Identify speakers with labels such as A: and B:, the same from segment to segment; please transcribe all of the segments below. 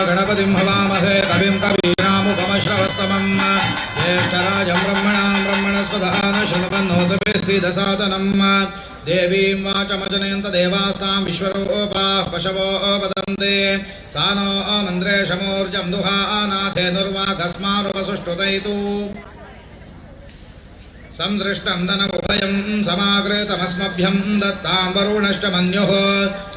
A: गणपतिं हवामहे कविं कवीनामुपमश्रवस्तमं ज्येष्ठराजं ब्रह्मणां ब्रह्मणस्पतः न शृण्वन्नोतभिः सीदसादनं देवीं वाचमजनयन्त देवास्तां विश्वरूपाः पशवो वदन्ति सा नो मन्द्रेशमूर्जं दुहानाथेनुर्वाघस्मारुपसुष्टुतैतु संसृष्टं धनमुभयं समाकृतमस्मभ्यं दत्तां वरुणश्च मन्युः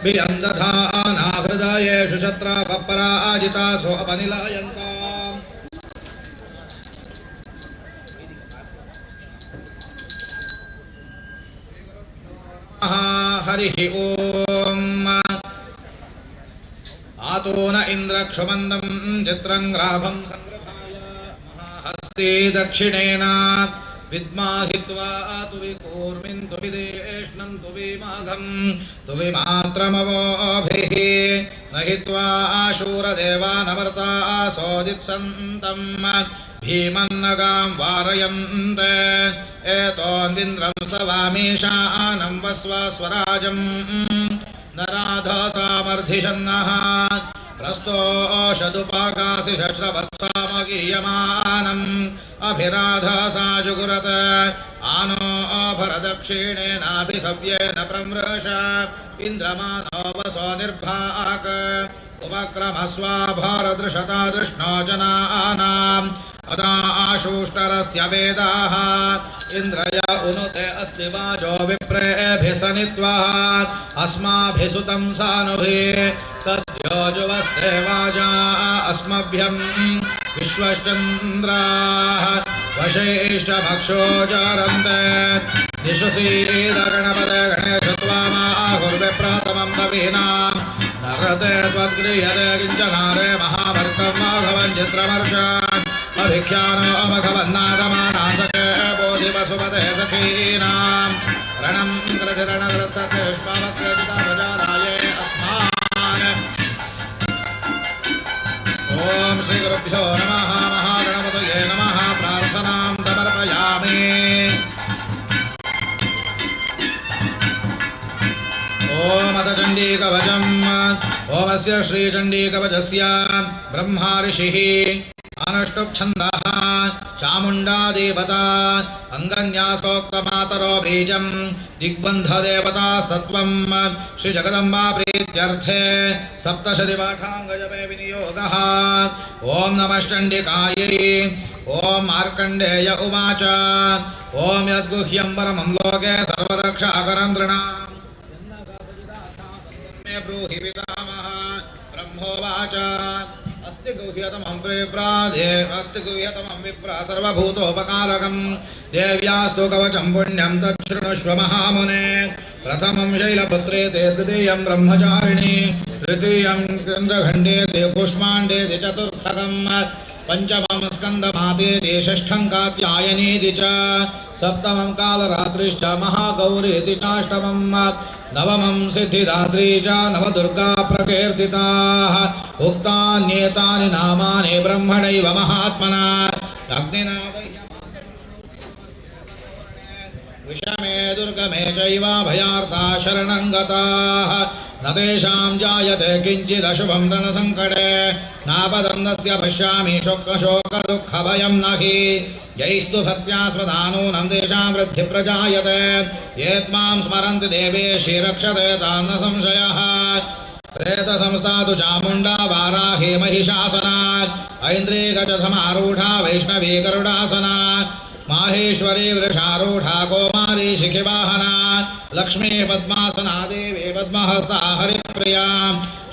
A: भियं दधानाहृदयेषु शत्रापपराजिता सोऽपनिलयन्ताम्। हरिः ॐ। आतो न इन्द्रक्षुमन्दं चित्रं ग्राभं संगृहाय महाहस्ते दक्षिणेन विद्माहित्वा तुविकूर्मिं तुविदेष्णं तुविमाघं तुविमात्रमवोभिः न हित्वा शूरदेवानमर्ता सोदित्सन्तं भीमन्नगां वारयन्ते एतोन्विन्द्रं सवामीशानं वस्व स्वराजं नराधसामर्धिषन्नः प्रस्तोषदुपाकासि शश्रवत्सामगीयमानम् अभिराधसा जुगुरत आनो भरदक्षिणेनाभिसव्येन प्रमृश इन्द्रमानो वसो निर्भाक् उपक्रमस्वा भारदृशता दृष्णो जनानाम् अदा आशूष्टरस्य वेदाः इन्द्रय उनुते अस्ति वाजो विप्रेभिसनित्वः अस्माभिसुतं सानुहि सद्यो जुवस्ते वाजा अस्मभ्यं विश्वश्चन्द्राः वशेष्टभक्षो जारन्ते निशुसीदगणपते गणेशत्वामाहुर्विप्रथमं कवीनां नरते त्वद्गृह्यते किञ्चनारे महाभर्तं माघवं चित्रमर्ष अभिख्यानो अमघवन्नादमानासखे बोधिवसुपते सखीनां रणं कृधिरणकृततेष्मावत्यजिताभजाराये अस्मान्। ॐ श्रीगुरुभ्यो नमः। महागणपतये नमः। प्रार्थनां समर्पयामि। ಓಂ ಅಥ ಚಂಡೀಕವಚಂ. ಓಮಸ್ಯ ಶ್ರೀಚಂಡೀಕವಚಸ್ಯ ಬ್ರಹ್ಮ ಋಷಿಃ ಅನಷ್ಟುಪ್ಛಂದಃ ಚಾಮುಂಡಾ ದೇವತಾ ಅಂಗನ್ಯಾಸೋಕ್ತಮಾತರೋ ಬೀಜಂ ದಿಗ್ಬಂಧದೇವತಾಸ್ತತ್ವಂ ಶ್ರೀಜಗದಂಬಾ ಪ್ರೀತ್ಯರ್ಥೇ ಸಪ್ತಶತಿ ಪಾಠಾಂಗಜಪೇ ವಿನಿಯೋಗಃ. ಓಂ ನಮಃ ಚಂಡಿಕಾಯೈ. ಓಂ ಮಾರ್ಕಂಡೇಯ ಉವಾಚ. ಓಂ ಯದ್ಗುಹ್ಯಂ ಪರಮಂ ಲೋಕೆ ಸರ್ವರಕ್ಷಾಕರಂ ನೃಣಾಂ ಮೇ ಬ್ರೂಹಿ ಪಿತಾಮಹ. ಬ್ರಹ್ಮೋವಾಚ. अस्ति गुह्यतमं विप्राधे अस्ति गुह्यतमं विप्रा सर्वभूतोपकारकं देव्यास्तु कवचं पुण्यं तच्छृणुष्व महामुने. प्रथमं शैलपुत्रे ते द्वितीयं ब्रह्मचारिणी तृतीयं चन्द्रखण्डे ते कूष्माण्डे ते चतुर्थकं पञ्चमं स्कन्दमाते ते षष्ठं कात्यायनीति च सप्तमं कालरात्रिश्च महागौरीति चाष्टमं नवमं सिद्धिदात्री च नवदुर्गा प्रकीर्तिताः. उक्तान्येतानि नामानि ब्रह्मणैव महात्मना अग्निना विषमे दुर्गमे चैव भयार्ता शरणं गताः. न तेषां जायते किञ्चिदशुभं रणसङ्कटे नापदं तस्य पश्यामि शोकशोकदुःखभयं न हि. यैस्तु भक्त्या स्मदानूनं तेषां वृद्धिः प्रजायते. ये त्वां स्मरन्ति देवेशि रक्षते तान् न संशयः. प्रेतसंस्था तु चामुण्डा वाराही महिषासना ऐन्द्री गजसमारूढा वैष्णवी गरुडासना माहेश्वरी वृषारूढा कौमारी शिखिवाहना लक्ष्मी पद्मासना देवी पद्महस्ता हरिप्रिया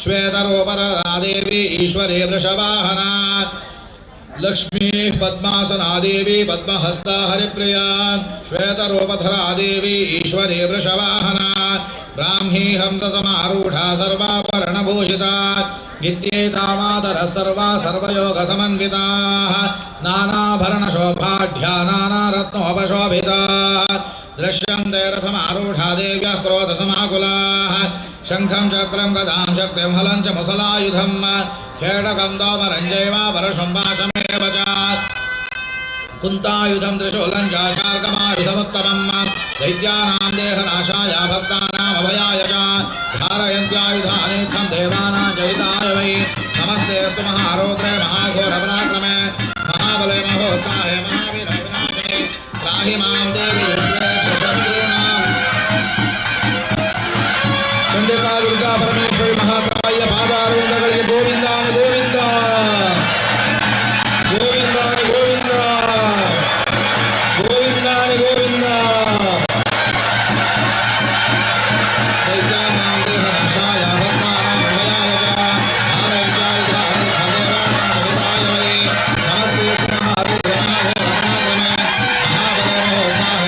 A: श्वेतरूपरदा देवी ईश्वरी वृषवाहना लक्ष्मी पद्मासना देवी पद्महस्ता हरिप्रिया श्वेतरूपधरा देवी ईश्वरी वृषवाहना ब्राह्मी हंससमारूढा सर्वाभरणभूषिता गित्येतामादरः सर्वा सर्वयोगसमन्विताः नानाभरणशोभाढ्या नानारत्नोपशोभिताः दृश्यन्ते रथमारूढा देव्यः क्रोधसमाकुलाः शङ्खं चक्रं गदां शक्तिं हलं च मुसलायुधं खेडकं दामरञ्जैव परशुं पाशमेव च कुन्तायुधं त्रिशूलं च शार्कमायुधमुत्तमं दैत्यानां देहनाशाय भक्तानामभयाय च धारयन्त्यायुधानीत्थं देवानां जयिताय वै. नमस्तेऽस्तु महारौद्रे महाघोरपराक्रमे महाबले महोत्साहे महावीरविनाशिने त्राहि मां देवी शत्रूणां.
B: ಚಂಡಿಕಾ ದುರ್ಗಾ ಪರಮೇಶ್ವರಿ ಮಹಾತಾಯಿಯ ಪಾದಾರವಿಂದಗಳಿಗೆ ಗೋವಿಂದಾನ ಗೋವಿಂದ ಗೋವಿಂದಾನ ಗೋವಿಂದ ಗೋವಿಂದಾನ ಗೋವಿಂದ.
A: दैत्यानां देहनाशाय भक्तानां भयाय च धारयन्त्यायुधानीत्थं देवानां जयिताय वै. नमस्तेऽस्तु महारुद्रे महाघोरपराक्रमे महाबले महोत्साहे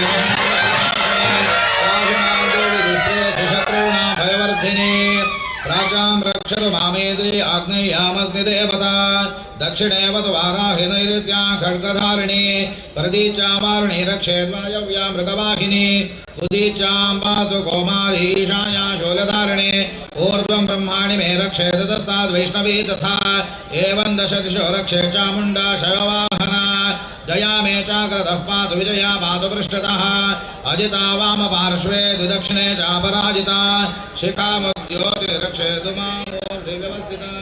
A: त्राहि मां देवी दुष्प्रेक्षशत्रूणां भयवर्धिनी. प्राचां रक्षतु मामेन्द्री आग्नेयामग्निदेवता दक्षिणेव तु वाराहि नैऋत्या खड्गधारिणी प्रतीच्यां वारुणी रक्षेद्वायव्या मृगवाहिनी उदीच्यां पातु कौमारी ईशान्या शूलधारिणी ऊर्ध्वं ब्रह्माणि मे रक्षेत् तस्ताद् वैष्णवी तथा एवं दश दिशो रक्षे चामुण्डा शैववाहना. जया मे चाग्रतः पातु विजया पातु पृष्ठतः अजिता वामपार्श्वे द्विदक्षिणे चापराजिता शिखामुद्योतिरक्षेतु मां व्यवस्थिता.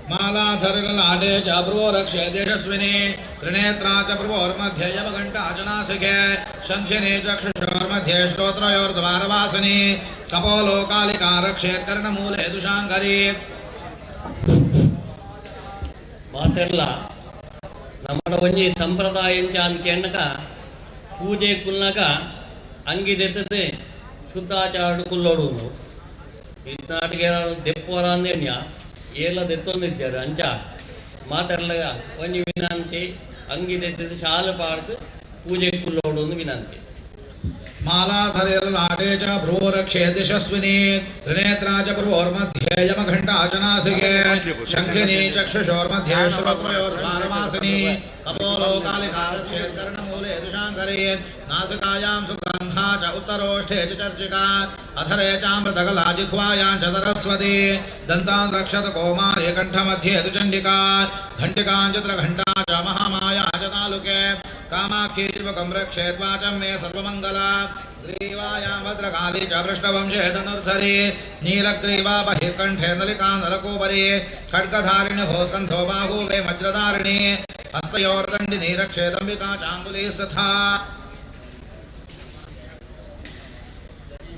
A: मालाधरललाटे च भ्रुवो रक्षेत् यशस्विनी त्रिनेत्रा च भ्रुवोर्मध्ये यमघण्टा च नासिके शङ्खिनी चक्षुषोर्मध्ये श्रोत्रयोर्द्वारवासिनी कपोलो कालिका रक्षेत् कर्णमूले दुशाङ्करी.
C: ಮಾತೆಲ್ಲ ನಮ್ಮಡ ಒಂಜಿ ಸಂಪ್ರದಾಯ ಅಂಚ ಪೂಜೆ ಕುಲ್ನಾಗ ಅಂಗಿದೆತ್ತದೆ ಶುದ್ಧಾಚಾರ ಕುಲ್ಲೋಡು ಇತ್ನಾಟಿಗೆ ದೆಪ್ಪೋರ ಅಂದೇಣ್ಯ ಏಲ ದೆತ್ತೊಂದಿದ್ದಾರೆ ಅಂಚ ಮಾತೆಲ್ಲ ಒಂಜಿ ವಿನಂತಿ ಅಂಗಿದೆತ್ತದೆ ಶಾಲೆ ಪಾಡ್ದು ಪೂಜೆ ಕುಲ್ಲೋಡು ವಿನಂತಿ.
A: मालाधरललाटे च भ्रुवो रक्षेत् यशस्विनी त्रिनेत्रा च भ्रुवोर्मध्ये यमघण्टा च नासिके शङ्खिनी चक्षुषोर्मध्ये श्रोत्रयोर्द्वारवासिनी कपोलो कालिका रक्षेत् कर्णमूले दुशाङ्करी नासिकायां सुगन्धा च उत्तरोष्ठे च चर्चिका अधरे चामृतकला जिह्वायां च सरस्वती दन्तान् रक्षत कौमारी कण्ठमध्ये तु चण्डिका घण्टिकां चित्रघण्टा च महामाया च तालुके कामाक्षी शिवकं रक्षेत् वाचं मे सर्वमङ्गला. ग्रीवायां भद्रकाली च पृष्ठवंशे धनुर्धरे नीलग्रीवा बहिर्कण्ठे नलिका नरकोपरे खड्गधारिणि भोस्कन्धो बाहुवे वज्रधारिणि हस्तयोर्दण्डिनी रक्षेदम्बिका चाङ्गुलीस्तथा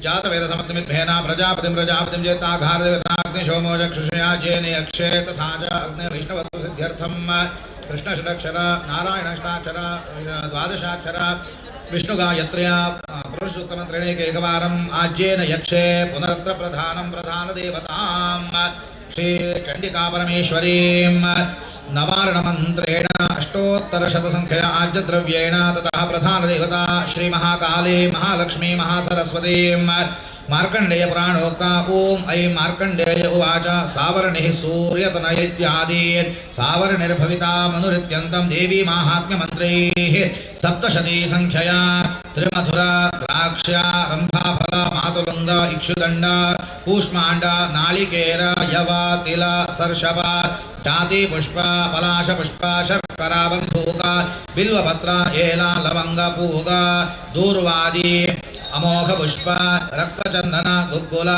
A: जातवेदसमग्निमिद्भेन प्रजापतिं प्रजापतिं चेत्ताघारदेवताग्निशोमो चक्षुषया चेने अक्षे तथा च अग्निवैष्णवत्वसिद्ध्यर्थं कृष्णषडक्षर नारायणाष्टाक्षर द्वादशाक्षर विष्णुगायत्र्या पुरुषसूक्तमन्त्रेणैकैकवारम् आज्येन यक्षे पुनरत्र प्रधानं प्रधानदेवतां श्रीचण्डिकापरमेश्वरीं नवार्णमन्त्रेण अष्टोत्तरशतसङ्ख्यया आज्यद्रव्येण ततः प्रधानदेवता श्रीमहाकाली महालक्ष्मी महासरस्वतीं मार्कण्डेय पुराणोक्ता ॐ ऐं मार्कण्डेय उवाच सावर्णिः सूर्यतनय इत्यादि सावर्णिर्भविता मनुरित्यन्तं देवी माहात्म्यमन्त्रैः सप्तशती सङ्ख्यया त्रिमधुरा द्राक्षा रम्भाफल मातुलुङ्ग इक्षुदण्ड कूष्माण्ड नालिकेर यव तिल सर्षप जातिपुष्प पलाशपुष्प शर्करा बन्धूक बिल्वपत्र एला लवङ्ग पूग दूर्वादि अमोघपुष्प रक्तचन्दन गुग्गुल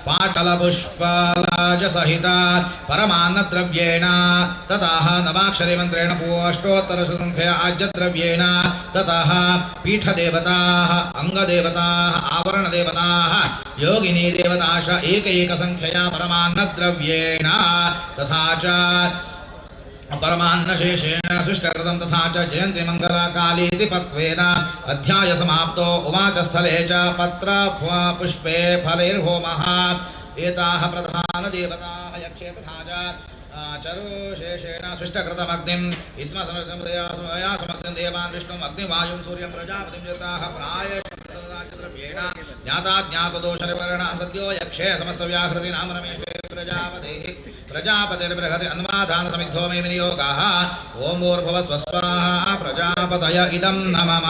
A: पाटलपुष्पलाजसहित परमान्नद्रव्येण ततः नवाक्षरी मन्त्रेण अष्टोत्तरशतसङ्ख्यया आज्यद्रव्येण ततः पीठदेवताः अङ्गदेवताः आवरणदेवताः योगिनी देवताश्च एकैकसङ्ख्यया परमान्नद्रव्येण तथा च परमान्नशेषेण सृष्टकृतं तथा च जयन्ति मङ्गलकालीति पक्वेन अध्याय समाप्तो उवाच स्थले च पत्र पुष्पे फलैर्होमः एताः प्रधानदेवताः यक्षे तथा च चरुशेषेण सृष्टकृतमग्निं इद्मसमग्निं देवान् विष्णुम् अग्निवायुं सूर्यं प्रजापतिं यताः प्रायश्चित्तद्रव्येण ज्ञाताज्ञातदोषनिवर्णां सद्यो यक्षे समस्तव्याहृति नाम रमेशे प्रजापतिः प्रजापतिर्बृहति अन्वाधानसमिद्धो मे विनियोगाः ॐ भूर्भुवः स्वाहा प्रजापतय इदं नमः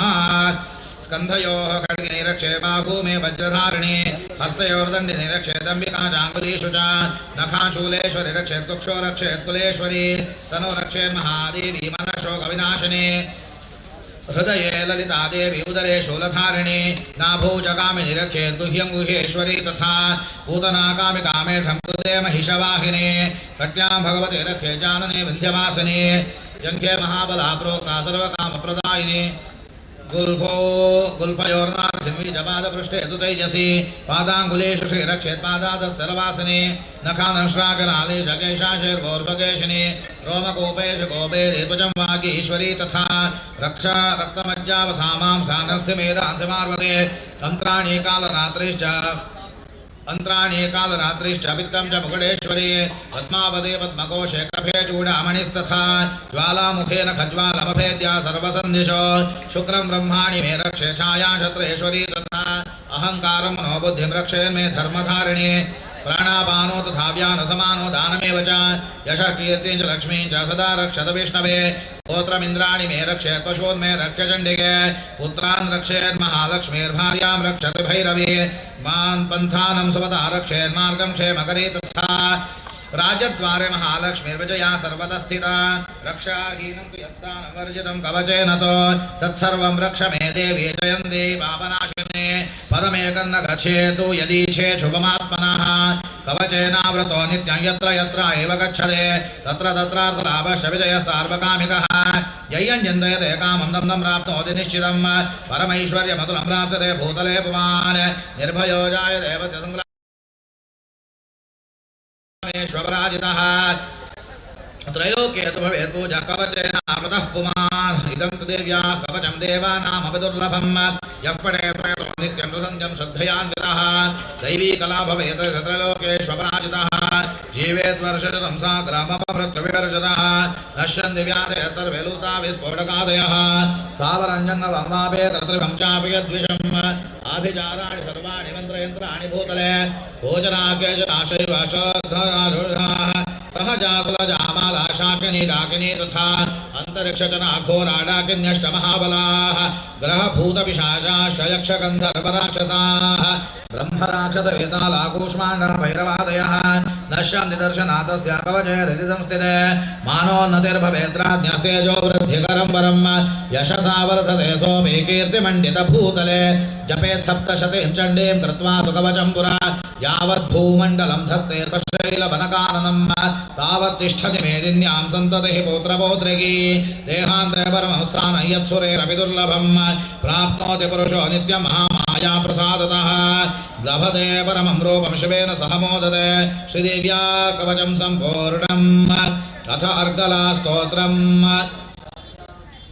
A: स्कन्धयोः खड्गिनिरक्षे बाहू मे वज्रधारिणे हस्तयोर्दण्डिनि रक्षेदम्बिका चाङ्गुलीषु च नखाशूलेश्वरि रक्षेत् कुक्षो रक्षेत् कुलेश्वरी तनो रक्षेन्महादेवी मनशोकविनाशिनी हृदये ललिता देवी उदरे शूलधारिणी नाभौ जगामिनि रक्षेत् गुह्यं गुह्येश्वरी तथा पूतनाकामि कामेठं कृते महिषवाहिनी कट्यां भगवती रक्षे जानने विन्ध्यवासिनी जङ्घे महाबला प्रोक्ता सर्वकामप्रदायिनी गुल्फो गुल्फयोर्नाथिं तु तैजसी पादाङ्गुलेषु श्रीरक्षेत् पादादस्थलवासिनी नखानश्राकराले शकेशाशैर्भोर्भकेशिनी रोमकूपेषु गोपेरे त्वचं वागीश्वरी तथा रक्षा रक्तमज्जावसामां सानस्थिमेधांसि मार्वते अन्त्राणि कालरात्रिश्च अन्त्राणि कालरात्रिश्च वित्तं च मुकुटेश्वरी पद्मावती पद्मकोशे कफे चूडामणिस्तथा ज्वालामुखेन खज्वालमभेद्या सर्वसन्धिशो शुक्रं ब्रह्माणि मे रक्षे छाया शत्रेश्वरी तथा अहङ्कारं मनोबुद्धिं रक्षेन्मे धर्मधारिणे प्राणापानो तथा व्यानसमानो दानमेव च यशः कीर्तिं च लक्ष्मीं च सदा रक्षत विष्णवे गोत्रमिन्द्राणि मे रक्षेत् पशून् मे रक्ष चण्डिके पुत्रान् रक्षेन्महालक्ष्मीर्भार्यां रक्षत भैरवी मान् पन्थानं सुपदा रक्षेन्मार्गं क्षेमकरी तथा राजद्वारे महालक्ष्मीर्विजया सर्वतः स्थिता रक्षाहीनं तु यत्स्थानं वर्जितं कवचेन तो तत्सर्वं रक्ष मे देवी जयन्ती पापनाशिने पदमेकं न गच्छेतु यदीच्छे शुभमात्मनः कवचेनावृतो नित्यं यत्र यत्र एव गच्छते तत्र तत्रार्थलाभश्च विजयः सार्वकामिकः यय्यं चिन्तयते कामं तं तं प्राप्नोति निश्चितं परमैश्वर्यमतुलं प्राप्स्यते भूतले पुमान् निर्भयो जायते वत्यसङ्ग्रामेष्वपराजितः त्रैलोक्ये तु भवेत् पूजा कवचेनावृतः पुमान् इदं तु देव्याः कवचं देवानामपि दुर्लभं यः पठेत् प्रयतो नित्यं सुसन्ध्यं श्रद्धयान्वितः दैवी कला भवेत् त्रैलोक्येष्वपराजितः जीवेद्वर्षशतं साग्रामपमृत्युविवर्जितः नश्यन्ति व्याधयः सर्वे लूता विस्फोटकादयः स्थावरञ्जङ्गमं वापे तत्रिभं चापि यद्विषम् आभिचाराणि सर्वाणि मन्त्रयन्त्राणि भूतले गोचराकेशराशैव शधरारुषाः सहजाकुलजामाला शाकिनी डाकिनी तथा। ಅಂತರಿಕ್ಷಜನ ಘೋರಾಡಾಕಿನ್ಯಷ್ಟ ಮಹಾಬಲಾಃ ಗ್ರಹಭೂತಪಿಶಾಚಾಶ್ಚ ಯಕ್ಷಗಂಧರ್ವರಾಕ್ಷಸಾಃ ಬ್ರಹ್ಮರಾಕ್ಷಸ ವೇತಾಲಾಕೂಷ್ಮಾಂಡ ಭೈರವಾದಯಃ ನಶ್ಯಂತಿ ದರ್ಶನಾತಸ್ಯ ಕವಚೇ ಹೃದಿ ಸಂಸ್ಥಿತೆ ಮಾನೋನ್ನತಿರ್ಭವೇತ್ರಾಜ್ಞಸ್ತೇಜೋ ವೃದ್ಧಿಕರಂ ವರಂ ಯಶಸಾ ವರ್ಧತೆ ಸೋಮೇ ಕೀರ್ತಿಮಂಡಿತ ಭೂತಲೆ ಜಪೇತ್ ಸಪ್ತಶತೀಂ ಚಂಡೀಂ ಕೃತ್ವಾ ತು ಕವಚಂ ಪುರಾ ಯಾವದ್ಭೂಮಂಡಲಂ ಧತ್ತೆ ಸಶೈಲವನಕಾನನಂ ತಾವತ್ ತಿಷ್ಠತಿ ಮೇದಿನ್ಯಾಂ ಸಂತತಿಃ ಪೌತ್ರಪೌತ್ರಿಕೀ ದೇಹಾಂತೆ ಪರಮಂ ಸ್ಥಾनं ಯತ್ಸುರೇರಪಿ ದುರ್ಲಭಂ ಪ್ರಾಪ್ನೋತಿ ಪುರುಷೋ ನಿತ್ಯಂ ಮಹಾಮಾಯಾ ಪ್ರಸಾದತಃ ಲಭತೆ ಪರಮಂ ರೂಪಂ ಶಿವೇನ ಸಹ ಮೋದತೆ ಶ್ರೀದೇವ್ಯಾ ಕವಚಂ ಸಂಪೂರ್ಣಂ. ಅಥ ಅರ್ಗಲಾ ಸ್ತೋತ್ರಂ.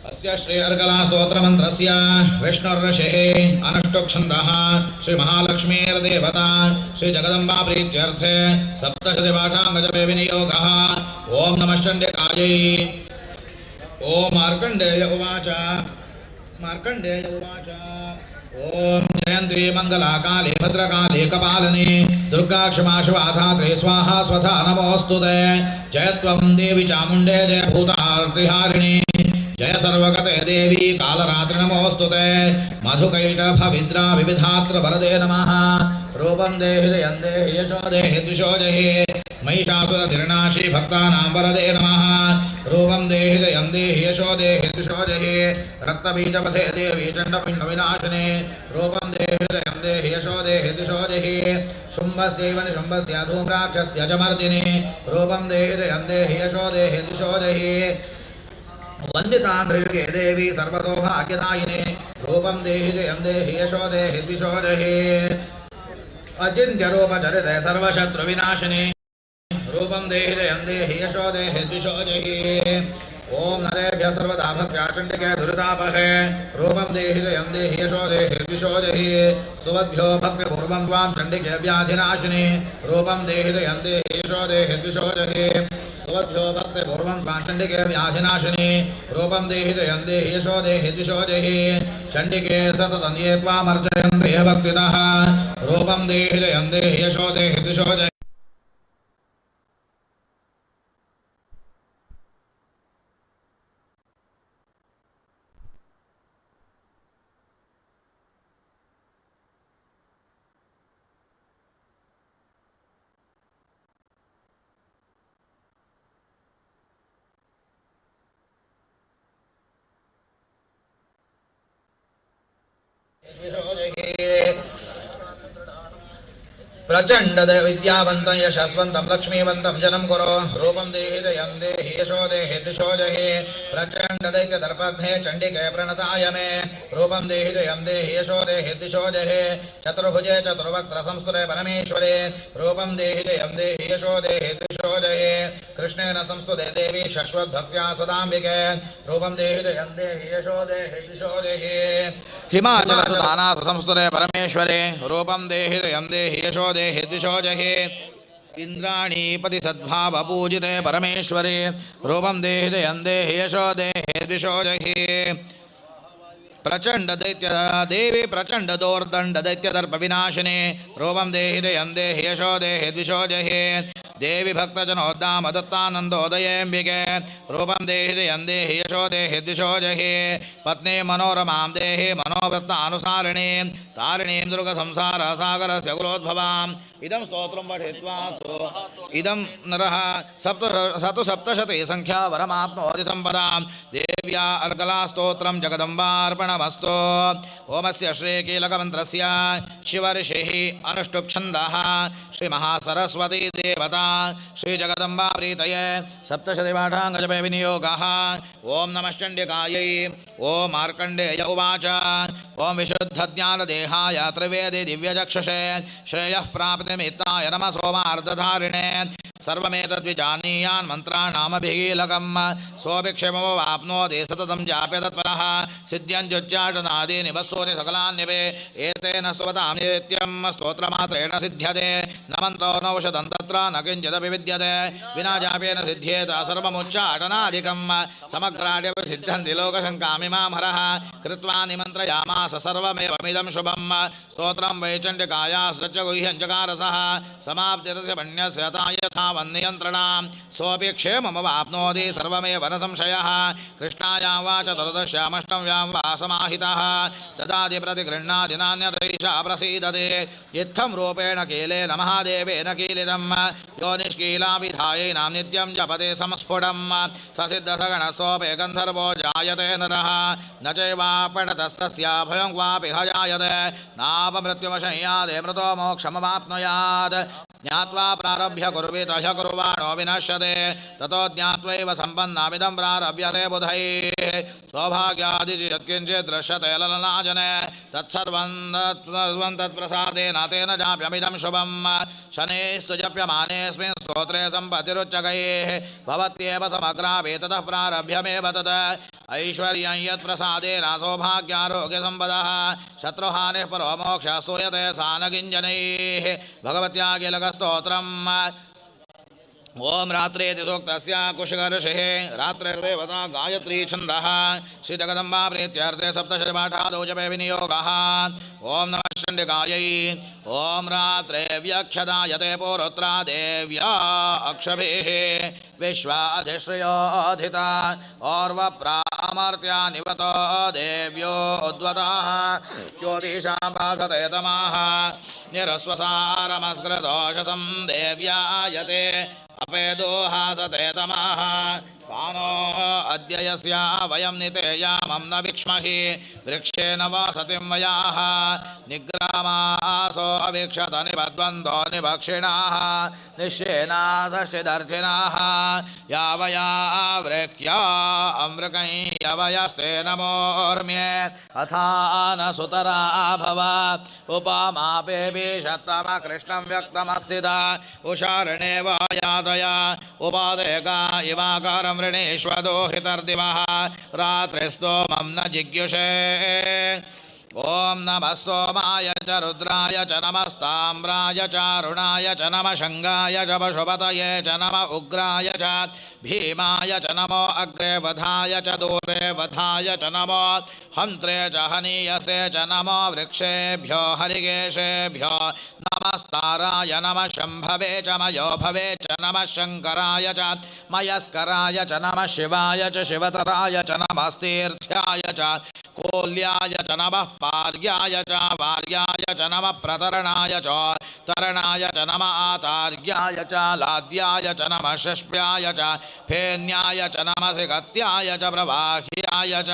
A: अस्य श्री अर्गला स्तोत्रमन्त्रस्य विष्णुर्षिः अनुष्टुप्छन्दः श्री महालक्ष्मीर्देवता श्री जगदम्बा प्रीत्यर्थे सप्तशतिपाठाङ्गजपे विनियोगः. ॐ नमः चण्डिकायै. ॐ मार्कण्डेय उवाच. मार्कण्डेय उवाच. ॐ जयन्ती मंगला काली भद्रकाली कपालिनी दुर्गा क्षमा शिवा धात्री स्वाहा स्वधा नमोऽस्तु ते. जय त्वं देवी चामुण्डे जय भूतार्तिहारिणी जय सर्वगते देवी कालरात्रि नमोऽस्तु ते. मधुकैटभविद्रा विविधात्र वरदे नमः. रूपं देहि जयं देहि यशो देहि द्विषो जहि महिषासुरतिर्नाशी भक्तानां वरदे नमः. रूपं देहि जयं देहि यशो देहि द्विषो जहि रक्तबीजपथे देवी चण्डपिण्डविनाशिने. रूपं देहि जयं देहि यशो देहि द्विषो जहि शुम्भस्यैव निशुम्भस्य धूम्राक्षस्य च मर्दिनि. रूपं देहि जयं देहि यशो देहि द्विषो जहि वन्दिताङ्घ्रियुगे देवी सर्वसौभाग्यदायिने. रूपं देहि जयं देहि यशो देहि द्विषो जहि अचिन्त्यरूपचरिते सर्वशत्रुविनाशिने. रूपं देहि जयं देहि यशो देहि द्विषो जहि. ॐ नरेभ्यः सर्वदा भक्त्या चण्डिके दुरितापहे. रूपं देहि जयं देहि यशो देहि द्विषो जहि स्तुवद्भ्यो भक्तिपूर्वं त्वां चण्डिके व्याधिनाशिने. रूपं देहि जयं देहि यशो देहि द्विषो जहि स्तुवद्भ्यो भक्तिपूर्वं त्वां चण्डिके व्याधिनाशिने. रूपं देहि जयं देहि यशो देहि द्विषो जहि चण्डिके सततं ये त्वामर्चयन्ति भक्तितः. रूपं देहि जयं देहि यशो देहि द्विषो जहि. प्रचंड विद्यावन्तं यशस्वन्तं लक्ष्मीवन्तं जनं कुरु. रूपं देहि जयं देहि यशो देहि द्विषो जहि प्रचंड दैत्यदर्पघ्ने चण्डिके प्रणताय मे. रूपं देहि जयं देहि यशो देहि द्विषो जहि चतुर्भुजे चतुर्वक्त्र संस्तुते परमेश्वरे. रूपं देहि जयं देहि यशो देहि द्विषो जहि कृष्णेन संस्तुते देवी शश्वद्भक्त्या सदाम्बिके. रूपं देहि जयं देहि यशो देहि द्विषो जहि हिमाचलसुतानाथ संस्तुते परमेश्वरे. रूपं देहि जयं देहि यशो देहि द्विषो जहि इंद्राणीपति सद्भाव पूजिते परमेश्वरे. रूपं देहि जयं देहि यशो देहि द्विषो जहि प्रचंड दैत्य देवी प्रचंड दोर्दंड दैत्य दर्प विनाशिने. रूपं देहि जयं देहि यशो देहि द्विषो जहि देवी भक्तजनोद्दाम दत्तानन्दोदयेऽम्बिके. रूपं देहि जयं देहि यशो देहि द्विषो जहि पत्नी मनोरमां देहि मनोवृत्तानुसारिणीं तारिणीं दुर्गसंसार सागरस्य कुलोद्भवाम्. इदं स्तोत्रं पठित्वा इदं नरः सप्तशती संख्या वरमाप्नोति सम्पदां. देव्या अर्गला स्तोत्रं जगदम्बार्पणमस्तु. ओमस्य श्रीकीलकमन्त्रस्य शिवर्षिः अनुष्टुप्छन्दः श्रीमहासरस्वती देवता श्रीजगदम्बा प्रीतये सप्तशतिपाठाङ्गजपे विनियोगः. ॐ नमः चण्डिकायै. ॐ मार्कण्डेय उवाच. ॐ विशुद्धज्ञानदेहाय त्रिवेदि दिव्यचक्षुषे श्रेयः प्राप्तिमित्ताय नमः सोमार्धधारिणे. सर्वमेतद्विजानीयान् मन्त्राणामभिकीलकं सोऽभिक्षेमवाप्नोति सततं जाप्य तत्परः. सिद्ध्यञ्जुच्चाटनादीनि वस्तूनि सकलान्यपि एतेन स्तुवतां नित्यं स्तोत्रमात्रेण सिद्ध्यते. न मन्त्रो नौषधं तत्र न किञ्चिदपि विद्यते. विना जापेन सिद्ध्येत सर्वमुच्चाटनादिकं. समग्राण्यपि सिद्ध्यन्ति लोकशङ्कामिमां हरः. कृत्वा निमन्त्रयामास सर्वमेवमिदं शुभं. स्तोत्रं वै चण्डिकाया सच्च गुह्यञ्चकारसः. समाप्तिरस्य पुण्यस्य ता यथा तावन्नियन्त्रणां सोऽपि क्षेममवाप्नोति सर्वमेव न संशयः। कृष्णायां वा चतुर्दश्यामष्टम्यां वा समाहितः ददाति प्रतिगृह्णाति नान्यत्रैषा प्रसीदते। इत्थं रूपेण कीलेन महादेवेन कीलितं यो निष्कीला विधायैनां नित्यं जपते संस्फुटं ससिद्धसगणसोऽपि गन्धर्वो जायते नरः। न चैवापणतस्तस्य भयं वापि ह जायते नापमृत्युमशय्यादे मृतो मोक्षमवाप्नुयात्। ज्ञात्वा प्रारभ्य कुर्वीत ह्य कुर्वाणो विनश्यते ततो ज्ञात्वैव सम्पन्नामिदं प्रारभ्यते बुधैः। सौभाग्यादिति यत्किञ्चित् दृश्यते ललनाजने तत्सर्वं तत्प्रसादेन तेन जाप्यमिदं शुभं। शनैस्तु जप्यमानेऽस्मिन् स्तोत्रे सम्पत्तिरुच्चकैः भवत्येव समग्रापि ततः प्रारभ्यमेव तत्। ऐश्वर्यं यत्प्रसादेन सौभाग्यारोग्यसम्पदः शत्रुहानिः परो मोक्षः स्तूयते सा न किञ्जनैः। भगवत्या कीलकस्तोत्रम्। ओम रात्रेति सूक्तस्य कुशकर्षिः रात्रिर्देवता गायत्री छन्दः श्रीजगदम्बा प्रीत्यर्थे सप्तशतपाठादौ जपे विनियोगः। ओम नमः चण्डिकायै। ओम रात्रे व्यख्यदायते पुरुत्रा देव्या अक्षभिः विश्वाधिश्रियोधिता और्वप्रामर्त्या निवतो देव्यो उद्वताः ज्योतिषां भासते तमाः निरस्वसारमस्कृतोषसं देव्यायते अपेदोहासते तमाः सानो अद्य यस्या वयं नितेयामं न विक्ष्महि वृक्षेण वासतिं वयाः निग्रामासो अवीक्षत निबद्वन्द्वो निभक्षिणाः निश्चेना षष्टिदर्थिनाः यावया वृक्या अमृकं यवयस्ते नमोर्म्ये अथा न सुतरा भव उपमापेभिषत्तम कृष्णं व्यक्तमस्थिता उषारणे वा यातया उपादेका इवाकारं वृणीष्वदोहितर्दिवः रात्रिस्तोमं न जिज्ञुषे। ॐ नमः सोमाय च रुद्राय च नमस्ताम्राय चारुणाय च नमः शङ्गाय च पशुपतये च नमः उग्राय च भीमाय च नमो अग्रे वधाय च दूरे वधाय च नमो हन्त्रे च हनीयसे च नमो वृक्षेभ्यो हरिकेशेभ्यो नमस्ताराय नमः शम्भवे च मयो भवे च नमः शङ्कराय च मयस्कराय च नमः शिवाय च शिवतराय च नमस्तीर्थ्याय च कोल्याय च नमः पार्याय च वार्याय च नमः प्रतरणाय च तरणाय च नमः आतार्याय च लाद्याय च नमः शष्प्याय च फेन्याय च नमः सिगत्याय च प्रवाह्याय च।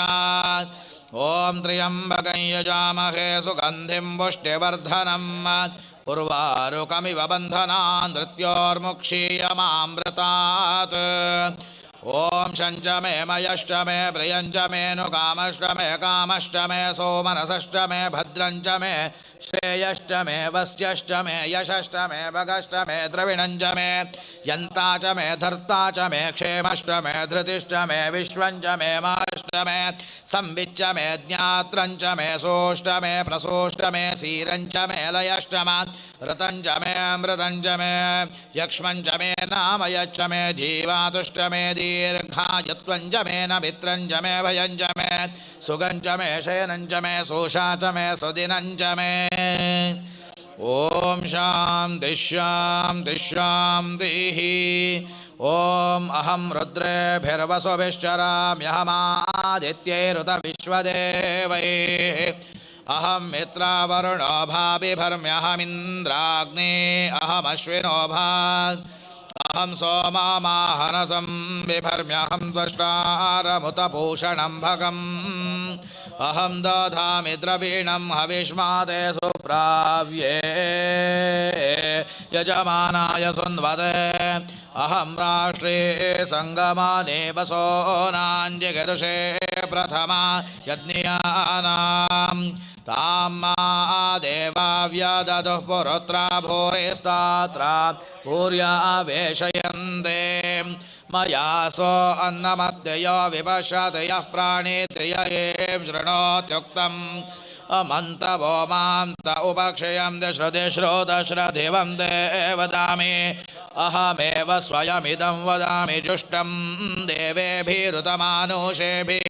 A: ॐ त्र्यम्बकं यजामहे सुगन्धिं पुष्टिवर्धनम् उर्वारुकमिव बन्धनान् मृत्योर्मुक्षीयमामृतात्। ॐ शञ्च मे मयश्च मे प्रियञ्च मे नुकामश्च मे कामश्च मे सोमनसश्च मे भद्रञ्च मे श्रेयश्च मे वस्यश्च मे यशश्च मे भगश्च मे द्रविणञ्च मे यन्ता च मे धर्ता च मे क्षेमश्च मे धृतिश्च मे विश्वञ्च मे माश्च मे संविच्च मे ज्ञात्रञ्च मे सोष्ट मे प्रसोष्ट मे सीरञ्च मे लयश्च मे ऋतञ्च मे अमृतञ्च मे यक्ष्मञ्च मे नामयश्च मे जीवातुश्च मे दीर्घायत्वञ्च मे नमित्रञ्च मे भयञ्च मे सुगञ्च मे शयनञ्च मे सोषा च मे सुदिनञ्च मे। ॐ शान्ति शान्ति शान्तिः। ॐ अहं रुद्रेभिर्वसुभिश्चराम्यहमादित्यैरुत विश्वदेवैः अहं मित्रावरुणो भाबिभर्म्यहमिन्द्राग्नि अहमश्विनो भा अहं सोमामाहनसं बिभर्म्यहं त्वष्टारमुतभूषणं भगम् अहं दधामि द्रवीणं हविष्मादे सुप्राव्ये यजमानाय सुन्वते। अहं राष्ट्रे सङ्गमाने वसोनाञ्जिगदुषे प्रथमा यज्ञानां तां मा देवा व्यदधुः पुरुत्रा भूरिस्तात्रा भूर्यावेशयन्ते। मया सो अन्नमत्ययो विपश्यति यः प्राणीति य एं शृणोत्युक्तम् अमन्तवो मां त उपक्षयं श्रुतिश्रोतश्रधिवं ते वदामि। अहमेव स्वयमिदं वदामि जुष्टं देवेभिरुतमानुषेभिः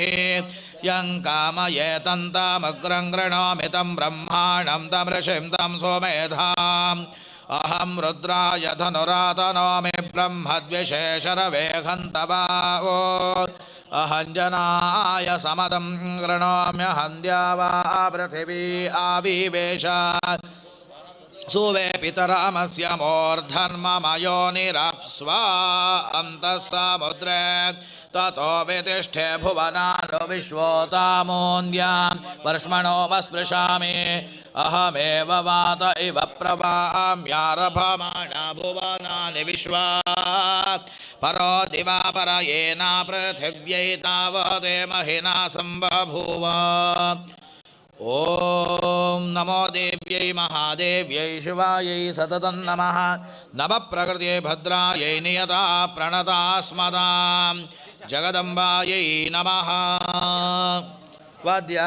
A: यं कामयेतं तमग्रं कृणोमि तं ब्रह्माणं तमृषिं तं सुमेधाम्। अहं रुद्राय धनुरातनोमि ब्रह्मद्विषेशरवेघन्तवाओ अहञ्जनाय समदं कृणोम्यहं द्यावा पृथिवी आविवेश सुवे पितरामस्य मूर्धन्ममयो निरप्स्वा अन्तः समुद्रे ततो वितिष्ठे भुवनानु विश्वोतामोन्द्यां वर्ष्मणोपस्पृशामि अहमेव वात इव प्रवाम्यारभमाणा भुवनानि विश्वा परो दिवा पर येना पृथिव्यैतावते महिना सम्बभूव। ॐ नमो देव्यै महादेव्यै शिवायै सततं नमः। नमः प्रकृत्यै भद्रायै नियता प्रणता स्मदां जगदम्बायै नमः। वाद्य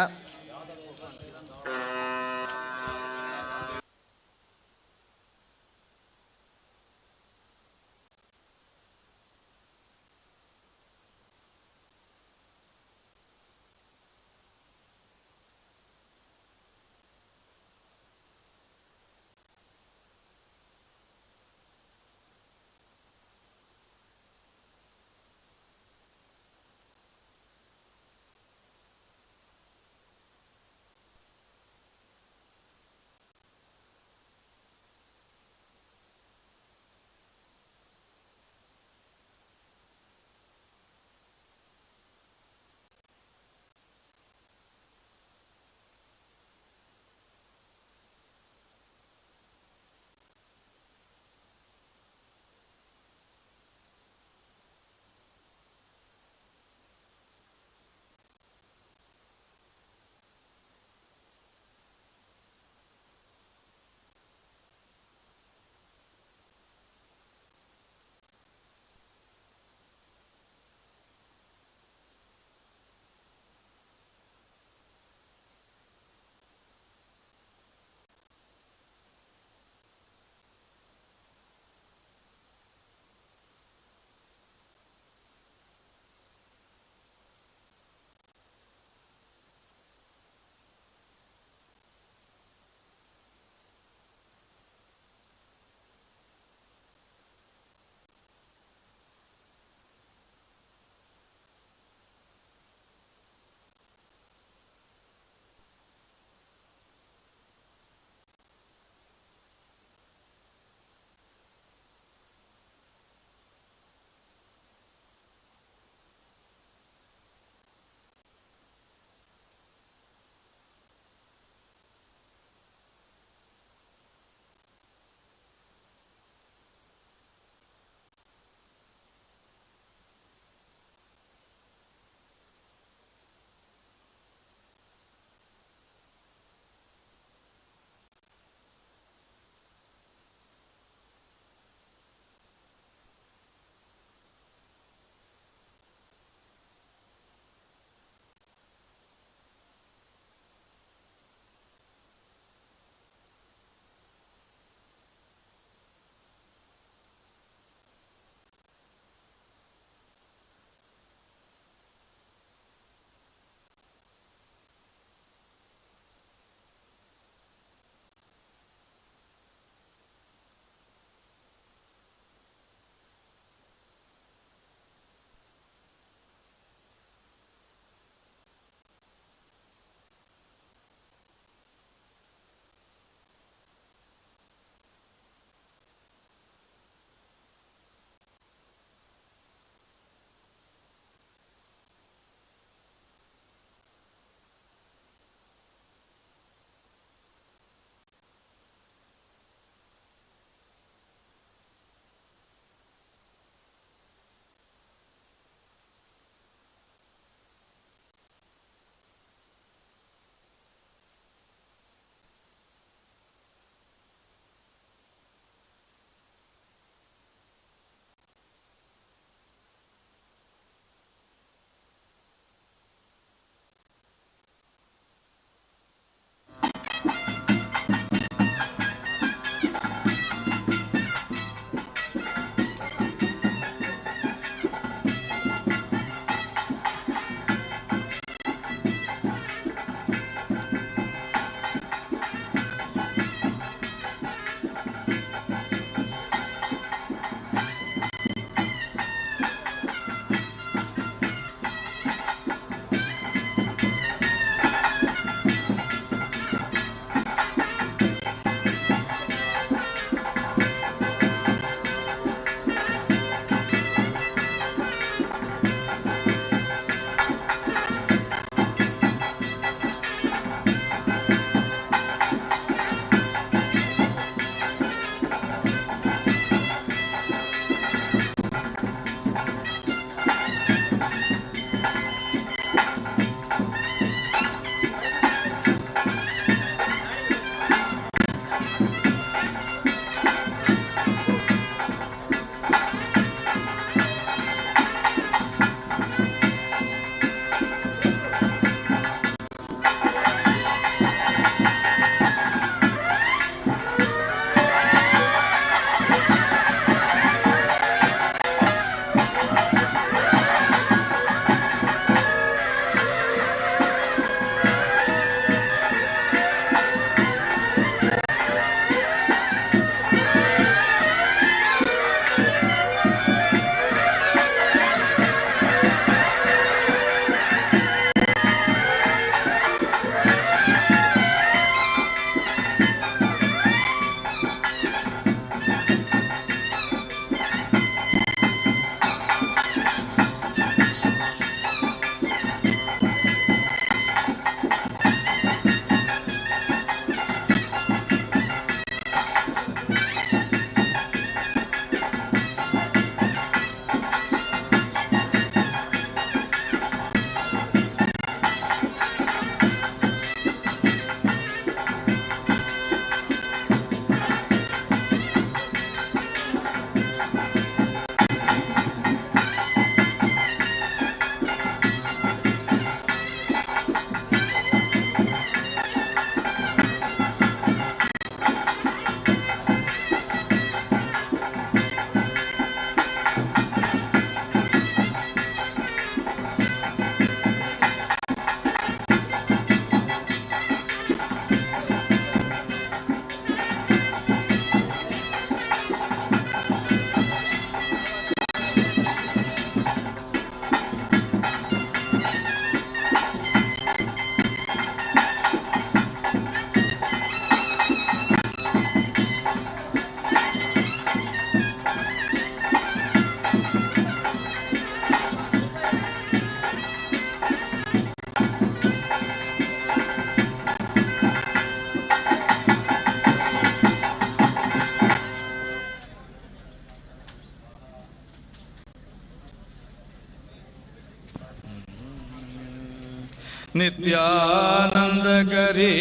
B: नित्यानंद करी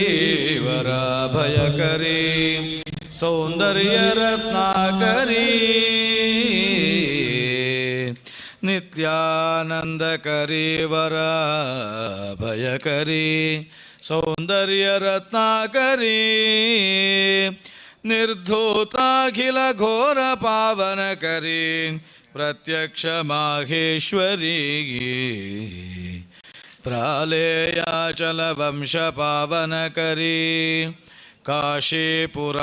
B: वराभय करी सौंदर्य रत्नाकरी नित्यानंद करी वराभय करी सौंदर्य रत्नाकरी निर्धूताखिल घोर पावन करी प्रत्यक्ष माहेश्वरी प्रालेयाचल वंश पावन करी काशीपुराधीश्वरी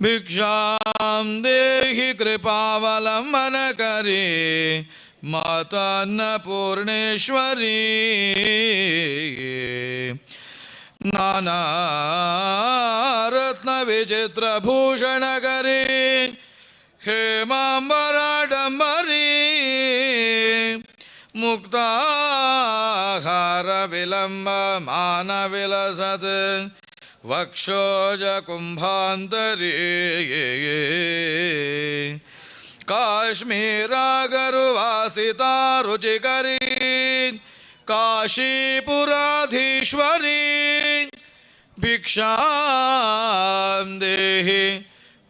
B: भिक्षां देहि कृपावलंबन करी मातान्नपूर्णेश्वरी नानारत्न विचित्र भूषण करी हेमांबराडंबरी मुक्ताहार विलंब मान विलसत् वक्षोज कुंभांतरी काश्मीरागरुवासिता रुचिकरी काशीपुराधीश्वरी भिक्षां देहि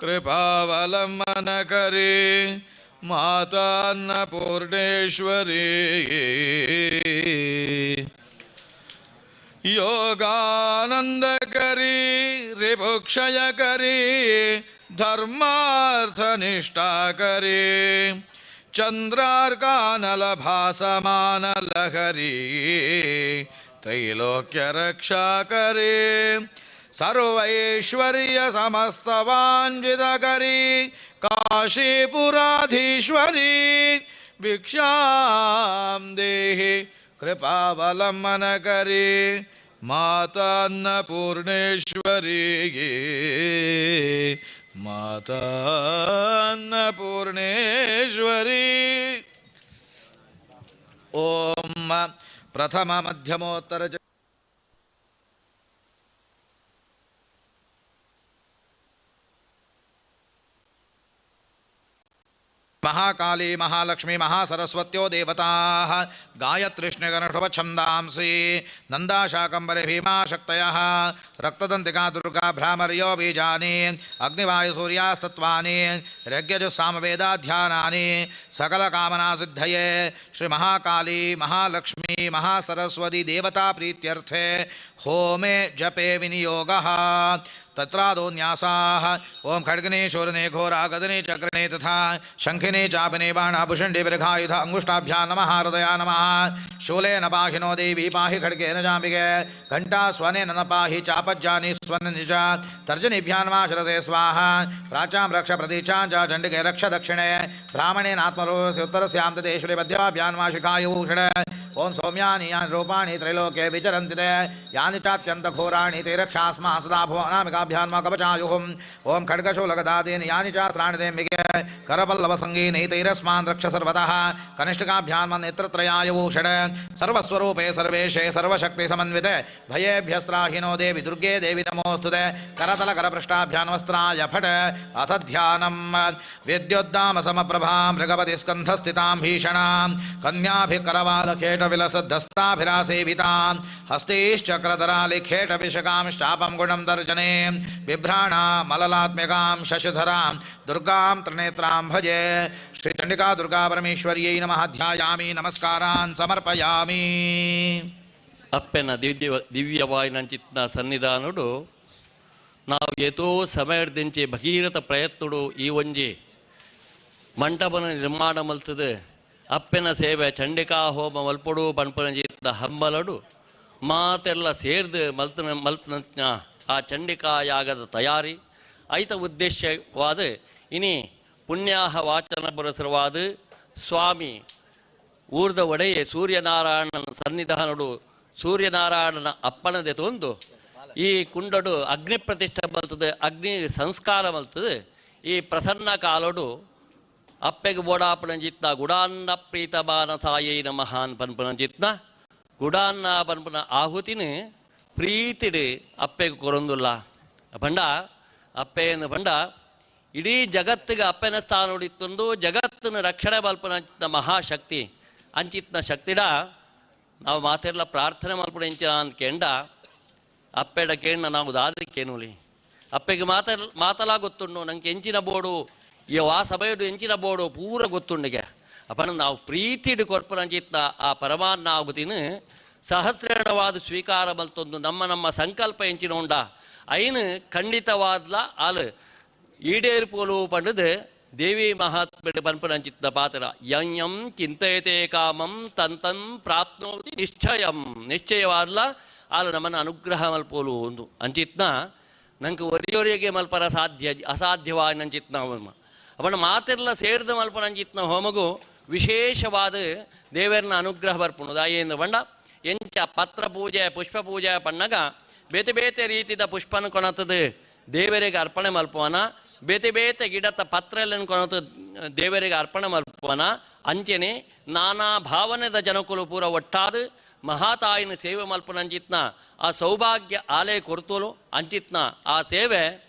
B: कृपावलंबन करी मातान्नपूर्णेश्वरी योगानंद करी रिपुक्षय करी धर्मार्थनिष्ठा करी चंद्रार्कानल भासमान लहरी त्रैलोक्य रक्षा करी सर्वैश्वर्य समस्त वाञ्छित करी काशीपुराधीश्वरी भिक्षां देहि कृपावलंबन करी मातान्नपूर्णेश्वरी मातान्नपूर्णेश्वरी। ओम प्रथम मध्यमोत्तर महाकाली महालक्ष्मी महासरस्वत्यो देवताः गायत्रिष्णगणषुभछन्दांसि नन्दाशाकम्बरे भीमाशक्तयः रक्तदन्तिका दुर्गा भ्रामर्यो बीजानि अग्निवायुसूर्यास्तत्त्वानि ऋग्यजुस्सामवेदाध्यानानि सकलकामनासिद्धये श्रीमहाकाली महालक्ष्मी महासरस्वती देवता प्रीत्यर्थे होमे जपे विनियोगः। तत्रादो न्यासाः ओम खड्गिने शूरने घोरा गदने चक्रिणे तथा शंखिने चापिने बाणाभूषण्डे विरघायुध अंगुष्ठाभ्यां नमः हृदया नमः शूलेन पाहिनो देवी पाहि खड्गेन जाम्बिके घण्टा स्वनेन न पाहि चापज्जानि स्वननिज तर्जनीभ्यां नमः शिरसे स्वाहा प्राचां रक्ष प्रतीचां च चण्डिके रक्ष दक्षिणे ब्राह्मणेनात्मरोस्य उत्तरस्यां तदेश्वरे मध्यमाभ्यां नमः शिखायुभूषण ओम सौम्यानि यानि रूपाणि त्रैलोक्ये विचरन्ति ते यानि चात्यन्तघोराणि ते रक्षास्मा सदा भुवनामिकाभ्यां नमः कवचायुहुम् ओम खड्गशूलगदादीनि यानि चास्त्राणि तेऽम्बिके करपल्लवसङ्गीनि तैरस्मान् रक्ष सर्वतः कनिष्ठिकाभ्यां नमः नेत्रत्रयायुभूषण सर्वस्वरूपे सर्वेशे सर्वशक्तिसमन्विते भयेभ्यस्त्राहिनो देवि दुर्गे देवि नमोऽस्तुते करतलकरपृष्ठाभ्यां वस्त्राय फट्। अथ ध्यानं विद्युद्दामसमप्रभां मृगपतिस्कन्धस्थितां भीषणां कन्याभिकरवालखेटविलसद्धस्ताभिरासेवितां हस्तिश्चक्रधरालिखेटविशकां शापं गुणं तर्जने बिभ्राणामललात्मिकां शशिधरां दुर्गां त्रिनेत्रां भजे। श्रीचण्डिका दुर्गा परमेश्वर्यै नमः। ध्यायामि नमस्कारान् समर्पयामि।
C: ಅಪ್ಪೆನ ದಿವ್ಯವಾಯಿನಂಚಿತ್ನ ಸನ್ನಿಧಾನುಡು ನಾವು ಏತೋ ಸಮಯದಿಂಚೆ ಭಗೀರಥ ಪ್ರಯತ್ನುಡು ಈ ಒಂಜಿ ಮಂಟಪನ ನಿರ್ಮಾಣ ಮಲ್ತದೆ ಅಪ್ಪೆನ ಸೇವೆ ಚಂಡಿಕಾ ಹೋಮ ಮಲ್ಪಡು ಪನ್ಪನಜಿತ್ನ ಹಂಬಲಡು ಮಾತೆಲ್ಲ ಸೇರ್ದು ಮಲ್ತನ ಮಲ್ಪನ ಆ ಚಂಡಿಕಾ ಯಾಗದ ತಯಾರಿ ಐತ ಉದ್ದೇಶವಾದ ಇನಿ ಪುಣ್ಯಾಹ ವಾಚನ ಪುರಸರವಾದ ಸ್ವಾಮಿ ಊರ್ದ ಒಡೆಯೇ ಸೂರ್ಯನಾರಾಯಣನ ಸನ್ನಿಧಾನಡು ಸೂರ್ಯನಾರಾಯಣನ ಅಪ್ಪನದೆ ತೊಂದು ಈ ಕುಂಡಡು ಅಗ್ನಿ ಪ್ರತಿಷ್ಠೆ ಮಲ್ತದೆ ಅಗ್ನಿ ಸಂಸ್ಕಾರ ಮಲ್ತದೆ ಈ ಪ್ರಸನ್ನ ಕಾಲಡು ಅಪ್ಪೆಗೆ ಬೋಡಾಪಣಂಜಿತ್ನ ಗುಡಾನ್ನ ಪ್ರೀತ ಮಾನಸಾಯೈ ನಮಃ ಪನ್ಪನಂಜಿತ್ನ ಗುಡಾನ್ನ ಪನ್ಪನ ಆಹುತಿನ ಪ್ರೀತಿಡು ಅಪ್ಪೆಗೆ ಕೊರೊಂದುಲ್ಲ ಪಂಡ ಅಪ್ಪೆಯನ್ನು ಪಂಡ ಇಡೀ ಜಗತ್ತಿಗೆ ಅಪ್ಪೆನ ಸ್ಥಾನ ಹೊಡಿತ್ತೊಂದು ಜಗತ್ತನ್ನು ರಕ್ಷಣೆ ಮಲ್ಪನ ಮಹಾಶಕ್ತಿ ಅಂಚಿತ್ನ ಶಕ್ತಿಡ ನಾವು ಮಾತೆಲ್ಲ ಪ್ರಾರ್ಥನೆ ಮಲ್ಪುಣ ಎಂಚಿನ ಅಂದ್ ಕೆಂಡ ಅಪ್ಪೆಡ ಕೇಂಡ ನಾವು ದಾದಕ್ಕೇನುಲಿ ಅಪ್ಪೆಗೆ ಮಾತಲಾ ಗೊತ್ತುಂಡು ನಂಗೆ ಎಂಚಿನ ಬೋಡು ಈ ಆ ಸಭೆಯಡು ಎಂಚಿನ ಬೋಡು ಪೂರ ಗೊತ್ತುಂಡಿಗೆ ಅಪ್ಪನ ನಾವು ಪ್ರೀತಿಡು ಕೊರ್ಪುನಂಚಿತ್ನ ಆ ಪರಮಾನ್ನ ಆಗುತ್ತೀನಿ ಸಹಸ್ರೇಣವಾದ ಸ್ವೀಕಾರ ಮಲ್ತೊಂದು ನಮ್ಮ ನಮ್ಮ ಸಂಕಲ್ಪ ಎಂಚಿನ ಉಂಡ ಐನು ಖಂಡಿತವಾದ್ಲ ಆಲು ಈಡೇರ್ಪೋಲು ಪಂಡದು ದೇವಿ ಮಹಾತ್ಮೆ ಪನ್ಪುನಂಚಿತ್ನ ಪಾತ್ರ ಯಂ ಯಂ ಚಿಂತಯತೆ ಕಾಮಂ ತನ್ ತನ್ ಪ್ರಾಪ್ನೋತಿ ನಿಶ್ಚಯಂ ನಿಶ್ಚಯವಾದ್ಲ ಆಲು ನಮ್ಮನ್ನು ಅನುಗ್ರಹ ಮಲ್ಪೋಲು ಒಂದು ಅಂಚಿತ್ನ ನಂಗೆ ಒರಿಯೊರಿಗೆ ಮಲ್ಪರ ಸಾಧ್ಯ ಅಸಾಧ್ಯವಾದ ನಂಚಿತ್ನ ಹೋಮ ಅವನ ಮಾತೆಲ್ಲ ಸೇರಿದ ಮಲ್ಪನಂಚಿತ್ನ ಹೋಮಗು ವಿಶೇಷವಾದ ದೇವರನ್ನ ಅನುಗ್ರಹ ಬರ್ಪುಣು ದಾಯೇಂದ್ರ ಬಂಡ ಎಂಚ ಪತ್ರ ಪೂಜೆ ಪುಷ್ಪ ಪೂಜೆ ಪಣ್ಣಗ ಬೇತೆ ಬೇತೆ ರೀತಿದ ಪುಷ್ಪನ ಕೊನತದು ದೇವರಿಗೆ ಅರ್ಪಣೆ ಮಲ್ಪುವನ ಬೇತೆ ಬೇತೆ ಗಿಡತ ಪತ್ರ ಎಲ್ಲ ಕೊನತ ದೇವರಿಗೆ ಅರ್ಪಣೆ ಮಲ್ಪುವನ ಅಂಚೆನೆ ನಾನಾ ಭಾವನೆದ ಜನಕುಲು ಪೂರ ಒಟ್ಟಾದ ಮಹಾತಾಯಿನ ಸೇವೆ ಮಲ್ಪುನಂಚಿತ್ನ ಆ ಸೌಭಾಗ್ಯ ಆಲೆ ಕೊರ್ತೋಲು ಅಂಚಿತ್ನ ಆ ಸೇವೆ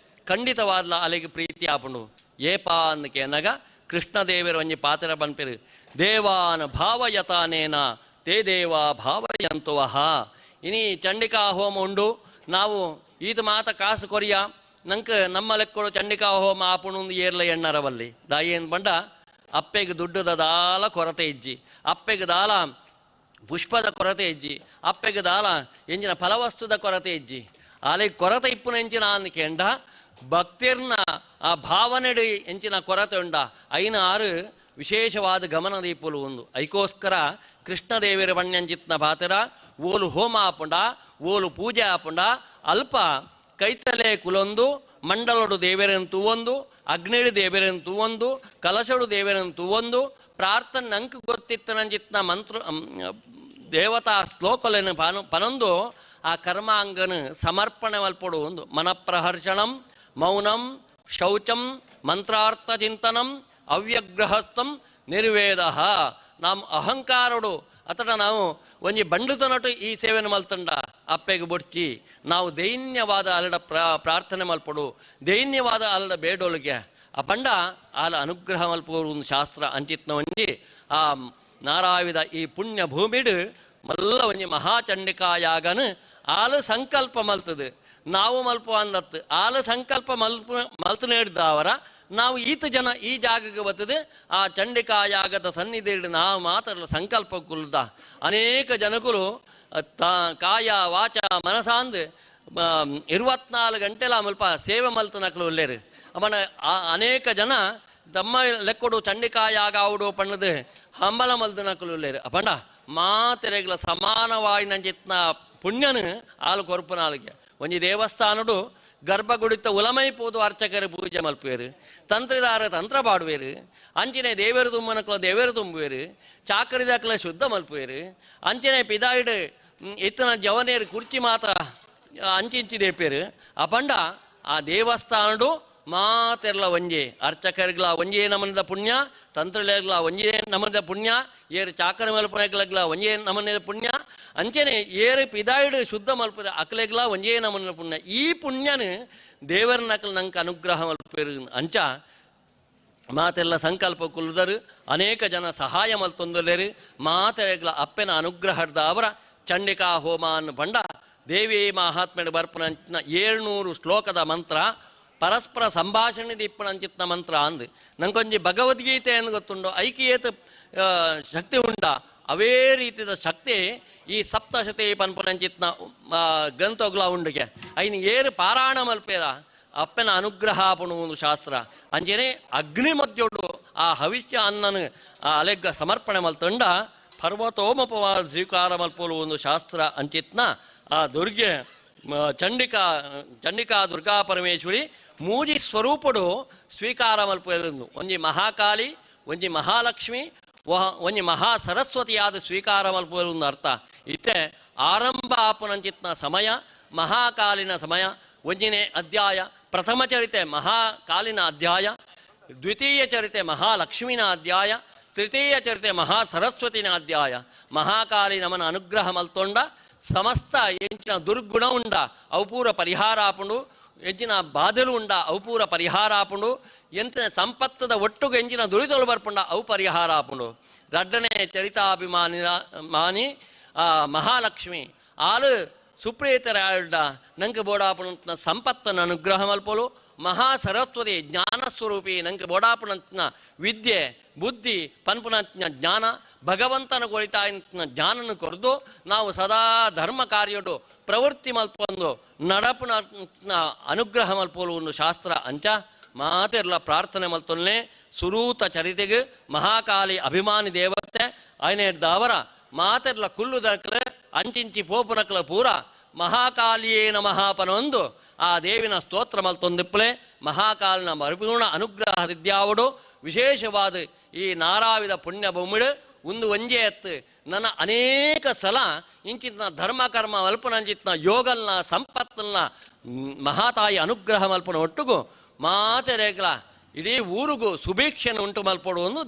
C: ಖಂಡಿತವಾದ್ಲ ಅಲೆಗೆ ಪ್ರೀತಿ ಆಪುಂಡು ಏಪಾ ಅಂದಕೆನಗ ಕೃಷ್ಣದೇವರ ಒಂಜಿ ಪಾತ್ರ ಪನ್ಪೆರು ದೇವಾನ ಭಾವಯತಾನೇನ ತೇ ದೇವ ಭಾವಯಂತುವಹ ಇನಿ ಚಂಡಿಕಾ ಹೋಮ ಉಂಡು ನಾವು ಈತ ಮಾತ ಕಾಸು ಕೊರಿಯ ನಂಗೆ ನಮ್ಮ ಲೆಕ್ಕಡು ಚಂಡಿಕಾ ಹೋಮ ಆಪುಣು ಏರ್ಲ ಎಣ್ಣರವಲ್ಲಿ ದಾಯೇನ್ ಬಂಡ ಅಪ್ಪೆಗೆ ದುಡ್ಡುದ ದಾಲ ಕೊರತೆ ಇಜ್ಜಿ ಅಪ್ಪೆಗೆ ದಾಲ ಪುಷ್ಪದ ಕೊರತೆ ಇಜ್ಜಿ ಅಪ್ಪೆಗೆ ದಾಲ ಎಂಜಿನ ಫಲವಸ್ತುದ ಕೊರತೆ ಇಜ್ಜಿ ಆಲೆ ಕೊರತೆ ಇಪ್ಪುನ ಎಂಚಿನ ಕೆಂಡ ಭಕ್ತಿರ್ನ ಆ ಭಾವನೆಡು ಎಂಚಿನ ಕೊರತೆ ಉಂಡ ಐನ ಆರು ವಿಶೇಷವಾದ ಗಮನ ದೀಪುಲು ಒಂದು ಐಕೋಸ್ಕರ ಕೃಷ್ಣದೇವಿರ ಬಣ್ಯಂಚಿತ್ನ ಪಾತ್ರ ಓಲು ಹೋಮ ಆಪುಂಡ ಓಲು ಪೂಜೆ ಆಪುಂಡ ಅಲ್ಪ ಕೈತಲೆ ಕುಲೊಂದು ಮಂಡಲೊಡು ದೇವರನ್ನು ತೂವೊಂದು ಅಗ್ನಿಡು ದೇವರನ್ನು ತೂವೊಂದು ಕಲಶಡು ದೇವರನ್ನು ತೂವೊಂದು ಪ್ರಾರ್ಥನೆ ನಂಗೆ ಗೊತ್ತಿತ್ತನಂಜಿತ್ನ ಮಂತ್ರ ದೇವತಾ ಶ್ಲೋಕలను ಪನೊಂದು ಆ ಕರ್ಮಾಂಗನ ಸಮರ್ಪಣೆ ಮಲ್ಪೊಡು ಒಂದು ಮನಪ್ರಹರ್ಷಣಂ ಮೌನಂ ಶೌಚಂ ಮಂತ್ರಾರ್ಥ ಚಿಂತನಂ ಅವ್ಯಗ್ರಹಸ್ಥಂ ನಿರ್ವೇದ. ನಾವು ಅಹಂಕಾರಡು ಅಥವಾ ನಾವು ಒಂಜಿ ಬಂಡುತನಟು ಈ ಸೇವೆಯನ್ನು ಮಲ್ತಂಡ ಅಪ್ಪೆಗೆ ಬೊಡ್ಚಿ ನಾವು ದೈನ್ಯವಾದ ಅಲ್ಲಡ ಪ್ರಾರ್ಥನೆ ಮಲ್ಪಡು ದೈನ್ಯವಾದ ಅಲ್ಲಡ ಬೇಡೊಳಗೆ ಆ ಬಂಡ ಆಲ ಅನುಗ್ರಹ ಮಲ್ಪೋರು ಒಂದು ಶಾಸ್ತ್ರ ಅಂಚಿತ್ನ ಒಂಜಿ ಆ ನಾರಾವಿದ ಈ ಪುಣ್ಯ ಭೂಮಿಡು ಮಲ್ಲ ಒಂಜಿ ಮಹಾಚಂಡಿಕಾಯಾಗನು ಆಲ ಸಂಕಲ್ಪ ಮಲ್ತದೆ ನಾವು ಮಲ್ಪ ಅಂದತ್ತು ಆಲ ಸಂಕಲ್ಪ ಮಲ್ತು ನೀಡಿದವರ ನಾವು ಈತ ಜನ ಈ ಜಾಗಕ್ಕೆ ಬರ್ತದೆ ಆ ಚಂಡಿಕಾಯಾಗದ ಸನ್ನಿಧಿ ನಾವು ಮಾತ್ರ ಸಂಕಲ್ಪ ಕುಲ್ದ ಅನೇಕ ಜನಕರು ಕಾಯ ವಾಚ ಮನಸಾಂದ್ 24 ಗಂಟೆಲ ಮಲ್ಪ ಸೇವೆ ಮಲ್ತನಕಲು ಒಲ್ಲೇರು ಅವನ ಅನೇಕ ಜನ ತಮ್ಮ ಲೆಕ್ಕೊಡು ಚಂಡಿಕಾಯಾಗ ಆవుಡು ಪಣ್ಣದು ಹಂಬಲ ಮಲ್ತನಕಲು ಒಲ್ಲೇರು ಅಪಂಡ ಮಾತೆರೆಗ್ಲ ಸಮಾನವಾಗಿ ನಂಜಿತ್ನ ಪುಣ್ಯನು ಆಲು ಕೊರ್ಪುನಾಲಿಗೆ ಒಂಜಿ ದೇವಸ್ಥಾನಡು ಗರ್ಭಗುಡಿತ ಉಲಮೈ ಪೋದು ಅರ್ಚಕರು ಪೂಜೆ ಮಲ್ಪುವೇರು ತಂತ್ರಿದಾರ ತಂತ್ರ ಪಾಡುವೇರು ಅಂಚಿನೆ ದೇವರು ತುಂಬನಕ್ಲ ದೇವರು ತುಂಬುವೇರು ಚಾಕರಿದಾಕ್ಲ ಶುದ್ಧ ಮಲ್ಪುವೇರು ಅಂಚಿನೆ ಪಿದಾಯಿಡು ಇತ್ತನ ಜವನೇರು ಕುರ್ಚಿ ಮಾತ್ರ ಅಂಚಿಂಚಿ ದೇಪೇರು ಅಪಂಡ ಆ ದೇವಸ್ಥಾನಡು ಮಾತೆರ್ಲ ಒಂಜೆ ಅರ್ಚಕರ್ಗ್ಲ ಒಂಜೇ ನಮನದ ಪುಣ್ಯ ತಂತ್ರಲೆಗ್ಲ ಒಂಜೇ ನಮನದ ಪುಣ್ಯ ಏರು ಚಾಕರ ಮಲ್ಪನೆಗ್ಲಗ್ಲ ಒಂಜೇ ನಮನದ ಪುಣ್ಯ ಅಂಚನೆ ಏರು ಪಿದಾಯಿಡು ಶುದ್ಧ ಮಲ್ಪುರ ಅಕ್ಲೆಗ್ಲ ಒಂಜೇ ನಮನ ಪುಣ್ಯ ಈ ಪುಣ್ಯನು ದೇವರ ನಕಲ್ ನಂಗೆ ಅನುಗ್ರಹ ಮಲ್ಪೇರು ಅಂಚ ಮಾತೆಲ್ಲ ಸಂಕಲ್ಪ ಕುಲ್ದರು ಅನೇಕ ಜನ ಸಹಾಯ ಮಲ್ತೊಂದಲೇರು ಮಾತೆರೆಗ್ಲ ಅಪ್ಪೆನ ಅನುಗ್ರಹದ ಅವರ ಚಂಡಿಕಾ ಹೋಮ ಅನ್ನು ಬಂಡ ದೇವಿ ಮಹಾತ್ಮೆಡು ಬರ್ಪುನಂಚಿನ 700 ಶ್ಲೋಕದ ಮಂತ್ರ ಪರಸ್ಪರ ಸಂಭಾಷಣೆ ದಿಪ್ಪಣಂಚಿತ್ನ ಮಂತ್ರ ಅಂದು ನಂಗೊಂಜಿ ಭಗವದ್ಗೀತೆ ಎಂದು ಗೊತ್ತುಂಡು ಐಕ್ಯೇತ ಶಕ್ತಿ ಉಂಡ ಅವೇ ರೀತಿಯ ಶಕ್ತಿ ಈ ಸಪ್ತಶತಿ ಪನ್ಪನಂಚಿತ್ನ ಗ್ರಂಥಗ್ಲ ಉಂಡುಗೆ ಐನು ಏರು ಪಾರಾಯಣ ಮಲ್ಪೇರ ಅಪ್ಪನ ಅನುಗ್ರಹ ಪಣು ಒಂದು ಶಾಸ್ತ್ರ ಅಂಜನೆ ಅಗ್ನಿ ಮಧ್ಯೋಡು ಆ ಹವಿಷ್ಯ ಅನ್ನನು ಆ ಅಲೆಗ್ಗ ಸಮರ್ಪಣೆ ಮಲ್ತಂಡ ಪರ್ವತೋಮಪವಾದ ಸ್ವೀಕಾರ ಮಲ್ಪೋಲು ಒಂದು ಶಾಸ್ತ್ರ ಅಂಚಿತ್ನ ಆ ದುರ್ಗೆ ಚಂಡಿಕಾ ಚಂಡಿಕಾ ದುರ್ಗಾ ಪರಮೇಶ್ವರಿ ಮೂಜಿ ಸ್ವರೂಪಡು ಸ್ವೀಕಾರ ಮಲ್ಪೆಲುಂದು ಒಂಜಿ ಮಹಾಕಾಳಿ ಒಂಜಿ ಮಹಾಲಕ್ಷ್ಮಿ ಒಂಜಿ ಮಹಾ ಸರಸ್ವತಿಯಾದ ಸ್ವೀಕಾರ ಮಲ್ಪೆಲುಂದು ಅರ್ಥ ಇತ್ತೆ ಆರಂಭ ಆಪುನಂಚಿತ್ನ ಸಮಯ ಮಹಾಕಾಲಿನ ಸಮಯ ಒಂಜಿನೇ ಅಧ್ಯಾಯ ಪ್ರಥಮ ಚರಿತೆ ಮಹಾಕಾಲಿನ ಅಧ್ಯಾಯ ದ್ವಿತೀಯ ಚರಿತೆ ಮಹಾಲಕ್ಷ್ಮಿನ ಅಧ್ಯಾಯ ತೃತೀಯ ಚರಿತೆ ಮಹಾ ಸರಸ್ವತಿನ ಅಧ್ಯಾಯ ಮಹಾಕಾಲಿ ನಮನ ಅನುಗ್ರಹ ಮಲ್ತೊಂಡ ಸಮಸ್ತ ಎಂಚಿನ ದುರ್ಗುಣ ಉಂಡ ಅವು ಪೂರ ಪರಿಹಾರ ಆಪುಂಡು ಎಂಚಿನ ಬಾಧಲು ಉಂಡ ಅವು ಪೂರ ಪರಿಹಾರ ಆಪುಂಡು ಎಂಚಿನ ಸಂಪತ್ತದ ಒಟ್ಟುಗು ಎಂಚಿನ ದುರಿತೊಳು ಬರ್ಪುಂಡ ಅವು ಪರಿಹಾರ ಆಪುಂಡು ರಡ್ಡನೆ ಚರಿತಾಭಿಮಾನಿ ಮಾನಿ ಆ ಮಹಾಲಕ್ಷ್ಮಿ ಆಲು ಸುಪ್ರೀತರಾಯುಡ ನಂಗೆ ಬೋಡಾಪುಣಂತನ ಸಂಪತ್ತನ್ನು ಅನುಗ್ರಹ ಮಲ್ಪಲು ಮಹಾಸರಸ್ವತಿ ಜ್ಞಾನಸ್ವರೂಪಿ ನಂಗೆ ಬೋಡಾಪುಣಂತನ ವಿದ್ಯೆ ಬುದ್ಧಿ ಪನ್ಪುನಂತನ ಜ್ಞಾನ ಭಗವಂತನ ಕೊರಿತಾಯಂತನ ಜ್ಞಾನನ ಕೊರದು ನಾವು ಸದಾ ಧರ್ಮ ಕಾರ್ಯಡು ಪ್ರವೃತ್ತಿ ಮಲ್ಪೊಂದು ನಡಪುನ ಅನುಗ್ರಹ ಮಲ್ಪೋಲು ಒಂದು ಶಾಸ್ತ್ರ ಅಂಚ ಮಾತೆರ್ಲ ಪ್ರಾರ್ಥನೆ ಮಲ್ತೊನ್ನೆ ಸುರೂತ ಚರಿತೆಗೆ ಮಹಾಕಾಲಿ ಅಭಿಮಾನಿ ದೇವತೆ ಐನೇಡ್ದಾವರ ಮಾತೆರ್ಲ ಕುಲ್ಲುದಕ್ಲ ಅಂಚಿಂಚಿ ಪೋಪುನಕ್ಲ ಪೂರ ಮಹಾಕಾಲಿಯೇ ನಮಃ ಪನೊಂದು ಆ ದೇವಿನ ಸ್ತೋತ್ರ ಮಲ್ತೊಂದಿಪ್ಪಲೆ ಮಹಾಕಾಲಿನ ಮರುಪೂರ್ಣ ಅನುಗ್ರಹ ಸಿದ್ಧ್ಯಾವಡು ವಿಶೇಷವಾದ ಈ ನಾರಾವಿದ ಪುಣ್ಯ ಭೂಮಿಡು ಒಂದು ಒಂಜೆ ಎತ್ತು ನನ್ನ ಅನೇಕ ಸಲ ಇಂಚಿತ್ನ ಧರ್ಮ ಕರ್ಮ ಮಲ್ಪನಂಚಿತ್ನ ಯೋಗಲ್ನ ಸಂಪತ್ತಲ್ನ ಮಹಾತಾಯಿ ಅನುಗ್ರಹ ಮಲ್ಪನ ಒಟ್ಟುಗು ಮಾತೆರೇಗ್ಲ ಇಡೀ ಊರಿಗೂ ಸುಭೀಕ್ಷೆಯನ್ನು ಉಂಟು ಮಲ್ಪಡುವನ್ನು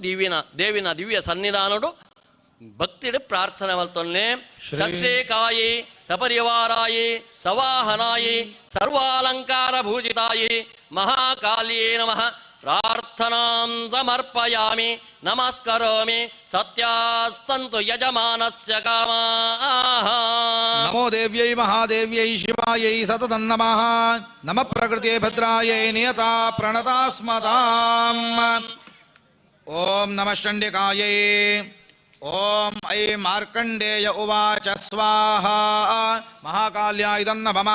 C: ದೇವಿನ ದಿವ್ಯ ಸನ್ನಿಧಾನಡು ಭಕ್ತಿಡು ಪ್ರಾರ್ಥನೆ ಮಲ್ತೊನ್ನೆ ಸಶ್ರೀಕಾಯಿ ಸಪರಿವಾರಾಯಿ ಸವಾಹನಾಯಿ ಸರ್ವಾಲಂಕಾರ ಭೂಷಿತಾಯಿ ಮಹಾಕಾಲಿಯೇ ನಮಃ ಪ್ರಾರ್ಥನಾಂ ಸಮರ್ಪಯಾಮಿ ನಮಸ್ಕರೋಮಿ ಸತ್ಯಾಸ್ತಂತು ಯಜಮಾನಸ್ಯ ಕಾಮಾಃ.
B: ನಮೋ ದೇವ್ಯೈ ಮಹಾದೇವ್ಯೈ ಶಿವಾಯೈ ಸತತಂ ನಮಃ. ನಮಃ ಪ್ರಕೃತಿಯೇ ಭದ್ರಾಯೈ ನಿಯತಾ ಪ್ರಣತಾ ಸ್ಮತಾಂ. ಓಂ ನಮಃ ಚಂಡಿಕಾಯೈ. ಓಂ I Markandeya ಉವಾಚ ಸ್ವಾಹಾ. ಮಹಾಕಾಲ್ಯಾ ಇದಂ ನಮಃ.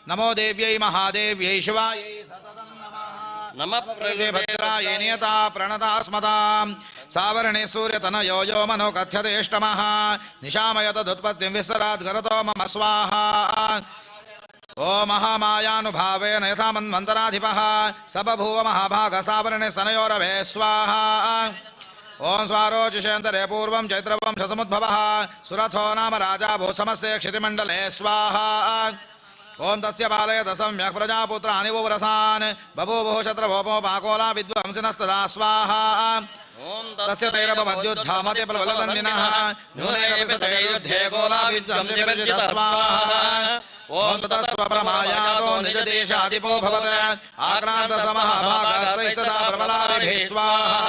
B: ನಮೋ ದೇವ್ಯೈ ಮಹಾದೇವ್ಯೈ ಶಿವಾಯೈ ಸತತಂ ನಮಃ.
C: ನಮಃ
B: ಪ್ರಕೃತಿ ಭದ್ರಾಯೈ ನಿಯತಾ ಪ್ರಣತಾ ಸ್ಮತಾಂ. ಸಾವರ್ಣೆ ಸೂರ್ಯತನಯೋ ಯೋ ಮನೋ ಕಥ್ಯತೇಷ್ಟಮಃ. ನಿಶಾಮಯತದುತ್ಪತ್ತಿಂ ವಿಸ್ತರಾದ್ ಗರತೋ ಮಮ ಸ್ವಾಹಾ. ಓ ಮಹಾಮಾಯಾನುಭಾವೇನ ಯಥಾ ಮನ್ವಂತರಾಧಿಪಃ ಸ ಬಭೂವ ಮಹಾಭಾಗ ಸಾವರ್ಣೆ ಸ್ತನಯೋರವೇ ಸ್ವಾಹಾ. ಓಂ ಸ್ವಾರೋಚಿಷೇಂತರೆ ಪೂರ್ವಂ ಚೈತ್ರವಂಶಸಮುದ್ಭವಃ ಸುರಥೋ ನಾಮ ರಾಜಾ ಭೂಸಮಸ್ತೆ ಕ್ಷಿತಿಮಂಡಲೇ ಸ್ವಾಹಾ. ಓಂ ತಸ್ಯ ಪಾಲಯತ ಸಮ್ಯಕ್ ಪ್ರಜಾಪುತ್ರಾನಿ ಉವ್ರಸಾನ್ ಬಭೂವುಃ ಶತ್ರವೋಪೋಪಾಕೋಲಾ ವಿದ್ವಾಂಸಿನಸ್ತದಾ ಸ್ವಾಹಾ. ತಸ್ಯ ತೈರಭವದ್ಯುದ್ಧಾಮತಿ ಪ್ರಬಲದಂಡಿನಃ ನ್ಯೂನೈರಪಿ ಸ ತೈರ್ಯುದ್ಧೇ ಕೋಲಾ ವಿದ್ವಾಂಸಿ ವಿರಚಿತಃ ಸ್ವಾಹಾ. ಓಂ ತತಸ್ವಪ್ರಮಾಯಾತೋ ನಿಜದೇಶಾಧಿಪೋ ಭವತ್ ಆಕ್ರಾಂತ ಸಮಹಾಭಾಗಸ್ತೈಸ್ತದಾ ಪ್ರಬಲಾರಿಭಿಃ ಸ್ವಾಹಾ.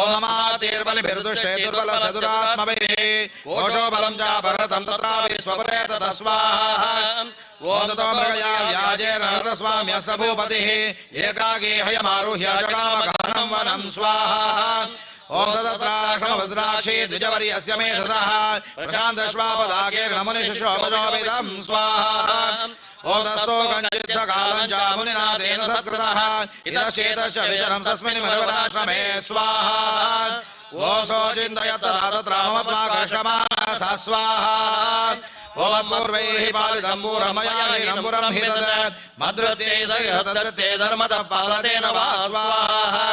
B: ಓಂ ಅಮಾತೇರ್ಬಲಿಭಿರ್ದುಷ್ಟೇ ದುರ್ಬಲಸ್ಯ ದುರಾತ್ಮಭಿಃ ಕೋಶೋ ಬಲಂ ಚಾಪಹೃತಂ ತತ್ರಾಪಿ ಸ್ವಪುರೇ ತತಃ ಸ್ವಾಹಾ. ಓಂ ತತೋ ಮೃಗಯಾ ವ್ಯಾಜೇನ ಹೃತಸ್ವಾಮ್ಯಃ ಸ ಭೂಪತಿಃ ಏಕಾಕಿ ಹಯಮಾರುಹ್ಯ ಜಗಾಮ ಗಹನಂ ವನಂ ಸ್ವಾಹಾ. ಓಂ ತದತ್ರಾಶ್ರಮಭದ್ರಾಕ್ಷಿ ದ್ವಿಜವರ್ಯಸ್ಯ ಮೇಧಸಃ ಪ್ರಶಾಂತಶ್ವಾಪದಾಕೀರ್ಣ ಮುನಿಶುಶ್ರೋಪಶೋಭಿತಂ ಸ್ವಾಹಾ. ಓಂ ತಸ್ತೋ ಕಂಚಿತ್ ಸಕಾಲಂ ಚ ಮುನಿನಾ ತೇನ ಸತ್ಕೃತಃ ಇತಶ್ಚೇತಶ್ಚ ವಿಚರಂ ಸಸ್ಮಿನ್ ಮುನಿವರಾಶ್ರಮೇ ಸ್ವಾಹಾ. ಓಂ ಸೋಚಿಂತಯತ್ತದಾ ತತ್ರ ಮಮತ್ವಾಕರ್ಷಮಾನಸ ಸ್ವಾಹಾ. ಓಂ ಅತ್ಪೂರ್ವೈಃ ಪಾಲಿತಂ ಪೂರಂ ಮಯಾ ಹೀನಂ ಪುರಂ ಹಿ ತತ್ ಮದ್ವೃತ್ತೈ ಸೈರತದ್ವೃತ್ತೈ ಧರ್ಮತಃ ಪಾಲತೇನ ವಾ ಸ್ವಾಹಾ.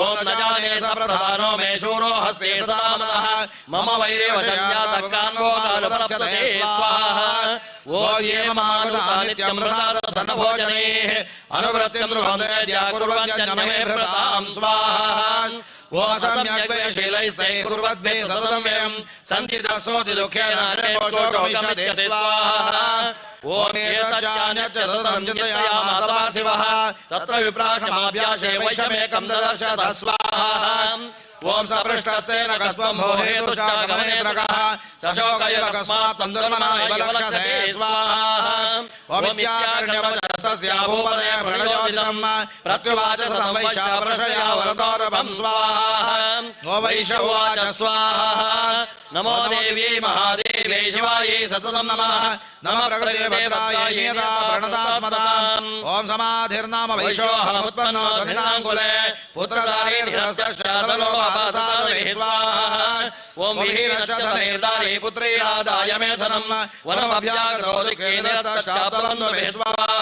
B: ಓಂ ನ ಜಾನೇ ಸ ಪ್ರಧಾನೋ ಮೇ ಶೂರೋ ಹಸ್ತೆ ಸದಾ ಮದಃ ಮಮ ವೈರ್ಯವಶಯಾತಕಾನೋಪಾಲಪ್ಸ್ಯತೆ ಸ್ವಾಹಾ. ಓಂ ಯೇ ಮಮಾಗತಾ ನಿತ್ಯಂ ಪ್ರಸಾದಧನಭೋಜನೈಃ ಅನುವೃತ್ತಿಂ ಧ್ರುವಂತೇದ್ಯ ಕುರ್ವಂತ್ಯನ್ಯಮೇ ಭೃತಾಂ ಸ್ವಾಹಾ. ಓಂ ಅಸಮ್ಯಗ್ವಯಶೀಲೈಸ್ತೈಃ ಕುರ್ವದ್ಭಿಃ ಸತತಂ ವ್ಯಯಂ ಸಂಚಿತಸೋತಿ ದುಃಖೇನ ಶೋಕಮಿಷ್ಯತೆ ಸ್ವಾಹಾ. ಓಂ ಏತಚ್ಚಾನ್ಯಚ್ಚ ಸತತಂ ಚಿಂತಯಾಮಾಸ ಪಾರ್ಥಿವಃ ತತ್ರ ವಿಪ್ರಾಶಮಾಭ್ಯಾಶೇ ವೈಷಮೇಕಂ ದದರ್ಶ ಸ ಸ್ವಾಹಾ. ಓಂ ಸಪೃಷ್ಟಸ್ತೇನ ಕಸ್ಮಂ ಭೋಹೇತುಶ್ಚಾಗಮನೇತ್ರಕಃ ಸಶೋಕ ಇವ ಕಸ್ಮಾತ್ ತ್ವಂ ದುರ್ಮನಾ ಇವ ಲಕ್ಷಸೇ ಸ್ವಾಹಾ. ಓಮಿತ್ಯಾಕರ್ಣ್ಯವಚಸ್ತಸ್ಯ ಭೂಪತಯ ಪ್ರಣಯೋಜಿತಂ ಪ್ರತ್ಯುವಾಚ ಸತಂ ವೈಶ್ಯ ವೃಷಯ ವರತೋರಭಂ ಸ್ವಾಹಾ. ಓ ವೈಶ್ಯ ಉವಾಚ ಸ್ವಾಹಾ.
C: ನಮೋ
B: ದೇವಿ ಮಹಾದೇವ್ಯೈ ಶಿವಾಯೈ ಸತತಂ ನಮಃ. ನಮಃ ಪ್ರಕೃತಿ ಭದ್ರಾಯೈ ನಿಯತಾ ಪ್ರಣತಾ ಸ್ಮತಾಂ. ಓಂ ಸಮಾಧಿರ್ನಾಮ ವೈಶೋಹಮುತ್ಪನ್ನೋ ಧ್ವನಿನಾಂಕುಲೆ ಪುತ್ರಧಾರಿರ್ಧಸ್ತಶ್ಚ ಸ್ವಾಹಾ. ಓಂ ವೀರಶ್ಚ ಧನೈರ್ದಾರಿ ಪುತ್ರೈರಾದಾಯ ಮೇಧನಂ ವನಮಭ್ಯಾಗತೋ ದುಃಖೇನಸ್ತಶ್ಚಾಪ್ತಬಂಧುಭಿಃ ಸ್ವಾಹಾ.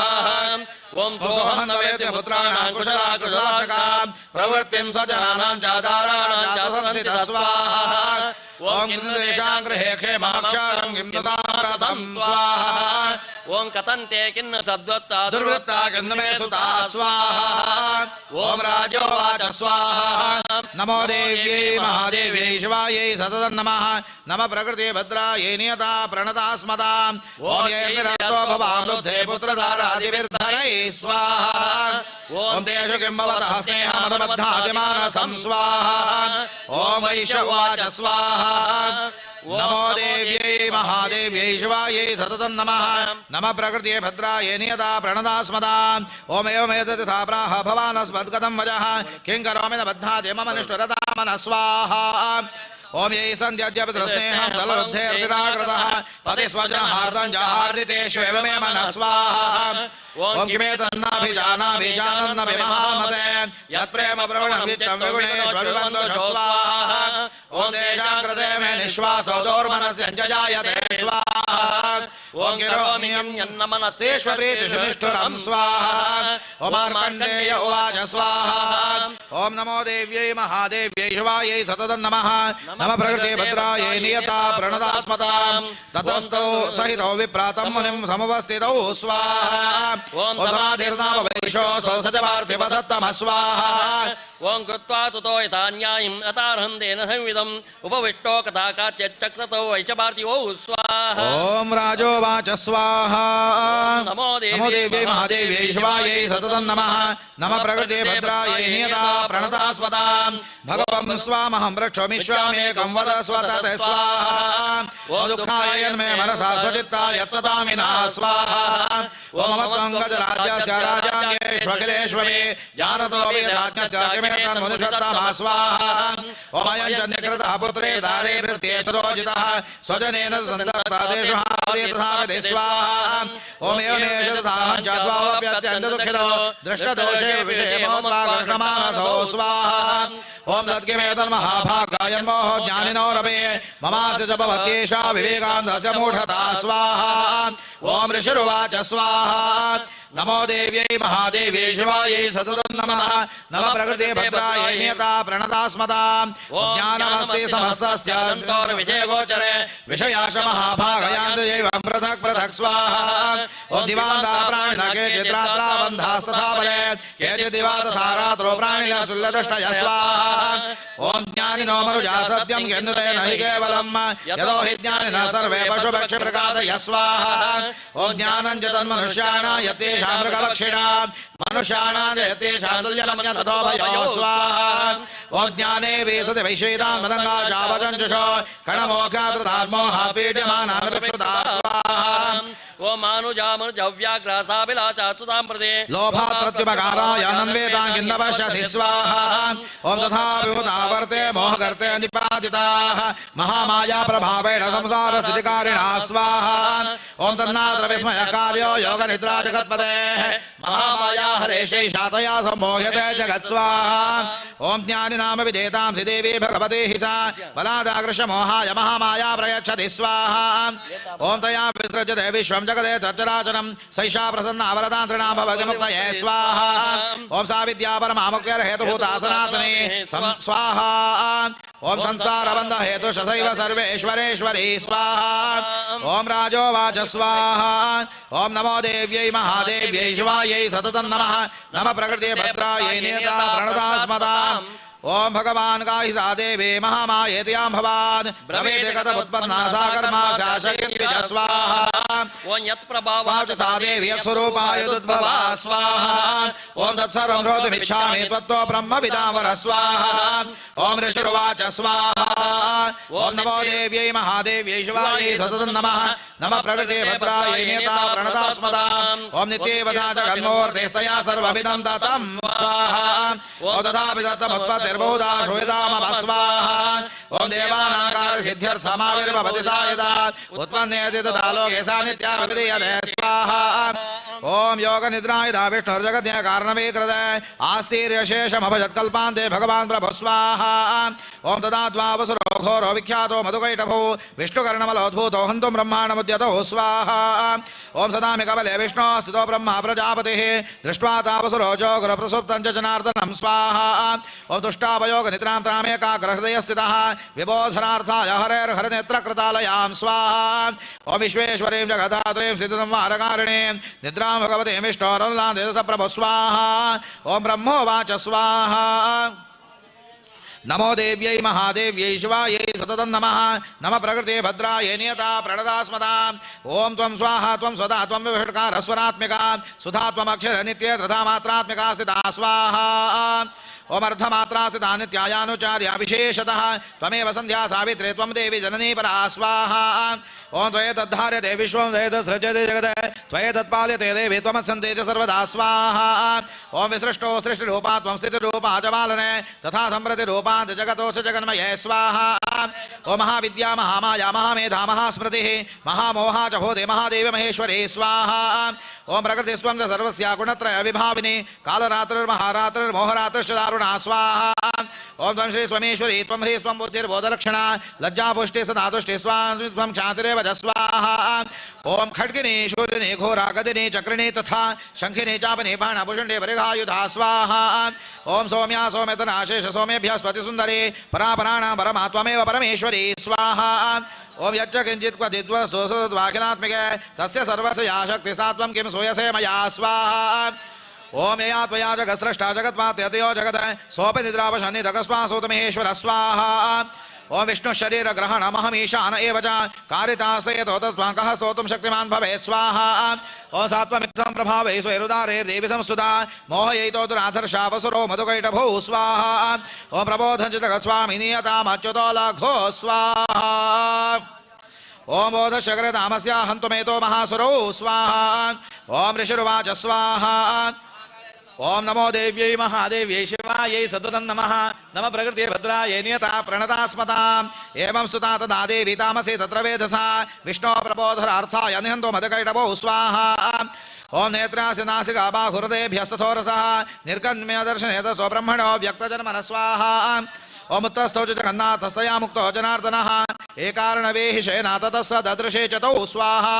C: ಓಂ
B: ಸೋಹಂತವೇತ್ಯ ಪುತ್ರಾಣಾಂ ಕುಶಲಾ ಕುಶಲಾತ್ಮಕಾಂ ಪ್ರವೃತ್ತಿಂ ಸ್ವಜನಾನಾಂ ಚಾದಾರಾಣಾಂ ಚಾತಸಂಸ್ಥಿತಃ ಸ್ವಾಹಾ. ಓಂ ಕಿಂ ಗೃಹೇ ಕ್ಷೇಮಾಕ್ಷಾರಂ ಕಿಂ ನುತಾಂ ರಥಂ ಸ್ವಾಹಾ.
C: ಓಂ ಕಥಂತೆ ಕಿನ್ನ ಸದ್ವತ್ತ
B: ದುರ್ವೃತ್ತ ಕಿಂ ಮೇ ಸುತಾ ಸ್ವಾಹಾ. ಓಂ ರಾಜೋವಾಚ ಸ್ವಾಹಾ. ನಮೋ ದೇವ್ಯೈ ಮಹಾದೇವ್ಯೈ ಶಿವಾಯೈ ಸತತಂ ನಮಃ. ನಮಃ ಪ್ರಕೃತಿ ಭದ್ರಾಯೈ ನಿಯತಾ ಪ್ರಣತಾ ಸ್ಮತಾಂ. ಓಂ ಯೈರ್ನಿರಸ್ತೋ ಭವಾಂ ಲುಬ್ಧೇ ಪುತ್ರಧಾರಾದಿಭಿರ್ಧನೈಃ ಸ್ವಾಹಾ. ओम तेषु किं भवतः स्नेहमनुबद्धातिमानसं स्वाहा। ओम वैश्य उवाच स्वाहा। नमो देव्यै महादेव्यै शिवायै सततं नमः। नमः प्रकृत्यै भद्रायै नियता प्रणदा स्मदा। ओम एवमेतत् प्राह भवानस्मद्गतं वचः किं करोमि न बद्धाति मम निष्ठुरता मनः स्वाहा। ओम ये सन्ध्यद्यपितृस्नेहं दलरुद्धेर्निराकृतः पतिस्वजनहार्दं जहार्दितेष्वेव मे मनः स्वाहा। ओम किमेतन्नाभिजानाभिजानन्नभि महामते यत्प्रेम प्रवणं वित्तं विगुणेष्वभिबन्धुषु स्वाहा। ओम तेषां कृते मे निःश्वासो दौर्मनस्यं च जायते स्वाहा। ओम गिरोम्यं यन्नमनस्तेष्वप्रीतिषु निष्ठुरं स्वाहा। ओम मार्कण्डेय उवाच स्वाहा। ओम नमो देव्यै महादेव्यै शिवायै सततं नमः। नमः प्रकृते भद्रायै नियता प्रणदा स्मतां ततस्तौ सहितौ विप्रातं मुनिं समुपस्थितौ स्वाहा। ओम समाधिर्नाम वैशोऽसौ सचपार्थिवसत्तमः स्वाहा।
C: ओम कृत्वा ततो यथा न्यायम् अतार्हन्तेन संविदम् उपविष्टो कथा काच्यच्चक्रतौ वैशपार्थिवौ स्वाहा।
B: ओम राजोवाच स्वाहा। नमो देव्यै महादेव्यै शिवायै सततं नमः। नमः प्रकृते भद्रायै नियता प्रणता स्मतां भगवं स्वामहं रक्षोमिष्वामेकं वद स्वतते स्वाहा। ओम दुःखाय यन्मे मनसा स्वचित्ता यत्ततामिना स्वाहा। ओम ममत्वं गजराजस्य राजाङ्गेष्वखिलेष्वपि जानतो वेदाज्ञस्य किमेतन्मुनिषत्तमः स्वाहा। ओम अयं च निकृतः पुत्रे दारे वृत्ते सदोजितः स्वजनेन सन्तप्तादेषु हादे तथापि स्वाहा। ओम एवमेष तथाहं च द्वावप्यत्यन्तदुःखितो दृष्टदोषे विषये मोत्वाकर्षमानसो स्वाहा। ओम तत्किमेतन्महाभागायन्मोहो ज्ञानिनो रवे ममास्य च भवत्येषा विवेकान्धस्य मूढता स्वाहा। ओम ऋषिरुवाच स्वाहा। नमो देव्यै महादेव्यै शिवायै सततं नमः। नमः प्रकृते भद्रायै नियता प्रणता स्मतां ज्ञानमस्ति समस्तस्य विषयगोचरे विषयाश महाभागयान्तजैवं पृथक् पृथक् स्वाहा। ओम दिवान्ता प्राणिनः केचिद्रात्रा बन्धास्तथा परे केचिदिवा तथा रात्रौ प्राणिनः शुल्लदृष्टयः स्वाहा। ओम ज्ञानिनो मनुजा सत्यं यन्नुते न हि केवलं यतो हि ज्ञानिनः सर्वे पशुपक्षिमृगादयः स्वाहा। ओम ज्ञानं च तन्मनुष्याणां यत्तेषां मृगपक्षिणां मनुष्याणां यत्तेषां तुल्यमन्यततो भयो स्वाहा। ओम ज्ञाने वेसति वैश्वेदां मदङ्गा चावचञ्चुषो कणमोक्षात् पीड्यमानान् विक्षुता स्वाहा।
C: ओम मानुजामनुजव्याघ्रासाभिलाषासुतां प्रति
B: लोभात् प्रत्युपकाराय नन्वेतां किं न पश्यसि स्वाहा। ओम तथा विमुदावर्ते मोहकर्ते निपातिताः महामाया प्रभावेण संसारस्थितिकारिणा स्वाहा। ओम तन्नात्र विस्मयकार्यो योगनिद्रा जगत्पतेः महामाया हरेशैषा तया सम्मोह्यते जगत् स्वाहा। ओम ज्ञानिनाम विजेतांसि देवी भगवती हि सा बलादाकृष्य मोहाय महामाया प्रयच्छति स्वाहा। ओम तया विसृज्यते विश्वं जगदे तच्चराचरं सैषा प्रसन्ना वरदान्त्रिणां भवति मुक्तये स्वाहा। ओम सा विद्या परमामुक्तिर्हेतुभूता सनातनी स्वाहा। ओम संसारबन्ध हेतुशसैव सर्वेश्वरेश्वरी स्वाहा। ओम राजोवाच स्वाहा। ओम नमो देव्यै महादेव्यै शिवायै सततं नमः। नमः प्रकृते भद्रायै नियता प्रणता स्मताम्। ओम भगवान गाहि सा देवी महामायेत्यां भवान् ब्रवीति गतमुत्पन्ना सा कर्मा शासयन्ति च स्वाहा।
C: ओम यत्प्रभावात्
B: सा देवी यत्स्वरूपाय तद्भवा स्वाहा। ओम तत्सर्वं श्रोतुमिच्छामि त्वत्तो ब्रह्मविदां स्वाहा। ओम ऋषिरुवाच स्वाहा। ओम नमो देव्यै महादेव्यै शिवायै सततं नमः। नमः प्रकृते भद्रायै नियता प्रणता स्मताम्। ओम नित्येव सा जगन्मूर्तिस्तया सर्वमिदं ततं स्वाहा। ओम तथापि तत्समुत्पत्तिर्बहुधा श्रूयतामव स्वाहा। ओम देवानाकार सिद्ध्यर्थमाविर्भवति सा यदा उत्पन्नेति तदा लोके सा नित्या विधीयते स्वाहा। ओम योगनिद्रायदा विष्णुर्जगद्य कारणमीकृते आस्तीर्यशेषमभजत्कल्पान्ते भगवान् प्रभु स्वाहा। ओम तदा द्वावसुरो घोरो विख्यातो मधुकैटभो विष्णुकर्णमलोद्भूतो हन्तुं ब्रह्माणमुद्यतो स्वाहा। ओम सदामि कमले विष्णो स्थितो ब्रह्मा प्रजापतिः दृष्ट्वा तावसुरो जोगुरप्रसुप्तं च जनार्दनं स्वाहा। ओम तुष्टावयोगनिद्रां त्रामेकाग्रहृदयस्थितः विबोधनार्थाय हरेर्हरनेत्रकृतालयां स्वाहा। ओम विश्वेश्वरीं जगदात्रीं स्थितसंहारकारिणीं निद्रां भगवतीं विष्णोरनुदां प्रभु स्वाहा। ओम ब्रह्मोवाच स्वाहा। नमो देव्यै महादेव्यै शिवायै सततं नमः नम प्रकृते भद्रायै नियता प्रणदा स्मदा ओम त्वं स्वाहा त्वं स्वदा त्वं विभषट्कारस्वरात्मिका सुधा त्वमक्षर नित्य तथा मात्रात्मिका स्थिता स्वाहा ओम अर्धमात्रा स्थिता नित्यायानुचार्या विशेषतः त्वमेव संध्या सावित्री त्वं देवी जननी परा स्वाहा ओम त्वयेतद्धार्यते विश्वं त्वयेतत्सृज्यते जगत् त्वयेतत्पाल्यते देवी त्वमत्सन्ते च सर्वदा स्वाहा ओम विसृष्टो सृष्टिरूपा त्वं स्थितिरूपा च पालने तथा सम्प्रतिरूपा जगतोऽस्य जगन्मये स्वाहा ओम महाविद्या महामाया महामेधा महास्मृतिः महामोहा च भूते महादेवी महेश्वरी स्वाहा ओम प्रकृतिस्त्वं च सर्वस्य गुणत्रय विभाविनी कालरात्रिर्महारात्रिर्मोहरात्रिश्च दारुणा स्वाहा ओम त्वं श्री स्वमेश्वरी त्वं ह्रीं स्वं बुद्धिर्बोधलक्षणा लज्जापुष्टि सदा तुष्टि स्वां क्षातिरेव च स्वाहा ओम खड्गिनी शूलिनी घोरा गदिनी चक्रिणी तथा शङ्खिनी चापनी बाणभूषुण्डे परिघायुधा स्वाहा ओम सौम्या सौम्यतनाशेष सौम्येभ्यः स्वतिसुन्दरी परापराणां परमा त्वमेव परमेश्वरी स्वाहा ओम यच्च किंचित् क्वचिद्वस्तुवाखिलात्मिके तस्य सर्वस्य या शक्तिः सा त्वं किं सूयसे मया स्वाहा ओम यया त्वया जगत्स्रष्टा जगत्मात्यतयो जगत् सोऽपि निद्रावशनि तकस्वासोतमहेश्वर स्वाहा ओम विष्णु शरीर ग्रहणमहमीशान एव च कारितासयतो तस्मात् कः स्तोतुं शक्तिमान् भवेत् स्वाहा ओम सात्वमित्थं प्रभावै स्वैरुदारे देवी संस्तुता मोहयैतो दुराधर्षा वसुरो मधुकैटभौ स्वाहा ओम प्रबोधञ्चितगस्वामी नियतामच्युतो लघो स्वाहा ओम बोधशक्रतामस्य हन्तुमेतो महासुरौ स्वाहा ओम ऋषिरुवाच स्वाहा ओम नमो देव्यै महादेव्यै शिवायै सततं नमः नम प्रकृते भद्रायै नियता प्रणता स्मताम् एवं स्तुता तदा देवी तामसे तत्र वेधसा विष्णो प्रबोधरार्थाय निहन्तो मदकैटभौ स्वाहा ओम नेत्रास्य नासिका बाहुहृदयेभ्यस्तथोरसः निर्गम्य दर्शने ततो ब्रह्मणो व्यक्तजन्मनः स्वाहा ओम उत्तस्थौ च जगन्नाथस्तया मुक्तो जनार्दनः एकारणवेहि शयना ततः स ददृशे च तौ स्वाहा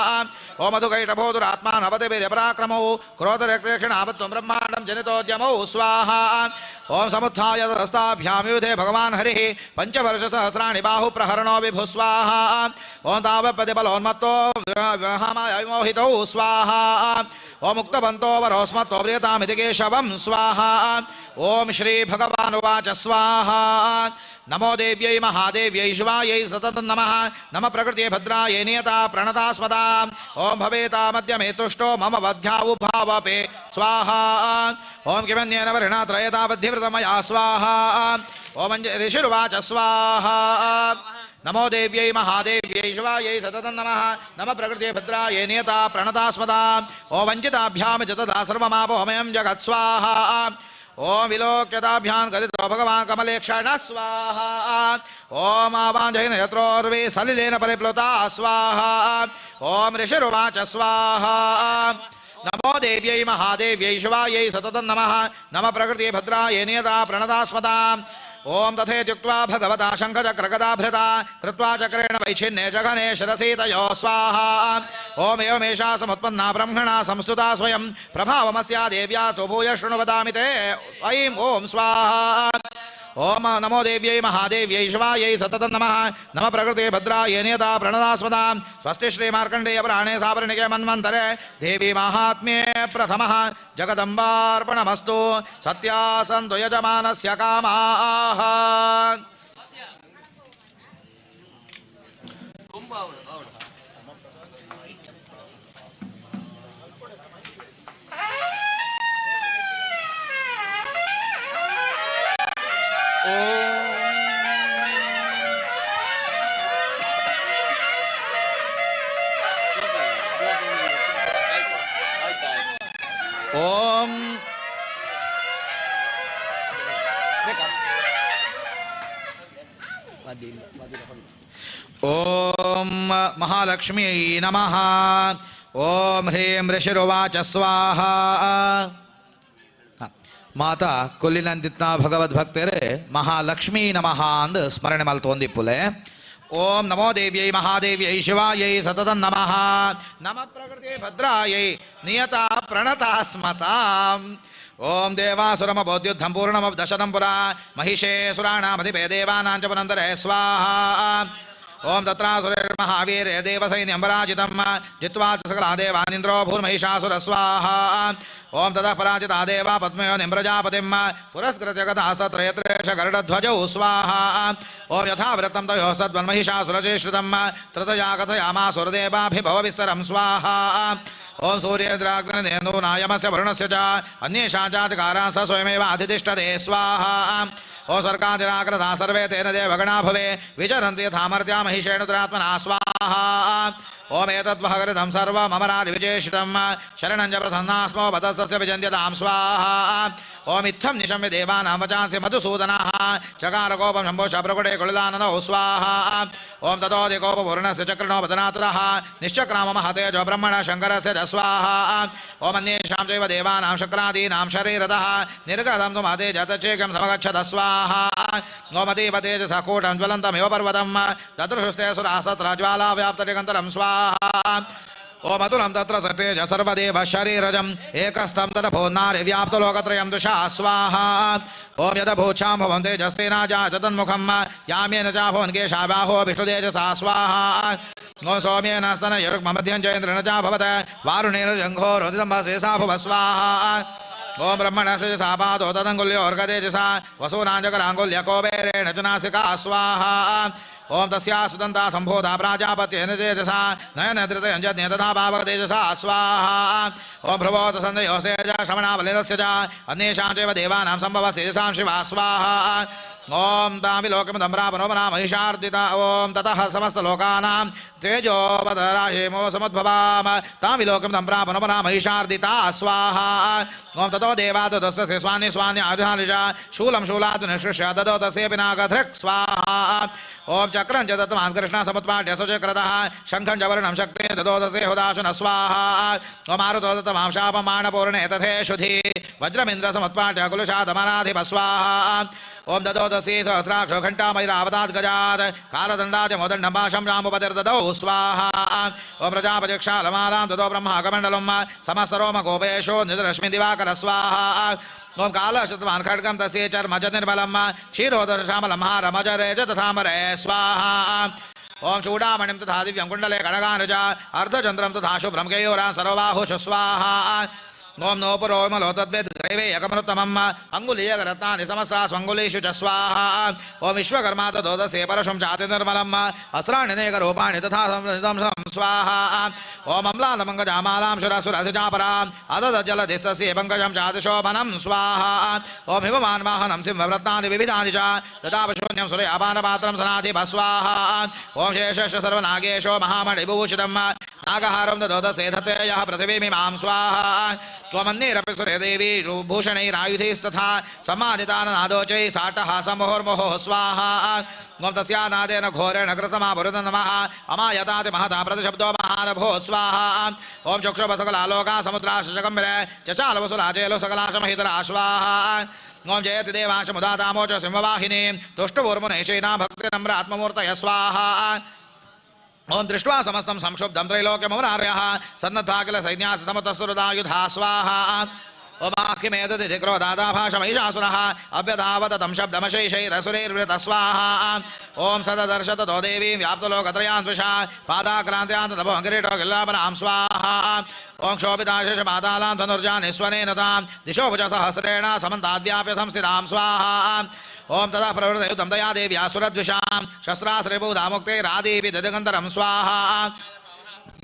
B: ओम मधुकैटभो दुरात्मा नवतिभिरपराक्रमौ क्रोधरक्तक्षणावत्वं ब्रह्माण्डं जनितोद्यमौ स्वाहा ओम समुत्थाय ततस्ताभ्यां युधे भगवान् हरिः पञ्चवर्षसहस्राणि बाहुप्रहरणो विभु स्वाहा ओम तावत्प्रतिबलोन्मत्तो महामायाविमोहितौ स्वाहा ओम मुक्तवन्तो वरोस्मत्तो व्रियतामिति केशवं स्वाहा ओम श्री भगवानुवाच स्वाहा नमो देव्यै महादेव्यै शिवायै सततं नमः नम प्रकृते भद्रायै नियता प्रणता स्मदा ओम भवेतामद्य मे तुष्टो मम वध्याउभावपे स्वाहा ओम किमन्येन वर्णा त्रयतावद्धिवृतमया स्वाहा ओम ऋषिरुवाच स्वाहा नमो देव्यै महादेव्यै शिवायै सततं नमः नम प्रकृते भद्रायै नियता प्रणता स्मदा ओम वञ्चिताभ्यां च तदा सर्वमापोमयं जगत् स्वाहा ओम विलोक्यताभ्यां गदितो भगवान् कमलेक्षण स्वाहा ओम आवाञ्जयन यत्रोर्वे सलिलेन परिप्लुता स्वाहा ओम ऋषिरुवाच स्वाहा नमो देव्यै महादेव्यै शिवायै सततं नमः नम प्रकृते भद्रायै नियता प्रणता स्मदा ओम तथेत्युक्त्वा भगवता शङ्खचक्रगदाभृता कृत्वा चक्रेण वैछिन्ने जघने शिरसि तयो स्वाहा ओम एवमेषा समुत्पन्ना ब्रह्मणा संस्तुता स्वयं प्रभावमस्या देव्या सुभूय शृणु वदामि ते ऐं ओम स्वाहा ओम नमो देव्यै महादेव्यै शिवायै सततं नमः नम प्रकृते भद्रायै नियता प्रणता स्मदा स्वस्ति श्री मार्कण्डेय पुराणे सावर्णिके मन्वन्तरे देवी माहात्म्ये प्रथमः जगदम्बार्पणमस्तु सत्या सन्तु यजमानस्य कामाः। ओम ओम महालक्ष्मी नमः। ओम ह्रीं ऋषिरुवाच स्वाहा। ಮಾತಾ ಕೊಲ್ಲಿನಂದಿತ್ನ ಭಗವದ್ಭಕ್ತರೇ ಮಹಾಲಕ್ಷ್ಮೀ ನಮಃ ಅಂದು ಸ್ಮರಣೆ ಮಲ್ತೊಂದಿಪ್ಪುಲೆ. ಓಂ ನಮೋ ದೇವ್ಯೈ ಮಹಾದೇವ್ಯೈ ಶಿವಾಯೈ ಸತತಂ ನಮಃ ನಮ ಪ್ರಕೃತಿ ಭದ್ರಾಯೈ ನಿಯತ ಪ್ರಣತಾ ಸ್ಮತಾಂ. ಓಂ ದೇವಾಸುರಮಬೋಧ್ಯುದ್ಧಂ ಪೂರ್ಣಮ ದಶತಂ ಪುರಾ ಮಹಿಷೇ ಸುರಾಣಾಮಧಿಪೇ ದೇವಾನಾಂ ಚ ಪುನಂದರೇ ಸ್ವಾಹಾ.
A: ओम तत्रासुरैर्महावीरे देवसैन्यं पराजितं जित्वा च सकला देवानिन्द्रो भूर्महिषासुर स्वाहा। ओम ततः पराजिता देवा पद्मयोनिं प्रजापतिं पुरस्कृत्य गता सत्रयत्रेष गरुडध्वजौ स्वाहा। ओम यथावृत्तं तयोः सद्वन्महिषासुरचेष्टितं तृतया कथयामासुरदेवाभिभव विस्तरं स्वाहा। ओम सूर्येन्द्राग्निर्नेन्दूनायमस्य वरुणस्य च अन्येषां चाधिकारां स स्वयमेव अधितिष्ठते स्वाहा। ओम स्वर्गादिराकृता सर्वे तेन देवगणा भवे विचरन्ति यथामर्त्या महिषेण दुरात्मना स्वाहा। ओम एतद्वः कृतं सर्वममरादिविचेषितं शरणं च प्रसन्नास्मो बतस्य विजन्त्यतां स्वाहा। ओम इत्थं निशम्य देवानां वचांसि मधुसूदनाः चकारकोपं शम्भोष प्रकुटे कुलिदाननौ स्वाहा। ओम ततोऽधिकोपपूर्णस्य चक्रिणो वदनाततः निश्चक्राम महतेजो ब्रह्मण शङ्करस्य च स्वाहा। ओम अन्येषां चैव देवानां शक्रादीनां शरीरतः निर्गतं तु महतेज तच्चेकं समगच्छत स्वाहा। ओम अतीव तेजसः कूटं ज्वलन्तमिव पर्वतं ददृशुस्ते सुराः सत्र ज्वालाव्याप्तदिगन्तरं स्वाहा। ओम अतुलं तत्र तेज सर्वदेव शरीरजम् एकस्थं तदभून्नारि व्याप्तलोकत्रयं दुषा स्वाहा। ओम यदभूच्छां भवन् तेजस्तेनाजात तन्मुखं याम्येन चाभवन् केशाबाहो विष्णुतेजसा स्वाहा। ओम सौम्येन स्तनयरुक्ममध्यं च इन्द्रेण चाभवत् वारुणेन जङ्घो रोदितम्भसेसा भुव स्वाहा। ओम ब्रह्मणस्य सापादो तदङ्गुल्योर्गतेजसा वसूनाञ्जकराङ्गुल्यकोबेरेण च नासिका स्वाहा। ओम तस्या सुदन्ता सम्भूता प्राजापत्येन तेजसा नयनधृतयं जज्ञे तथा पावकतेजसा स्वाहा। ओम भ्रुवोत सन्धयोसेज श्रवणावलितस्य च अन्येषां चैव देवानां सम्भवस्तेजसां शिवा स्वाहा। ओम तामिलोकमिदं प्रापनोमना महिषार्दिता। ओम ततः समस्तलोकानां तेजोवदराशिमो समुद्भवाम तामिलोकमिदं प्रापनोमना महिषार्दिता स्वाहा। ओम ततो देवादुदस्य स्वानि स्वानि आयुधानि च शूलं शूलात् निःसृष्य ददो तस्येऽपि नागधृक् स्वाहा। ओम चक्रं च दत्तवान् कृष्ण समुत्पाट्य सुचक्रतः शङ्खं च वरुणं शक्तिं ददो तस्य हुदाशुनः स्वाहा। ओम मारुतो दत्तवां शापमाणपूर्णे तथेषुधि वज्रमिन्द्र समुत्पाट्य कुलशादमराधिप स्वाहा। ओम ददो तस्य सहस्राक्षो घण्टामैरावतात् गजात् कालदण्डाद्य मोदण्डं पाशं रामुपतिर्ददौ स्वाहा। ओम प्रजापतिक्षालमालां ददो ब्रह्माकमण्डलं समस्तरोमकोपेशो निजरश्मि दिवाकर स्वाहा। ओम कालशतवान् खड्गं तस्य चर्म च निर्मलं क्षीरोदरश्यामलं हारमजरे च तथामरे स्वाहा। ओम चूडामणिं तथा दिव्यं कुण्डले कनकानुज अर्धचन्द्रं तथा शुभ्रं केयूरां सर्वबाहुषु स्वाहा। ओम नोपुरोमलो तद्वेद ग्रैवेयकमनुत्तमम् अङ्गुलीयकरत्नानि समस्ता स्वङ्गुलीषु च स्वाहा। ओम विश्वकर्मा तदोदसे परशुं चातिनिर्मलम् अस्त्राण्यनेकरूपाणि तथा संस्थितं स्वाहा। ओम अम्लानमङ्गजामालां शुरसुरसि चापराम् अददजलधिस्तस्य पङ्कजं चातिशोभनं स्वाहा। ओम हिममान्वाहनं सिंहव्रत्नानि विविधानि च तदापशून्यं सुरयापानपात्रं सनाधिप स्वाहा। ओम शेषस्य सर्वनागेशो महामणिभूषितं नागहारं ददोदसे धत्ते यः पृथिवीमिमां स्वाहा। त्वमन्यैरपि सुरे देवी भूषणैरायुधैस्तथा सम्मानिताननादोचैः साटः समोर्मुहुः स्वाहा। ओम तस्यानादेन घोरेण कृतमापुरुत नमः अमायताति महता प्रतिशब्दो महानभूत् स्वाहा। ओम चक्षुभसकलालोका समुद्राशकम्बिरे चचालवसुराजेलो सकलाशमहितरा स्वाहा। ओम जयति देवाशमुदातामोच सिंहवाहिनीं तुष्टपूर्मुनेशैना भक्तिनम्र आत्ममूर्तय स्वाहा। ओम दृष्ट्वा समस्तं संक्षुब्धं त्रैलोक्यममरार्यः सन्नद्धा किल सैन्यास समुतस्तुरुदायुधा स्वाहा। ओमाखिमेतदिति क्रोधादाभाषमहिषासुरः अभ्यधावत तं शब्दमशैषैरसुरैर्वृतः स्वाहा। ओम सददर्श ततो देवीं व्याप्तलोकत्रयान् स्पृशा पादाक्रान्त्यान् तदभवं किरीटो गिल्लापनां स्वाहा। ओम क्षोभिताशेषपातालां धनुर्जानि स्वनेन तां दिशोभुजसहस्रेण समन्ताद्व्याप्य संस्थितां स्वाहा। ओम तदा प्रवृतयुद्धं दया देव्यासुरद्विषां शस्त्रास्त्रिभूतामुक्तैरादिपि ददिगन्तरं स्वाहा।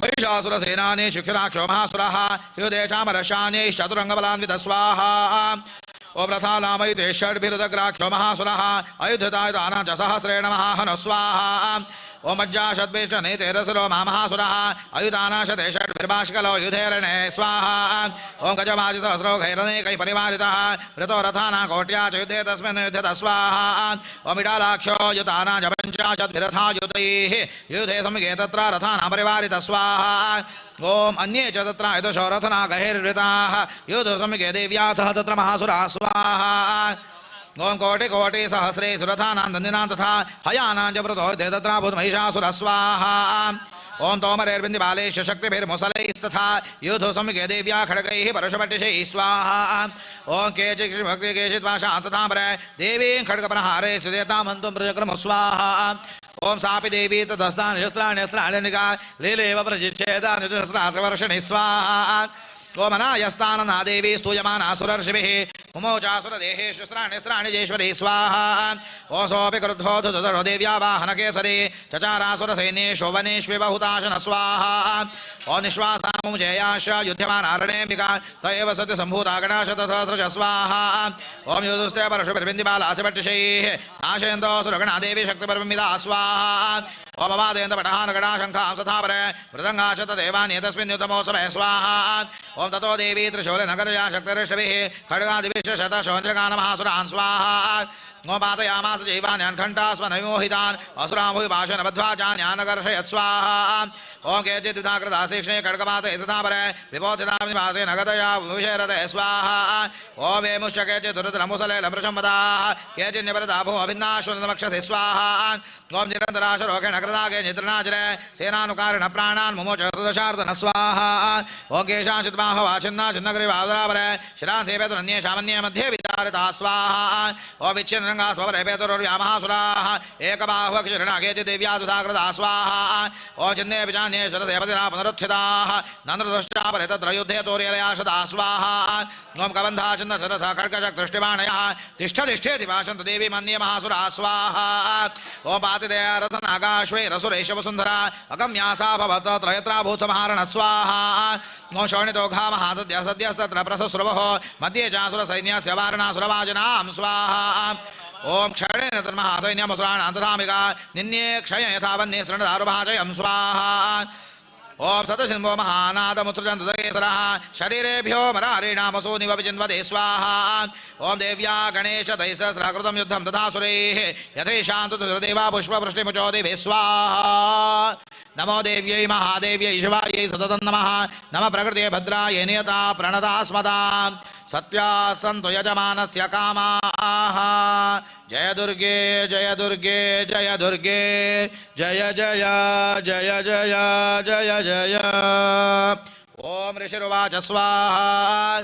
A: महिषासुरसेनानि शिक्षराक्षो महासुरः युधे चामरशान्यैश्चतुरङ्गबलान्वितः स्वाहा। ओम रथानामयुते षड्भिरुदग्राक्षो महासुरः अयुधतायुधानां च सहस्रेण महाहनः स्वाहा। ओम पञ्चाशद्वेष्टनेतेरसुरो महासुरः अयुधानाशते षड्भिर्बाष्कलो युधेरणे स्वाहा। ओम गजवाजिसहस्रो घैरनेकैः परिवारितः ऋतो रथानां कोट्या च युद्धे तस्मिन् युध्यत स्वाहा। ओम इडालाख्यो युतानां च पञ्चाशद्भिरथायुतैः युधे समुगे तत्र रथानां परिवारितः स्वाहा। ओम अन्ये च तत्र युधशो रथनागैर्वृताः युधो समुगे देव्या सह तत्र महासुराः स्वाहा। ओम कोटि कोटि सहस्रे सुरथानां दन्दिनां तथा हयानां च वृतो तत्र भूतमहिषासुरः स्वाहा। ओम तोमरैर्बिन्दिबालैश्च शक्तिभिर्मुसलैस्तथा युधो समुगे देव्या खड्गैः परशुपट्टिशैः स्वाहा। ओम केचित् भक्ति केचित् वाशांसताम्बरे देवीं खड्गप्रहारे सुदेतां हन्तुं प्रचक्रमु स्वाहा।
B: ओम सापि देवी तदस्तानि शस्त्राणि अस्त्राणि लीलेव प्रजिच्छेदानि सहस्रावर्षिणि स्वाहा। ओम अनायस्तानना देवी स्तूयमानासुरर्षिभिः मुमोचासुरदेहेषु स्त्राणि स्त्राणि जेश्वरी स्वाहा। ओम सोऽपि क्रुद्धो धुधरो देव्या वाहनकेसरी चचारासुरसैन्येषु वनेष्विव हुताशन स्वाहा। ओम निःश्वासामुजेयाश युध्यमानारणेऽम्बिका त एव सति सम्भूता गणाशतसहस्रश स्वाहा। ओम युधुस्ते परशुभिर्बिन्दिबालासिभट्टिशैः नाशयन्तोऽसुरगणा देवी शक्तिपरमिदा स्वाहा। ओम अवादयन्त पटहानगणा शङ्खां सथापरे मृदङ्गाश तदेवानि तस्मिन् युद्धमोत्सवे स्वाहा। ओम ततो देवी त्रिशूलनगरया शक्तिऋषभिः खड्गादिभिश्च शतशोऽञ्जगानमहासुरान् स्वाहा। ओम पातयामास जीवान्यान् घण्टास्वनविमोहितान् असुराभुविभाषण बद्ध्वा चान्यानकर्षयत् स्वाहा। ओम केचिद्विधाकृताशीक्ष्णे खड्गपाते सदापरे विपोथितां नगदया विषयरते स्वाहा। ओम वेमुश्च केचिदुरुद्रमुसले लमृशंवदाः केचिन्निपरदाभो अभिन्नाश्वनवक्षसि स्वाहा। ओम निरन्तराशरोगेण कृतागे निद्रनाचरे सेनानुकारिण प्राणान् मुमोच सुदशार्दन स्वाहा। ओम केशांशिद्बाहवाचिन्ना छिन्नग्रीवादरापरे शिरांसेपेतुरन्ये शामन्ये मध्ये वितारिता स्वाहा। ओम विच्छिन्नरङ्गा स्वपरेपेतुर्व्यामहासुराः एकबाह्वक्षिरणा केचिद्देव्या दुधाकृता स्वाहा। ओम चिन्ने विचान्ये शरदेवतिना पुनरुत्थिताः नन्द्रदुष्टापरे तत्र युद्धे तोर्यलया शता स्वाहा। ओम कबन्धा छिन्नशरसा खड्गशक्दृष्टिबाणयः तिष्ठ तिष्ठेति भाषन्त देवी मन्ये महासुरा स्वाहा। ओम पातिदया रथनागाश्वैरसुरेश वसुन्धरा अगम्यासा भवत त्रयत्राभूतमहारण स्वाहा। ओम शोणितोघा महासद्य सद्यस्तत्र प्रसस्रवः मध्ये चासुरसैन्यस्य वारणासुरवाजिनां स्वाहा। ओम क्षयेण तन्महासैन्यमसुराणां तथामिका निन्ये क्षय यथा वह्ने शृणदारुभाजयं स्वाहा। ओम सतसिंहो महानादमुत्सृजन्तु दयेसरः शरीरेभ्यो मरारीणामसो निवविचिन्वते स्वाहा। ओम देव्या गणेश तैसहस्राकृतं युद्धं तथासुरैः यथैषान्तु देवा पुष्पवृष्टिमुचो देवे स्वाहा। नमो देव्यै महादेव्यै शिवायै सततं नमः। नमः प्रकृते भद्रायै नियता प्रणता स्मतां सत्या सन्तु यजमानस्य कामाः। जय दुर्गे जय दुर्गे जय दुर्गे जय जय जय जय जय जय। ओम ऋषिरुवाच स्वाहा।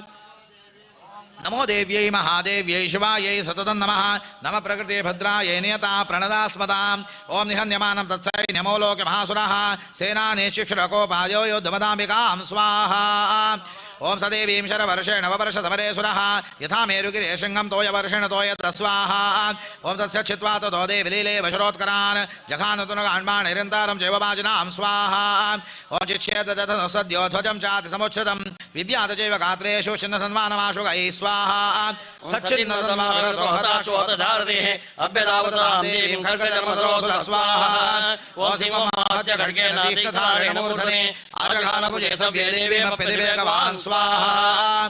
B: नमो देव्यै महादेव्यै शिवायै सततं नमः। नमः प्रकृते भद्रायै नियता प्रणदा स्मताम्। ओम निहन्यमानं तत्सैन्यमो लोके महासुरः सेनानि शिक्षुरकोपायो योद्धमदाम्बिकां स्वाहा। ओम सदेवीं शरवर्षेण ववर्षसमरे सुरः यथा मेरुगिरे शृङ्गं तोयवर्षेण तोयत्र स्वाहा। ओम तस्य छित्त्वा ततो देवी लीले वशरोत्करान् जघानतुनगाण्बाणैरन्तारं चैव वाजिनां स्वाहा। ओम चिच्छेदतनो सद्यो ध्वजं चाति समुच्छ्रितं विव्यात चैव गात्रेषु छिन्नसन्मानमाशु गैः स्वाहा। सच्छिन्नसन्माविरतो हताशोतधारतिः अभ्यदावतां देवीं खड्गचर्मसरोसुर स्वाहा। ओम सिंहमाहत्य खड्गेन तीक्ष्णधारेण मूर्धने आजघानभुजे सव्ये देवीमप्यतिवेगवान् स्वाहा।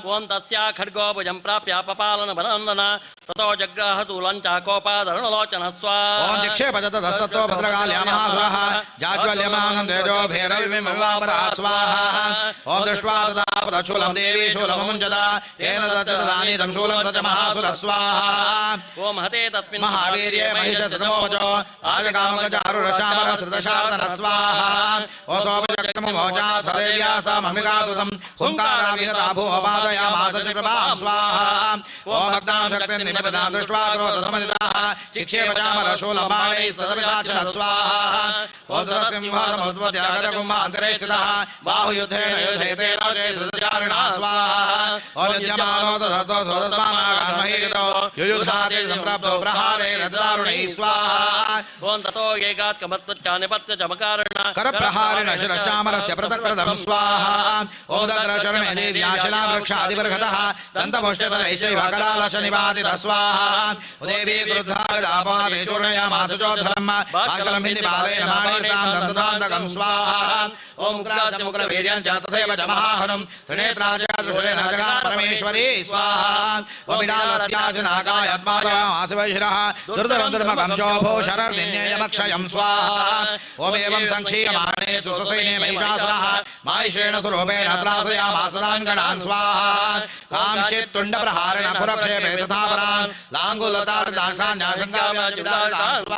C: ओम तस्या खड्गो भुजं प्राप्य पपालन बलनन्दन ततो जग्राह शूलं च कोपादरुणलोचन स्वाहा।
B: ओम चिक्षेपजतस्ततो भद्रकाल्या महासुरः जाज्वल्यमानं तेजो भैरविमिवापरात् स्वाहा। ओम दृष्ट्वा तदा पदशूलं देवी शूलमुञ्चत तेन तच्चदानीतं शूलं स च महासुरः स्वाहा।
C: ओम हते तस्मिन्
B: महावीर्ये महिषसतमोवचो आजगामगजारुरशामरसृतशार्दन स्वाहा। ओम सोपजक्तमुमोचाथ देव्या सा ममिगातुतं हुङ्काराभिहता भूपादयामास शिप्रभां स्वाहा। ओम भक्तां शक्तिं निमतदां दृष्ट्वा क्रोधसमनिताः शिक्षेपचामरशूलं बाणैस्तदपिताचन स्वाहा। ओम ततसिंहासमुत्पत्त्यागजकुम्भान्तरे स्थितः बाहुयुद्धेन युधेते राजैस्तचारिणा स्वाहा। ओम युध्यमानो तततो सोदस्मानागान्महीगतो युयुधाति सम्प्राप्तो प्रहारे रथदारुणैः स्वाहा।
C: ओम ततो एकात् कमत्वच्च निपत्य चमकारिण
B: करप्रहारिण शिरश्चामरस्य पृथक्कृतं स्वाहा। ओम दग्रशरणे देव्या शिलावृक्षादिवर्गतः दन्तमुष्टितरैश्चैव करालशनिपातितः स्वाहा। देवी क्रुद्धा गदापाते चूर्णयामासु चोद्धलं बाष्कलं भिन्दिपालेन बाणैस्तां दन्तधान्तकं स्वाहा। ओम उग्रासमुग्रवीर्यं च तथैव च महाहनुं त्रिनेत्रा च त्रिशूलेन जगान परमेश्वरी स्वाहा। ओमिडालस्यासिनागायात्मातवामासि वैशिरः दुर्धरं दुर्मगं चोभो शरर्निन्ययमक्षयं स्वाहा। ओम एवं संक्षीयमाणे तु सुसैन्ये महिषासुरः माहिषेण स्वरूपेण त्रासयामासुरान् गणान् स्वाहा। कांश्चित्तुण्डप्रहारेण पुरक्षेपे तथा परान् लाङ्गूलतार्दाशान्याशङ्काव्याजिदान् स्वाहा।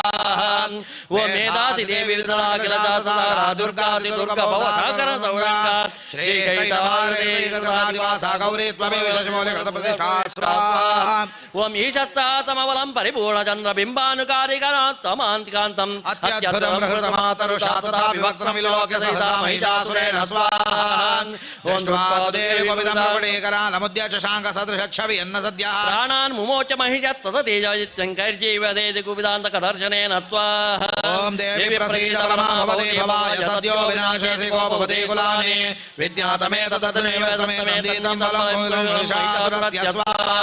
C: ಓಂ ಮೇಧಾಸಿ ದೇವಿ ವಿತಲಾಖಿಲ ಜಾತದಾರಾ ದುರ್ಗಾಸಿ ದುರ್ಗ ಭವ ಸಾಗರ ಸೌರಂಗ
B: ಶ್ರೀ ಕೈಟವಾರೇಕೃತಾದಿವಾಸ ಗೌರಿ ತ್ವಮೇವ ಶಶಿಮೌಲಿ ಕೃತ ಪ್ರತಿಷ್ಠಾ ಸ್ವಾಹಾ.
C: ಓಂ ಈಶಸ್ತಾತಮವಲಂ ಪರಿಪೂರ್ಣಚಂದ್ರ ಬಿಂಬಾನುಕಾರಿಕರಾತ್ತಮಾಂತಿಕಾಂತಂ
B: ಅತ್ಯದ್ಭುತಂ ಬೃಹೃತಮಾತರು ಶಾತತಾ ವಿವಕ್ತ್ರಂ ವಿಲೋಕ್ಯ ಸಹಸಾ ಮಹಿಷಾಸುರೇಣ ಸ್ವಾಹಾ. ದೃಷ್ಟ್ವಾ ತು ದೇವಿ ಕೋಪಿತಂ ಪ್ರಕಟೀಕರಾಲಮುದ್ಯ ಶಶಾಂಕ ಸದೃಶಕ್ಷವಿ ಯನ್ನ ಸದ್ಯಃ.
C: ಪ್ರಾಣಾನ್ ಮುಮೋಚ ಮಹಿಷ ತದ ತೇಜಾಯಿತ್ಯಂಕೈರ್ಜೀವದೇತಿ ಕುಪಿದಾಂತಕ ದರ್ಶನೇನ ಸ್ವಾಹ.
B: ओम देवी प्रसीद परमा भवति भवाय सद्यो विनाशयसि गोपवती कुलानि विद्यातमे तदतमेव समेतं दीतं बलं मूलं महिषासुरस्य स्वाहा।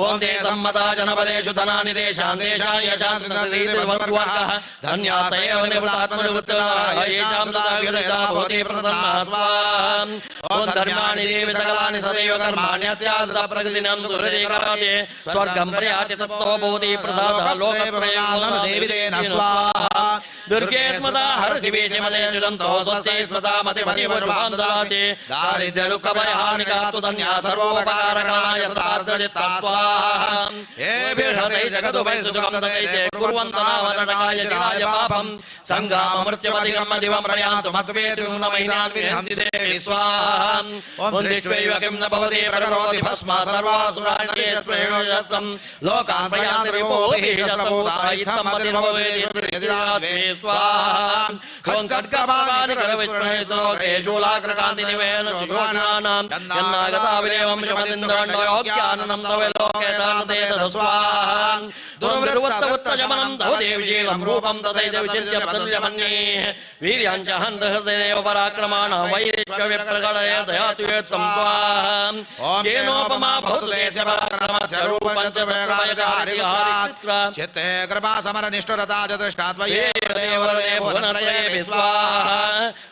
B: ओम ते सम्मता जनपदेषु धनानि देशां देशाय यशांसि धन्यासैव निवृत्तात्मनिवृत्तदारा येषां सदाभ्युदयदा भवति प्रसन्ना स्वाहा। ओम धर्माणि देवि सकलानि सदैव कर्माण्यत्यादृत प्रतिदिनं सुहृदे कराते
C: स्वर्गं प्रयाति तत्तो भवति प्रसादः लोकत्रयं
B: देवी देन स्वाहा।
C: दुर्गे स्मृता हरसि बीजमदे जुदन्तो स्वस्ति स्मृता मतिमतिवशुभां ददाति
B: दारिद्र्यदुःखभयहानिकातु धन्या सर्वोपकारणाय सदार्द्रचित्ता स्वाहा। येभिर्हतै जगदुभय सुखं ददते कुर्वन्तु नामनरकाय चिराय पापं सङ्ग्राममृत्युमधिगं दिवं प्रयातु मत्वेतु नमैनान् विहंसि देवि स्वाहा। ॐ दृष्ट्वैव किं न भवति प्रकरोति भस्म सर्वासुराणि शस्त्रेण शस्त्रं लोकान् प्रयान्ति विभोभिः शस्त्रभूता इत्थं मतिर्भवति यदिराद्वे स्वाहा। खड्गप्रभानिकरविस्फुरणे स्तोत्रे शूलाग्रकान्तिनिवेन
C: शूलानां यन्नागताविदेवं शमदिन्द्राण्डयोग्याननं तव लोके दानते स्वाहा। दुर्वृत्तवृत्तशमनं तव देवीशीलं रूपं तथैव विचिन्त्य तुल्यमन्यैः वीर्याञ्च हन्तहृदयेव पराक्रमाणां वैश्वविप्रगणय दयातु यत्सं स्वाहा। केनोपमा भवतु तेस्य पराक्रमस्य रूपं
B: चतुर्वेगाय चित्ते कृपा समरनिष्ठुरता च दृष्टा त्वयैव देवरदेव भुवनत्रये
C: स्वाहा।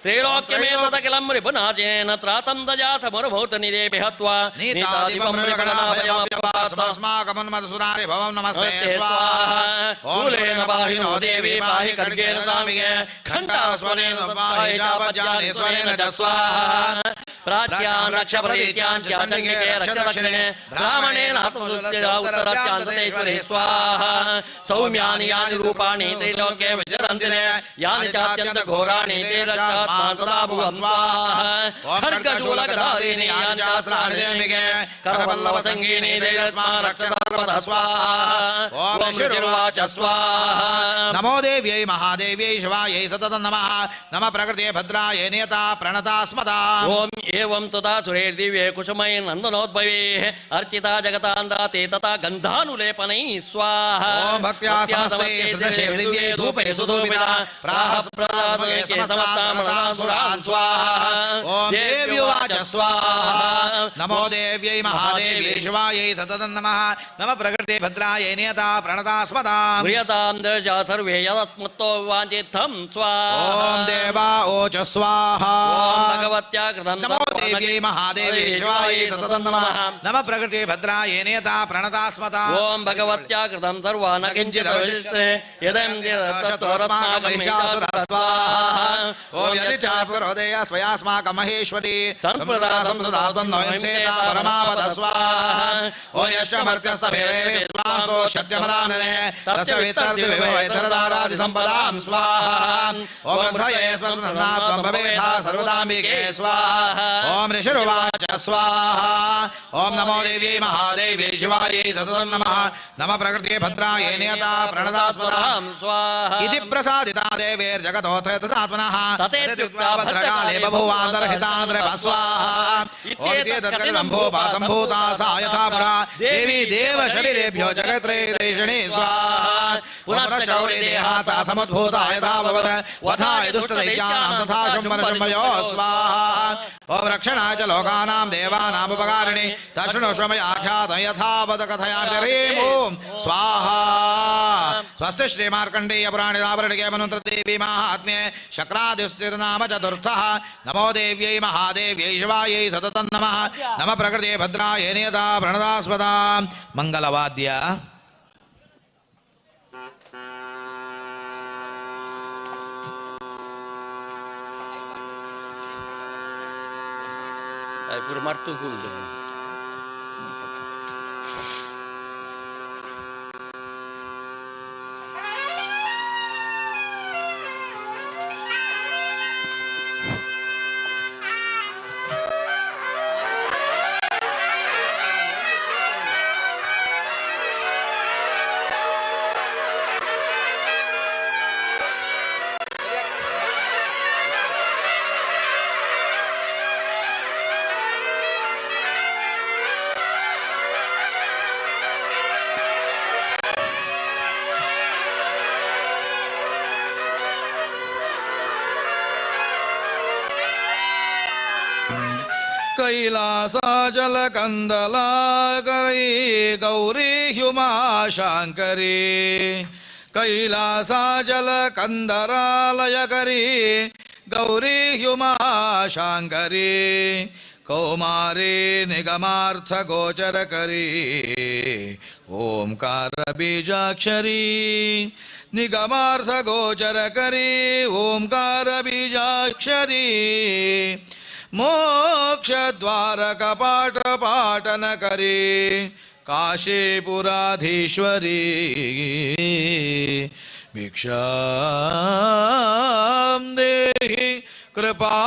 C: त्रैलोक्यमेतदखिलं रिपुनाशेन त्रातं दजाथ मरुभूतनिदेभि हत्वा
B: नीतादिपं ऋगणाभयमप्यपास्माकमुन्मदसुरारि भवं नमस्ते स्वाहा। ॐ शूलेन पाहि नो देवी पाहि खड्गेन दामिके घण्टास्वरेण पाहि चापज्याने स्वरेण च स्वाहा।
C: प्राच्यां रक्ष प्रतीच्यां च चण्डिके रक्ष दक्षिणे ब्राह्मणेन आत्मदुस्य उत्तराभ्यां ततेश्वरे स्वाहा। सौम्यानि यानि रूपाणि त्रैलोक्ये
B: विचरन्ति
C: यानि चात्यन्त घोराणि ते रक्षात्मां सदा भुवं स्वाहा। खड्गशूलगदादीनि यानि
B: चास्त्राणि देविके करपल्लवसङ्गीनि ते रस्मान् रक्ष सर्वतः स्वाहा। ॐ ऋषिरुवाच स्वाहा। नमो देव्यै महादेव्यै शिवायै सततं नमः। नमः प्रकृते भद्रायै नियता प्रणता स्मता।
C: ॐ एवं तथा सुरैर्दिव्ये कुसुमैः नन्दनोद्भवैः अर्चिता जगतां दाते तथा गन्धानुलेपनैः स्वाहा।
B: ॐ भक्त्या समस्ते सदशैर्दिव्यै धूपैः सुधूपिता प्राह प्रसादये समस्तान् स्वाहा। ॐ देव्युवाच स्वाहा। नमो देव्यै महादेव्यै शिवायै सततं नमः। नमः प्रकृते भद्रायै नियता प्रणता स्मता।
C: म्रियतां दर्शा सर्वे यदात्मत्तो वाञ्छितं स्वाहा।
B: ॐ देवा ओच स्वाहा।
C: ॐ भगवत्या कृतं
B: नमो देव्यै महादेव्यै शिवायै सततं नमः। नमः प्रकृते भद्रायै नियता प्रणता स्मता।
C: ॐ भगवत्या कृतं सर्वा न किञ्चित् अवशिष्यते यदं
B: महिषासुरः स्वाहा। ॐ यदि चापरोदय स्वयास्माकं महेश्वरी संसदा संसदा त्वं हिंसेता परमापद स्वाहा। ॐ यश्च मर्त्यस्तभिरेवे स्वासो सत्यमदानने तस्य वितर्दिविभवैतरदारादिसम्पदां स्वाहा। ॐ वृद्धये स्वर्णना त्वं भवेथा सर्वदाम्बिके स्वाहा। ॐ ऋषिरुवाच स्वाहा। ॐ नमो देव्यै महादेव्यै शिवायै सततं नमः। नमः प्रकृते भद्रायै नियता प्रणता स्मता
C: स्वाहा।
B: इति प्रसादिता देवेर्जगतोऽथ तदात्मनः ततेत्युक्त्वा भद्रकाले बभूवान्तर्हितान्तर्भ स्वाहा। ॐ एतत्कथितं भूपा सम्भूता सा यथा पुरा देवी देवशरीरेभ्यो जगत्त्रयदेशिणी स्वाहा। पुनश्च गौरी देहात् सा समुद्भूता यथा भवत् वधाय दुष्टदैत्यानां तथा शुम्भनशुम्भयो स्वाहा। ॐ रक्षणाय च लोकानां देवानामुपकारिणि तशृणुष्व मयाख्यातं यथावत् कथयामि ह्रीं ॐ स्वाहा। स्वस्ति श्रीमार्कण्डेय पुराणे दावरणिके मन्वन्तरदेवी माहात्म्ये शक्रादिस्तिर्नाम चतुर्थः। नमो देव्यै महादेव्यै शिवायै सततं नमः। नमः प्रकृते भद्रायै नियता प्रणता स्मता। मंगलवाद्य ಕೈಲಾಸಾಚಲಕಂದಲಾಕರಿ ಗೌರಿ ಹ್ಯುಮಾಶಾಂಕರಿ ಕೈಲಾಸಾಚಲಕಂದರಾಲಯಕರಿ ಗೌರಿ ಹ್ಯುಮಾಶಾಂಕರಿ ಕೌಮಾರಿ ನಿಗಮಾರ್ಥಗೋಚರಕರಿ ಓಂಕಾರ ಬೀಜಾಕ್ಷರಿ ನಿಗಮಾರ್ಥಗೋಚರಕರಿ ಓಂಕಾರ ಬೀಜಾಕ್ಷರಿ ಮೋಕ್ಷದ್ವಾರಕಪಾಟಪಾಟನಕರಿ ಕಾಶೀಪುರಾಧೀಶ್ವರಿ ಭಿಕ್ಷಾಂ ದೇಹಿ ಕೃಪಾವಲಂಬನಕರಿ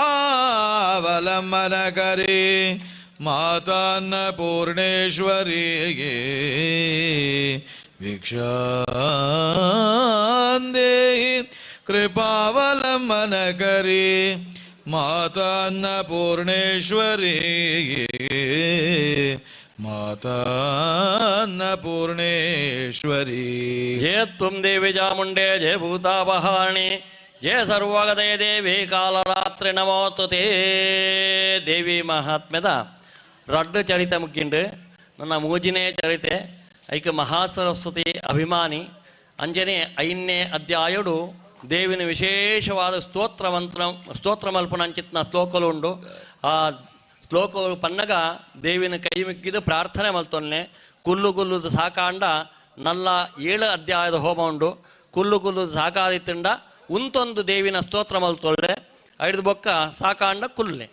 B: ಮಾತಾನ್ನಪೂರ್ಣೇಶ್ವರಿ ಭಿಕ್ಷಾಂ ದೇಹಿ ಕೃಪಾವಲಂಬನಕರಿ ಮಾತಾನ್ನಪೂರ್ಣೇಶ್ವರಿ ಮಾತಾನ್ನಪೂರ್ಣೇಶ್ವರಿ.
C: ಜಯ ತ್ವಂ ದೇವಿ ಚಾಮುಂಡೆ ಜಯ ಭೂತಾಪಹಾರಣಿ ಜಯ ಸರ್ವಗದೇ ದೇವಿ ಕಾಲರಾತ್ರಿ ನಮೋಸ್ತುತೇ. ದೇವಿ ಮಹಾತ್ಮ್ಯದ ರಡ್ಡು ಚರಿತೆ ಮುಕ್ಕಿಂಡು ನನ್ನ ಮೂಜಿನೇ ಚರಿತೆ ಐಕ ಮಹಾಸರಸ್ವತಿ ಅಭಿಮಾನಿ ಅಂಜನೆ ಐನ್ನೇ ಅಧ್ಯಾಯುಡು ದೇವಿನ ವಿಶೇಷವಾದ ಸ್ತೋತ್ರ ಮಂತ್ರ ಸ್ತೋತ್ರ ಮಲ್ಪನಂಚಿತ್ನ ಶ್ಲೋಕಲು ಉಂಡು. ಆ ಶ್ಲೋಕಗಳು ಪನ್ನಗ ದೇವಿನ ಕೈ ಮಿಕ್ಕಿದು ಪ್ರಾರ್ಥನೆ ಮಲ್ತೊನ್ನೆ ಕುಲ್ಲು ಕುಲ್ಲುದು ಸಾಕಾಂಡ ನಲ್ಲ 7 ಅಧ್ಯಾಯದ ಹೋಮ ಉಂಡು. ಕುಲ್ಲು ಕುಲ್ಲುದು ಸಾಕಾದಿತ್ತಂಡ ಉಂತೊಂದು ದೇವಿನ ಸ್ತೋತ್ರ ಮಲ್ತೊಳ್ಳೆ ಐದು ಬೊಕ್ಕ ಸಾಕಾಂಡ ಕುಲ್ಲೆ.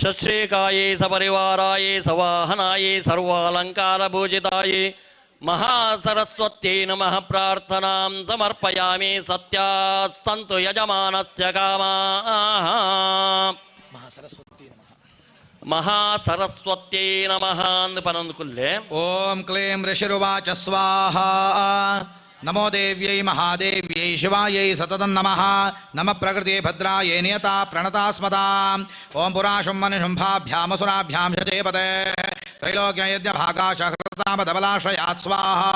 C: ಶಶ್ರೀಕಾಯೇ ಸಪರಿವಾರಾಯೇ ಸವಾಹನಾಯೇ ಸರ್ವಾಲಂಕಾರ ಭೂಷಿತಾಯೇ ಮಹಾಸರಸ್ವತ್ಯೈ ನಮಃ ಪ್ರಾರ್ಥನಾಂ ಸಮರ್ಪಯಾಮಿ. ಸತ್ಯಾ ಸಂತು ಯಜಮಾನಸ್ಯ ಕಾಮಾಃ. ಮಹಾಸರಸ್ವತ್ಯೈ ನಮಃ ಅಂದು ಪನೊಂದು ಕುಲ್ಲೆ.
B: ಓಂ ಕ್ಲೇಂ ಋಷಿರುವಾಚ ಸ್ವಾಹಾ. ನಮೋ ದೇವ್ಯೈ ಮಹಾದೇವ್ಯೈ ಶಿವಾಯೈ ಸತತಂ ನಮಃ. ನಮ ಪ್ರಕೃತಿ ಭದ್ರಾಯೈ ನಿಯತಾ ಪ್ರಣತಾ ಸ್ಮತಾಂ. ಓಂ ಪುರಾಶುಂ ಮನುಶುಂಭಾಭ್ಯಾಮಸುರಾಭ್ಯಾಂ ಶಚೇಪತೆ ತ್ರೈಲೋಕ್ಯಯಜ್ಞ ಭಾಗಾಶಹೃತಾಮಧಬಲಾಶ್ರಯಾತ್ ಸ್ವಾಹಾ.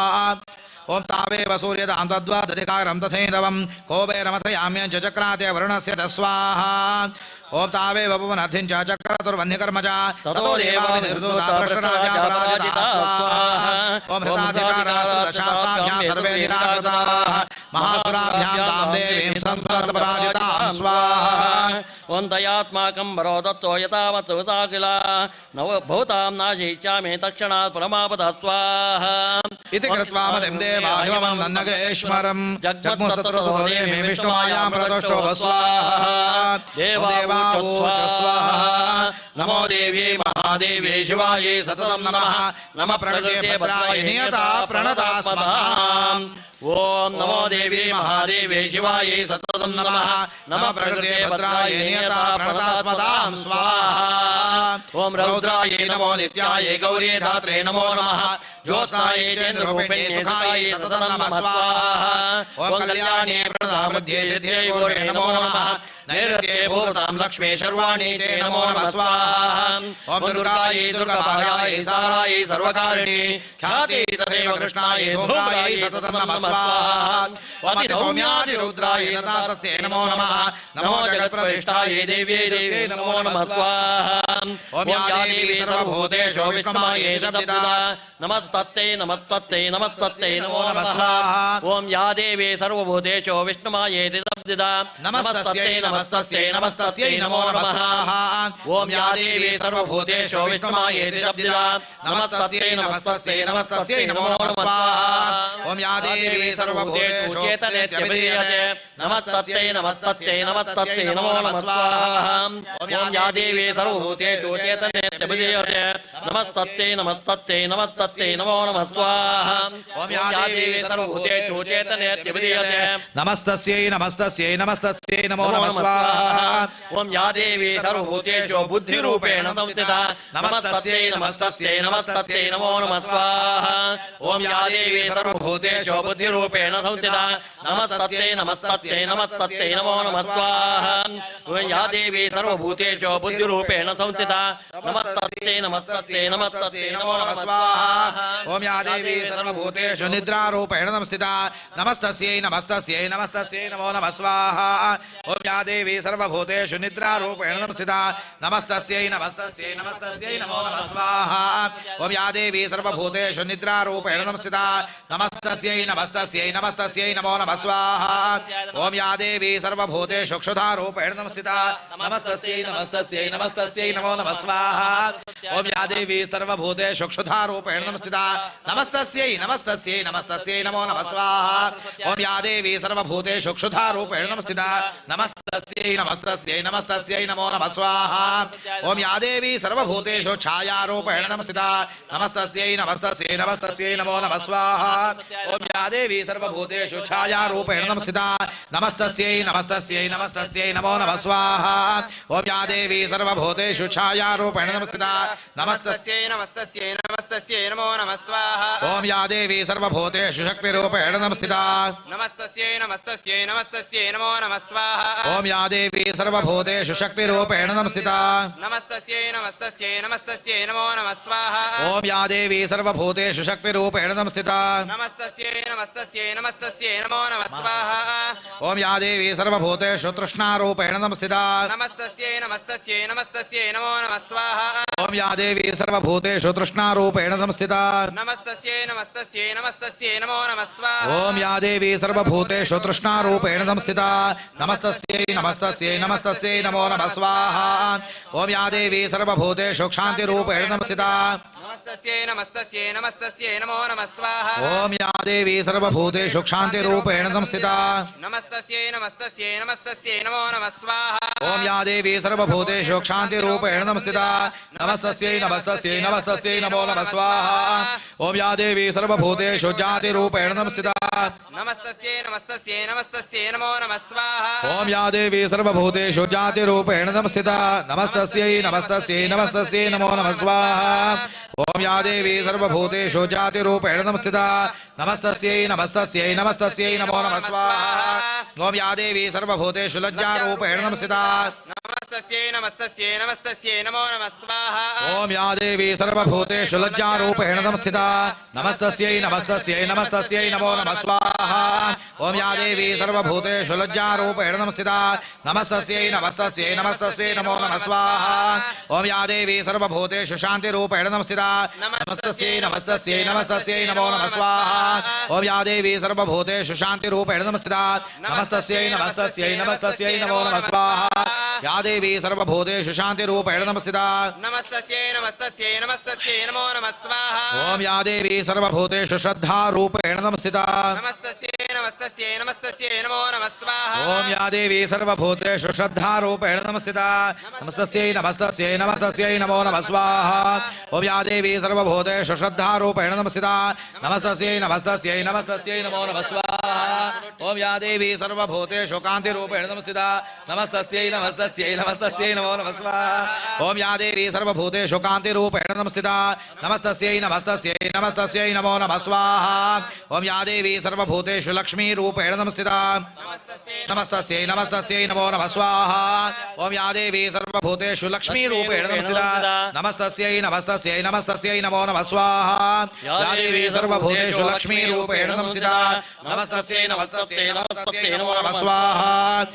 B: ಓಂ ತಾವೇವ ಸೂರ್ಯದಾಂ ತದ್ವದಧಿಕಾರಂ ತಥೈಂದವಂ ಕೋಬೇರಮಥಯಾಮ್ಯಂ ಚ ಚಕ್ರಾತೆ ವರುಣಸ್ಯ ತಸ್ವಾಹಾ. ಓಂ ತಾವೇವ ಭುವನಧಿಂ ಚ ಚಕ್ರತುರ್ವನ್ಯಕರ್ಮ ಚ ತತೋ ದೇವಾವಿನಿರ್ದೂತಾ ಭ್ರಷ್ಟರಾಜಾ ಪರಾಜಿತಾ ಸ್ವಾಹಾ. ಓಂ ಹೃತಾಧಿಕಾರಾಸ್ತುತಶಾಸ್ತಾಭ್ಯಾಂ ಸರ್ವೇ ನಿರಾಕೃತಾಃ ಮಹಾಸುರಾಭ್ಯಾಂ ತಾಂ ದೇವೀಂ ಸಂಸ್ಮರತ ಪರಾಜಿತಾಂ ಸ್ವಾಹಾ.
C: ಓಂ ದಯಾತ್ಮಾಕಂ ವರೋ ದತ್ತೋ ಯಥಾಮತ್ ಕಿಲ ನವ ಭವತಾಂ ನಾಶಯಿಷ್ಯಾಮಿ ತಕ್ಷಣಾತ್ ಪರಮಾಪದ ಸ್ವಾಹಾ.
B: ಇತಿ ಕೃತ್ವಾ ಮತಿಂ ದೇವಾ ಹಿಮಂ ನನ್ನಗೇಶ್ವರಂ ಜಗ್ಮುಸ್ತತ್ರ ತಥೋ ದೇವಿ ವಿಷ್ಣುಮಾಯಾಂ ಪ್ರತುಷ್ಟೋ ಸ್ವಾಹಾ. ದೇವಾವೋಚ ಸ್ವಾಹಾ. ನಮೋ ದೇವ್ಯೈ ಮಹಾದೇವ್ಯೈ ಶಿವಾಯೈ ಸತತಂ ನಮಃ. ನಮ ಪ್ರಕೃತಿ ಭದ್ರಾಯ ನಿಯತಾ ಪ್ರಣತಾ ಸ್ಮತಾಂ.
C: ಓಂ ನಮೋ
B: ದೇವಿ ಮಹಾದೇವಿ ಶಿವಾಯೈ ಸತತಂ ನಮಃ. ನಮ ಪ್ರಕೃತಿ ಭದ್ರಾಯ ನಿಯತಾ ಪ್ರಣತಾ ಸ್ಮತಾಂ ಸ್ವಾಹಾ. ಓಂ ರೌದ್ರಾಯೈ ನಮೋ ನಿತ್ಯಾಯೈ ಗೌರಿ ಧಾತ್ರೆ ನಮೋ ನಮಃ. ಜ್ಯೋತ್ಸ್ನಾಯೈ ಚಂದ್ರರೂಪಿಣ್ಯೈ ಸುಖಾಯೈ ಸತತಂ ನಮಃ ಸ್ವಾಹಾ. ಓಂ ಕಲ್ಯಾಣ್ಯೈ ಪ್ರಣತಾಮೃದ್ಧೇ ಸಿದ್ಧೇ ಗೌರ್ವೇ ನಮೋ ನಮಃ. ನೈಋತ್ಯೇ ಭೂತಾಂ ಲಕ್ಷ್ಮೀ ಶರ್ವಾಣಿ ತೇ ನಮೋ ನಮಃ ಸ್ವಾಹಾ. ಓಂ ದುರ್ಗಾಯೈ ದುರ್ಗಪಾಲಾಯೈ ಸಾರಾಯೈ ಸರ್ವಕಾರಿಣಿ ಖ್ಯಾತಿ ತಥೈವ ಕೃಷ್ಣಾಯೈ ಧೂಮ್ರಾಯೈ ಸತತಂ ನಮಃ ಸ್ವಾಹಾ. ಓಂ ಅತಿ ಸೌಮ್ಯಾದಿ ರುದ್ರಾಯೈ ನತಾಸಸ್ಯೈ ನಮೋ ನಮಃ. ನಮೋ ಜಗತ್ಪ್ರತಿಷ್ಠಾಯೈ ದೇವ್ಯೈ ದೇವ್ಯೈ ನಮೋ ನಮಃ ಸ್ವಾಹಾ. ಓಂ ಯಾ ದೇವಿ ಸರ್ವಭೂತೇಷು ವಿಷ್ಣುಮಾಯೇತಿ ಶಬ್ದಿತಾ
C: ನಮಸ್ತತ್ತೈ ನಮಸ್ತತ್ತೈ ನಮಸ್ತತ್ತೈ ನಮೋ ನಮಃ ಸ್ವಾಹಾ. ಓಂ ಯಾ ದೇವಿ ಸರ್ವಭೂತೇಷು ವಿಷ್ಣುಮಾಯೇತಿ ಶಬ್ದಿತಾ
B: ನಮಸ್ತಸ್ಯೈ ನಮಸ್ತಸ್ಯೈ ನಮಸ್ತಸ್ಯೈ ನಮೋ ನಮಃ ಸ್ವಾಹಾ. ಓಂ ಯಾ ದೇವಿ ಸರ್ವಭೂತೇಷು ವಿಷ್ಣುಮಾಯೇತಿ ಶಬ್ದಿತಾ ನಮಸ್ತಸ್ಯೈ ನಮಸ್ತಸ್ಯೈ ನಮಸ್ತಸ್ಯೈ ನಮೋ ನಮಃ ಸ್ವಾಹಾ. ಓಂ ಯಾ ದೇವಿ ಸರ್ವಭೂತೇಷು ಚೇತನೇತ್ಯಭಿಧೀಯತೆ
C: ನಮಸ್ತಸ್ಯೈ ನಮಸ್ತಸ್ಯೈ ನಮಸ್ತಸ್ಯೈ ನಮೋ ನಮಃ ಸ್ವಾಹಾ. ಓಂ ಯಾ ದೇವಿ ಸರ್ವಭೂತೇಷು ಚೇತನೇತ್ಯಭಿಧೀಯತೆ ನಮಸ್ತಸ್ಯೈ ನಮಸ್ತಸ್ಯೈ ನಮಸ್ತಸ್ಯೈ ನಮೋ ನಮಃ ಸ್ವಾಹಾ. ಓಂ ಯಾ ದೇವಿ ಸರ್ವಭೂತೇಷು ಚೇತನೇತ್ಯಭಿಧೀಯತೆ
B: ನಮಸ್ತಸ್ಯೈ ನಮಸ್ತಸ್ಯೈ ನಮಸ್ತಸ್ಯೈ ನಮೋ ನಮಃ ಸ್ವಾಹಾ.
C: ಓಂ ಯಾ ದೇವಿ ಸರ್ವಭೂತೇಷು ಬುದ್ಧಿರೂಪೇಣ ಸಂಸ್ಥಿತಾ ನಮಸ್ತಸ್ಯೈ ನಮಸ್ತಸ್ಯೈ ನಮಸ್ತಸ್ಯೈ ನಮೋ ನಮಃ ಸ್ವಾಹಾ. ಓಂ ಯಾ ದೇವಿ ಸರ್ವಭೂತೇಷು ಬುದ್ಧಿರೂಪೇಣ ಸಂಸ್ಥಿತಾ ನಮಸ್ತಸ್ಯೈ ನಮಸ್ತಸ್ಯೈ ನಮಸ್ತಸ್ಯೈ ನಮೋ ನಮಃ ಸ್ವಾಹಾ. या देवी सर्वभूतेषु बुद्धिरूपेण संस्थिता नमस्तस्यै नमस्तस्यै नमस्तस्यै नमो नमः स्वाहा।
B: ओम या देवी सर्वभूतेषु निद्रारूपेण संस्थिता नमस्तस्यै नमस्तस्यै नमस्तस्यै नमो नमः स्वाहा। ओम या देवी सर्वभूतेषु निद्रारूपेण संस्थिता नमस्तस्यै नमस्तस्यै नमस्तस्यै नमो नमः स्वाहा। ओम या देवी सर्वभूतेषु निद्रारूपेण संस्थिता नमस्तस्यै नमस्तस्यै नमस्तस्यै नमो नमः स्वाहा। ओम या देवी सर्वभूतेषु क्षुधारूपेण संस्थिता नमस्तस्यै नमस्तस्यै नमस्तस्यै नमो नमः स्वाहा। ओम या देवी सर्वभूतेषु क्षुधारूपेण संस्थिता नमस्तस्यै नमस्तस्यै नमस्तस्यै नमो नमः स्वाहा। ओम या देवी सर्वभूतेषु क्षुधारूपेण संस्थिता नमस्तस्यै नमस्तस्यै नमस्तस्यै नमो नमः स्वाहा। ओम या देवी सर्वभूतेषु छायारूपेण संस्थिता नमस्तस्यै नमस्तस्यै नमस्तस्यै नमो नमः स्वाहा। ओम या देवी सर्वभूतेषु छायारूपेण संस्थिता नमस्तस्यै नमस्तस्यै नमस्तस्यै नमो नमः स्वाहा। ओम या देवी सर्वभूतेषु छायारूपेण संस्थिता नमस्तस्यै
D: नमस्तस्यै नमस्तस्यै नमो नमः स्वाहा।
B: ओम या देवी सर्वभूतेषु शक्तिरूपेण संस्थिता
D: नमस्तस्यै नमस्तस्यै नमस्तस्यै नमो नमः स्वाहा।
B: ओम या देवी सर्वभूतेषु शक्तिरूपेण संस्थिता
D: नमस्तस्यै नमस्तस्यै नमस्तस्यै नमो नमः स्वाहा।
B: ओम या देवी सर्वभूतेषु शक्तिरूपेण संस्थिता
D: नमस्तस्यै नमस्तस्यै नमस्तस्यै नमो नमः स्वाहा।
B: ओम या देवी सर्वभूतेषु तृष्णारूपेण संस्थिता
D: नमस्तस्यै नमस्तस्यै नमस्तस्यै नमो नमः स्वाहा।
B: ओम या देवी सर्वभूतेषु तृष्णारूपेण संस्थिता
D: नमस्तस्यै नमस्तस्यै नमस्तस्यै नमो नमः स्वाहा।
B: ओम या देवी सर्वभूतेषु तृष्णारूपेण संस्थिता नमस्तस्यै नमस्तस्यै नमस्तस्यै नमो नमः स्वाहा। ओम या देवी सर्वभूतेषु क्षान्तिरूपेण संस्थिता
D: नमस्तस्यै नमस्तस्यै नमस्तस्यै नमो नमः स्वाहा।
B: ओम या देवी सर्वभूतेषु क्षान्तिरूपेण संस्थिता
D: नमस्तस्यै नमस्तस्यै नमस्तस्यै नमो नमः स्वाहा।
B: ओम या देवी सर्वभूतेषु क्षान्तिरूपेण संस्थिता नमस्तस्यै नमस्तस्यै नमस्तस्यै नमो नमः स्वाहा। ओम या देवी सर्वभूतेषु जातिरूपेण संस्थिता
D: नमस्तस्यै नमस्तस्यै नमस्तस्यै नमो नमः स्वाहा।
B: ओम या देवी सर्वभूतेषु जातिरूपेण संस्थिता नमस्तस्यै नमस्तस्यै नमस्तस्यै नमो नमः स्वाहा। ओम या देवी सर्वभूतेषु जातिरूपेण संस्थिता नमस्तस्यै नमस्तस्यै नमस्तस्यै नमो नमः स्वाहा। ओम या देवी सर्वभूतेषु लज्जारूपेण संस्थिता
D: नमस्तस्यै नमस्तस्यै नमस्तस्यै नमो नमः स्वाहा।
B: ओम या देवी सर्वभूतेषु लज्जारूपेण संस्थिता नमस्तस्यै नमस्तस्यै नमस्तस्यै नमो नमः स्वाहा। ओम या देवी सर्वभूतेषु लज्जारूपेण संस्थिता नमस्तस्यै नमस्तस्यै नमस्तस्यै नमो नमः स्वाहा। ओम या देवी सर्वभूतेषु शान्तिरूपेण संस्थिता नमस्तस्यै नमस्तस्यै नमस्तस्यै नमो नमः स्वाहा। ओम या देवी सर्वभूतेषु शान्तिरूपेण संस्थिता नमस्तस्यै नमस्तस्यै नमस्तस्यै नमो नमः स्वाहा। या देवी सर्वभूतेषु शान्तिरूपेण संस्थिता
D: नमस्तस्यै नमस्तस्यै नमस्तस्यै नमो नमः स्वाहा।
B: ओम या देवी सर्वभूतेषु श्रद्धारूपेण संस्थिता
D: नमस्तस्यै नमस्तस्यै नमस्तस्यै नमो नमः स्वाहा।
B: ओम या देवी सर्वभूतेषु श्रद्धारूपेण संस्थिता नमस्तस्यै नमस्तस्यै नमस्तस्यै नमो नमः स्वाहा। ओम या देवी सर्वभूतेषु श्रद्धारूपेण संस्थिता नमस्तस्यै नमस्तस्यै नमस्तस्यै नमो नमः स्वाहा। ओम या देवी सर्वभूतेषु कान्तिरूपेण संस्थिता नमस्तस्यै नमस्तस्यै नमस्तस्यै नमो नमः स्वाहा। ओम या देवी सर्वभूतेषु कान्तिरूपेण संस्थिता नमस्तस्यै नमस्तस्यै नमस्तस्यै नमो नमः स्वाहा। ओम या देवी सर्वभूतेषु लक्ष्मीरूपेण संस्थिता नमस्तस्यै नमस्तस्यै नमो नमः स्वाहा। ओम या देवी सर्वभूतेषु लक्ष्मीरूपेण संस्थिता नमस्तस्यै नमस्तस्यै नमस्तस्यै नमो नमः स्वाहा। या देवी सर्वभूतेषु लक्ष्मीरूपेण संस्थिता नमस्तस्यै नमस्तस्यै नमस्तस्यै नमो नमः स्वाहा।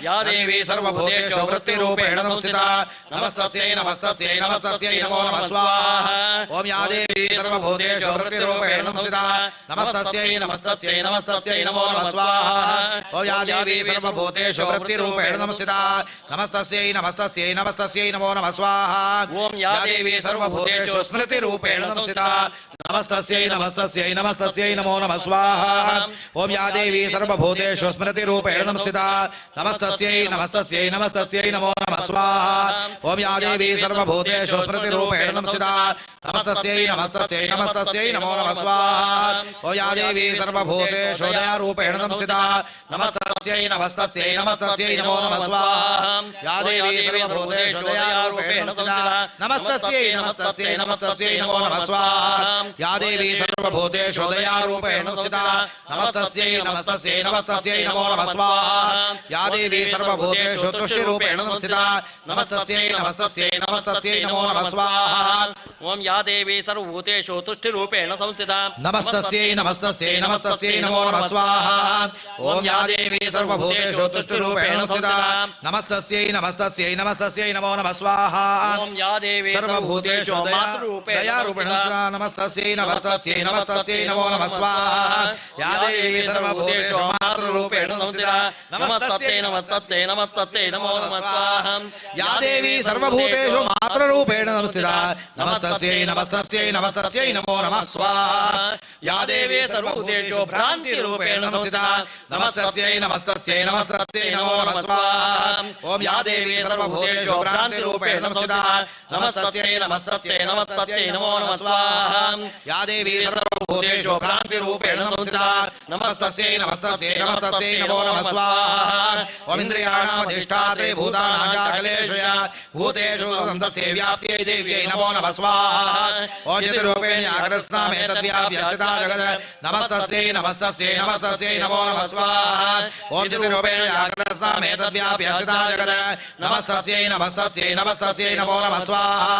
B: या देवी सर्वभूतेषु वृत्तिरूपेण संस्थिता नमस्तस्यै नमस्तस्यै नमस्तस्यै नमो नमः स्वाहा। ओम या देवी सर्वभूतेषु वृत्तिरूपेण संस्थिता नमस्तस्यै नमस्तस्यै नमस्तस्यै नमो नमः स्वाहा। ओम या देवी सर्वभूतेषु वृत्तिरूपेण संस्थिता नमस्तस्यै नमस्तस्यै नमस्तस्यै नमो नमः स्वाहा। या देवी सर्वभूतेषु स्मृतिरूपेण संस्थिता नमस्तस्यै नमस्तस्यै नमस्तस्यै नमो नमः स्वाहा। ओम या देवी सर्वभूतेषु स्मृतिरूपेण संस्थिता नमस्तस्यै नमस्तस्यै नमस्तस्यै नमो नमः स्वाहा। ओम या देवी सर्वभूतेषु स्मृतिरूपेण संस्थिता नमस्तस्यै नमस्तस्यै नमस्तस्यै नमो नमः स्वाहा। ओम या देवी सर्वभूतेषु दयारूपेण संस्थिता नमस्तस्यै नमस्तस्यै नमस्तस्यै नमस्तस्यै नमो नमः स्वाहा या देवी सर्वभूतेषु दयारूपेण संस्थिता नमस्तस्यै नमस्तस्यै नमस्तस्यै नमो नमः स्वाहा या देवी सर्वभूतेषु दयारूपेण संस्थिता नमस्तस्यै नमस्तस्यै नमस्तस्यै नमो नमः स्वाहा या देवी सर्वभूतेषु तुष्टिरूपेण संस्थिता नमस्तस्यै नमस्तस्यै नमस्तस्यै नमो नमः स्वाहा
C: ओम या देवी सर्वभूतेषु तुष्टिरूपेण संस्थिता
B: नमस्तस्यै नमस्तस्यै नमस्तस्यै नमो नमः स्वाहा ओम या देवी सर्वभूतेषु तुष्टिरूपेण संस्थिता नमस्तस्यै नमस्तस्यै नमस्तस्यै नमो नमः स्वाहा
C: ओम या देवी
B: सर्वभूतेषु दयारूपेण संस्थिता नमस्तस्यै नमस्तस्यै नमस्तस्यै नमो नमः स्वाहा या देवी सर्वभूतेषु मातृरूपेण संस्थिता
C: नमस्तस्यै नमस्तस्यै नमस्तस्यै नमो नमः स्वाहा
B: या देवी सर्वभूतेषु मातृरूपेण संस्थिता नमस्तस्यै नमस्तस्यै नमस्तस्यै नमो नमः स्वाहा या देवी सर्वभूतेषु भ्रान्तिरूपेण संस्थिता नमस्तस्यै नमस्तस्यै नमस्तस्यै नमो नमः स्वाहा ओम या देवी सर्वभूतेषु भ्रान्तिरूपेण संस्थिता नमस्तस्यै नमस्तस्यै नमस्तस्यै नमो नमः स्वाहा या देवी सर्वभूतेषु भ्रान्तिरूपेण संस्थिता नमस्तस्यै नमस्तस्यै नमस्तस्यै नमो नमः स्वाहा ओम इन्द्रियाणामधिष्ठात्रे भूतानां चाखिलेषु या भूतेषु तस्य व्याप्त्यै देव्यै नमो नमः स्वाहा ओम चिद्रूपेण आकृत्स्नामेतद्व्याप्य स्थिता जगत् नमस्तस्यै नमस्तस्यै नमस्तस्यै नमो नमः स्वाहा ओम चिद्रूपेण आकृत्स्नामेतद्व्याप्य स्थिता जगत् नमस्तस्यै नमस्तस्यै नमस्तस्यै नमो नमः स्वाहा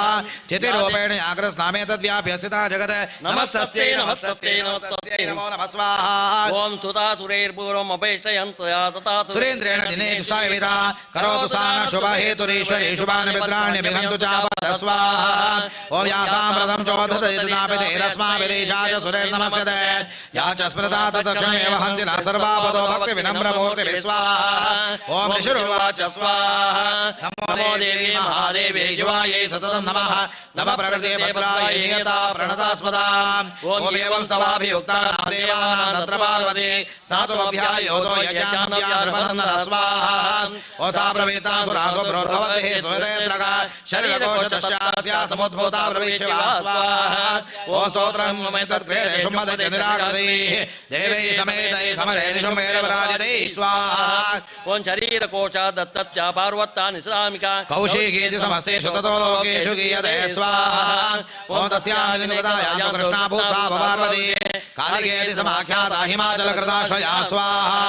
B: चितिरूपेण आकृत्स्नामेतद्व्याप्य स्थिता जगत् नमस्तस्यै नमस्तस्यै नमस्तस्यै नमो नमः स्वाहा
C: ओम सुतासुरैर्पूर्वम् अपेष्टयन्तया तथा
B: सुरेन्द्रेण दिनेषु सायविदा करोतु सा न शुभहेतुरीश्वरी शुभानि मित्राणि चापद स्वाहा ओम यासां प्रथम चोधतैरस्माभिरीशा च सुरैर्नमस्यते या च स्मृता तत्क्षणमेव हन्ति न सर्वापदो भक्तिविनम्रमूर्तिभिः स्वाहा ओम ऋषिरुवाच स्वाहा नमो देवी महादेवी शिवायै सततं नमः नमः प्रकृते भद्रायै नियता प्रणतास्मदाम् ओम एवं स्तवाभियुक्तानां देवानां तत्र पार्वती स्नातुमभ्यायोतो यजानव्याद्रवनन्दन स्वाहा ओ सा ब्रवीता सुरासु भ्रोर्भवद्भिः सुहृदयत्रगा शरीरकोशतश्चास्या समुद्भूता ब्रवीक्षिवा स्वाहा ओ स्तोत्रं ममेतत्क्रियते शुम्भदैत्य निराकृतैः देवैः समेतैः समरे निशुम्भैरवराजितैः स्वाहा
C: ओम शरीरकोशात् दत्तश्च पार्वत्ता निस्रामिका
B: कौशिकीति समस्तेषु ततो लोकेषु गीयते स्वाहा ओम तस्यां विनुगतायां तु कृष्णा भूत्सा पार्वती कालिकेति समाख्याता हिमाचलकृताश्रया स्वाहा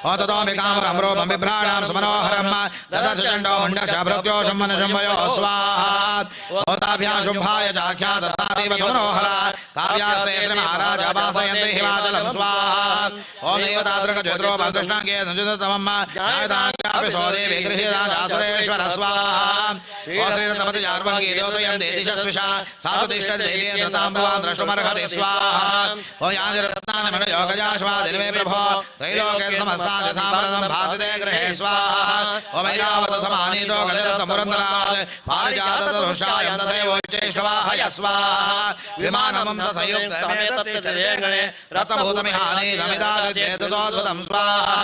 B: ओम ततोऽम्बिकां रूपं बिभ्राणां सुमनोहरं ददर्श चण्डो मुण्डश भृत्योषं मनशम्भयो स्वाहा ओम ताभ्यां शुम्भाय चाख्यात सादेव सुमनोहरा काव्यासेन्द्र महाराज वासयन्ति हिमाचलं स्वाहा ओम देवताद्रकज्योतिरोपं कृष्णाङ्गे संयुततमं न्यायदाङ्गापि सोदेवी गृह्यतां स्वाहा ओम श्रीरतपति जार्वङ्गी द्योतयं देदिशस्विषा सातु तिष्ठति देवेन्द्रतां भवान् द्रष्टुमर्हति स्वाहा ओम यानि रत्नानि मणयोगजाश्वा दिनमे प्रभो त्रैलोक्ये समस्तानि साम्प्रतं भाति गृहे स्वाहा ओम ऐरावत समानीतो गजरत्नपुरन्दरात् पारिजाततरुषायं तथैवोच्चैश्रवाहय स्वाहा विमानमं संयुक्तमेतत्तिष्ठते गणे रत्नभूतमिहानीतमिदासद्वेतसोद्भुतं स्वाहा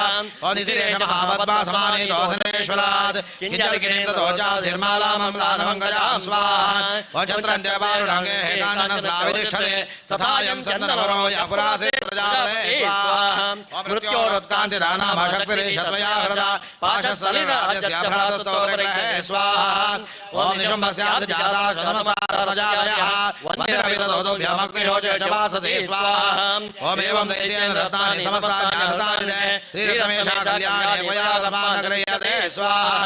B: ओम निधिरेश महापद्मा समानीतो धनेश्वरात् किञ्चलकिरीं ततो चाधिर्मालामम्लानमङ्गजां स्वाहा ओम चन्द्रं देवारुणाङ्गे काननस्रावितिष्ठते तथायं चन्दनवरो य पुरासे प्रजापते स्वाहा ओम मृत्योरुत्कान्तिदानामशक्तिरेशत्वया हृदा पाशसलिराजस्य भ्रातस्तव परिग्रहे स्वाहा ओम निशुम्भस्याब्धजाता शतमस्तारतजातयः वन्दिरवितदोदुभ्यमग्निरोचे च वाससे स्वाहा ओम एवं दैत्येन रत्नानि समस्तान्यासतानि ते श्रीरत्नमेषा कल्याणे त्वया समानगृह्यते स्वाहा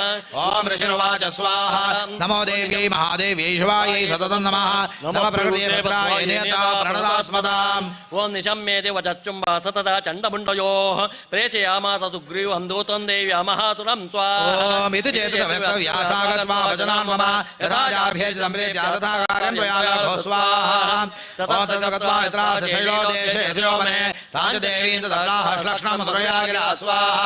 B: ओम ऋषिरुवाच स्वाहा नमो देव्यै महादेव्यै शिवायै सततं नमः नमः प्रकृते भद्रायै नियता प्रणतास्मदाम्
C: ओम निशम्येति वचच्चुम्बा सतता चण्डमुण्डयोः प्रेषयामास सुग्रीवं दूतं देव्या महासुरं स्वाहा
B: ओम इति चेतव्यक्तव्या सागत्वा वचनान् मम यथा जाभ्येति सम्प्रेत्या तथा कार्यं त्वया राघो स्वाहा ओम तत्र गत्वा यत्रास शैलो देशे शिरोमने तां च देवीं तदप्राह श्लक्ष्णं मधुरया गिरा स्वाहा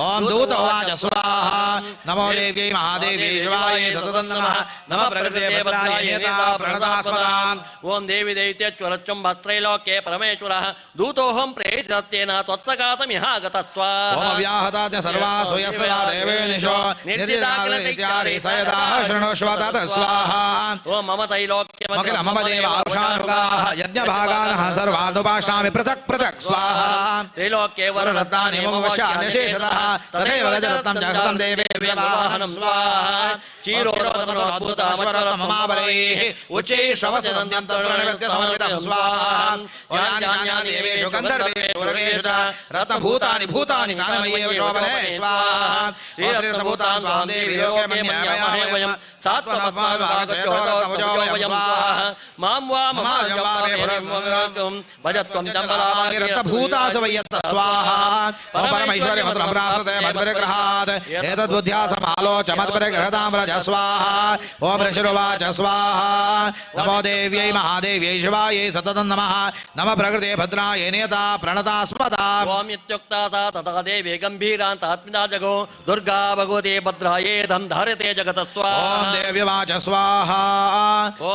B: ओम दूत उवाच स्वाहा नमो देव्यै महादेव्यै शिवायै सततं नमः नमः प्रकृते भद्रायै नियता प्रणतास्मदाम्
C: ओम देवी दैत्यज्वलच्चुम्भस्त्रैलोक्ये परमेश्वरः दूतोऽहं प्रेषितस्तेन त्वत्सकाशमिहागतः
B: ओम अव्याहताज्ञ सर्वासु यस्य देवेनिशो निर्जिताग्नित्यादि स यदा शृणुष्व तत् स्वाहा
C: ओम मम त्रैलोक्यमखिलं
B: मम देवांशानुगाः यज्ञभागानः सर्वानुपाष्टामि पृथक् पृथक् स्वाहा। स्वाहा
C: त्रैलोक्ये
B: वररत्नानि मम वशान्यशेषतः तथैव गजरत्नं जागृतं देवेन्द्रवाहनं स्वाहा क्षीरोदमतोद्भूतमश्वरत्नममाबलैः उच्चैः श्रवसदन्त्यं तत्प्रणिपत्य समर्पितं स्वाहा यानि यानि देवेषु गन्धर्वेषु रवेषु च रत्नभूतानि भूतानि कानमयेव शोभने स्वाहा श्रीरत्नभूतां त्वां देवी लोके मन्यामहे वयं सात्वनपाल्वागचेतोरत्नभुजो वयं स्वाहा
C: मां वा
B: ममाजं वा मे भुरत्वं
C: भजत्वं
B: रत्नभूतासवयत्त स्वाहा ओम परमैश्वर्यमन्त्रं प्राप्स्यते मत्परिग्रहात् एतद्बुद्ध्या समालोच मत्परिग्रहतां व्रज स्वाहा ओम ऋषिरुवाच स्वाहा नमो देव्यै महादेव्यै शिवायै सततं नमः नमः प्रकृते भद्रायै नियता प्रणता स्मता
C: ओम इत्युक्ता सा तथा देवी गम्भीरान्तात्मिना जगो दुर्गा भगवती भद्राये धं धार्यते जगतः स्वाहा
B: ओम देव्यवाच स्वाहा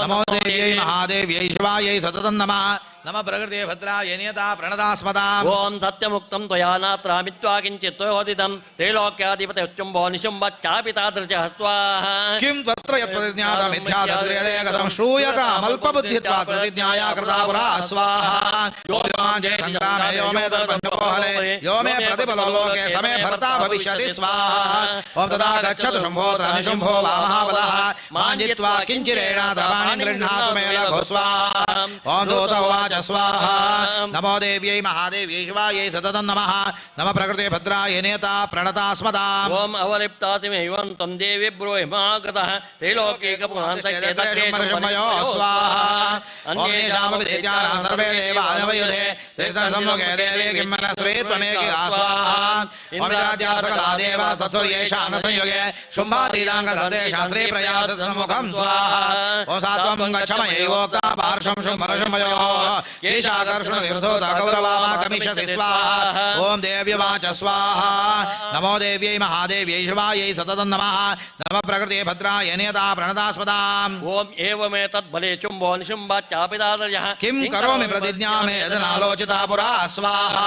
B: नमो देव्यै महादेव्यै शिवायै सततं नमः नमः प्रकृते भद्रायै नियता प्रणता स्मता
C: ओम सत्यमुक्तं त्वया नात्रामित्वा किञ्चित् त्वयोदितं त्रैलोक्याधिपतिश्चुम्भो निशुम्भ चापि तादृशः स्वाहा
B: किं त्वत्र यत्प्रतिज्ञातं मिथ्या तत्क्रियते गतं श्रूयतामल्पबुद्धित्वात् प्रतिज्ञाया कृता पुरा स्वाहा यो मां जय सङ्ग्रामे यो मे दर्पणपोहले यो मे प्रतिबलो लोके समे भर्ता भविष्यति स्वाहा ॐ तदा गच्छतु शम्भोऽत्र निशुम्भो वा महाबलः मां जित्वा किञ्चिरेण द्रवाणि गृह्णातु मे लघु स्वाहा ॐ दूत उवाच स्वाहा नमो देव्यै महादेव्यै शिवायै सततं नमः नमः प्रकृते भद्रायै नियता प्रणता स्मता
C: ओम अवलिप्तासि मे त्वं देवी ब्रूहि मागतः त्रैलोक्यैकपुरान्तक्षेत्रयो
B: स्वाहा अन्येषामपि दैत्यानां सर्वे देवानवयुधे श्रेष्ठसम्मुखे देवी किं मनस्त्वे त्वमेकिका स्वाहा ओमिराद्या सकला देवा ससुर्येषा न संयुगे शुम्भातीताङ्गधन्ते शास्त्रे प्रयास सम्मुखं स्वाहा ॐ सा त्वं गच्छ मयैवोक्ता पार्श्वं शुम्भनशुम्भयोः केशाकर्षणनिर्धोता गौरवा मा गमिष्यसि स्वाहा ॐ देव्यवाच स्वाहा नमो देव्यै महादेव्यै शिवायै सततं नमः नमः प्रकृते भद्राय नियता प्रणता स्मताम्
C: ओम एवमेतद् बले चुम्भो निशुम्भ चापि तादृशः
B: किं करोमि प्रतिज्ञा मे यदनालोचिता पुरा स्वाहा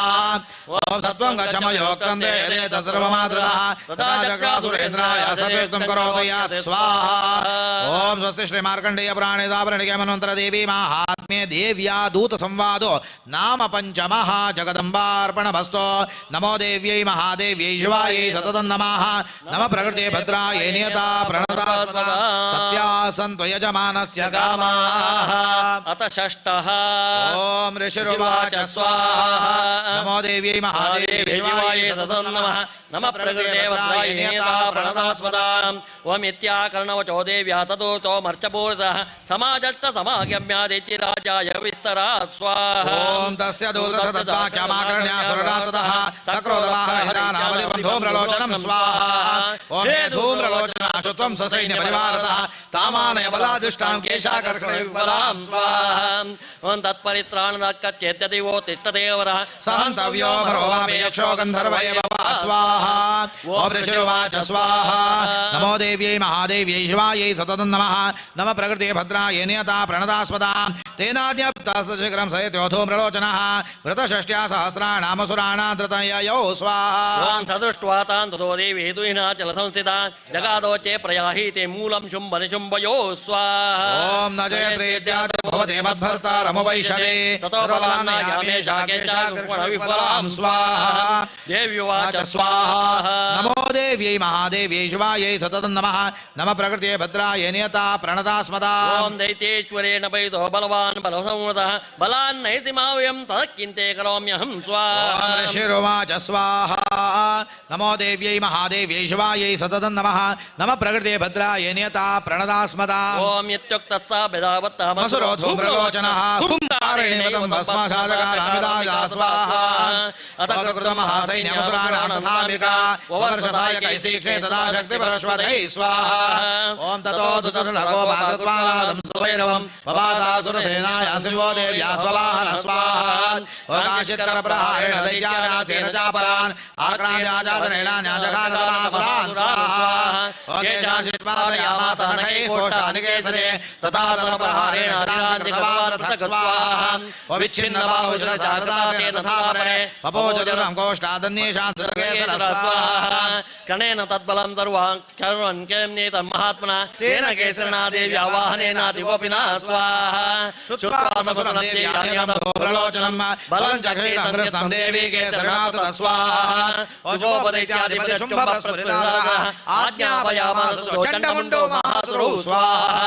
B: ॐ सत्त्वं गच्छ मयोक्तं ते यदेतत् सर्वमादृतः तथा चक्रासुरेन्द्राय सत्युक्तं करोतु यत् स्वाहा ॐ स्वस्ति श्रीमार्कण्डेय पुराणे दावरणिके मन्वन्तरदेवी माहात्म्ये देव्या दूत संवादो नाम पञ्चमः जगदम्बार्पणमस्तु नमो देव्यै महादेव्यै शिवायै सततं नमः नमः प्रकृते भद्रायै नियता प्रणता स्मता सत्या सन्तु यजमानस्य कामाः
C: अथ षष्ठः
B: ॐ ऋषिरुवाच स्वाहा नमो देव्यै महादेव्यै शिवायै सततं नमः
C: नमः प्रकृते भद्रायै नियता प्रणता स्मताम् ओम इत्याकर्णवचो देव्या तदोतो मर्चपूरितः समाजस्त समागम्यादित्यराजाय विस्तरात् स्वाहा
B: ॐ तस्य दूतसतद्वाक्यमाकर्ण्या सुरराततः सक्रोधवाहहितानामधिबन्धूम्रलोचनं स्वाहा ॐ हे धूम्रलोचनाशु त्वं ससैन्यपरिवारतः तामानय बलादुष्टां केशाकर्षणविबलां
C: स्वाहा ॐ तत्परित्राणदक्कचेत्यदिवो तिष्ठदेवरः
B: सहन्तव्यो भरो वापि यक्षो गन्धर्व एव वा स्वाहा ॐ ऋषिरुवाच स्वाहा नमो देव्यै महादेव्यै शिवायै सततं नमः नमः प्रकृते भद्रायै नियता प्रणता स्मता तेनाज्ञप्तः सयत्यो धूम्रलोचनः व्रतषष्ट्या सहस्राणामसुराणां धृतययौ स्वाहा
C: ॐ तदृष्ट्वा तान् ततो देवी दुहिनाचलसंस्थिता जगादोचे प्रयाहि ते मूलं शुम्भ निशुम्भयो स्वाहा
B: ॐ न जयत्रेत्यादि भवते मद्भर्तारमुपैषदे
C: ततो बलान्नयामेषा केशाकर्षणविफलां
B: स्वाहा
C: देव्युवाच
B: स्वाहा नमो देव्यै महादेव्यै शिवायै सततं नमः नमः प्रकृते भद्रायै नियता प्रणता स्मता
C: ॐ दैत्येश्वरेण वैदो बलवान् बलसंवृतः बलान्नैसिमावयं ततः किन्ते करोम्यहं स्वाहा
B: ॐ ऋषिरुवाच स्वाहा नमो देव्यै महादेव्यै शिवायै सततं नमः नमः प्रकृते भद्रायै नियता प्रणता स्मता
C: ॐ इत्युक्तः बेदावत्तः
B: मसुरो धूम्रलोचनः हुंकारिणीवतं भस्मशाजकारामिदाया स्वाहा अतकृतमहासैन्यमसुराणां तथाम्बिका ववर्षसाय कैसीक्षे तदा शक्तिपरश्वतै स्वाहा ॐ ततो धुतुर्लघोपाकृत्वानादं सुभैरवं पपातासुरसेनाय सिंहो देव्या स्ववाहन स्वाहा काशित्करप्रहारेण दैत्यानासेन चापरान् आक्रान्त्याजातनेनान्याजघानतमासुरान् स्वाहा केशाशित्पातयामास नखैः कोष्ठानिकेसरे तथा तलप्रहारेण शरान् कृतवान् स्वाहा विच्छिन्नबाहुशिरसा तथा परे पपोचतुरं कोष्ठादन्येषां धृतकेसर स्वाहा
C: ಕಣೇನ ತದ್ಬಲಂ ಸರ್ವಾಂ ಕರ್ವಂ ಕೇಂ ಮಹಾತ್ಮನ ತೇನ ಕೇಸರನಾ ದೇವಿ ಆವಾಹನೇನಾದಿಗೋಪಿನ ಸ್ವಾಹ
B: ಶುತ್ವಾ ದೇವಿ ಪ್ರಲೋಚನಂ ಬಲಂ ಚಕ್ರೀತಂ ದೇವಿ ಕೇಸರನಾಥ ಸ್ವಾಹ ಓಜೋಪದೈತ್ಯಾಧಿಪತಿ ಶುಂಭ ಪ್ರಸ್ಫುರಿತಾಧರಃ ಆಜ್ಞಾಪಯಾಮಾಸ ಚಂಡಮುಂಡೋ ಮಹಾಸುರೌ ಸ್ವಾಹ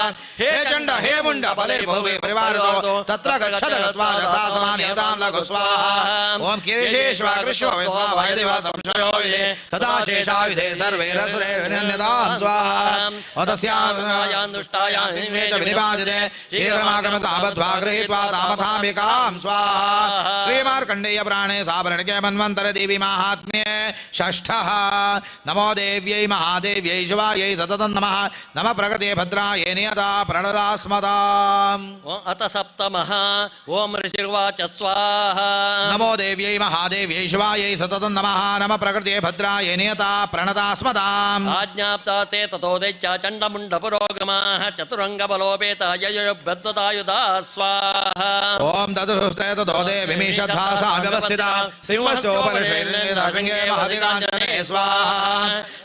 B: ಹೇ ಚಂಡ ಹೇ ಮುಂಡ ಬಲೇ ಬಹುವೇ ಪರಿವಾರದೋ ತತ್ರ ಗಚ್ಚದ ಗತ್ವಾ ರಸಾ ಸಮಾನಿಯತಾಂ ಲಘು ಸ್ವಾಹ ಓಂ ಕಿರೀಶೇಶ್ವ ಕೃಷ್ಣ ವಿದ್ವಾ ವಾಯುದೇವ ಸಂಶಯೋ ವಿಧೆ ತದಾ ಶೇಷಾಯುಧೆ ಸರ್ವೇ ರಸುರೇ ವಿನನ್ಯತಾಂ ಸ್ವಾಹ ಓ ತಸ್ಯಾಂ ದುಷ್ಟಾಯಾಂ ಸಿಂಹೇ ಚ ವಿನಿಪಾತಿತೆ ಶೀಘ್ರಮಾಗಮತಾಂ ಬದ್ಧ್ವಾ ಗೃಹೀತ್ವಾ ತಾಮಥಾಂಬಿಕಾಂ ಸ್ವಾಹ ಶ್ರೀಮಾರ್ಕಂಡೇಯ ಪುರಾಣೇ ಸಾವರ್ಣಿಕೆ ಮನ್ವಂತರ ದೇವಿ ಮಾಹಾತ್ಮ್ಯೆ ಷಷ್ಠಃ ನಮೋ ದೇವ್ಯೈ ಮಹಾದೇವ್ಯೈ ಶಿವಾಯೈ ಸತತಂ ನಮಃ ನಮ ಪ್ರಗತೆ ಭದ್ರಾಯೇ ನಿಯತಾ ಪ್ರಣದಾ ಸ್ಮತಾಂ
C: ಅತ ಸಪ್ತಮಃ ಓಂ ಋಷಿರ್ವಾಚ ಸ್ವಾಹ
B: ನಮೋ ದೇವ್ಯೈ ಮಹಾದೇವ್ಯೈ ಶಿವಾಯೈ ಸತತಂ ನಮಃ ನಮ ಪ್ರಕೃತೆ ಭದ್ರಾಯೇ ನಿಯತಾ ಪ್ರಣದಾ ಸ್ಮತಾಂ
C: ಆಜ್ಞಾಪ್ತಾ ತೇ ತಥೋ ದೈತ್ಯ ಚಂಡಮುಂಡ ಪುರೋಗಮಾಃ ಚತುರಂಗ ಬಲೋಪೇತ ಯಯೋಭದ್ರತಾಯುಧಾ ಸ್ವಾಹ
B: ಓಂ ತದುಸುಸ್ತೆ ತಥೋ ದೇವಿ ಶ್ರದ್ಧಾ ಸಾ ವ್ಯವಸ್ಥಿತಾ ಸಿಂಹಸ್ಯೋಪರಿ ಶೃಂಗೇ ಮಹತಿ ಕಾಂಚನೆ ಸ್ವಾಹ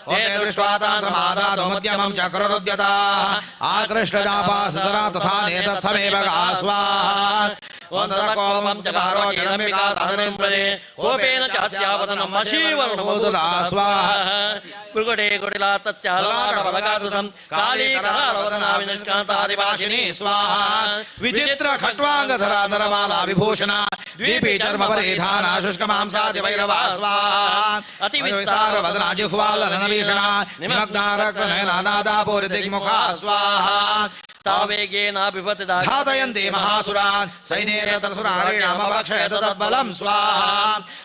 B: ಓಂ ತೇ ದೃಷ್ಟ್ವಾ ತಾಂ ಸಮಾಧಾತುಮುದ್ಯಮಂ ಚಕ್ರರುದ್ಯತಾಃ ಆಕೃಷ್ಟಜಾಪಾಸತರಾ ತಥಾ ನೇತತ್ಸಮೇವ ಗಾ ಸ್ವಾಹ ಓಂ ತತಃ ಕೋಪಂ ಚಕಾರೋ ಜಡಂಬಿಕಾ ತಾದನೇಂದ್ರೇ
C: ಕೋಪೇನ ಚಾಸ್ಯಾವತನಂ ವಶೀವರ್ಣಮುದಾ
B: ಸ್ವಾಹ
C: ಮೃಗಟೇ ಕುಟಿಲಾ ತತ್ಯಾಲವಾಟಫಲಗಾತುತಂ ಕಾಲೀ ಕರಾಲವದನಾ
B: ವಿನಿಷ್ಕಾಂತಾದಿವಾಸಿನಿ ಸ್ವಾಹ ವಿಚಿತ್ರ ಖಟ್ವಾಂಗಧರ ನರಮಾಲಾ ವಿಭೂಷಣ ದ್ವೀಪಿ ಚರ್ಮ ಪರಿಧಾನ ಶುಷ್ಕ ಮಾಂಸಾದಿ ಭೈರವ ಸ್ವಾಹ ಅತಿ ವಿಸ್ತಾರ ವದನ ಜಿಹ್ವಾಲ ನನಭೀಷಣ ನಿಮಗ್ನ ರಕ್ತ ನಯನ ನಾದಾಪೂರಿ ದಿಗ್ಮುಖ ಸ್ವಾಹ
C: ಸಾವೇಗೇನಾಭಿಪತಿದ
B: ಘಾತಯಂತಿ ಮಹಾಸುರಾನ್ ಸೈನ್ಯೇರತಸುರಾರೀಣಮಭಕ್ಷಯತ ತದ್ಬಲಂ ಸ್ವಾಹ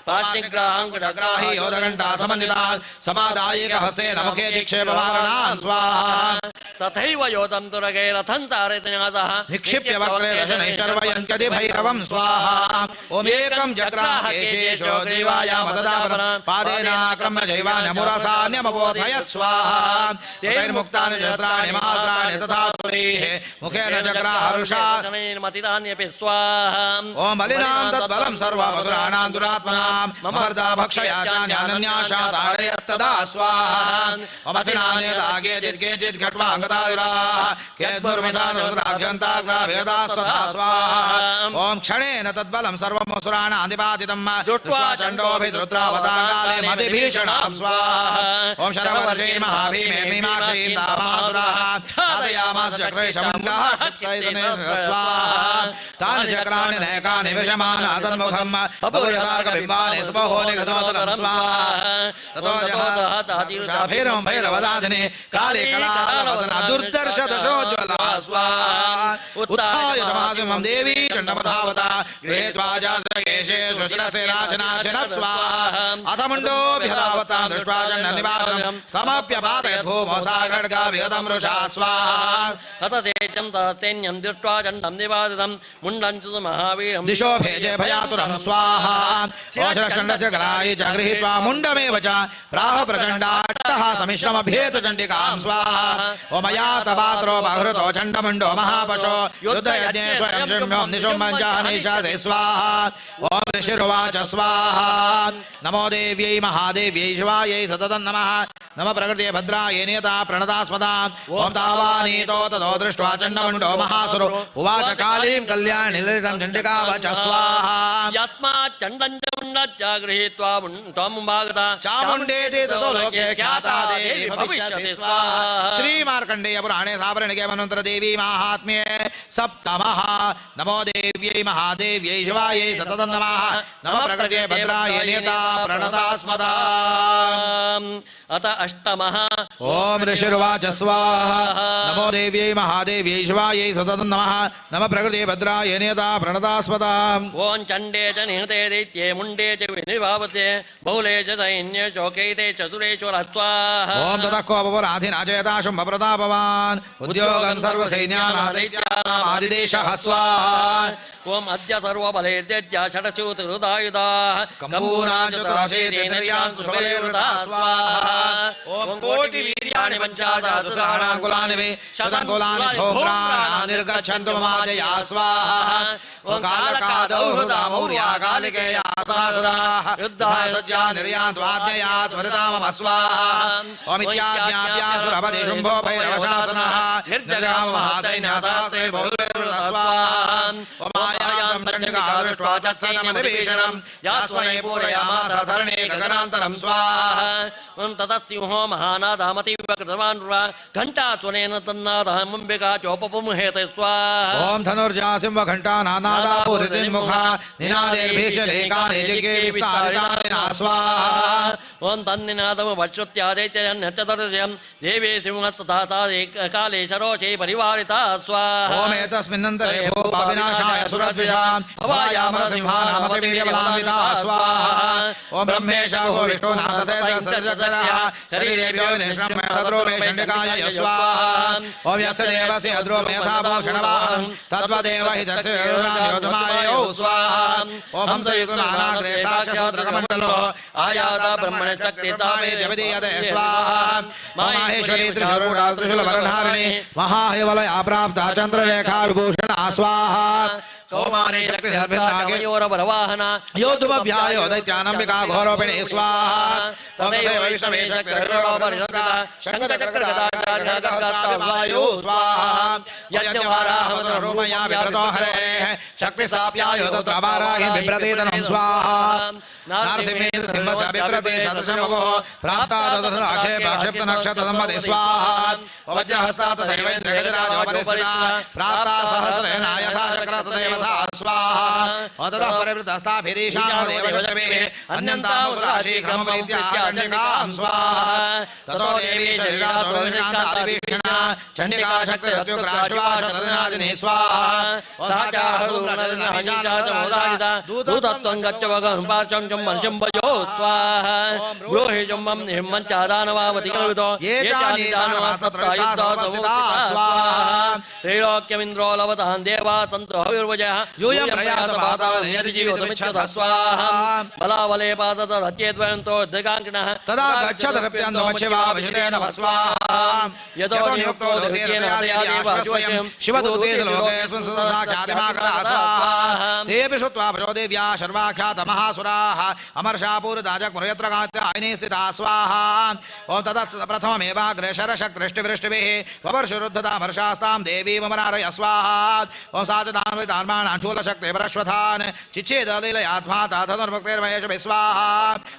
B: ಪಾರ್ಶ್ನಿಗ್ರಾಹಾಂಕುಶಗ್ರಾಹಿ ಯೋಧಘಂಟಾ ಸಮನ್ವಿತಾನ್ ಸಮಾದಾಯಿಕ ಹಸ್ತೇನ ಮುಖೇ ಚಿಕ್ಷೇಪವಾರಣಾನ್ ಸ್ವಾಹ
C: ತಥೈವ ಯೋಧಂ ತುರಗೈ ರಥಂ ತಾರಯತನಾದಃ
B: ನಿಕ್ಷಿಪ್ಯ ವಕ್ರೆ ರಶನೈಶ್ಚರ್ವಯಂತ್ಯದಿ ಭೈರವಂ ಸ್ವಾಹ ಓಂ ಏಕಂ ಜಗ್ರಾಹ ಕೇಶೇಶೋ ಗ್ರೀವಾಯಾಮತದಾಪರಂ ಪಾದೇನಾಕ್ರಮ್ಯ ಜೈವಾನ್ಯಮುರಸಾನ್ಯಮಬೋಧಯತ್ ಸ್ವಾಹ ತೈರ್ಮುಕ್ತಾನಿ ಶಸ್ತ್ರಾಣಿ ಮಾತ್ರಾಣಿ ತಥಾ ಸುರೈಃ ಮುಖೇನ ಜಗ್ರಾಹರುಷಾ
C: ಮತಿತಾನ್ಯಪಿ ಸ್ವಾಹ
B: ಓಂ ಬಲಿನಾಂ ತದ್ಬಲಂ ಸರ್ವಮಸುರಾಣಾಂ ದುರಾತ್ಮನಾಂ ಮಮರ್ದಾ ಭಕ್ಷಯಾ ಚಾನ್ಯಾನನ್ಯಾಶಾ ತಾಡಯತ್ತದಾ ಸ್ವಾಹ ಓಮಸಿನಾನೇತಾ ಕೇಚಿತ್ ಕೇಚಿತ್ ಖಟ್ವಾಂಗದಾಯುರಾಃ ಕೇದ್ಮುರ್ಮಸಾನುರಾಕ್ಷಂತಾಗ್ರಾಭೇದಾ ಸ್ವಧಾ ಸ್ವಾಹ ಓಂ ಕ್ಷಣೇನ ತದ್ಬಲಂ ಸರ್ವಮಸುರಾಣಾಂ ನಿಪಾತಿತಂ ದೃಷ್ಟ್ವಾ ಚಂಡೋಭಿದ್ರುದ್ರಾವತಾಂಗಾಲೆ ಮತಿಭೀಷಣಾಂ ಸ್ವಾಹ ಓಂ ಶರವರ್ಷೈರ್ಮಹಾಭೀಮೇರ್ಮೀಮಾಕ್ಷೀಂ ತಾಮಾಸುರಾಃ ಸಾಧಯಾಮಾಸ ಚಕ್ರೇಶಮುಂಡಃ ಸ್ವಾಹ ತಾನಿ ಚಕ್ರಾಣಿ ನಯಕಾನಿ ವಿಷಮಾನ ತನ್ಮುಖಂ ಬಭುಜತಾರ್ಕಬಿಂಬಾನಿ ಸುಬಹೋ ನಿಘನೋತಲಂ ಸ್ವಾಹ ತಥೋ ಜಹಾಭೈರವಂ ಭೈರವದಾದಿನಿ ಕಾಳಿ ಕಲಾಲವದನ ದುರ್ದರ್ಶ ದಶೋಜ್ವಲ ಸ್ವಾಹ ಉತ್ಥಾಯ ತಮಾಸಿಂಹಂ ದೇವಿ ಚಂಡಮಧಾವತ ಗೃಹೀತ್ವಾ ಜಾತಕೇಶೇಷು ಶಿರಸೆ ರಾಚನಾಚನ ಸ್ವಾಹ ಅಥ ಮುಂಡೋಭ್ಯಧಾವತಾಂ ದೃಷ್ಟ್ವಾ ಚಂಡನಿವಾಸನಂ ತಮಪ್ಯಪಾತಯತ್ ಭೂಮೋ ಸಾ ಖಡ್ಗಾಭಿಹತಂ ವೃಷಾ ಸ್ವಾಹ
C: ಹತಸೇಚಂ ತತ್ಸೈನ್ಯಂ ದೃಷ್ಟ್ವಾ ಚಂಡಂ ನಿವಾಸಿತಂ ಮುಂಡಂಚು ಮಹಾವೀರಂ
B: ದಿಶೋ ಭೇಜೆ ಭಯಾತುರಂ ಸ್ವಾಹ ಓಷರಷಂಡಸ್ಯ ಗಲಾಯಿ ಚ ಗೃಹೀತ್ವಾ ಮುಂಡಮೇವ ಚ ಪ್ರಾಹ ಪ್ರಚಂಡಾಟ್ಟಃ ಸಮಿಶ್ರಮಭೇತ ಚಂಡಿಕಾಂ ಸ್ವಾಹ ಓಮಯಾತ ಪಾತ್ರೋಪಹೃತೋ ಚಂಡಮುಂಡೋ ಮಹಾಪಶೋ ಯುದ್ಧಯಜ್ಞೆ ಸ್ವಯಂ ಶುಂಭಂ ನಿಶುಂಭಂ ಜಾನೀಷಾಸೆ ಸ್ವಾಹ ಓಂ ಋಷಿರುವಾಚ ಸ್ವಾಹ ನಮೋ ದೇವ್ಯೈ ಮಹಾದೇವ್ಯೈ ಶಿವಾಯೈ ಸತತಂ ನಮಃ ನಮ ಪ್ರಕೃತಿಯ ಭದ್ರಾಯೇ ನಿಯತಾ ಪ್ರಣತಾ ಸ್ಮತಾ ಓಂ ತಾವಾನೀತೋ ತಥೋ ದೃಷ್ಟ್ವಾ ಚಂಡಮುಂಡೋ ಮಹಾಸುರೋ ಉವಾಚ ಕಾಳೀಂ ಕಲ್ಯಾಣಿ ಲಲಿತಂ ಚಂಡಿಕಾವಚ ಸ್ವಾಹ
C: ಯಸ್ಮಾತ್ ಚಂಡಂ ಚ ಮುಂಡಚ್ಚ ಗೃಹೀತ್ವಾ ತ್ವಂ ಭಾಗತ
B: ಚಾಮುಂಡೇತಿ ತಥೋ ಲೋಕೆ ಖ್ಯಾತಾ ದೇವಿ ಭವಿಷ್ಯತಿ ಸ್ವಾಹ ಶ್ರೀ ಮಾರ್ಕಂಡೇಯ ಪುರಾಣೇ ಸಾವರ್ಣಿಕೆ ಮನ್ವಂತರ ದೇವಿ ಮಾಹಾತ್ಮ್ಯೆ ಸಪ್ತಮಃ ನಮೋ ದೇವ್ಯೈ ಮಹಾದೇವ್ಯೈ ಶಿವಾಯೈ ಸತತಂ ನಮಃ ನಮ ಪ್ರಕೃತಿಯೇ ಭದ್ರಾಯೇ ನಿಯತಾ ಪ್ರಣತಾ ಸ್ಮತಾ
C: ಅತ ಅಷ್ಟಮಃ
B: ಓಂ ಋಷಿರುವಾಚ ಸ್ವಾಹ ನಮೋ ದೇವ್ಯೈ ಮಹಾದೇವ್ಯೈ ಶಿವಾಯೈ ಸತತಂ ನಮಃ ನಮ ಪ್ರಕೃತಿಯೇ ಭದ್ರಾಯೇ ನಿಯತಾ ಪ್ರಣತಾ ಸ್ಮತಾ
C: ಓಂ ಚಂಡೇ ಚ ನಿಹತೆ ದೈತ್ಯೇ ಮುಂಡೇ ಚ ವಿನಿಭಾವತೆ ಬಹುಲೇ ಚ ಸೈನ್ಯೇ ಚೌಕೈತೆ ಚತುರೇಶ್ವರ ಸ್ವಾಹ
B: ಓಂ ತತಃ ಕೋಪಪರಾಧಿನಾಚಯತಾ ಶುಂಭ ಪ್ರತಾಪವಾನ್ ಉದ್ಯೋಗಂ ಸರ್ವಸೈನ್ಯಾನಾಂ ದೈತ್ಯಾನಾಂ ಆದಿದೇಶಃ ಸ್ವಾಹ
C: ಓಂ ಅದ್ಯ ಸರ್ವಬಲೈರ್ದೈತ್ಯ ಷಡಶೂತಿರುದಾಯುಧಾಃ
B: ಕಂಬೂನಾಂ ಚತುರಶೀತಿರ್ಯಾಂ ಸುಬಲೈರ್ವೃತಾಃ ಸ್ವಾಹ ಓಂ ಕೋಟಿ ವೀರ್ಯಾಯ
A: सहस्राणि पञ्चाशत् कुलानि वै शतं कुलानि धूम्राणा निर्गच्छन्तु ममादया स्वाहा। कालकादौ हृदामौर्या कालिकेया सदासुराः युद्धाय सज्जा निर्यान्तु आज्ञया त्वरिता मम स्वाहा। ओमित्याज्ञाप्यासुरपति शुम्भो भैरवशासनः निर्जगाम महासैन्यः सहस्रैर्बहुभिर्वृतः स्वाहा। ओमायान्तं चण्डिका दृष्ट्वा चत्सनमतिभीषणं यास्वने पूरयामास धरणे गगनान्तरं स्वाहा।
C: ओं ततः महानादामतीव कृतवान् घण्टात्वनेन तन्नादहमम्बिका चोपपुंहेते स्वाहा।
A: ओं धनुर्जासिंह घण्टा नानादापूरितिन्मुखा निनादेर्भीषलेकानि जिज्ञे विस्तारितानि स्वाहा।
C: ओं तन्निनादम वश्रुत्यादैत्ययन्नचतुर्दशं देवी सिंहस्तथा काले शरोषे परिवारिता स्वाहा।
A: ओं एतस्मिन्नन्तरे भूपाविनाशाय सुरद्विषां भवायामरसिंहानामतिवीर्यबलान्विता स्वाहा। ओं ब्रह्मेश भो विष्णुनाथतेजसजगरः शरीरेभ्यो विनिश्रम्य तद्रोमे चण्डिकाय स्वाहा। ओं यस्य देवस्य अद्रोमे यथा भूषणवाहनं तद्वदेव हि जत्योर्योधमायो स्वाहा। ओं हंसयुतमानाग्रे साक्षसोद्रकमण्डलो
C: आयाता ब्रह्मणशक्ति
A: तानि जपदीयते स्वाहा। माहेश्वरी त्रिशूल त्रिशूलवरधारिणी महाहिवलया प्राप्ता चन्द्रलेखा विभूषणा स्वाहा। कौमारी शक्ति
C: सर्भिन्नागे
A: योद्धुमभ्यायो दैत्यानम्बिका घोरोपिणी स्वाहा। तथैव वैष्णवे शक्तिरगरोपरिषदा शङ्खचक्रगदायो स्वाहा। यज्ञवाराहमसुररूपया विकृतो हरेः शक्तिसाप्यायो तत्र वाराहि बिभ्रतेतनं स्वाहा। नारसिंहेन्द्र सिंहस्य बिभ्रते सदृशमवोः प्राप्ता तदक्षेपाक्षिप्तनक्षत्रसम्पदे स्वाहा। वज्रहस्ता तथैव इन्द्रगजराजोपरिस्थिता प्राप्ता सहस्रेण यथा चक्रसदैव सा स्वाहा। ततः परिवृतस्ताभिरीशानो देवशक्तिभिः अन्यन्तामुसुराशीघ्रमप्रीत्या चण्डिकां स्वाहा। ततो देवी शरीरातो विनिष्कान्तादिभीषणा चण्डिका शक्तिरत्युग्रा शिवा शतदिनादिनी स्वाहा।
C: दूतत्वं गच्छ भगवन् मनुष्यं स्वाहा। गृहेजं हिम्मञ्चादानवावति कल्पितो
A: ये चानीदानवास्तत्र स्वाहा।
C: त्रैलोक्यमिन्द्रो लवतः देवा सन्तु हविर्वजः
A: यूयं प्रयात पातालजीवितमिच्छथ स्वाहा।
C: बलाबले पादतचेद्वयन्तो दिगाङ्किणः
A: तदा गच्छत रप्यन्तमच्छिवा विशुतेन स्वाहा। यतो नियुक्तो दूतेन शिवदूतेन लोकेऽस्मिन् सदा ख्यातिमाकरा स्वाहा। तेऽपि श्रुत्वा भजो देव्या शर्वाख्यात महासुराः अमर्षापूरदाजक्मुरयत्र कात्यायनी स्थिता स्वाहा। ॐ ततः प्रथममेवाग्रे शरशक्तृष्टिवृष्टिभिः ववर्षुरुद्धतामर्षास्तां देवीमरारय स्वाहा। ॐ सा च दान्वितान्माणां शूलशक्तिपरश्वथान् चिच्छेदलीलयात्मा धनुर्मुक्तिर्महेशभिः स्वाहा।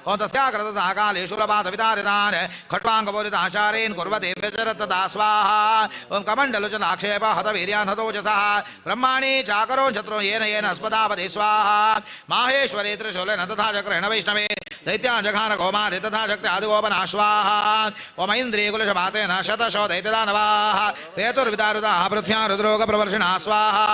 A: ॐ तस्याकृतसाकाले शूलपातवितारितान् खट्वाङ्गपूरिताचारीन् कुर्वते व्यचरतदा स्वाहा। ॐ कमण्डलुचनाक्षेप हतवीर्यान् हतोजसः ब्रह्माणि चाकरो शत्रो येन येन अस्मदावधि स्वाहा। माहेश्वरी त्रिशूलेन तथा चक्रेण वैष्णवे दैत्यान् जघान कौमारी तथा शक्ति आदिगोपना स्वाहा। ॐ ऐन्द्रियकुलशपातेन शतशो दैत्यदानवाः पेतुर्विदारुताः पृथ्व्यां रुद्रोगप्रवर्षिणा स्वाहा।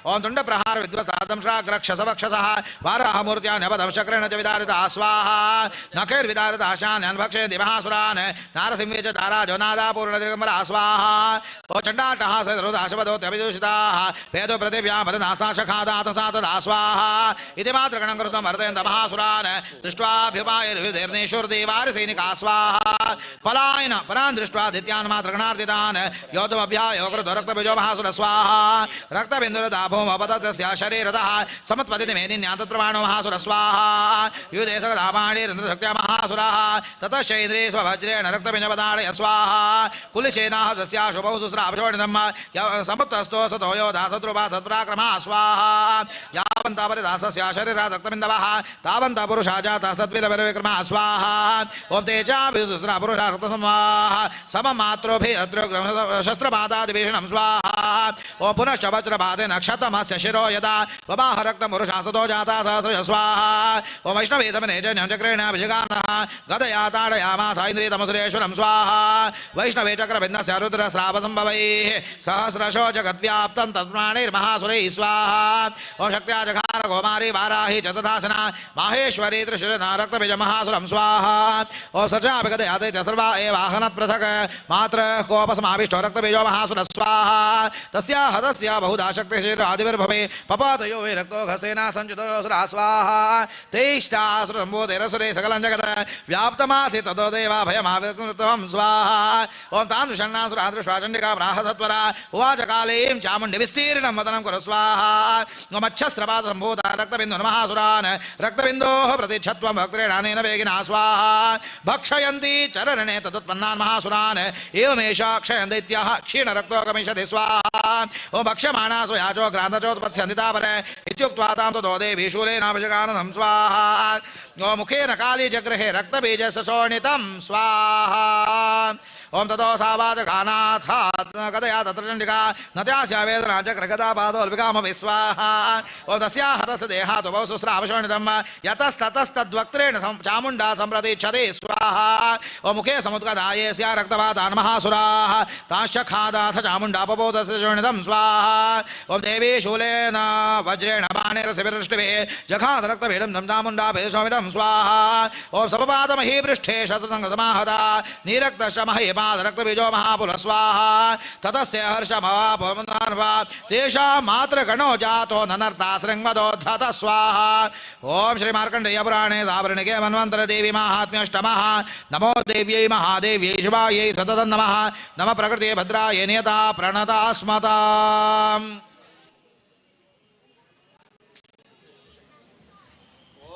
A: ॐ तुण्डप्रहार विद्वस्तादंशाग्रक्षसवक्षसः वाराहमूर्त्या न्यपदं चक्रेण च विदारिता स्वाहा। नखैर्विदारिताशान्यान् भक्षयन्ति महासुरान् नारसिंहे च ताराजो नादापूर्णदिगम्बरा स्वाहा। ॐ चण्डाटः सदरुदाशवदोत्यभिदूषिताः पेतुप्रतिव्यां वदनास्ताशखादातसा तदा स्वाहा। इति मातृगणं कृतं वर्धयन्त महासुरान् दृष्ट्वाभ्युपायैर्विधैर्नेशुर्देवारिसैनिका स्वाहा। पलायन परान् दृष्ट्वा दित्यान् मातृगणार्दितान् योद्धमभ्यायो कृतो रक्तबिजो महासुर स्वाहा। रक्तबिन्दुरदाभूमपतस्य शरीरतः समुत्पतिमेनिन्यां तत्प्रमाणो महासुर स्वाहा। युधे सगदापाणिरन्द्रशक्त्या महासुरः ततश्चैन्द्रे स्ववज्रेण रक्तबिन्दपदाडय स्वाहा। कुलिशेनाः तस्याशुभौ सुस्राभशोणितं समुत्तस्तो सतो योधा सद्रुपा सत्पराक्रमा स्वाहा। यावन्तः परिदासस्य शरीरात् रक्तबिन्दवः तावन्तः पुरुषा जाताः सद्विलविक्रमा स्वाहा। ॐ ते चाभिसुस्रा पुरुषा रक्तसमाः सममात्रोभिः शस्त्रपादादिभीषणं स्वाहा। ॐ पुनश्च वज्रपातेन क्षतमस्य शिरो यदा ववाह रक्तमुरुषा सतो जाता सहस्रश स्वाहा। ॐ वैष्णवे समने जन्यं चक्रेण अभिजगानः गदया ताडयामास इन्द्रियतमसुरेश्वरं स्वाहा। वैष्णवे चक्रभिन्नस्य रुद्रस्रावसम्भवैः सहस्रशो जगद्व्याप्तं तत्प्राणैर्महासुरैः स्वाहा। ॐ शक्त्या जघार गोमारी वाराही च तथासना माहेश्वरी त्रिशूलना रक्तबिन्दवदाडय
B: रक्तबीज महासुरं स्वाहा। ओम सचापिगदया दैत्य सर्वा एवाहनत् पृथक् मात्र कोपसमाविष्टो रक्तबीजो महासुर स्वाहा। तस्या हतस्य बहुधा शक्तिशिरादिविर्भवे पपातयो वै रक्तो घसेना संचितोऽसुरा स्वाहा। तेष्टासुरसम्भूतेरसुरे सकलं जगत् व्याप्तमासि ततो देवा भयमाविकृतं स्वाहा। ओम तान् विषण्णासुरा दृष्ट्वा चण्डिका प्राह सत्वरा उवाच कालीं चामुण्डि विस्तीर्णं वदनं कुरु स्वाहा। मच्छस्रपासम्भूता रक्तबिन्दुन् महासुरान् रक्तबिन्दोः प्रतिच्छत्वं भक्त्रेणानेन वेगिना स्वाहा। भक्षयन्ति चरणे तदुत्पन्नान् महासुरान् एवमेषा क्षयं दैत्याः क्षीणरक्तो गमिष्यति स्वाहा। ओम भक्ष्यमाणासु याचो ग्रान्थचोत्पत्स्यन्ति तापरे इत्युक्त्वा तां ततो देवी शूलेनाभिषेकानन्दं स्वाहा। ओम मुखेन काली जगृहे रक्तबीजस्य शोणितं स्वाहा। ओम ततो सा वाचकानाथ गदया तत्र चण्डिका न चास्या वेदना चक्रगदा पादोल्बिकामपि स्वाहा। ओम तस्या हतस्य देहात् उभौ सुस्रावशोणितं यतस्ततस्तद्वक्त्रेण चामुण्डा सम्प्रतीक्षते स्वाहा। ओम मुखे समुद्गदाये स्या रक्तपातान् महासुराः ताश्च खादाथ चामुण्डा पपोतस्य शोणितं स्वाहा। ओम देवी शूलेन वज्रेण बाणेरसिभिरष्टिभिः जघात रक्तभेदं तं चामुण्डा भेदशोणितं स्वाहा। ओम सपपातमहीपृष्ठे शस्त्रसङ्गसमाहता नीरक्तश्च मही रक्तबीजो महापुल स्वाहा। ततस्य हर्षमवापमनार्वा तेषां मातृगणो जातो ननर्ता शृङ्गदोद्धत स्वाहा। ओम श्री मार्कण्डेय पुराणे सावर्णिके मन्वन्तर देवी माहात्म्यष्टमः। नमो देव्यै महादेव्यै शिवायै सततं नमः। नमः प्रकृते भद्रायै नियता प्रणता स्मताम्।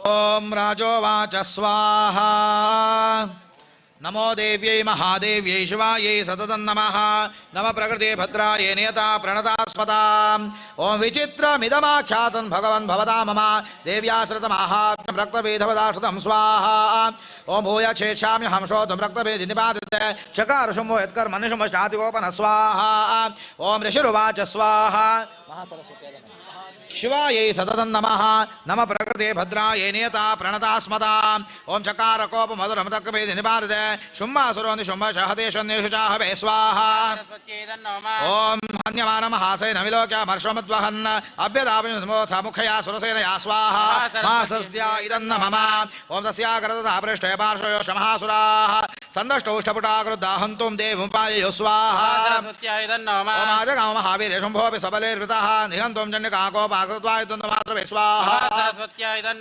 B: ओम राजोवाच स्वाहा। नमो देव्यै महादेव्यै शिवायै सततं नमः। नमः प्रकृते भद्रायै नियता प्रणता स्मताम्। ओम विचित्रमिदमाख्यातं भगवन् भवता मम देव्याश्रितमाहात्म्यं रक्तबीजवदाश्रितं स्वाहा। ओम भूय छेक्षाम्यहं श्रोतुं रक्तबीज निपातिते चकार शुम्भो यत्कर्म निशुम्भश्चातिगोपन स्वाहा। ओम ऋषिरुवाच स्वाहा। शिवायै सततं नमः। नमः प्रकृते भद्रायै नियता प्रणता स्मताम्। ओम चकार कोपमधुरं रक्तबीज निपातिते शुम्भासुरो निशुम्भशहतेष्वन्येषु चाहवे स्वाहा। ओम हन्यमानमहासेन विलोक्यमर्श्वमद्वहन् अभ्यदापिनोऽथ मुखया सुरसेनया स्वाहा। मा सस्या इदं न मम। ओम तस्याग्रतः पृष्ठे पार्श्वयोश्च महासुराः सन्दष्टौष्टपुटा क्रुद्धा हन्तुं देवमुपाययो स्वाहा। ओम आजगाम महावीरे शुम्भोऽपि सबलैर्वृतः निहन्तुं चण्डिका कोपाकृत्वा युद्धमात्रवे स्वाहा।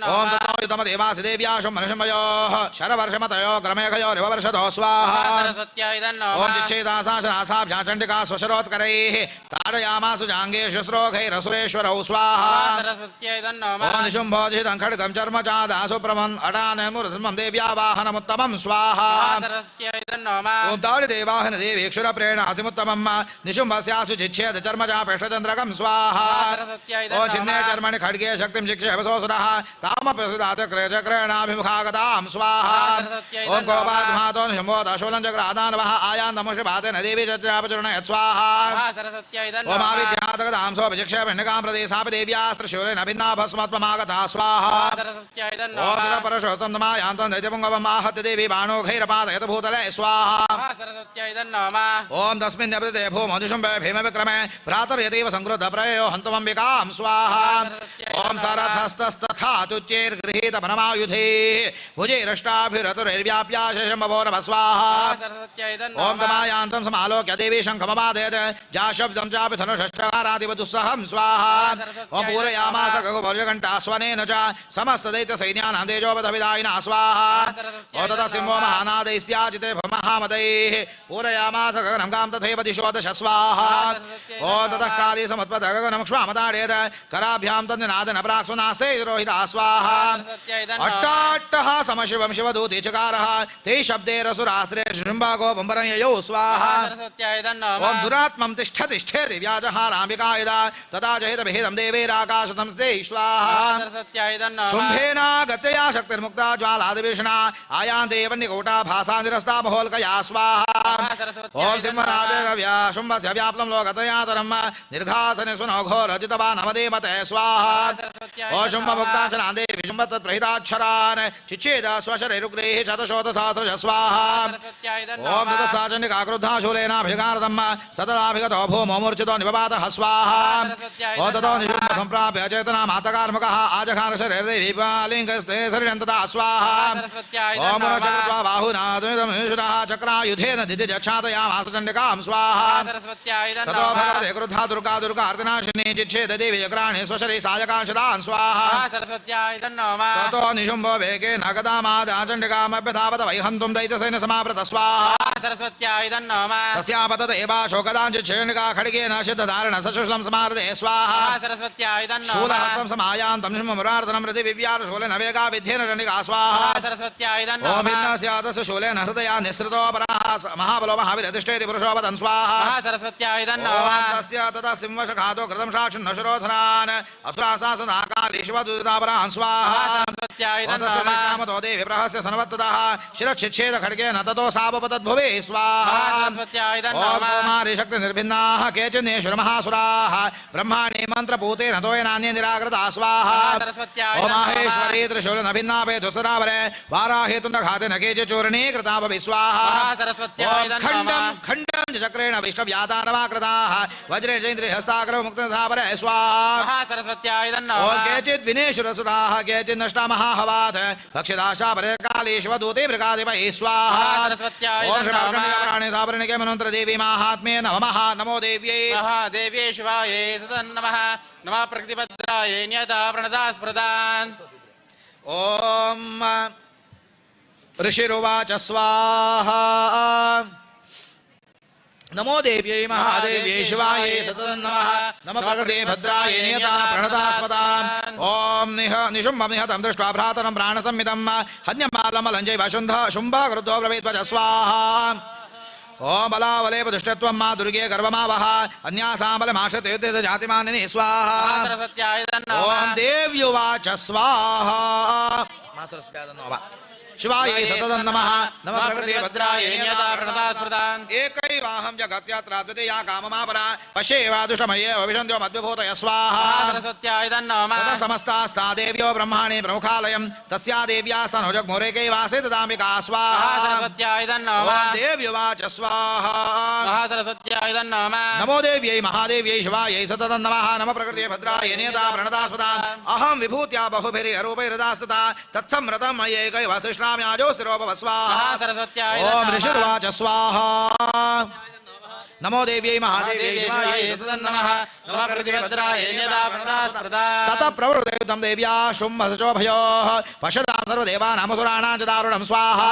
B: ओम ततो युतमदेवासि देव्या शुम्भनिशुम्भयोः शरवर्षमतयो ग्रमेघयोरिव वर्षतो स्वाहा। ओम चिच्छेदासाशनासाभ्यां चण्डिका स्वशरोत्करैः ताडयामासु जाङ्गेषु श्रोघैरसुरेश्वरौ स्वाहा। ओम निशुम्भोजितं खड्गं चर्म चादासु प्रमन् अडानमुरसिंहं देव्या वाहनमुत्तमं स्वाहा। ओम ताडिदेवाहन देवी क्षुरप्रेण हसिमुत्तमं निशुम्भस्यासु चिच्छेद चर्म चापेष्टचन्द्रकं स्वाहा। ओम छिन्ने चर्मणि खड्गे शक्तिं शिक्षेपसोऽसुरः तामप्रसुदातक्रयचक्रेणाभिमुखागतां स्वाहा। ओम कोपाद्मातो निशुम्भोदशूलं चक्रादानवः आयान्तमुषिभातेन देवी चत्रापचूर्णयत् स्वाहा। ओम आविद्यातगदां सोऽभिशिक्षेपण्डिकां प्रति सापि देव्यास्त्रशूलेन भिन्ना भस्मत्वमागता स्वाहा। ओम ततः परशोऽस्तं नमायान्तं दैत्यपुङ्गवम् आहत्य देवी बाणोघैरपादयत भूतले स्वाहा। ओम तस्मिन् निपतिते भूमौ निशुम्भे भीमविक्रमे भ्रातर्यतीव संक्रुद्ध प्रययो हन्तुमम्बिकां स्वाहा। ओम सरथस्तस्तथा तुच्चैर्गृहीत परमायुधैः भुजैरष्टाभिरतुरैर्व्याप्याशेषं बभो नमः स्वाहा। ओम तमायान्तं समालोक्य देवी शङ्खमवादयत् जाशब्दं चापि धनुषश्चकारादिवदुस्सहं स्वाहा। ओम पूरयामास गगुभुजघण्टा स्वनेन च समस्तदैत्यसैन्यानां तेजोपधविदायिना स्वाहा। ओम ततः सिंहो महानादैस्याजिते महामदैः पूरयामास गगनं गां तथैव दिशो दश स्वाहा। ओम ततः काली समुत्पत गगनं क्ष्मामताडयत् कराभ्यां तन्निनादेन प्राक्सुनास्ते रोहिता स्वाहा। अट्टाट्टः समशिवं शिवदूती चकारः ते शब्देरसुरास्त्रे शुम्भागोपम्बरं ययौ स्वाहा। ओम दुरात्मं तिष्ठ तिष्ठेति व्याजहाराम्बिका यदा तदा जहितभिहितं देवैराकाशसंस्थे स्वाहा। शुम्भेनागत्यया शक्तिर्मुक्ता ज्वालादिभीषणा आयान्ते वह्निकोटा भासा निरस्ता महोल्कया स्वाहा। स्वाहा ओम सिंहराजरव्या शुम्भस्य व्याप्तं लोकतयातरं निर्घासने सुनो घोरजितवानवदेमते स्वाहा ओम शुम्भमुक्ताक्षरान् देवी शुम्भ तत्प्रहिताक्षरान् चिच्छेद स्वशरैरुग्रैः शतशोतसहस्रश स्वाहा ओम ततः चण्डिका क्रुद्धा शूलेनाभिघारतं सतदाभिगतो भूमौ मूर्छितो निपपातः स्वाहा ओम ततो निशुम्भ सम्प्राप्य चेतना मातकार्मुकः आजघान शरीरदेवी पालिङ्गस्ते शरीरं तथा स्वाहा ओम पुनश्चकृत्वा बाहुना चक्रायुधेन दिदिजक्षातयामास चण्डिकां स्वाहा ततो भगवते क्रुद्धा दुर्गा दुर्गा अर्धनाशिनी चिच्छेद देवी चक्राणि स्वशरी सायकांशदान् स्वाहा ततो निशुम्भो वेगेन गदामादा चण्डिकामभ्यधावत वैहन्तुं दैत्यसेन समावृत स्वाहा तस्यापतत एवाशोकदां चिच्छेणिका खड्गेन सिद्धधारण सशुश्लं समारदे स्वाहा शूलहस्तं समायान्तं शुम्भमुरार्दनं हृदि विव्यार शूलेन वेगा विध्येन चण्डिका स्वाहा ओम भिन्नस्यातस्य शूलेन हृदया निःसृतो पराः महाबलो महावीरतिष्ठेति पुरुषो वदन् स्वाहा ओम तस्य तदा सिंहशखातो कृतं साक्षिन्न शिरोधरान् असुरासासनाकाली शिवदूतापरान् स्वाहा ओम तस्य निष्कामतो देवी प्रहस्य सन्वत्ततः शिरच्छिच्छेद खड्गेन ततो सावपतद्भुवि स्वाहा ओम कुमारी शक्ति निर्भिन्नाः केचिन्नेश्वरमहासुराः ब्रह्माणि मन्त्रपूतेन तोयनान्ये निराकृता स्वाहा ओम माहेश्वरी त्रिशूलेन भिन्नाभे धुसरावरे वाराहेतुण्डघातेन केचिच्चूर्णी कृतापि स्वाहा ओम खण्डं खण्डं चक्रेण वैष्णव्यादानवाकृताः वज्रे जैन्द्रिहस्ताग्रमुक्तधावरे स्वाहा ओम केचित् विनेश्वरसुराः केचित् नष्टा महाहवात् भक्षिदाशापरे काली शिवदूते मृगाधिपैः स्वाहा ओम श्रीमार्कण्डेय सावर्णिके मनोन्तर देवी माहात्म्ये नमः नमो देव्यै
D: महादेव्यै शिवायै सततं नमः नमः प्रकृतिभद्रायै नियता प्रणतास्प्रदान्
B: ओम ऋषिरुवाच स्वाहा नमो देव्यै महादेव्यै शिवायै सततं नमः नमः प्रकृते भद्रायै नियता प्रणतास्पदाम् ॐ निशुम्भं निहतं दृष्ट्वा भ्रातरं प्राणसंमितं हन्यमालमलञ्जै वशुन्ध शुम्भ क्रुद्धो ब्रवीत्वज स्वाहा ओम बलावलेप दुष्टत्वं मा दुर्गे गर्वमावह अन्यासां बलमाक्षते जातिमानिनि स्वाहा ओम देव्युवाच स्वाहा शिवायै सततं नमः नमः प्रकृते भद्रायै नियता प्रणतास्पदाम् एकैवाहं जगत्यत्र द्वितीया काममापरा पश्येवा दुष्टमयेव विशन्त्यो मद्विभूतय स्वाहा ततः समस्तास्ता देव्यो ब्रह्माणि प्रमुखालयं तस्या देव्यास्तनोजग्मुरेकैवासे तदाम्बिका स्वाहा ॐ देव्युवाच स्वाहा नमो देव्यै महादेव्यै शिवायै सततं नमः नमः प्रकृते भद्रायै नियता प्रणतास्पदाम् अहं विभूत्या बहुभिर्रूपैर्दास्तता तत्सम्रतं मय्यैकैव स्वाहा ओम ऋषिर्वाच स्वाहा नमो देव्यै महादेव्यै शिवायै सततं नमः नमः प्रकृते भद्रायै नियता प्रणतास्पदाम् ततः प्रवृत्तं देव्या शुम्भसचोभयोः पश्यतां सर्वदेवानामसुराणां च दारुणं स्वाहा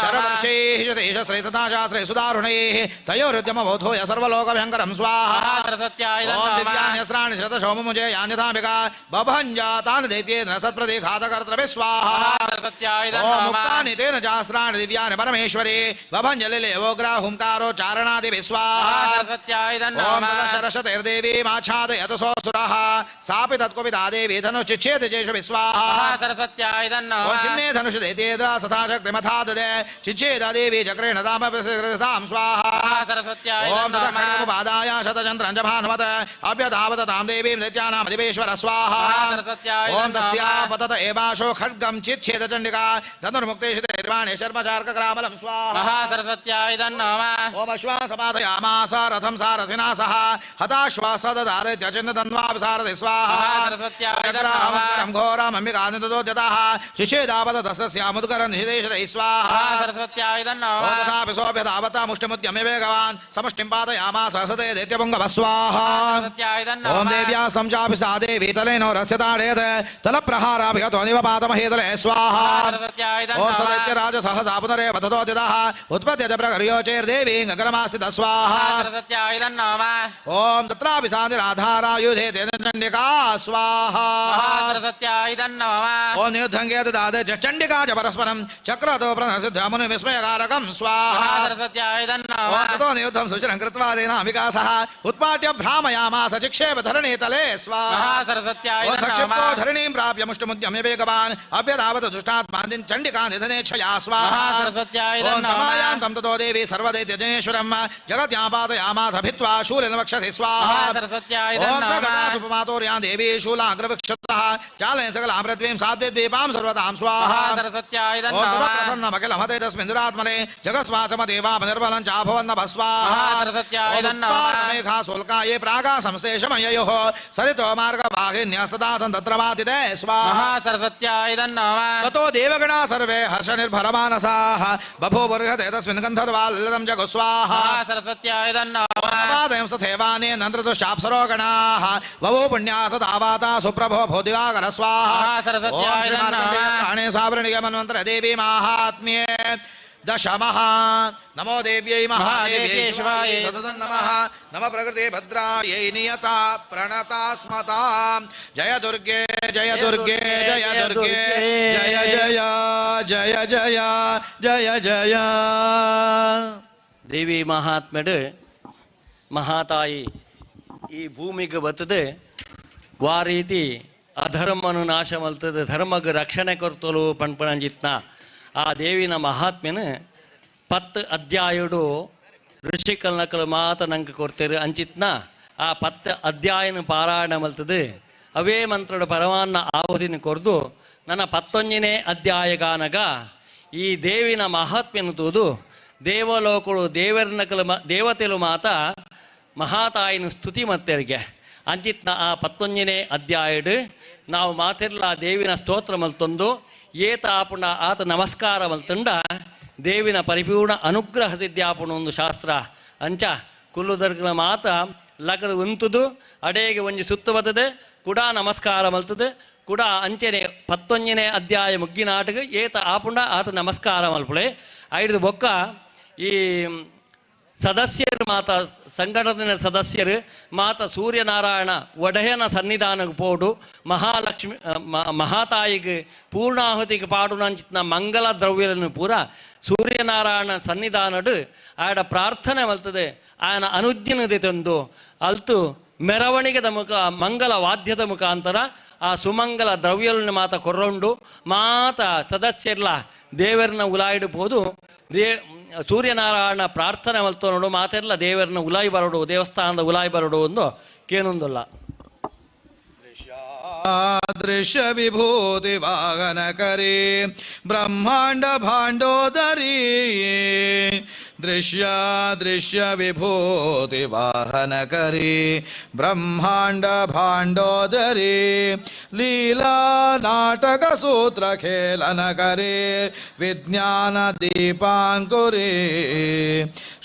B: शरवर्षैः शतैः सदा शास्त्रैः सुदारुणैः तयोरुद्यमबोधोय सर्वलोकभयङ्करं स्वाहा ॐ दिव्यान्यस्त्राणि शतशोममुजे यान्यथाम्बिका बभञ्जातानि दैत्येन सत्प्रतिघातकर्तृभिः स्वाहा ॐ मुक्तानि तेन चास्त्राणि दिव्यानि परमेश्वरी बभञ्जलिलेवोग्राहुङ्कारो चारणादिभिः स्वाहा ॐ ततः शरशतैर्देवीमाच्छादयत सोऽसुरः सापि तत्कुपिता देवी धनुश्चिच्छेद जेषुभिः स्वाहा ॐ छिन्ने धनुष दैत्येन्द्र सथा शक्तिमथा ददे चिच्छेद देवी चक्रेण तामपितां स्वाहा ॐ ततः खड्गमुपादाय शतचन्द्रं च भानुमत् अभ्यधावत तां देवीं दैत्यानामधिपेश्वर स्वाहा ॐ तस्या पतत एवाशो खड्गं चिच्छेद चण्डिका धनुर्मुक्तेशितैर्वाणे शर्मचार्कग्रामलं स्वाहा ॐ अश्वासपातयामास रथं सारथिना सह हताश्वासददादित्यचिन्तन्वापसारथि स्वाहा चक्रामकरं घोरमम्बिकानितदोद्यतः शिशेदापततस्यामुद्गरं निषेधैः स्वाहा ॐ तथापि सोऽभ्यधावता मुष्टिमुद्यम्य वेगवान् समुष्टिं पातयामास हसते दैत्यपुङ्गवः स्वाहा ॐ देव्या संचापि सा देवी तलेनो रस्य ताडयत् तलप्रहाराभिगतो निवपातमहेतले स्वाहा ॐ सदैत्यराज सहसा पुनरेव ततोदितः उत्पद्यते प्रकर्योचैर्देवीं गगनमास्थितः स्वाहा ॐ तत्रापि सा निराधारायुधे तेन चण्डिका स्वाहा ॐ नियुद्धङ्गे ददाद चण्डिका च परस्परं चक्रतो प्रणसिद्धमुनिविस्मयकारकं स्वाहा
D: नमः।
A: ततो नियुद्धं सुचिरं कृत्वा तेनाम्बिकासः उत्पाट्य भ्रामयामास चिक्षेप धरणीतले स्वाहा।
D: महासरस्वत्याय
A: ओम सक्षिप्तो
D: नमः।
A: धरणीं प्राप्य मुष्टिमुद्यम्य वेगवान् अभ्यधावत दुष्टात्मादिं चण्डिका निधनेच्छया स्वाहा।
D: महासरस्वत्याय
A: ओम
D: नमः।
A: तमायान्तं ततो देवी सर्वदैत्यजनेश्वरं जगत्यापातयामास भित्त्वा शूलेन वक्षसि स्वाहा।
D: महासरस्वत्याय
A: ओम
D: नमः।
A: सगता सुपमातोर्यां देवी शूलाग्रवक्षतः चालयन् सकलां पृथ्वीं साद्यद्वीपां सर्वतां स्वाहा।
D: महासरस्वत्याय
A: ओम ततः
D: नमः।
A: प्रसन्नमखिलमते तस्मिन् दुरात्मने जगत्स्वासमदेवापनिर्बलं चाभवन्नभ स्वाहा।
D: महासरस्वत्याय
A: ओम
D: नमः।
A: उत्पातमेघा शोल्काये प्रागा संश्लेषमययोः सरितो मार्गवाहिन्यस्तदासन् तत्र वातिते स्वाहा।
D: महासरस्वत्याय नमः।
A: ततो देवगणा सर्वे हर्षनिर्भरमानसाः बभूवुर्हते तस्मिन् गन्धर्वा ललितं जगु स्वाहा।
D: महासरस्वत्याय नमः।
A: पादयं सथैवानेन नन्द्रदुष्टाप्सरो गणाः ववो पुण्या सदावाता सुप्रभो भोदिवाकर स्वाहा।
D: महासरस्वत्याय
A: ओम श्री
D: नमः।
A: मार्कण्डेय प्राणे सावरणिक मन्वन्तर देवी माहात्म्ये दशमः नमो देव्यै महादेव्यै
D: महादेव्यै
A: शिवायै
D: शिवायै
A: सततं नमः। नम प्रकृते भद्रायै नियता प्रणता स्मतां। जय दुर्गे जय दुर्गे जय दुर्गे जय जय जय जय जय जय।
C: ದೇವಿ ಮಹಾತ್ಮೆಡು ಮಹಾತಾಯಿ ಈ ಭೂಮಿಗೆ ಬರ್ತದೆ ವಾ ರೀತಿ ಅಧರ್ಮನು ನಾಶ ಮಲ್ತದೆ ಧರ್ಮಕ್ಕೆ ರಕ್ಷಣೆ ಕೊರ್ತಲು ಪಣ್ಪಣಂಜಿತ್ನ ಆ ದೇವಿನ ಮಹಾತ್ಮೆನು 10 ಅಧ್ಯಾಯುಡು ಋಷಿಕಲ್ನಕಲು ಮಾತ ನಂಗೆ ಕೊಡ್ತೇರು ಅಂಚಿತ್ನ ಆ 10 ಅಧ್ಯಾಯನ ಪಾರಾಯಣ ಮಲ್ತದೆ ಅವೇ ಮಂತ್ರದ ಪರಮಾನ್ನ ಆಹುತಿನ ಕೊರ್ದು ನನ್ನ 11ನೇ ಅಧ್ಯಾಯಗಾನಗ ಈ ದೇವಿನ ಮಹಾತ್ಮೆನು ತೂದು ದೇವಲೋಕಳು ದೇವರನಕಲು ದೇವತೆಲು ಮಾತ ಮಹಾತಾಯಿನ ಸ್ತುತಿ ಮತ್ತೆರಿಗೆ ಅಂಚಿತ್ನ ಆ 11ನೇ ಅಧ್ಯಾಯಡು ನಾವು ಮಾತಿರ್ಲ ದೇವಿನ ಸ್ತೋತ್ರ ಮಲ್ತೊಂದು ಏತ ಆಪುಣ ಆತ ನಮಸ್ಕಾರ ಮಲ್ತಂಡ ದೇವಿನ ಪರಿಪೂರ್ಣ ಅನುಗ್ರಹ ಸಿದ್ಧಾಪುಣ ಒಂದು ಶಾಸ್ತ್ರ ಅಂಚ ಕುಲ್ಲುದರ್ಗಲ ಮಾತ ಲಗದ ಉಂತುದು ಅಡೇಗೆ ಒಂಜಿ ಸುತ್ತು ಬತ್ತದೆ ಕುಡ ನಮಸ್ಕಾರ ಮಲ್ತದೆ ಕುಡ ಅಂಚನೆ 11ನೇ ಅಧ್ಯಾಯ ಮುಗ್ಗಿನಾಟಕ ಏತ ಆಪುಂಡ ಆತ ನಮಸ್ಕಾರ ಮಲ್ಪುಳೆ ಐದು ಬೊಕ್ಕ ಈ ಸದಸ್ಯರು ಮಾತ ಸಂಘಟನೆ ಸದಸ್ಯರು ಮಾತ ಸೂರ್ಯನಾರಾಯಣ ಒಡೆಯನ ಸನ್ನಿಧಾನಕ್ಕೆ ಪೋಡು ಮಹಾಲಕ್ಷ್ಮಿ ಮಹಾತಾಯಿಗೆ ಪೂರ್ಣಾಹುತಿಗೆ ಪಾಡುನಂಚಿನ ಮಂಗಲ ದ್ರವ್ಯలను ಪೂರ ಸೂರ್ಯನಾರಾಯಣ ಸನ್ನಿಧಾನಡು ಆಡ ಪ್ರಾರ್ಥನೆ ಮಲ್ತದೆ ಆಯನ ಅನುಜ್ಞನದೆ ತಂದು ಅಲ್ತು ಮೆರವಣಿಗೆದ ಮುಖ ಮಂಗಲ ವಾದ್ಯದ ಮುಖಾಂತರ ಆ ಸುಮಂಗಲ ದ್ರವ್ಯలను ಮಾತ ಕೊರ್ರೊಂಡು ಮಾತ ಸದಸ್ಯರ್ಲ ದೇವರನ್ನ ಉಲಾಯಿಡ್ಬೋದು ಸೂರ್ಯನಾರಾಯಣ ಪ್ರಾರ್ಥನೆ ಮಲ್ತೋ ನೋಡು ಮಾತೆಲ್ಲ ದೇವರನ್ನ ಉಲಾಯಿ ಬರೋಡು ದೇವಸ್ಥಾನದ ಉಲಾಯಿ ಬರೋಡು ಒಂದು ಕೇನೊಂದಲ್ಲ.
A: ದೃಶ್ಯ ವಿಭೂತಿ ವಾಹನ ಕರಿ ಬ್ರಹ್ಮಾಂಡ ಭಾಂಡೋದರಿ ದೃಶ್ಯ ದೃಶ್ಯ ವಿಭೂತಿ ವಾಹನ ಕರಿ ಬ್ರಹ್ಮಾಂಡ ಭಾಂಡೋದರಿ ಲೀಲಾ ನಾಟಕ ಸೂತ್ರ ಖೇಲನ ಕರಿ ವಿಜ್ಞಾನ ದೀಪಾಂಕುರಿ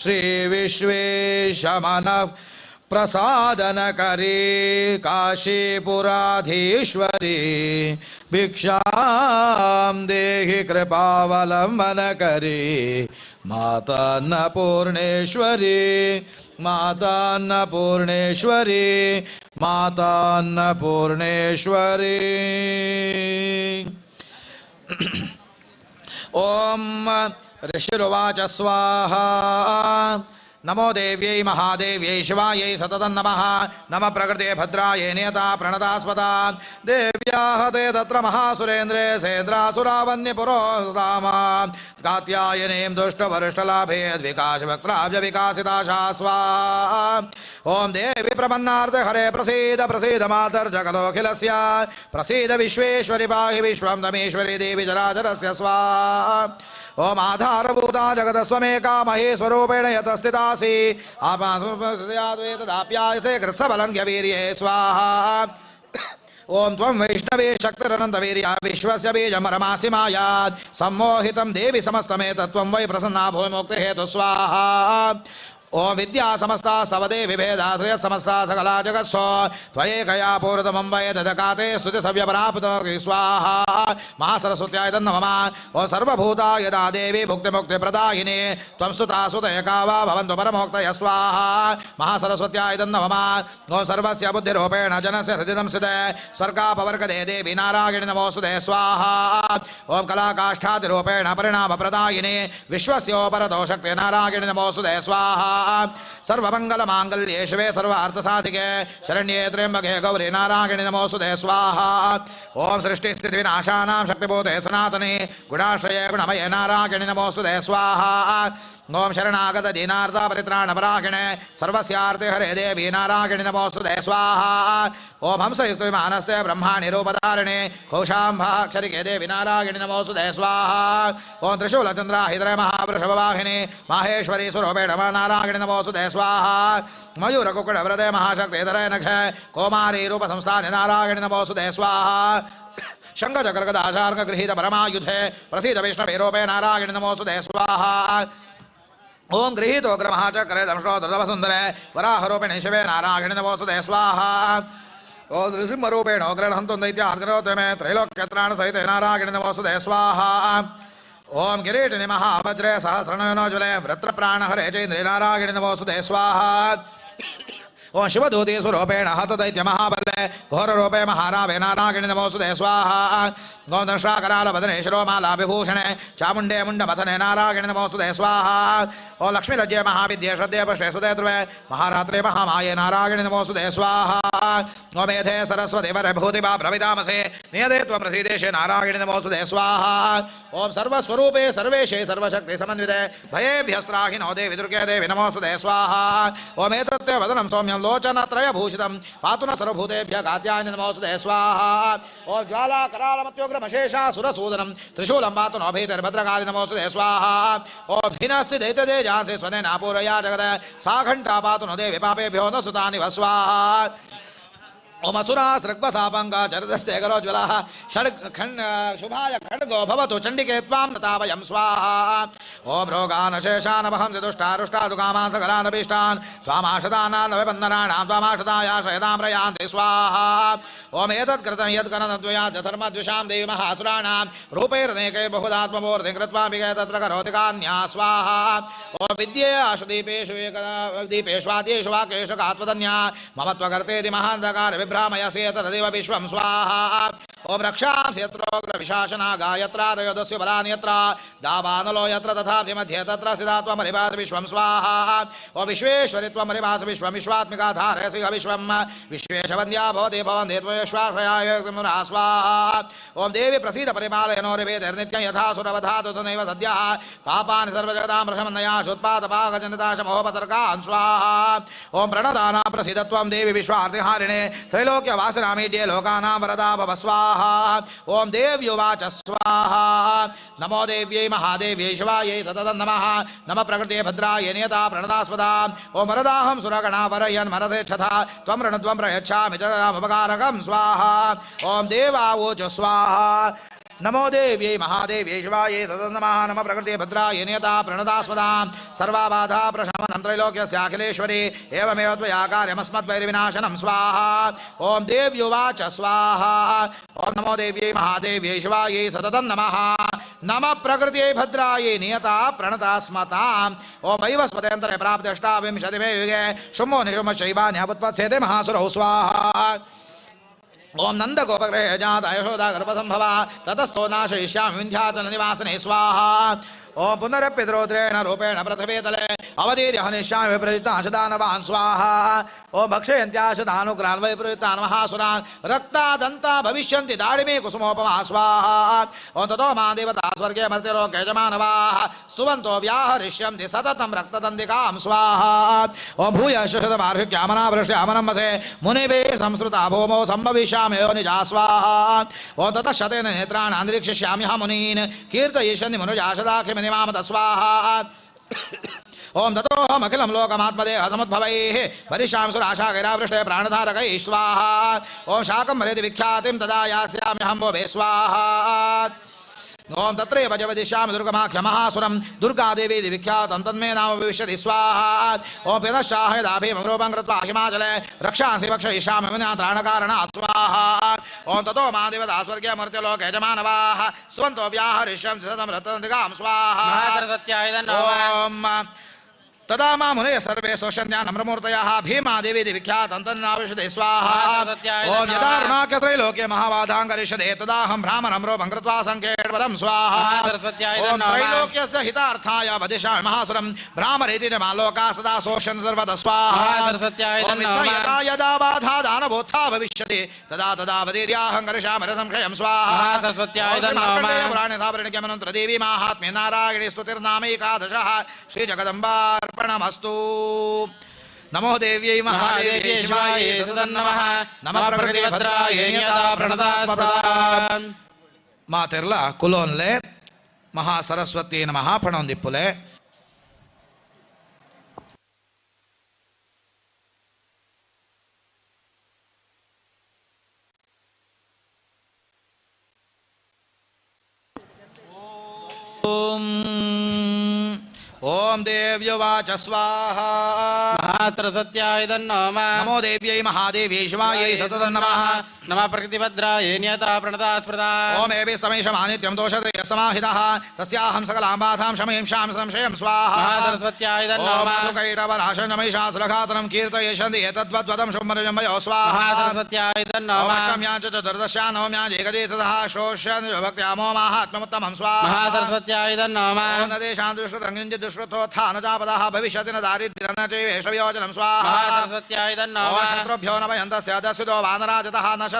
A: ಶ್ರೀ ವಿಶ್ವೇಶಮನ ಪ್ರಸಾದನ ಕರಿ ಕಾಶೀಪುರಾಧೀಶ್ವರಿ ಭಿಕ್ಷಾಂ ದೇಹಿ ಕೃಪಾವಲಂಬನ ಕರಿ ಮಾತಾನ್ನಪೂರ್ಣೇಶ್ವರಿ ಮಾತಾನ್ನಪೂರ್ಣೇಶ್ವರಿ ಮಾತಾನ್ನಪೂರ್ಣೇಶ್ವರಿ. ಓಂ ಋಷಿರುವಾಚ ಸ್ವಾಹಾ. ನಮೋ ದೇವ್ಯೈ ಮಹಾದೇವ್ಯೈ ಶಿವಾಯೈ ಸತತಂ ನಮಃ. ನಮ ಪ್ರಕೃತೆ ಭದ್ರಾಯೈ ನಿಯತಾ ಪ್ರಣತಾಸ್ಪದಾ ದೇವ್ಯಾಹ ತೇ ತತ್ರ ಮಹಾಸುರೇಂದ್ರೇ ಸೇಂದ್ರಾಸುರಾವನ್ಯಪುರೋಸಾಮ ಕಾತ್ಯಾಯನೀಂ ದುಷ್ಟವರಿಷ್ಠಲಾಭೇ ದ್ವಿಕಾಶವಕ್ರಾಬ್ಜ ವಿಕಾಸಿತಾಶಾ ಸ್ವಾಹಾ. ಓಂ ದೇವಿ ಪ್ರಪನ್ನಾರ್ಥ ಹರೇ ಪ್ರಸೀದ ಪ್ರಸೀದ ಮಾತರ್ಜಗದೋಖಿಲಸ್ಯ ಪ್ರಸೀದ ವಿಶ್ವೇಶ್ವರಿ ಪಾಹಿ ವಿಶ್ವಂ ತಮೇಶ್ವರಿ ದೇವಿ ಜರಾಚರಸ್ಯ ಸ್ವಾಹಾ. ಓಂ ಆಧಾರಭೂತಾ ಜಗದಸ್ವಮೇಕಾ ಮಹೇಶ್ವರೂಪೇಣ ಯತಸ್ಥಿತಾಸಿ ಆಪಾಸುಪ್ಯಾಯತೆ ಕೃತ್ಸಬಲಂ ಗವೀರ್ಯೇ ಸ್ವಾಹಾ. ಓಂ ತ್ವಂ ವೈಷ್ಣವೇ ಶಕ್ತಿರನಂತವೀರ್ಯ ವಿಶ್ವಸ್ಯ ಬೀಜಮರಮಾಸಿ ಮಾಯಾತ್ ಸಮ್ಮೋಹಿತಂ ದೇವಿ ಸಮಸ್ತಮೇತತ್ವಂ ವೈ ಪ್ರಸನ್ನಾ ಭೂಮಿಮುಕ್ತಿಹೇತು ಸ್ವಾಹಾ. ओम विद्या समस्ता सवदे विभेदाश्रय समस्ता सकला जगत्सो त्वयेकया पूर्तमं वै ददकाते स्तुति सव्यपराप्त स्वाहा महासरस्वत्याय तन्नमः। ओम सर्वभूता यदा देवी भुक्तिमुक्तिप्रदायिनी त्वं स्तुता सुतयका वा भवन्तु परमोक्तय स्वाहा महासरस्वत्याय तन्नमः। ओम सर्वस्य बुद्धिरूपेण जनस्य हृदि संस्थिते स्वर्गापवर्गदे देवी नारायणि नमोऽस्तुते स्वाहा। ओम कलाकाष्ठादिरूपेण परिणामप्रदायिनी विश्वस्योपरतो शक्ति नारायणि नमोऽस्तुते स्वाहा। सर्वमंगल मांगल्ये शिवे सर्वार्थसाधिके शरण्ये त्र्यंबके गौरी नारायणि नमोऽस्तुते स्वाहा। ओम सृष्टि स्थिति विनाशानां शक्तिभूते सनातने गुणाश्रये गुणमये नारायणि नमोऽस्तुते स्वाहा। ओम शरणागत दीनार्थ परित्राणपरायणे सर्वस्यार्थे हरे देवी नारायणि नमोऽस्तुते स्वाहा। ओम हंसयुक्त विमानस्ते ब्रह्माणि रूपधारिणे कौशाम्भाक्षरिके देवी नारायणि नमोऽस्तुते स्वाहा। ओम त्रिशूलचन्द्राहितरे महावृषभवाहिनि माहेश्वरी स्वरूपेण नारायणि नमोऽस्तुते स्वाहा। मयूरकुकुटव्रते महाशक्तिधरे नखे कौमारी रूपसंस्थाने नारायणि नमोऽस्तुते स्वाहा। शङ्खचक्रगदाशार्कगृहीत परमायुधे प्रसीद विष्णवे रूपे नारायणि नमोऽस्तुते स्वाहा। ओम गृहीतोग्रमहाचक्रे दंशोदरवसुन्दरे वराहरूपिणि शिवे नारायणि नमोऽस्तुते स्वाहा। ओम नृसिंहरूपेण उग्रहन्तुं दैत्यार्गरोतमे त्रैलोक्यत्राण सहिते नारायणि नमोऽस्तुते स्वाहा। ओम किरीटिनि महावज्रे सहस्रनयनोज्ज्वले वृत्रप्राणहरे चैन्द्रे नारायणि नमोऽस्तुते स्वाहा। ओम शिवदूती स्वरूपेण हतदैत्य महाबले घोररूपे महारावे नारायणि नमोऽस्तुते स्वाहा। ओम दंशाकरालवदने शिरोमालाविभूषणे चामुण्डे मुण्डमथने नारायणि नमोऽस्तुते स्वाहा। ओम लक्ष्मीरज्ये महाविद्ये श्रद्धे पुष्टे सुदे ध्रुवे महारात्रे महामाये नारायणि नमोऽस्तुते स्वाहा। ओम मेधे सरस्वती वरभूतिवा प्रविदामसे नियते त्वं प्रसीदेशे नारायणि नमोऽस्तुते स्वाहा। ओम सर्वस्वरूपे सर्वेशे सर्वशक्ति समन्विते भयेभ्यस्त्राहिनो देवी दुर्गे देवी नमोऽस्तुते स्वाहा। ओम एतत्ते वदनं सौम्यं लोचनत्रयभूषितं पातु न सर्वभूतेभ्यः कात्यायनि नमोऽस्तुते स्वाहा। ओम ज्वालाकरालमत्योग्रमशेषासुरसूदनं त्रिशूलं पातु नो भीतिर्भद्रकाली नमोऽस्तुते स्वाहा। ओम भिनस्ति दैत्यतेजांसि स्वनेनापूरया जगत् सा घण्टा पातु नो देवी पापेभ्यो न सुतानि वः स्वाहा। ओम असुरासृग्वसापङ्गा चरदस्ते करोज्ज्वलाः षड् शुभाय खड्गो भवतु चण्डिके त्वां नतावयं स्वाहा। ओम रोगानशेषानवहंसि दुष्टारुष्टादु कामान् सकलानभीष्टान् त्वामाशदानानवबन्धनानां त्वामाशदायाशयदां प्रयान्ति स्वाहा। ओम एतत्कृतं यत्करणद्वया धर्मद्विषां देवी महासुराणां रूपैरनेकैर्बहुधात्ममूर्तिं कृत्वा तत्र करोति कान्या स्वाहा। ओम विद्ये आशुदीपेषु दीपेष्वाद्येषु वाक्येषु कात्वदन्या मम त्वकर्तेति महान्धकार विभ्रामयसि तदेव विश्वं स्वाहा। ओम रक्षांसि यत्रोग्रविशासना गायत्रादयोदस्य बलानि यत्र दावानलो यत्र तथाभिमध्ये तत्र सिदा त्वमरिवास विश्वं स्वाहा। ओम विश्वेश्वरि त्वमरिवास विश्वं विश्वात्मिका धारयसि विश्वं विश्वेशवन्द्या भवति भवन्ति त्वयश्वाश्रयाय स्वाहा। ओम देवी प्रसीद परिपालय नो रिवेदिर्नित्यं यथा सुरवधातु तनैव सद्यः पापानि सर्वजगदां प्रशमनया शुत्पातपाकजनिताशमहोपसर्गान् स्वाहा। ओम प्रणदाना प्रसीद त्वं देवी विश्वार्तिहारिणे त्रैलोक्यवासिनामीड्ये लोकानां वरदा भव स्वाहा। ओम देव्युवाच स्वाहा। नमो देव्यै महादेव्यै शिवायै सततं नमः। नमः प्रकृते भद्रायै नियता प्रणदास्पदा। ओम वरदाहं सुरगणा वरयन् मनसेच्छथा त्वं ऋणत्वं प्रयच्छामि जगदामुपकारकं स्वाहा। ओम देवावोच स्वाहा। नमो देव्यै महादेव्यै शिवायै सततं नमः। नमः प्रकृते भद्रायै नियता प्रणदास्पदा। सर्वाबाधा प्रशमनं त्रैलोक्यस्याखिलेश्वरी एवमेव त्वया कार्यमस्मद्वैरिविनाशनं स्वाहा। ओम देव्युवाच स्वाहा। ओम नमो देव्यै महादेव्यै शिवायै सततं नमः। नमः प्रकृत्यै भद्रायै नियता प्रणतास्मताम्। ओम वैवस्वतेऽन्तरे प्राप्ते अष्टाविंशतिमे युगे शुम्भो निशुम्भश्चैवान्यावुत्पत्स्यते महासुरौ स्वाहा। ओम नंदगोपगृहे जाता यशोदा गर्भसंभवा ततस्थो नाशयिष्यामि विन्ध्याचल निवासिने स्वाहा। ओम पुनरप्यद्रौद्रेण रूपेण पृथिवीतले अवतीर्य हनिष्यामि विप्रयुक्तांशदानवान् स्वाहा। ओम भक्षयन्त्याशदानुग्रान् वैप्रयुक्तान् महासुरान् रक्तादन्ता भविष्यन्ति दाडिमे कुसुमोपमा स्वाहा। ओम ततो मां देवता स्वर्गे मर्त्यलोके च मानवाः स्तुवन्तो व्याहरिष्यन्ति सततं रक्तदन्तिकां स्वाहा। ओम भूयशतवार्षिक्यामनावृष्ट्यामनमसे मुनिभिः संसृता भूमौ सम्भविष्यामि योनिजा स्वाहा। ओम ततः शतेन नेत्राणां निरीक्षिष्याम्यहं मुनीन् कीर्तयिष्यन्ति मनुजाशदाखिमिनिमामत स्वाहा। ओम ततोऽहमखिलं लोकमात्मदेह समुद्भवैः वरिष्यामि सुराशाकैरावृष्टे प्राणधारकैः स्वाहा। ओम शाकं हरेति विख्यातिं तदा यास्याम्यहं भुवे स्वाहा।
B: ओम तत्रैव जवदिष्यामि दुर्गमाख्य महासुरं दुर्गादेवी विख्यातं तन्मे नाम भविष्यति स्वाहा। ओम पितश्चाहयदाभीमरूपं कृत्वा हिमाचले रक्षांसि भक्षयिष्यामि विनात्राणकारणात् स्वाहा। ओम ततो मा देवता स्वर्गे मर्त्यलोके च मानवाः स्तुवन्तो व्याहरिष्यन्ति सततं रतन्तिकां स्वाहा। ओम तदा मा मुनय सर्वे शोषन्या नम्रमूर्तयः भीमा देवी विख्यातं तन्नाविशदे स्वाहा। ओम यदा रुणाख्य त्रैलोक्ये महाबाधां करिष्यते तदाहं ब्राह्मणं रूपं कृत्वा सङ्केतपदं स्वाहा। ओम त्रैलोक्यस्य हितार्थाय वदिष्यामि महासुरं ब्राह्मणेति च मालोका सदा शोषन् सर्वदा स्वाहा। ओम यदा यदा बाधा दानवोत्था भविष्यति तदा तदा वदीर्याहं करिष्यामि रसंक्षयं स्वाहा। पुराणे सावरणिक्यमनन्तर देवी माहात्म्ये नारायणी स्तुतिर्नामैकादशः श्री जगदम्बार्पणमस्तु। नमो देव्यै महादेव्यै शिवायै सततं नमः। नमः प्रकृतिभद्रायै नियता प्रणता स्मृता। मातेर्ला कुलोन्ले महासरस्वती नमः प्रणोंदिप्पुले। ओम ओम देव्युवाच स्वाहा।
D: महासरस्वत्याय नमः।
B: नमो देव्यै महादेव्यै शिवायै सततं नमः।
D: नमः प्रकृतिभद्रायै नियता प्रणता स्मृता।
B: ओम एभिस्तमेषमानित्यं दोषते समाहितः तस्याहं सकलां बाधां शमयिष्यामि संशयं स्वाहा।
D: महासरस्वत्याय नमः।
B: ओम मधुकैटवनाशनमैषासुरघातनं कीर्तयिष्यन्ति एतद्वद्वदं शुम्भनिजमयो स्वाहा।
D: महासरस्वत्याय नमः।
B: ओम अष्टम्यां च चतुर्दश्यां नवम्यां चैकदेशतः श्रोष्यन्ति भक्त्यामो माहात्म्यमुत्तमं स्वाहा।
D: महासरस्वत्याय नमः।
B: ओम नदेशां दुष्कृतं किञ्चित् दुष्कृतोत्था न चापदः भविष्यति न दारिद्र्यं न चैवेषवियोजनं स्वाहा।
D: महासरस्वत्याय नमः।
B: ओम शत्रुभ्यो न भयन्तस्य दस्युतो वानराजतः न स्वाहा।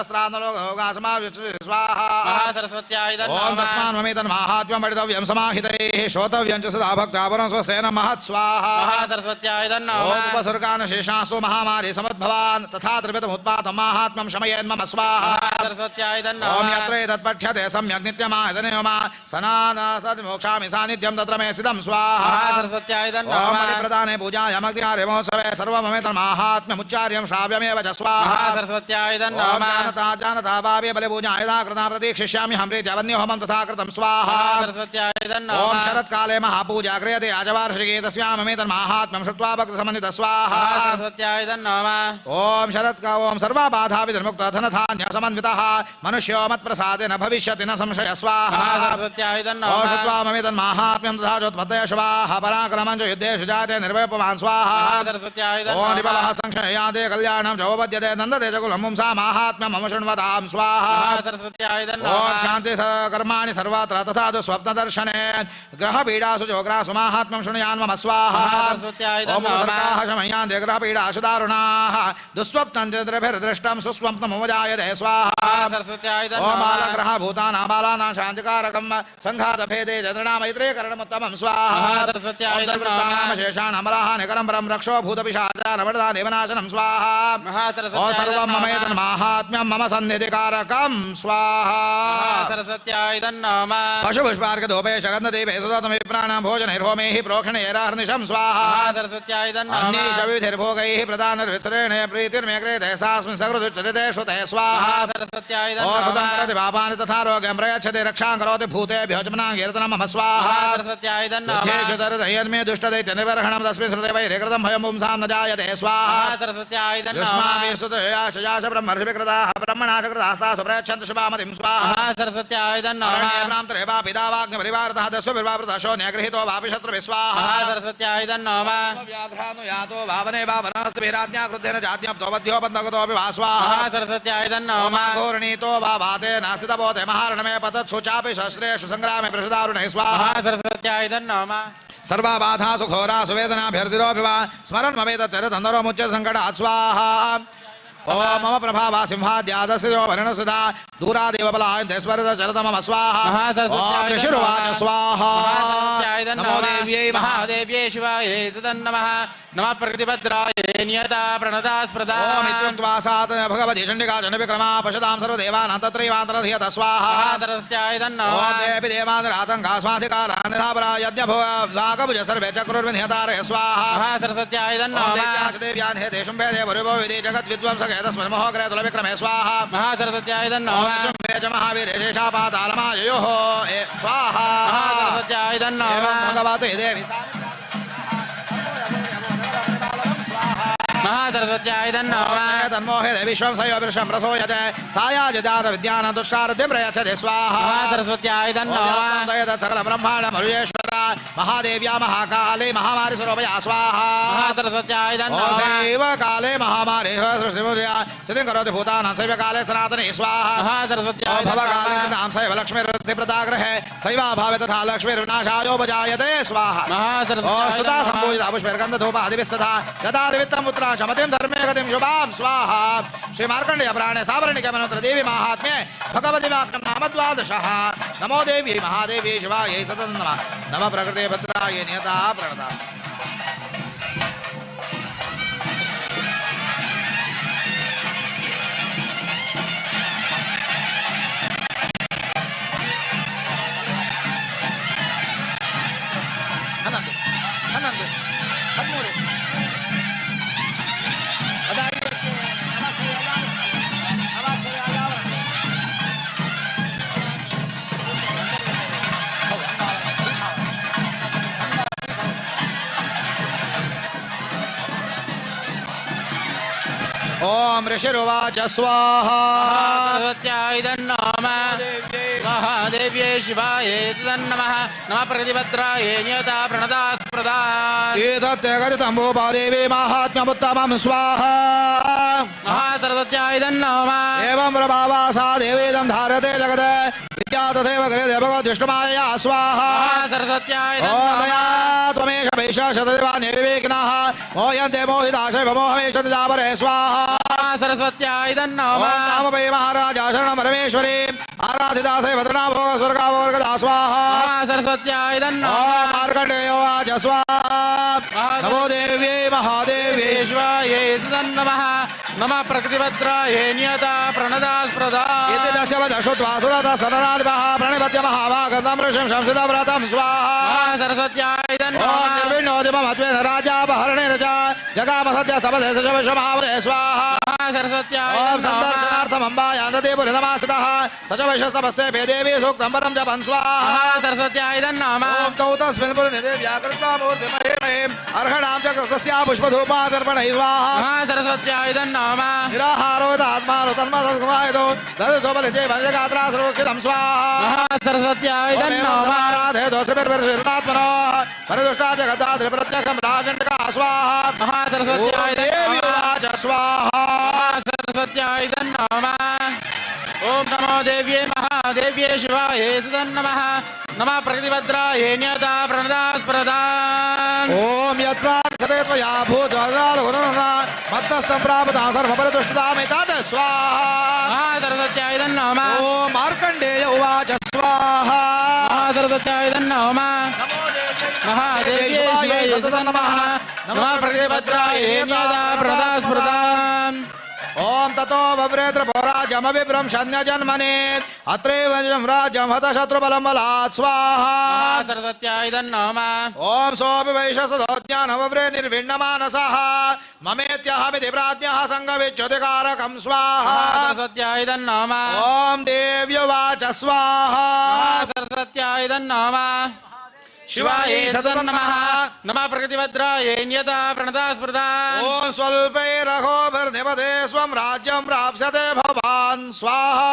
D: महासरस्वत्याय नमः।
B: ओम तस्मान् ममेतन्माहात्म्यं पठितव्यं समाहितैः श्रोतव्यं च सदा भक्त्या परं स्वसेन महत् स्वाहा।
D: महासरस्वत्याय नमः।
B: ओम उपसर्गान् शेषांसु महामारी समुद्भवान् तथा त्रिविधमुत्पातं माहात्म्यं शमयेन्मम स्वाहा।
D: महासरस्वत्याय नमः।
B: ओम यत्र एतत् पठ्यते सम्यक् नित्यमायतनेयमा सनातनमोक्षामि सान्निध्यं तत्र मे स्थितं स्वाहा।
D: महासरस्वत्याय नमः।
B: ओम बलिप्रदाने पूजायामग्निहारे महोत्सवे सर्वममेतन्माहात्म्यमुच्चार्यं श्राव्यमेव च स्वाहा।
D: महासरस्वत्याय नमः।
B: जानता वापि बलिपूजा यदा कृता प्रतीक्षिष्यामि हं प्रीत्यवन्योहमं तथा कृतं स्वाहा। ओम शरत्काले महापूजा क्रियते आजवार्षिके तस्याममेतन्माहात्म्यं श्रुत्वा भक्तसमन्वितः स्वाहा। ओम शरत्का ओम सर्वबाधा विनिर्मुक्तः धनधान्यसमन्वितः मनुष्यो मत्प्रसादेन भविष्यति न संशय स्वाहा। ओम श्रुत्वा ममेतन्माहात्म्यं तथा चोत्पत्तय शुभाः पराक्रमं च युद्धेषु जाते निर्भयपवान् स्वाहा। ओम रिपवः संक्षयाते कल्याणं च उपपद्यते नन्दते च कुलं पुंसा माहात्म्यं मम शृण्वतां स्वाहा। ओम शान्ति कर्माणि सर्वत्र तथा तु स्वप्नदर्शने ग्रहपीडासु चोग्रासु माहात्म्यं शृणुयान् मम स्वाहा। ओम उपसर्गाः शमयान्ति ग्रहपीडासु दारुणाः दुःस्वप्नं चन्द्रभिर्दृष्टं सुस्वप्नं जायते स्वाहा। ओम बालग्रह भूतानां बालानां शान्तिकारकं संघातभेदे चन्द्रनामैत्रेयकरणमुत्तमं स्वाहा। शेषाणामलाः निकरं परं रक्षो भूतपिशाचानवरदानेवनाशनं स्वाहा। ओम सर्वं ममेतन्माहात्म्यं मम सन्निधिकारकं स्वाहा। पशुपुष्पार्घधूपे शगन्धदीपे सुतोतमे प्राणां भोजनैर्होमैः प्रोक्षणैरार्निशं स्वाहा। अन्यैः विधिर्भोगैः प्रदानर्वितरेण प्रीतिर्मे क्रियते सास्मिन् सकृदुच्यते श्रुते स्वाहा। ओम सुतं करोति पापानि तथा रोगं प्रयच्छति रक्षां करोति भूतेभ्यो च कीर्तनं मम स्वाहा। युद्धेषु तर्दयन्मे दुष्टदैत्यनिबर्हणं तस्मिन् श्रुते वैरिकृतं भयं पुंसां न जायते स्वाहा। युष्माभिः स्तुतया ब्रह्मर्षिविकृताः ब्रह्मणाशकृताः सा सुप्रयच्छन्तु शुभामतिं स्वाहा। अरण्ये प्रान्तरे वापि दावाग्निपरिवारतः दस्युभिर्वावृतशो न्यगृहीतो वापि शत्रुभिः स्वाहा। व्याघ्रानुयातो वावने वा वनस्तिभिराज्ञा क्रुद्धेन जाज्ञप्तो वध्योपन्दगतोऽपि वा स्वाहा। घूर्णीतो वा वाते नासितपोते महारणमे पतत्सु चापि शस्त्रेषु सङ्ग्रामे पृषदारुणे स्वाहा। सर्वाबाधासु घोरासु वेदनाभ्यर्थिरोऽपि वा स्मरन् ममेतच्चरितन्दरो मुच्य सङ्कटात् स्वाहा। ओम मम प्रभावा सिंहाद्यादस्य वर्णसुधा दूरादेव बलायन्ते स्मरत मम स्वाहा। ओम ऋषिरुवाच स्वाहा। नमो देव्यै
D: महादेव्यै शिवायै सदन् नमः। नमः प्रकृतिभद्रायै नियता प्रणता स्मृता।
B: ओम इत्युक्त्वा सात भगवती चण्डिका चण्डविक्रमा पशतां सर्वदेवानां तत्रैवान्तर्धीयत स्वाहा। ओम देवि देवान्तरातङ्का स्वाधिकारान्निधापरा यज्ञभोगाकभुज सर्वे चक्रुर्विनिहतारय स्वाहा। ओम दैत्याच देव्यान् हे देशुम्भे देवरुभो विधि जगद्विद्वंसके तस्मिन् मोहग्रहे तुलविक्रमे स्वाहा। ओम
A: महाकाव्ये च महावीरे शेषापातालमाययोः स्वाहा
D: महासरस्वत्याय तन्नमः
A: भगवते देवी
D: महासरस्वत्याय तन्नमः
A: तन्मोहे विश्वं सयोवृषं रसोयते सायाजजात विद्यान दुष्टारतिं प्रयच्छति स्वाहा
D: महासरस्वत्याय तन्नमः
A: सकलं ब्रह्माण्डं हरियेश्वर महादेव्या महाकाले महामारी स्वरूपया स्वाहा
D: महासरस्वत्याय तन्नमः
A: शैव काले महामारी स्थितिं करोति भूतानां शैव काले सनातने स्वाहा
D: महासरस्वत्याय
A: भवकाले नाम शैव लक्ष्मीर्वृद्धिप्रदाग्रहे शैवाभावे तथा लक्ष्मीर्विनाशायोपजायते स्वाहा सुता सम्पूजिता पुष्पैर्गन्धधूपादिभिस्तथा यदा निमित्तं पुत्रा शमतिं धर्मे गतिं शुभां स्वाहा श्री मार्कण्डेय पुराणे सावर्णिके मनोत्र देवी माहात्म्ये भगवति वाक्यं नाम द्वादशः नमो देवी महादेवी शिवायै सततं नमः नम प्रकृते भद्रायै नियता प्रणता हನ್ನೊಂದು 11 13 ओम ऋषिरुवाच स्वाहा
D: सरस्वत्याय तन्नमः महादेव्यै शिवायै तन्नमः नमः प्रतिभद्रायै नियता प्रणता स्मृता
A: एतत्ते गदितं भूपादेवी माहात्म्यमुत्तमं स्वाहा
D: महासरस्वत्याय तन्नमः
A: एवं प्रभावा सा देवीदं धार्यते जगत् विद्या तथैव गृहे भगवद्विष्णुमायया स्वाहा
D: महासरस्वत्याय
A: ॐ
D: तन्नमः
A: दया त्वमेष वैशाशतदेवान् विवेकिनः मोह्यन्ते मोहिताशैव मोहमेष जापरे स्वाहा
D: महासरस्वत्याय तन्नमः
A: नाम वै महाराजा शरणं परमेश्वरी आराधिता शैव स्वर्गावर्गदा स्वाहा
D: महासरस्वत्याय तन्नमः
A: ॐ मार्कण्डेयोवाच स्वाहा नमो देव्यै महादेव्यै
D: शिवायै तन्नमः नमः प्रकृतिभद्रायै नियता प्रणता स्मृता
A: इति तस्य वचः श्रुत्वा सुरतः सनराधिपः प्रणिपत्य महाभागतं ऋषिं शंसितव्रतं स्वाहा
D: महासरस्वत्याय
A: ॐ
D: तन्नमः
A: निर्विण्णोदिममत्वेन राजापहरणेन च जगाम सद्य समधे सशविषमावरे स्वाहा
D: महासरस्वत्याय
A: ॐ
D: तन्नमः
A: सन्दर्शनार्थमम्बायान्ददेपुरिनमासितः स च वैशस्तमस्ते देवी सूक्तं परं जपन् स्वाहा
D: महासरस्वत्याय तन्नमः
A: ॐ तौ तस्मिन् पुरनिधे व्याकृत्वा मूर्तिमहेमहेम् अर्हणां च कृतस्या पुष्पधूपादर्पणैः स्वाहा
D: महासरस्वत्याय तन्नमः
A: निराहारोदात्मानो तन्मसत्कुमायतो ददसोबलिजे भञ्जगात्रा सर्वक्षितं स्वाहा
D: महासरस्वत्याय तन्नमः
A: दोषभिर्विर्षितात्मनो परिदुष्टा जगदाद्रिप्रत्यक्षं राजण्डका स्वाहा
D: महासरस्वत्याय
A: देवी
D: तन्नमः
A: उवाच स्वाहा
D: महासरस्वत्याय तन्नमः ॐ नमो देव्यै महादेव्यै शिवायै तन्नमः नमः प्रकृतिभद्रायै नियता प्रणता स्मृता
A: ॐ यत्प्रार्थते त्वया भूतगुरुणा मत्तस्तं प्रापतां सर्वपरिदुष्टतामेतत् स्वाहा
D: महासरस्वत्याय तन्नमः
A: ॐ मार्कण्डेय उवाच स्वाहा
D: महासरस्वत्याय तन्नमः महादेव्यै शिवायै तन्नमः नमः प्रकृतिभद्रायै नियता प्रणता स्मृता
A: ॐ ततो वव्रेत्रपोराजमविभ्रंशन्यजन्मने अत्रैव राज्यं हतशत्रुबलं बलात् स्वाहा
D: महासरस्वत्याय तन्नमः
A: ॐ सोऽपि वैशसदोज्ञानवव्रे निर्विण्णमानसः ममेत्यहमिति प्राज्ञः सङ्गविच्युतिकारकं स्वाहा
D: महासरस्वत्याय तन्नमः
A: ॐ देव्युवाच स्वाहा
D: महासरस्वत्याय तन्नमः
A: शिवायै
D: शिवायै नमः नमः प्रकृतिभद्रायै नियता प्रणता स्मृता
A: ॐ स्वल्पैरहोभिर्निपते स्वं राज्यं प्राप्स्यते भवान् स्वाहा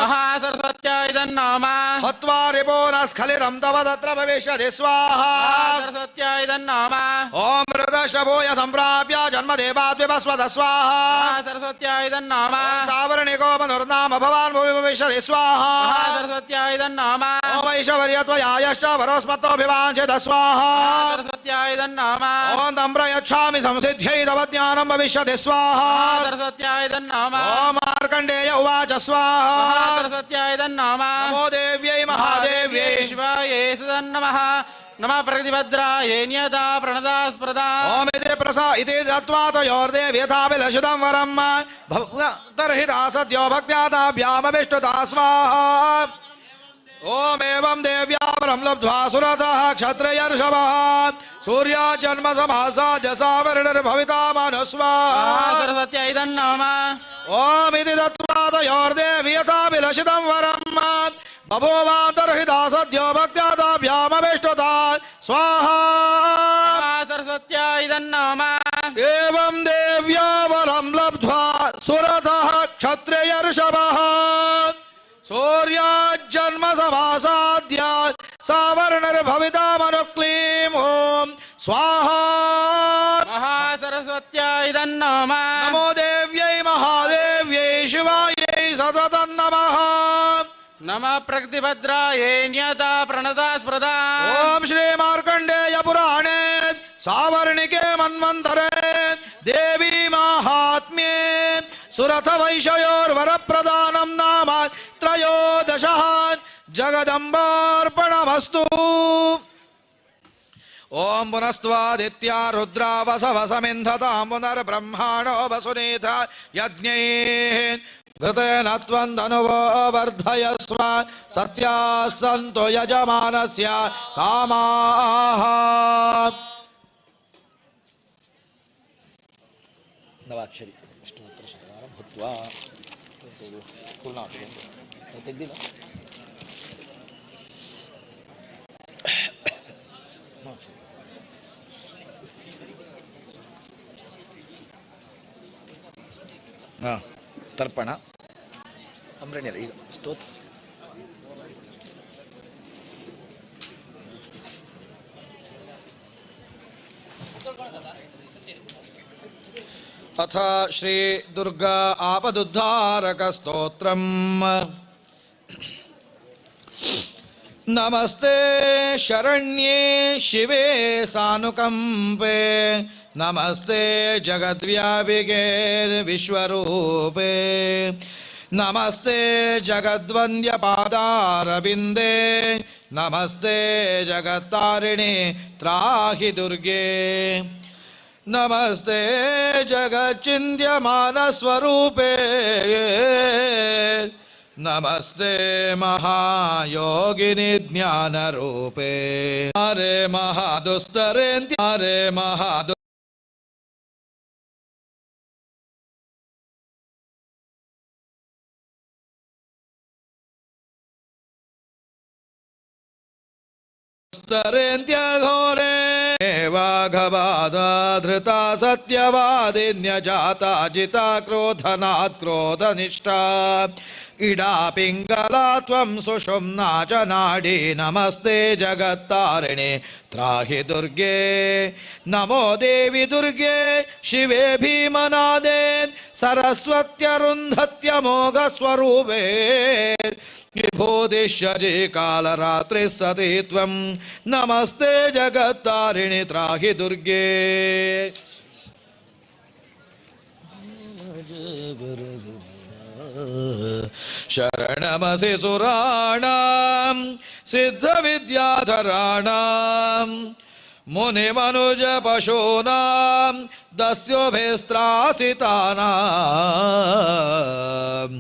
D: महासरस्वत्याय तन्नमः
A: हत्वा रिपो न स्खलितं तव तत्र भविष्यति स्वाहा
D: महासरस्वत्याय तन्नमः
A: ॐ मृतशभूय सम्प्राप्य जन्मदेवाद्विवस्वत स्वाहा
D: महासरस्वत्याय तन्नमः
A: सावर्णिको मनुर्नाम भवान् भुवि भविष्यति स्वाहा
D: महासरस्वत्याय तन्नमः
A: ॐ ऐश्वर्यत्वया यश्च वरोस्मत्तोऽभिवाञ्छित स्वाहा
D: महासरस्वत्याय तन्नमः
A: ॐ तं प्रयच्छामि संसिद्ध्यै तव ज्ञानं भविष्यति स्वाहा
D: महासरस्वत्याय तन्नमः
A: ॐ मार्कण्डेय उवाच स्वाहा
D: महासरस्वत्याय तन्नमः
A: नमो देव्यै महादेव्यै
D: शिवायै तन्नमः नमः प्रकृतिभद्रायै नियता प्रणता स्मृता
A: ॐ इति प्रसा इति दत्त्वा तयोर्देव्यथाभिलषितं वरं तर्हि दासद्यो भक्त्या ताभ्यामभिष्टुता स्वाहा ॐ एवं देव्या वरं लब्ध्वा सुरतः क्षत्रियर्षभः सूर्याजन्म समासाद्य सावर्णिर्भविता मनुस्वाहा
D: महासरस्वत्याय तन्नमः
A: ॐ इति दत्त्वा
B: पादयोर्देवी यथाभिलषितं वरं बभूवान्तर्हिता सद्यो भक्त्यादाभ्यामभिष्टुता स्वाहा
D: सरस्वत्या इदं नमः।
B: एवं देव्या वरं लब्ध्वा सुरथः क्षत्रियर्षभः सूर्याज्जन्म समासाद्य सावर्णर्भविता मनुक्लीं ॐ स्वाहा
D: महासरस्वत्या इदं नमः।
B: नमो देव्यै महादेव्यै शिवायै सततं नमः।
D: नमः प्रकृतिभद्रायै नियता प्रणता स्मृता।
B: ॐ श्री मार्कण्डेय पुराणे सावर्णिके मन्वन्तरे देवी माहात्म्ये सुरथ वैश्योर्वरप्रदानं नाम त्रयोदशः जगदम्बार्पणमस्तु। ॐ पुनस्त्वादित्या रुद्रावसवसमिन्धतां पुनर्ब्रह्माणो वसुनीथ यज्ञैः घृतेन त्वं तनुवो वर्धयस्व सत्याः सन्तु यजमानस्य कामाः। नवाक्षरी अष्टोत्तरशतमानं भूत्वा ತೆಗ್ದಿಲ್ಲ. ಹಾಂ, ತರ್ಪಣ ಅಂಬ್ರಣ್ಯರ ಈಗ ಸ್ತೋತ್ರ. अथ श्री दुर्गा आपदुद्धारक स्तोत्रम्। नमस्ते शरण्ये शिवे सानुकम्पे नमस्ते जगद्व्यापिके विश्वरूपे नमस्ते जगद्वन्द्यपादारविन्दे नमस्ते जगत्तारिणि त्राहि दुर्गे नमस्ते जगच्चिन्त्यमानस्वरूपे नमस्ते महायोगिनि ज्ञानरूपे हरे महादुस्तरेन्त्य हरे महादु स्तरेन्त्यघोरे वाघबाधा धृता सत्यवादिन्यजाता जिता क्रोधनात् क्रोधनिष्ठा इडा पिङ्गला त्वं सुषुम्ना च नाडी नमस्ते जगत्तारिणि त्राहि दुर्गे नमो देवि दुर्गे शिवे भीमनादे सरस्वत्यरुन्धत्यमोघस्वरूपे विभूतिश्चरी कालरात्रि सती त्वं नमस्ते जगत्तारिणि त्राहि दुर्गे। शरणमसि सुराणां सिद्धविद्याधराणां मुनिमनुज पशूनां दस्युभिस्त्रासितानां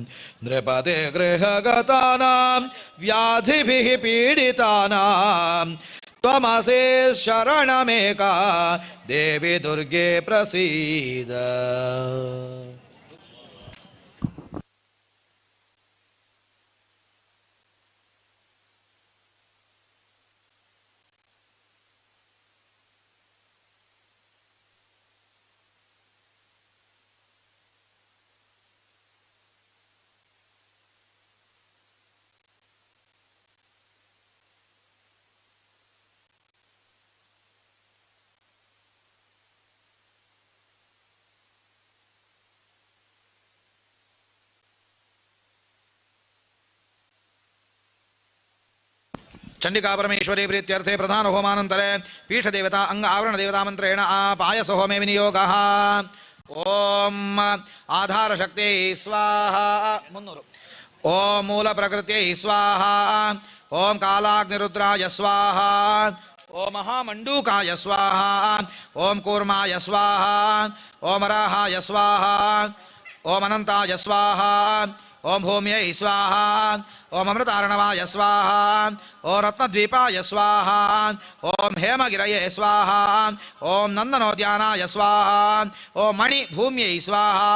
B: नृपते गृहगतानां व्याधिभिः पीडितानां त्वमसि शरणमेका देवी दुर्गे प्रसीद। चंडिका परमेश्वरी प्रीत्यर्थे प्रधान होमानंतरे पीठ देवता अंग आवरण देवता मंत्रेण पायस होमे विनियोगः। ओम आधार शक्ति स्वाहा 300। ओम मूल प्रकृत्यै स्वाहा। ओम कालाग्निरुद्राय स्वाहा। ओम महामंडूकाय स्वाहा। ओम कूर्माय स्वाहा। ओम राहाय स्वाहा। ओम अनंताय स्वाहा। ओम भूम्यै स्वाहा ओम अमृतार्णवाय स्वाहा ओम रत्नद्वीपाय स्वाहा ओम हेमगिरये स्वाहा ओम नंदनोद्यानाय स्वाहा ओम मणिभूम्यै स्वाहा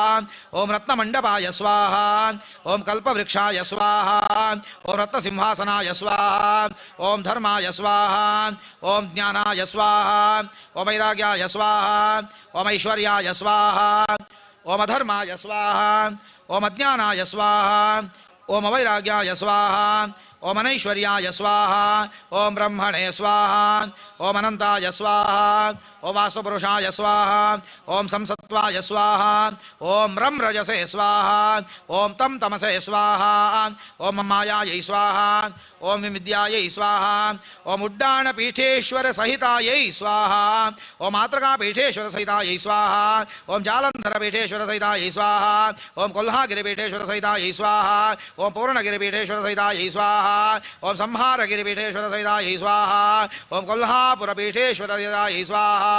B: ओम रत्नमंडपाय स्वाहा ओम कल्पवृक्षाय स्वाहा ओम रत्नसिंहासनाय स्वाहा ओम धर्माय स्वाहा ओम ज्ञानाय स्वाहा ओम वैराग्याय स्वाहा ओम ऐश्वर्याय स्वाहा ओम अधर्माय स्वाहा ओम अज्ञानाय स्वाहा ओम अवैराग्याय स्वाहा ओम अनैश्वर्याय स्वाहा ओम ब्रह्मणे स्वाहा ओम अनंताय स्वाहा ओम वास्तुपुरुषाय स्वाहा ओम संसत्वाय स्वाहा ओम रम रजसे स्वाहा ओम तम तमसे स्वाहा ओम मायायै स्वाहा ओम विद्यायै स्वाहा ओम उड्डाणपीठेश्वर सहितायै स्वाहा ओम मातृकापीठेश्वर सहितायै स्वाहा ओम जालंधरपीठेश्वर सहितायै स्वाहा ओम कोल्हागिरिपीठेश्वर सहितायै स्वाहा ओम पूर्णगिरिपीठेश्वर सहितायै स्वाहा ओम संहारगिरिपीठेश्वर सहितायै स्वाहा ओम कोल्हापुरपीठेश्वर सहितायै स्वाहा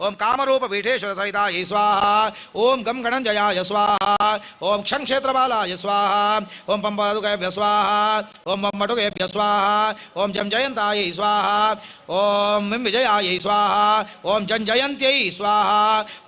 B: ओम कामरूपपीठेश्वर सहितायै स्वाहा ओम गम गणंजयाय स्वाहा ओम क्षंक्षेत्रबालाय स्वाहा ओम पंपादुकेभ्य स्वाहा ओम बम्बटुकेभ्य स्वाहा ओम जम जयंतायै स्वाहा ओम विं विजयायै स्वाहा ओम जंजयंत्यै स्वाहा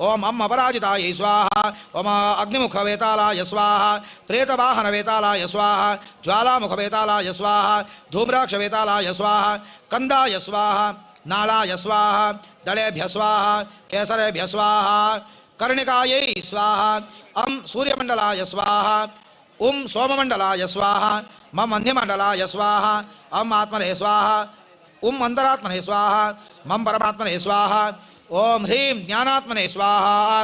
B: ओम अम अपराजितायै स्वाहा ओम अग्निमुखवेतालाय स्वाहा प्रेतवाहनवेतालाय स्वाहा ज्वालामुखवेतालाय स्वाहा धूम्राक्षवेतालाय स्वाहा कंदाय स्वाहा नालाय स्वाहा दलेभ्य स्वाहा केसरेभ्य स्वाहा कर्णिकायै स्वाहा अम सूर्यमंडलाय स्वाहा उम सोममंडलाय स्वाहा मम वह्निमंडलाय स्वाहा अम आत्मने स्वाहा उम अंतरात्मने स्वाहा मम परमात्मने स्वाहा ओम ह्रीं ज्ञानात्मने स्वाहा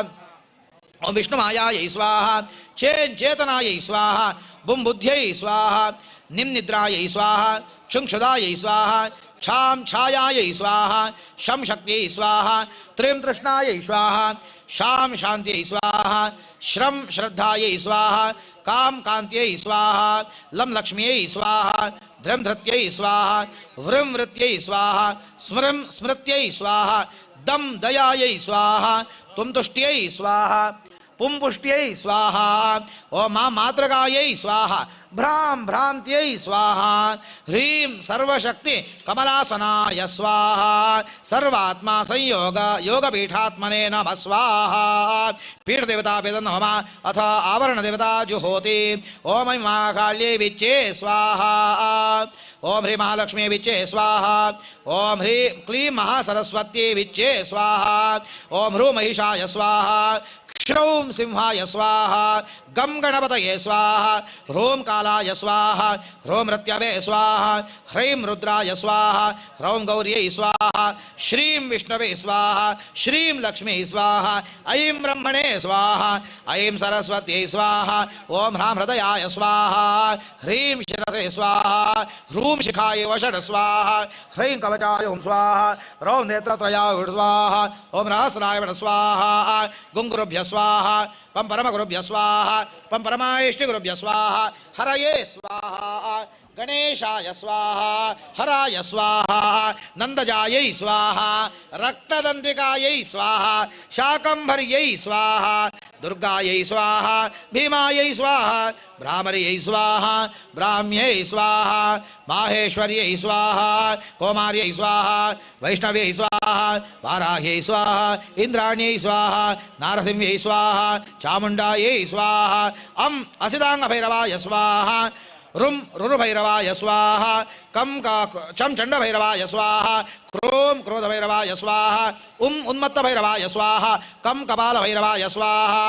B: ओम विष्णुमायायै स्वाहा चेन चेतनायै स्वाहा बुम बुद्ध्यै स्वाहा निम निद्रायै स्वाहा क्षुंक्षुदायै स्वाहा छां छायायै स्वाहा शं शक्त्यै स्वाहा त्रीं तृष्णायै स्वाहा शां शान्त्यै स्वाहा श्रम श्रद्धायै स्वाहा काम कान्त्यै स्वाहा लं लक्ष्म्यै स्वाहा धृं धृत्यै स्वाहा वृं वृत्यै स्वाहा स्मृं स्मृत्यै स्वाहा दं दयायै स्वाहा तुं तुष्ट्यै स्वाहा पुं पुष्ट्यै स्वाहा ओम मां मातृकायै स्वाहा भ्रां भ्रान्त्यै स्वाहा ह्रीं सर्वशक्ति कमलासनाय स्वाहा सर्वात्मा संयोग योगपीठात्मने नमः स्वाहा पीठदेवता वेदनोमा अथ आवरणदेवता जुहोति ओम ऐं महाकाल्यै विच्चे स्वाहा ओम ह्रीं महालक्ष्मी विच्चे स्वाहा ओम ह्रीं क्लीं महासरस्वत्यै विच्चे स्वाहा ओम ह्रूं महिषाय स्वाहा श्रौं सिंहाय स्वाहा गं गणपतये स्वाहा ह्रूं कालाय स्वाहा ह्रूं मृत्यवे स्वाहा ह्रीं रुद्राय स्वाहा ह्रौं गौर्यै स्वाहा श्रीं विष्णवे स्वाहा श्रीं लक्ष्मी स्वाहा ऐं ब्रह्मणे स्वाहा ऐं सरस्वत्यै स्वाहा ॐ ह्रां हृदयाय स्वाहा ह्रीं शिरसे स्वाहा ह्रूं शिखाय वषट् स्वाहा ह्रीं कवचाय हुं स्वाहा ह्रौं नेत्रत्रयाय हुं स्वाहा ॐ रहस्राय वषट् स्वाहा गुङ्गुरुभ्य स्वाहा पं परमगुरुभ्य स्वाहा पं परमायष्टिगुरुभ्य स्वाहा हरये स्वाहा गणेशाय स्वाहा हराय स्वाहा नंदजायै स्वाहा रक्तदंतिकायै स्वाहा शाकंभर्यै स्वाहा दुर्गायै स्वाहा भीमायै स्वाहा भ्रामर्यै स्वाहा ब्राह्म्यै स्वाहा माहेश्वर्यै स्वाहा कौमार्यै स्वाहा वैष्णव्यै स्वाहा वाराह्यै स्वाहा इंद्राण्यै स्वाहा नारसिंह्यै स्वाहा चामुंडायै स्वाहा अम असिदांगभैरवाय स्वाहा रुम रुरुभैरवाय स्वाहा कम का चम चंडभैरवाय स्वाहा क्रोम क्रोधभैरवाय स्वाहा उम उन्मत्तभैरवाय स्वाहा कम कपालभैरवाय स्वाहा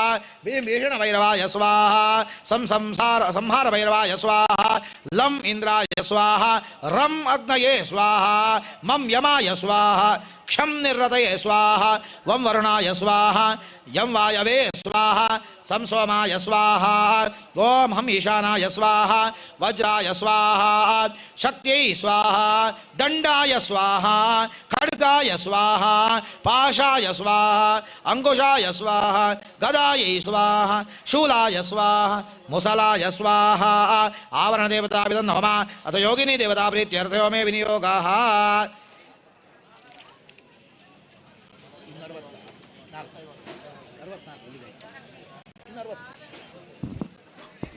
B: भीम भीषणभैरवाय स्वाहा सम संसार संहारभैरवाय स्वाहा लम इंद्राय स्वाहा रम अग्नये स्वाहा मम यमाय स्वाहा क्षम निर्रतये स्वाहा वम वरुणाय स्वाहा यम वायवे स्वाहा सम सोमाय स्वाहा ओम हम ईशानाय स्वाहा वज्राय स्वाहा शक्त्यै स्वाहा दंडाय स्वाहा खड्गाय स्वाहा पाशाय स्वाहा अंकुशाय स्वाहा गदायै स्वाहा शूलाय स्वाहा मुसलाय स्वाहा आवरण देवता नमः अथ योगिनी देवता प्रीत्यर्थयो मे विनियोगः।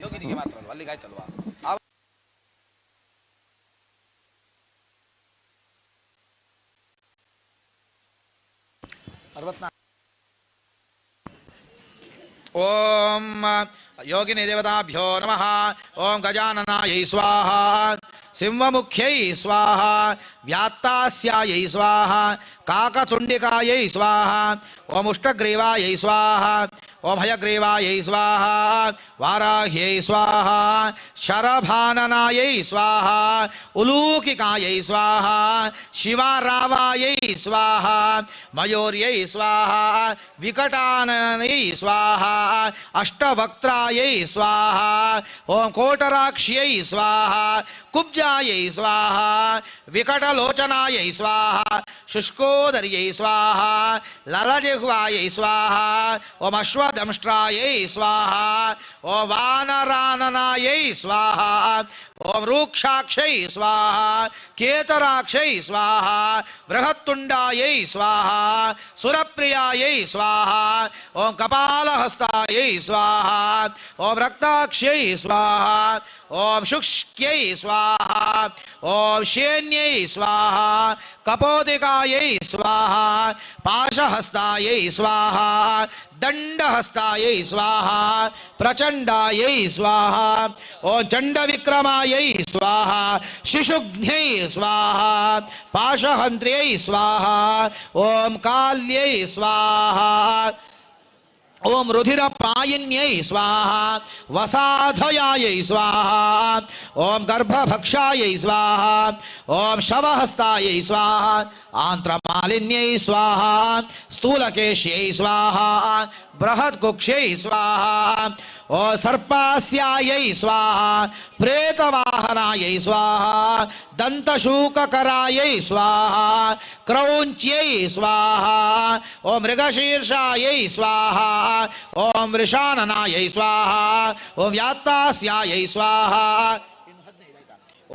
B: ಯೋಗಿನಿಗೆ ಮಾತ್ರ ಅಲ್ವಾ, ಅಲ್ಲಿಗೆ ಆಯ್ತಲ್ವಾ? ಓಂ ಯೋಗಿನಿ ದೇವತಾಭ್ಯೋ ನಮಃ. ಓಂ ಗಜಾನನಾಯೈ ಸ್ವಾಹ, ಸಿಂಹಮುಖ್ಯೈ ಸ್ವಾಹ, ವ್ಯಾತ್ತಾಸ್ಯಾಯೈ ಸ್ವಾಹ, ಕಾಕತುಂಡಿಕಾಯೈ ಸ್ವಾಹ, ಓಂ ಉಷ್ಟಗ್ರೀವಾಯೈ ಸ್ವಾಹ, ಓಂ ಹಯಗ್ರೀವಾಯೈ ಸ್ವಾಹ, ವಾರಾಹ್ಯೈ ಸ್ವಾಹ, ಶರಭಾನನಾಯೈ ಸ್ವಾಹ, ಉಲೂಕಿಕಾಯೈ ಸ್ವಾಹ, ಶಿವರಾವಾಯೈ ಸ್ವಾಹ, ಮಯೂರ್ಯೈ ಸ್ವಾಹ, ವಿಕಟಾನನೈ ಸ್ವಾಹ, ಅಷ್ಟವಕ್ತ್ರಾಯೈ ಸ್ವಾಹ, ಓಂ ಕೋಟರಾಕ್ಷ್ಯೈ ಸ್ವಾಹ, ಕುಬ್ಜಾಯೈ ಸ್ವಾಹ, ವಿಕಟಲೋಚನಾಯೈ ಸ್ವಾಹ, ಶುಷ್ಕೋದರ್ಯೈ ಸ್ವಾಹ, ಲಲಜಿಹ್ವಾಯೈ ಸ್ವಾಹ, ಓಂ ಅಶ್ವದಂಷ್ಟ್ರಾಯೈ ಸ್ವಾಹ, ಓಂ ವಾನರಾನನಾಯೈ ಸ್ವಾಹ, ಓಂ ರೂಕ್ಷಾಕ್ಷೈ ಸ್ವಾಹ, ಕೇತರಾಕ್ಷೈ ಸ್ವಾಹ, ಬೃಹತ್ತುಂಡಾಯೈ ಸ್ವಾಹ, ಸುರಪ್ರಿಯಾಯೈ ಸ್ವಾಹ, ಓಂ ಕಪಾಲಹಸ್ತಾಯೈ ಸ್ವಾಹ, ಓಂ ರಕ್ತಾಕ್ಷ್ಯೈ ಸ್ವಾಹ, ಓಂ ಶುಷ್ಕ್ಯೈ ಸ್ವಾಹ, ಓಂ ಶೇನ್ಯೈ ಸ್ವಾಹ, ಕಪೋದಿಕಾಯೈ ಸ್ವಾಹ, ಪಾಶಹಸ್ತಾಯೈ ಸ್ವಾಹ, ದಂಡಹಸ್ತಾಯೈ ಸ್ವಾಹ, ಪ್ರಚಂಡಾಯೈ ಸ್ವಾಹ, ಓಂ ಚಂಡವಿಕ್ರಮಾಯೈ ಸ್ವಾಹ, ಶಿಶುಘ್ನ್ಯೈ ಸ್ವಾಹ, ಪಾಶಹಂತ್ರ್ಯೈ ಸ್ವಾಹ, ಓಂ ಕಾಲ್ಯೈ ಸ್ವಾಹ, ಓಂ ರುಧಿರಪಾಯಿನ್ಯೈ ಸ್ವಾಹ, ವಸಾಧಯಾಯೈ ಸ್ವಾಹ, ಓಂ ಗರ್ಭಭಕ್ಷಾಯೈ ಸ್ವಾಹ, ಓಂ ಶವಹಸ್ತಾಯೈ ಸ್ವಾಹ, ಆಂತ್ರಮಾಲಿನ್ಯೈ ಸ್ವಾಹ, ಸ್ಥೂಲಕೇಶ್ಯೈ ಸ್ವಾಹ, ಬೃಹತ್ಕುಕ್ಷ್ಯೈ ಸ್ವಾಹ, ಓಂ ಸರ್ಪಾಸ್ಯಾಯೈ ಸ್ವಾಹ, ಪ್ರೇತವಾಹನಾಯೈ ಸ್ವಾಹ, ದಂತಶೂಕಕರಾಯೈ ಸ್ವಾಹ, ಕ್ರೌಂಚ್ಯೈ ಸ್ವಾಹ, ಓಂ ಮೃಗಶೀರ್ಷಾಯೈ ಸ್ವಾಹ, ಓಂ ವೃಷಾನನಾಯೈ ಸ್ವಾಹ, ಓಂ ಯಾತ್ತಾಸ್ಯಾಯೈ ಸ್ವಾಹ,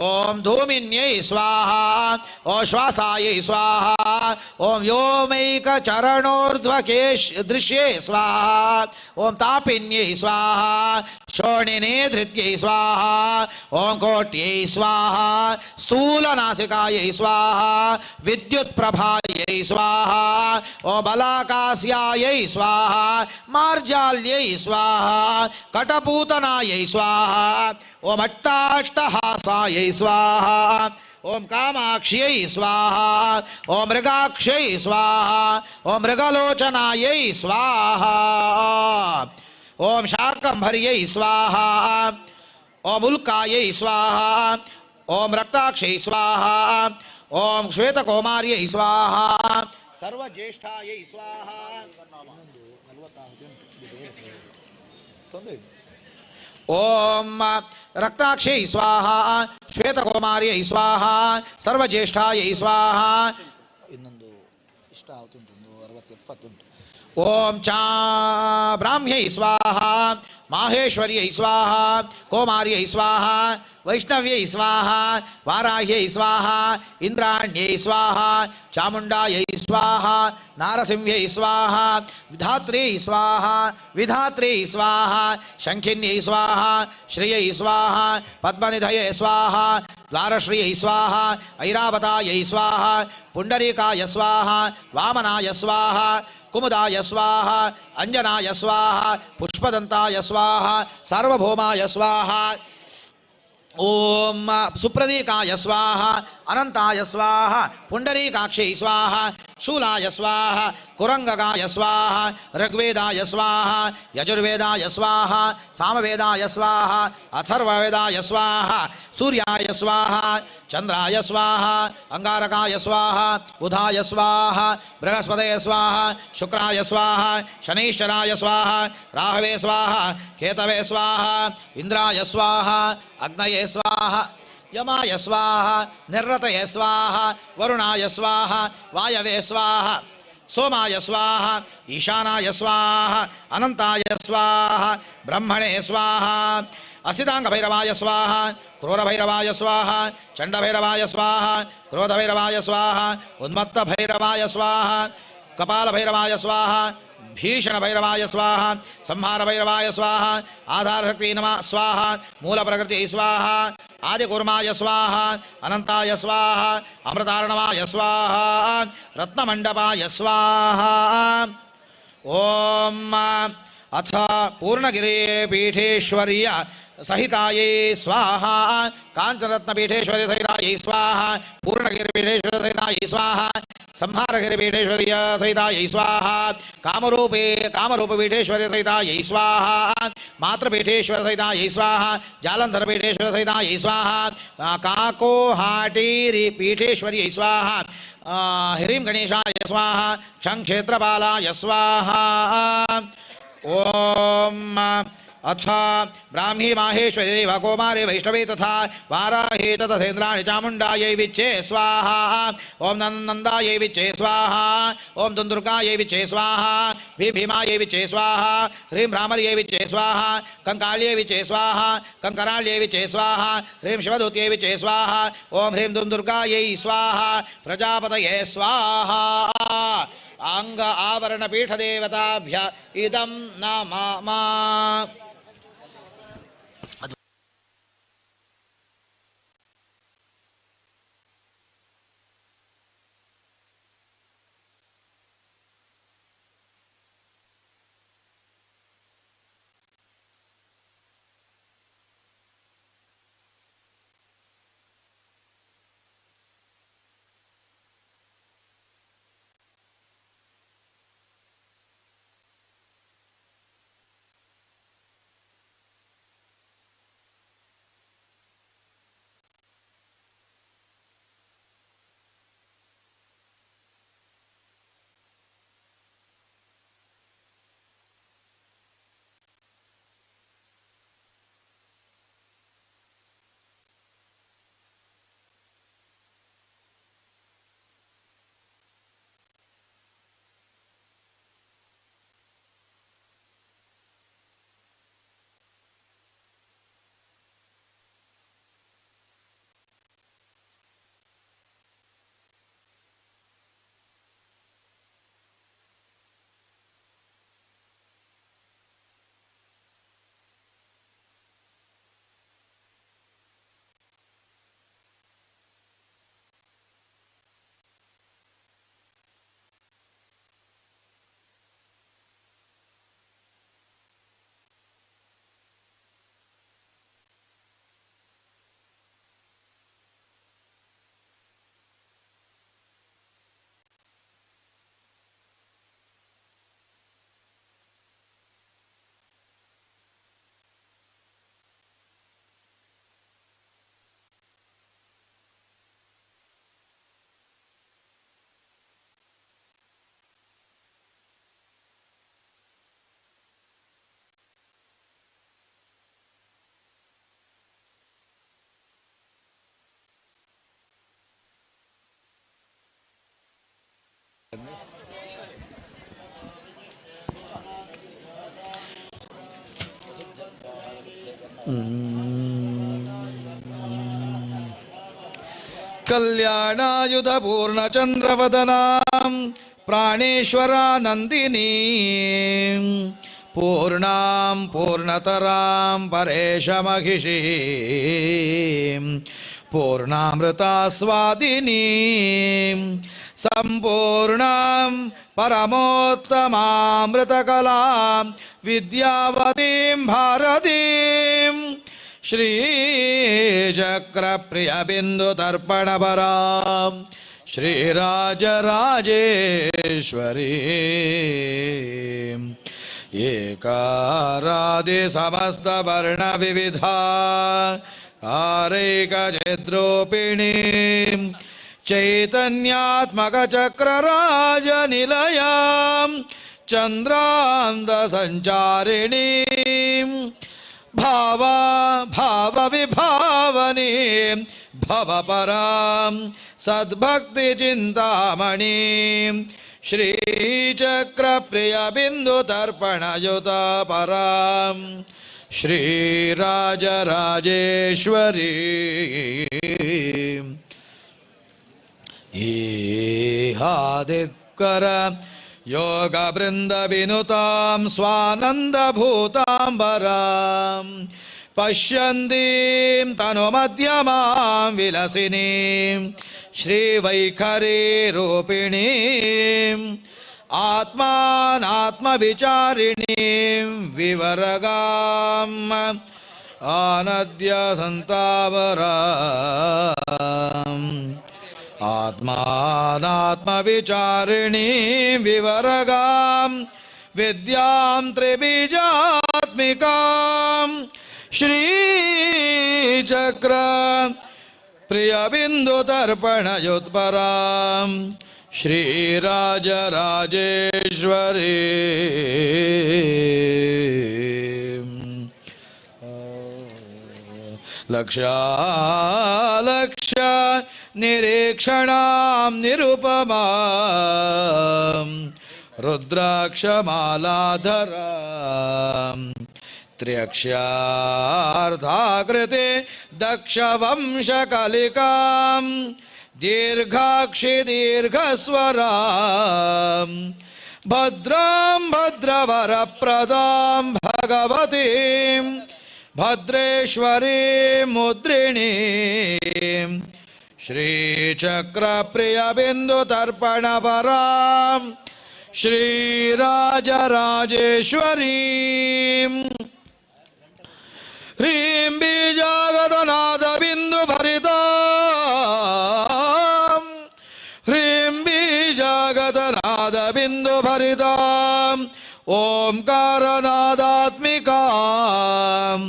B: ಓಂ ಧೂಮಿನ್ಯೈ ಸ್ವಾಹ, ಓಂ ಶ್ವಾಸಾಯೈ ಸ್ವಾಹ, ಓಂ ವ್ಯೋಮೈಕ ಚರಣೋರ್ಧ್ವಕೇಶ್ ದೃಶ್ಯೇ ಸ್ವಾಹ, ಓಂ ತಾಪಿನ್ಯೈ ಸ್ವಾಹ, ಶೋಣಿನೇ ಧೃತ್ಯೈ ಸ್ವಾಹ, ಓಂ ಕೋಟ್ಯೈ ಸ್ವಾಹ, ಸ್ಥೂಲನಾಸಿಕಾಯೈ ಸ್ವಾಹ, ವಿದ್ಯುತ್ ಪ್ರಭಾಯೈ ಸ್ವಾಹ, ಓಂ ಬಲಾಕಾಸ್ಯಾಯೈ ಸ್ವಾಹ, ಮಾರ್ಜಾಲ್ಯೈ ಸ್ವಾಹ, ಕಟಪೂತನಾಯೈ ಸ್ವಾಹ, ಓಂ ಅಟ್ಟಾಟ್ಟಹಾಸಾಯೈ ಸ್ವಾಹ, ಓಂ ಕಾಮಾಕ್ಷ್ಯೈ ಸ್ವಾಹ, ಓಂ ಮೃಗಾಕ್ಷ್ಯೈ ಸ್ವಾಹ, ಓಂ ಮೃಗಲೋಚನಾಯೈ ಸ್ವಾಹ, ಓಂ ಶಾಕಂಭರ್ಯೈ ಸ್ವಾಹ, ಓಂ ಉಲ್ಕಾಯೈ ಸ್ವಾಹ, ಓಂ ರಕ್ತಾಕ್ಷೈ ಸ್ವಾಹ, ಓಂ ಶ್ವೇತಕೌಮಾರ್ಯೈ ಸ್ವಾಹ, ಸರ್ವಜ್ಯೇಷ್ಠಾಯೈ ಸ್ವಾಹ. ಓಂ ರಕ್ತಾಕ್ಷೈ ಸ್ವಾಹ, ಶ್ವೇತಕೌಮಾರ್ಯೈ ಸ್ವಾಹ, ಸರ್ವಜ್ಯೇಷ್ಠಾಯೈ ಸ್ವಾಹ. ಇನ್ನೊಂದು ಇಷ್ಟ ಆವತ್ತುಂಟು, ಒಂದು 60 70 ಉಂಟು. ಓಂ ಚಾ ಬ್ರಾಹ್ಮ್ಯೈ ಸ್ವಾಹ, ಮಾಹೇಶ್ವರ್ಯೈ ಸ್ವಾಹ, ಕೌಮಾರ್ಯೈ ಸ್ವಾಹ, ವೈಷ್ಣವ್ಯೈ ಸ್ವಾಹ, ವಾರಾಹ್ಯೈ ಸ್ವಾಹ, ಇಂದ್ರಾಣ್ಯೈ ಸ್ವಾಹ, ಚಾಮುಂಡಾಯೈ ಸ್ವಾಹ, ನಾರಸಿಂಹ್ಯೈ ಸ್ವಾಹ, ವಿಧಾತ್ರ್ಯೈ ಸ್ವಾಹ, ವಿಧಾತ್ರ್ಯೈ ಸ್ವಾಹ, ಶಂಖಿನ್ಯೈ ಸ್ವಾಹ, ಶ್ರಿಯೈ ಸ್ವಾಹ, ಪದ್ಮನಿಧಯೇ ಸ್ವಾಹ, ದ್ವಾರಶ್ರಿಯೈ ಸ್ವಾಹ, ಐರಾವತಾಯೈ ಸ್ವಾಹ, ಪುಂಡರೀಕಾಯ ಸ್ವಾಹ, ವಾಮನಾಯ ಸ್ವಾಹ, ಕುಮುದಾಯ ಸ್ವಾಹ, ಅಂಜನಾಯ ಸ್ವಾಹ, ಪುಷ್ಪದಂತಾಯ ಸ್ವಾಹ, ಸಾರ್ವಭೌಮಾಯ ಸ್ವಾಹ, ಓಂ ಸುಪ್ರದೀಕಾಯ ಸ್ವಾಹ, ಅನಂತಾಯ ಸ್ವಾಹ, ಪುಂಡರೀಕಾಕ್ಷೈ ಸ್ವಾಹ, ಶೂಲಾಯ ಸ್ವಾಹ, ಕುರಂಗಗಾಯ ಸ್ವಾಹ, ಋಗ್ವೇದಾಯ ಸ್ವಾಹ, ಯಜುರ್ವೇದಾಯ ಸ್ವಾಹ, ಸಾಮವೇದಾಯ ಸ್ವಾಹ, ಅಥರ್ವವೇದಾಯ ಸ್ವಾಹ, ಸೂರ್ಯಾಯ ಸ್ವಾಹ, ಚಂದ್ರಾಯ ಸ್ವಾಹ, ಅಂಗಾರಕಾಯ ಸ್ವಾಹ, ಬುಧಾಯ ಸ್ವಾಹ, ಬೃಹಸ್ಪತಯೇ ಸ್ವಾಹ, ಶುಕ್ರಾಯ ಸ್ವಾಹ, ಶನೈಶ್ಚರಾಯ ಸ್ವಾಹ, ರಾಹವೇ ಸ್ವಾಹ, ಕೇತವೇ ಸ್ವಾಹ, ಇಂದ್ರಾಯ ಸ್ವಾಹ, ಅಗ್ನಯೇ ಸ್ವಾಹ, ಯಮಾಯ ಸ್ವಾಹ, ನಿರ್ರತಯೇ ಸ್ವಾಹ, ವರುಣಾಯ ಸ್ವಾಹ, ವಾಯವೇ ಸ್ವಾಹ, ಸೋಮಾಯ ಸ್ವಾಹ, ಈಶಾನಾಯ ಸ್ವಾಹ, ಅನಂತಾಯ ಸ್ವಾಹ, ಬ್ರಹ್ಮಣೇ ಸ್ವಾಹ, ಅಸಿತಾಂಗಭೈರವಾಯ ಸ್ವಾಹ, ಕ್ರೂರಭೈರವಾಯ ಸ್ವಾಹ, ಚಂಡಭೈರವಾಯ ಸ್ವಾಹ, ಕ್ರೋಧಭೈರವಾಯ ಸ್ವಾಹ, ಉನ್ಮತ್ತಭೈರವಾಯ ಸ್ವಾಹ, ಕಪಾಲಭೈರವಾಯ ಸ್ವಾಹ, भीषण भैरवाय स्वाहा संहार भैरवाय स्वाहा आधारशक्ति नमः स्वाहा मूल प्रकृति स्वाहा आदिकूर्माय स्वाहा अनंताय स्वाहा अमृतार्णवाय स्वाहा रत्नमंडपाय स्वाहा। ओम अथ पूर्णगिरि पीठेश्वर्य सहितायै स्वाहा कांचनरत्नपीठेश्वरी सहितायै स्वाहा पूर्णगिरिपीठेश्वरी सहितायै स्वाहा संहारगिरिपीठेश्वर्य सहितायै स्वाहा कामरूपे कामरूपपीठेश्वरी सहितायै स्वाहा मातृपीठेश्वर सहितायै स्वाहा जालंधरपीठेश्वर सहितायै स्वाहा काकोहाटीरी पीठेश्वर्यै स्वाहा ह्रीं गणेशाय स्वाहा शङ्क्षेत्रपालाय स्वाहा। ओम अथ ब्राह्मी माहेश्वरी कुमारी वैष्णवी तथा वाराही तथेन्द्राणि चामुण्डायै विच्चे स्वाहा। ओम नंदायै विच्चे स्वाहा ओम दुर्गायै विच्चे स्वाहा भीमायै विच्चे स्वाहा ह्रीं भ्रामर्यै विच्चे स्वाहा कंकाल्यै विच्चे स्वाहा कंकराल्यै विच्चे स्वाहा ह्रीं शिवदूत्यै विच्चे स्वाहा ओम ह्रीं दुर्गायै स्वाहा प्रजापतये स्वाहा। अंग आवरण पीठदेवताभ्य इदं नमः। कल्याणायुध पूर्णचंद्रवदनां प्राणेश्वरानन्दिनीं पूर्णां पूर्णतरां परेशमहिषीं पूर्णामृतास्वादिनीं संपूर्णां परमोत्तमामृतकलां विद्यावतीं भारतीं श्रीचक्रप्रियबिन्दुतर्पणपरां श्रीराजराजेश्वरीं एकारादिसमस्तवर्णविविधा कारैकचिद्रूपिणीं चैतन्यात्मकचक्रराजनिलयां चन्द्रान्दसञ्चारिणीं भावा भावविभावनीं भवपरां सद्भक्तिचिन्तामणीं श्रीचक्रप्रियबिन्दुतर्पणयुतपरां श्रीराजराजेश्वरी ईहादित्कर
A: योगवृन्दविनुतां स्वानन्दभूताम्बरां पश्यन्तीं तनुमध्यमां विलसिनीं श्रीवैखरी रूपिणीम् आत्मानात्मविचारिणीं विवरगाम् आनद्य सन्तावराम् आत्मानात्मविचारिणीं विवरगां विद्यां त्रिबीजात्मिकां श्रीचक्र प्रियबिन्दुतर्पणयुत्परां श्रीराजराजेश्वरी। लक्ष्यालक्ष्य निरीक्षणां निरुपमां रुद्राक्षमालाधरां त्र्यक्षार्धाकृते दक्षवंशकलिकां दीर्घाक्षि दीर्घस्वरां भद्रां भद्रवरप्रदां भगवतीं भद्रेश्वरीं मुद्रिणीं श्रीचक्रप्रियबिन्दुतर्पणपरां श्रीराजराजेश्वरीं ह्रीं बीजागतनादबिन्दुभरितां ह्रीं बीजागतनादबिन्दुभरितां ओंकारनादात्मिकां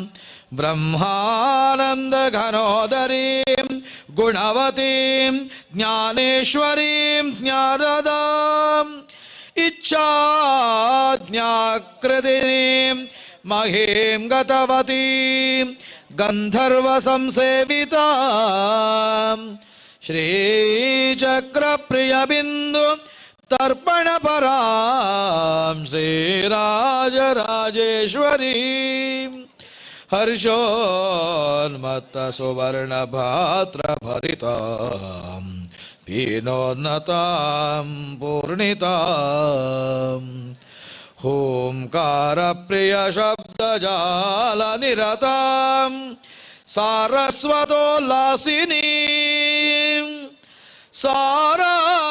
A: ब्रह्मानन्दघनोदरीं गुणवतीं ज्ञानेश्वरीं ज्ञानदाम् इच्छाज्ञाकृतिनीं महीं गतवतीं गन्धर्वसंसेवितां श्रीचक्रप्रियबिन्दु तर्पणपरां श्रीराजराजेश्वरीं हर्षोन्मत्तसुवर्णभात्रभरितां पीनोन्नतां पूर्णितां होंकारप्रियशब्दजालनिरतां सारस्वतोल्लासिनीं सारासारविचार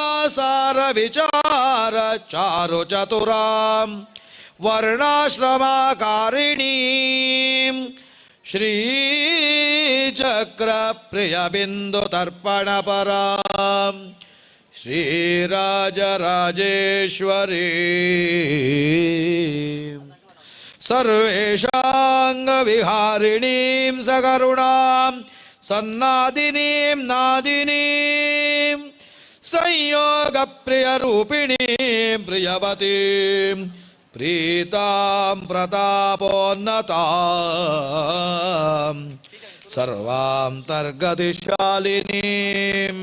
A: चारुचतुरां वर्णाश्रमाकारिणीं श्रीचक्रप्रियबिन्दुतर्पणपरां श्रीराजराजेश्वरी सर्वेषाङ्गविहारिणीं सकरुणां सन्नादिनीं नादिनीं संयोगप्रियरूपिणीं प्रियवतीं प्रीतां प्रतापोन्नतां सर्वान्तर्गतिशालिनीं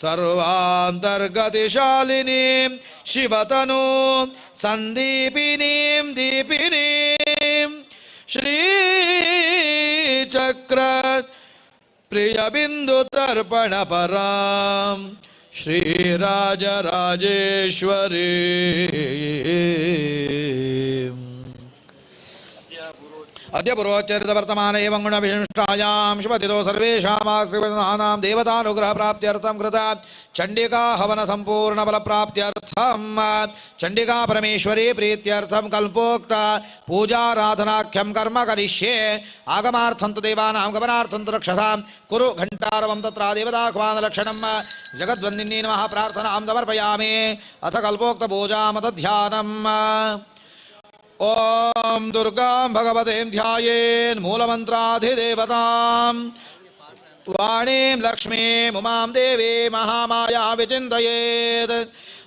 A: सर्वान्तर्गतिशालिनीं शिवतनु सन्दीपिनीं दीपिनीं श्रीचक्र प्रियबिन्दुतर्पणपरां श्रीराजराजेश्वरी। अद्य पूर्वोच्चरितवर्तमान एवं गुणविशिष्टायां शुभतिथौ सर्वेषामाशीर्वचनानां देवतानुग्रहप्राप्त्यर्थं कृत चण्डिका हवन सम्पूर्णफलप्राप्त्यर्थं चण्डिका परमेश्वरी प्रीत्यर्थं कल्पोक्त पूजाराधनाख्यं कर्म करिष्ये। आगमार्थं तु देवानां गमनार्थं तु रक्षसां कुरु घण्टारवं तत्र देवताह्वानलक्षणं जगद्वन्दिन्यै नमः प्रार्थनां समर्पयामि। अथ कल्पोक्तपूजामथ ध्यानम्। ॐ दुर्गां भगवतीं ध्यायेन् मूलमन्त्राधिदेवतां वाणीं लक्ष्मीं उमां देवीं महामाया विचिन्तयेत्।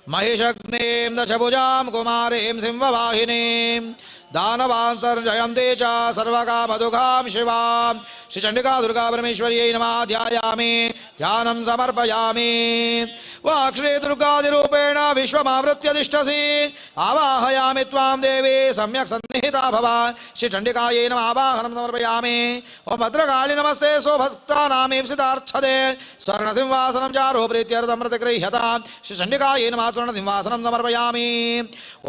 A: महिषग्नीं दशभुजां कुमारीं सिंहवाहिनीं दानवान्तर्जयन्ते च सर्वकामदुघां शिवां। श्रीचण्डिका दुर्गा परमेश्वर्यै नमः ध्यायामि ध्यानं समर्पयामि। वाक्श्री दुर्गादिरूपेण विश्वमावृत्य तिष्ठसि। आवाहयामि।
B: पूजयामि त्वां देवी सम्यक् सन्निहिता भव। श्री चण्डिकायै नमः आवाहनं समर्पयामि। ओं भद्रकाली नमस्ते सोभक्तानामीप्सितार्थदे स्वर्णसिंहासनं चारु प्रीत्यर्थं प्रतिगृह्यतां। श्री चण्डिकायै नमः स्वर्णसिंहासनं समर्पयामि।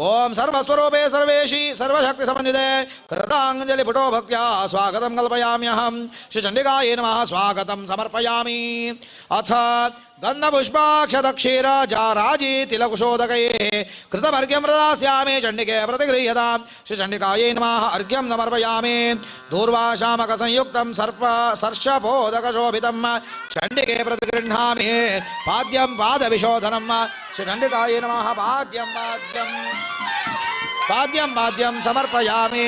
B: ओं सर्वस्वरूपे सर्वेशी सर्वशक्तिसमन्विते कृताञ्जलिपुटो भक्त्या स्वागतं कल्पयाम्यहं। श्री चण्डिकायै नमः स्वागतं समर्पयामि। अथ गन्धपुष्पाक्षतक्षीर जाराजी तिलकुशोदकैः कृतमर्घ्यं प्रदास्यामि। चण्डिके प्रतिगृह्यतां। श्री चण्डिकायै नमः अर्घ्यं समर्पयामि। दूर्वाशामकसंयुक्तं सर्प सर्षपोदकशोभितं चण्डिके प्रतिगृह्णामि। पाद्यं पादविशोधनं श्री चण्डिकायै नमः पाद्यं पाद्यं पाद्यं पाद्यं समर्पयामि।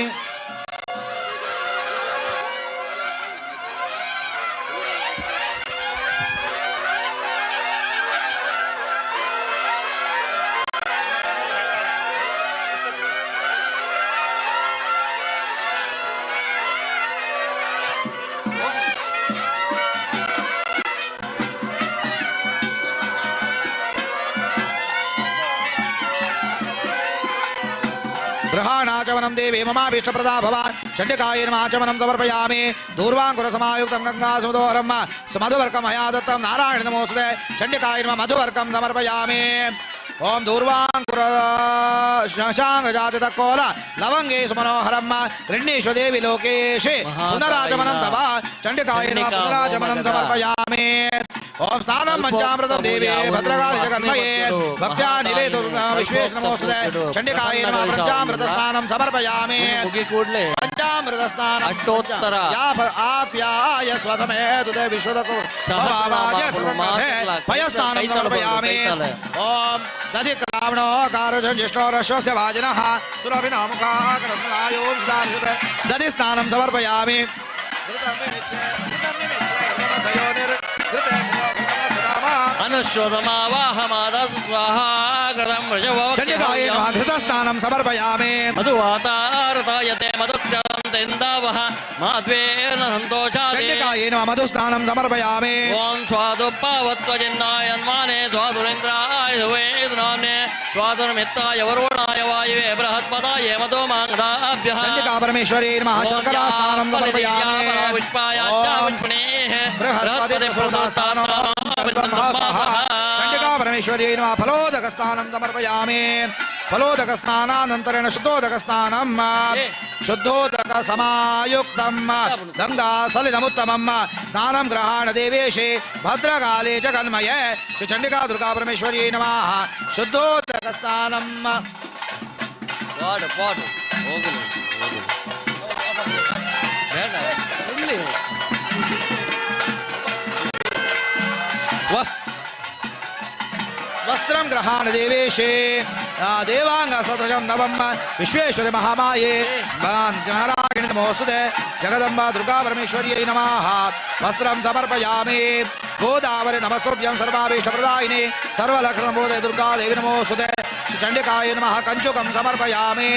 B: गृहाणाचमनं देवी ममाभीष्टप्रदा भव। चण्डिकायै नमः आचमनं समर्पयामि। दूर्वाङ्कुरसमायुक्तं गङ्गासमुदोहरं मधुवर्कं मया दत्तं नारायण नमोस्तुते। चण्डिकायै नमः मधुवर्कं समर्पयामि। ओं दूर्वाङ्कुर शशाङ्गजातितकोल लवङ्गे सुमनोहरं गृह्णीष्व देवी लोकेशे पुनराचमनं तव। चण्डिकायै नमः पुनराचमनं समर्पयामि। ओं स्नानं पञ्चामृतं देवी भद्रकाली जगन्मये भक्त्या निवेदु विश्वेश नमोस्तुते। चण्डिकायै नमः पञ्चामृत स्नानं समर्पयामि। पञ्चामृत स्नानं आप्याय स्वसमेतुते विश्वदसु पयस्नानं समर्पयामि। ओं दधिक्रावणो कारुजं जिष्णोरश्वस्य वाजिनः सुरभिनामुखाकरत्नायों दधिस्नानं समर्पयामि। चण्डिकायै नमः घृतस्नानं समर्पयामि।
C: मधुवातारतायते मधुक्षरन्तेन्दावः माध्वेन सन्तोषादे।
B: चण्डिकायै नमः मधुस्नानं समर्पयामि।
C: ओं स्वादु पावत्वजिन्नायन्माने स्वादुरेन्द्राय सुवेदनाम्ने स्वादुर्मित्राय वरुणाय वायवे बृहस्पताय मधुमाङ्गाभ्यः।
B: चण्डिका परमेश्वरी नमः शर्करा स्नानं समर्पयामि। बृहस्पति प्रसूतास्नानं चण्डिका परमेश्वरी नमः फलोदक स्नानं समर्पयामि। फलोदक स्नानानन्तरेण शुद्धोदक स्नानं शुद्धोदक समायुक्तं गंगा सलिलमुत्तमं स्नानं ग्रहाण देवेशे भद्रकाले जगन्मये श्री चण्डिका दुर्गा परमेश्वरी नमः शुद्धोदक स्नानं। वस्त्रं ग्रहाण देवेशे देवांग सदृशं नवं विश्वेश्वरि महामाये नारायण नमोस्तुते जगदम्बा दुर्गा परमेश्वर्यै नमः। वस्त्रं समर्पयामि। गोदावरी नमस्तुभ्यं सर्वाभीष्टप्रदायिनि सर्वलक्षणबोधे दुर्गा देवी नमोस्तुते। श्री चण्डिकायै नमः कञ्चुकं समर्पयामि।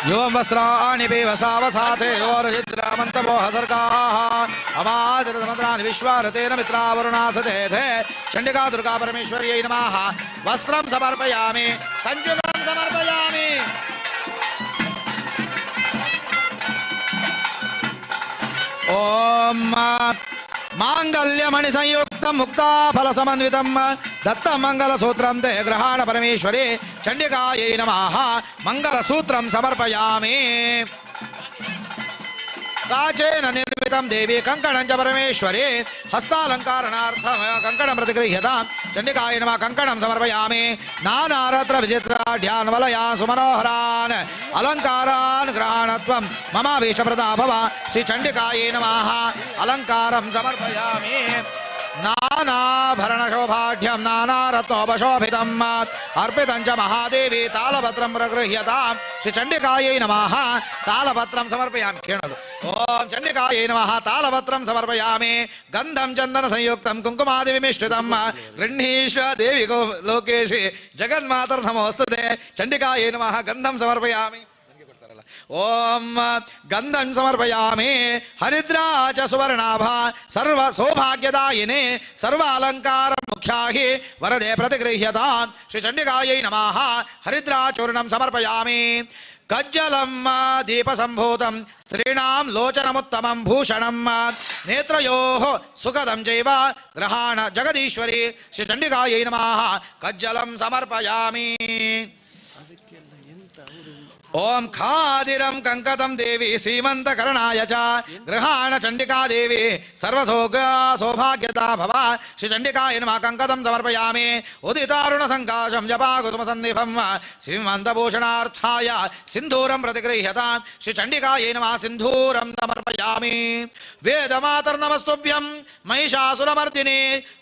B: युवं वस्त्राणि पिबसावसाथे योरचिद्रामन्तमोह सर्गाः अमादिरसमन्द्राणि विश्वारतेन मित्रावरुणासतेथे। चण्डिका दुर्गा परमेश्वर्यै नमः वस्त्रं समर्पयामि। कञ्चुकं समर्पयामि। ॐ माङ्गल्यमणिसंयुक्तं मुक्ताफलसमन्वितं दत्तं मङ्गलसूत्रं ते ग्रहाण परमेश्वरी चण्डिकायै नमः मङ्गलसूत्रं समर्पयामि। काचेन निर्मितं देवी कङ्कणं च परमेश्वरी हस्तालङ्कारणार्थं कङ्कणं प्रतिगृह्यतां। चण्डिकायै नमः कङ्कणं समर्पयामि। नानारत्न विचित्राढ्यान् वलयान् सुमनोहरान् अलङ्कारान् ग्रहाणत्वं ममाभीष्टप्रदा भव। श्री चण्डिकायै नमः अलङ्कारं समर्पयामि। नानाभरणशोभाढ्यं नानारत्नोपशोभितम् अर्पितं च महादेवी तालपत्रं प्रगृह्यतां। श्री चण्डिकायै नमः तालपत्रं समर्पयामि। केणलु ॐ चण्डिकायै नमः तालपत्रं समर्पयामि। गन्धं चन्दनसंयुक्तं कुङ्कुमादिविमिश्रितं गृह्णीष्व देवी लोकेशि जगन्मातर्नमोऽस्तुते। चण्डिकायै नमः गन्धं समर्पयामि। ನನಗೆ ಕೊಡ್ತಾರಲ್ಲ। ಓಂ ಗಂಧಂ ಸಮರ್ಪಯಾಮಿ ಹರಿದ್ರಾ ಚ ಸುವರ್ಣಾಭ ಸರ್ವ ಸೌಭಾಗ್ಯದಾಯಿನಿ ಸರ್ವಾಲಂಕಾರ ಮುಖ್ಯಾಹಿ ವರದೆ ಪ್ರತಿಗೃಹ್ಯತಾಂ ಶ್ರೀ ಚಂಡಿಕಾಯೈ ನಮಃ ಹರಿದ್ರಾಚೂರ್ಣಂ ಸಮರ್ಪಯಾಮಿ ಕಜ್ಜಲಂ ದೀಪಸಂಭೂತಂ ಸ್ತ್ರೀಣಾಂ ಲೋಚನಮುತ್ತಮಂ ಭೂಷಣಂ ನೇತ್ರಯೋಃ ಸುಖದಂ ಚೈವ ಗ್ರಹಾಣ ಜಗದೀಶ್ವರಿ ಶ್ರೀ ಚಂಡಿಕಾಯೈ ನಮಃ ಕಜ್ಜಲಂ ಸಮರ್ಪಯಾಮಿ. ಓಂ ಖಾದಿರಂ ಕಂಕತಂ ದೇವಿ ಸೀಮಂತಕರಣಾಯ ಚ ಗೃಹಾಣ ಚಂಡಿಕಾ ದೇವಿ ಸರ್ವಸೋಗ ಸೌಭಾಗ್ಯತಾ ಭವ ಶ್ರೀ ಚಂಡಿಕಾಯ ನಮಃ ಕಂಕತಂ ಸಮರ್ಪಯಾಮಿ. ಉದಿತಾರುಣ ಸಂಕಾಶಂ ಜಪಾಕುಸುಮ ಸನ್ನಿಭಂ ಸೀಮಂತಭೂಷಣಾರ್ಥಾಯ ಸಿಂಧೂರಂ ಪ್ರತಿಗೃಹ್ಯತಾಂ ಶ್ರೀ ಚಂಡಿಕಾಯ ನಮಃ ಸಿಂಧೂರಂ ಸಮರ್ಪಯಾಮಿ. ವೇದಮಾತರ್ನಮಸ್ತುಭ್ಯಂ ಮಹಿಷಾಸುರಮರ್ದಿನಿ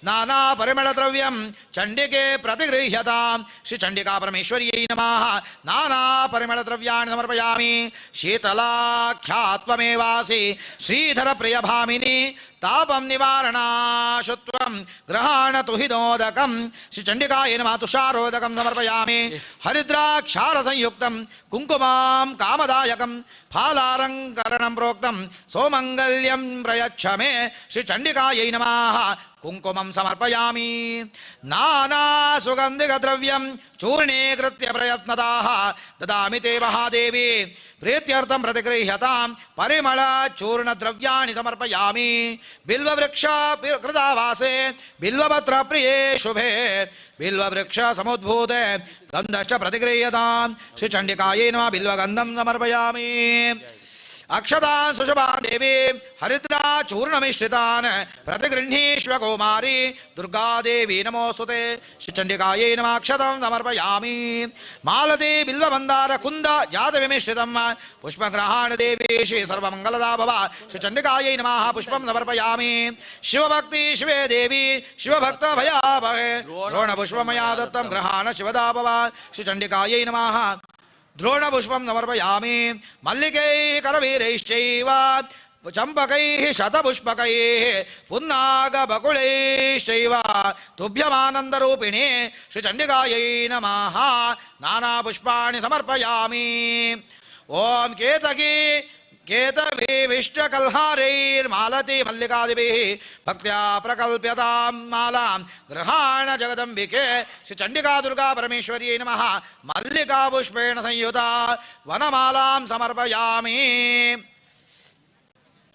B: ನಾನಾ ಪರಿಮಳದ್ರವ್ಯಂ ಚಂಡಿಕೆ ಪ್ರತಿಗೃಹ್ಯತಾಂ ಶ್ರೀ ಚಂಡಿಕಾ ಪರಮೇಶ್ವರ್ಯೈ ನಮಃ ನಾನಾ ಪರಿಮಳದ್ರವ್ಯಾಣಿ ಸಮರ್ಪಯಾಮಿ. ಶೀತಲಾಖ್ಯಾತ್ವಮೇವಾಸಿ ಶ್ರೀಧರ ಪ್ರಿಯಭಾಮಿನಿ ತಾಪಂ ನಿವಾರಣಾಶುತ್ವಂ ಗೃಹಾಣ ತುಹಿದೋದಕಂ ಶ್ರೀ ಚಂಡಿಕಾಯ ನಮಃ ತುಷಾರೋದಕಂ ಸಮರ್ಪಯಾಮಿ. ಹರಿದ್ರಾಕ್ಷಾರ ಸಂಯುಕ್ತಂ ಕುಂಕುಮಾಂ ಕಾಮದಾಯಕಂ ಫಾಲಾರಂಕರಣಂ ಪ್ರೋಕ್ತಂ ಸೌಮಂಗಲ್ಯಂ ಪ್ರಯಚ್ಛ ಮೇ ಶ್ರೀ ಚಂಡಿಕಾಯೈ ನಮಃ ಕುಂಕುಮಂ ಸಮರ್ಪಯಾಮಿ. ನಾನಾ ಸುಗಂಧಿಕದ್ರವ್ಯಂ ಚೂರ್ಣೀಕೃತ್ಯ ಪ್ರಯತ್ನದಾಃ ದದಾಮಿ ತೇ ಮಹಾದೇವಿ ಪ್ರೀತ್ಯರ್ಥಂ ಪ್ರತಿಗೃಹ್ಯತಾಂ ಪರಿಮಳ ಚೂರ್ಣದ್ರವ್ಯಾಣಿ ಸಮರ್ಪಯಾಮಿ. ಬಿಲ್ವವೃಕ್ಷ ಕೃತಾವಾಸೆ ಬಿಲ್ವಪತ್ರ ಪ್ರಿಯೇ ಶುಭೆ ಬಿಲ್ವವೃಕ್ಷ ಸಮುದ್ಭೂತೆ ಗಂಧಶ್ಚ ಪ್ರತಿಗೃಹ್ಯತಾಂ ಶ್ರೀ ಚಂಡಿಕಾಯೈ ನಮಃ ಬಿಲ್ವಗಂಧಂ ಸಮರ್ಪಯಾಮಿ. ಅಕ್ಷತಾನ್ ಸುಶುಭಾನ್ ದೇವಿ ಹರಿದ್ರಾ ಚೂರ್ಣಮಿಶ್ರಿತಾನ್ ಪ್ರತಿಗೃಹೀಷ್ವ ಕೌಮಾರಿ ದುರ್ಗಾದೇವಿ ನಮೋಸ್ತುತೆ ಶ್ರೀ ಚಂಡಿಕಾಯೈ ನಮಃ ಅಕ್ಷತಾಂ ಸಮರ್ಪಯಾಮಿ. ಮಾಲತಿ ಬಿಲ್ವಮಂದಾರ ಕುಂದ ಜಾತವಿಮಿಶ್ರಿತಂ ಪುಷ್ಪಗ್ರಹಾಣ ದೇವಿ ಶ್ರೀ ಸರ್ವಮಂಗಲದಾ ಭವ ಶ್ರೀ ಚಂಡಿಕಾಯೈ ನಮಃ ಪುಷ್ಪಂ ಸಮರ್ಪಯಾಮಿ. ಶಿವಭಕ್ತಿ ಶಿವೇ ದೇವಿ ಶಿವಭಕ್ತ ಭಯಾಭಯೆ ದ್ರೋಣಪುಷ್ಪಮಯಾ ದತ್ತಂ ಗೃಹಾಣ ಶಿವದಾ ಭವ ಶ್ರೀ ಚಂಡಿಕಾಯೈ ನಮಃ ದ್ರೋಣಪುಷ್ಪಂ ಸಮರ್ಪಯಾಮಿ. ಮಲ್ಲಿಕೈ ಕರವೀರೈಶ್ಚೈವ ಚಂಪಕೈಃ ಶತಪುಷ್ಪಕೈಃ ಪುನ್ನಾಗಬಕುಳೈಶ್ಚೈವ ತುಭ್ಯಮಾನಂದರೂಪಿಣಿ ಶ್ರೀ ಚಂಡಿಕಾಯೈ ನಮಃ ನಾನಾಪುಷ್ಪಾಣಿ ಸಮರ್ಪಯಾಮಿ. ಓಂ ಕೇತಕಿ ಕೇತವಿವಿಷ್ಟಕಲ್ಹಾರೈರ್ಮಾಲತಿ ಮಲ್ಲಿಕಾದಿಭಿಃ ಭಕ್ತ್ಯಾ ಪ್ರಕಲ್ಪ್ಯತಾಂ ಮಾಲಾಂ ಗೃಹಾಣ ಜಗದಂಬಿಕೆ ಶ್ರೀ ಚಂಡಿಕಾ ದುರ್ಗಾ ಪರಮೇಶ್ವರ್ಯೈ ನಮಃ ಮಲ್ಲಿಕಾಪುಷ್ಪೇಣ ಸಂಯುತ ವನಮಾಲಾಂ ಸಮರ್ಪಯಾಮಿ.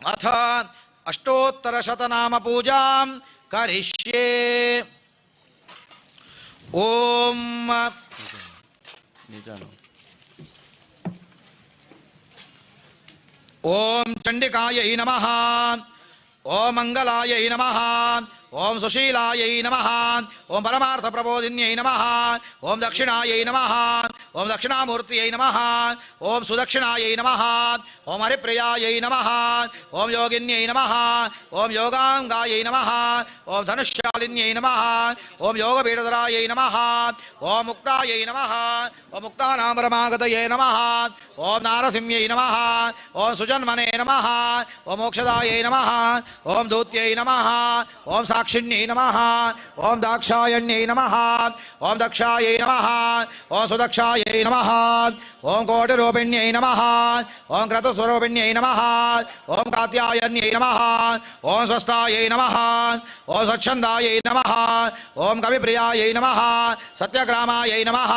B: ಅಥ ಅಷ್ಟೋತ್ತರಶತನಾಮ ಪೂಜಾಂ ಕರಿಷ್ಯೆ. ಓಂ ಓಂ ಚಂಡಿಕಾಯೈ ನಮಃ ಓಂ ಮಂಗಲಾಯೈ ನಮಃ ಓಂ ಸುಶೀಲಾಯೈ ನಮಃ ಓಂ ಪರಮಾರ್ಥ ಪ್ರಬೋಧಿನ್ಯೈ ನಮಃ ಓಂ ದಕ್ಷಿಣಾಯೈ ನಮಃ ಓಂ ದಕ್ಷಿಣಾಮೂರ್ತಿಯೈ ನಮಃ ಓಂ ಸುದಕ್ಷಿಣಾಯೈ ನಮಃ ಓಂ ಹರಿಪ್ರಿಯಾಯೈ ನಮಃ ಓಂ ಯೋಗಿನ್ಯೈ ನಮಃ ಓಂ ಯೋಗಾಂಗಾಯೈ ನಮಃ ಓಂ ಧನುಷ್ಯಾಲಿನ್ಯೈ ನಮಃ ಓಂ ಯೋಗಪೀಠಧರಾಯೈ ನಮಃ ಓಂ ಮುಕ್ತಾಯೈ ನಮಃ ಓಂ ಮುಕ್ತಾನಾಂ ಪರಮಾಗತಯೇ ನಮಃ ಓಂ ನಾರಸಿಂಹ್ಯೈ ನಮಃ ಓಂ ಸುಜನ್ಮನೆ ನಮಃ ಓಂ ಮೋಕ್ಷದಾಯೈ ನಮಃ ಓಂ ದೂತ್ಯೈ ನಮಃ ಓಂ ಸಾಕ್ಷಿಣ್ಯೈ ನಮಃ ಓಂ ದಾಕ್ಷಾಯಣ್ಯೈ ನಮಃ ಓಂ ದಕ್ಷಾಯೈ ನಮಃ ಓಂ ಸುದಕ್ಷಾಯೈ ನಮಃ ಓಂ ಕೋಟಿರೂಪಿಣ್ಯೈ ನಮಃ ಓಂ ಕ್ರತುಸ್ವರೂಪಿಣ್ಯೈ ನಮಃ ಓಂ ಕಾತ್ಯಾಯನ್ಯೈ ನಮಃ ಓಂ ಸ್ವಸ್ಥಾಯೈ ನಮಃ ಓಂ ಸ್ವಚ್ಛಂದಾಯೈ ನಮಃ ಓಂ ಕವಿಪ್ರಿಯಾಯೈ ನಮಃ ಸತ್ಯಗ್ರಾಮಾಯೈ ನಮಃ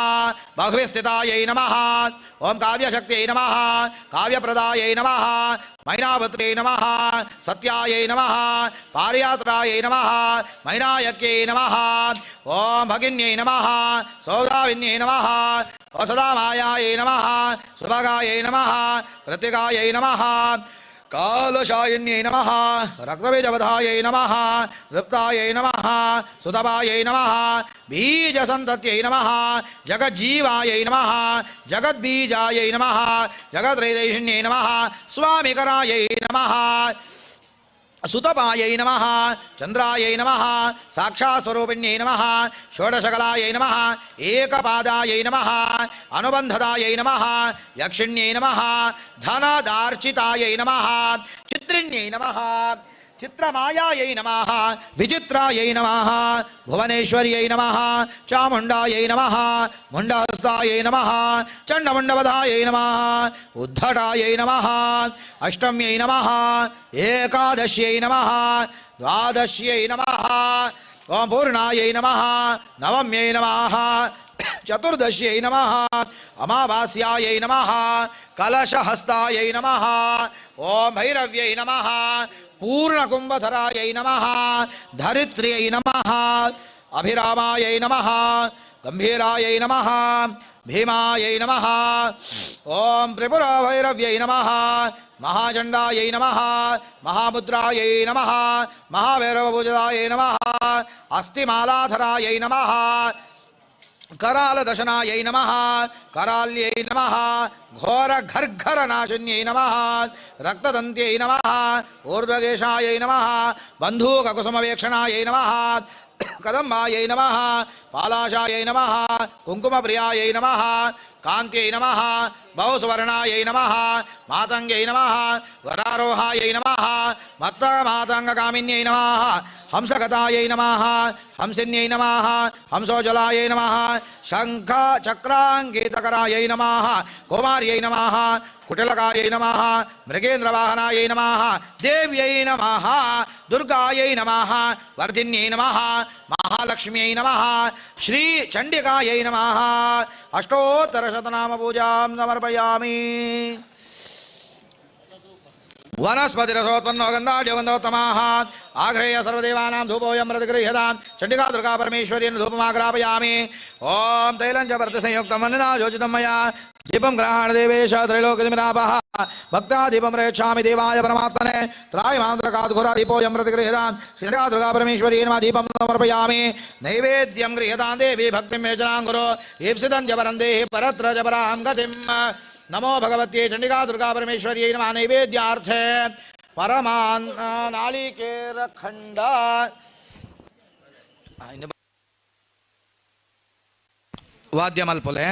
B: ಬಹ್ವಿಸ್ಥಿತಾಯೈ ನಮಃ ಓಂ ಕಾವ್ಯಶಕ್ತಿಯೈ ನಮಃ ಕಾವ್ಯಪ್ರದಾಯೈ ನಮಃ ಮೈನಾಪುತ್ರ್ಯೈ ನಮಃ ಸತ್ಯಾಯೈ ನಮಃ ಪಾರಿಯಾತ್ರಾಯೈ ನಮಃ ಮೈನಾಯಕ್ಯೈ ನಮಃ ಓಂ ಭಗಿನ್ಯೈ ನಮಃ ಸೌದಾವಿನ್ಯೈ ನಮಃ ಸದಾಮಾಯಾಯೈ ನಮಃ ಸುಭಗಾಯೈ ನಮಃ ಕೃತಿಕಾಯೈ ನಮಃ ಕಾಲಶಾಯಿನ್ಯೈ ನಮಃ ರಕ್ತಬೀಜವಧಾಯೈ ನಮಃ ಲುಪ್ತಾಯೈ ನಮಃ ಸುತಪಾಯೈ ನಮಃ ಬೀಜಸಂತತ್ಯೈ ನಮಃ ಜಗಜ್ಜೀವಾಯೈ ನಮಃ ಜಗದ್ಬೀಜಾಯೈ ನಮಃ ಜಗದ್ರೈದೈಷಿಣ್ಯೈ ನಮಃ ಸ್ವಾಮಿಕರಾಯೈ ನಮಃ ಸುತಪಾಯೈ ನಮಃ ಚಂದ್ರಾಯೈ ನಮಃ ಸಾಕ್ಷಾತ್ಸ್ವರೂಪಿಣ್ಯೈ ನಮಃ ಷೋಡಶಕಲಾಯೈ ನಮಃ ಏಕಪಾದಾಯೈ ನಮಃ ಅನುಬಂಧದಾಯೈ ನಮಃ ಯಕ್ಷಿಣ್ಯೈ ನಮಃ ಧನದಾರ್ಚಿತಾಯೈ ನಮಃ ಚಿತ್ರಿಣ್ಯೈ ನಮಃ ಚಿತ್ರಮಾಯಾಯೈ ನಮಃ, ವಿಚಿತ್ರಾಯೈ ನಮಃ, ಭುವನೇಶ್ವರ್ಯೈ ನಮಃ, ಚಾಮುಂಡಾಯೈ ನಮಃ, ಮುಂಡಹಸ್ತಾಯೈ ನಮಃ, ಚಂಡಮುಂಡವಧಾಯೈ ನಮಃ, ಉದ್ಧಟಾಯೈ ನಮಃ, ಅಷ್ಟಮ್ಯೈ ನಮಃ, ಏಕಾದಶ್ಯೈ ನಮಃ, ದ್ವಾದಶ್ಯೈ ನಮಃ, ಓಂ ಪೂರ್ಣಾಯೈ ನಮಃ, ನವಮ್ಯೈ ನಮಃ, ಚತುರ್ದಶ್ಯೈ ನಮಃ, ಅಮಾವಾಸ್ಯಾಯೈ ನಮಃ, ಕಲಶಹಸ್ತಾಯೈ ನಮಃ, ಓಂ ಭೈರವ್ಯೈ ನಮಃ, ಪೂರ್ಣಕುಂಭಧರಾಯೈ ನಮಃ, ಧರಿತ್ರ್ಯೈ ನಮಃ, ಅಭಿರಾಮಾಯೈ ನಮಃ, ಗಂಭೀರಾಯೈ ನಮಃ, ಭೀಮಾಯೈ ನಮಃ, ಓಂ ತ್ರಿಪುರಭೈರವ್ಯೈ ನಮಃ, ಮಹಾಚಂಡಾಯೈ ನಮಃ, ಮಹಾಮುದ್ರಾಯೈ ನಮಃ, ಮಹಾಭೈರವಪೂಜಿತಾಯೈ ನಮಃ, ಅಸ್ಥಿಮಾಲಾಧರಾಯೈ ನಮಃ, ಕರಾಲದಶನಾಯೈ ನಮಃ, ಕರಾಲ್ಯೈ ನಮಃ, ಘೋರಘರ್ಘರನಾಶಿನ್ಯೈ ನಮಃ, ರಕ್ತದಂತ್ಯೈ ನಮಃ, ಊರ್ಧ್ವಗೇಶಾಯೈ ನಮಃ, ಬಂಧೂಕಕುಸುಮವೇಕ್ಷಣಾಯೈ ನಮಃ, ಕದಂಬಾಯೈ ನಮಃ, ಪಾಲಾಶಾಯೈ ನಮಃ, ಕುಂಕುಮಪ್ರಿಯಾಯೈ ನಮಃ, ಕಾಂತ್ಯೈ ನಮಃ, ಬಹುಸುವರ್ಣಾಯೈ ನಮಃ, ಮಾತಂಗ್ಯೈ ನಮಃ, ವರಾರೋಹಾಯೈ ನಮಃ, ಮತ್ತ ಮಾತಂಗಕಾಮಿನ್ಯೈ ನಮಃ, ಹಂಸಗತಾಯೈ ನಮಃ, ಹಂಸಿನ್ಯೈ ನಮಃ, ಹಂಸೋಜ್ವಲಾಯೈ ನಮಃ, ಶಂಖ ಚಕ್ರಾಂಕಿತಕರಾಯೈ ನಮಃ, ಕುಮಾರ್ಯೈ ನಮಃ, ಕುಟಿಲಕಾಯೈ ನಮಃ, ಮೃಗೇಂದ್ರವಾಹನಾಯೈ ನಮಃ, ದೇವ್ಯೈ ನಮಃ, ದುರ್ಗಾಯೈ ನಮಃ, ವರ್ಧಿನ್ಯೈ ನಮಃ, ಮಹಾಲಕ್ಷ್ಮ್ಯೈ ನಮಃ, ಶ್ರೀ ಚಂಡಿಕಾಯೈ ನಮಃ. ಅಷ್ಟೋತ್ತರಶತನಾಮ ಪೂಜಾಂ ಸಮರ್ಪಯಾಮಿ. ವನಸ್ಪತಿರಸೋತ್ಪನ್ನೋ ಗಂಧಾಢ್ಯಗಂಧೋತ್ತಮಾಃ ಆಗ್ರೇಯ ಸರ್ವದೇವಾನಾಂ ಧೂಪೋಯಂ ಪ್ರತಿಗೃಹ್ಯತಾಂ. ಚಂಡಿಕಾ ದುರ್ಗಾ ಪರಮೇಶ್ವರಿಯನ್ನು ಧೂಪಮಾಗ್ರಾಪಯಾಮಿ. ಓಂ ತೈಲಂಚ ವರ್ತಿಸಂಯುಕ್ತಂ ವನ್ನಿನಾ ಯೋಜಿತಂ ಮಯಾ ದೀಪಂ ಗ್ರಹಣ ದೇವೇಶ ತ್ರೈಲೋಕ್ಯತಿಮಿರಾಪಃ ಭಕ್ತಾ ದೀಪಂ ಪ್ರಯಚ್ಛಾಮಿ ದೇವಾಯ ಪರಮಾತ್ಮನೆ. ತ್ರಾಯಿಮಾಂತ್ರಕಾದ್ಘುರ ದೀಪೋಯಂ ಪ್ರತಿಗೃಹ್ಯತಾಂ. ಶ್ರೀ ದುರ್ಗಾ ಪರಮೇಶ್ವರಿ ನಮಃ ದೀಪಂ ಸಮರ್ಪಯಾಮಿ. ನೈವೇದ್ಯಂ ಗೃಹ್ಯತಾಂ ದೇವಿ ಭಕ್ತಿಂ ಮೇಜನಾಂ ಗುರು ಈಪ್ಸಿತಂ ಚ ಪರಂ ದೇಹಿ ಪರತ್ರ ಚ ಪರಾಂ ಗತಿಂ. ನಮೋ ಭಗವತ್ಯೈ ಚಂಡಿಕಾ ದುರ್ಗಾ ಪರಮೇಶ್ವರ್ಯೈ ನಮಃ. ನೈವೇದ್ಯಾರ್ಥೇ ಪರಮಾನ್ ನಾಳಿಕೇರಖಂಡ ವಾದ್ಯ ಮಲ್ಪೊಲೆ.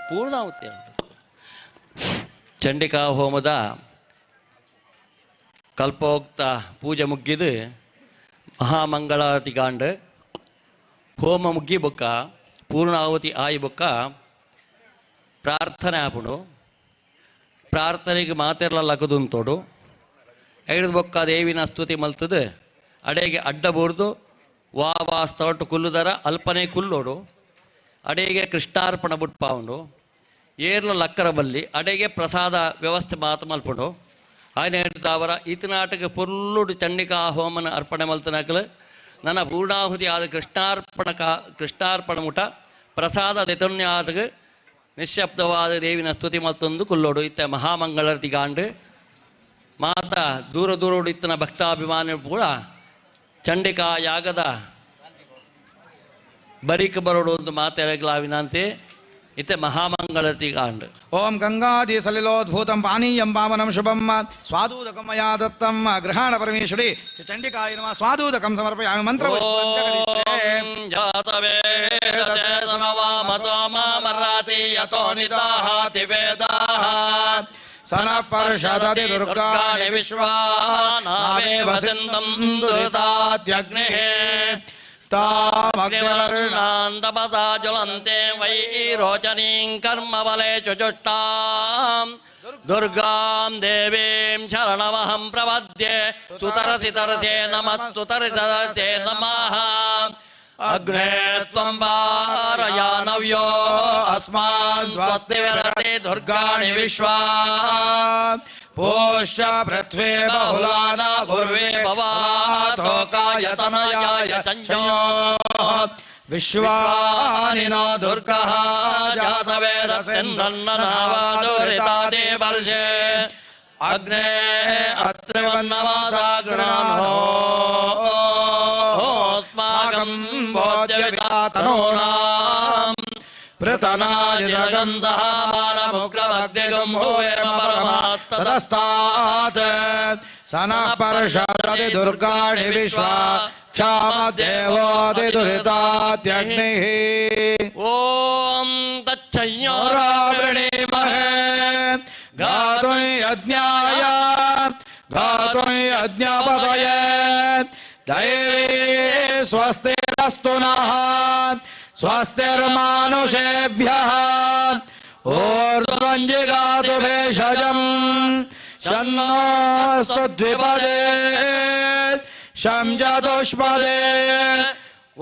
C: ಪೂರ್ಣಾಹುತಿ ಚಂಡಿಕಾ ಹೋಮದ ಕಲ್ಪೋಕ್ತ ಪೂಜೆ ಮುಗ್ಗಿದು ಮಹಾಮಂಗಳಾರತಿ ಗಾಂಡ್ ಹೋಮ ಮುಗ್ಗಿ ಬೊಕ್ಕ ಪೂರ್ಣಾಹುತಿ ಆಯಿ ಬೊಕ್ಕ ಪ್ರಾರ್ಥನೆ ಆಪುಂಡು. ಪ್ರಾರ್ಥನೆಗೆ ಮಾತೆರ್ಲ ಲಕದುಂತೋಡು ಐದು ಬೊಕ್ಕ ದೇವಿನ ಸ್ತುತಿ ಮಲ್ತದು ಅಡೆಗೆ ಅಡ್ಡ ಬೋರ್ದು ವಾ ವಾ ಸ್ಥಳಟು ಕುಲ್ಲುದರ ಅಲ್ಪನೆ ಕುಲ್ಲೋಡು ಅಡೆಗೆ ಕೃಷ್ಣಾರ್ಪಣ ಬುಟ್ಪಾವುಂಡು ಏರ್ಲ ಲಕ್ಕರ ಬಲ್ಲಿ ಅಡೆಗೆ ಪ್ರಸಾದ ವ್ಯವಸ್ಥೆ ಮಾತು ಮಲ್ಪುಂಡು. ಆಯ್ನ ಅವರ ಈತನಾಟಕ ಪೊರ್ಲುಡು ಚಂಡಿಕಾ ಹೋಮನ ಅರ್ಪಣೆ ಮಲ್ತನಕಲು ನನ್ನ ಪೂರ್ಣಾಹುತಿ ಆದ ಕೃಷ್ಣಾರ್ಪಣ ಕೃಷ್ಣಾರ್ಪಣ ಮುಟ ಪ್ರಸಾದ ದೆತನ್ಯಾಟಕ ನಿಶ್ಶಬ್ದವಾದ ದೇವಿನ ಸ್ತುತಿ ಮಲ್ತೊಂದು ಕುಲ್ಲೋಡು. ಇತ್ತ ಮಹಾಮಂಗಳರತಿ ಗಾಂಡು ಮಾತಾ ದೂರ ದೂರೋಡು ಇತ್ತನ ಭಕ್ತಾಭಿಮಾನಿ ಕೂಡ ಚಂಡಿಕಾ ಯಾಗದ ಬರಿಕ ಬರೋಡು ಒಂದು ಮಾತೆರಗ್ಲಾವಿನಂತೆ ಇತ್ತೆ ಮಹಾಮಂಗಳರತಿ ಗಾಂಡು.
B: ಓಂ ಗಂಗಾದಿ ಸಲಿಲೋದ್ಭೂತಂ ಪಾನೀಯಂ ಪಾವನಂ ಶುಭಂ ಸ್ವಾದೂದಕಂ ಮಯಾ ದತ್ತಂ ಗೃಹಾಣ ಪರಮೇಶ್ವರಿ ಚಂಡಿಕಾಯ ನಮಃ ಸ್ವಾದೂದಕಂ ಸಮರ್ಪಯಾಮಿ ಮಂತ್ರ ಸನ ಪರ್ಷದತಿ ದುರ್ಗಾಣಿ ವಿಶ್ವಾ ನಾವೇ ವಸಂತಂ ದುರಿತಾತ್ಯಗ್ನಿಃ
C: ತಾಮಗ್ನಿವರ್ಣಾನ್ ತಪಸಾ ಜ್ವಲಂತೆ ವೈರೋಚನೀಂ ಕರ್ಮಬಲೆ ಚುಜುಷ್ಟಾಂ ದುರ್ಗಾಂ ದೇವೀಂ ಶರಣಮಹಂ ಪ್ರಪದ್ಯೆ ಸುತರಸಿ ತರಸೆ ನಮಸ್ತು ತರಸೆ ನಮಃ. ಅಗ್ನೇ ತ್ವಂ ಪಾರಯ ನವ್ಯೋ
B: ಅಸ್ಮಾನ್ ಸ್ವಸ್ತಿ
C: ವಿರತೆ ದುರ್ಗಾಣಿ
B: ವಿಶ್ವಾ ಪೋಷ್ಯ ಪೃಥ್ವೇ ಬಹುಲಾನ ಪೂರ್ವೇ ಭವಾತೋಕಾಯತನಯಾಯ ಚಂಚಯೋ ವಿಶ್ವಾನಿನೋ ದುರ್ಗಃ
C: ಜಾತವೇದಸೆಂಧನ್ನನಾವಾದುರಿತಾದೇ ವರ್ಷೆ
B: ಅಗ್ನೇ ಅತ್ರಿವನ್ನಮಸಾ ಗೃಣಾನೋ
C: ಅಸ್ಮಾಕಂ
B: ಭೋಜ್ಯವಿತಾತನೂನಾಂ ಪೃತನಾಜಿರಗಂ
C: ಸಹಾಮಾನಮುಗ್ರಮಗ್ನಿಗಂ ಭೂಯೇಮ
B: ತದಸ್ತಾತ್ ಸನಃ ಪರ್ಷದತಿ ದುರ್ಗಾಣಿ ವಿಶ್ವಾ ಕ್ಷಾಮದೇವೋತಿ ದುರಿತಾತ್ಯಗ್ನಿಃ.
C: ಓಂ ತಚ್ಚಯ್ಯೋ
B: ವೃಣೀಮಹೇ ಗಾತುಂ ಯಜ್ಞಾಯ ಗಾತುಂ ಯಜ್ಞಪತಯೇ ದೈವೇ ಸ್ವಸ್ತಿರಸ್ತು ನಃ ಸ್ವಸ್ತಿರ್ಮಾನುಷೇಭ್ಯಃ ಊರ್ಧ್ವಂ ಜಿಗಾತು ಭೇಷಜಂ ಶನ್ನೋಸ್ತು ದ್ವಿಪದೇ ಶಂ ಚತುಷ್ಪದೇ.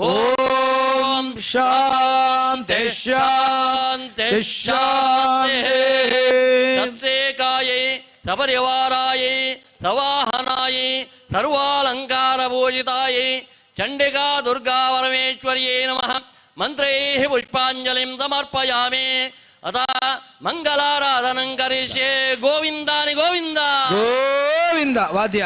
B: ಓಂ ಶಾಂತಿ ಶಾಂತಿ ಶಾಂತಿ.
C: ತತ್ಸೇಕಾಯೈ ಸಪರಿವಾರಾಯೈ ಸವಾಹನಾಯೈ ಸರ್ವಾಲಂಕಾರಪೂಜಿತಾಯೈ ಚಂಡಿಕಾ ದುರ್ಗಾ ಪರಮೇಶ್ವರ್ಯೈ ನಮಃ. ಮಂತ್ರೈಃ ಪುಷ್ಪಾಂಜಲಿಂ ಸಮರ್ಪಯಾಮಿ. ಅಥ ಮಂಗಲಾರಾಧನಂ ಕರಿಷ್ಯೆ. ಗೋವಿಂದಾನಿ ಗೋವಿಂದ
B: ಗೋವಿಂದ. ವಾದ್ಯ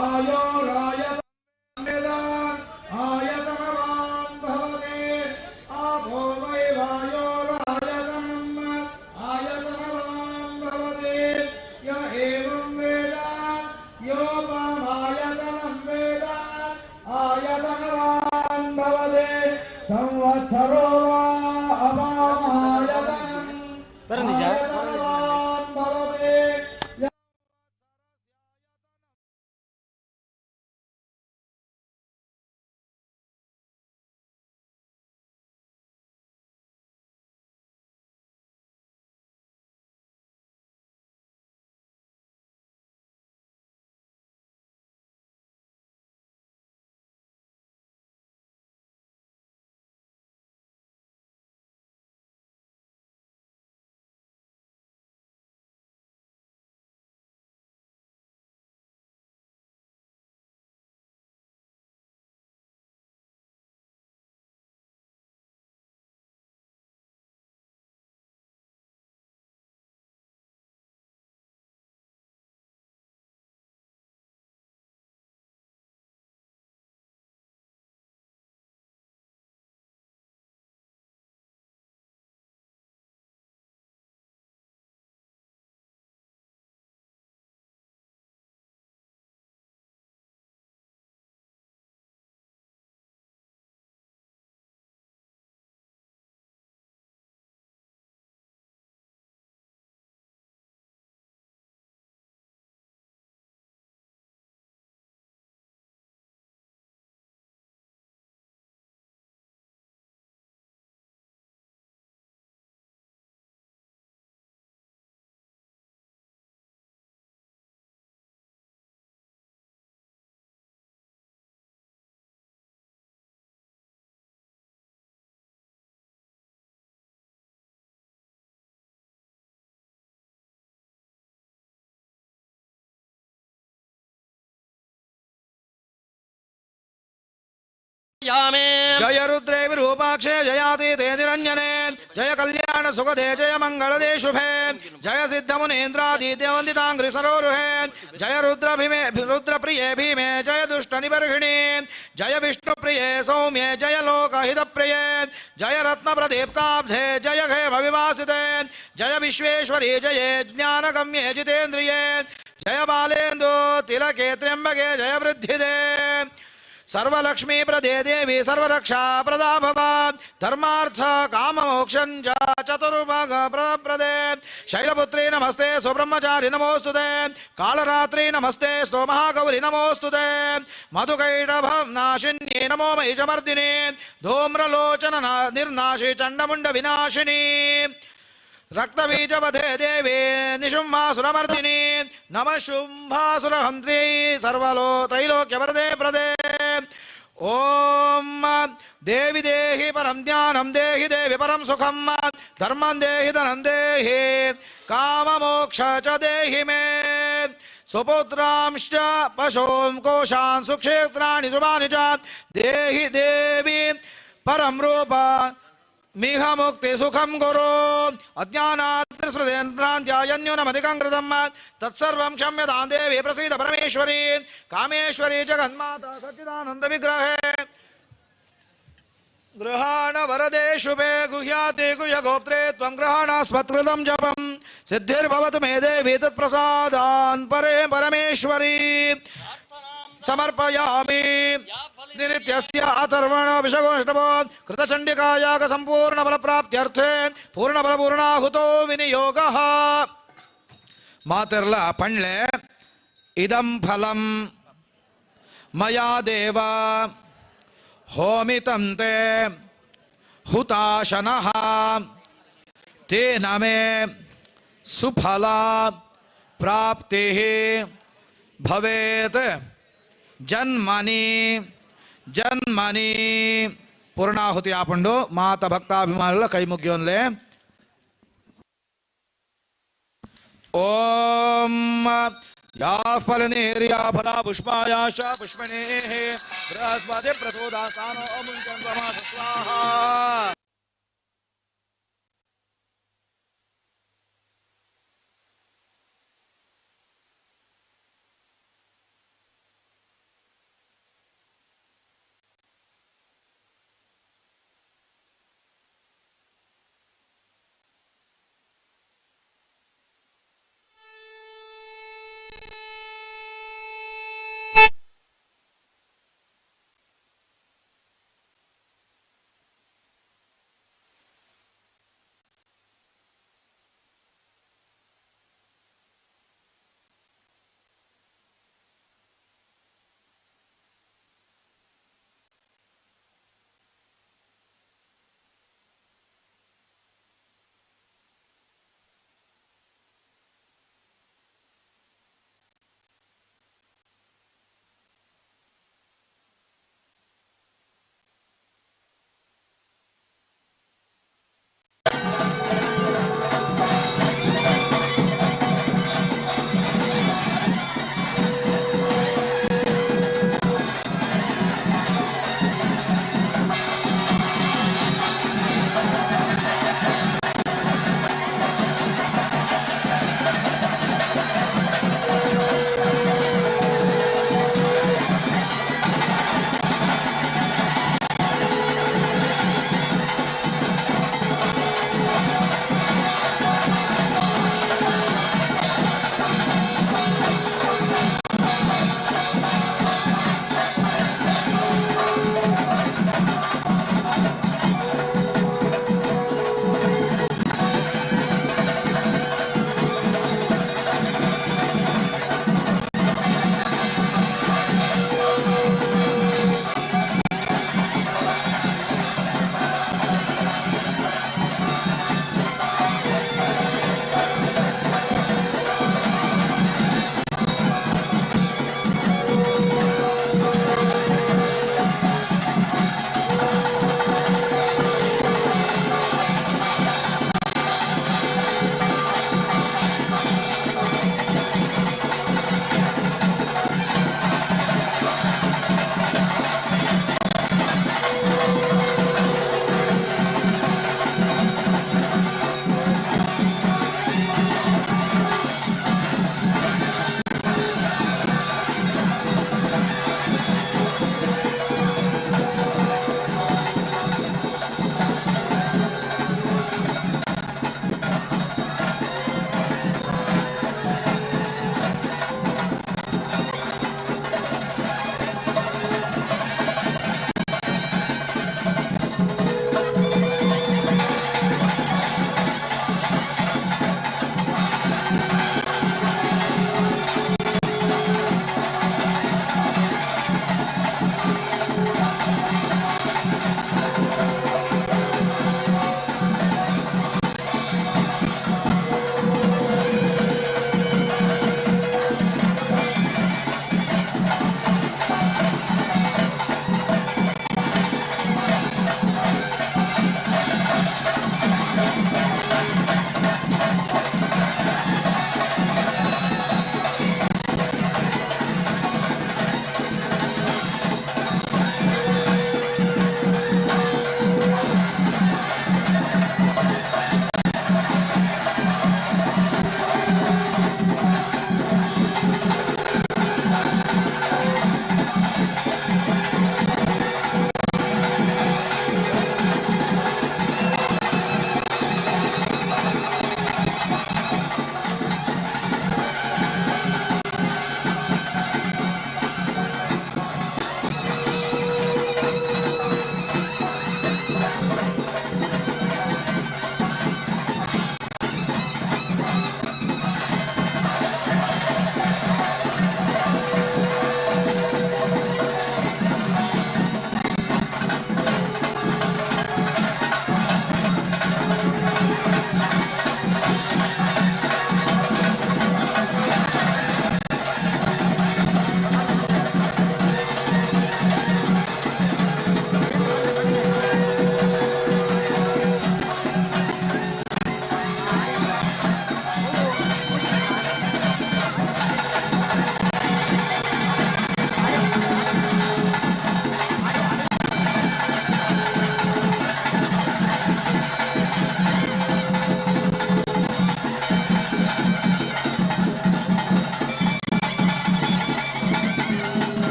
A: वायोरायतनं आयतनवान् भवति आपो वै वायोरायतनम् आयतनवान् भवति य एवं वेद योपमायतनं वेद आयतनवान् भवति संवत्सरो वा अपामायतनम् आयतनवान् भवति।
B: जय रुद्रे विरूपाक्षे जयाति ते निरञ्जने जय कल्याण सुखदे जय मंगलदे शुभे जय सिद्धमुनीन्द्रादित्यवन्दिताङ्घ्रि सरोरुहे जय रुद्र भीमे रुद्रप्रिये भीमे जय दुष्टनिबर्हिणि जय विष्णुप्रिये सौम्ये जय लोकहितप्रिये जय रत्नप्रदीप्ताब्धे जय हेमविवासिते जय विश्वेश्वरी जये ज्ञानगम्ये जितेन्द्रिये जय बालेन्दु तिलके त्र्यम्बके जय वृद्धिदे सर्वलक्ष्मी प्रदे देवी सर्वरक्षा प्रदा भव धर्मार्थ काममोक्षं च चतुर्भाग प्रदे शैलपुत्री नमस्ते सुब्रह्मचारि नमोस्तुते कालरात्रि नमस्ते स्तोमहागौरी नमोस्तुते मधुकैटभ नाशिन्ये नमो मयि च मर्दिनि धूम्रलोचन निर्नाशि चण्डमुण्ड विनाशिनी रक्तबीजवधे देवी निशुम्भासुरमर्दिनी नमः शुम्भासुरहन्त्री सर्वलो त्रैलोक्यवरदे प्रदे। ॐ देवि देहि परं ज्ञानं देहि देवि परं सुखं धर्मं देहि धनं देहि काममोक्ष च देहि मे सुपुत्रांश्च पशूं कोशान् सुक्षेत्राणि शुभानि च देहि देवि परं रूप मिह मुक्ति सुखं गुरु अज्ञानात् स्मृतेन प्रान्त्यायन्यूनमधिकं कृतं तत्सर्वं क्षम्यतां देवी प्रसीद परमेश्वरी कामेश्वरी जगन्माता सच्चिदानन्द विग्रहे गृहाण वरदे शुभे गुह्याते गुह्यगोप्त्रे त्वं गृहाणास्मत्कृतं जपं सिद्धिर्भवतु मे देवी तत्प्रसादान् परे परमेश्वरी समर्पयामि। नित्यस्य अथर्वणाभिषेकोष्टवो कृतचण्डिकायाग सम्पूर्णबलप्राप्त्यर्थे पूर्णबलपूर्णाहुतो विनियोगः। मातर्ल पण्ले इदं फलं मया देव होमितं ते हुताशनः तेन मे सुफला प्राप्तिः भवेत् जन्मनि जन्मनि। पूर्णाहुति आपुंडु माత भक्ताभिमानुల కైముగ్యోన్లే। ओम या फलनेर्या फला पुष्पायाश्च पुष्पणेः बृहस्पति प्रचोदासानो अमुञ्चन्द्रमा स्वाहा।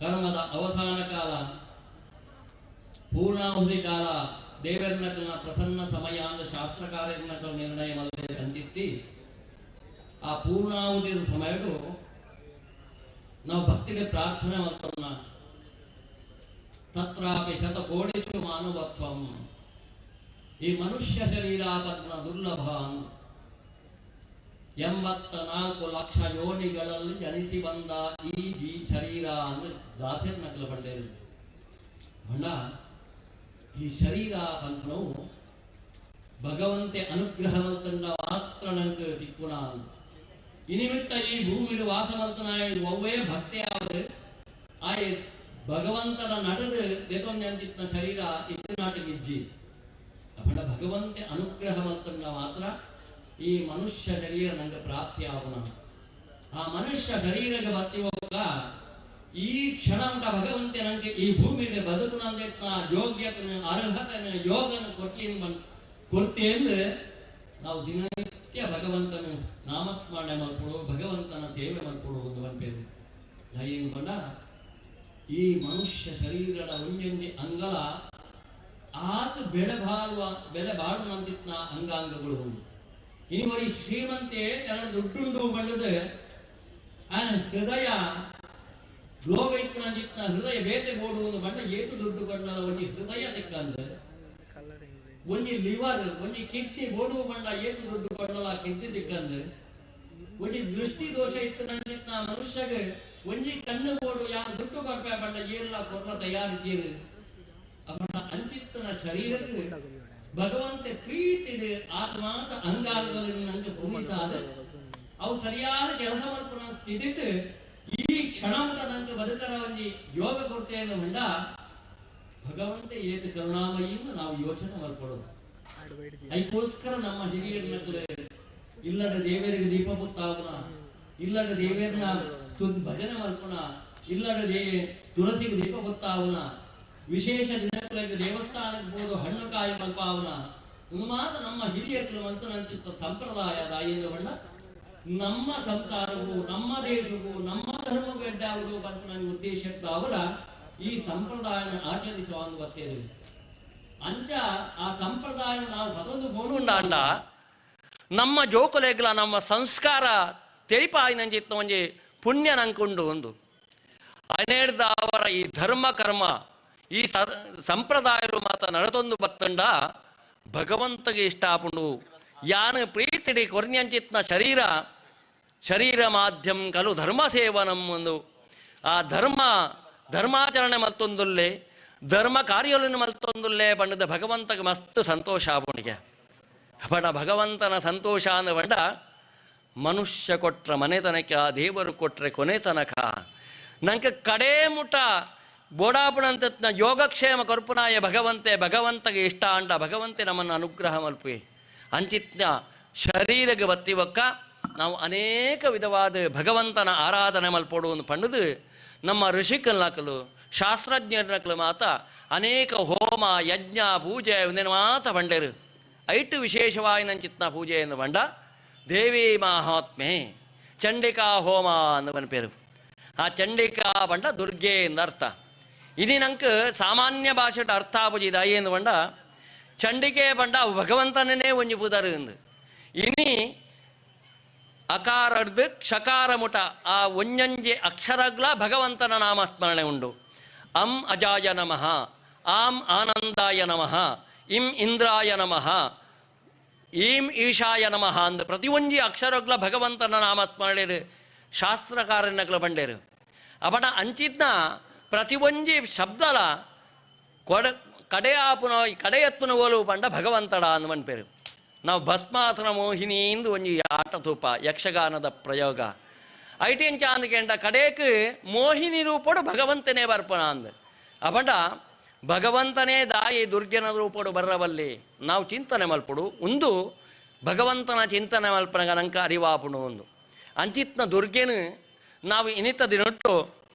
C: ಕರ್ಮದ ಅವಸಾನ ಕಾಲ, ಪೂರ್ಣಾಹುತಿ ಕಾಲ ದೇವರನಕಲ್ನ ಪ್ರಸನ್ನ ಸಮಯ ಅಂದ ಶಾಸ್ತ್ರಕಾರನಕಲ್ ನಿರ್ಣಯ ಮಲ್ದೆ ಅಂಚಿತ್ತಿ ಆ ಪೂರ್ಣಾಹುತಿಯ ಸಮಯಡು ನಾವು ಭಕ್ತಿಗೆ ಪ್ರಾರ್ಥನೆ ಮಲ್ತೊನ್ನ ತತ್ರಾಪಿ ಶತಕೋಟಿಷು ಮಾನವತ್ವಂ ಈ ಮನುಷ್ಯ ಶರೀರ ಪದ್ಮ ದುರ್ಲಭ 84 ಲಕ್ಷ ಯೋನಿಗಳಲ್ಲಿ ಜನಿಸಿ ಬಂದ ಈ ಜೀ ಶರೀರ ಅಂದ್ರೆ ದಾಸರ ನಕಲ ಬಂಡೇರು ಬಣ್ಣ ಈ ಶರೀರ ಪಂಥನವು ಭಗವಂತೆ ಅನುಗ್ರಹ ಮಲ್ತಂಡ ಮಾತ್ರ ನಂಗೆ ತಿಕ್ಕುನ ಇನಿಮಿತ್ತ ಈ ಭೂಮಿಡು ವಾಸ ಮಲ್ತನ ಒವ್ವೇ ಭಕ್ತಿ ಆವದು ಆಯ್ ಭಗವಂತನ ನಟದು ದೇತೊಂಜಂತಿತ್ನ ಶರೀರ ಇತ್ತು ಅಪಡ ಭಗವಂತೆ ಅನುಗ್ರಹ ಮಲ್ತಂಡ ಮಾತ್ರ ಈ ಮನುಷ್ಯ ಶರೀರ ನಂಗೆ ಪ್ರಾಪ್ತಿ ಆಗುಣ. ಆ ಮನುಷ್ಯ ಶರೀರಕ್ಕೆ ಬರ್ತಿವಾಗ ಈ ಕ್ಷಣ ಅಂತ ಭಗವಂತೆ ನಂಗೆ ಈ ಭೂಮಿಗೆ ಬದುಕು ನಂದೆತ್ನ ಯೋಗ್ಯತನ ಅರ್ಹತನ ಯೋಗನ ಕೊಡ್ತಿ ಅಂದ್ರೆ ನಾವು ದಿನನಿತ್ಯ ಭಗವಂತನ ನಾಮಸ್ಮರಣೆ ಮಾಡ್ಕೊಡು, ಭಗವಂತನ ಸೇವೆ ಮಾಡ್ಕೊಡು ಒಂದು ಬಂಪೇರು ದಯೆಂಬಂಡ ಈ ಮನುಷ್ಯ ಶರೀರದ ಒಂದೊಂದು ಅಂಗಲ ಆತ ಬೆಳೆ ಬಾಳುವ ಬೆಲೆ ಬಾಳುವಂತಿತ್ನ ಅಂಗಾಂಗಗಳು. ಇನಿವರಿ ಶ್ರೀಮಂತೆ ಎರಡು ದುಡ್ಡುಂಡು ಬಂಡದು ಆ ಹೃದಯ ಲೋಕೈತ್ನ ಹೃದಯ ಬೇತೆ ಬೋಡುವುದು ಬಂಡ ಏತು ದುಡ್ಡು ಬಂಡಲ ಒಂಜಿ ಹೃದಯ ತಿಕ್ಕಂದು ಒಂಜಿ ಲಿವರ್ ಒಂಜಿ ಕಿಡ್ನಿ ಬೋಡುವ ಬಂಡ ಏತು ದುಡ್ಡು ಬಂಡಲ ಕಿಡ್ನಿ ತಿಕ್ಕಂದು ಒಂಜಿ ದೃಷ್ಟಿ ದೋಷ ಇತ್ತು ನಂಜಿತ್ನ ಮನುಷ್ಯಗೆ ಒಂಜಿ ಕಣ್ಣು ಬೋಡು ಯಾವ ದುಡ್ಡು ಕೊಡ್ಪೆ ಬಂಡ ಏಲ್ಲ ಕೊಡ್ರ ತಯಾರಿದ್ದೀರು ಅವನ ಅಂಚಿತ್ತನ ಶರೀರಕ್ಕೆ ಭಗವಂತ ಪ್ರೀತಿ ಆತ್ಮಾಂತ ಅಂಗಾಂಗಗಳನ್ನು ನಂಗೆ ಪೂರಿಸಾದ ಅವು ಸರಿಯಾದ ಕೆಲಸ ಮಾಡ್ಕೊಂಡು ತಿದಿಟ್ಟು ಈ ಕ್ಷಣ ನಂಗೆ ಬದುಕರ ಒಂಜಿ ಯೋಗ ಕೊಡ್ತೇನೆ ಉಂಡ ಭಗವಂತ ಏತು ಕರುಣಾಮಯಿಯಿಂದ ನಾವು ಯೋಚನೆ ಮಾಡ್ಕೊಡೋದು. ಅದಕ್ಕೋಸ್ಕರ ನಮ್ಮ ಹಿರಿಯರ ಇಲ್ಲದ ದೇವರಿಗೆ ದೀಪ ಪುತ್ತಾವನ, ಇಲ್ಲದ ದೇವರನ್ನ ಭಜನೆ ಮಾಡ್ಕೊಣ, ಇಲ್ಲದ ತುಳಸಿಗೆ ದೀಪ ಪುತ್ತಾವನ, ವಿಶೇಷ ದಿನಗಳಿಗೆ ದೇವಸ್ಥಾನಕ್ಕೆ ಹೋದ ಹಣ್ಣು ಕಾಯಿ ಮಲ್ಪಾವನ ಇದು ಮಾತ್ರ ನಮ್ಮ ಹಿರಿಯರು ಮನಸ್ಸಿನಂತಿತ್ತ ಸಂಪ್ರದಾಯ ದಾಯಿನ ಬಣ್ಣ ನಮ್ಮ ಸಂಸಾರವು ನಮ್ಮ ದೇಶವು ನಮ್ಮ ಧರ್ಮಕ್ಕೂ ಎಡ್ಡಾವುದು ಬಂತು ನನ್ನ ಉದ್ದೇಶಕ್ಕೆ ಅವರ ಈ ಸಂಪ್ರದಾಯನ ಆಚರಿಸುವ ಒಂದು ಬರ್ತೇವೆ. ಅಂಚ ಆ ಸಂಪ್ರದಾಯ ನಾವು ಬದಲು ಗೋಡುಂಡಾಂಡ ನಮ್ಮ ಜೋಕುಲೆಗ್ಲ ನಮ್ಮ ಸಂಸ್ಕಾರ ತೆರಿಪಾಯಿನಂಚಿತ್ತ ಒಂಜಿ ಪುಣ್ಯ ನಂಕೊಂಡು ಒಂದು ಅನೇರ್ದ ಅವರ ಈ ಧರ್ಮ ಕರ್ಮ ಈ ಸಂಪ್ರದಾಯರು ಮಾತ ನಡೆದೊಂದು ಬತ್ತಂಡ ಭಗವಂತಗೆ ಇಷ್ಟ ಆಪುಂಡು. ಯಾನು ಪ್ರೀತಿಡಿ ಕೊರ್ನ್ಯಂಚಿತ್ನ ಶರೀರ ಶರೀರ ಮಾಧ್ಯಮ ಕಲು ಧರ್ಮ ಸೇವನಂ ಒಂದು ಆ ಧರ್ಮ ಧರ್ಮಾಚರಣೆ ಮಲ್ತೊಂದುಲ್ಲೆ ಧರ್ಮ ಕಾರ್ಯಗಳನ್ನು ಮಲ್ತೊಂದುಲ್ಲೆ ಬಣ್ಣದ ಭಗವಂತಗೆ ಮಸ್ತ್ ಸಂತೋಷ ಆಪುಣಿಗೆ. ಬಡ ಭಗವಂತನ ಸಂತೋಷ ಅಂದ ಬಣ್ಣ ಮನುಷ್ಯ ಕೊಟ್ರ ಮನೆತನಕ ದೇವರು ಕೊಟ್ರೆ ಕೊನೆ ತನಕ ನಂಗೆ ಕಡೇ ಮುಟ ಬೋಡಾಪುಣಂತ ಯೋಗಕ್ಷೇಮ ಕರ್ಪುನಾಯ ಭಗವಂತೆ ಭಗವಂತಗೆ ಇಷ್ಟ ಅಂಡ ಭಗವಂತೆ ನಮ್ಮನ್ನು ಅನುಗ್ರಹ ಮಲ್ಪಿ ಅಂಚಿತ್ನ ಶರೀರಗೆ ಬತ್ತಿವಕ್ಕ ನಾವು ಅನೇಕ ವಿಧವಾದ ಭಗವಂತನ ಆರಾಧನೆ ಮಲ್ಪೊಡು ಪಂಡದು ನಮ್ಮ ಋಷಿಕಲ್ನಕಲು ಶಾಸ್ತ್ರಜ್ಞರನಕಲು ಮಾತ ಅನೇಕ ಹೋಮ ಯಜ್ಞ ಪೂಜೆ ಒಂದೇನು ಮಾತ ಬಂಡೇರು. ಐಟು ವಿಶೇಷವಾಯಿನಂಚಿತ್ನ ಪೂಜೆಯನ್ನು ಬಂಡ ದೇವಿ ಮಹಾತ್ಮೆ ಚಂಡಿಕಾ ಹೋಮ ಅನ್ನುವನ ಪೇರು. ಆ ಚಂಡಿಕಾ ಬಂಡ ದುರ್ಗೆ ಎಂದರ್ಥ. ಇನಿ ನಂಗೆ ಸಾಮಾನ್ಯ ಭಾಷೆ ಅರ್ಥ ಆಪುಜಿ ದಾಯಿ ಬಂಡ ಚಂಡಿಕೆ ಬಂಡ ಅವು ಭಗವಂತನೇ ಒಂಜಿ ಪುದರು ಎಂದು ಇನಿ ಅಕಾರಡ್ದು ಕ್ಷಕಾರ ಮುಟ ಆ ಒಂಜಂಜೆ ಅಕ್ಷರಗ್ಲ ಭಗವಂತನ ನಾಮಸ್ಮರಣೆ ಉಂಡು. ಅಂ ಅಜಾಯ ನಮಃ, ಆಂ ಆನಂದಾಯ ನಮಃ, ಇಂ ಇಂದ್ರಾಯ ನಮಃ, ಈಂ ಈಶಾಯ ನಮಃ ಅಂದ ಪ್ರತಿಯೊಂಜಿ ಅಕ್ಷರಗ್ಲ ಭಗವಂತನ ನಾಮಸ್ಮರಣೆ ಶಾಸ್ತ್ರಕಾರನಗ್ಲ ಬಂಡೇರು. ಅವನ ಅಂಚಿದ್ನ ಪ್ರತಿಯೊಂಜಿ ಶಬ್ದಲ ಕೊಡ ಕಡೆಯಾಪುನ ಕಡೆಯತ್ತುನ ಓಲು ಬಂಡ ಭಗವಂತಡ ಅನ್ನುವನ್ ಪೇರು. ನಾವು ಭಸ್ಮಾಸನ ಮೋಹಿನಿ ಎಂದು ಒಂಜಿ ಆಟ ತೂಪ ಯಕ್ಷಗಾನದ ಪ್ರಯೋಗ ಐಟೆಂಚ ಅಂದ್ಕೆಂಡ ಕಡೆಕ್ ಮೋಹಿನಿ ರೂಪಡು ಭಗವಂತನೇ ಬರ್ಪಣ ಅಂದ ಅಪಂಡ ಭಗವಂತನೇ ದಾಯಿ ದುರ್ಗನ ರೂಪಡು ಬರ್ರವಲ್ಲಿ ನಾವು ಚಿಂತನೆ ಮಲ್ಪಡು ಒಂದು ಭಗವಂತನ ಚಿಂತನೆ ಮಲ್ಪನಗ ನಂಕ ಅರಿವಾಪುಣು ಒಂದು ಅಂಚಿತ್ನ ದುರ್ಗೆನು ನಾವು ಇನಿತ ದಿನೊಟ್ಟು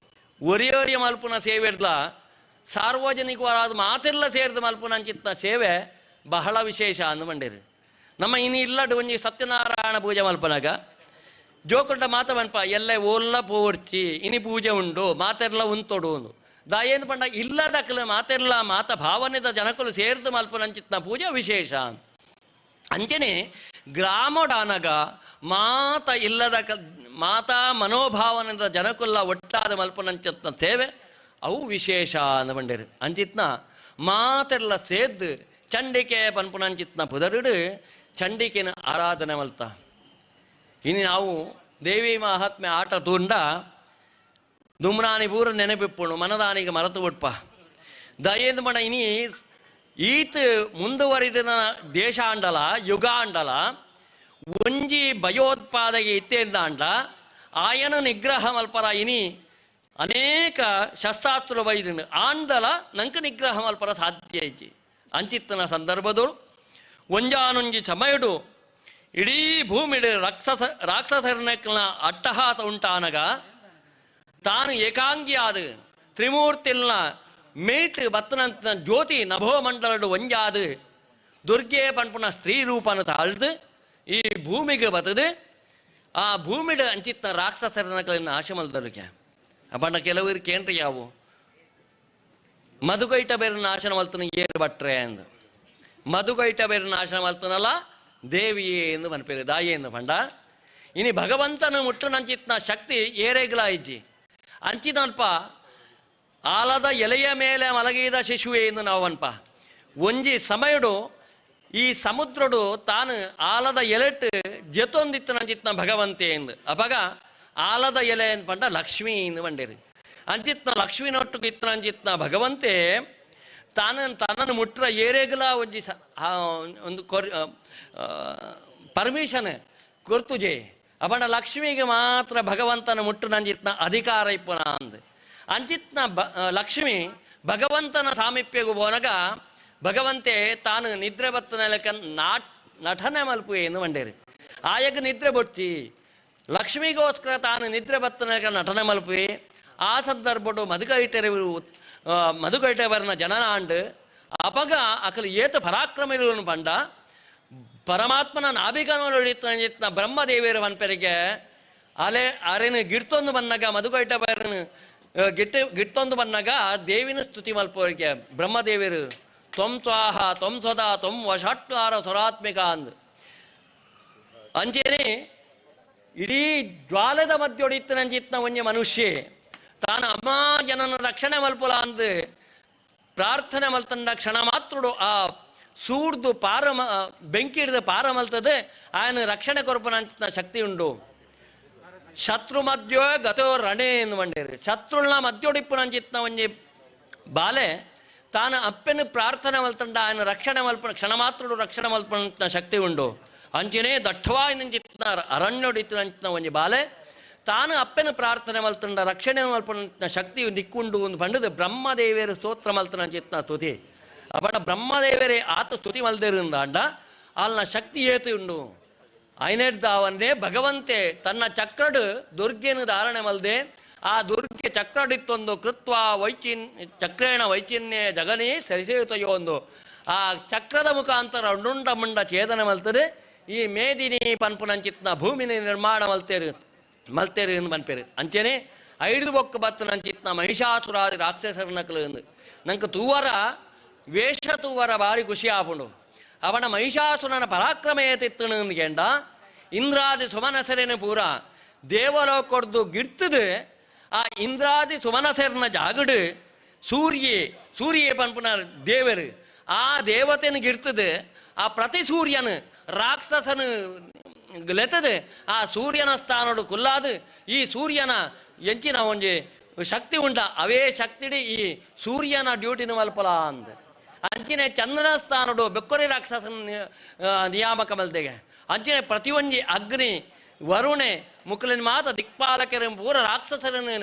C: ಒರಿಯೋರಿಯ ಮಲ್ಪುನ ಸೇವೆ ಇಡ್ಲ ಸಾರ್ವಜನಿಕವಾದ ಮಾತೆಲ್ಲ ಸೇರಿದ ಮಲ್ಪುನ ಅಂಚಿತ್ನ ಸೇವೆ ಬಹಳ ವಿಶೇಷ ಅಂದು ಬಂಡೇರು. ನಮ್ಮ ಇನ್ನು ಇಲ್ಲಡು ಒಂಜಿ ಸತ್ಯನಾರಾಯಣ ಪೂಜೆ ಮಲ್ಪನಾಗ ಜೋಕುಲ್ಟ ಮಾತ ಮನ್ಪ ಎಲ್ಲ ಓಲ್ಲ ಪೋರ್ಚಿ ಇನಿ ಪೂಜೆ ಉಂಡು ಮಾತೆಲ್ಲ ಉಂತೊಡು ಒಂದು ದಾಯೇನು ಪಂಡ ಇಲ್ಲದಕ್ಕಲು ಮಾತೆಲ್ಲ ಮಾತ ಭಾವನೆದ ಜನಕುಲು ಸೇರ್ದು ಮಲ್ಪುನಂಚಿತ್ನ ಪೂಜೆ ವಿಶೇಷ. ಅಂಚನೆ ಗ್ರಾಮಡಾನಗ ಮಾತ ಇಲ್ಲದ ಮಾತಾ ಮನೋಭಾವನೆದ ಜನಕುಲ್ಲ ಒಟ್ಟಾದ ಮಲ್ಪುನಂಚಿತ್ನ ಸೇವೆ ಅವು ವಿಶೇಷ ಅಂದ ಬಂಡೇರು. ಅಂಚಿತ್ನ ಮಾತೆಲ್ಲ ಸೇದ್ದು ಚಂಡಿಕೆ ಪನ್ಪುನಂಚಿತ್ನ ಪುದರುಡು ಚಂಡಿಕೆನ ಆರಾಧನೆ ಮಲ್ತ. ಇನ್ನು ನಾವು ದೇವಿ ಮಹಾತ್ಮೆ ಆಟ ತೂಂಡ ದುಮ್ರಾನಿ ಪೂರ ನೆನಪಿಪ್ಪುಣು ಮನದಾನಿಗೆ ಮರತು ಬಿಟ್ಪ. ದಯೇಂದು ಬಣ ಇನಿ ಈತ ಮುಂದುವರಿದ ದೇಶ ಅಂಡಲ ಯುಗ ಅಂಡಲ ಒಂಜಿ ಭಯೋತ್ಪಾದಗೆ ಇತ್ತೇಂದ ಆಯನ ನಿಗ್ರಹ ಮಲ್ಪರ ಇನಿ ಅನೇಕ ಶಸ್ತ್ರಾಸ್ತ್ರ ಬೈದಿನ ಆಂಡಲ ನಂಕ ನಿಗ್ರಹ ಮಲ್ಪರ ಸಾಧ್ಯ ಐತಿ. ಅಂಚಿತ್ತನ ಸಂದರ್ಭದಳು ಒಂಜಾನೊಂಜಿ ಸಮಯಡು ಇಡೀ ಭೂಮಿಡು ರಾಕ್ಷಸರನಕ್ನ ಅಟ್ಟಹಾಸ ಉಂಟಾನಗ ತಾನು ಏಕಾಂಗಿಯಾದ ತ್ರಿಮೂರ್ತಿಲ್ನ ಮೇಟ್ ಬತ್ತನಂತ ಜ್ಯೋತಿ ನಭೋಮಂಡಲಡು ಒಂಜಾದ ದುರ್ಗೆ ಪನ್ಪುನ ಸ್ತ್ರೀ ರೂಪನ ತಾಳ್ದು ಈ ಭೂಮಿಗೆ ಬತ್ತದು ಆ ಭೂಮಿಡು ಅಂಚಿತ್ನ ರಾಕ್ಷಸರನಕ್ನ ನಾಶ ಮಲ್ದರುಕೆ. ಅಪ್ಪಣ್ಣ ಕೆಲವರು ಕೇಂದ್ರ ಯಾವು ಮಧುಗೈಟ ಬೇರೆ ನಾಶನ ಮಲ್ತನ ಏರು ಬಟ್ರೆ ಅಂದು ಮಧುಗೈಟ ಬೇರೆ ನಾಶನ ಮಲ್ತನಲ್ಲ ದೇವಿಯೇ ಎಂದು ಪನ್ಪೇರು ದಾಯೆ ಎಂದು ಪಂಡ. ಇನಿ ಭಗವಂತನ ಮುಟ್ಟುನಂಚಿತ್ನ ಶಕ್ತಿ ಏರೇಗ್ಲ ಇಜ್ಜಿ ಅಂಚಿನಲ್ಪ ಆಲದ ಎಲೆಯ ಮೇಲೆ ಮಲಗಿದ ಶಿಶುವೆ ಎಂದು ನಾವು ಅನ್ಪ. ಒಂಜಿ ಸಮಯಡು ಈ ಸಮುದ್ರಡು ತಾನು ಆಲದ ಎಲೆಟ್ಟು ಜೆತೊಂದಿತ್ತು ನಂಚಿತ್ನ ಭಗವಂತೆ ಎಂದು ಅಪಗ ಆಲದ ಎಲೆ ಎಂದು ಪಂಡ ಲಕ್ಷ್ಮೀ ಎಂದು ಬಂಡೇರು. ಅಂಚಿತ್ನ ಲಕ್ಷ್ಮೀನೊಟ್ಟಿಗೆ ಇತ್ತು ನಂಚಿತ್ನ ಭಗವಂತೆ ತಾನು ತನ್ನನ್ನು ಮುಟ್ರ ಏರೇಗಲ ಒಂಜಿ ಒಂದು ಪರ್ಮಿಷನ್ ಕೊರ್ತುಜೆ ಅಪಂಡ ಲಕ್ಷ್ಮಿಗೆ ಮಾತ್ರ ಭಗವಂತನ ಮುಟ್ಟು ನಂಜಿತ್ನ ಅಧಿಕಾರ ಇಪ್ಪನ ಅಂದ್. ಅಂಚಿತ್ನ ಲಕ್ಷ್ಮಿ ಭಗವಂತನ ಸಾಮೀಪ್ಯಗೂ ಹೋನಗ ಭಗವಂತೆ ತಾನು ನಿದ್ರೆ ಬತ್ತನ ನಟನೆ ಮಲ್ಪು ಏನು ಮಂಡೇರಿ. ಆಯಗ ನಿದ್ರೆ ಬೊಚ್ಚಿ ಲಕ್ಷ್ಮಿಗೋಸ್ಕರ ತಾನು ನಿದ್ರೆ ಬತ್ತನ ನಟನೆ ಮಲ್ಪುವೆ. ಆ ಸಂದರ್ಭಡು ಮಧುಕೈಟವರನ ಜನನ ಆಂಡ್ ಅಪಗ ಅಕಲು ಏತ ಪರಾಕ್ರಮ ಇರುವನು ಪಂಡ ಪರಮಾತ್ಮನ ನಾಭಿಕನೊಳಿತ್ನ ಬ್ರಹ್ಮದೇವಿಯರ ಪನ್ಪೆರಿಗೆ ಅಲೆ ಅರೆನು ಗಿಡ್ತೊಂದು ಬನ್ನಗ ಮಧುಕೈಟವರನು ಗಿಡ್ತೊಂದು ಬನ್ನಗ ದೇವಿನ ಸ್ತುತಿ ಮಲ್ಪೋರಿಗೆ ಬ್ರಹ್ಮದೇವಿಯರು ತ್ವಂ ತ್ವಾಹ ತ್ವಂ ಸ್ವದಾ ತ್ವಂ ವಷಟ್ವಾರ ಸ್ವರಾತ್ಮಿಕ ಅಂದ್. ಅಂಚೇನೆ ಇಡೀ ಜ್ವಾಲದ ಮಧ್ಯೊಡಿತ್ತನಂಚಿತ್ನ ಒಂಜಿ ಮನುಷ್ಯ ತಾನು ಅಮ್ಮ ಜನನ ರಕ್ಷಣೆ ಮಲ್ಪುಲ ಅಂದ್ ಪ್ರಾರ್ಥನೆ ಮಲ್ತಂಡ ಕ್ಷಣ ಮಾತ್ರುಡು ಆ ಸೂಡ್ದು ಪಾರ ಬೆಂಕಿ ಹಿಡಿದು ಪಾರ ಮಲ್ತದೆ ಆಯನ ರಕ್ಷಣೆ ಕೊರಪನ ಶಕ್ತಿ ಉಂಡು. ಶತ್ರು ಮಧ್ಯ ಗತೋ ರಣೆ ಎಂದು ಮಂಡೇರಿ ಶತ್ರುಳ್ನ ಮಧ್ಯೋಡಿಪ್ಪುನಂಚಿತ್ನ ಒಂಜಿ ಬಾಲೆ ತಾನು ಅಪ್ಪೆನ ಪ್ರಾರ್ಥನೆ ಮಲ್ತಂಡ ಆಯನ ರಕ್ಷಣೆ ಮಲ್ಪ ಕ್ಷಣ ಮಾತ್ರುಡು ರಕ್ಷಣೆ ಮಲ್ಪನ ಶಕ್ತಿ ಉಂಡು. ಅಂಚನೆ ದಟ್ಟವಾಯಿನಂಚಿತ್ನ ಅರಣ್ಯೊಡಿತ್ತಿನಂಚಿನ ಒಂಜಿ ಬಾಲೆ ತಾನು ಅಪ್ಪೆನ ಪ್ರಾರ್ಥನೆ ಮಲ್ತಂಡ ರಕ್ಷಣೆ ಮಲ್ಪನ ಶಕ್ತಿ ನಿಕ್ಕುಂಡು ಒಂದು ಪಂಡದು ಬ್ರಹ್ಮದೇವಿಯರು ಸ್ತೋತ್ರ ಮಲ್ತನಂಚಿತ್ನ ಸ್ತುತಿ. ಅಪಂಡ ಬ್ರಹ್ಮದೇವರೇ ಆತ ಸ್ತುತಿ ಮಲ್ದಿರಿಂದ ಅಂಡ ಅಲ್ಲಿನ ಶಕ್ತಿ ಏತು ಉಂಡು. ಐನೆಡ್ದಾವನ್ನೇ ಭಗವಂತೆ ತನ್ನ ಚಕ್ರಡು ದುರ್ಗೆಯನ್ನು ಧಾರಣೆ ಮಲ್ದೆ ಆ ದುರ್ಗೆ ಚಕ್ರಡಿತ್ತೊಂದು ಕೃತ್ವ ಚಕ್ರೇಣ ವೈಚಿನ್ಯ ಜಗನೇ ಸರಿಸೇಯುತಯೋ ಒಂದು ಆ ಚಕ್ರದ ಮುಖಾಂತರ ಉಂಡುಂಡ ಮುಂಡ ಛೇದನ ಮಲ್ತದೆ ಈ ಮೇದಿನಿ ಪನ್ಪುನಂಚಿತ್ನ ಭೂಮಿನ ನಿರ್ಮಾಣ ಮಲ್ತೇರು ಮಲ್ತೇರು ಎಂದು ಪನ್ಪೇರು. ಅಂಚೆನೆ ಐದು ಬೊಕ್ಕ ಬತ್ತನಂಚಿತ್ನ ಮಹಿಷಾಸುರಾದಿ ರಾಕ್ಷಸರನಕಲು ಎಂದು ನಂಗೆ ತೂವರ ವೇಷ ತೂವರ ಭಾರಿ ಖುಷಿ ಆಪುಂಡು. ಅವನ ಮಹಿಷಾಸುರನ ಪರಾಕ್ರಮ ಏತಿತ್ತನು ಅಂದ್ಕೆಂಡ ಇಂದ್ರಾದಿ ಸುಮನಸರೇನ ಪೂರ ದೇವಲೋಕಡ್ದು ಗಿಡ್ತದೆ ಆ ಇಂದ್ರಾದಿ ಸುಮನಸರನ ಜಾಗಡು ಸೂರ್ಯೆ ಸೂರ್ಯೆ ಪನ್ಪುನ ದೇವರು ಆ ದೇವತೆನ ಗಿಡ್ತದೆ ಆ ಪ್ರತಿ ಸೂರ್ಯನ ರಾಕ್ಷಸನ ಲೆತದೆ ಆ ಸೂರ್ಯನ ಸ್ಥಾನಡು ಕುಲ್ಲಾದು ಈ ಸೂರ್ಯನ ಎಂಚಿನ ಒಂಜಿ ಶಕ್ತಿ ಉಂಟ ಅವೇ ಶಕ್ತಿಡಿ ಈ ಸೂರ್ಯನ ಡ್ಯೂಟಿನ ಮಲ್ಪಲ ಅಂದ. ಅಂಚಿನ ಚಂದ್ರನ ಸ್ಥಾನಡು ಬೆಕ್ಕೊರಿ ರಾಕ್ಷಸನ ನಿಯಾಮಕ ಮಲ್ತೆಗೆ ಅಂಚಿನ ಪ್ರತಿಯೊಂಜಿ ಅಗ್ನಿ ವರುಣೆ ಮುಕ್ಕಲಿನ ಮಾತ ದಿಕ್ಪಾಲಕರ ಪೂರ ರಾಕ್ಷಸರನ್ನು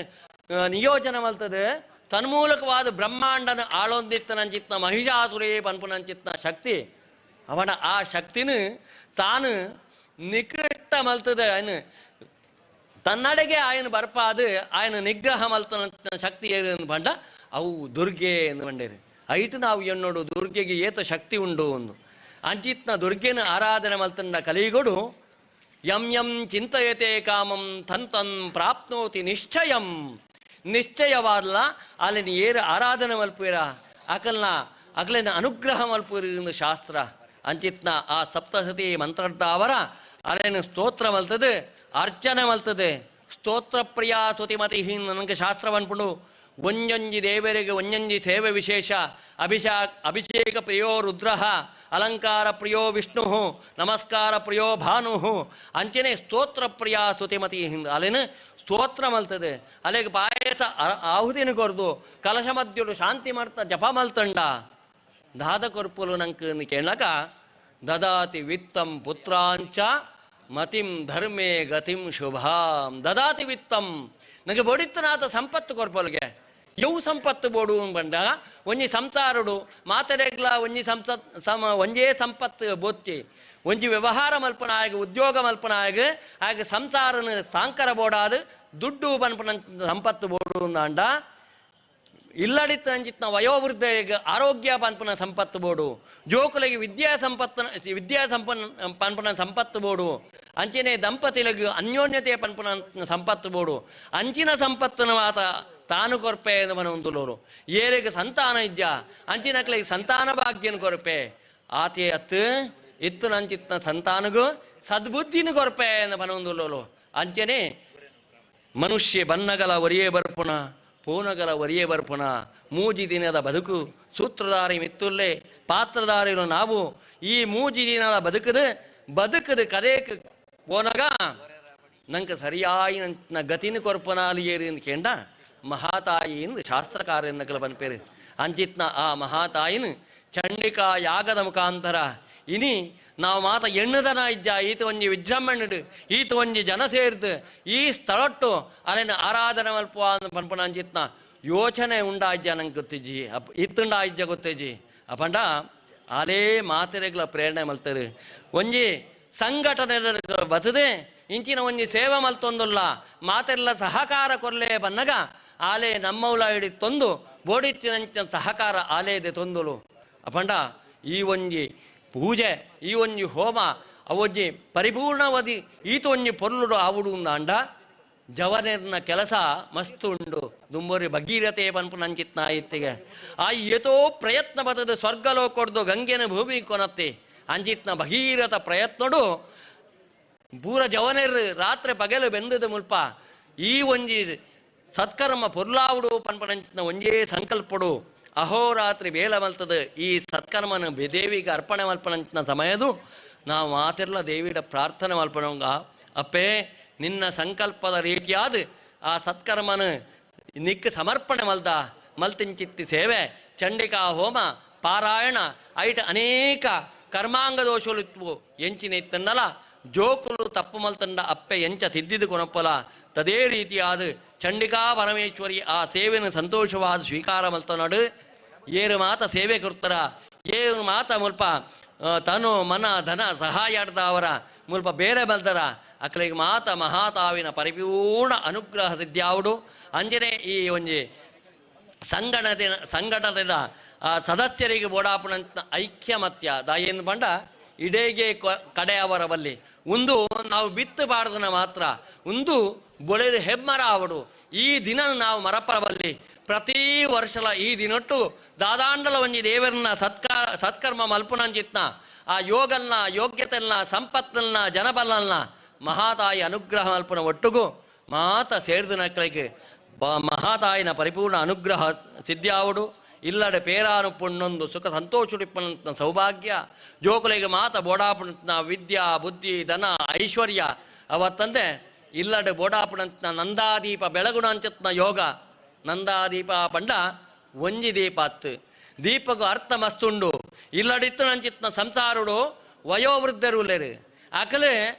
C: ನಿಯೋಜನೆ ಮಲ್ತದೆ ತನ್ಮೂಲಕವಾದ ಬ್ರಹ್ಮಾಂಡನ ಆಳೊಂದಿತ್ತನಂಚಿತ್ನ ಮಹಿಷಾಸುರೇ ಪನ್ಪುನಂಚಿತ್ನ ಶಕ್ತಿ ಅವನ ಆ ಶಕ್ತಿನ ತಾನು ನಿಕೃಷ್ಟ ಮಲ್ತದೆ ఆయన ತನ್ನಡೆಗೆ ఆయన ಬರ್ಪಾದು ఆయన ನಿಗ್ರಹ ಮಲ್ತನ ಶಕ್ತಿ ಏನು ಬಂಡ ಅವು ದುರ್ಗೆ ಎಂದು ಬಂಡೇರು. ಐಟು ನಾವು ಎನ್ನೋಡು ದುರ್ಗೆಗೆ ಏತ ಶಕ್ತಿ ಉಂಡು ಒಂದು ಅಂಚಿತ್ನ ದುರ್ಗೆನ ಆರಾಧನೆ ಮಲ್ತಂಡ ಕಲಿಗೊಡು ಯಂ ಯಂ ಚಿಂತಯತೆ ಕಾಮಂ ತನ್ ತನ್ ಪ್ರಾಪ್ನೋತಿ ನಿಶ್ಚಯಂ. ನಿಶ್ಚಯವಾದಲ ಅಲ್ಲಿನ ಏರು ಆರಾಧನೆ ಮಲ್ಪುವಿರ ಅಕಲ್ನ ಅಗಲಿನ ಅನುಗ್ರಹ ಮಲ್ಪುವಿರ ಶಾಸ್ತ್ರ ಅಂಚಿತ್ನ ಆ ಸಪ್ತಸತಿ ಮಂತ್ರದ್ದಾವರ ಅಲೇನ ಸ್ತೋತ್ರ ಮಲ್ತದೆ ಅರ್ಚನೆ ಮಲ್ತದೆ ಸ್ತೋತ್ರ ಪ್ರಿಯ ಸ್ತುತಿಮತಿ ನನಗೆ ಶಾಸ್ತ್ರ ಅನ್ಪುಂಡು ಒಂಜೊಂಜಿ ದೇವರಿಗೆ ಒಂಜೊಂಜಿ ಸೇವೆ ವಿಶೇಷ ಅಭಿಷೇಕ ಪ್ರಿಯೋ ರುದ್ರಃ ಅಲಂಕಾರ ಪ್ರಿಯೋ ವಿಷ್ಣು ನಮಸ್ಕಾರ ಪ್ರಿಯೋ ಭಾನು ಅಂಚನೆ ಸ್ತೋತ್ರ ಪ್ರಿಯ ಸ್ತುತಿಮತಿ ಅಲ್ಲೇನು ಸ್ತೋತ್ರ ಮಲ್ತದೆ ಅಲ್ಲಿಗೆ ಪಾಯಸ ಆಹುತಿನ ಕೊರ್ದು ಕಲಶ ಮಧ್ಯುಡು ಶಾಂತಿ ಮಾಡ್ತ ಜಪ ಮಲ್ತಂಡ ದಾದ ಕೊರ್ಪುಲು ನಂಕ್ ಕೇಳಕ ದದಾತಿ ವಿತ್ತಂ ಪುತ್ರಾಂಚ ಮತಿಂ ಧರ್ಮೇ ಗತಿಂ ಶುಭಾಂ ದದಾತಿ ವಿತ್ತಂ ನನಗೆ ಬಡಿತನಾಥ ಸಂಪತ್ತು ಕೊರ್ಪಲ್ಗೆ ಯವು ಸಂಪತ್ತು ಬೋಡು ಬಂದಾಗ ಒಂಜಿ ಸಂಸಾರುಡು ಮಾತರೆಗ್ಲ ಒಂಜಿ ಒಂಜೇ ಸಂಪತ್ತು ಬೋತ್ತಿ ಒಂಜಿ ವ್ಯವಹಾರ ಮಲ್ಪನ ಆಗ ಉದ್ಯೋಗ ಮಲ್ಪನ ಆಗ ಆಗ ಸಂಸಾರನ ಸಾಂಕರ ಬೋಡಾದ ದುಡ್ಡು ಪನ್ಪನ ಸಂಪತ್ತು ಬೋಡು ಅಂದ ಇಲ್ಲಡಿತ್ತ ಅಂಚಿತ್ನ ವಯೋವೃದ್ಧರಿಗೆ ಆರೋಗ್ಯ ಪನ್ಪನ ಸಂಪತ್ತು ಬೋಡು ಜೋಕುಲಿಗೆ ವಿದ್ಯಾ ಸಂಪನ್ನ ಪನ್ಪನ ಸಂಪತ್ತು ಬೋಡು ಅಂಚಿನೇ ದಂಪತಿಲಿಗೆ ಅನ್ಯೋನ್ಯತೆ ಪನ್ಪನ ಸಂಪತ್ತು ಬೋಡು ಅಂಚಿನ ಸಂಪತ್ತನ ಮಾತ ತಾನು ಕೊರ್ಪೆ ಮನೊಂದುಲೋರು ಏರಿಗೆ ಸಂತಾನ ಇದ್ಯಾ ಅಂಚಿನಕ್ಲಿಗೆ ಸಂತಾನ ಭಾಗ್ಯನ ಕೊರ್ಪೆ ಆತೆ ಅತ್ತು ಇತ್ತು ನಂಚಿತ್ನ ಸಂತಾನಗೂ ಸದ್ಬುದ್ಧಿನ ಕೊರ್ಪೆ ಮನೊಂದುಲೋರು ಅಂಚನೆ ಮನುಷ್ಯ ಬನ್ನಗಲ ಒರಿಯೇ ಬರ್ಪುಣ ಪೂನಗಲ ಒರಿಯೇ ಬರ್ಪುಣ ಮೂಜಿ ದಿನದ ಬದುಕು ಸೂತ್ರಧಾರಿ ಮಿತ್ತುಲ್ಲೆ ಪಾತ್ರಧಾರಿಗಳು ನಾವು ಈ ಮೂಜಿ ದಿನದ ಬದುಕದು ಬದುಕದು ಕದೇಕ್ ಪೋನಗ ನಂಗೆ ಸರಿಯಾಯಿ ನನ್ನ ಗತಿನ ಕೊರ್ಪನ ಅಲಿಯೇರಿ ಅಂತ ಕೇಂಡ ಮಹಾತಾಯಿ ಎಂದು ಶಾಸ್ತ್ರಕಾರ ಎನ್ನಕಲ ಪನ್ಪೇರು ಅಂಚಿತ್ನ ಆ ಮಹಾತಾಯಿನ ಚಂಡಿಕಾ ಯಾಗದ ಮುಖಾಂತರ ಇನಿ ನಾವು ಮಾತ ಎಣ್ಣುದನ ಇಜ್ಜ ಈತ ಒಂಜಿ ವಿಜೃಂಭಣೆಡು ಈತ ಒಂಜಿ ಜನ ಸೇರ್ದು ಈ ಸ್ಥಳಟ್ಟು ಅಲ್ಲಿನ ಆರಾಧನೆ ಮಲ್ಪುವ ಪನ್ಪನ ಅಂಚಿತ್ನ ಯೋಚನೆ ಉಂಡಾಜ್ಯ ನಂಗೆ ಗೊತ್ತಿಜ್ಜಿ ಅಪ್ ಇತ್ತುಂಡಾಜ್ಯ ಗೊತ್ತಿಜ್ಜಿ ಅಪಂಡ ಅಲೇ ಮಾತೆರೆಗ್ಲ ಪ್ರೇರಣೆ ಮಲ್ತಾರೆ ಒಂಜಿ ಸಂಘಟನೆ ಬತ್ತದೆ ಇಂಚಿನ ಒಂಜಿ ಸೇವೆ ಮಲ್ತೊಂದುಲ್ಲ ಮಾತೆಲ್ಲ ಸಹಕಾರ ಕೊರ್ಲೆ ಬನ್ನಗ ಆಲೆ ನಮ್ಮೌಲ ಹಿಡಿ ತೊಂದು ಬೋಡಿತ್ತಿನಂಚಿನ ಸಹಕಾರ ಆಲೇದೆ ತೊಂದುಲು ಅಪಂಡ ಈ ಒಂಜಿ ಪೂಜೆ ಈ ಒಂಜಿ ಹೋಮ ಅವೊಂಜಿ ಪರಿಪೂರ್ಣವದಿ ಈತ ಒಂಜಿ ಪೊರ್ಲುಡು ಆವುಡು ಅಂಡ ಜವನೆರ್ನ ಕೆಲಸ ಮಸ್ತು ಉಂಡು ದುಂಬರಿ ಭಗೀರಥೆ ಪನ್ಪು ನಂಚಿತ್ನ ಇತ್ತಿಗೆ ಆ ಏತೋ ಪ್ರಯತ್ನ ಬತ್ತದ ಸ್ವರ್ಗಲೋಕೊಡ್ದು ಗಂಗೆನ ಭೂಮಿ ಕೊನತ್ತಿ ಅಂಚಿತ್ನ ಭಗೀರಥ ಪ್ರಯತ್ನಡು ಪೂರ ಜವನೆರ್ ರಾತ್ರಿ ಪಗಲು ಬೆಂದದ ಮುಲ್ಪ ಈ ಒಂಜಿ ಸತ್ಕರ್ಮ ಪೊರ್ಲಾವುಡು ಪನ್ಪನಂಚಿತ್ನ ಒಂಜೇ ಸಂಕಲ್ಪಡು ಅಹೋರಾತ್ರಿ ಬೇಲ ಮಲ್ತದ ಈ ಸತ್ಕರ್ಮನ ದೇವಿಗೆ ಅರ್ಪಣೆ ಮಲ್ಪನಂಚಿನ ಸಮಯದು ನಾವು ಮಾತೆಲ್ಲ ದೇವಿಡ ಪ್ರಾರ್ಥನೆ ಮಲ್ಪನಂಗ ಅಪ್ಪೇ ನಿನ್ನ ಸಂಕಲ್ಪದ ರೀತಿಯಾದ ಆ ಸತ್ಕರ್ಮನ ನಿಕ್ಕ ಸಮರ್ಪಣೆ ಮಲ್ದ ಮಲ್ತಿಂಚಿತ್ತಿ ಸೇವೆ ಚಂಡಿಕಾ ಹೋಮ ಪಾರಾಯಣ ಐಟ ಅನೇಕ ಕರ್ಮಾಂಗ ದೋಷಗಳು ಇತ್ವು ಎಂಚಿನ ಇತ್ತನ್ನಲ ಜೋಕುಲು ತಪ್ಪು ಮಲ್ತಂಡ ಅಪ್ಪೆ ಎಂಚ ತಿದ್ದಿದ್ದು ಕೊನಪ್ಪಲ ತದೇ ರೀತಿಯಾದ ಚಂಡಿಕಾ ಪರಮೇಶ್ವರಿ ಆ ಸೇವೆಯನ್ನು ಸಂತೋಷವಾದ ಸ್ವೀಕಾರ ಮಲ್ತನಾಡು ಏರು ಮಾತ ಸೇವೆ ಕೊರ್ತಾರ ಏರು ಮಾತ ಮುಲ್ಪ ತನು ಮನ ಧನ ಸಹಾಯ ಅವರ ಮುಲ್ಪ ಬೇರೆ ಬಲ್ದರ ಅಕ್ಕಲಿಗೆ ಮಾತ ಮಹಾತಾವಿನ ಪರಿಪೂರ್ಣ ಅನುಗ್ರಹ ಸಿದ್ಧಾವುಡು ಅಂಜನೆ ಈ ಒಂಜಿ ಸಂಘಟನೆದ ಸದಸ್ಯರಿಗೆ ಬೋಡಾಪುನಂತ ಐಕ್ಯಮತ್ಯ ದಾಯೇನು ಬಂಡ ಇಡೇಗೆ ಕಡೆಯವರ ಬಲ್ಲಿ ಒಂದು ನಾವು ಬಿತ್ತು ಬಾರ್ದನ ಮಾತ್ರ ಒಂದು ಬೊಳೆದು ಹೆಮ್ಮರ ಆವಡು ಈ ದಿನ ನಾವು ಮರಪರಬಲ್ಲಿ ಪ್ರತಿ ವರ್ಷಲ ಈ ದಿನೊಟ್ಟು ದಾದಾಂಡಲ ಒಂಜಿ ದೇವರನ್ನ ಸತ್ಕರ್ಮ ಮಲ್ಪುನಂಚಿತ್ನ ಆ ಯೋಗಲ್ನ ಯೋಗ್ಯತೆಲ್ನ ಸಂಪತ್ತಲ್ನ ಜನಬಲಲ್ನ ಮಹಾತಾಯಿ ಅನುಗ್ರಹ ಮಲ್ಪುನ ಒಟ್ಟುಗು ಮಾತ ಸೇರ್ದನಕ್ಲಿಗೆ ಮಹಾತಾಯಿನ ಪರಿಪೂರ್ಣ ಅನುಗ್ರಹ ಸಿದ್ಧಿಯಾವಡು ಇಲ್ಲಡೆ ಪೇರಾನು ಪುಣ್ಣೊಂದು ಸುಖ ಸಂತೋಷುಡಿಪ್ಪನಂತ ಸೌಭಾಗ್ಯ ಜೋಕುಲಿಗೆ ಮಾತ ಬೋಡಾಪುಣಂತ ವಿದ್ಯಾ ಬುದ್ಧಿ ಧನ ಐಶ್ವರ್ಯ ಅವತ್ತಂದೆ ಇಲ್ಲಡೆ ಬೋಡಾಪುಣಂತ ನಂದಾದೀಪ ಬೆಳಗುಣಂಚತ್ನ ಯೋಗ ನಂದಾದೀಪ ಪಂಡ ಒಂಜಿ ದೀಪ ಅತ್ತು ದೀಪಗೂ ಅರ್ಥ ಮಸ್ತುಂಡು ಇಲ್ಲಡಿತ್ತು ನಂಚಿತ್ನ ಸಂಸಾರುಡು ವಯೋವೃದ್ಧರು ಲೇರು ಅಕಲೆ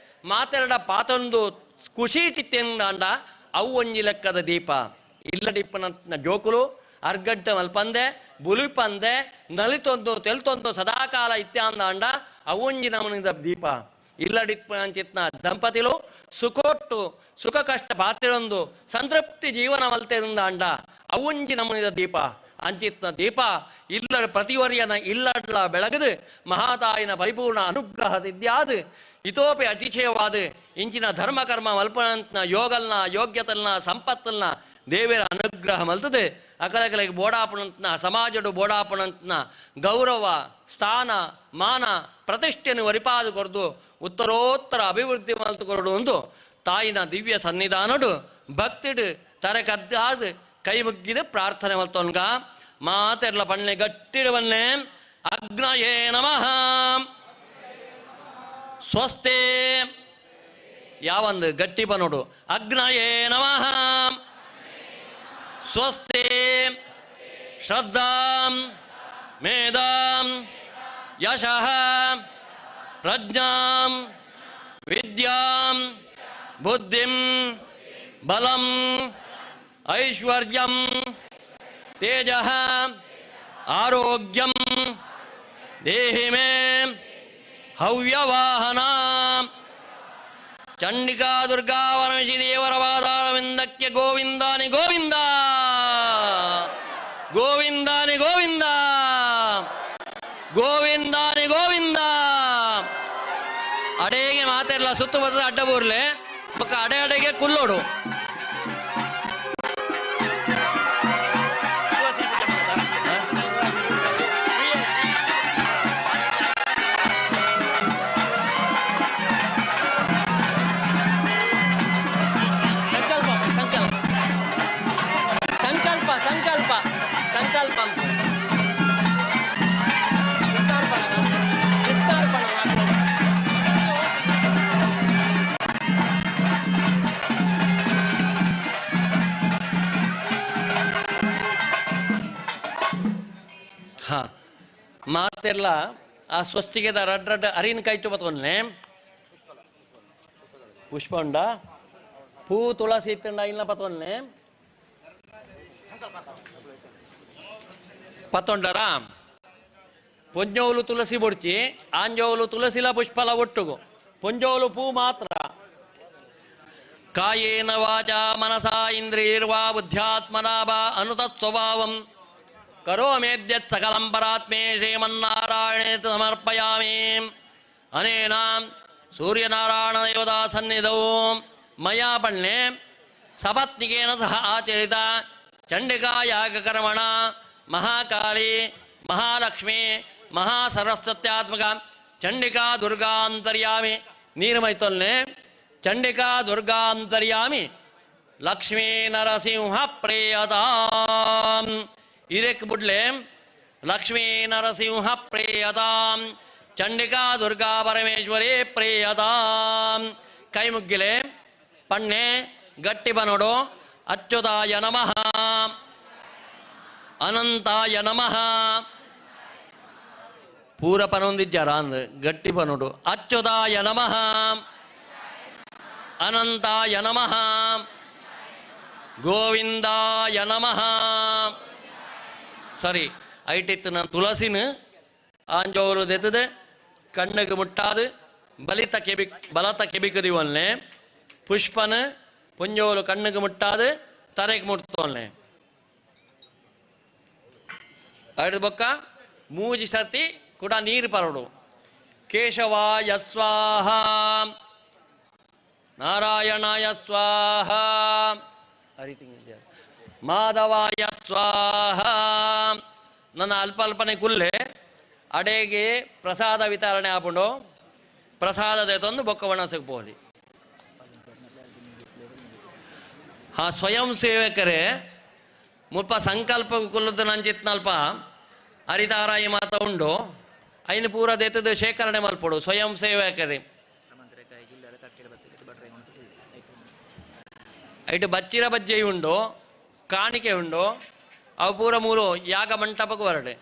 C: ಮಾತೆರಡ ಪಾತೊಂದು ಖುಷಿ ಚಿತ್ತೆಂದಾಂಡ ಅವು ಒಂಜಿ ಲೆಕ್ಕದ ದೀಪ ಇಲ್ಲಡಿಪ್ಪನಂತ ಜೋಕುಲು ಅರ್ಗಂಟೆ ಮಲ್ಪಂದೆ ಬುಲಿಪಂದೆ ನಲಿತೊಂದು ತೆಲ್ತೊಂದು ಸದಾಕಾಲ ಇತ್ಯಾಂದಾಂಡ ಅವೊಂಜಿ ನಮನಿದ ದೀಪ ಇಲ್ಲಡಿಪ್ಪನಂಚಿತ್ನ ದಂಪತಿಲು ಸುಖೊಟ್ಟು ಸುಖ ಕಷ್ಟ ಪಾತಿರೊಂದು ಸಂತೃಪ್ತಿ ಜೀವನ ಮಲ್ತೆಂದಾಂಡ ಅವೊಂಜಿ ನಮನಿದ ದೀಪ ಅಂಚಿತ್ನ ದೀಪ ಇಲ್ಲ ಪ್ರತಿವರ್ಯನ ಇಲ್ಲಡ್ಲ ಬೆಳಗದು ಮಹಾತಾಯಿನ ಪರಿಪೂರ್ಣ ಅನುಗ್ರಹ ಸಿದ್ಧಿಯಾದ ಇತೋಪಿ ಅತಿಶಯವಾದ ಇಂಚಿನ ಧರ್ಮ ಕರ್ಮ ಮಲ್ಪನಂತನ ಯೋಗಲ್ನ ಯೋಗ್ಯತಲ್ನ ಸಂಪತ್ತಲ್ನ ದೇವರ ಅನುಗ್ರಹ ಮಲ್ತದೆ ಅಕಲಕಲೆಗೆ ಬೋಡಾಪಣಂತನ ಸಮಾಜಡು ಬೋಡಾಪಣಂತನ ಗೌರವ ಸ್ಥಾನ ಮಾನ ಪ್ರತಿಷ್ಠೆಯನ್ನು ವರಿಪಾದು ಕೊರದು ಉತ್ತರೋತ್ತರ ಅಭಿವೃದ್ಧಿ ಮಲ್ತು ಕೊರಡು ಒಂದು ತಾಯಿನ ದಿವ್ಯ ಸನ್ನಿಧಾನಡು ಭಕ್ತಿಡು ತರೆ ಕದ್ದಾದು ಕೈ ಮುಗ್ಗಿದು ಪ್ರಾರ್ಥನೆ ಮಲ್ತೊನ್ಗ ಮಾತೆರ್ಲ ಪಣ್ಣೆ ಗಟ್ಟಿಡು ಬನ್ನೆ ಅಗ್ನಯೇ ನಮಃ ಸ್ವಸ್ತೆ ಯಾವೊಂದು ಗಟ್ಟಿ ಬನ್ನೋಡು ಅಗ್ನಯೇ ನಮಃ ಸ್ವಸ್ತೆ ಶ್ರದ್ಧಾಂ ಮೇಧಾಂ ಯಶಃ ಪ್ರಜ್ಞಾಂ ವಿದ್ಯಾಂ ಬುದ್ಧಿಂ ಬಲಂ ಐಶ್ವರ್ಯಂ ತೇಜಃ ಆರೋಗ್ಯಂ ದೇಹಿ ಮೇ ಹವ್ಯವಾಹನ ಚಂಡಿಕಾ ದುರ್ಗಾ ವರಮಿಸಿ ದೇವರ ವಾದಾರವಿಂದಕ್ಕೆ ಗೋವಿಂದಾನಿ ಗೋವಿಂದ ಗೋವಿಂದಾನಿ ಗೋವಿಂದ ಗೋವಿಂದಾನಿ ಗೋವಿಂದ. ಅಡೆಗೆ ಮಾತೆಲ್ಲ ಸುತ್ತಮುತ್ತ ಅಡ್ಡ ಬೋರ್ಲೆ ಪಕ್ಕ ಅಡೆ ಅಡೆಗೆ ಕುಲ್ಲೋಡು. ಸಂಕಲ್ಪ ಸಂಕಲ್ಪ ಸಂಕಲ್ಪ ಸಂಕಲ್ಪ ಸಂಕಲ್ಪ ಹಾ ಮಾತೆಲ್ಲ ಆ ಸ್ವಸ್ತಿಗೆದ ರಡ್ ರಡ್ ಅರಿನ ಕಾಯ್ತು ಬತ್ತೊನ್ನೆ ಪುಷ್ಪ ಉಂಡ ಪೂ ತುಳಸಿ ಇತ್ತಂಡ ಇಲ್ಲ ಪತ್ತೊನ್ನೆ ಪತ್ತೊಂಡರ ಪೊಂಜೋಲು ತುಳಸಿ ಬೊಡ್ಚಿ ಆಂಜೋಲು ತುಳಸಿಲ ಪುಷ್ಪಲ ಒಟ್ಟುಗು ಪೊಂಜೋಲು ಪೂ ಮಾತ್ರ. ಕಾಯೇನ ವಾಚಾ ಮನಸಾ ಇಂದ್ರಿಯರ್ವಾ ಬುದ್ಧ್ಯಾತ್ಮನಾ ವಾ ಅನುತತ್ಸ್ವಭಾವಂ ಕರೋಮೇದ್ಯತ್ ಸಕಲಂ ಪರಾತ್ಮೇ ಶ್ರೀಮನ್ನಾರಾಯಣೇ ಸಮರ್ಪಯಾಮಿ. ಅನೇನ ಸೂರ್ಯನಾರಾಯಣ ದೇವತಾ ಸನ್ನಿಧೌ ಮಯಾ ಪಣ್ಣೆ ಸಪತ್ನಿಕೇನ ಸಹ ಆಚರಿತ ಚಂಡಿಕಾ ಯಾಗಕರ್ಮಣ ಮಹಾಕಾಳಿ ಮಹಾಲಕ್ಷ್ಮಿ ಮಹಾಸರಸ್ವತ್ಯಾತ್ಮಕ ಚಂಡಿಕಾ ದುರ್ಗಾಂತರ್ಯಾಮಿ ನೀರ್ಮೈತೊಲ್ನೆ ಚಂಡಿಕಾ ದುರ್ಗಾಂತರ್ಯಾಮಿ ಲಕ್ಷ್ಮೀ ನರಸಿಂಹ ಪ್ರೇಯತಾಂ ಇರೆಕ್ ಬುಡ್ಲೆ ಲಕ್ಷ್ಮೀ ನರಸಿಂಹ ಪ್ರೇಯತಾಂ ಚಂಡಿಕಾ ದುರ್ಗಾ ಪರಮೇಶ್ವರಿ ಪ್ರೇಯತಾಂ. ಕೈ ಮುಗ್ಗಿಲೆ ಪಣ್ಣೆ ಗಟ್ಟಿ ಬನೋಡು ಅಚ್ಯುತಾಯ ನಮಃ ಅನಂತಾಯ ನಮಃ ಪೂರ ಪನೊಂದಿಜ್ಜಾರ ಅಂದ್ ಗಟ್ಟಿ ಬನೋಡು ಅಚ್ಯುತಾಯ ನಮಃ ಅನಂತಾಯ ನಮಃ ಗೋವಿಂದಾಯ ನಮಃ. ಸರಿ ಐಟಿತ್ತು ನಾನು ತುಳಸಿನ ಆಂಜೋರು ದೆತ್ತದೆ ಕಣ್ಣಿಗೆ ಮುಟ್ಟಾದು ಬಲಿತ ಕೆಬಿ ಬಲತ ಕೆಬಿಕದಿವನ್ನೆ ಪುಷ್ಪನ ಪುಂಜೋಲು ಕಣ್ಣಿಗೆ ಮುಟ್ಟಾದು ತರೆಗೆ ಮುಟ್ತೋನ್ನೆ ಐದು ಬೊಕ್ಕ ಮೂಜಿ ಸರ್ತಿ ಕೂಡ ನೀರು ಪರಡು. ಕೇಶವಾಯ ಸ್ವಾಹ ನಾರಾಯಣಾಯ ಸ್ವಾಹ ಮಾಧವಾಯ ಸ್ವಾಹ. ನನ್ನ ಅಲ್ಪ ಅಲ್ಪನೆ ಕುಲ್ಲೆ ಅಡೆಗೆ ಪ್ರಸಾದ ವಿತರಣೆ ಆಪುಂಡು ಪ್ರಸಾದದ ತಂದು ಬೊಕ್ಕವಣ ಸಿಗ್ಬೋದು. ಹಾ ಸ್ವಯಂ ಸೇವಕರೇ ಮುಲ್ಪ ಸಂಕಲ್ಪ ಕುಲ್ಲದ ನಂಚಿತ್ನಲ್ಪ ಹರಿತಾರಾಯಿ ಮಾತ ಉಂಡು ಐನು ಪೂರ ದೇತದ ಶೇಖರಣೆ ಮಲ್ಪಡು ಸ್ವಯಂ ಸೇವಕರೇ. ಐಟು ಬಚ್ಚಿರ ಬಜ್ಜೆ ಉಂಡು ಕಾಣಿಕೆ ಉಂಡು ಅವು ಪೂರ ಮೂರು ಯಾಗ ಮಂಟಪಕ್ಕೆ ಹೊರಡೆ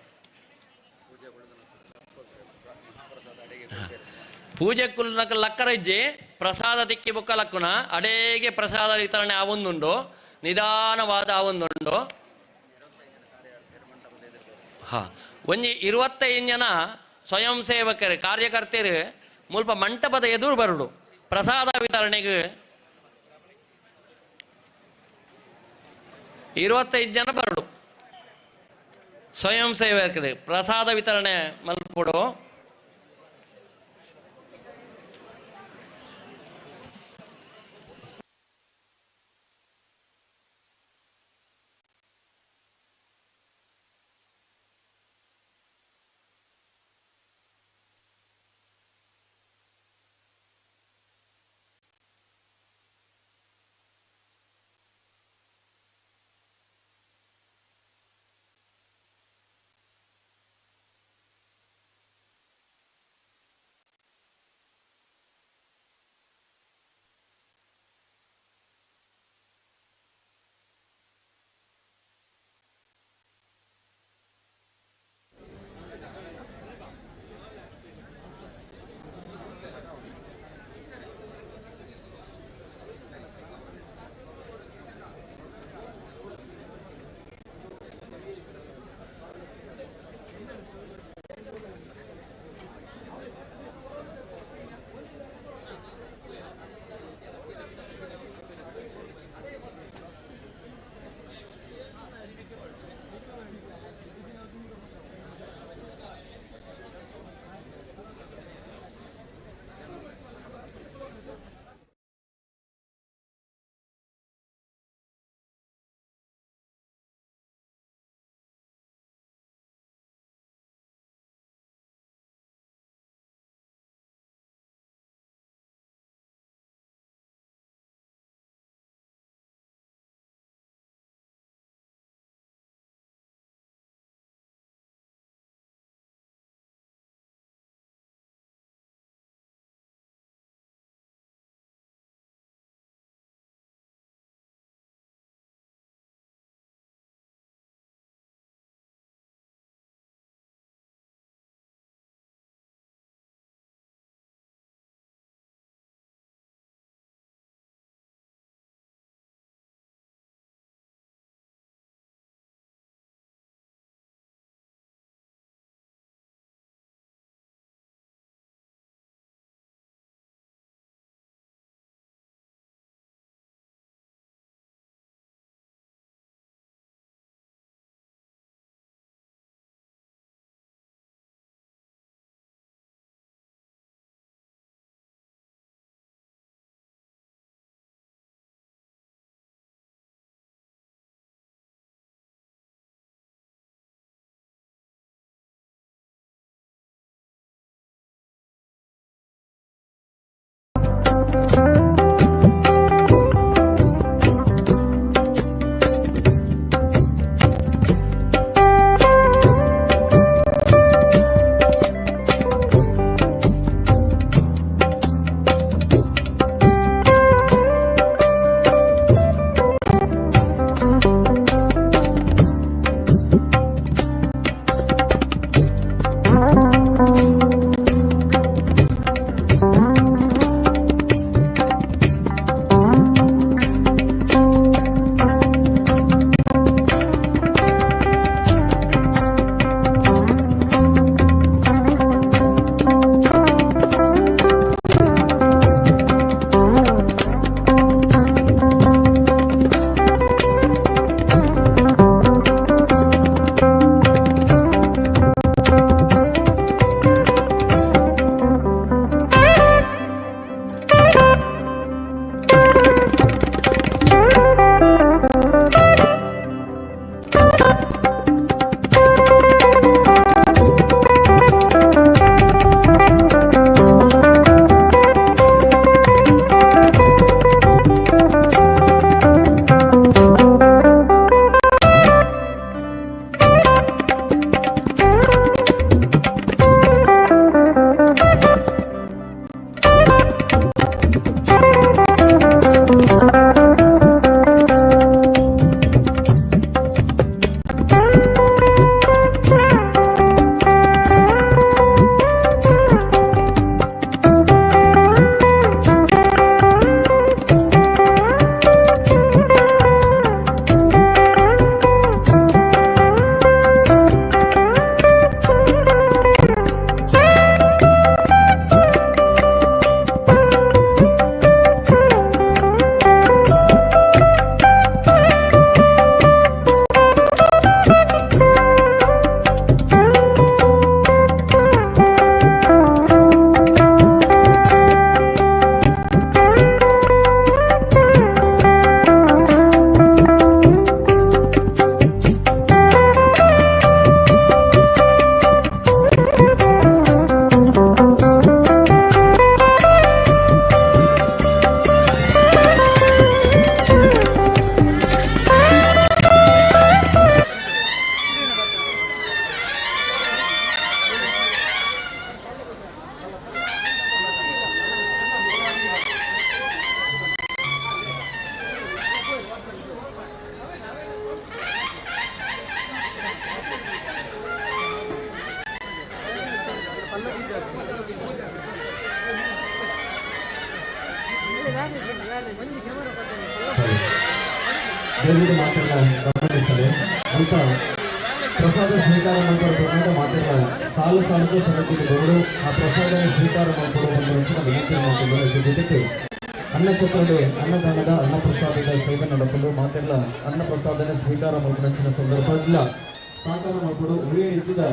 C: ಪೂಜೆ ಕುಲ್ಲನಕ ಲಕ್ಕರ ಇಜ್ಜಿ ಪ್ರಸಾದ ತಿಕ್ಕಿ ಬೊಕ್ಕ ಲಕ್ಕುನ ಅಡೇಗೆ ಪ್ರಸಾದ ವಿತರಣೆ ಆ ಒಂದುಂಡು ನಿಧಾನವಾದ ಆ ಒಂದುಂಡು. ಹಾ ಒಂಜಿ 25 ಜನ ಸ್ವಯಂ ಸೇವಕರು ಕಾರ್ಯಕರ್ತರು ಮುಲ್ಪ ಮಂಟಪದ ಎದುರು ಬರುಡು ಪ್ರಸಾದ ವಿತರಣೆಗೆ 25 ಜನ ಬರುಡು ಸ್ವಯಂ ಸೇವಕರು ಪ್ರಸಾದ ವಿತರಣೆ ಮಲ್ಪಡು.
E: ದಯವಿಟ್ಟು ಮಾತೆಲ್ಲ ಗಮನಿಸಲು ಅಂತ ಪ್ರಸಾದ ಸ್ವೀಕಾರ ಮಾಡ್ತಾರೆ ಮಾತೆಲ್ಲ ಸಾಲು ಸಾಲುಗೂ ಸರತಿಗೆ ಆ ಪ್ರಸಾದ ಸ್ವೀಕಾರ ಮಾಡಿಕೊಡುವ ವಿನಂತಿ ಮಾಡಿಕೊಂಡು ಜೊತೆಗೆ ಅನ್ನಛತ್ರಡೆ ಅನ್ನದಾನದ ಅನ್ನಪ್ರಸಾದದ ಸೇವೆ ನಡೆಸಲು ಮಾತೆಲ್ಲ ಅನ್ನಪ್ರಸಾದನೆ ಸ್ವೀಕಾರ ಮಾಡಿದ ಸಂದರ್ಭ ಇಲ್ಲ ಸಹಕಾರ ಮಾಡಿಕೊಡು ಉಳಿಯ ರೀತಿಯ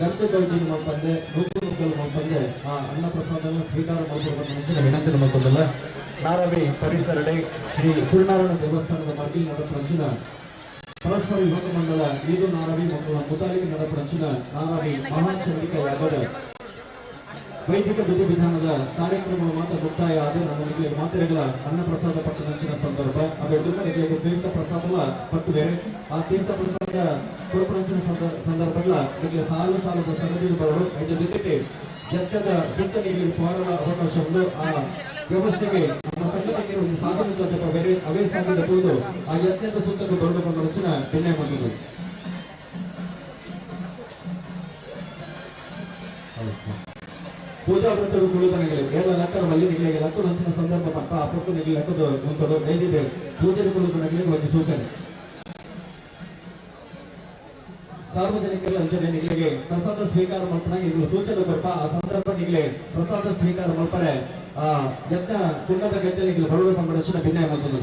E: ಗರ್ಭ ದೌರ್ಜನ್ಯ ಮಾಡ್ತಂದೆ ನೂಕು ನುಗ್ಗಲು ಮಾಡ್ತಂದೆ ಆ ಅನ್ನಪ್ರಸಾದವನ್ನು ಸ್ವೀಕಾರ ಮಾಡಿಕೊಡುವ ವಿನಂತಿ ಮಾಡಿಕೊಂಡಲ್ಲ. ನಾರವಿ ಪರಿಸರಡೆ ಶ್ರೀ ಸೂರ್ಯನಾರಾಯಣ ದೇವಸ್ಥಾನದ ಮರ್ಗಿಲ್ ನಡಪಡಂಚಿನ ಪರಸ್ಪರ ಯುವಕ ಮಂಡಲ ಈದು ನಾರವಿ ಮಕ್ಕಳ ಮುತಾಲಿಗೆ ನಡಪಡಂಚಿನ ನಾರವಿ ಮಹಾಚಂಡಿಕ ಯಾಗದ ವೈದಿಕ ವಿಧಿ ವಿಧಾನದ ಕಾರ್ಯಕ್ರಮ ಮಾತ್ರ ಮುಕ್ತಾಯ ಆದ ನಮ್ಮನಿಗೆ ಮಾತ್ರೆಗಳ ಅನ್ನಪ್ರಸಾದ ಪಟ್ಟಣಂಚಿನ ಸಂದರ್ಭ ಅವೆರಡೂ ತೀರ್ಥ ಪ್ರಸಾದಲ ಪಟ್ಟು ಆ ತೀರ್ಥ ಪ್ರಸಾದ ಕೊರಪಣಂಚಿನ ಸಂದರ್ಭಗಳ ನಿಮಗೆ ಸಾಲು ಸಾಲದ ಸರದಿ ಬರಲು ಇದರ ಜೊತೆಗೆ ಎತ್ತದ ಸುತ್ತ ನೀರು ಪಾರಲ ಅವಕಾಶ ಉಂಟು. ಆ ವ್ಯವಸ್ಥೆಗೆ ನಮ್ಮ ಸಂಘಟನೆಗೆ ಒಂದು ಸಾಧನ ಬೇರೆ ಅವೇ ಸಾಧನ ಕುರಿತು ಆ ಯತ್ನದ ಸುತ್ತಕ್ಕೆ ಬರಬೇಕು ರಚನ ನಿರ್ಣಯ ಮಾಡಿದ್ದು. ಪೂಜಾ ವ್ರತಗಳು ಕುಳಿತನಗಲಿ ಏಳ ಲಕ್ಕರ ಮಲ್ಲಿ ನಿಗಲಿಗೆ ಲಕ್ಕು ನಂಚಿನ ಸಂದರ್ಭ ಪಕ್ಕ ಆ ಪೊಟ್ಟು ನಿಗಲಿ ಲಕ್ಕದು ಮುಂತಡು ನೈದಿದೆ ಪೂಜೆ ಕುಳಿತನಗಲಿ ಒಂದು ಸೂಚನೆ. ಸಾರ್ವಜನಿಕರ ಅಂಚನೆ ನಿಗಲಿಗೆ ಪ್ರಸಾದ ಸ್ವೀಕಾರ ಮಾಡ್ತಾನೆ ಇವರು ಸೂಚನೆ ಕೊರಪ ಆ ಸಂದರ್ಭ ನಿಗಲೆ ಪ್ರಸಾದ ಸ್ವೀಕಾರ ಮಾಡ್ತಾರೆ ಆ ಯತ್ನ ಕುಂಡದ ಗದ್ದೆಗೆ ಬರಬೇಕು ಎಂಬ ರಚನೆ ಭಿನ್ನ ಮಾಡ್ತದೆ.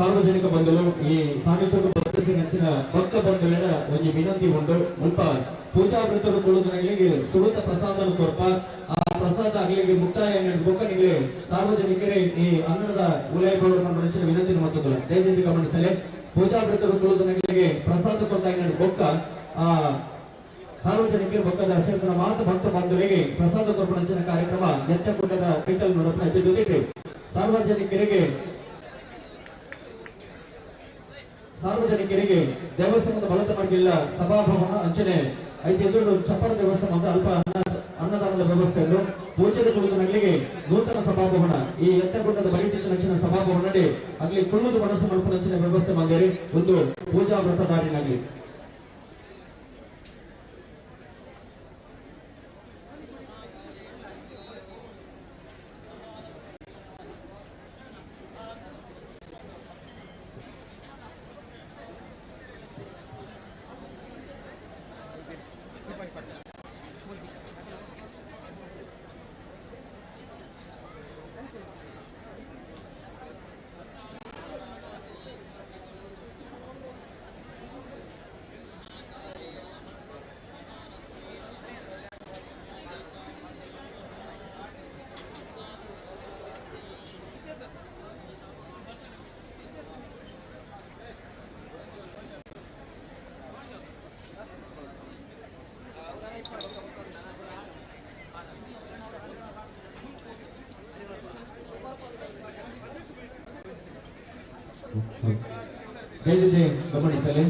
E: ಸಾರ್ವಜನಿಕ ಬಂಧುಲು ಈ ಸಾಮಿತ್ವಕ್ಕೆ ಬತ್ತಿಸಿನ ಭಕ್ತ ಬಂಧುಗಳ ಒಂಜಿ ವಿನಂತಿ ಉಂಟು. ಮುಲ್ಪ ಪೂಜಾ ವೃತ್ತಡು ಕುಳಿತನಿಗೆ ಸುರುತ ಪ್ರಸಾದ ಕೊರ್ಪ ಆ ಪ್ರಸಾದ ಅಗಲಿಗೆ ಮುಕ್ತಾಯ ಬೊಕ್ಕನಿಗೆ ಸಾರ್ವಜನಿಕರೇ ಈ ಅನ್ನದ ಉಲಯ ಮನುಷ್ಯನ ವಿನಂತಿ ಮತ್ತು ದಯವಿಟ್ಟು ಗಮನಿಸಲೇ. ಪೂಜಾ ವೃತ್ತಡು ಕುಳಿತನಿಗೆ ಪ್ರಸಾದ ಕೊಟ್ಟ ಬೊಕ್ಕ ಆ ಸಾರ್ವಜನಿಕರು ಭಕ್ತದ ಸೇರಿದ ಮಾತು ಭಕ್ತ ಬಂಧುಗಳಿಗೆ ಪ್ರಸಾದ ಕೊರ್ಪಣಂಚಿನ ಕಾರ್ಯಕ್ರಮ ಯಜ್ಞಕೂಟದ ಕೈತಲ್ ನೋಡಪ್ಪ. ಜೊತೆಗೆ ಸಾರ್ವಜನಿಕರಿಗೆ ದೇವಸ್ಥಾನದ ಬಲತ ಮಾರ್ಗಿಲ್ಲ ಸಭಾಭವನ ಅಂಚನೆ ಐದು ಎದುರು ಚಪ್ಪರ ದೇವಸ್ಥಾನದ ಅಲ್ಪ ಅನ್ನದಾನದ ವ್ಯವಸ್ಥೆಯನ್ನು ಪೂಜೆ ಕುಳಿತನಗಳಿಗೆ ನೂತನ ಸಭಾಭವನ ಈ ಯಜ್ಞಕೂಟದ ಬಲಿಟಿದ್ದ ನಂಚಿನ ಸಭಾಭವನಡಿ ಅಲ್ಲಿ ಕುಳ್ಳುದು ಮನಸ್ಸು ಮಲ್ಪನಂಚಿನ ವ್ಯವಸ್ಥೆ ಮಾಡಿರಿ ಒಂದು ಪೂಜಾ ವ್ರತದಾರಿನಾಗಲಿ. ದಯವಿಟ್ಟು ಗಮನಿಸಲಿ.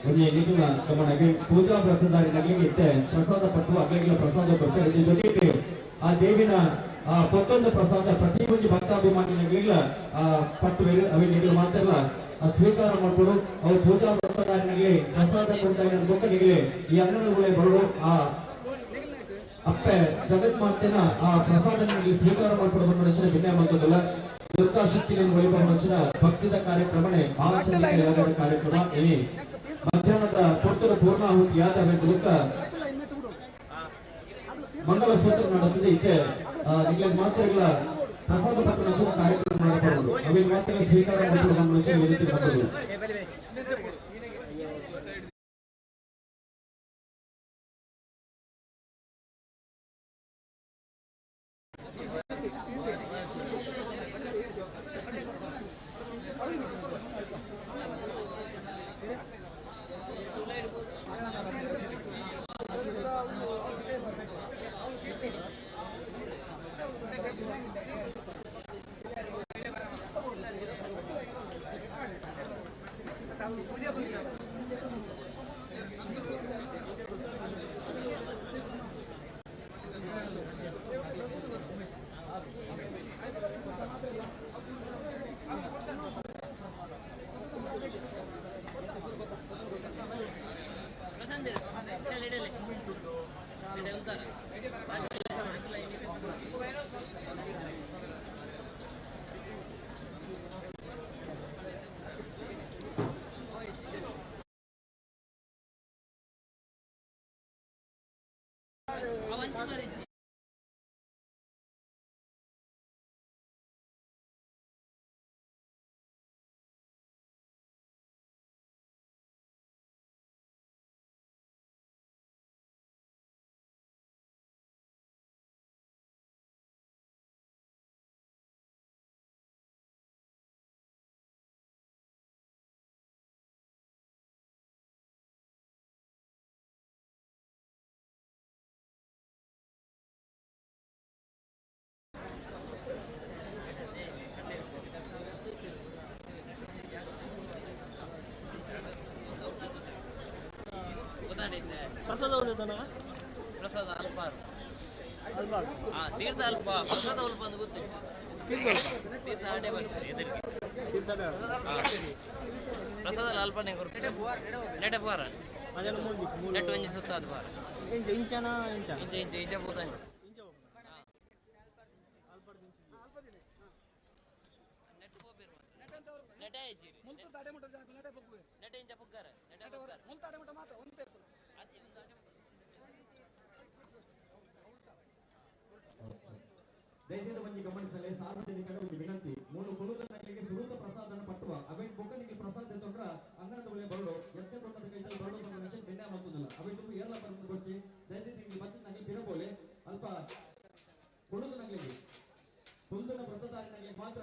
E: ಒಂದು ನಿಖಿಲ ಗಮನಕ್ಕೆ ಪೂಜಾ ವ್ರತದಾರಿನಲ್ಲಿ ಇತ್ತೆ ಪ್ರಸಾದ ಪಟ್ಟು ಅಗ್ಲಿಗಳ ಪ್ರಸಾದ ಕೊಡ್ತಾರೆ. ಇದ್ರ ಜೊತೆಗೆ ಆ ದೇವಿನ ಆ ಪೊತ್ತೊಂದು ಪ್ರಸಾದ ಪ್ರತಿ ಒಂದು ಭಕ್ತಾಭಿಮಾನಿಗಳಿಗೆಲ್ಲ ಆ ಪಟ್ಟು ಅವಿ ನಿಗಲು ಮಾತ್ರ ಆ ಸ್ವೀಕಾರ ಮಾಡ್ಕೊಡು. ಅವ್ರು ಪೂಜಾ ವ್ರತದಾರಿನಲ್ಲಿ ಪ್ರಸಾದ ಕೊಡ್ತಾ ಬೊಕ್ಕನಿಗೆ ಈ ಅಂಗನಗಳೇ ಬರೋಡು ಆ ಅಪ್ಪೆ ಜಗನ್ಮಾತೆನ ಆ ಪ್ರಸಾದ ಸ್ವೀಕಾರ ಮಾಡ್ಕೊಡು ಬಂದ ಭಿನ್ನ ಮಾಡ್ತದಲ್ಲ. ದುರ್ಗಾ ಶಕ್ತಿಯನ್ನು ಒಲಿಬ ಭಕ್ತಿದ ಕಾರ್ಯಕ್ರಮನೇ ಮಹಾಚಂಡಿಕಾ ಕಾರ್ಯಕ್ರಮ. ಈ ಮಧ್ಯಾಹ್ನದ ಪೊರ್ತದ ಪೂರ್ಣಾಹುತಿಯಾದ ಬಳಿಕ ಮಂಗಲ ಸೂತ್ರ ನಡೆಯುತ್ತದೆ. ಇತ್ತೆ ನಿಮಗೆ ಮಾತ್ರೆಗಳ ಪ್ರಸಾದ ಪತ್ರ ಕಾರ್ಯಕ್ರಮ ನಡೆಯಬಹುದು. ಅವಿನ ಮಾತ್ರೆ ಸ್ವೀಕಾರ ಮಾಡಿಕೊಂಡು ವಿನಂತಿ ಮಾಡುವುದು.
C: ಪ್ರಸಾದ ಅಲ್ಪ ತೀರ್ಥ ಅಲ್ಪ ಪ್ರಸಾದ ಅಲ್ಪ ಅಂತ ಗೊತ್ತಿತ್ತು. ತೀರ್ಥ ಅಡೆ ಬರ್ತಾರೆ ಎದುರಿಗೆ ಪ್ರಸಾದ ಅಲ್ಪನೇ ನೆಟೆ ಬಾರ ನೆಟ್ಟು ಒಂಜಿ ಸುತ್ತ ಅದು ಬಾರ ಇಂಚ ಇಂಚ ಇಂಚ ಇಂಚ ಪೂತ ಅಂಚ ನೆಟೆ ಇಂಚ ಪುಗ್ಗಾರ ನೆಟೆ
E: ದಯచేసి ಮಂದಿ ಗಮನಿಸಲೇ ಸಾರ್ವಜನಿಕರ ಒಂದು ವಿನಂತಿ ಮೂಲು ಕುಲುದನಗಳಿಗೆ ಸುರೂತ ಪ್ರಸಾದನ ಪಟ್ಟುವ ಅವೇನ್ ಬೊಕ್ಕನಿಗೆ ಪ್ರಸಾದ ಎತ್ತೊಂಡ್ರ ಅಂಗಣದ ಒಳ್ಳೆ ಬರಡು ಎತ್ತೆ ಬೊಕ್ಕದ ಕೈತಲ್ಲಿ ಬರಡು ಅಂತ ಮನುಷ್ಯ ಬೆನ್ನೆ ಮತ್ತೊಂದಿಲ್ಲ ಅವೇನ್ ತುಂಬ ಎಲ್ಲ ಬಂದು ಕೊಡ್ಚಿ ದಯచేసి ನಿಮಗೆ ಮತ್ತೆ ನನಗೆ ಬಿರಬೋಲೆ ಅಲ್ಪ ಕುಲುದನಗಳಿಗೆ ಕುಲ್ದನ ವ್ರತಧಾರಿಗಳಿಗೆ ಮಾತ್ರ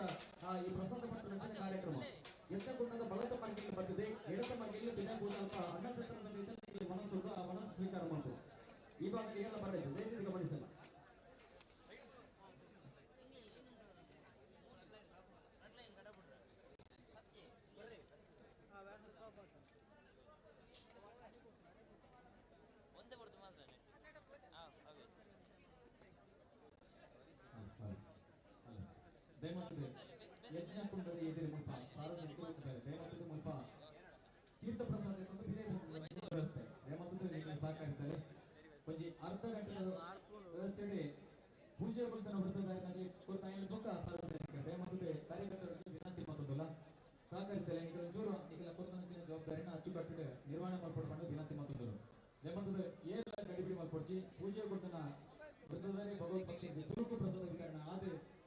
E: ಈ ಪ್ರಸಾದ ಪಟ್ಟು ಕಾರ್ಯಕ್ರಮ ಎತ್ತ ಗುಂಡದ ಬಲದ ಮಾರ್ಗದಲ್ಲಿ ಬರ್ತದೆ ಎಡದ ಮಾರ್ಗದಲ್ಲಿ ಬಿನ ಅಲ್ಪ ಅನ್ನಛತ್ರದ ಕೈತಲ್ಲಿ ಮನಸ್ಸು ಆ ಮನಸ್ಸು ಸ್ವೀಕಾರ ಮಾಡ್ತು ಈ ಭಾಗದಲ್ಲಿ ಎಲ್ಲ ಬರಬೇಕು ದಯచేసి ಗಮನಿಸಲ್ಲ. ಯಜ್ಞ ಕುಂಡದ ಎದುರು ಮುಲ್ಪ ಸಾರ್ವಜನಿಕರು ದಯಮಾಡಿ ಮುಲ್ಪ ತೀರ್ಥ ಪ್ರಸಾದ ವ್ಯವಸ್ಥೆ ದಯಮಾಡಿ ಸಹಕರಿಸಲಿ ಒಂಜಿ ಅರ್ಧ ಗಂಟೆ ವ್ಯವಸ್ಥೆ ಪೂಜೆ ಬಲ್ತನ ವೃತ್ತದಾರನಾಗಿ ಕೊಡ್ತಾ ಬೊಕ್ಕ ಸಾರ್ವಜನಿಕರು ದಯಮಾಡಿ ಕಾರ್ಯಕರ್ತರಿಗೆ ವಿನಂತಿ ಮತ್ತೊಂದಿಲ್ಲ ಸಹಕರಿಸಲಿ ನಿಖಲ ಚೂರು ನಿಖಲ ಕೊರ್ತನಂಚಿನ ಜವಾಬ್ದಾರಿನ ಅಚ್ಚುಕಟ್ಟು ನಿರ್ವಹಣೆ ಮಾಡ್ಕೊಡ್ಕೊಂಡು ವಿನಂತಿ ಮತ್ತೊಂದು ದಯಮಾಡಿ ಏನೆಲ್ಲ ಗಡಿಬಿಡಿ ಮಾಡ್ಕೊಡ್ಚಿ ಪೂಜೆ ಕೊಡ್ತನ ವೃತ್ತದಾರಿ ಭಗವತ್ ಭಕ್ತಿ ಸುರುಕು ಪ್ರಸಾದ ವಿತರಣೆ ಆದ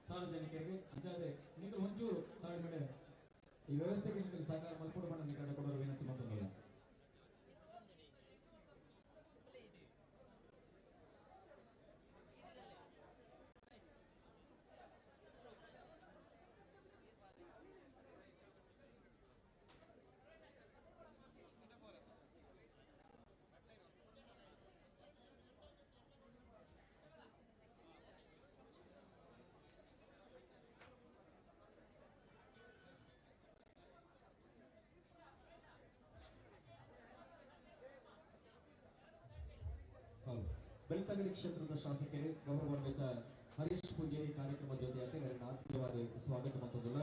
E: ಸಾರ್ವಜನಿಕರಿಗೆ ಅಂಚಾದೆ ನೀವು ಒಂಚೂರು ತಾಳ್ಮೆ ಈ ವ್ಯವಸ್ಥೆಗೆ ನಿಮಗೆ ಸಹಕಾರ ಮಲ್ಪಡು ಬಣ್ಣ ನಿಖರ ಕೊಡಲು ವಿನಂತಿ ಮತ್ತೊಂದಿಲ್ಲ. ಬೆಳ್ತಂಗಡಿ ಕ್ಷೇತ್ರದ ಶಾಸಕರು ಗೌರವಾನ್ವಿತ ಹರೀಶ್ ಪೂಜಾರಿ ಕಾರ್ಯಕ್ರಮ ಜೊತೆಯಾಗಿ ನನ್ನ ಆತ್ಮೀಯವಾದ ಸ್ವಾಗತ ಮತ್ತೊಂದಲ್ಲ.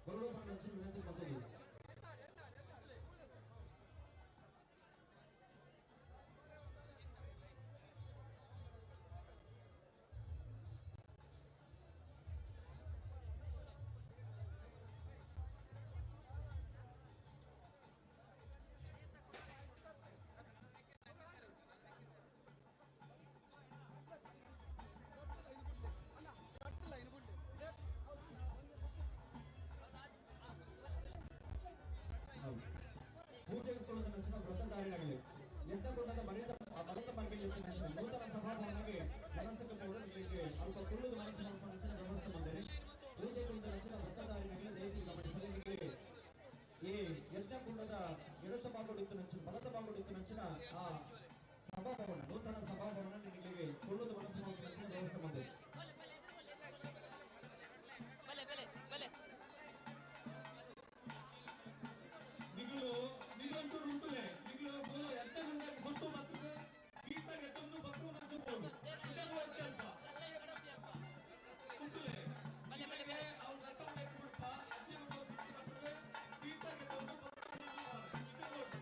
E: ಬರಡು ಪಂಡ ವಿನಂತಿ ಮಾಡ್ತೀವಿ. ಪೂಜೆ ನಂಚಿನ ವ್ರತಧಾರಿಣಗಳು ಯಜ್ಞಕುಂಡದ ಮನೆಯ ಬಲದ ಮಾರ್ಗದಲ್ಲಿ ನಂಚಿನ ನೂತನ ಸಭಾಭವನಕ್ಕೆ ಮನಸ್ಸಕ್ಕೆ ಪೌರರಿಗೆ ಅಲ್ಪ ಕುಳ್ಳುದು ಮನಸ್ಸು ನಂಚಿನ ವ್ಯವಸ್ಥೆ ಬಂದರೆ ಪೂಜೆ ಕುರಿತ ನಂಚಿನ ವ್ರತಧಾರಿಣಗಳು ದಯವಿಟ್ಟು ಗಮನಿಸಲಿ. ಈ ಯಜ್ಞಕುಂಡದ ಎಡತ ಭಾಗಡಿತ್ತು ನಂಚಿನ ಬಲದ ಭಾಗಡಿತ್ತು ನಂಚಿನ ಆ ಸಭಾಭವನ ನೂತನ ಸಭಾಭವನ ನಿಮಗೆ ಕುಳ್ಳುದು ಮನಸ್ಸು ನಂಚಿನ ವ್ಯವಸ್ಥೆ ಬಂದಿದೆ.
F: ನಿಗಳು ನಿಗಂಟು ಉಂಟುಲೆ ನಿಗಳು ಎತ್ತ ಗೊತ್ತು ಮತ್ತು ಗೀತಾಗೆ ತಂದು ಬತ್ತು ಮತ್ತು ಬೋಡು ಕೆಲಸ ಉಂಟುಲೆ ಅವ್ರು ಅರ್ಥ ಬಿಡಪ್ಪ ಗೀತಾಗೆ ತಂದು ಅಂಚಿನ ಪ್ಲೇಟ್.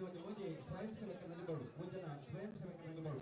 E: ಒಂದು ಮೋದಿ ಸ್ವಯಂ ಸೇವಕನಲ್ಲಿ ಮೂರು ಸ್ವಯಂ ಸೇವಕನಲ್ಲಿ.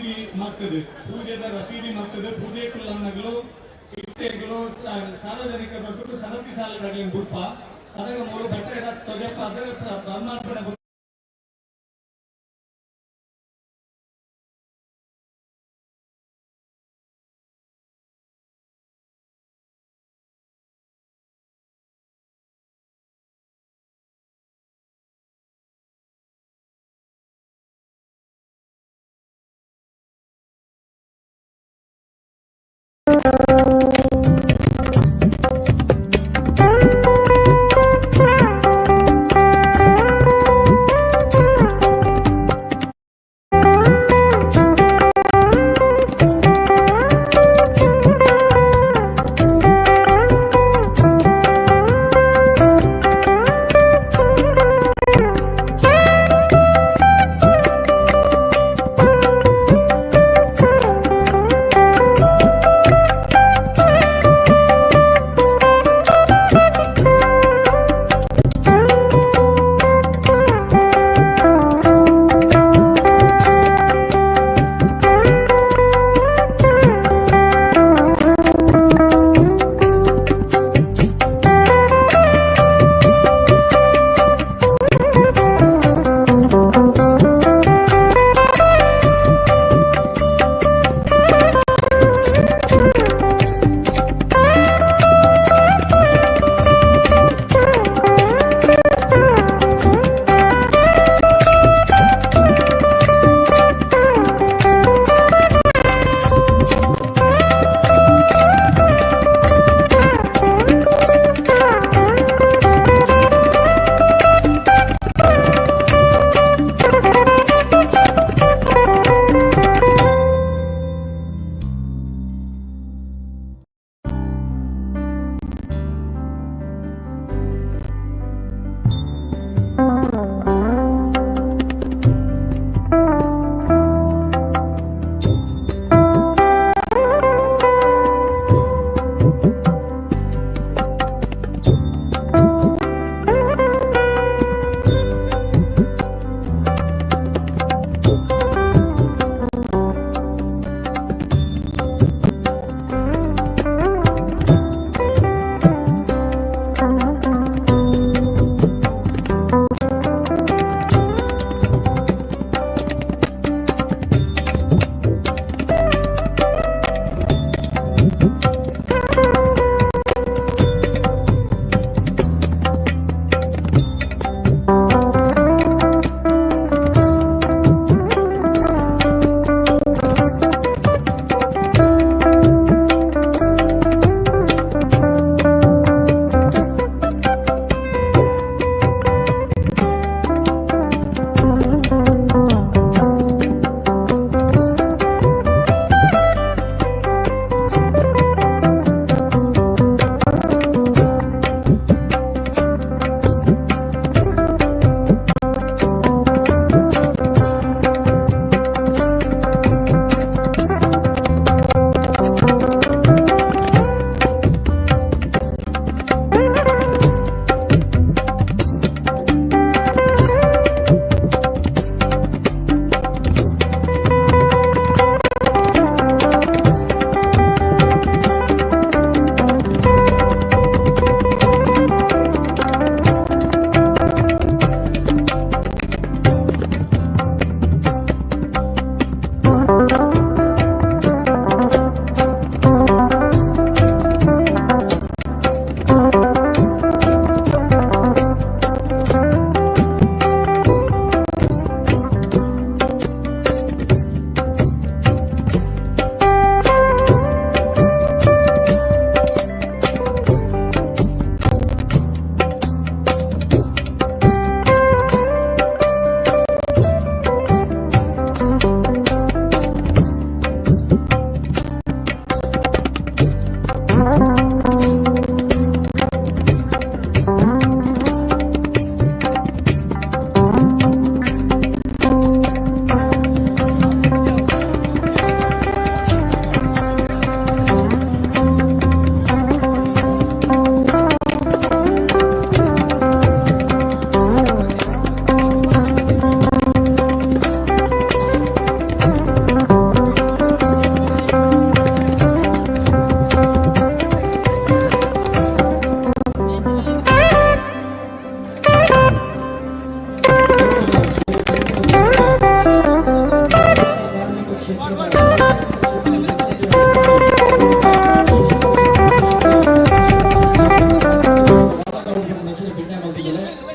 F: ರಸೀದಿ ಮಲ್ತದೆ, ಪೂಜೆದ ರಸೀದಿ ಮಲ್ತದೆ. ಪೂಜೆ ಕುಲ್ಲನ್ನಗಳು ಇತ್ತೆಗಳು ಸಾರ್ವಜನಿಕ ಬರ್ಬಿಟ್ಟು ಸರತಿ ಸಾಲುಗಳಿಗೆ ಗುರುಪ ಅದರ ಮೂರು ಬಟ್ಟೆ ತೊಜಪ್ಪ ಅದರ ಬ್ರಹ್ಮಾರ್ಪಣೆ.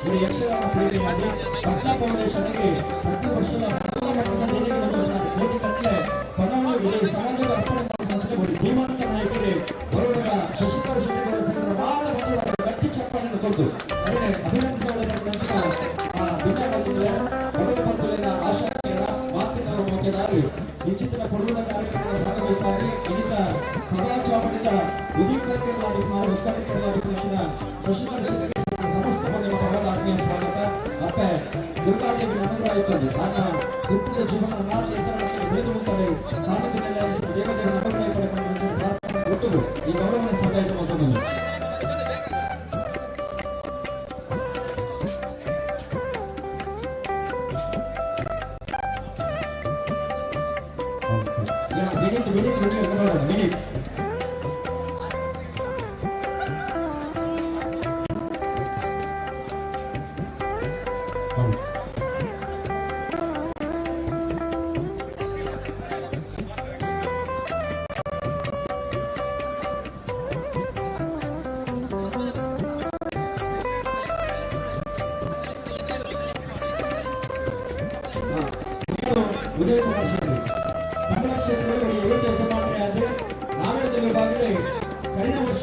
E: ಒಂದು ಯಕ್ಷಗಾನ ಪ್ರೇಮಿಯಾಗಿ ಪಟ್ನಾ ಫೌಂಡೇಶನ್ಗೆ ಪ್ರತಿ ವರ್ಷದ ಮೊದಲ ಮಟ್ಟದ ದೇಣಿಗೆ ಕೋಟಿ ಗಟ್ಟಲೆ ಪಣವನ್ನು ಇಡೀ ಸಮಾಜದ ಅರ್ಪಣೆ ಮಾಡುವಂತಹ ಒಂದು ಧೀಮಂತ ನಾಯಕರಿಗೆ ಬರೋಡದ ಶಶಿಧರ ಶೆಟ್ಟಿ ಸಂಘದ ಮಾನ ಬಂಧುಗಳ ಗಟ್ಟಿ ಚಪ್ಪಾಳೆಯನ್ನು ಕೊಟ್ಟು ಅವರೇ ಅಭಿನಂದಿಸುವ ಬಡವ ಬಂಧುವಿನ ಆಶಾಕಿರಣ ಮಾತಿನ ಮುಖ್ಯದಾರಿ ಈ ಚಿತ್ರ ಕೊಡುವ ಕಾರ್ಯಕ್ರಮದ ಭಾಗವಹಿಸುತ್ತಾರೆ. ಇನ್ನಿತ ಸಭಾ ಚಾವಣಿದ ಉದ್ಘಾಟಕರಾದ ಶಶಿಧರ ಶೆಟ್ಟಿ ಸಮಸ್ತ ಬಂಧುಗಳ ಪರವಾದ ಆತ್ಮೀಯ ಸ್ವಾಗತ. ಅಪ್ಪೆ ದುರ್ಗಾದೇವಿ ಅನುಗ್ರಹ ಇತ್ತು ಆತ ನಿತ್ಯ ಜೀವನ ಬೆಳೆದು ಮುಂತಾರೆ ಸಾರ್ವಜನಿಕ ದೇವತೆಗಳ ಅನುಗ್ರಹ ಪಡೆದುಕೊಂಡು ಪ್ರಾರ್ಥನೆ ಒಟ್ಟು ಈ ಗೌರವವನ್ನು ಸಂದಾಯಿಸುವಂತದ್ದು. ಉದಯ ಕುಮಾರ್ ಶೆಟ್ಟಿ ಕನ್ನಡ ಕ್ಷೇತ್ರದಲ್ಲಿ ಏಳು ಯಜಮಾನರಾದ ನಾವೆಲ್ಲ ವಿಭಾಗದಲ್ಲಿ ಕಳೆದ ವರ್ಷ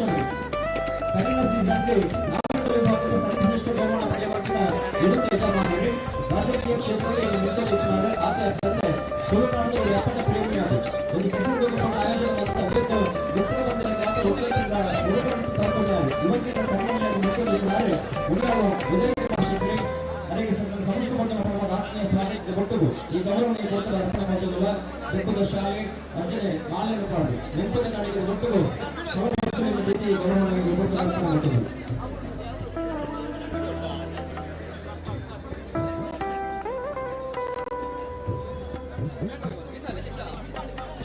E: ಕನ್ನಡ ಸೀಸನ್ಗೆ ನಾವೆಲ್ಲ ವಿಭಾಗದ ಸರ್ವಶ್ರೇಷ್ಠ ಬಹುಮಾನ ಪಡೆಯುವಂತಹ ವಿರುದ್ಧ ಯಜಮಾನರು ರಾಜಕೀಯ ಕ್ಷೇತ್ರದಲ್ಲಿ ಮುತ್ತಲಿಸುತ್ತಾರೆ. ಆತ ತಂದೆ ತುಳುನಾಡಿನ ವ್ಯಾಪಕ ಪ್ರೇಮಿಯಾದ ಒಂದು ಕಿಸು ಆಯೋಜನೆ ಅನೇಕ ಯುವತಿಯರ ಕನ್ನಡ ಮುತ್ತಲಿಸುತ್ತಾರೆ. ಉದಯ ಕುಮಾರ್ ಶೆಟ್ಟಿ ಅವರಿಗೆ ಸಮಸ್ತ ಬಂಧನ ಪರವಾದ ಆತ್ಮೀಯ ಸ್ವಾಗತ ಕೊಟ್ಟರು. ಈ ಗೌರವನಿಗೆ ಕೊಟ್ಟದ ಅರ್ಪಣೆ ಮಾಡಿಲ್ಲ ದೆಪ್ಪದ ಶಾಲೆ ಅಂಜನೆ ಮಾಲಿನ್ಯ ಪಾಡು ನೆಂಪದ ನಾಡಿಗೆ ಕೊಟ್ಟರು ಈ ಗೌರವನಿಗೆ ಕೊಟ್ಟು ಅರ್ಪಣೆ ಮಾಡಿದರು.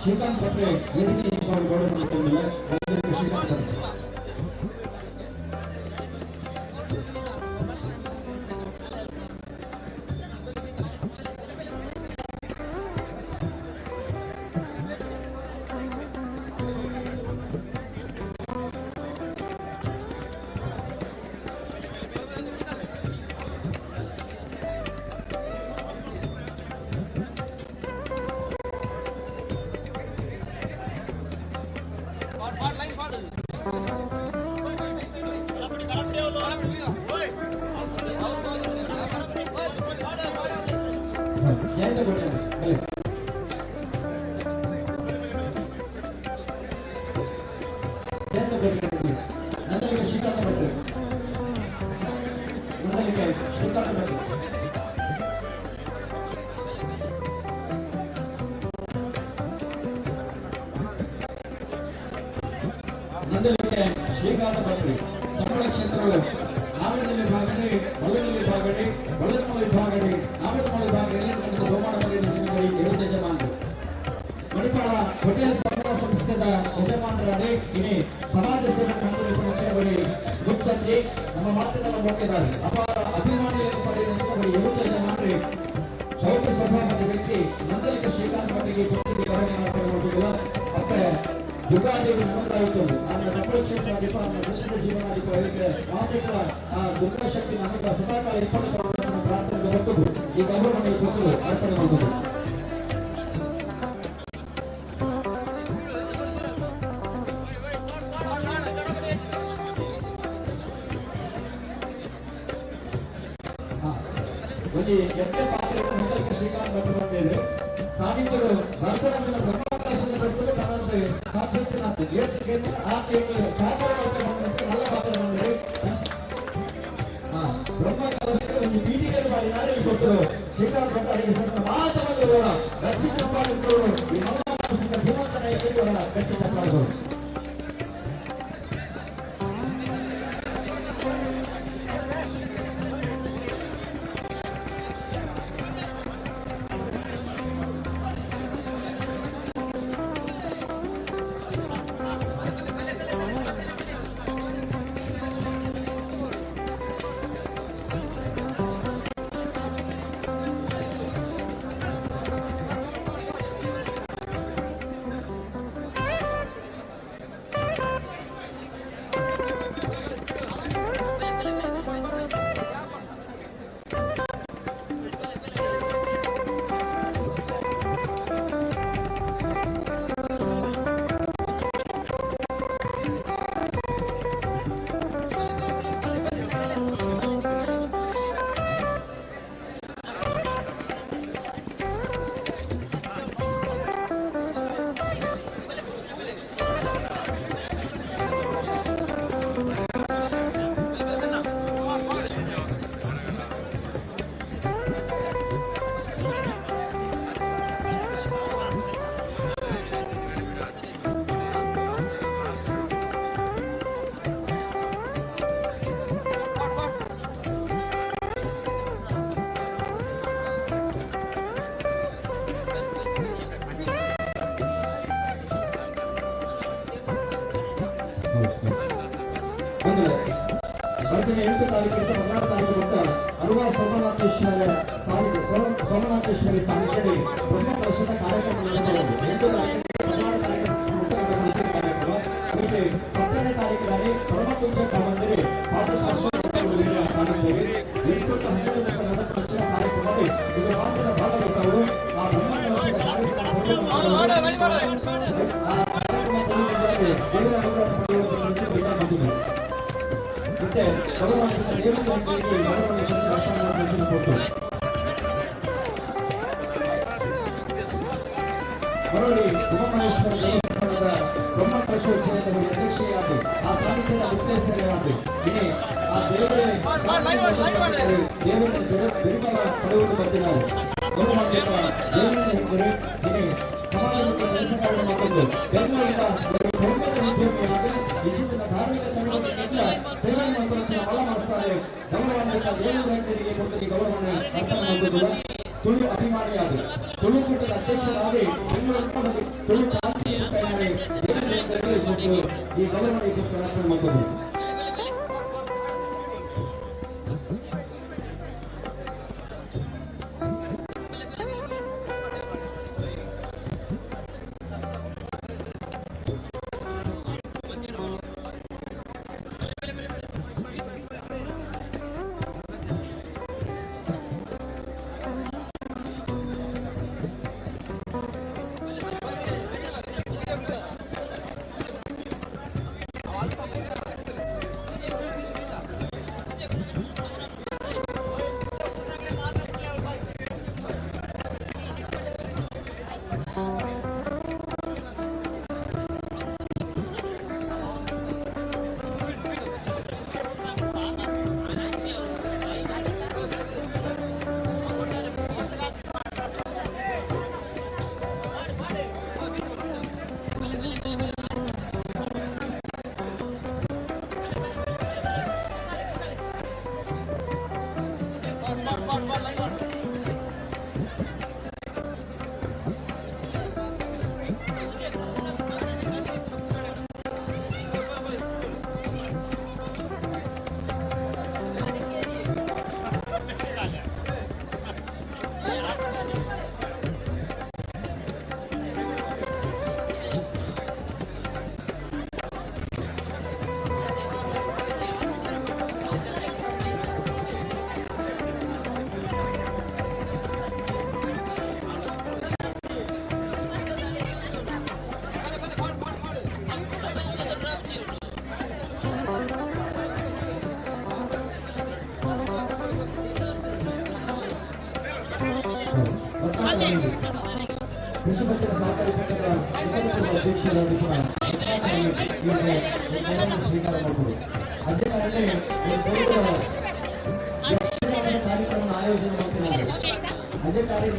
E: ಶ್ರೀಕಾಂತ್ ಭಟ್ರೆ ವೇದಿಕೆ ಗೌರವ ಮಾಡಿಕೊಂಡಿಲ್ಲ. ಶ್ರೀಕಾಂತ್ ಭಟ್ರೆ ಶ್ರೀಕಾಂತ ಭಟ್ರು ಕನ್ನಡ ಕ್ಷೇತ್ರಗಳು ನಾವಿನಲ್ಲಿ ಭಾಗಡಿ ಬಳ್ಳನಲ್ಲಿ ಭಾಗಡಿ ಬಳ್ಳನಮೂಲೆ ಭಾಗಡಿ ನಾವಿನಮೂಲೆ ಭಾಗದಲ್ಲಿ ಬಹುಮಾನದಲ್ಲಿ ವಿರುದ್ಧ ಯಜಮಾನರು ಮಣಿಪಾಲ ಹೋಟೆಲ್ ಸಂಸ್ಥೆದ ಯಜಮಾನರಾದ ಇನಿ ಸಮಾಜ ಸೇವಕರಾಗಿ ಗುಪ್ತಜ್ಜಿ ನಮ್ಮ ಮಾತಿನ ಮುಖ್ಯದಾರಿ ಅಪಾರ ಅಭಿಮಾನಿಯನ್ನು ಪಡೆಯುವ ವಿರುದ್ಧ ಯಜಮಾನರು ಚೌಕ ಸಭಾಪತಿ ವ್ಯಕ್ತಿ ನಂದಲಿಕ ಶ್ರೀಕಾಂತ ಭಟ್ರಿಗೆ ಮತ್ತೆ ದುರ್ಗಾದೇವಿ ಸಮುದಾಯಿತು ಆమె ಕ್ಷೇತ್ರಾಧಿಪ ಆమె ಉನ್ನತ ಜೀವನಾಧಿಪ ಮಾತೆಗಳ ಆ ದುರ್ಗಾಶಕ್ತಿ ನಮಗೆ ಸದಾಕಾಲ ಇಪ್ಪತ್ತು ಪ್ರಾರ್ಥನೆ ಕೊಟ್ಟು ಈ ಗೌರವವನ್ನು ಕೊಟ್ಟು ಅರ್ಪಣೆ ಮಾಡುವುದು. ಒಂದು ಎಷ್ಟೇ ಪಾತ್ರ ಶ್ರೀಕಾಂತ್ ಭಟ್ರು ಬಂದಿದೆ ಸ್ಥಾನಿಕರು ಭರತನಾಟ್ಯದ ಬ್ರಹ್ಮಾಕಾಶದ ಭಟ್ರು ಶ್ರೀಕಾಂತ್ ಭಟ್ ಅವರಿಗೆ ಮಾತನ್ನು ಗಟ್ಟಿ ಚಪ್ಪಾಳೆಗಳು ಈ ಧೀಮಂತ ನಾಯಕರಿಗೆ ಗಟ್ಟಿ ಚಪ್ಪಾಳೆಗಳು. ಬರ್ಪಿನ 8 ತಾರೀಕು 16 ತಾರೀಕು ಕೊಟ್ಟ ಅರುವ ಸೋಮನಾಥೇಶ್ವರ ಸೋಮನಾಥೇಶ್ವರಿ ಸಾಹಿತ್ಯದಲ್ಲಿ ಬ್ರಹ್ಮ ಕಲಶದ ಕಾರ್ಯಕ್ರಮ ನಡೆಯಬಹುದು. 8 ತಾರೀಕು 16 ತಾರೀಕು ಕಾರ್ಯಕ್ರಮ ಅದಕ್ಕೆ 10ನೇ ತಾರೀಕಿನಲ್ಲಿ ಪರಮಪುರುಷ ಕಾಮಂದಿರಿ ಪಾದಸ್ಪರ್ಶ ಕಾಣುತ್ತೇವೆ. 8 12 ಕಾರ್ಯಕ್ರಮದಲ್ಲಿ ಇದು ಮಾತ್ರ ಭಾಗವಹಿಸಲು ಆ ಬ್ರಹ್ಮ ಕಲಶದ ಕಾರ್ಯಕ್ರಮ ದೇವರ ಅನುಗ್ರಹ ಪಡೆಯುವಂತೆ ಮತ್ತೆ ಮರಳಿ ಉಮಾಮಹೇಶ್ವರ ದೇವಸ್ಥಾನದ ಬ್ರಹ್ಮ ಕಲಶೋತ್ಸವದ ಅಧ್ಯಕ್ಷೆಯಾದ ಆ ಸಾಹಿತ್ಯದ ಉದ್ದೇಶವಾದ ಇನಿ ಆ ದೇವರೇ ದೇವರ ಬೆರಿಬಲ ಪಡೆಯುವುದು ಬಂದಿದ್ದಾರೆ. ದೇವರ ಇನಿ ಸಮಾಜದ ಕೆಲಸಗಳನ್ನು ಮಾಡಿಕೊಂಡು ಬೆಂಗಳೂರಿನ ಹೆಮ್ಮೆಯ ಉದ್ಯಮಿಯಾದ ವಿಚಿತ್ರ ಧಾರ್ಮಿಕ ಚಟುವಟಿಕೆಯಿಂದ ಸೇವೆ ಮಂತ್ರೋತ್ಸವ ಬಲ ಮಾಡಿಸ್ತಾರೆ. ಗೌರವಾನ್ವಿತ ದೇವರಿಗೆ ಕೊಟ್ಟರೆ ಗೌರವವನ್ನು ಅರ್ಪಣೆ ಮಾಡುವುದಿಲ್ಲ. ತುಳು ಅಭಿಮಾನಿಯಾದ ತುಳು ಕೂಟದ ಅಧ್ಯಕ್ಷರಾಗಿ ಬೆಂಗಳೂರಿನ ತುಳು ಕ್ರಾಂತಿ ಈ ಗೌರವವನ್ನು ಅರ್ಪಣೆ ಮಾಡುವುದು. ಕೃಷಿ ಸಹಕಾರಿ ಸಂಘದ ಅಧ್ಯಕ್ಷರಾದ ಕೂಡ ಸ್ವೀಕಾರ ಮಾಡಬಹುದು. ಅದೇ ಕಾರ್ಯಕ್ರಮ ಆಯೋಜನೆ ಮಾಡ್ತಿದ್ದಾರೆ. ಅದೇ ಕಾರ್ಯ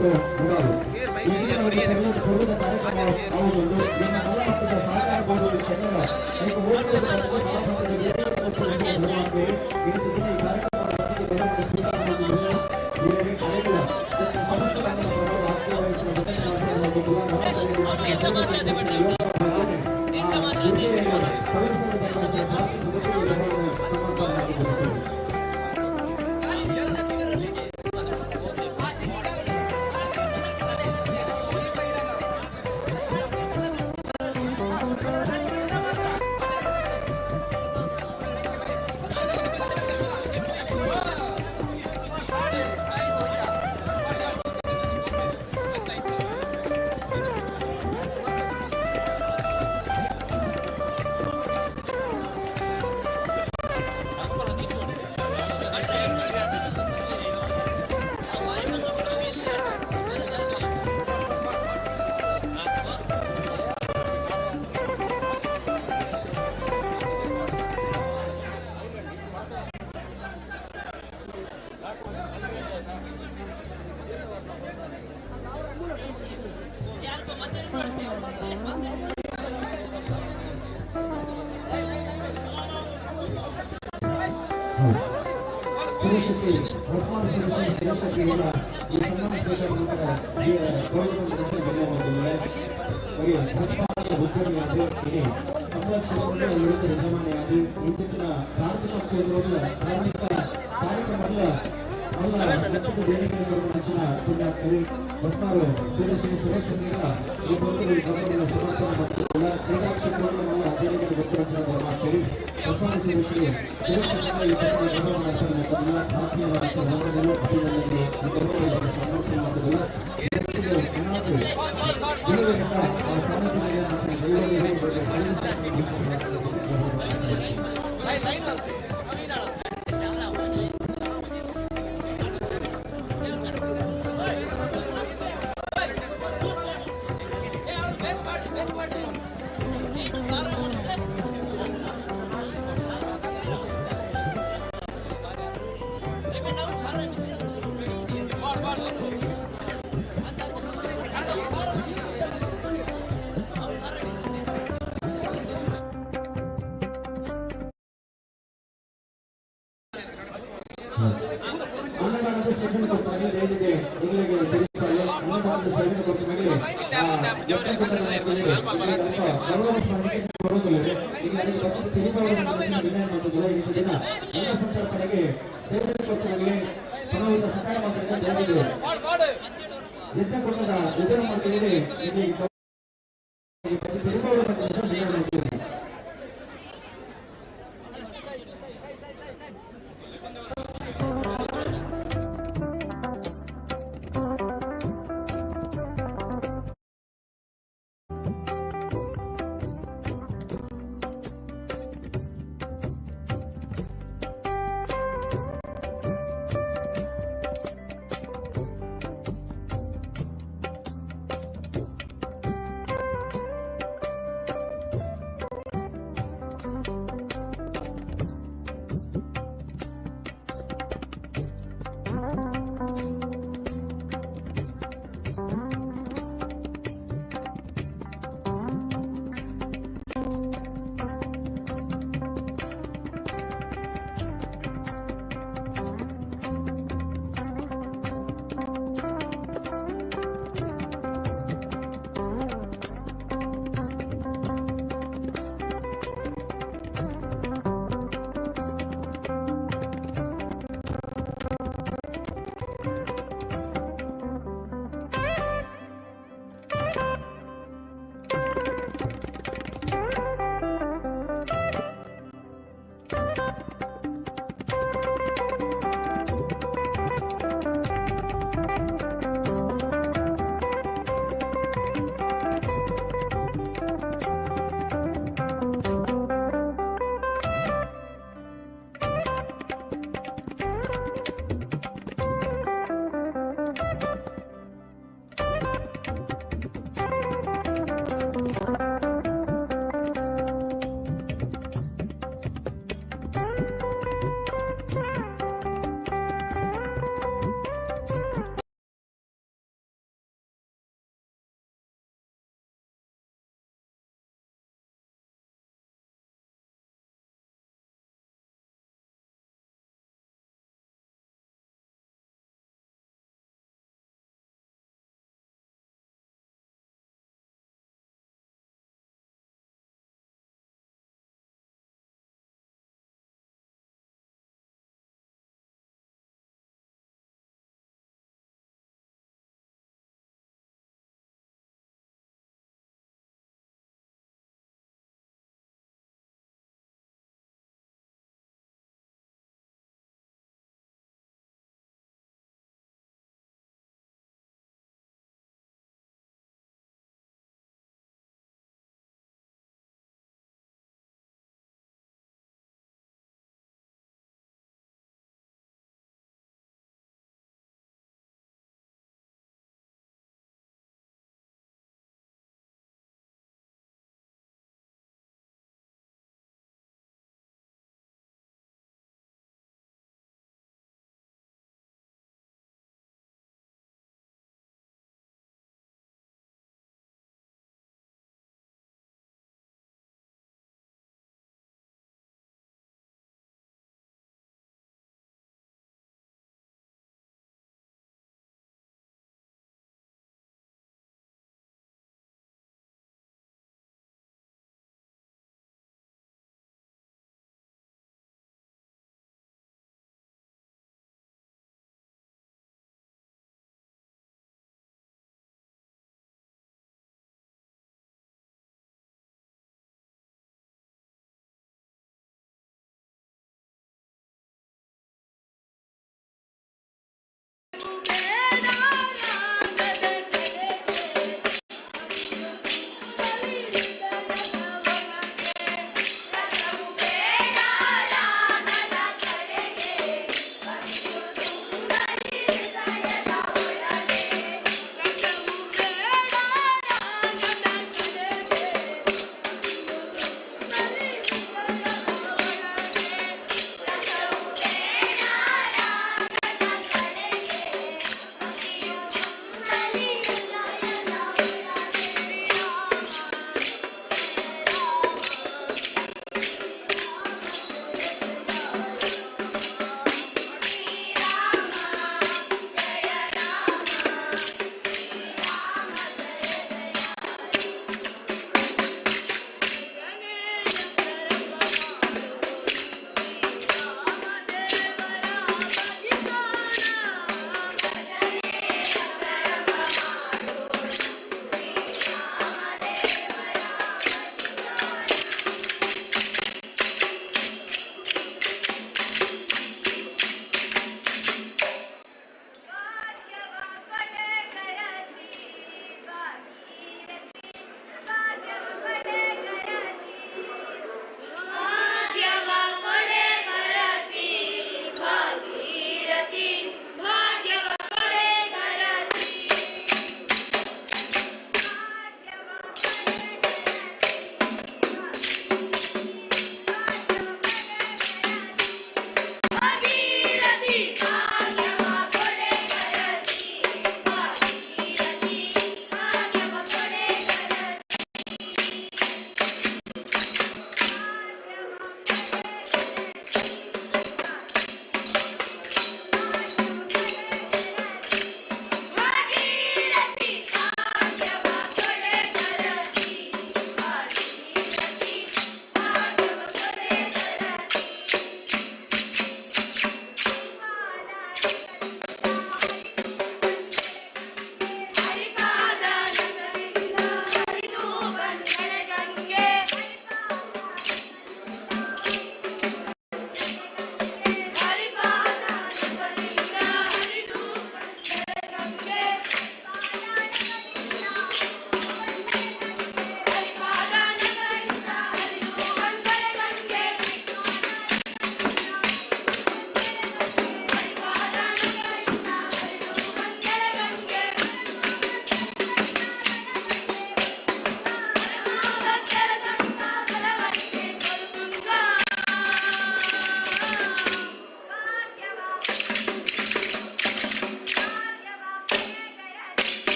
E: ಶೆಟ್ರು ಮುಡಾಲು. ಈ ದಿನ ಒಂದು ಪರ್ವದ ಕಾರ್ಯಕ್ರಮ ಆಗುವುದು. ನಿಮ್ಮ ಮಲ್ಲ ಮಟ್ಟದ ಸಹಕಾರ ಬೋರ್ಡ್ ಕೆನರ ಏಕ ಓಟುಗಳ ಮಲ್ಲ ಮಟ್ಟದ ಈ ಕಾರ್ಯಕ್ರಮ ಸ್ವೀಕಾರ.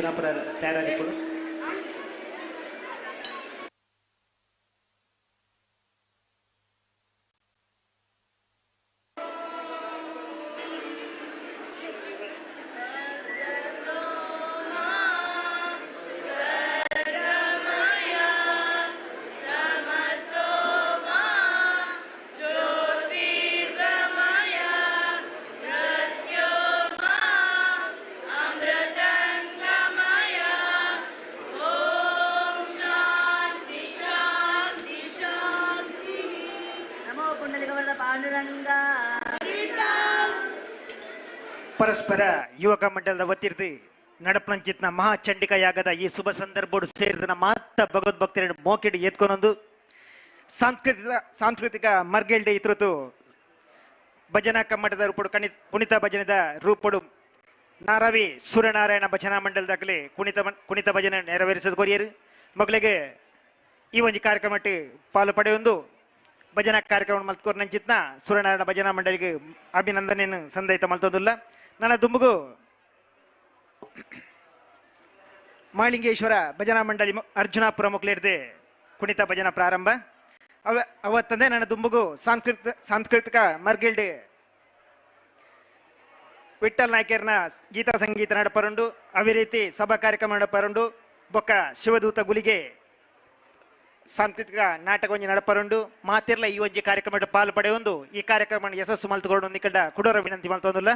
G: ಅರ್ಜುನಾಪುರ ತಯಾರಾಗಿಪ್ಪುಡು. ಪರಸ್ಪರ ಯುವಕ ಮಂಡಲದ ವತಿರ್ದು ನಡಪನಂಚಿತ್ನ ಮಹಾಚಂಡಿಕಾ ಯಾಗದ ಈ ಶುಭ ಸಂದರ್ಭೋಡು ಸೇರಿದ ಮಾತ ಭಗವದ್ಭಕ್ತರನ್ನು ಮೋಕಿಡಿ ಎತ್ಕೊನೊಂದು ಸಾಂಸ್ಕೃತಿಕ ಮರ್ಗೆಲ್ಡೆ ಇತೃತು ಭಜನಾ ಕಮ್ಮಟದ ರೂಪಡು ಕುಣಿತ ಭಜನೆದ ರೂಪಡು ನಾರವಿ ಸೂರ್ಯನಾರಾಯಣ ಭಜನಾ ಮಂಡಲದಾಗಲಿ ಕುಣಿತ ಭಜನೆ ನೆರವೇರಿಸದ ಕೊರಿಯರು ಮಗಳಿಗೆ ಈ ಒಂದು ಕಾರ್ಯಕ್ರಮಕ್ಕೆ ಪಾಲು ಪಡೆಯೊಂದು ಭಜನಾ ಕಾರ್ಯಕ್ರಮ ಮಲ್ತ್ಕೋರ್ ನಂಚಿತ್ನ ಸೂರ್ಯನಾರಾಯಣ ಭಜನಾ ಮಂಡಳಿಗೆ ಅಭಿನಂದನೆಯನ್ನು ಸಂದಯಿತ ಮಲ್ತೋದಿಲ್ಲ. ನನ್ನ ದುಂಬುಗು ಮಾಳಿಂಗೇಶ್ವರ ಭಜನಾ ಮಂಡಳಿ ಅರ್ಜುನಾಪುರ ಮುಕ್ಲಿಡ್ದೆ ಕುಣಿತ ಭಜನಾ ಪ್ರಾರಂಭ. ಅವತ್ತಂದೇ ನನ್ನ ದುಂಬುಗು ಸಾಂಸ್ಕೃತಿಕ ಮರ್ಗಿಲ್ಡ್ ವಿಠಲ್ ನಾಯ್ಕರ್ನ ಗೀತಾ ಸಂಗೀತ ನಡಪರುಂಡು, ಅದೇ ರೀತಿ ಸಭಾ ಕಾರ್ಯಕ್ರಮ ನಡಪರುಂಡು, ಬೊಕ್ಕ ಶಿವದೂತ ಗುಲಿಗೆ ಸಾಂಸ್ಕೃತಿಕ ನಾಟಕ ಒಂಜಿ ನಡಪರುಂಡು. ಮಾತಿರ್ಲ ಈ ಒಂಜಿ ಕಾರ್ಯಕ್ರಮ ಪಾಲು ಪಡೆಯೊಂದು ಈ ಕಾರ್ಯಕ್ರಮ ಯಶಸ್ಸು ಮಲ್ತುಕೊಂಡು ನಿಕಡ ಕುಡೋರ ವಿನಂತಿ ಮಲ್ತೊಂದುಲ್ಲ.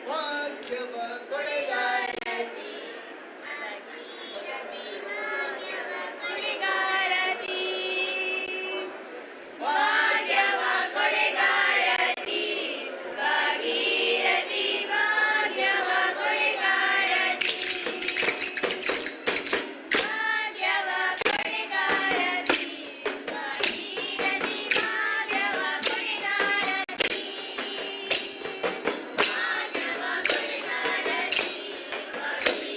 H: ಭಾಗ್ಯವ ಕೊಡೆಗಾರತಿ.
I: ಭಾಗೀರಥಿ ಭಾಗ್ಯವ ಕೊಡೆಗಾರತಿ, ಭಾಗ್ಯವ ಕೊಡೆಗಾರತಿ, ಭಾಗೀರಥಿ ಭಾಗ್ಯವ ಕೊಡೆಗಾರತಿ, ಭಾಗ್ಯವ ಕೊಡೆಗಾರತಿ, ಭಾಗೀರಥಿ ಭಾಗ್ಯವ ಕೊಡೆಗಾರತಿ, ಭಾಗ್ಯವ ಕೊಡೆಗಾರತಿ, ಭಾಗೀರಥಿ.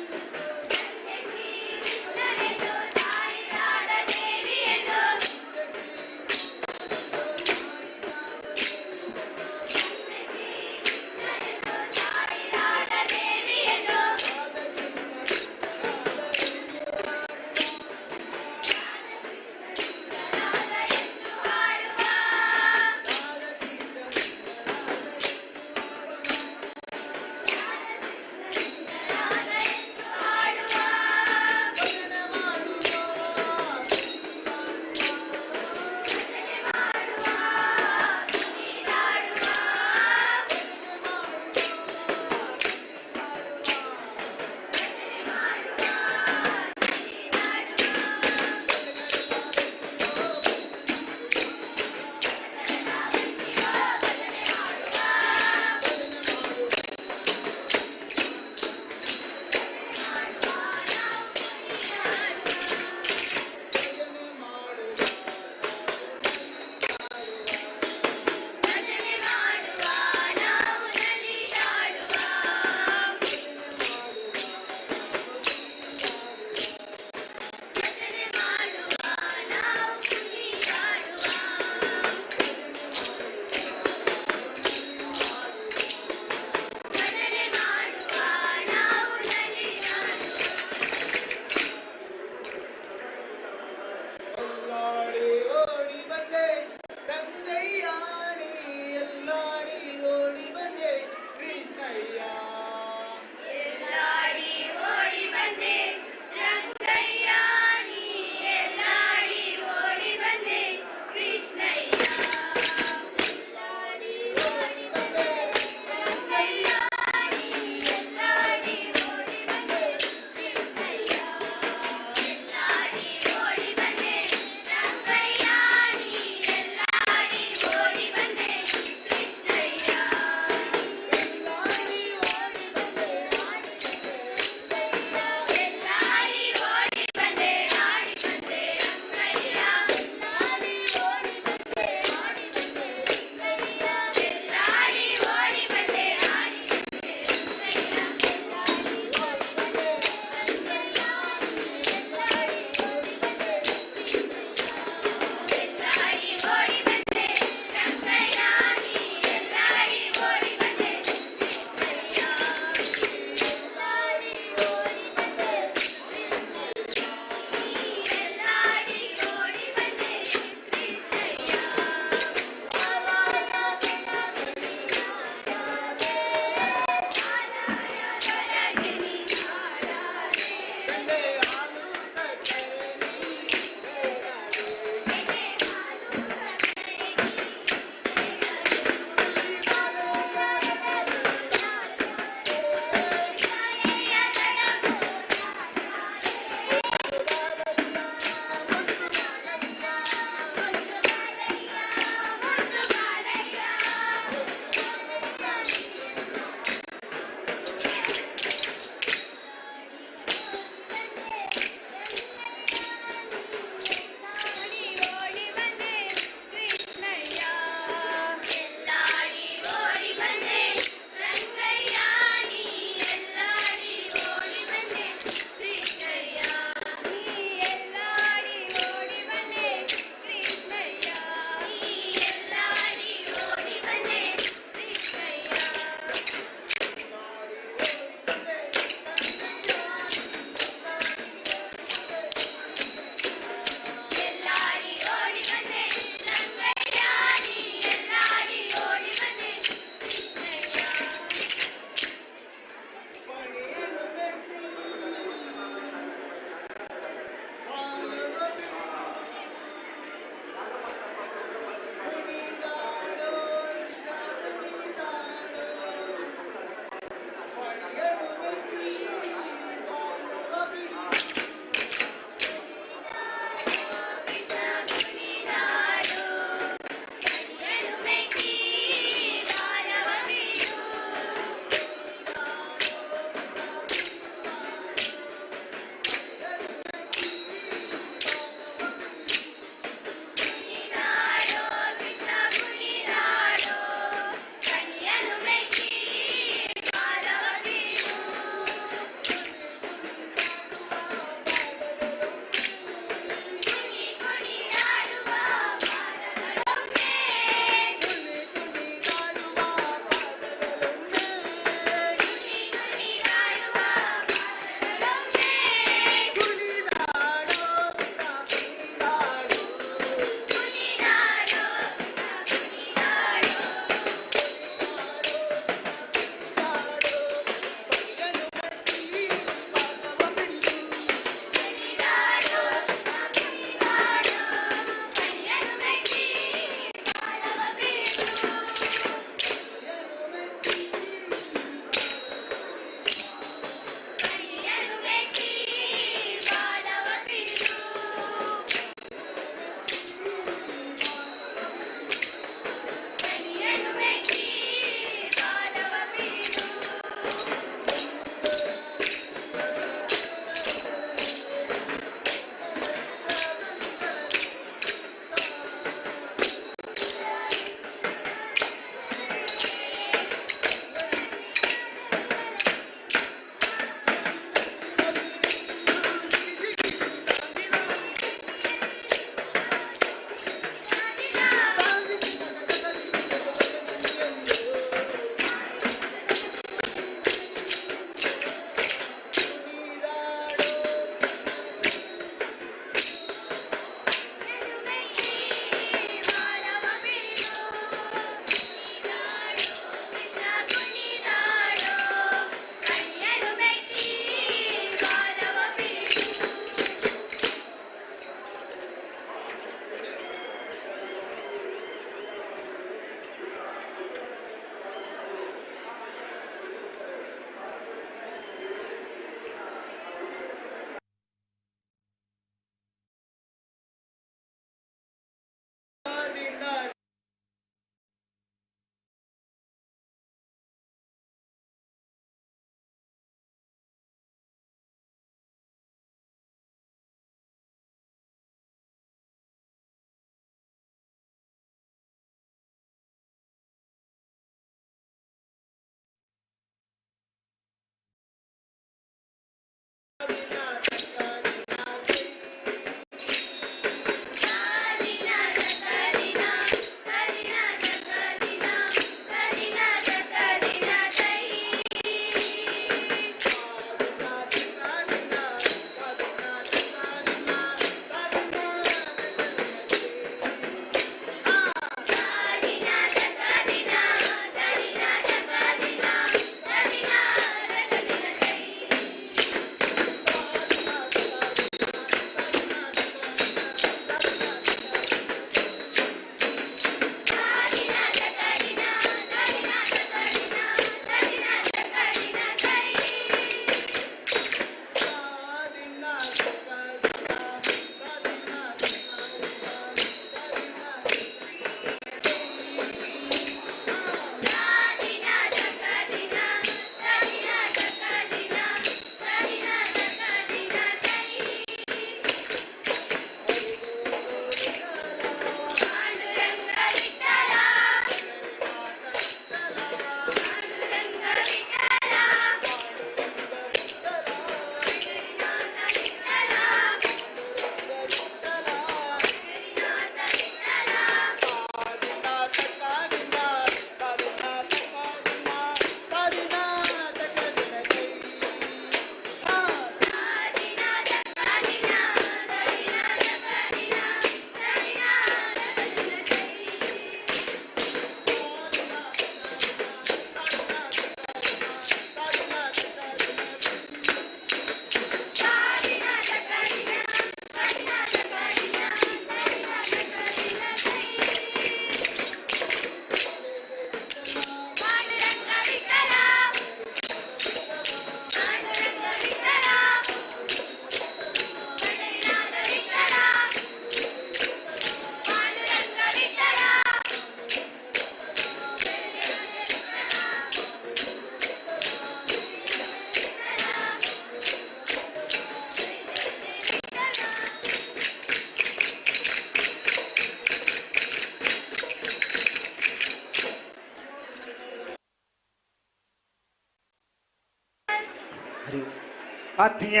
G: ಆತ್ಮೀಯ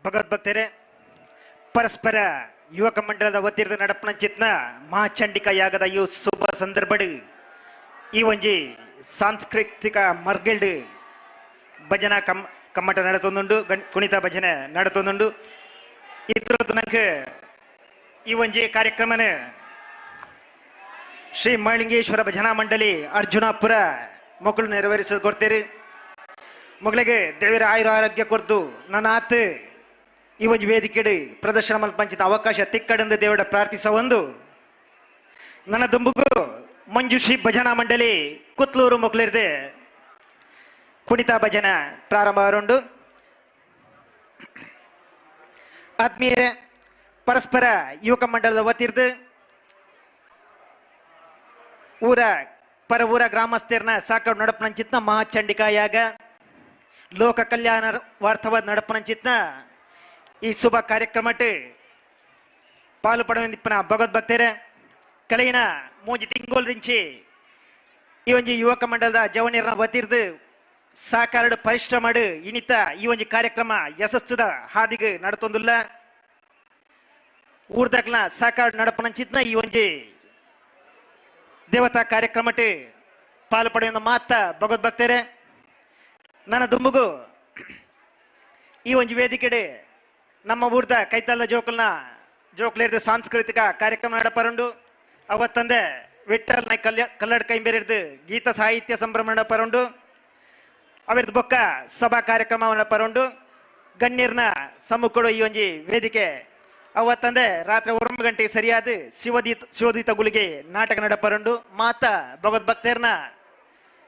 G: ಭಗವದ್ಭಕ್ತರೇ, ಪರಸ್ಪರ ಯುವಕ ಮಂಡಲದ ವತಿರ್ದ ನಡಪನಂಚಿತ್ನ ಮಹಾಚಂಡಿಕಾ ಯಾಗದ ಈ ಶುಭ ಸಂದರ್ಭಡ್ ಈ ಒಂಜಿ ಸಾಂಸ್ಕೃತಿಕ ಮರ್ಗೆಲ್ಡ್ ಭಜನಾ ಕಮ್ಮಟ ನಡತೊಂದುಂಡು, ಕುಣಿತ ಭಜನೆ ನಡತೊಂದುಂಡು. ಇತ್ರದ್ದು ನಂಗೆ ಈ ಒಂಜಿ ಕಾರ್ಯಕ್ರಮನ ಶ್ರೀ ಮಳಿಂಗೇಶ್ವರ ಭಜನಾ ಮಂಡಳಿ ಅರ್ಜುನಾಪುರ ಮಕ್ಕಳು ನೆರವೇರಿಸೋದು ಕೊಡ್ತೀರಿ. ಮಗಳಿಗೆ ದೇವರ ಆಯುರ ಆರೋಗ್ಯ ಕೊರ್ದು ನನ್ನ ಆತ ಈ ಒಂದು ವೇದಿಕೆಡೆ ಪ್ರದರ್ಶನ ಮಲ್ಪಂಚಿತ ಅವಕಾಶ ತಿಕ್ಕಡೆಂದು ದೇವರ ಪ್ರಾರ್ಥಿಸ ಒಂದು ನನ್ನ ದುಂಬುಗು ಮಂಜುಶ್ರೀ ಭಜನಾ ಮಂಡಳಿ ಕುತ್ಲೂರು ಮೊಕ್ಕಲಿರ್ದೆ ಕುಣಿತ ಭಜನೆ ಪ್ರಾರಂಭ ಆರುಂಡು. ಆತ್ಮೀಯರೇ, ಪರಸ್ಪರ ಯುವಕ ಮಂಡಲದ ವತಿರ್ದು ಊರ ಪರ ಊರ ಗ್ರಾಮಸ್ಥರನ್ನ ಸಾಕಡು ನಡಪನಂಚಿತ್ನ ಮಹಾಚಂಡಿಕಾ ಯಾಗ ಲೋಕ ಕಲ್ಯಾಣ ವಾರ್ಥವಾದ ನಡಪನಂಚಿತ್ನ ಈ ಶುಭ ಕಾರ್ಯಕ್ರಮಕ್ಕೆ ಪಾಲು ಪಡವಂದಿಪ್ಪನ ಭಗವದ್ಭಕ್ತರೇ, ಕಳೆಯಿನ ಮೂಜಿ ತಿಂಗೋಲ್ದಿಂಚಿ ಈ ಒಂಜಿ ಯುವಕ ಮಂಡಲದ ಜವನಿಯರನ್ನ ವತಿರ್ದು ಸಾಕಾರಡು ಪರಿಶ್ರಮ ಇನಿತ ಈ ಒಂಜಿ ಕಾರ್ಯಕ್ರಮ ಯಶಸ್ಸುದ ಹಾದಿಗೆ ನಡತೊಂದುಲ್ಲ. ಊರ್ದಕ್ಲ ಸಾಕಾರ ನಡಪನಂಚಿತ್ನ ಈ ಒಂಜಿ ದೇವತಾ ಕಾರ್ಯಕ್ರಮಕ್ಕೆ ಪಾಲು ಪಡೆಯುವ ಮಾತ ಭಗವದ್ಭಕ್ತರೇ, ನನ್ನ ದುಂಬುಗು ಈ ಒಂಜಿ ವೇದಿಕೆಡೆ ನಮ್ಮ ಊರ್ದ ಕೈತಲ್ದ ಜೋಕಲ್ನ ಜೋಕ್ಲೇರ್ದು ಸಾಂಸ್ಕೃತಿಕ ಕಾರ್ಯಕ್ರಮ ನಡಪರುಂಡು. ಅವತ್ತಂದೆ ವಿಠಲ್ ನಾಯ್ಕ ಕಲ್ಲಡ್ ಕೈಂಬೇರಿರ್ದು ಗೀತ ಸಾಹಿತ್ಯ ಸಂಭ್ರಮ ನಡಪರುಂಡು. ಅವಿರ್ದು ಬೊಕ್ಕ ಸಭಾ ಕಾರ್ಯಕ್ರಮ ನಡಪರುಂಡು. ಗಣ್ಯರ್ನ ಸಮ್ಮುಖಡು ಈ ಒಂಜಿ ವೇದಿಕೆ ಅವತ್ತಂದೆ ರಾತ್ರಿ 9 ಗಂಟೆಗೆ ಸರಿಯಾದ ಶಿವದೀತ ಗುಳಿಗೆ ನಾಟಕ ನಡಪರುಂಡು. ಮಾತ ಭಗವದ್ಭಕ್ತರ್ನ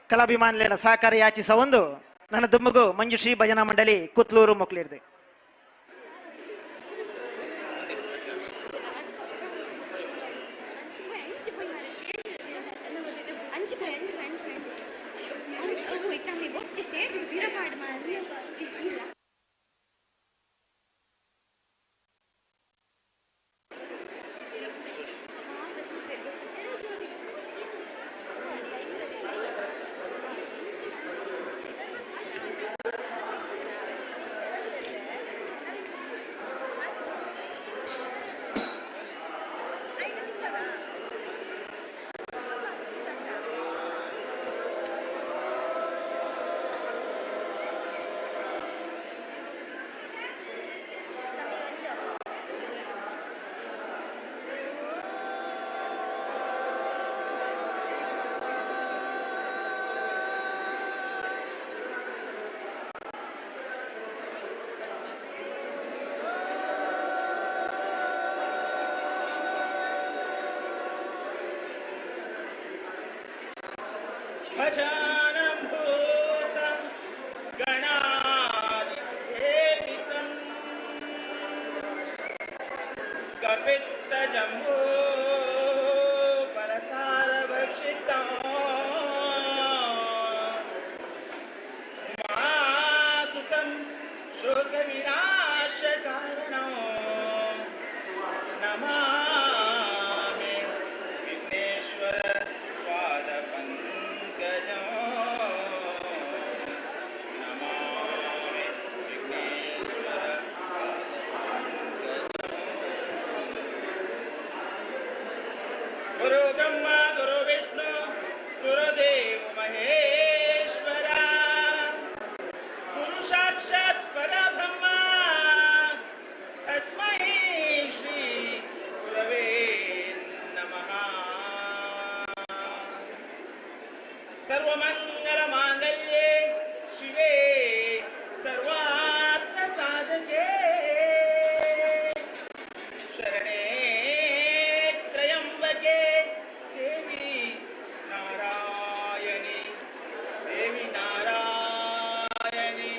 G: ಕಲಾಭಿಮಾನಿಗಳ ಸಹಕಾರ ಯಾಚಿಸ ಒಂದು ನನ್ನ ದುಮ್ಮಗು ಮಂಜುಶ್ರೀ ಭಜನಾ ಮಂಡಳಿ ಕುತ್ಲೂರು ಮೊಕ್ಲಿರ್ದೆ.
J: भजनं भूतं गणादिसेवितं कपित्तजम्बू परसारभक्षितं उमासुतं शोकविनाशकारणं नमामि विघ्नेश्वर पादपङ्कजं नमामि विघ्नेश्वर पादपङ्कजं. गुरु ब्रह्मा गुरु विष्णु गुरुदेव महेश्वरा गुरु साक्षात् परब्रह्म तस्मै श्री गुरवे नमः. सर्वमंगलमांगल्ये शिवे सर्वार्थ साधके शरणे त्र्यंबके देवी नारायणी देवी नारायणी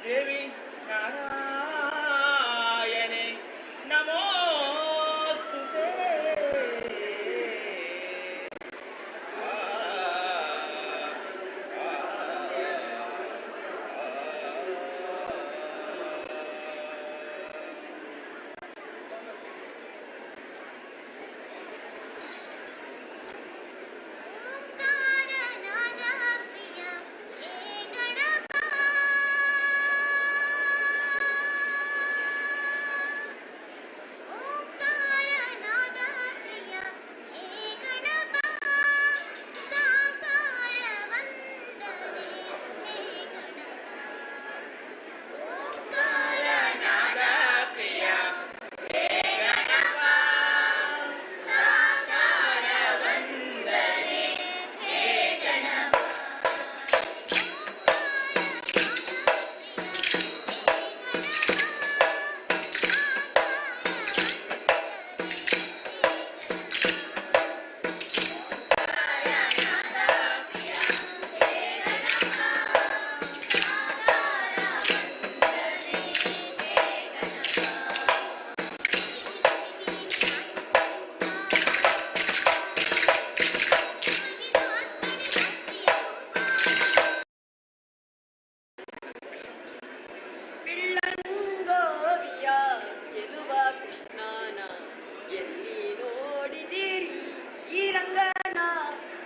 J: देवी नारायणी नमोस्तुते.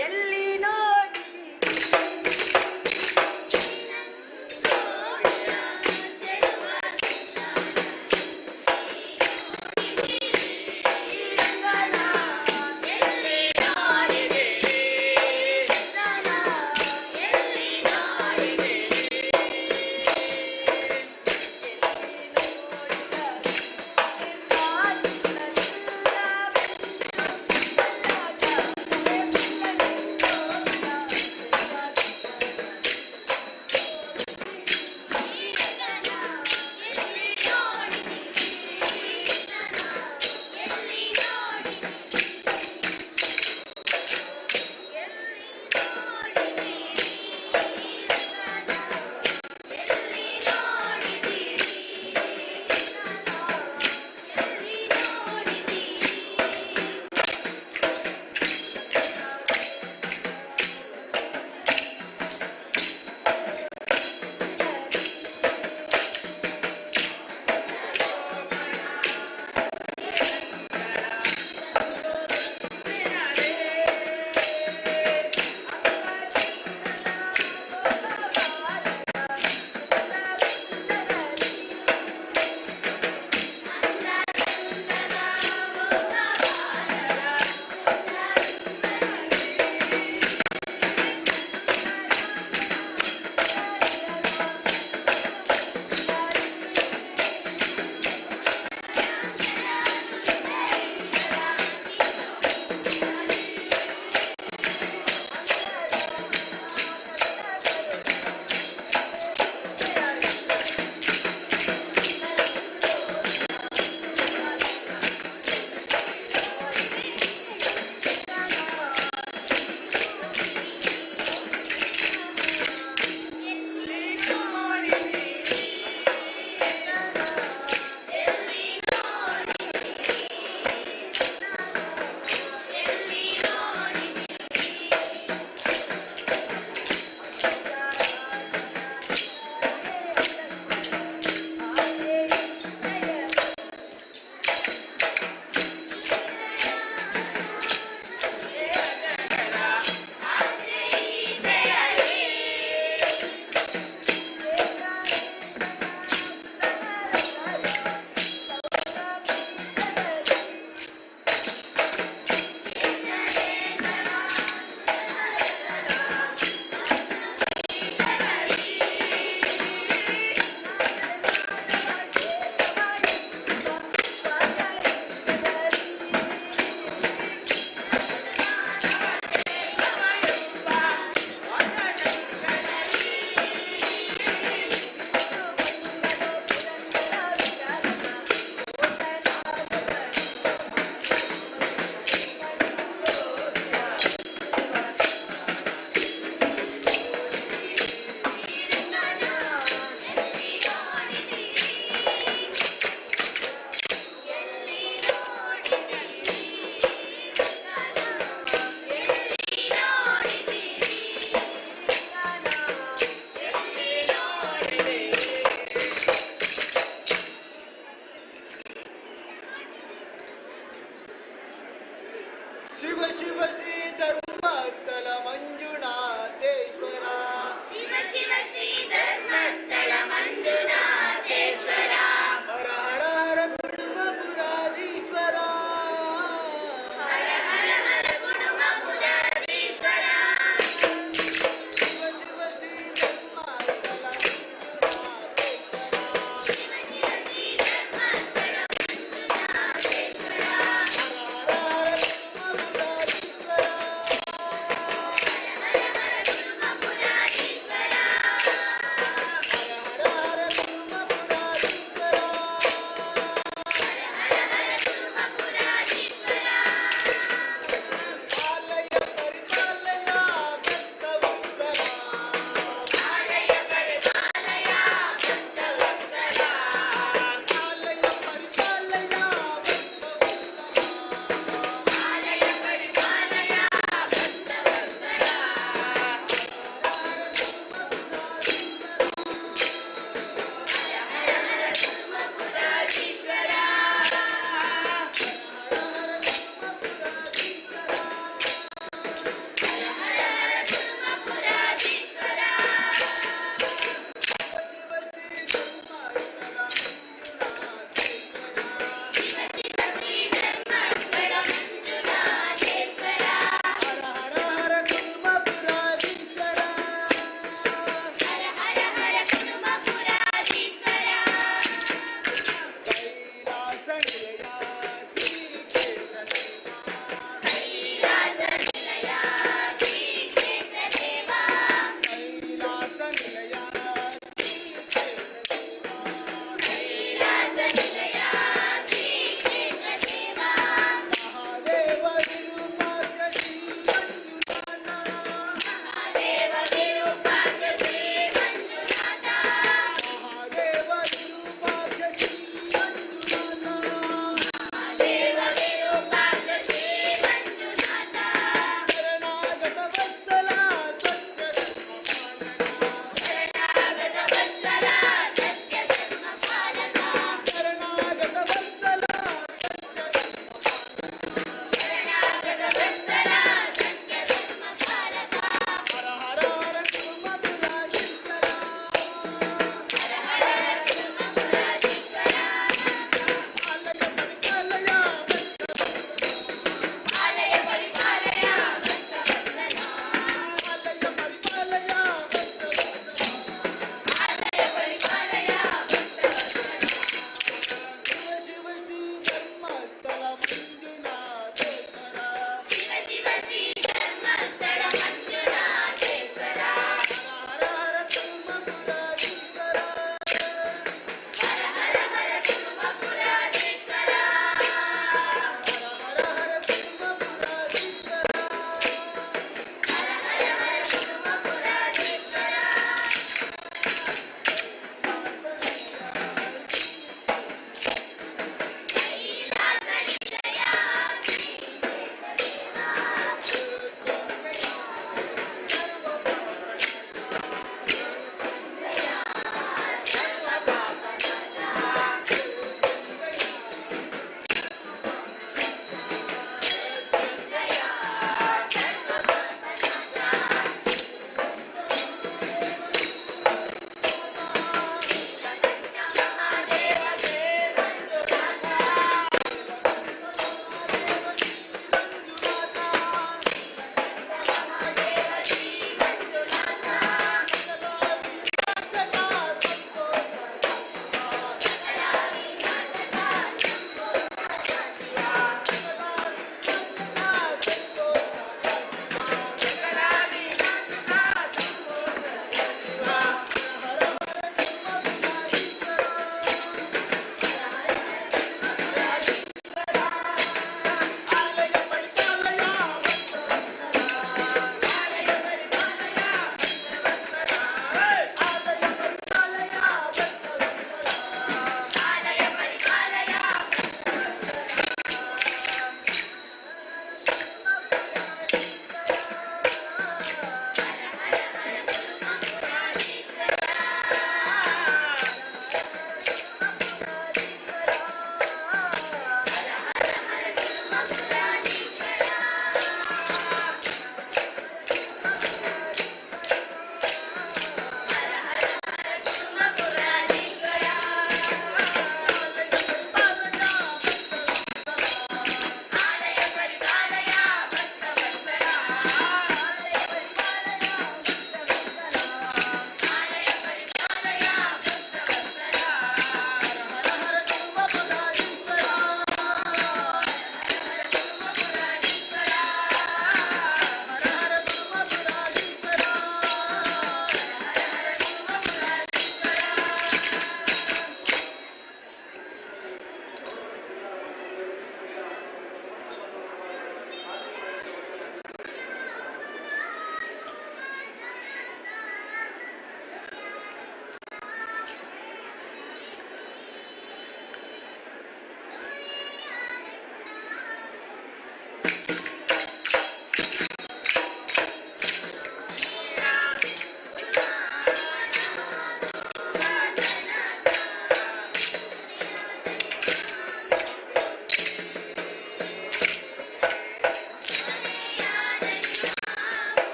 H: ಎಲ್ಲಿ ನೋಡಿದೆ?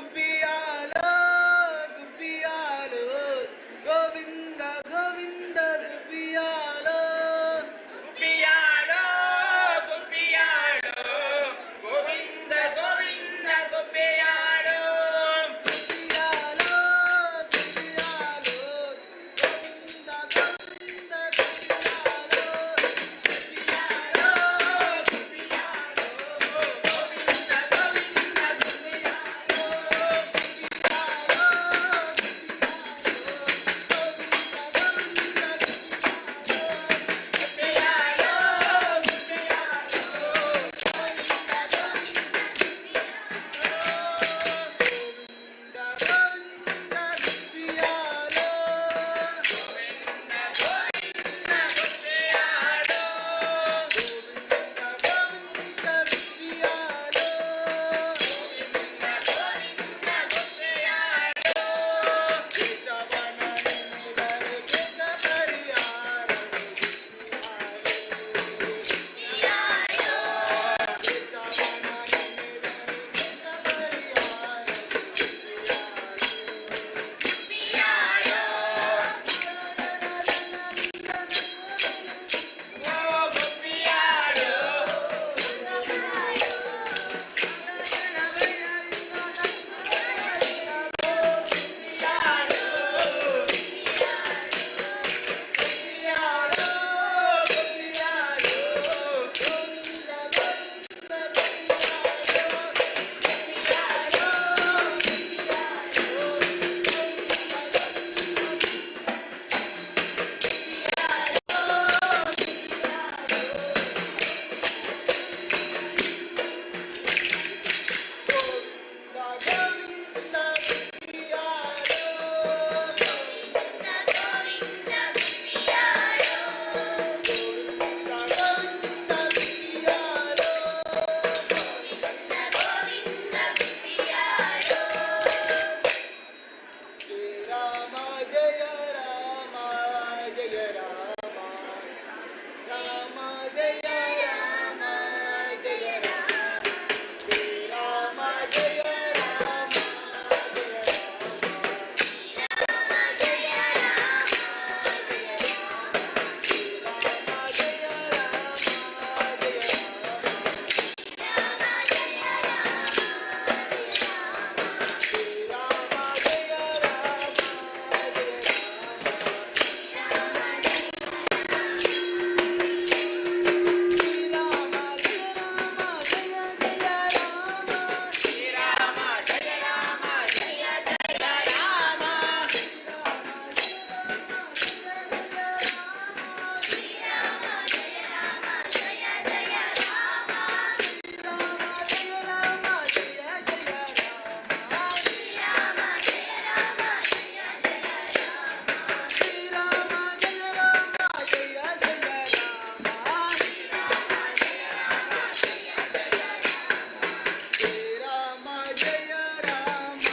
K: ಗುಬ್ಬಿಯಾಲೋ ಗುಬ್ಬಿಯಾಲೋ ಗೋವಿಂದ ಗೋವಿಂದ ಗುಬ್ಬಿಯಾಲೋ ಗುಬ್ಬಿಯಾಲೋ ಗುಬ್ಬಿಯಾಲೋ ಗೋವಿಂದ ಗೋವಿಂದ ಗುಬ್ಬಿಯಾಲೋ ಗುಬ್ಬಿಯಾಲೋ ಗುಬ್ಬಿಯಾಲೋ ಗೋವಿಂದ ಗೋವಿಂದ ಗುಬ್ಬಿಯಾಲೋ ಗುಬ್ಬಿಯಾಲೋ ಗುಬ್ಬಿಯಾಲೋ ಗೋವಿಂದ ಗೋವಿಂದ ಗುಬ್ಬಿಯಾಲೋ ರಾಮ ಜಯ ರಾಮ ಜಯ ರಾಮ ರಾಮ ಜಯ ರಾಮ ಜಯ ರಾಮ ಶ್ರೀರಾಮ ಜಯ ರಾಮ ರಾಮ ಜಯ ರಾಮ ರಾಮ ಜಯ ರಾಮ ಜಯ ರಾಮ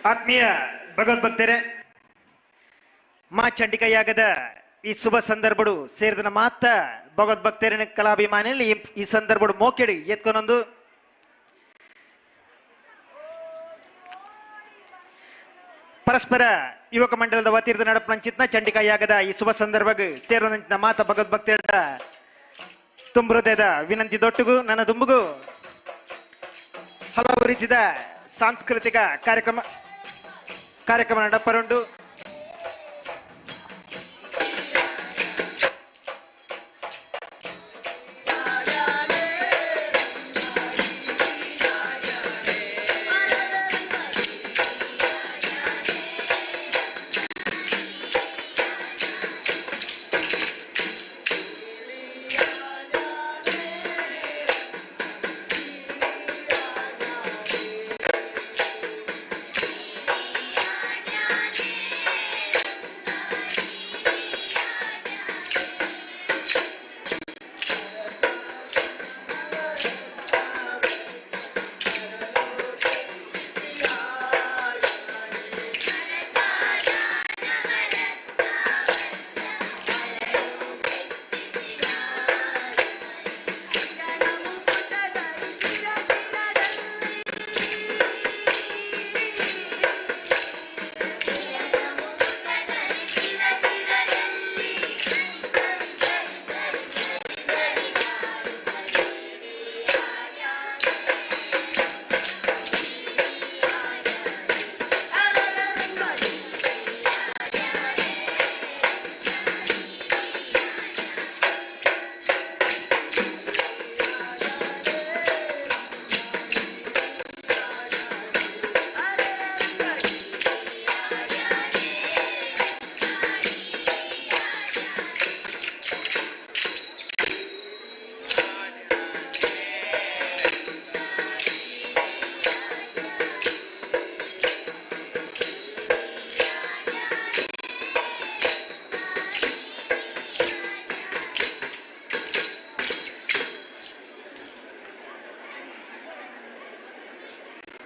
G: ಆತ್ಮೀಯ ಭಗವದ್ಭಕ್ತರೇ, ಮಾ ಚಂಡಿಕಾ ಯಾಗದ ಈ ಶುಭ ಸಂದರ್ಭಡು ಸೇರಿದ ಮಾತ ಭಗವದ್ಭಕ್ತರಿನ ಕಲಾಭಿಮಾನಿಯಲ್ಲಿ ಈ ಸಂದರ್ಭಡು ಮೋಕೆಡಿ ಎತ್ಕೊನೊಂದು. ಪರಸ್ಪರ ಯುವಕ ಮಂಡಲದ ವತಿಯಿಂದ ನಡಪನಂಚಿತ್ನ ಚಂಡಿಕಾ ಯಾಗದ ಈ ಶುಭ ಸಂದರ್ಭಗ್ ಸೇರುವಂಚಿನ ಮಾತ ಭಗವದ್ಭಕ್ತಿಯ ತುಂಬ ಹೃದಯದ ವಿನಂತಿ ದೊಟ್ಟುಗು ನನ್ನ ದುಂಬುಗು ಹಲವು ರೀತಿಯ ಸಾಂಸ್ಕೃತಿಕ ಕಾರ್ಯಕ್ರಮ ಕಾರ್ಯಕ್ರಮ ನಡಪರುಂಡು.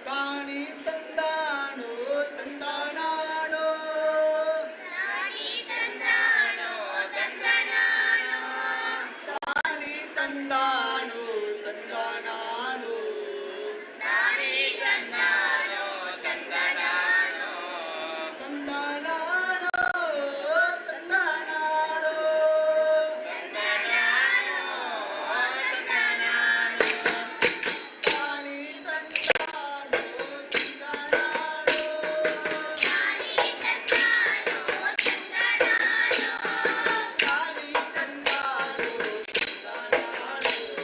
K: ತಾಣಿ ತಂದಾಣೋ ತಂದಾನಾಣೋ
I: ತಾನಿ ತಂದಾನೋ ತಂದನಾನೋ
K: ತಾಣಿ ತಂದಾಣೋ ತಂದಾನಾಣೋ
I: ತಾನಿ ತಂದಾನೋ ತಂದನಾನೋ
K: ತಂದಾನಾಣೋ ತಂದಾನಾಣೋ
I: ತಂದನಾನೋ ತಂದನಾನೋ
K: ತಾಣಿ ತಂದಾಣೋ ತಂದಾನಾಣೋ
I: ತಾನಿ ತಂದಾನೋ ತಂದನಾನೋ
K: ತಾಣಿ ತಂದಾಣೋ ತಂದಾನಾಣೋ.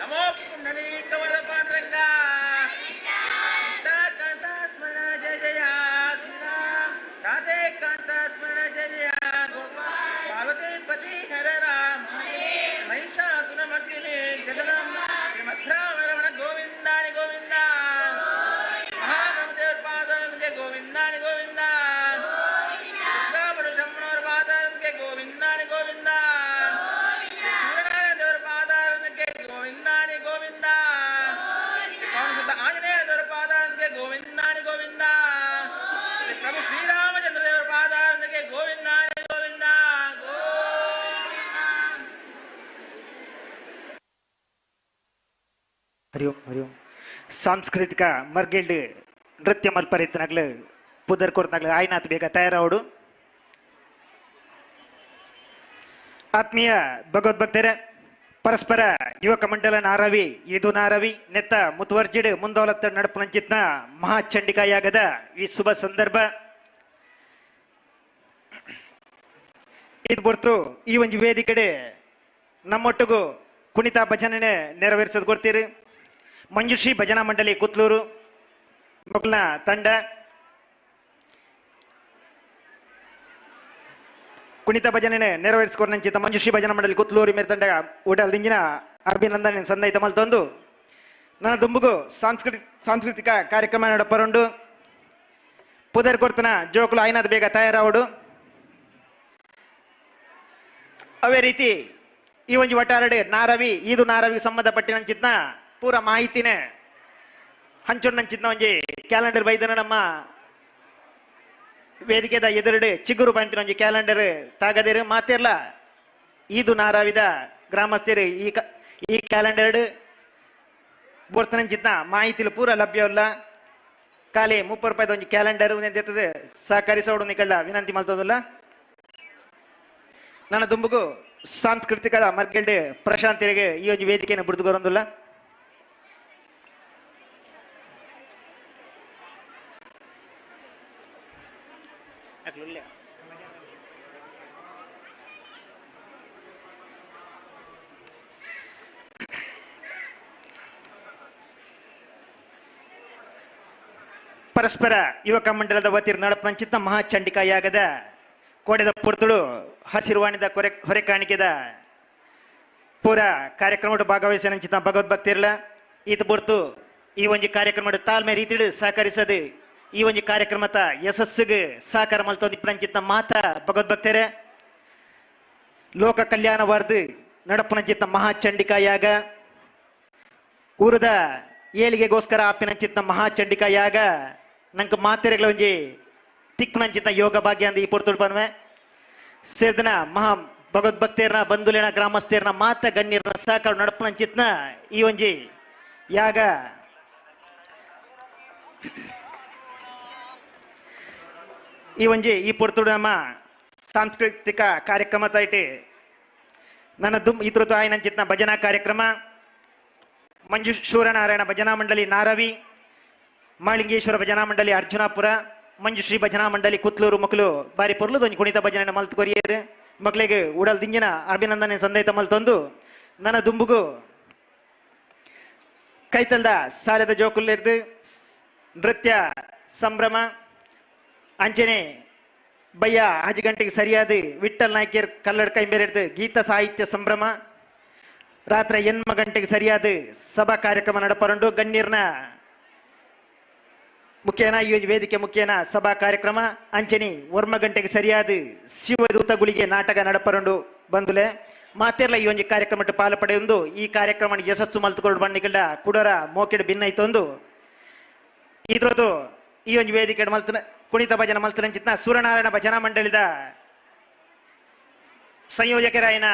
J: ನಮೋ ಪುಂಡಲೀಕ ವರದ ಪಾಂಡುರಂಗ ಕಾಂತ ಸ್ಮರಣ ಜಯ ಜಯ ಶ್ರೀರಾಮ್ ರಾಧೆ ಕಾಂತ ಸ್ಮರಣ ಜಯ ಜಯ ಗೋಪಾಲ ಪಾರ್ವತಿ ಪತಿ ಹರ ರಾಮ ಮಹಿಷಾಸುರ ಮರ್ದಿನಿ ಜಗದಂಬ ಶ್ರೀಮಧ್ರಾಮರಮಣ ಗೋವಿಂದಾಣಿ ಗೋವಿಂದ ಮಹಾಗಮದೇವರ ಪಾದಕ್ಕೆ ಗೋವಿಂದಾಣಿ ಗೋವಿಂದ ದುರ್ಗಾಪುರ ಶಂಭನವರ ಪಾದಕ್ಕೆ ಗೋವಿಂದಾಣಿ ಗೋವಿಂದ ಸೂರ್ಯನಾರಾಯಣ ದೇವರ ಪಾದಾರಕ್ಕೆ ಗೋವಿಂದಾಣಿ ಗೋವಿಂದ ಪವನಸುತ ಆಂಜನೇಯ ದೇವರ ಪಾದಾರಕ್ಕೆ ಗೋವಿಂದಾಣಿ ಗೋವಿಂದ ಶ್ರೀ ಪ್ರಭು ಶ್ರೀರಾಮಚಂದ್ರ ದೇವರ ಪಾದಾರಕ್ಕೆ ಗೋವಿಂದಾಣಿ ಗೋವಿಂದ ಗೋವಿಂದ.
G: ಹರಿ ಓಂ ಹರಿ ಓಂ. ಸಾಂಸ್ಕೃತಿಕ ಮರ್ಗಿಲ್ಡ್ ನೃತ್ಯ ಮಲ್ಪರಿತ್ತನಾಗ್ಲು ಪುದರ್ ಕೊರ್ತನಾಗ್ಲು ಆಯ್ನಾಥ್ ಬೇಗ ತಯಾರಾವಡು. ಆತ್ಮೀಯ ಭಗವದ್ಭಕ್ತರೇ, ಪರಸ್ಪರ ಯುವಕ ಮಂಡಲ ನಾರವಿ ಇದು ನಾರವಿ ನೆತ್ತ ಮುತುವರ್ಜಿಡ್ ಮುಂದೌಲತ್ತ ನಡಪುನಂಚಿತ್ನ ಮಹಾಚಂಡಿಕಾ ಯಾಗದ ಈ ಶುಭ ಸಂದರ್ಭ ಇದು ಬರ್ತು ಈ ಒಂದು ವೇದಿಕೆಡೆ ನಮ್ಮೊಟ್ಟಿಗೂ ಕುಣಿತ ಭಜನೆ ನೆರವೇರಿಸೋದು ಕೊಡ್ತೀರಿ. ಮಂಜುಶ್ರೀ ಭಜನಾ ಮಂಡಳಿ ಕುತ್ಲೂರು ಮಕ್ಕಳ ತಂಡ ಕುಣಿತ ಭಜನೆ ನೆರವೇರಿಸಿಕೊಂಡಂಚಿತ ಮಂಜುಶ್ರೀ ಭಜನಾ ಮಂಡಳಿ ಕುತ್ಲೂರು ಮೇರೆ ತಂಡ ಉಡಲ್ ದಿಂಜಿನ ಅಭಿನಂದನೆ ಸಂದೈತ ಮಲ್ತೊಂದು ನನ್ನ ದುಂಬುಗು ಸಾಂಸ್ಕೃತಿಕ ಕಾರ್ಯಕ್ರಮ ನಡಪರುಂಡು. ಪುದರ್ ಕೊರ್ತನ ಜೋಕುಲು ಐನಾದ ಬೇಗ ತಯಾರಾವಡು. ಅವೇ ರೀತಿ ಈ ಒಂಜಿ ಒಟ್ಟಾರಡೆ ನಾರವಿ ಇದು ನಾರವಿ ಸಂಬಂಧಪಟ್ಟಿನಂಚಿತ್ನ ಪೂರ ಮಾಹಿತಿನೇ ಹಂಚೊಂಡಂಚಿತ್ನ ಒಂಜಿ ಕ್ಯಾಲೆಂಡರ್ ಬೈದನ ನಮ್ಮ ವೇದಿಕೆದ ಎದುರುಡೆ ಚಿಗುರು ಪಂಪಿನ ಒಂಜಿ ಕ್ಯಾಲೆಂಡರ್ ತಾಗದಿರು ಮಾತಿರ್ಲ ಈದು ನಾರಾವಿದ ಗ್ರಾಮಸ್ಥರು ಈ ಕ್ಯಾಲೆಂಡರ್ ಬೋರ್ತನಂಚಿತ್ನ ಮಾಹಿತಿಲು ಪೂರ ಲಭ್ಯವಲ್ಲ. ಖಾಲಿ 30 ರೂಪಾಯಿದ ಒಂಜಿ ಕ್ಯಾಲೆಂಡರ್ ಎಂತದೆ ಸಹಕರಿಸೋಡು ನಿಕಳ್ಳ ವಿನಂತಿ ಮಲ್ತದಲ್ಲ. ನನ್ನ ದುಂಬುಗು ಸಾಂಸ್ಕೃತಿಕ ಮರ್ಗೆಲ್ಡ್ ಪ್ರಶಾಂತಿರಿಗೆ ಈ ಒಂದು ವೇದಿಕೆಯನ್ನು ಬಿಡ್ದುಕೊರೊಂದುಲ್ಲ. ಪರಸ್ಪರ ಯುವಕ ಮಂಡಲದ ವತಿರ್ ನಡಪಂಚಿತ ಮಹಾಚಂಡಿಕಾ ಯಾಗದ ಕೋಡೆದ ಪುರ್ತುಳು ಹಸಿರುವಾಣಿದ ಹೊರೆ ಕಾಣಿಕೆದ ಪೂರ ಕಾರ್ಯಕ್ರಮ ಭಾಗವಹಿಸಿನಂಚಿತ ಭಗವದ್ಭಕ್ತಿರ್ಲ ಈತ ಪುರ್ತು ಈ ಒಂಜಿ ಕಾರ್ಯಕ್ರಮ ತಾಳ್ಮೆ ರೀತಿಡು ಸಹಕರಿಸದು ಈ ಒಂಜಿ ಕಾರ್ಯಕ್ರಮದ ಯಶಸ್ಸಿಗೆ ಸಹಕಾರ ಮಲ್ತೊಂದಿಪ್ಪನಂಚಿತ ಮಾತಾ ಭಗವದ್ಭಕ್ತರೇ. ಲೋಕ ಕಲ್ಯಾಣವಾರ್ದು ನಡಪನಂಚಿತ ಮಹಾಚಂಡಿಕಾ ಯಾಗ ಊರದ ಏಳಿಗೆಗೋಸ್ಕರ ಆಪಿನಂಚಿತ ಮಹಾಚಂಡಿಕಾ ಯಾಗ ನಂಗೆ ಮಾತೆರೆಗಳ ಒಂಜಿ ತಿಕ್ಕನಂಚಿತ ಯೋಗ ಭಾಗ್ಯ ಅಂದ ಈ ಪೊರ್ತುಡು ಪನ್ವೆ ಸೇರ್ದನ ಮಹಾ ಭಗವದ್ಭಕ್ತೇರ್ನ ಬಂಧುಲೇನ ಗ್ರಾಮಸ್ಥೇರ್ನ ಮಾತ ಗಣ್ಯರ್ನ ಸಹಕಾರ ನಡಪನಂಚಿತ್ನ ಈ ಒಂಜಿ ಯಾಗ ಈ ಒಂಜಿ ಈ ಪೊರ್ತುಡು ನಮ್ಮ ಸಾಂಸ್ಕೃತಿಕ ಕಾರ್ಯಕ್ರಮ ತೈಟಿ ನನ್ನ ದುಮ್ ಇತೃತ ಆಯ್ನಂಚಿತ್ನ ಭಜನಾ ಕಾರ್ಯಕ್ರಮ ಮಂಜು ಶೂರನಾರಾಯಣ ಭಜನಾ ಮಂಡಳಿ ನಾರವಿ, ಮಾಳಿಂಗೇಶ್ವರ ಭಜನಾ ಮಂಡಳಿ ಅರ್ಜುನಾಪುರ, ಮಂಜುಶ್ರೀ ಭಜನಾ ಮಂಡಳಿ ಕುತ್ಲೂರು ಮಕ್ಕಳು ಬಾರಿ ಪೊರ್ಲುದೊಂಜಿ ಕುಣಿತ ಭಜನೆ ಮಲ್ತು ಕೊರಿಯರು ಮಕ್ಕಳಿಗೆ ಉಡಲ್ ದಿಂಜಿನ ಅಭಿನಂದನೆ ಸಂದೈತ ಮಲ್ತೊಂದು ನನ್ನ ದುಂಬುಗು ಕೈತಲ್ದ ಸಾಲದ ಜೋಕುಲ್ಲಿರ್ದು ನೃತ್ಯ ಸಂಭ್ರಮ ಅಂಚನೆ ಬಯ್ಯ 5 ಗಂಟೆಗೆ ಸರಿಯಾದ ವಿಠಲ್ ನಾಯ್ಕರ್ ಕಲ್ಲಡ್ ಕೈಂಬೇರಿಡ್ದು ಗೀತ ಸಾಹಿತ್ಯ ಸಂಭ್ರಮ ರಾತ್ರಿ 8 ಗಂಟೆಗೆ ಸರಿಯಾದ ಸಭಾ ಕಾರ್ಯಕ್ರಮ ನಡಪರಂಡು ಗಣ್ಯರ್ನ ಮುಖ್ಯನ ಈ ವೇದಿಕೆ ಮುಖ್ಯನ ಸಭಾ ಕಾರ್ಯಕ್ರಮ ಅಂಚನಿ 1 ಗಂಟೆಗೆ ಸರಿಯಾದ ಶಿವದೂತ ಗುಳಿಗೆ ನಾಟಕ ನಡಪರಂಡು ಬಂದುಲೆ ಮಾತೆರ್ಲ ಈ ಒಂದು ಕಾರ್ಯಕ್ರಮಕ್ಕೆ ಪಾಲು ಪಡೆಯೊಂದು ಈ ಕಾರ್ಯಕ್ರಮ ಯಶಸ್ಸು ಮಲ್ತುಕೊಂಡು ಬಣ್ಣಿಗಳ್ಳ ಕುಡರ ಮೋಕೆಡ್ ಭಿನ್ನೈತೊಂದು ಇದ್ರದ್ದು ಈ ಒಂದು ವೇದಿಕೆ ಮಲ್ತನ ಕುಣಿತ ಭಜನ ಮಲ್ತನಂಚಿತ್ನ ಸೂರ್ಯನಾರಾಯಣ ಭಜನಾ ಮಂಡಳಿದ ಸಂಯೋಜಕರಾಯನ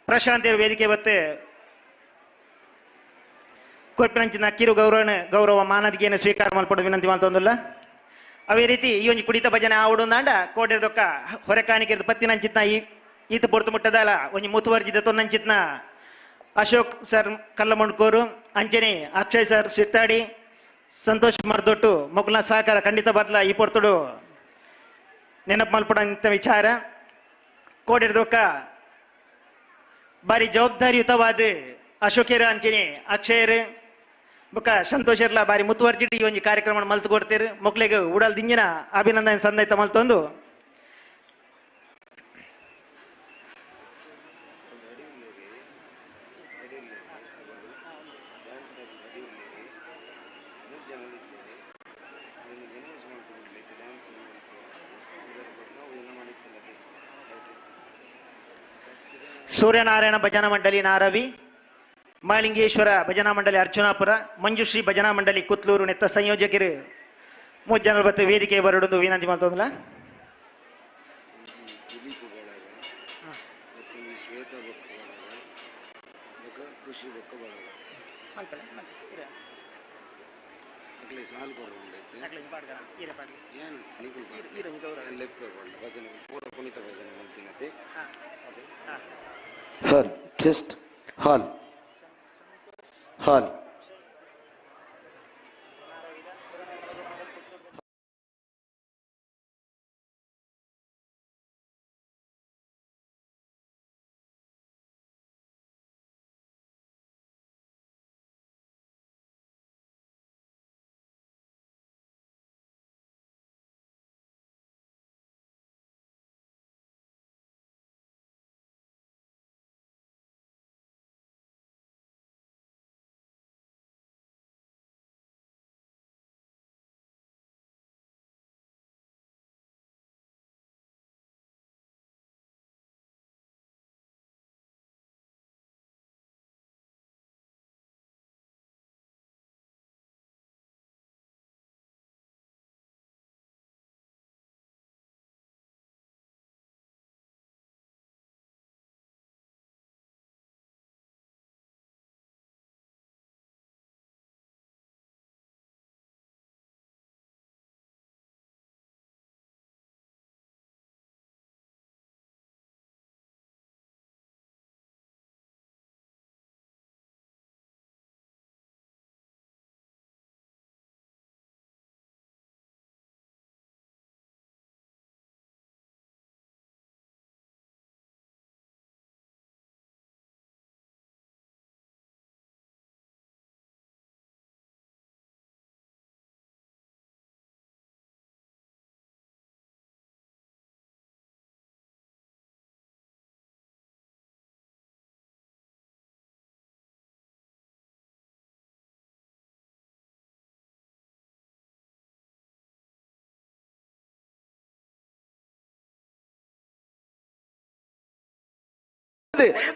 G: ಪ್ರಶಾಂತಿಯರ ವೇದಿಕೆ ಬತ್ತೆ ಕೊರ್ಪಿನಂಚಿನ ಕಿರು ಗೌರವ ಮಾನದಿಗೆಯನ್ನು ಸ್ವೀಕಾರ ಮಲ್ಪಡು ವಿನಂತಿ ಮಲ್ತೊಂದುಲ್ಲ. ಅವೇ ರೀತಿ ಈ ಒಂದು ಕುಣಿತ ಭಜನೆ ಆವಡುಂದಾಂಡ ಕೋಡೆದೊಕ್ಕ ಹೊರೆಕಾಣಿಕೆ ಪತ್ತಿನಂಚಿತ್ನ ಈ ಈತ ಪೊರ್ತು ಮುಟ್ಟದಲ್ಲ ಒಂಜಿ ಮುತುವರ್ಜಿದ ತೊನ್ನಂಚಿತ್ನ ಅಶೋಕ್ ಸರ್ ಕಲ್ಲಮುಂಡ್ಕೋರು ಅಂಚನೆ ಅಕ್ಷಯ್ ಸರ್ ಶಿರ್ತಾಡಿ ಸಂತೋಷ್ ಮರ್ದೊಟ್ಟು ಮೊಗ್ಲ ಸಹಕಾರ ಖಂಡಿತ ಬರ್ಲ ಈ ಪೊರ್ತುಡು ನೆನಪು ಮಲ್ಪಡಂತ ವಿಚಾರ. ಕೋಡಿರ್ದೊಕ್ಕ ಬಾರಿ ಜವಾಬ್ದಾರಿಯುತವಾದ ಅಶೋಕೇರ ಅಂಚನೆ ಅಕ್ಷಯರ್ ಬೊಕ್ಕ ಸಂತೋಷರ್ಲ ಬಾರಿ ಮುತುವರ್ಜಿಡ್ ಈ ಒಂಜಿ ಕಾರ್ಯಕ್ರಮ ಮಲ್ತು ಕೊಡ್ತೇರು. ಮೊಕ್ಲೆಗ್ ಉಡಲ್ ದಿಂಜಿನ ಅಭಿನಂದನೆ ಸಂದೈತ ಮಲ್ತೊಂದು ಸೂರ್ಯನಾರಾಯಣ ಭಜನಾ ಮಂಡಳಿ ನಾರವಿ, ಮಾಳಿಂಗೇಶ್ವರ ಭಜನಾ ಮಂಡಳಿ ಅರ್ಜುನಾಪುರ, ಮಂಜುಶ್ರೀ ಭಜನಾ ಮಂಡಳಿ ಕುತ್ಲೂರು ನೆತ್ತ ಸಂಯೋಜಕರು 3 ಜನರ ಬತ್ತೆ ವೇದಿಕೆ ಬರಡೊಂದು ವಿನಂತಿ ಮಾಡ್ತದಲ್ಲ.
L: Hall test hall hall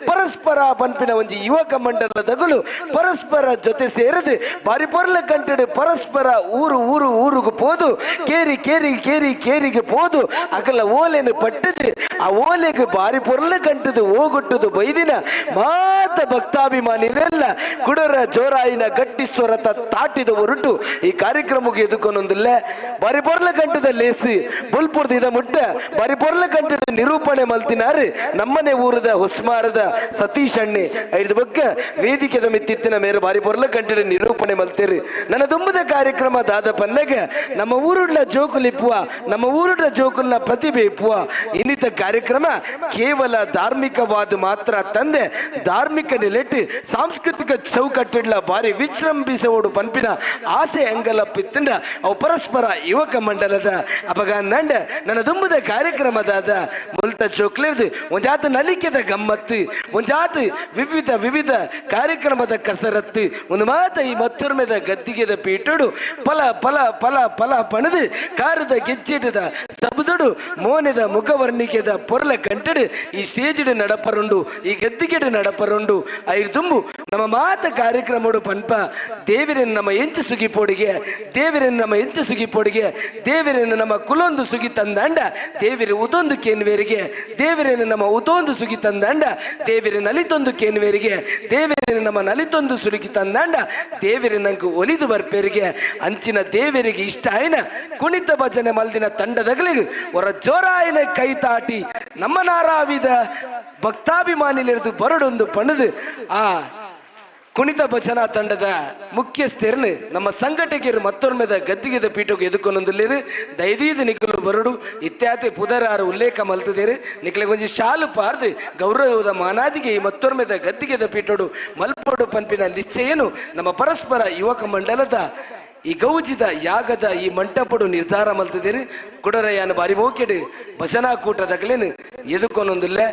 L: ಪರಸ್ಪರ ಪನ್ಪಿನ ಒಂಜಿ ಯುವಕ ಮಂಡಲದಗುಲು ಪರಸ್ಪರ ಜೊತೆ ಸೇರದು ಬಾರಿ ಪೊರ್ಲ ಕಂಟೆಡ್ ಪರಸ್ಪರ ಊರು ಊರು ಊರುಗು ಪೋದು ಕೇರಿ ಕೇರಿ ಕೇರಿ ಕೇರಿಗೆ ಪೋದು ಅಕಲ ಓಲೆನು ಪಟ್ಟದು ಆ ಓಲೆಗೆ ಬಾರಿ ಪೊರ್ಲ ಕಂಟದು ಓಗೊಟ್ಟುದು ಬೈದಿನ ಮಾತ ಭಕ್ತಾಭಿಮಾನಿನೆಲ್ಲ ಕುಡರ ಜೋರಾಯಿನ ಗಟ್ಟಿ ಸ್ವರತ ತಾಟಿದ ಹೊರಟು ಈ ಕಾರ್ಯಕ್ರಮಕ್ಕೆ ಎದುಕೊನೊಂದಿಲ್ಲ. ಬಾರಿ ಪೊರ್ಲ ಕಂಟದ ಲೇಸಿ ಬುಲ್ಪುರ್ದ ಇದ ಮುಟ್ಟ ಬಾರಿ ಪೊರ್ಲ ಕಂಟದ ನಿರೂಪಣೆ ಮಲ್ತಿನಾರು ನಮ್ಮನೆ ಊರದ ಹೊಸ್ಮಾರದ ಸತೀಶ್ ಅಣ್ಣೆ ಐದು ಬಕ್ಕ ವೇದಿಕೆದ ಮಿತ್ತಿತ್ತಿನ ಮೇರೆ ಬಾರಿ ಪೊರ್ಲ ಕಂಟದ ನಿರೂಪಣೆ ಮಲ್ತೇರಿ. ನನ್ನ ತುಂಬದ ಕಾರ್ಯಕ್ರಮ ದಾದ ಪನ್ನಗ ನಮ್ಮ ಊರುಡ್ಲ ಜೋಕುಲಿಪ್ಪುವ ನಮ್ಮ ಊರುಡ್ಲ ಜೋಕುಲ್ನ ಪ್ರತಿಭೆ ಇಪ್ಪುವ ಇನ್ನಿತ ಕಾರ್ಯಕ್ರಮ ಕೇವಲ ಧಾರ್ಮಿಕವಾದ ಮಾತ್ರ ತಂದೆ ಧಾರ್ಮಿಕ ನೆಲೆಟ್ಟು ಸಾಂಸ್ಕೃತಿಕ ಚೌಕಟ್ಟಿಡ್ಲ ಬಾರಿ ವಿಜೃಂಭಿಸೋಡು ಪನ್ಪಿನ ಆಸೆ ಅಂಗಲ ಪಿತ್ತಂಡ ಅವು ಪರಸ್ಪರ ಯುವಕ ಮಂಡಲದ ಅಪಗಾಂದಂಡ ನನ್ನ ತುಂಬದ ಕಾರ್ಯಕ್ರಮದಾದ ಮುಲ್ತ ಚೋಕ್ಲಿರ್ದು ಒಂಜಾತ ನಲಿಕೆದ ಗಮ್ಮತ್ತು ಒಂಜಾತ ವಿವಿಧ ವಿವಿಧ ಕಾರ್ಯಕ್ರಮದ ಕಸರತ್ತು ಒಂದು ಮಾತ ಈ ಮತ್ತೊರ್ಮೆದ ಗದ್ದಿಗೆದ ಪೀಟುಡು ಫಲ ಫಲ ಫಲ ಫಲ ಪಣದು ಕಾರದ ಗೆಜ್ಜೆಟದ ಸಬುದುಡು ಮೋನೆದ ಮುಖವರ್ಣಿಕೆದ ಪೊರ್ಲ ಕಂಟಡು ಈ ಸ್ಟೇಜಿಡ್ ನಡಪರುಂಡು ಈ ಗದ್ದಿಗೆಡು ನಡಪರುಂಡು ಐದು ತುಂಬು ನಮ್ಮ ಮಾತ ಕಾರ್ಯಕ್ರಮಡು ಪನ್ಪ ದೇವಿರನ್ನು ನಮ್ಮ ಎಂಚು ಸುಗಿಪೋಡಿಗೆ ದೇವಿರನ್ನು ನಮ್ಮ ಎಂಚು ಸುಗಿಪೋಡಿಗೆ ದೇವಿರನ್ನು ನಮ್ಮ ಕುಲೊಂದು ಸುಗಿ ತಂದಂಡ ದೇವಿರ ಉದೊಂದು ಕೇನ್ವೇರಿಗೆ ದೇವಿರನ್ನು ನಮ್ಮ ಉದೊಂದು ಸುಗಿ ತಂದಂಡ ದೇವಿರ ನಲಿತೊಂದು ಕೇನ್ವೇರಿಗೆ ದೇವಿರನ್ನು ನಮ್ಮ ನಲಿತೊಂದು ಸುರುಗಿ ತಂದಂಡ ದೇವಿರ ನಂಗೆ ಒಲಿದು ಬರ್ಪೇರಿಗೆ ಅಂಚಿನ ದೇವರಿಗೆ ಇಷ್ಟ ಆಯ್ನ ಕುಣಿತ ಭಜನೆ ಮಲ್ದಿನ ತಂಡದಗಲಿಗೆ ಹೊರ ಜೋರಾಯನ ಕೈ ತಾಟಿ ನಮ್ಮ ನಾರಾವಿದ ಭಕ್ತಾಭಿಮಾನಿಲಿರ್ದು ಬರಡೊಂದು ಪಣದು ಆ ಕುಣಿತ ಭಜನಾ ತಂಡದ ಮುಖ್ಯಸ್ಥರನ್ನು ನಮ್ಮ ಸಂಘಟಕರು ಮತ್ತೊರ್ಮೆದ ಗದ್ದಿಗೆದ ಪೀಠಕ್ಕೆ ಎದುಕೊನೊಂದುಲ್ಲೇರು ದೈದೀದ ನಿಕಲು ಬರಡು ಇತ್ಯಾತಿ ಪುದರಾರು ಉಲ್ಲೇಖ ಮಲ್ತದೇರು ನಿಕ್ಲೆ ಒಂಜಿ ಶಾಲು ಪಾರ್ದು ಗೌರವದ ಮಾನಾದಿಗೆ ಈ ಮತ್ತೊರ್ಮೆದ ಗದ್ದಿಗೆದ ಪೀಠೋಡು ಮಲ್ಪೋಡು ಪನ್ಪಿನ ನಿಶ್ಚಯನು ನಮ್ಮ ಪರಸ್ಪರ ಯುವಕ ಮಂಡಲದ ಈ ಗೌಜಿದ ಯಾಗದ ಈ ಮಂಟಪಡು ನಿರ್ಧಾರ ಮಲ್ತದೇರು ಕುಡರಯ್ಯನ ಬಾರಿ ಮೋಕೆಡು ಭಜನಾ ಕೂಟದಗಲೇನು ಎದುಕೊನೊಂದುಲ್ಲೆ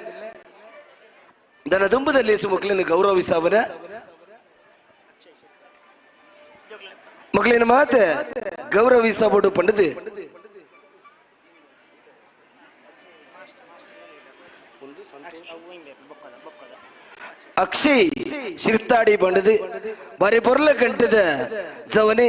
L: ದನ ದುಂಬದಲ್ಲಿ ಮಕ್ಕಳನ್ನು ಗೌರವಿಸವನ ಮಕ್ಕಳಿನ ಮಾತೆ ಗೌರವಿಸಬೋಡು ಪಂಡದು ಅಕ್ಷಯ್ ಶಿರ್ತಾಡಿ ಬಂಡದು ಬಾರಿ ಪೊರ್ಲ ಕಂಟದ ಜವನೆ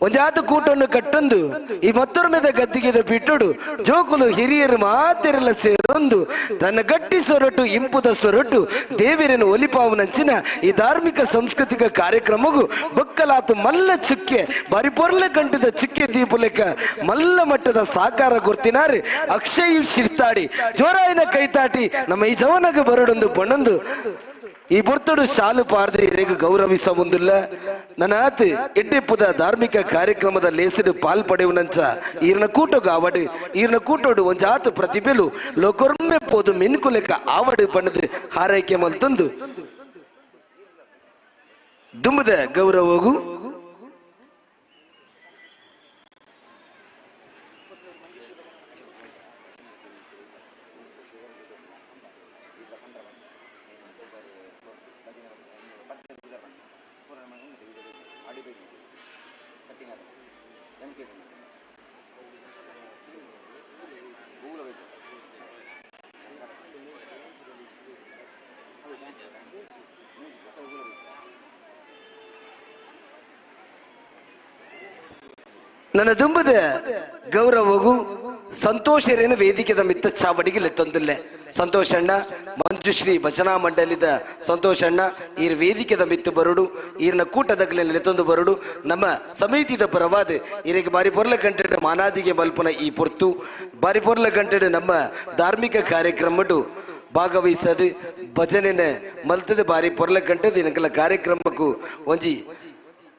L: ಒಂಜಾತ ಕೂಟನ್ನು ಕಟ್ಟೊಂದು ಈ ಮತ್ತೊರ್ಮೆದ ಗದ್ದಿಗೆದ ಬಿಟ್ಟುಡು ಜೋಕುಲು ಹಿರಿಯರು ಮಾತೆರೆಲ್ಲ ಸೇರೊಂದು ತನ್ನ ಗಟ್ಟಿ ಸೊರಟು ಇಂಪುದ ಸೊರಟು ದೇವಿರನ್ನು ಒಲಿಪಾವನಂಚಿನ ಈ ಧಾರ್ಮಿಕ ಸಾಂಸ್ಕೃತಿಕ ಕಾರ್ಯಕ್ರಮಗೂ ಬೊಕ್ಕಲಾತು ಮಲ್ಲ ಚುಕ್ಕೆ ಬಾರಿ ಪೊರ್ಲ ಕಂಟದ ಚುಕ್ಕೆ ದೀಪುಲೆಕ್ಕ ಮಲ್ಲ ಮಟ್ಟದ ಸಾಕಾರ ಗುರ್ತಿನಾರು ಅಕ್ಷಯ್ ಶಿರ್ತಾಡಿ ಜೋರಾಯಿನ ಕೈತಾಟಿ ನಮ್ಮ ಈ ಜವನಗ ಬರಡೊಂದು ಬಣ್ಣೊಂದು ಈ ಬೊರ್ತಡು ಶಾಲು ಪಾರ್ದೆ ಇರೆಗ್ ಗೌರವಿಸ ಮುಂದಿಲ್ಲ ನನಾತ್ ಎಡ್ಡೆಪ್ಪುದ ಧಾರ್ಮಿಕ ಕಾರ್ಯಕ್ರಮದ ಲೇಸಿಡು ಪಾಲ್ ಪಡೆಯುವನಂಚ ಈರ್ನ ಕೂಟೋಗ ಆವಡು ಈರ್ನ ಕೂಟೋಡು ಒಂಜಾತು ಪ್ರತಿಭೆಲು ಲೋಕೊರ್ಮೆ ಪೋದು ಮಿನ್ಕುಲೆಕ ಆವಡು ಬಣ್ಣದು ಹಾರೈಕೆ ಮಲ್ತೊಂದು ದುಂಬದ ಗೌರವಗು ನನ್ನ ದುಂಬದ ಗೌರವಗೂ ಸಂತೋಷರೇನು ವೇದಿಕೆದ ಮಿತ್ತ ಚಾವಡಿಗೆ ಲೆತ್ತೊಂದಿಲ್ಲ ಸಂತೋಷಣ್ಣ ಮಂಜುಶ್ರೀ ಭಜನಾ ಮಂಡಲಿದ ಸಂತೋಷಣ್ಣ ಈರ್ ವೇದಿಕೆದ ಮಿತ್ತು ಬರುಡು ಈರ್ನ ಕೂಟದಗ್ಲೆ ಲೆತ್ತೊಂದು ಬರುಡು ನಮ್ಮ ಸಮಿತಿದ ಪರವಾದ ಈರಿಗೆ ಬಾರಿ ಪೊರ್ಲ ಗಂಟೆಡ್ ಮಾನಾದಿಗೆ ಮಲ್ಪನ ಈ ಪೊರ್ತು ಬಾರಿ ಪೊರ್ಲ ಗಂಟೆಡ್ ನಮ್ಮ ಧಾರ್ಮಿಕ ಕಾರ್ಯಕ್ರಮಡು ಭಾಗವಹಿಸದು ಭಜನೆನ ಮಲ್ತದ ಬಾರಿ ಪೊರ್ಲ ಗಂಟೆದ ಇನಕಲ ಕಾರ್ಯಕ್ರಮಕ್ಕೂ ಒಂಜಿ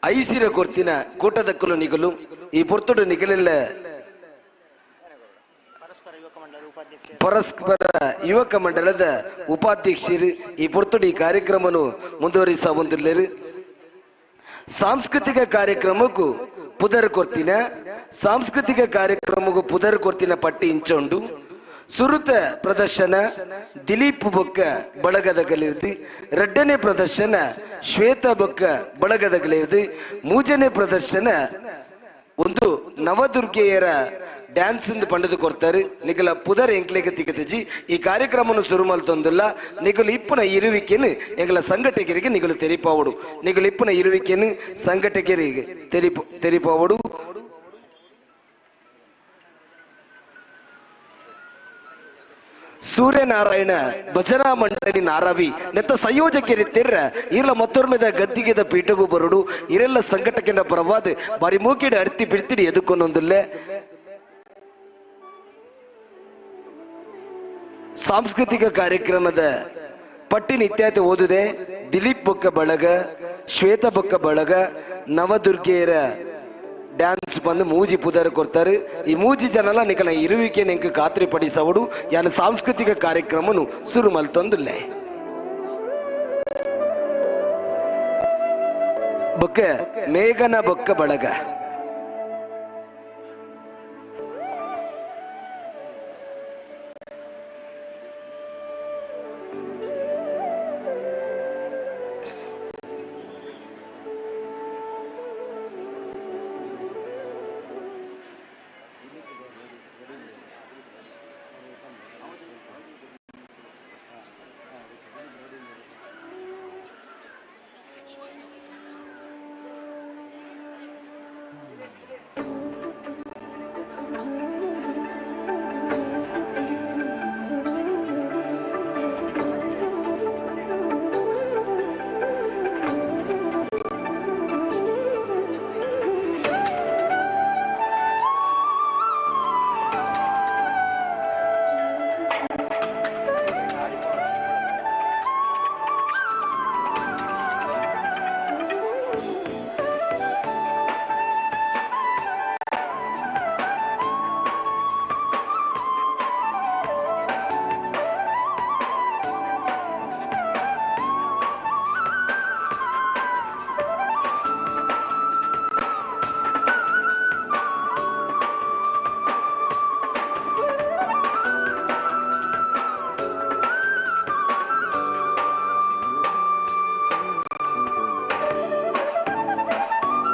L: ಐಸಿರ ಕೊರ್ತಿನ ಕೂಟದಕ್ಕಲು ನಿಗಲು ಈ ಪೊರ್ತುಡು ನಿಗಲಿಲ್ಲ ಪರಸ್ಪರ ಯುವಕ ಮಂಡಲದ ಉಪಾಧ್ಯಕ್ಷರು ಈ ಪೊರ್ತುಡು ಈ ಕಾರ್ಯಕ್ರಮನು ಮುಂದುವರಿಸ ಮುಂದಿರ್ಲೇರು ಸಾಂಸ್ಕೃತಿಕ ಕಾರ್ಯಕ್ರಮಕ್ಕೂ ಪುದರ್ ಕೊರ್ತಿನ ಸಾಂಸ್ಕೃತಿಕ ಕಾರ್ಯಕ್ರಮಕ್ಕೂ ಪುದರ್ ಕೊರ್ತಿನ ಪಟ್ಟಿ ಇಂಚೊಂಡು ಸುರುತ ಪ್ರದರ್ಶನ ದಿಲೀಪ್ ಬೊಕ್ಕ ಬಳಗದ ಕಲಿರ್ದು ರಡ್ಡನೇ ಪ್ರದರ್ಶನ ಶ್ವೇತಾ ಬೊಕ್ಕ ಬಳಗದ ಕಲಿರ್ದು ಮೂಜನೇ ಪ್ರದರ್ಶನ ಒಂದು ನವದುರ್ಗೆಯರ ಡ್ಯಾನ್ಸ್ ಎಂದು ಪಂಡದು ಕೊಡ್ತಾರೆ ನಿಗಲ ಪುದರ್ ಎಂಕ್ಲೆಗೆ ತಿಕ್ಕತಿಜಿ ಈ ಕಾರ್ಯಕ್ರಮನು ಸುರು ಮಲ್ತೊಂದುಲ್ಲ ನಿಗಲು ಇಪ್ಪುನ ಇರುವಿಕೆನು ಎಂಗಲ ಸಂಘಟಕರಿಗೆ ನಿಗಲು ತೆರಿಪಾವಡು ನಿಗಲು ಇಪ್ಪುನ ಇರುವಿಕೆನು ಸಂಘಟಕರಿಗೆ ತೆರಿಪಾವಡು. ಸೂರ್ಯನಾರಾಯಣ ಭಜನಾ ಮಂಡಳಿ ನಾರಾವಿ ನೆತ್ತ ಸಂಯೋಜಕರಿತ್ತಿರ ಇರ್ಲ ಮತ್ತೊರ್ಮೆದ ಗದ್ದಿಗೆದ ಪೀಠಗೂ ಬರುಡು ಇರೆಲ್ಲ ಸಂಘಟಕಿನ ಪರವಾದ ಬಾರಿ ಮೂಕಿಡ ಅಡ್ತಿ ಬಿಡ್ತಿಡಿ ಎದುಕೊನೊಂದುಲ್ಲೆ. ಸಾಂಸ್ಕೃತಿಕ ಕಾರ್ಯಕ್ರಮದ ಪಟ್ಟಿನ ಇತ್ಯಾದಿ ಓದುದೆ ದಿಲೀಪ್ ಬೊಕ್ಕ ಬಳಗ, ಶ್ವೇತ ಬೊಕ್ಕ ಬಳಗ, ನವದುರ್ಗೆಯರ ಡ್ಯಾನ್ಸ್ ಬಂದು ಮೂಜಿ ಪುದರ್ ಕೊಡ್ತಾರೆ. ಈ ಮೂಜಿ ಜನಲ ನಿಕಲ ಇರುವಿಕೆ ನೆಂಕ ಖಾತ್ರಿ ಪಡಿಸವಡು ಯಾನ ಸಾಂಸ್ಕೃತಿಕ ಕಾರ್ಯಕ್ರಮನು ಸುರು ಮಲ್ತೊಂದುಲ್ಲೆ. ಬೊಕ್ಕ ಮೇಘನ ಬೊಕ್ಕ ಬಳಗ.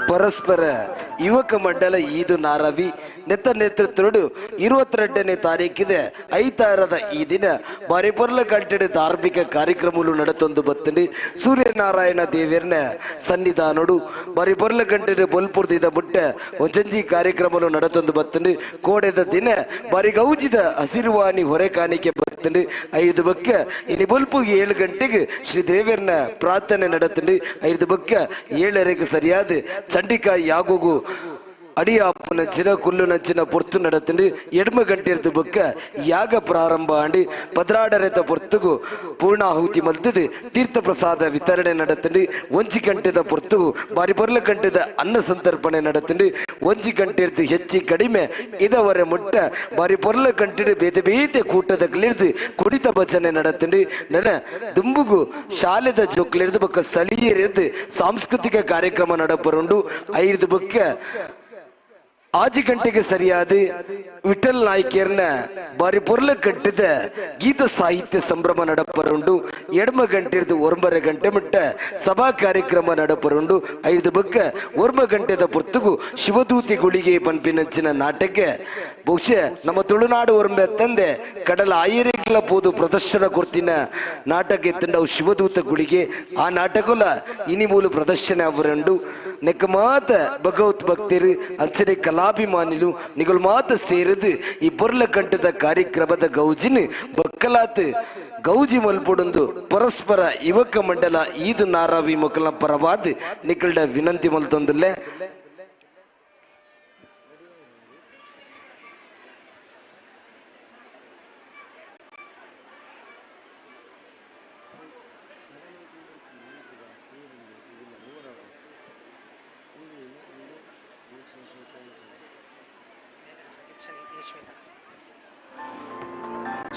L: ಪರಸ್ಪರ ಯುವಕ ಮಂಡಲ ಈದು ನಾರವಿ ನೆತ್ತ ನೇತೃತ್ವಡು 22ನೇ ತಾರೀಕಿದೆ ಐತಾರದ ಈ ದಿನ ಬಾರಿ ಪೊರ್ಲ ಗಂಟೆಡು ಧಾರ್ಮಿಕ ಕಾರ್ಯಕ್ರಮಗಳು ನಡತೊಂದು ಬತ್ತಂಡು ಸೂರ್ಯನಾರಾಯಣ ದೇವಿಯರ್ನ ಸನ್ನಿಧಾನೋಡು ಬಾರಿ ಪೊರ್ಲ ಗಂಟೆಡು ಬೊಲ್ಪುರ್ದಿದ ಮುಟ್ಟ ಒಂಜಂಜಿ ಕಾರ್ಯಕ್ರಮಗಳು ನಡತೊಂದು ಬತ್ತಂಡು ಕೋಡೆದ ದಿನ ಬಾರಿ ಗೌಜಿದ ಹಸಿರುವಾಣಿ ಹೊರೆ ಕಾಣಿಕೆ ಬತ್ತಂಡು 5 ಬಕ್ಕ ಇನಿ ಬೊಲ್ಪು 7 ಗಂಟೆಗೆ ಶ್ರೀ ದೇವಿಯರ್ನ ಪ್ರಾರ್ಥನೆ ನಡತಂಡು 5 ಬಕ್ಕ 7:30ಕ್ಕೆ ಸರಿಯಾದ ಚಂಡಿಕಾ ಯಾಗೋಗು ಅಡಿಯಾಪು ನಂಚಿನ ಕುಲ್ಲು ನಂಚಿನ ಪೊರ್ತು ನಡತಂಡು 8 ಗಂಟೆ ಬೊಕ್ಕ ಯಾಗ ಪ್ರಾರಂಭ ಆಂಡಿ 12:30 ಪೊರ್ತುಗು ಪೂರ್ಣಾಹುತಿ ಮಲ್ತದು ತೀರ್ಥ ಪ್ರಸಾದ ವಿತರಣೆ ನಡತಂಡು 1 ಗಂಟೆದ ಪೊರ್ತುಗು ಬಾರಿ ಬೊರ್ಲ ಗಂಟೆದ ಅನ್ನ ಸಂತರ್ಪಣೆ ನಡತಂಡು 1 ಗಂಟೆ ಹೆಚ್ಚಿ ಕಡಿಮೆ ಇದವರೆ ಮುಟ್ಟ ಬಾರಿ ಪೊರ್ಲ ಗಂಟೆ ಬೇತೆ ಬೇತೆ ಕೂಟದ ಕ್ಲಿರ್ದು ಕುಡಿತ ಭಜನೆ ನಡತಂಡು ನನ ದುಂಬುಗು ಶಾಲೆದ ಜೋಕ್ಲಿರ್ದು ಬೊಕ್ಕ ಸ್ಥಳೀಯರಿರ್ದು ಸಾಂಸ್ಕೃತಿಕ ಕಾರ್ಯಕ್ರಮ ನಡಪರುಂಡು 5 ಬೊಕ್ಕ 6 ಗಂಟೆಗೆ ಸರಿಯಾದ ವಿಠಲ್ ನಾಯ್ಕರ್ನ ಬಾರಿ ಪೊರ್ಲ ಕಟ್ಟಿದ ಗೀತ ಸಾಹಿತ್ಯ ಸಂಭ್ರಮ ನಡಪರುಂಡು 8 ಗಂಟೆರ್ದು 9 ಗಂಟೆ ಮಟ್ಟ ಸಭಾ ಕಾರ್ಯಕ್ರಮ ನಡಪರುಂಡು 5 ಬೊಕ್ಕ 9 ಗಂಟೆದ ಪೊರ್ತುಗು ಶಿವದೂತಿ ಗುಳಿಗೆ ಪನ್ಪಿನಂಚಿನ ನಾಟಕ ಬಹುಶಃ ನಮ್ಮ ತುಳುನಾಡು ಒರ್ಂಬೆ ತಂದೆ ಕಡಲ ಆಯರಿಗ್ಲ ಪೋದು ಪ್ರದರ್ಶನ ಕೊರ್ತಿನ ನಾಟಕ ಎತ್ತಂಡವು ಶಿವದೂತ ಗುಳಿಗೆ ಆ ನಾಟಕಲ ಇನಿ ಮೂಲು ಪ್ರದರ್ಶನ ಅವರಂಡು ನೆಕ್ಕ ಮಾತ ಭಗವತ್ ಭಕ್ತರು ಅಂಚನೆ ಕಲಾಭಿಮಾನಿಲು ನಿಗಳು ಮಾತ ಸೇರಿದು ಈ ಪೊರ್ಲ ಕಂಠದ ಕಾರ್ಯಕ್ರಮದ ಗೌಜಿನ ಬಕ್ಕಲಾತ್ ಗೌಜಿ ಮಲ್ಪುಡೊಂದು ಪರಸ್ಪರ ಯುವಕ ಮಂಡಲ ಈದು ನಾರಾವಿ ಮೊಕಲ ಪರವಾದ್ ನಿಕಲ್ಡ ವಿನಂತಿ ಮಲ್ತೊಂದುಲ್ಲೆ.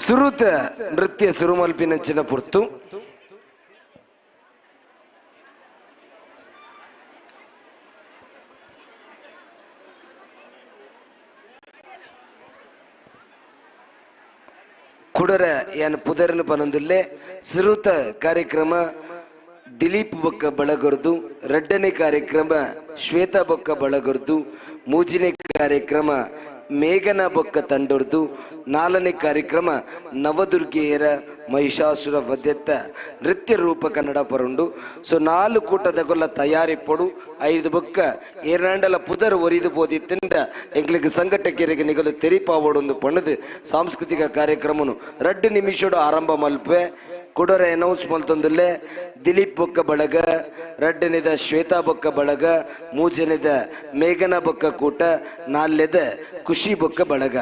L: ಸುರುತ ನೃತ್ಯ ಸುರುಮಲ್ಪಿನಂಚಿನ ಪುರ್ತು ಕುಡರ ಏನ್ ಪುದರ್ನ ಪನೊಂದುಲ್ಲೆ ಸುರುತ ಕಾರ್ಯಕ್ರಮ ದಿಲೀಪ್ ಬೊಕ್ಕ ಬಳಗರ್ದು, ರಡ್ಡನೇ ಕಾರ್ಯಕ್ರಮ ಶ್ವೇತಾ ಬೊಕ್ಕ ಬಳಗರ್ದು, ಮೂಜಿನೇ ಕಾರ್ಯಕ್ರಮ ಮೇಘನ ಬೊಕ್ಕ ತಂಡೊರ್ದು, ನಾಲ್ಕನೇ ಕಾರ್ಯಕ್ರಮ ನವದುರ್ಗೆಯರ ಮಹಿಷಾಸುರ ವದ್ಯತ್ತ ನೃತ್ಯ ರೂಪ ಕನ್ನಡ ಪರುಂಡು. ಸೊ 4 ಕೂಟದ ಗೊಲ್ಲ ತಯಾರಿ ಪೊಡು 5 ಬೊಕ್ಕ ಏರಾಂಡಲ ಪುದರ್ ಒರಿದು ಪೋದಿತ್ತಿಂಡ ಎಂಗ್ಲಿಗೆ ಸಂಘಟಕರಿಗೆ ನಿಗಲು ತೆರಿಪಾವೊಡೊಂದು ಪಣದು ಸಾಂಸ್ಕೃತಿಕ ಕಾರ್ಯಕ್ರಮನು 2 ನಿಮಿಷಡು ಆರಂಭ ಮಲ್ಪೆ ಕುಡರ ಅನೌನ್ಸ್ ಮಲ್ತೊಂದುಲ್ಲೆ ದಿಲೀಪ್ ಬೊಕ್ಕ ಬಳಗ, ರಡ್ಡನೇದ ಶ್ವೇತಾ ಬೊಕ್ಕ ಬಳಗ, ಮೂಜನೇದ ಮೇಘನ ಬೊಕ್ಕ ಕೂಟ, ನಾಲ್ನೇದ ಖುಷಿ ಬೊಕ್ಕ ಬಳಗ.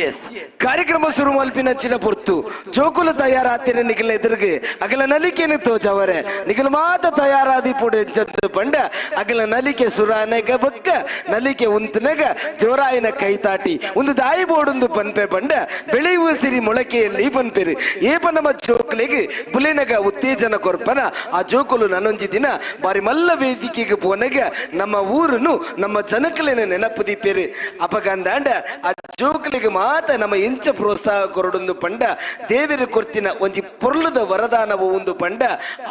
L: ಎಸ್ ಕಾರ್ಯಕ್ರಮ ಶುರು ಮಲ್ಪಿನಂಚಿನ ಪೊರ್ತು ಜೋಕುಲು ತಯಾರಾತಿನ ನಿಗಲ ಎದುರುಗೆ ಅಗಲ ನಲಿಕೆನು ತೋಜವರೆ ನಿಗಲ ಮಾತ ತಯಾರಾದಿ ಪೊಡು ಎಂಚಂದು ಪಂಡ ಅಗಲ ನಲಿಕೆ ಸುರಾನೆಗ ಬಕ್ಕ ನಲಿಕೆ ಉಂತನಗ ಜೋರಾಯಿನ ಕೈತಾಟಿ ಒಂದು ದಾಯಿ ಬೋಡುಂದು ಪನ್ಪೆ ಪಂಡ ಬೆಳೆಯುವ ಸಿರಿ ಮೊಳಕೆಯಲ್ಲಿ ಪನ್ಪೆರು ಏಪ ನಮ್ಮ ಜೋಕುಲಿಗೆ ಬುಲೆನಗ ಉತ್ತೇಜನ ಕೊರ್ಪನ ಆ ಜೋಕುಲು ನನೊಂಜಿ ದಿನ ಬಾರಿ ಮಲ್ಲ ವೇದಿಕೆಗೆ ಪೋನಗ ನಮ್ಮ ಊರುನು ನಮ್ಮ ಜನಕಲಿನ ನೆನಪು ದೀಪೇರು ಅಪಗಂದಾಂಡ ಆ ಜೋಕುಲಿಗೆ ಮಾತ ನಮ್ಮ ಎಂಚ ಪ್ರೋತ್ಸಾಹ ಕೊರಡೊಂದು ಪಂಡ ದೇವರು ಕೊರ್ತಿನ ಒಂಜಿ ಪೊರ್ಲುದ ವರದಾನವು ಒಂದು ಪಂಡ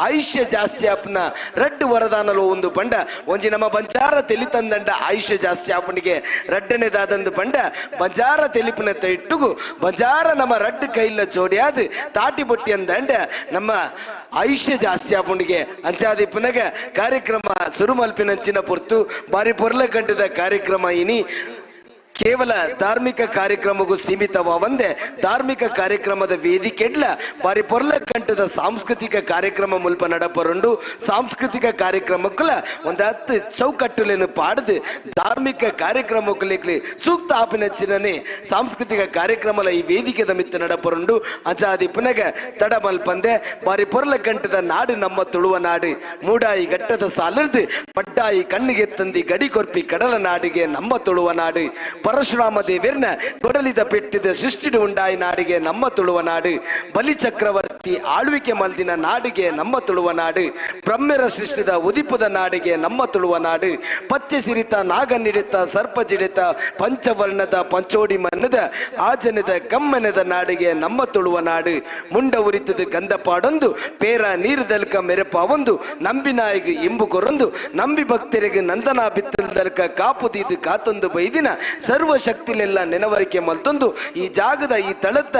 L: ಆಯುಷ್ಯ ಜಾಸ್ತಿ ಆಪುನ ರಡ್ಡು ವರದಾನಲು ಒಂದು ಪಂಡ ಒಂಜಿ ನಮ್ಮ ಬಂಜಾರ ತೆಲಿತಂದಂಡ ಆಯುಷ್ಯ ಜಾಸ್ತಿ ಆಪನಿಗೆ ರಡ್ಡನೆದಾದಂದು ಪಂಡ ಬಂಜಾರ ತೆಲಿಪಿನ ಇಟ್ಟುಗು ಬಂಜಾರ ನಮ್ಮ ರಡ್ಡು ಕೈಲ ಜೋಡಿಯಾದ ತಾಟಿ ಬೊಟ್ಟಿ ಅಂದಂಡ ನಮ್ಮ ಆಯುಷ್ಯ ಜಾಸ್ತಿ ಆಪುಣಿಗೆ ಅಂಚಾದಿ ಪುನಗ ಕಾರ್ಯಕ್ರಮ ಸುರುಮಲ್ಪಿನಂಚಿನ ಪೊರ್ತು ಬಾರಿ ಪೊರ್ಲ ಗಂಟದ ಕಾರ್ಯಕ್ರಮ ಇನಿ ಕೇವಲ ಧಾರ್ಮಿಕ ಕಾರ್ಯಕ್ರಮಕ್ಕೂ ಸೀಮಿತವಾವಂದೆ ಧಾರ್ಮಿಕ ಕಾರ್ಯಕ್ರಮದ ವೇದಿಕೆಡ್ಲ ಬಾರಿ ಪೊರ್ಲ ಕಂಠದ ಸಾಂಸ್ಕೃತಿಕ ಕಾರ್ಯಕ್ರಮ ಮುಲ್ಪ ನಡಪರುಂಡು ಸಾಂಸ್ಕೃತಿಕ ಕಾರ್ಯಕ್ರಮಕ್ಕುಲ ಒಂದು ಹತ್ತು ಚೌಕಟ್ಟುಲೇನು ಪಾಡದು ಧಾರ್ಮಿಕ ಕಾರ್ಯಕ್ರಮಕ್ಕೂ ಸೂಕ್ತ ಆಪಿನಚ್ಚಿನನೆ ಸಾಂಸ್ಕೃತಿಕ ಕಾರ್ಯಕ್ರಮಲ ಈ ವೇದಿಕೆದ ಮಿತ್ತ ನಡಪರುಂಡು ಅಂಚಾದಿ ಪುನಗ ತಡಮಲ್ಪಂದೆ ಬಾರಿ ಪೊರ್ಲ ಕಂಠದ ನಾಡು ನಮ್ಮ ತುಳುವ ನಾಡು ಮೂಡಾಯಿ ಘಟ್ಟದ ಸಾಲರ್ದು ಪಡ್ಡಾಯಿ ಕಣ್ಣಿಗೆ ತಂದಿ ಗಡಿ ಕೊರ್ಪಿ ಕಡಲ ನಾಡಿಗೆ ನಮ್ಮ ತುಳುವ ನಾಡು ಪರಶುರಾಮ ದೇವಿರ್ನ ಕೊಡಲಿದ ಪೆಟ್ಟಿದ ಸೃಷ್ಟಿಡು ಉಂಡಾಯಿ ನಾಡಿಗೆ ನಮ್ಮ ತುಳುವ ನಾಡು ಬಲಿ ಚಕ್ರವರ್ತಿ ಆಳ್ವಿಕೆ ಮಲ್ದಿನ ನಾಡಿಗೆ ನಮ್ಮ ತುಳುವ ನಾಡು ಬ್ರಹ್ಮರ ಸೃಷ್ಟಿದ ಉದಿಪುದ ನಾಡಿಗೆ ನಮ್ಮ ತುಳುವ ನಾಡು ಪಚ್ಚೆ ಸಿರಿತ ನಾಗನಿಡಿತ ಸರ್ಪ ಜಿಡಿತ ಪಂಚವರ್ಣದ ಪಂಚೋಡಿ ಮನ್ನದ ಆಜನದ ಕಮ್ಮನದ ನಾಡಿಗೆ ನಮ್ಮ ತುಳುವ ನಾಡು ಮುಂಡ ಉರಿತದ ಗಂಧ ಪಾಡೊಂದು ಪೇರ ನೀರುದಲ್ಕ ಮೆರಪಾವೊಂದು ನಂಬಿನಾಯಿಗೆ ಇಂಬು ಕೊರೊಂದು ನಂಬಿ ಭಕ್ತರಿಗೆ ನಂದನ ಬಿತ್ತಲ್ದಲ್ಕ ಕಾಪುದೀದು ಕಾತೊಂದು ಬೈದಿನ ಸರ್ವಶಕ್ತಿಲೆಲ್ಲ ನೆನವರಿಕೆ ಮಲ್ತೊಂದು ಈ ಜಾಗದ ಈ ತಳತ್ತ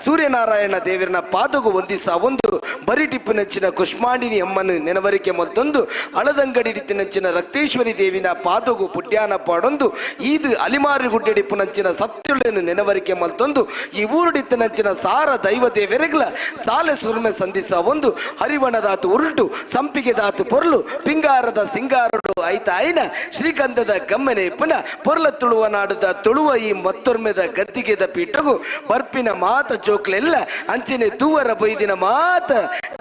L: ಸೂರ್ಯನಾರಾಯಣ ದೇವರನ ಪಾದಗು ವಂದಿಸಾವೊಂದು ಬರಿಟಿಪ್ಪುನಂಚಿನ ಕುಷ್ಮಾಂಡಿನಿ ಅಮ್ಮನ ನೆನವರಿಕೆ ಮಲ್ತೊಂದು ಅಳದಂಗಡಿ ಟಿತ್ತಿನಂಚಿನ ರಕ್ತೇಶ್ವರಿ ದೇವಿನ ಪಾದಗು ಪುಟ್ಯಾನ ಪಾಡೊಂದು ಈದು ಅಲಿಮಾರಿ ಗುಡ್ಡೆಡಿಪ್ಪುನಂಚಿನ ಸತ್ಯುಳ್ಳನ್ನು ನೆನವರಿಕೆ ಮಲ್ತೊಂದು ಈ ಊರುಡಿತ್ತನಂಚಿನ ಸಾರ ದೈವ ದೇವರಿಗ್ಲ ಸಾಲೆ ಸುರ್ಮೆ ಸಂಧಿಸಾವೊಂದು ಹರಿವಣದಾತು ಉರುಟು ಸಂಪಿಗೆದಾತು ಪೊರ್ಲು ಪಿಂಗಾರದ ಸಿಂಗಾರಡು ಐತ ಐನ ಶ್ರೀಗಂಧದ ಗಮ್ಮನೆ ಪುನ ಪೊರ್ಲ ತುಳುವ ನಾಡದ ತುಳುವ ಈ ಮತ್ತೊರ್ಮೆದ ಗದ್ದಿಗೆದ ಪೀಠಗು ಬರ್ಪಿನ ಮಾತ ಜೋಕ್ಲೆಲ್ಲ ಅಂಚನೆ ತೂವರ ಬೈದಿನ ಮಾತ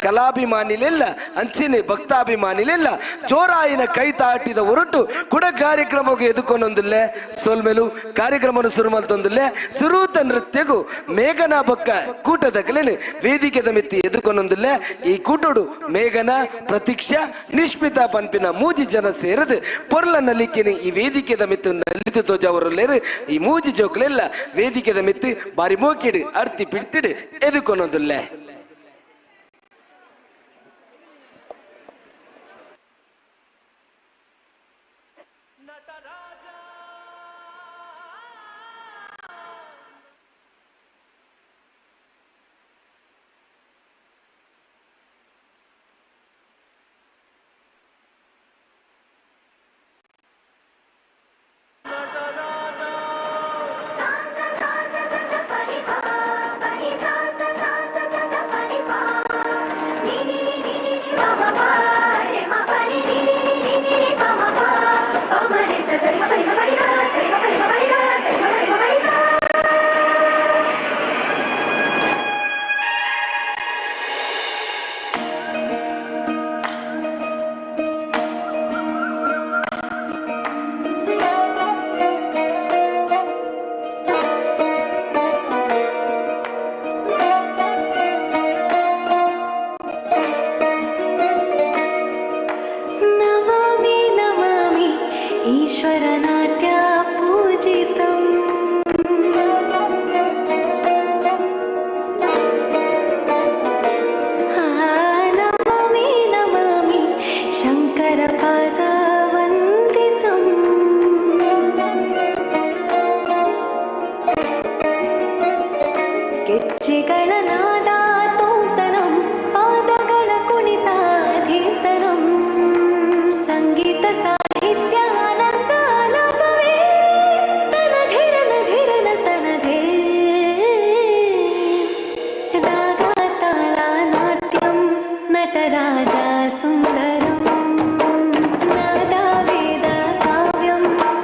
L: ಕಲಾಭಿಮಾನಿಲೆಲ್ಲ ಅಂಚನೆ ಭಕ್ತಾಭಿಮಾನಿಲೆಲ್ಲ ಜೋರಾಯಿನ ಕೈ ತಾಟಿದ ಹೊರಟು ಕುಡ ಕಾರ್ಯಕ್ರಮಕ್ಕೆ ಎದುಕೊಂಡೊಂದಿಲ್ಲೆ ಸೋಲ್ಮೇಲು ಕಾರ್ಯಕ್ರಮನು ಸುರುಮಲ್ತೊಂದಿಲ್ಲೆ ಸುರೂತ ನೃತ್ಯಗೂ ಮೇಘನಾ ಬಕ್ಕ ಕೂಟದ ಕಲೆನು ವೇದಿಕೆದ ಮಿತ್ತಿ ಎದುಕೊಂಡೊಂದಿಲ್ಲೆ ಈ ಕೂಟೋಡು ಮೇಘನ ಪ್ರತೀಕ್ಷಾ ನಿಷ್ಮಿತಾ ಪನ್ಪಿನ ಮೂಜಿ ಜನ ಸೇರದು ಪೊರ್ಲ ನಲಿಕೆನೆ ಈ ವೇದಿಕೆದ ಮಿತ್ತು ನಲಿತು ತೋಜವರುಲ್ಲೇರು ಈ ಮೂಜಿ ಜೋಕ್ಲೆಲ್ಲ ವೇದಿಕೆದ ಮಿತ್ತು ಬಾರಿ ಮೋಕಿಡು ಅರ್ತಿ ಪಿಡ್ತಿಡು ಎದುಕೊಂಡೊಂದಿಲ್ಲೆ.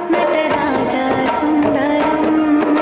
M: नटराजा सुन्दरम्।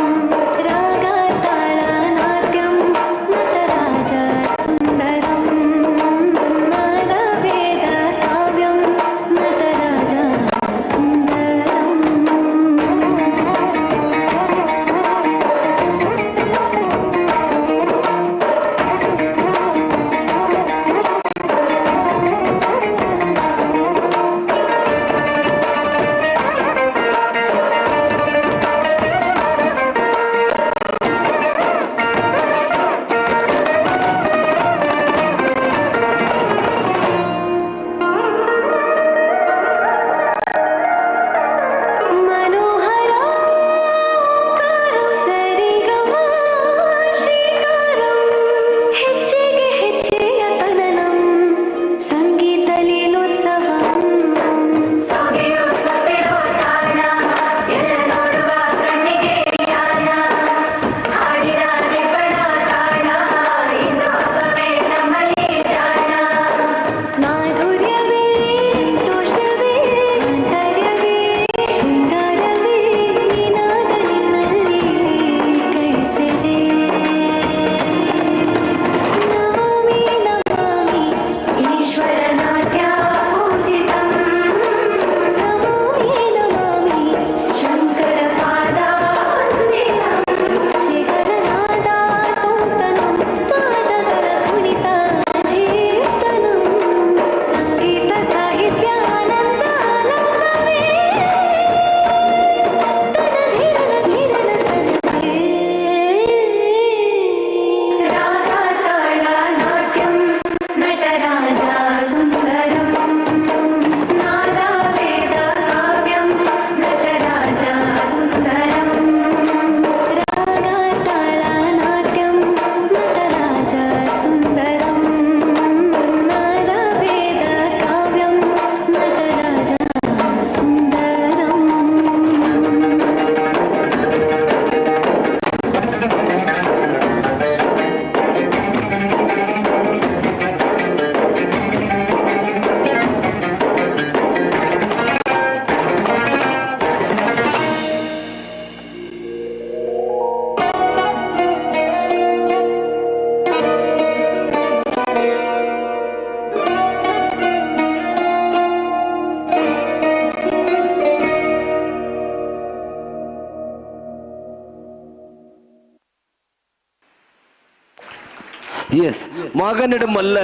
L: ಎಸ್ ಮಾಗನಡು ಮಲ್ಲ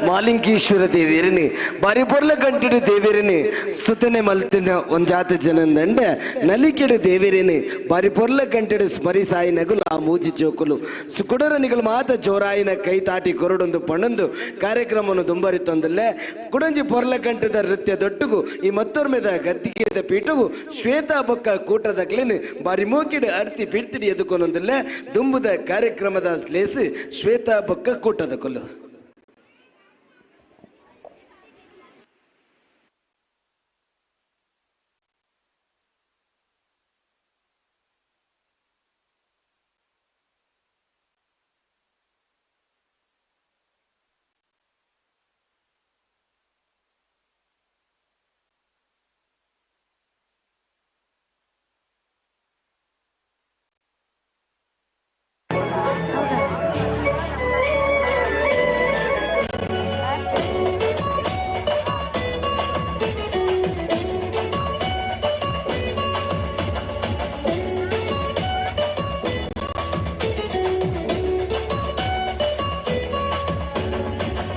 L: ಮಾಲಿಂಗೇಶ್ವರ ದೇವಿಯರನಿ ಬಾರಿ ಪೊರ್ಲ ಗಂಟಿಡು ದೇವಿಯರನಿ ಸ್ತುತನೆ ಮಲ್ತಿನ ಒಂಜಾತ ಜನಂದಂಡ ನಲಿಕೆಡು ದೇವಿಯರನಿ ಬಾರಿ ಪೊರ್ಲ ಗಂಟಿಡು ಸ್ಮರಿಸಾಯಿ ನಗುಲು ಆ ಮೂಜಿ ಜೋಕುಲು ಸುಕುಡರ ನಿಗಳು ಮಾತ ಜೋರಾಯಿನ ಕೈ ತಾಟಿ ಕೊರಡೊಂದು ಪಣ್ಣೊಂದು ಕಾರ್ಯಕ್ರಮವನ್ನು ದುಂಬರಿತೊಂದಲ್ಲೇ ಕುಡಂಜಿ ಪೊರ್ಲ ಗಂಟದ ನೃತ್ಯ ದೊಟ್ಟುಗು ಈ ಮತ್ತೊರ್ಮೆದ ಗದ್ದಿಗೆದ ಪೀಟುಗು ಶ್ವೇತಾ ಬೊಕ್ಕ ಕೂಟದ ಕ್ಲಿನ್ ಬಾರಿ ಮೋಕಿಡು ಅರ್ತಿ ಪಿಡ್ತಿಡಿ ಎದುಕೊನೊಂದಲ್ಲೇ ದುಂಬುದ ಕಾರ್ಯಕ್ರಮದ ಸ್ಲೇಸ್ ಶ್ವೇತಾ ಬೊಕ್ಕ ಕೂಟದ ಕೊಲ್ಲು.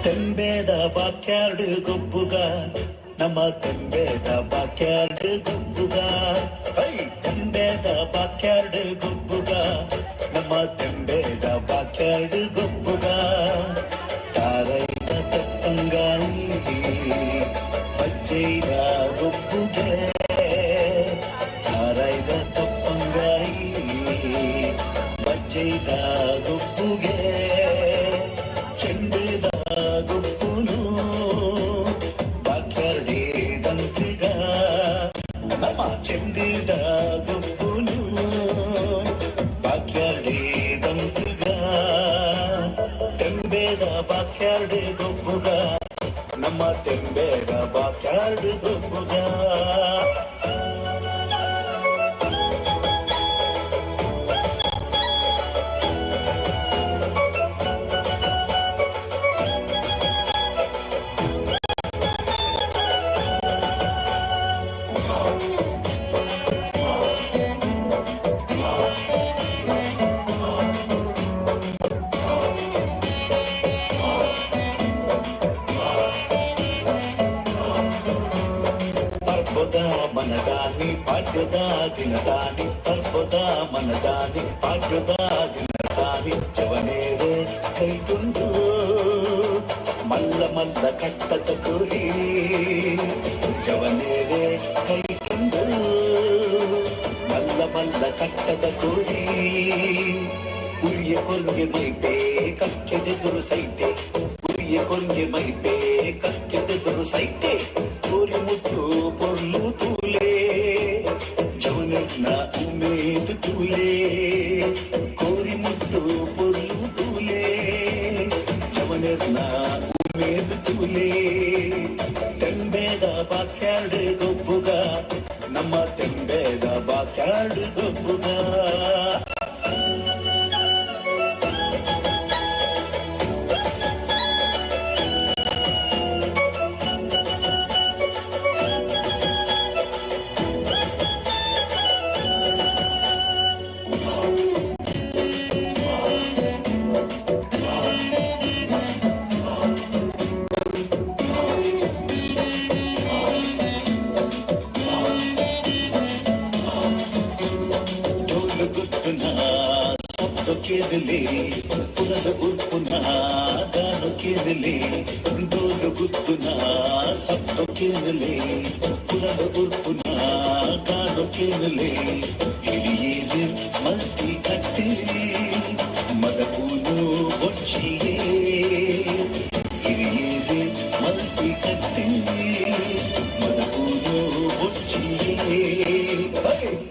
M: ತೆಂಬೇದ ಬಾಕ್ಯಾರ್ಡ್ ಗೊಬ್ಬುಗ ನಮ್ಮ ತೆಂಬೇದ ಬಾಕ್ಯಾರ್ಡ್ ಗೊಬ್ಬುಗ ಹೈ ತೆಂಬೇದ ಬಾಕ್ಯಾರ್ಡ್ ಗೊಬ್ಬುಗ ನಮ್ಮ ತೆಂಬೇದ ಬಾಕ್ಯಾರ್ಡ್ ಗೊಬ್ಬುಗ ತಾರೈದ ತಪ್ಪಂಗಾಯಿ ಬಜ್ಜೈದ ಗೊಬ್ಬುಗೆ ತಾರೈದ ತಪ್ಪಂಗಾಯಿ ಬಜ್ಜೈದ ಗೊಬ್ಬುಗೆ ಚೆಂಡುದ ಗೊಬ್ಬುನು ಬಾಕ್ಯಾರ್ಡೇ ದಂತಿಗ ನಮ್ಮ ಚೆಂಡುದ ಗೊಬ್ಬುನು ಬಾಕ್ಯಾರ್ಡೇ ದಂತಿಗ ತೆಂಬೇದ ಬಾಕ್ಯಾರ್ಡ್ ಗೊಬ್ಬುಗ ನಮ್ಮ ತೆಂಬೇದ ಬಾಕ್ಯಾರ್ಡ್ ಗೊಬ್ಬುಗ. ಮನದಾನಿ ಪಾಡ್ಯದ ದಿನದಾನಿ ಪರ್ವದ ಮನದಾನಿ ಪಾಡ್ಯದ ದಿನದಾನಿ ಜವನೇರೆ ಕೈಗೊಂಡು ಮಲ್ಲ ಮಲ್ಲ ಕಟ್ಟದ ಕುರಿ ಜವನೇರೆ ಕೈಗೊಂಡು ಮಲ್ಲ ಮಲ್ಲ ಕಟ್ಟದ ಕುರಿ ಉರಿಯ ಕೊರ್ಗೆ ಮೈಪೆ ಕಕ್ಕೆದೆದುರು ಸೈತೆ ಉರಿಯ ಕೊರ್ಗೆ ಮೈಪೆ ಕಕ್ಕೆದೆದುರು ಸೈತೆ ಕೋರಿ ಮುಟ್ಟು ಪೊರ್ಲು ತೂಲೆ ಜವನನ್ನ ಉಮೇದು ತೂಲೆ ಕೋರಿ ಮುಟ್ಟು ಪೊರ್ಲು ತೂಲೆ ಜವನನ್ನ ಉಮೇದು ತೂಲೆ ತೆಂಬೇದ ಬಾಕ್ಯಾರ್ಡ್ ಗೊಬ್ಬುಗ ನಮ್ಮ ತೆಂಬೇದ ಬಾಕ್ಯಾರ್ಡ್ ಗೊಬ್ಬುಗ.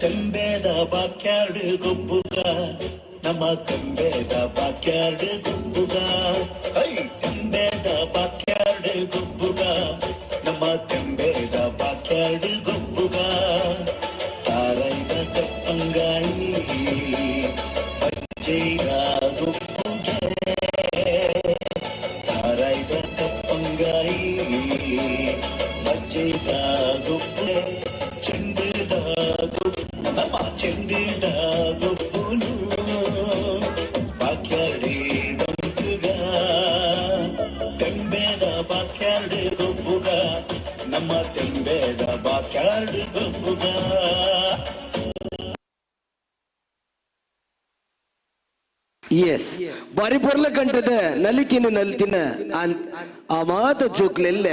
M: ತೆಂಬೇದ ಬಾಕ್ಯಾರ್ಡ್ ಗೊಬ್ಬುಗ ನಮ್ಮ ತೆಂಬೇದ ಬಾಕ್ಯಾರ್ಡ್ ಗೊಬ್ಬುಗ ಹೈ ತೆಂಬೇದ ಬಾಕ್ಯಾರ್ಡ್ ಗೊಬ್ಬುಗ ನಮ್ಮ ತೆಂಬೇದ ಬಾಕ್ಯಾರ್ಡ್ ಗೊಬ್ಬುಗ ತಾರೈದ ತಪ್ಪಂಗಾಯಿ ಬಜ್ಜೈದ ಗೊಬ್ಬುಗೆ ತಾರೈದ ತಪ್ಪಂಗಾಯಿ ಬಜ್ಜೈದ ಗೊಬ್ಬುಗೆ ಚೆಂಡುದ ನಮ್ಮ ಚೆಂಡುದ ಗೊಬ್ಬುನು ಬಾಕ್ಯಾರ್ಡೇ ದಂತುಗ ತೆಂಬೇದ ಬಾಕ್ಯಾರ್ಡ್ ಗೊಬ್ಬುಗ ನಮ್ಮ ತೆಂಬೇದ ಬಾಕ್ಯಾರ್ಡ್ ಗೊಬ್ಬುಗ.
L: ಎಸ್ ಬಾರಿ ಪೊರ್ಲ ಕಂಠದ ನಲಿಕಿನ ನಲ್ತಿನ ಆ ಮಾತ ಚೋಕ್ಲೆಲ್ಲ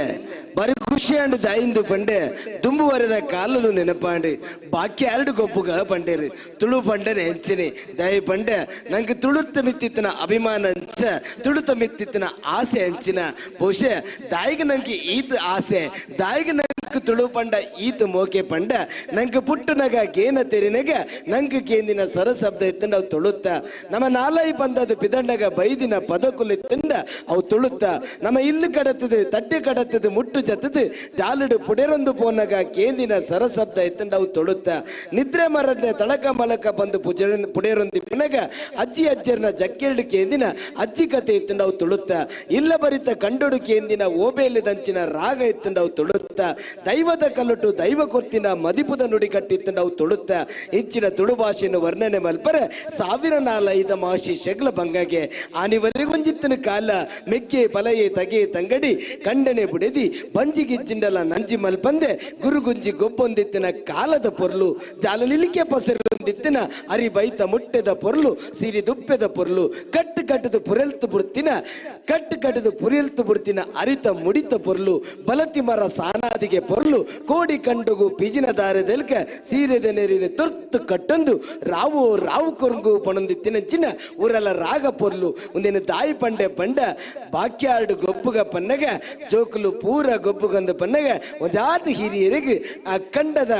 L: ಬಾರಿ ಖುಷಿ ಆಂಡ್ ದಾಯಿಂದು ಪಂಡೆ ದುಂಬುವರೆದ ಕಾಲಲು ನೆನಪಾಂಡು ಬಾಕಿ ಎರಡು ಗೊಪ್ಪುಗ ಪಂಡೇರು ತುಳು ಪಂಡನೆ ಹೆಂಚಿನಿ ದಯ ಪಂಡೆ ನಂಗೆ ತುಳುತ್ತ ಮಿತ್ತಿತ್ತಿನ ಅಭಿಮಾನ ಅಂಚ ತುಳುತ ಮಿತ್ತಿತ್ತಿನ ಆಸೆ ಅಂಚಿನ ಬಹುಶಃ ದಾಯಿಗೆ ನಂಗೆ ಈತ ಆಸೆ ದಾಯಿಗೆ ನಂಗೆ ತುಳು ಪಂಡ ಈತ ಮೋಕೆ ಪಂಡ ನಂಗೆ ಪುಟ್ಟನಗ ಗೇನ ತೆರಿನಗ ನಂಗೆ ಕೇಂದಿನ ಸರಶಬ್ದ ಇತ್ತಂಡ ಅವು ತುಳುತ್ತ ನಮ್ಮ ನಾಲೈ ಬಂದದ ಪಿದಂಡಗ ಬೈದಿನ ಪದಕುಲಿ ತಿಂಡ ಅವು ತುಳುತ್ತ ನಮ್ಮ ಇಲ್ಲು ಕಡತದು ತಟ್ಟೆ ಕಡತದು ಮುಟ್ಟು ಜತದು ಜಾಲುಡು ಪುಡೆರೊಂದು ಪೋನಗ ಕೇಂದಿನ ಸರಶಬ್ದ ಇತ್ತಂಡ ಅವು ತುಳುತ್ತ ನಿದ್ರೆ ಮರದ ತಳಕ ಮಲಕ ಬಂದು ಪುಜ ಪುಡೆರೊಂದಿ ಪುನಗ ಅಜ್ಜಿ ಅಜ್ಜರ್ನ ಜಕ್ಕೆರಡು ಕೇಂದಿನ ಅಜ್ಜಿ ಕತೆ ಇತ್ತಂಡ ಅವು ತುಳುತ್ತ ಇಲ್ಲ ಬರಿತ ಕಂಡೊಡು ಕೇಂದಿನ ಓಬೇಲಿ ದಂಚಿನ ರಾಗ ಇತ್ತಂಡ ಅವು ತುಳುತ್ತ ದೈವದ ಕಲ್ಲುಟು ದೈವ ಕೊರ್ತಿನ ಮದಿಪುದ ನುಡಿ ಕಟ್ಟಿತ್ತಂಡ ಅವು ತುಳುತ್ತ ಇಂಚಿನ ತುಳು ಭಾಷೆಯನ್ನು ವರ್ಣನೆ ಮಲ್ಪರೆ ಸಾವಿರ ನಾಲೈದ ಮಾಷಿ ಶಗ್ಲ ಬಂಗಗೆ ಆನಿವರೆಗೊಂಜಿತ್ತನ ಕಾಲ ಮೆಕ್ಕೆ ಪಲಯೆ ತಗೆ ತಂಗಡಿ ಕಂಡನೆ ಬುಡೆದಿ ಬಂಜಿಗಿಚ್ಚಿಂಡಲ ನಂಜಿ ಮಲ್ಪಂದೆ ಗುರುಗುಂಜಿ ಗೊಬ್ಬೊಂದಿತ್ತಿನ ಕಾಲದ ಪೊರ್ಲು ಜಾಲಲಿಲಿಕೆ ಪಸರೊಂದಿತ್ತಿನ ಅರಿ ಬೈತ ಮುಟ್ಟೆದ ಪೊರ್ಲು ಸಿರಿ ದುಪ್ಪೆದ ಪೊರ್ಲು ಕಟ್ಟು ಕಟ್ಟದು ಪುರೆಲ್ತು ಬುಡ್ತಿನ ಕಟ್ಟು ಕಟ್ಟದು ಪುರಿಲ್ತು ಬುಡ್ತಿನ ಅರಿತ ಮುಡಿತ ಪೊರ್ಲು ಬಲತಿ ಮರ ಸಾನಾದಿಗೆ ಪೊರ್ಲು ಕೋಡಿ ಕಂಡುಗು ಪಿಜಿನ ದಾರದೆಲ್ಕ ಸೀರೆದ ನೆರಿನ ತುರ್ತು ಕಟ್ಟೊಂದು ರಾವು ರಾವು ಕೊರಂಗು ಪಣೊಂದಿತ್ತಿನ ಚಿನ್ನ ಊರಲ ರಾಗ ಪೊರ್ಲು ಒಂದೇನು ದಾಯಿ ಪಂಡೆ ಪಂಡ ಬಾಕ್ಯಾರ್ಡ್ ಗೊಬ್ಬುಗ ಪನ್ನಗ ಜೋಕುಲು ಪೂರ ಗೊಬ್ಬುಗಂದು ಪನ್ನಗ ಒಂಜಾತ ಹಿರಿಯರಿಗೆ ಆ ಕಂಡದ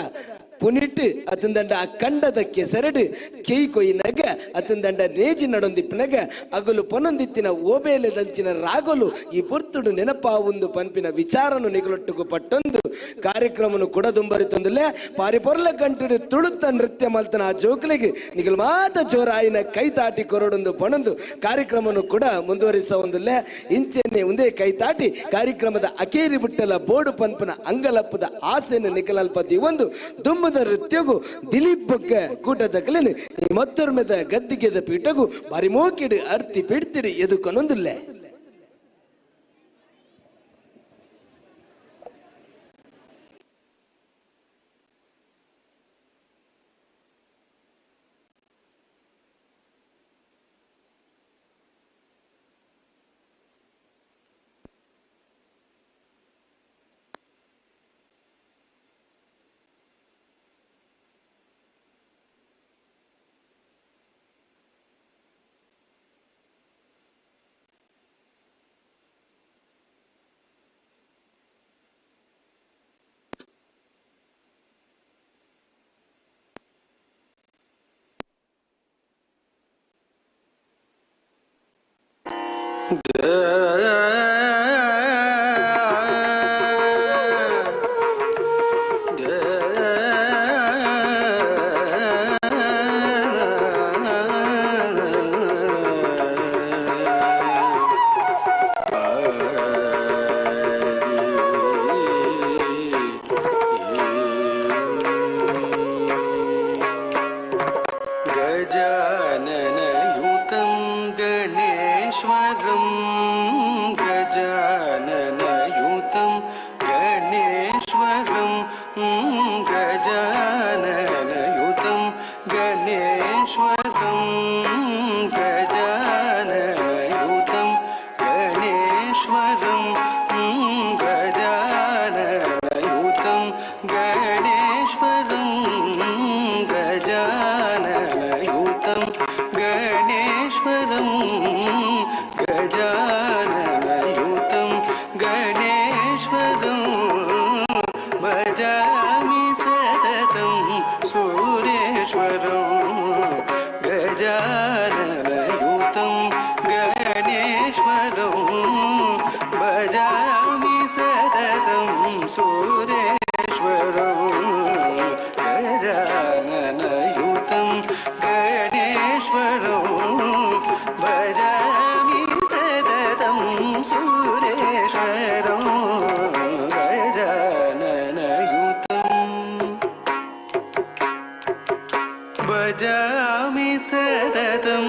L: ಪುನಿಟ್ಟು ಅತಂದಂಡ ಆ ಕಂಡದ ಕೆಸರಡು ಕೆಯ್ ಕೊಯ್ಯಿನಗ ಅತಂದಂಡ ನೇಜಿ ನಡೊಂದಿಪ್ಪನಗ ಅಗಲು ಪೊನೊಂದಿತ್ತಿನ ಓಬೇಲೆ ದಂಚಿನ ರಾಗಲು ಈ ಪೊರ್ತುಡು ನೆನಪಾವುಂದು ಪನ್ಪಿನ ವಿಚಾರನು ನಿಗಲೊಟ್ಟುಗು ಪಟ್ಟೊಂದು ಕಾರ್ಯಕ್ರಮನು ಕೂಡ ದುಂಬರಿತೊಂದುಲ್ಲೆ ಪಾರಿ ಪೊರ್ಲ ಕಂಟುಡು ತುಳುತ್ತ ನೃತ್ಯ ಮಲ್ತನ ಆ ಜೋಕುಲಿಗೆ ನಿಗಲು ಮಾತ ಜೋರಾಯಿನ ಕೈ ತಾಟಿ ಕೊರಡೊಂದು ಪಣೊಂದು ಕಾರ್ಯಕ್ರಮನು ಕೂಡ ಮುಂದುವರಿಸ ಒಂದುಲ್ಲೆ ಇಂಚೆನೆ ಒಂದೇ ಕೈ ತಾಟಿ ಕಾರ್ಯಕ್ರಮದ ಅಕೇರಿ ಬಿಟ್ಟಲ ಬೋಡು ಪನ್ಪನ ಅಂಗಲಪ್ಪದ ಆಸೆಯನ್ನು ನಿಗಲಲ್ಪ ಒಂದು ದುಮ್ಮದ ನೃತ್ಯಗು ದಿಲೀಪ್ ಬೊಕ್ಕ ಕೂಟದ ಕಲೆನು ಮತ್ತೊರ್ಮೆದ ಗದ್ದಿಗೆದ ಪೀಠಗು ಬಾರಿ ಮೋಕಿಡು ಅರ್ತಿ ಪಿಡ್ತಿಡು ಎದುಕೊನೊಂದುಲ್ಲೆ.
N: गजाननयुतं गणेश्वरं गजाननयुतं गणेश्वरं गजाननयुतं गणेश्वरं गजाननयुतं गणेश्वरं गजाननयुतं गणेश्वरं गजाननयुतं गणेश्वरं गजाननयुतं गणेश्वरं भजामि सततं सुरेश्वरं गजाननयुतं गणेश्वरं भजामि सततं सुरेश्वरं गजाननयुतं गणेश्वरं भजामि सततं सुरेश्वरं गजाननयुतं भजामि सततं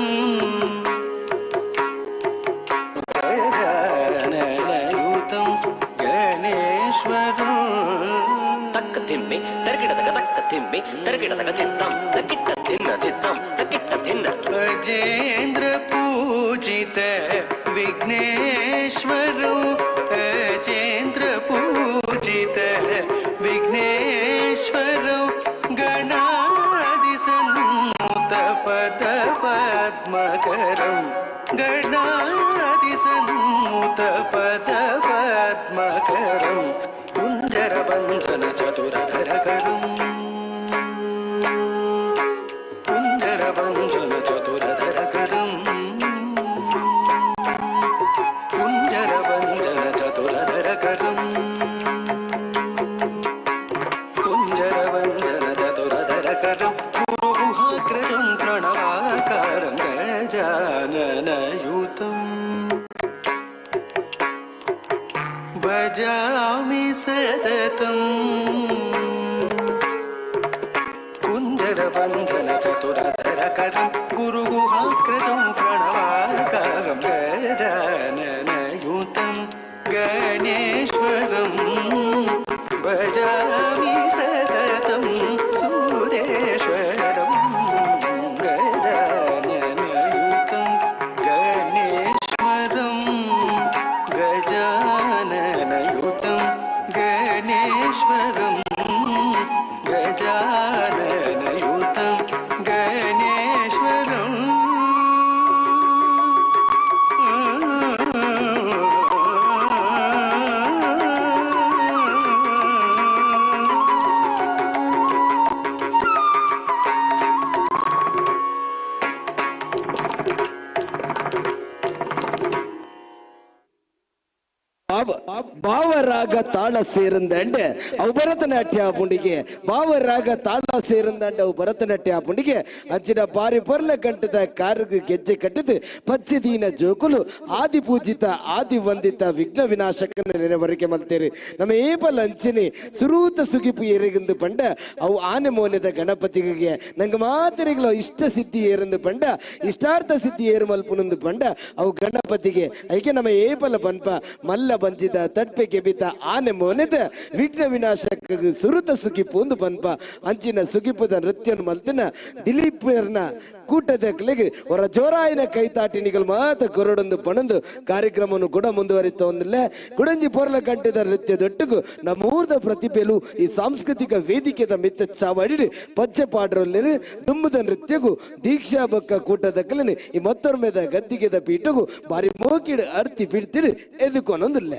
N: गजाननयुतं
O: ತಿಮ್ಮೆ ತರ್ಗಿಡದಗ ತಕ್ಕ ತಿಮ್ಮೆ ತರ್ಗಿಡದಗ ತಿತ್ತಂ ತಕ್ಕಿಟ್ಟ ತಿನ್ನ ತಿತ್ತಂ ತಕ್ಕಿಟ್ಟ ತಿನ್ನ.
N: ಅಜೇಂದ್ರ ಪೂಜಿತ ವಿಘ್ನೇಶ್ವರೋ ಅಜೇಂದ್ರ ಪೂಜಿತ ವಿಘ್ನೇಶ್ವರೋ ಗಣಾದಿ ಸನ್ನುತ ಪದ ಪದ್ಮಕರಂ ಗಣಾದಿ ಸನ್ನುತ ಪದ ಪದ್ಮಕರಂ ಕುಂಜರ ಬಂಧನ ಚತುರಧರಕರಂ ಕುಂಜರ ಬಂಧನ ಚತುರಧರಕರಂ ಕುಂಜರ ಬಂಧನ ಚತುರಧರಕರಂ ಕುಂಜರ ಬಂಧನ ಚತುರಧರಕರಂ ಗುರುಗುಹಾಗ್ರಜಂ ಪ್ರಣವಾಕಾರಂ ಗಜಾನನಯುತಂ ಭಜಾಮಿ ಸತತಂ ಕುಂಜರ ಬಂಧನ ಚತುರಧರಕರಂ ಗುರುಗುಹಾಗ್ರಜಂ ಪ್ರಣವಾಕಾರಂ ಗಜಾನನಯುತಂ ಗಣೇಶ್ವರಂ ಭಜಾಮಿ ಸತತಂ ಸುರೇಶ್ವರಂ ಗಜಾನನಯುತಂ ಗಣೇಶ್ವರಂ ಗಜಾನನಯುತಂ ಗಣೇಶ್ವರಂ ಗಜಾನನಯುತಂ ಗಣೇಶ್ವರಂ.
L: ಭಾವರಾಗ ತಾಳ ಸೇರಂದಂಡೆ ಅವು ಭರತನಾಟ್ಯ ಪುಂಡಿಗೆ ಭಾವರಾಗ ತಾಳ ಸೇರಂದಂಡೆ ಅವು ಭರತನಾಟ್ಯ ಪುಂಡಿಗೆ ಅಂಚಿನ ಬಾರಿ ಪೊರ್ಲ ಕಂಠದ ಕಾರುಗು ಗೆಜ್ಜೆ ಕಟ್ಟಿದ್ದು ಪಚ್ಚದೀನ ಜೋಕುಲು ಆದಿ ಪೂಜಿತ ಆದಿ ವಂದಿತ ವಿಘ್ನ ವಿನಾಶಕನ ನೆನೆವರಿಕೆ ಮಲ್ತೇರಿ. ನಮ್ಮ ಏಪಲ್ ಅಂಚಿನಿ ಸುರೂತ ಸುಗಿಪು ಏರೆಗೆಂದು ಪಂಡ ಅವು ಆನೆ ಮೋನೆದ ಗಣಪತಿಗೆ ನಂಗೆ ಮಾತರಿಗಳು ಇಷ್ಟ ಸಿದ್ಧಿ ಏರೆಂದು ಪಂಡ ಇಷ್ಟಾರ್ಥ ಸಿದ್ಧಿ ಏರು ಮಲ್ಪುನಂದು ಪಂಡ ಅವು ಗಣಪತಿಗೆ ಐಕೆ ನಮ್ಮ ಏಪಲ ಪನ್ಪ ಮಲ್ಲ ಬಂಚಿದ ತಟ್ಪೆ ಕೆಬಿತ ಆನೆ ಮೋನೆದ ವಿಘ್ನ ವಿನಾಶಕ ಸುರುತ ಸುಗಿಪು ಒಂದು ಪನ್ಪ ಅಂಚಿನ ಸುಗಿಪುದ ನೃತ್ಯನು ಮಲ್ತಿನ ದಿಲೀಪರ್ನ ಕೂಟದ ಕಲೆಗೆ ಅವರ ಜೋರಾಯಿನ ಕೈತಾಟಿನಿಗಳು ಮಾತ ಕೊರಡೊಂದು ಪಣಂದು ಕಾರ್ಯಕ್ರಮವನ್ನು ಕೂಡ ಮುಂದುವರಿತ ಒಂದಿಲ್ಲ ಕುಡಂಜಿ ಪೊರ್ಲ ಕಂಠದ ನೃತ್ಯದೊಟ್ಟಿಗೂ ನಮ್ಮೂರ್ದ ಪ್ರತಿಭೆಲು ಈ ಸಾಂಸ್ಕೃತಿಕ ವೇದಿಕೆದ ಮಿತ್ತ ಚಾವಡಿ ಪಚ್ಚೆ ಪಾಡ್ರಲ್ಲಿ ದುಂಬುದ ನೃತ್ಯಗೂ ದೀಕ್ಷಾ ಬಕ್ಕ ಕೂಟದ ಕಲೆನೆ ಈ ಮತ್ತೊರ್ಮೆದ ಗದ್ದಿಗೆದ ಪೀಠಗೂ ಬಾರಿ ಮೋಕಿಡು ಅರ್ತಿ ಬಿಡ್ತಿಡು ಎದುಕೊನೊಂದಿಲ್ಲ.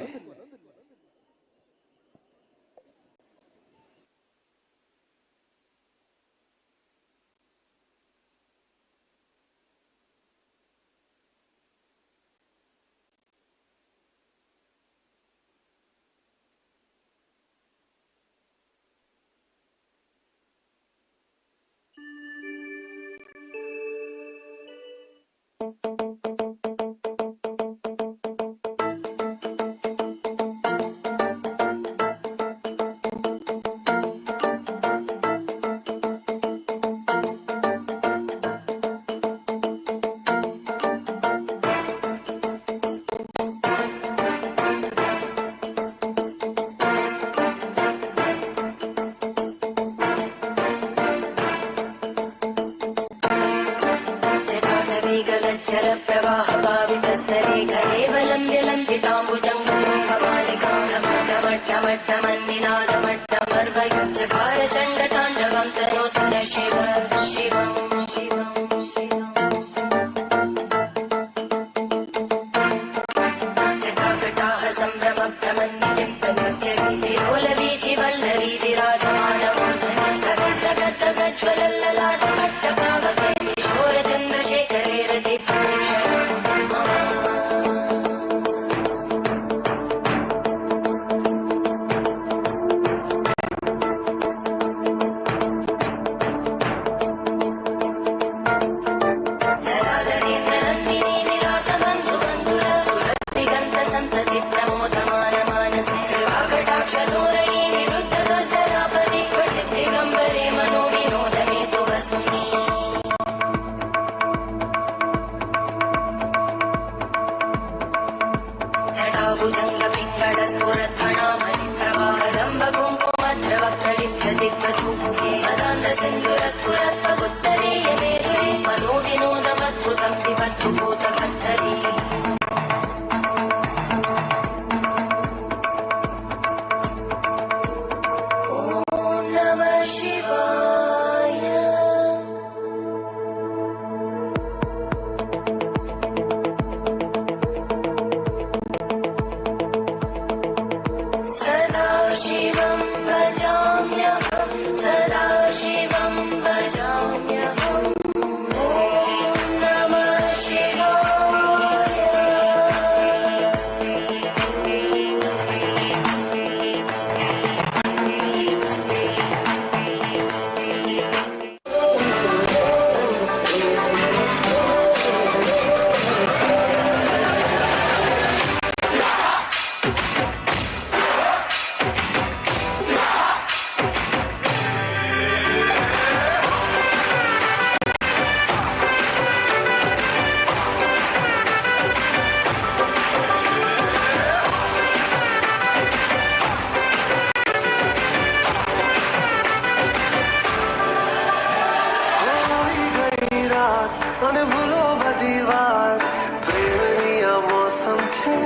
P: ಸಂತತಿ ಪ್ರಮೋದಮಾನ ಮಾನಸೆ. सदाशिवं भजाम्यहं सदाशिवं भजाम्यहम्। ॐ नमः शिवाय।
N: होई गई रात मन भूलो बधी बात प्रेमनी आ मौसम छे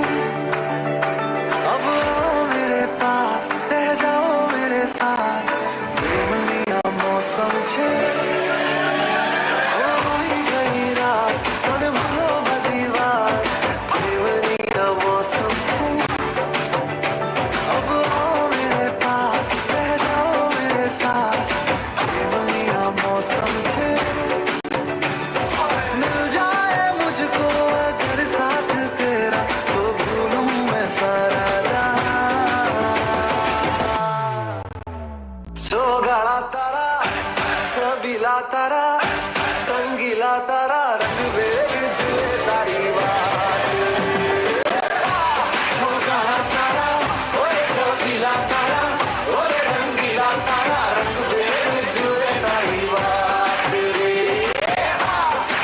N: अब आओ मेरे पास रह जाओ मेरे साथ प्रेमनी आ मौसम छे होई गई रात मन भूलो बधी बात प्रेमनी आ मौसम छे अब आओ मेरे पास रह जाओ मेरे साथ प्रेमनी आ मौसम छे मिल जाए मुझको अगर साथ तेरा तो भूलूं मैं सारा जहां। चौगाड़ा तारा छबीला तारा रंगीला तारा रंग बेर जुए तारी बात। चौगाड़ा तारा ओए छबीला तारा ओए रंगीला तारा रंग बेर जुए तारी बात रे।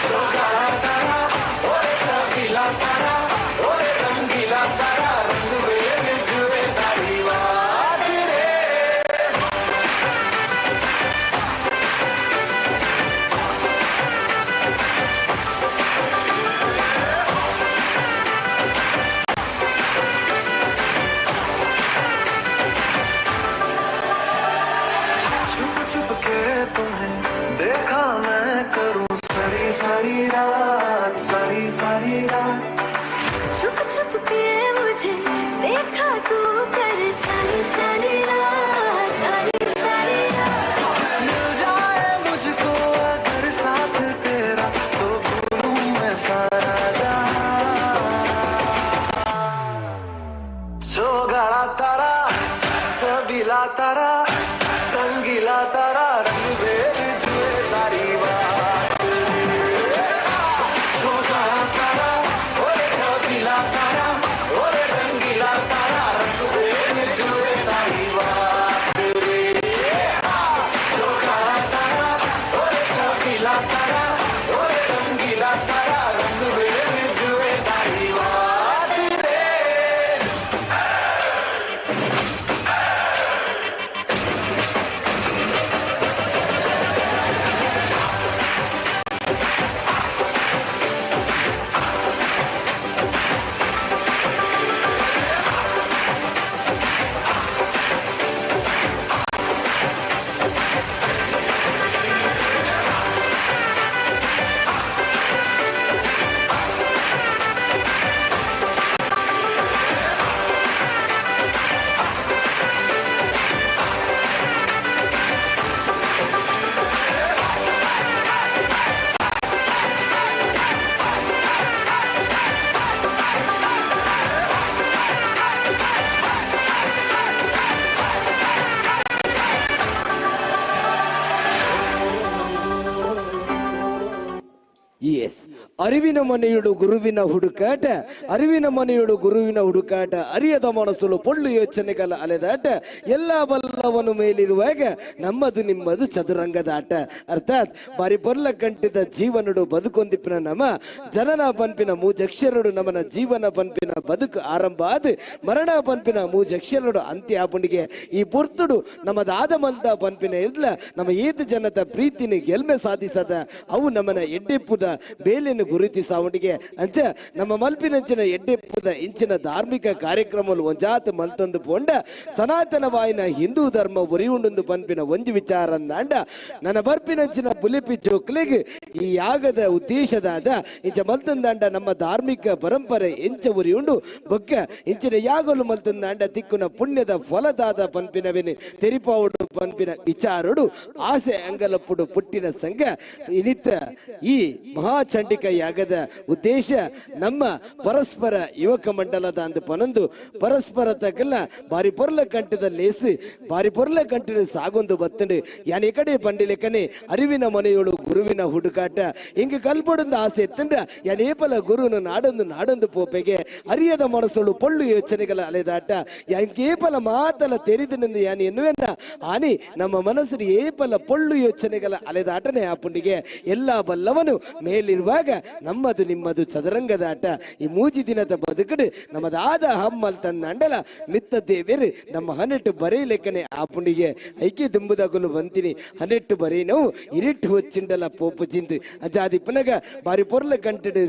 N: चौगाड़ा तारा ओए छबीला तारा ओए रंगीला तारा रंग बेर जुए तारी बात रे। छुप छुप के तुम्हें देखा मैं करूं सारी सारी रात सारी सारी रात।
P: छुप छुप के मुझे देखा तू कर सारी सारी रात सारी सारी रात।
N: मिल जाए मुझको अगर साथ तेरा तो भूलूं मैं सारा जहां। चौगाड़ा तारा छबीला तारा रंगीला तारा रंग बेर जुए तारी बात। चौगाड़ा तारा ओए छबीला तारा ओए रंगीला तारा रंग बेर जुए तारी बात रे। चौगाड़ा तारा ओए छबीला तारा ओए रंगीला तारा रंग बेर जुए तारी बात रे।
L: ಎಸ್ ಅರಿವಿನ ಮನೆಯುಡು ಗುರುವಿನ ಹುಡುಕಾಟ, ಅರಿವಿನ ಮನೆಯುಡು ಗುರುವಿನ ಹುಡುಕಾಟ, ಅರಿಯದ ಮನಸ್ಸುಲು ಪೊಳ್ಳು ಯೋಚನೆಗಳ ಅಲೆದಾಟ, ಎಲ್ಲ ಬಲ್ಲವನು ಮೇಲಿರುವಾಗ ನಮ್ಮದು ನಿಮ್ಮದು ಚದುರಂಗದ ಆಟ. ಅರ್ಥಾತ್ ಬಾರಿ ಪೊರ್ಲ ಕಂಟಿದ ಜೀವನುಡು ಬದುಕೊಂದಿಪ್ಪಿನ ನಮ ಜನನ ಪನ್ಪಿನ ಮೂಜಕ್ಷರಡು ನಮನ ಜೀವನ ಪನ್ಪಿನ ಬದುಕು ಆರಂಭ ಆದ ಮರಣ ಪನ್ಪಿನ ಮೂಜಕ್ಷರಡು ಅಂತ್ಯ ಆಪುಂಡಿಗೆ ಈ ಪೊರ್ತುಡು ನಮ್ಮದಾದ ಮಂತ ಪನ್ಪಿನ ಇರ್ಲ ನಮ್ಮ ಏತು ಜನತ ಪ್ರೀತಿನ ಗೆಲ್ಮೆ ಸಾಧಿಸದ ಅವು ನಮನ ಎಡ್ಡೆಪ್ಪುದ ಬೇಲೆನು ಗುರುತಿಸಾವಣಿಗೆ ಅಂಚ ನಮ್ಮ ಮಲ್ಪಿನಂಚಿನ ಎಡ್ಡೆಪ್ಪದ ಇಂಚಿನ ಧಾರ್ಮಿಕ ಕಾರ್ಯಕ್ರಮಲು ಒಂಜಾತ್ ಮಲ್ತಂದು ಪೋಂಡ ಸನಾತನವಾಯಿನ ಹಿಂದೂ ಧರ್ಮ ಒರಿಯುಂಡು ಪನ್ಪಿನ ಒಂಜಿ ವಿಚಾರ ಅಂದಾಂಡ ನನ್ನ ಬರ್ಪಿನಂಚಿನ ಬುಲಿಪಿ ಜೋಕ್ಲಿಗ್ ಈ ಯಾಗದ ಉದ್ದೇಶದಾದ ಇಂಚ ಮಲ್ತಂದಾಂಡ ನಮ್ಮ ಧಾರ್ಮಿಕ ಪರಂಪರೆ ಎಂಚ ಉರಿಯುಂಡು ಬೊಕ್ಕ ಇಂಚಿನ ಯಾಗಲು ಮಲ್ತಂದಾಂಡ ತಿಕ್ಕುನ ಪುಣ್ಯದ ಫಲದಾದ ಪನ್ಪಿನವಿನ ತೆರಿಪಾವುಡು ಪನ್ಪಿನ ವಿಚಾರಡು ಆಸೆ ಅಂಗಲಪ್ಪುಡು ಪುಟ್ಟಿನ ಸಂಘ ಇನಿತ ಈ ಮಹಾಚಂಡಿಕ ಯಾಗದ ಉದ್ದೇಶ ನಮ್ಮ ಪರಸ್ಪರ ಯುವಕ ಮಂಡಲದ ಅಂದು ಪನೊಂದು ಪರಸ್ಪರ ತಗಲ ಬಾರಿ ಪೊರ್ಲ ಕಂಠದ ಲೇಸು ಬಾರಿ ಪೊರ್ಲ ಕಂಠದ ಸಾಗೊಂದು ಬತ್ತಂಡು ಯಾನ್ ಈ ಕಡೆ ಪಂಡಿಲೆಕ್ಕನೆ ಅರಿವಿನ ಮನೆಯೋಳು ಗುರುವಿನ ಹುಡುಕಾಟ ಹಿಂಗ ಕಲ್ಪಡೊಂದು ಆಸೆ ಎತ್ತಂಡ ಯಾನ್ ಏಪಲ ಗುರುನ ನಾಡೊಂದು ನಾಡೊಂದು ಪೋಪೆಗೆ ಅರಿಯದ ಮನಸ್ಸೋಳು ಪೊಳ್ಳು ಯೋಚನೆಗಳ ಅಲೆದಾಟ ಯಾನ್ ಕೇಪಲ ಮಾತಲ ತೆರಿದು ಯಾನ್ ಎನ್ನುವೆನ್ನ ಆನಿ ನಮ್ಮ ಮನಸ್ಸಿನ ಏಪಲ ಪೊಳ್ಳು ಯೋಚನೆಗಳ ಅಲೆದಾಟನೆ ಆಪುಂಡಿಗೆ ಎಲ್ಲ ಬಲ್ಲವನು ಮೇಲಿರುವಾಗ ನಮ್ಮದು ನಿಮ್ಮದು ಚದರಂಗದಾಟ ಈ ಮೂಜಿ ದಿನದ ಬದುಕಡು ನಮ್ಮದಾದ ಹಮ್ಮಲ್ ತಂದಂಡಲ ಮಿತ್ತ ದೇವೇರು ನಮ್ಮ ಹನೆಟ್ಟು ಬರೆಯಲೆಕ್ಕನೆ ಆಪುಂಡಿಗೆ ಐಕೆ ದುಂಬುದಗುಲು ಬಂತೀನಿ ಹನೆಟ್ಟು ಬರೀ ನಾವು ಇರಿಟ್ಟು ಹೊಚ್ಚಿಂಡಲ ಪೋಪು ಜಿಂದು ಅಜಾದಿ ಪುನಗ ಬಾರಿ ಪೊರ್ಲ ಕಂಟೆಡು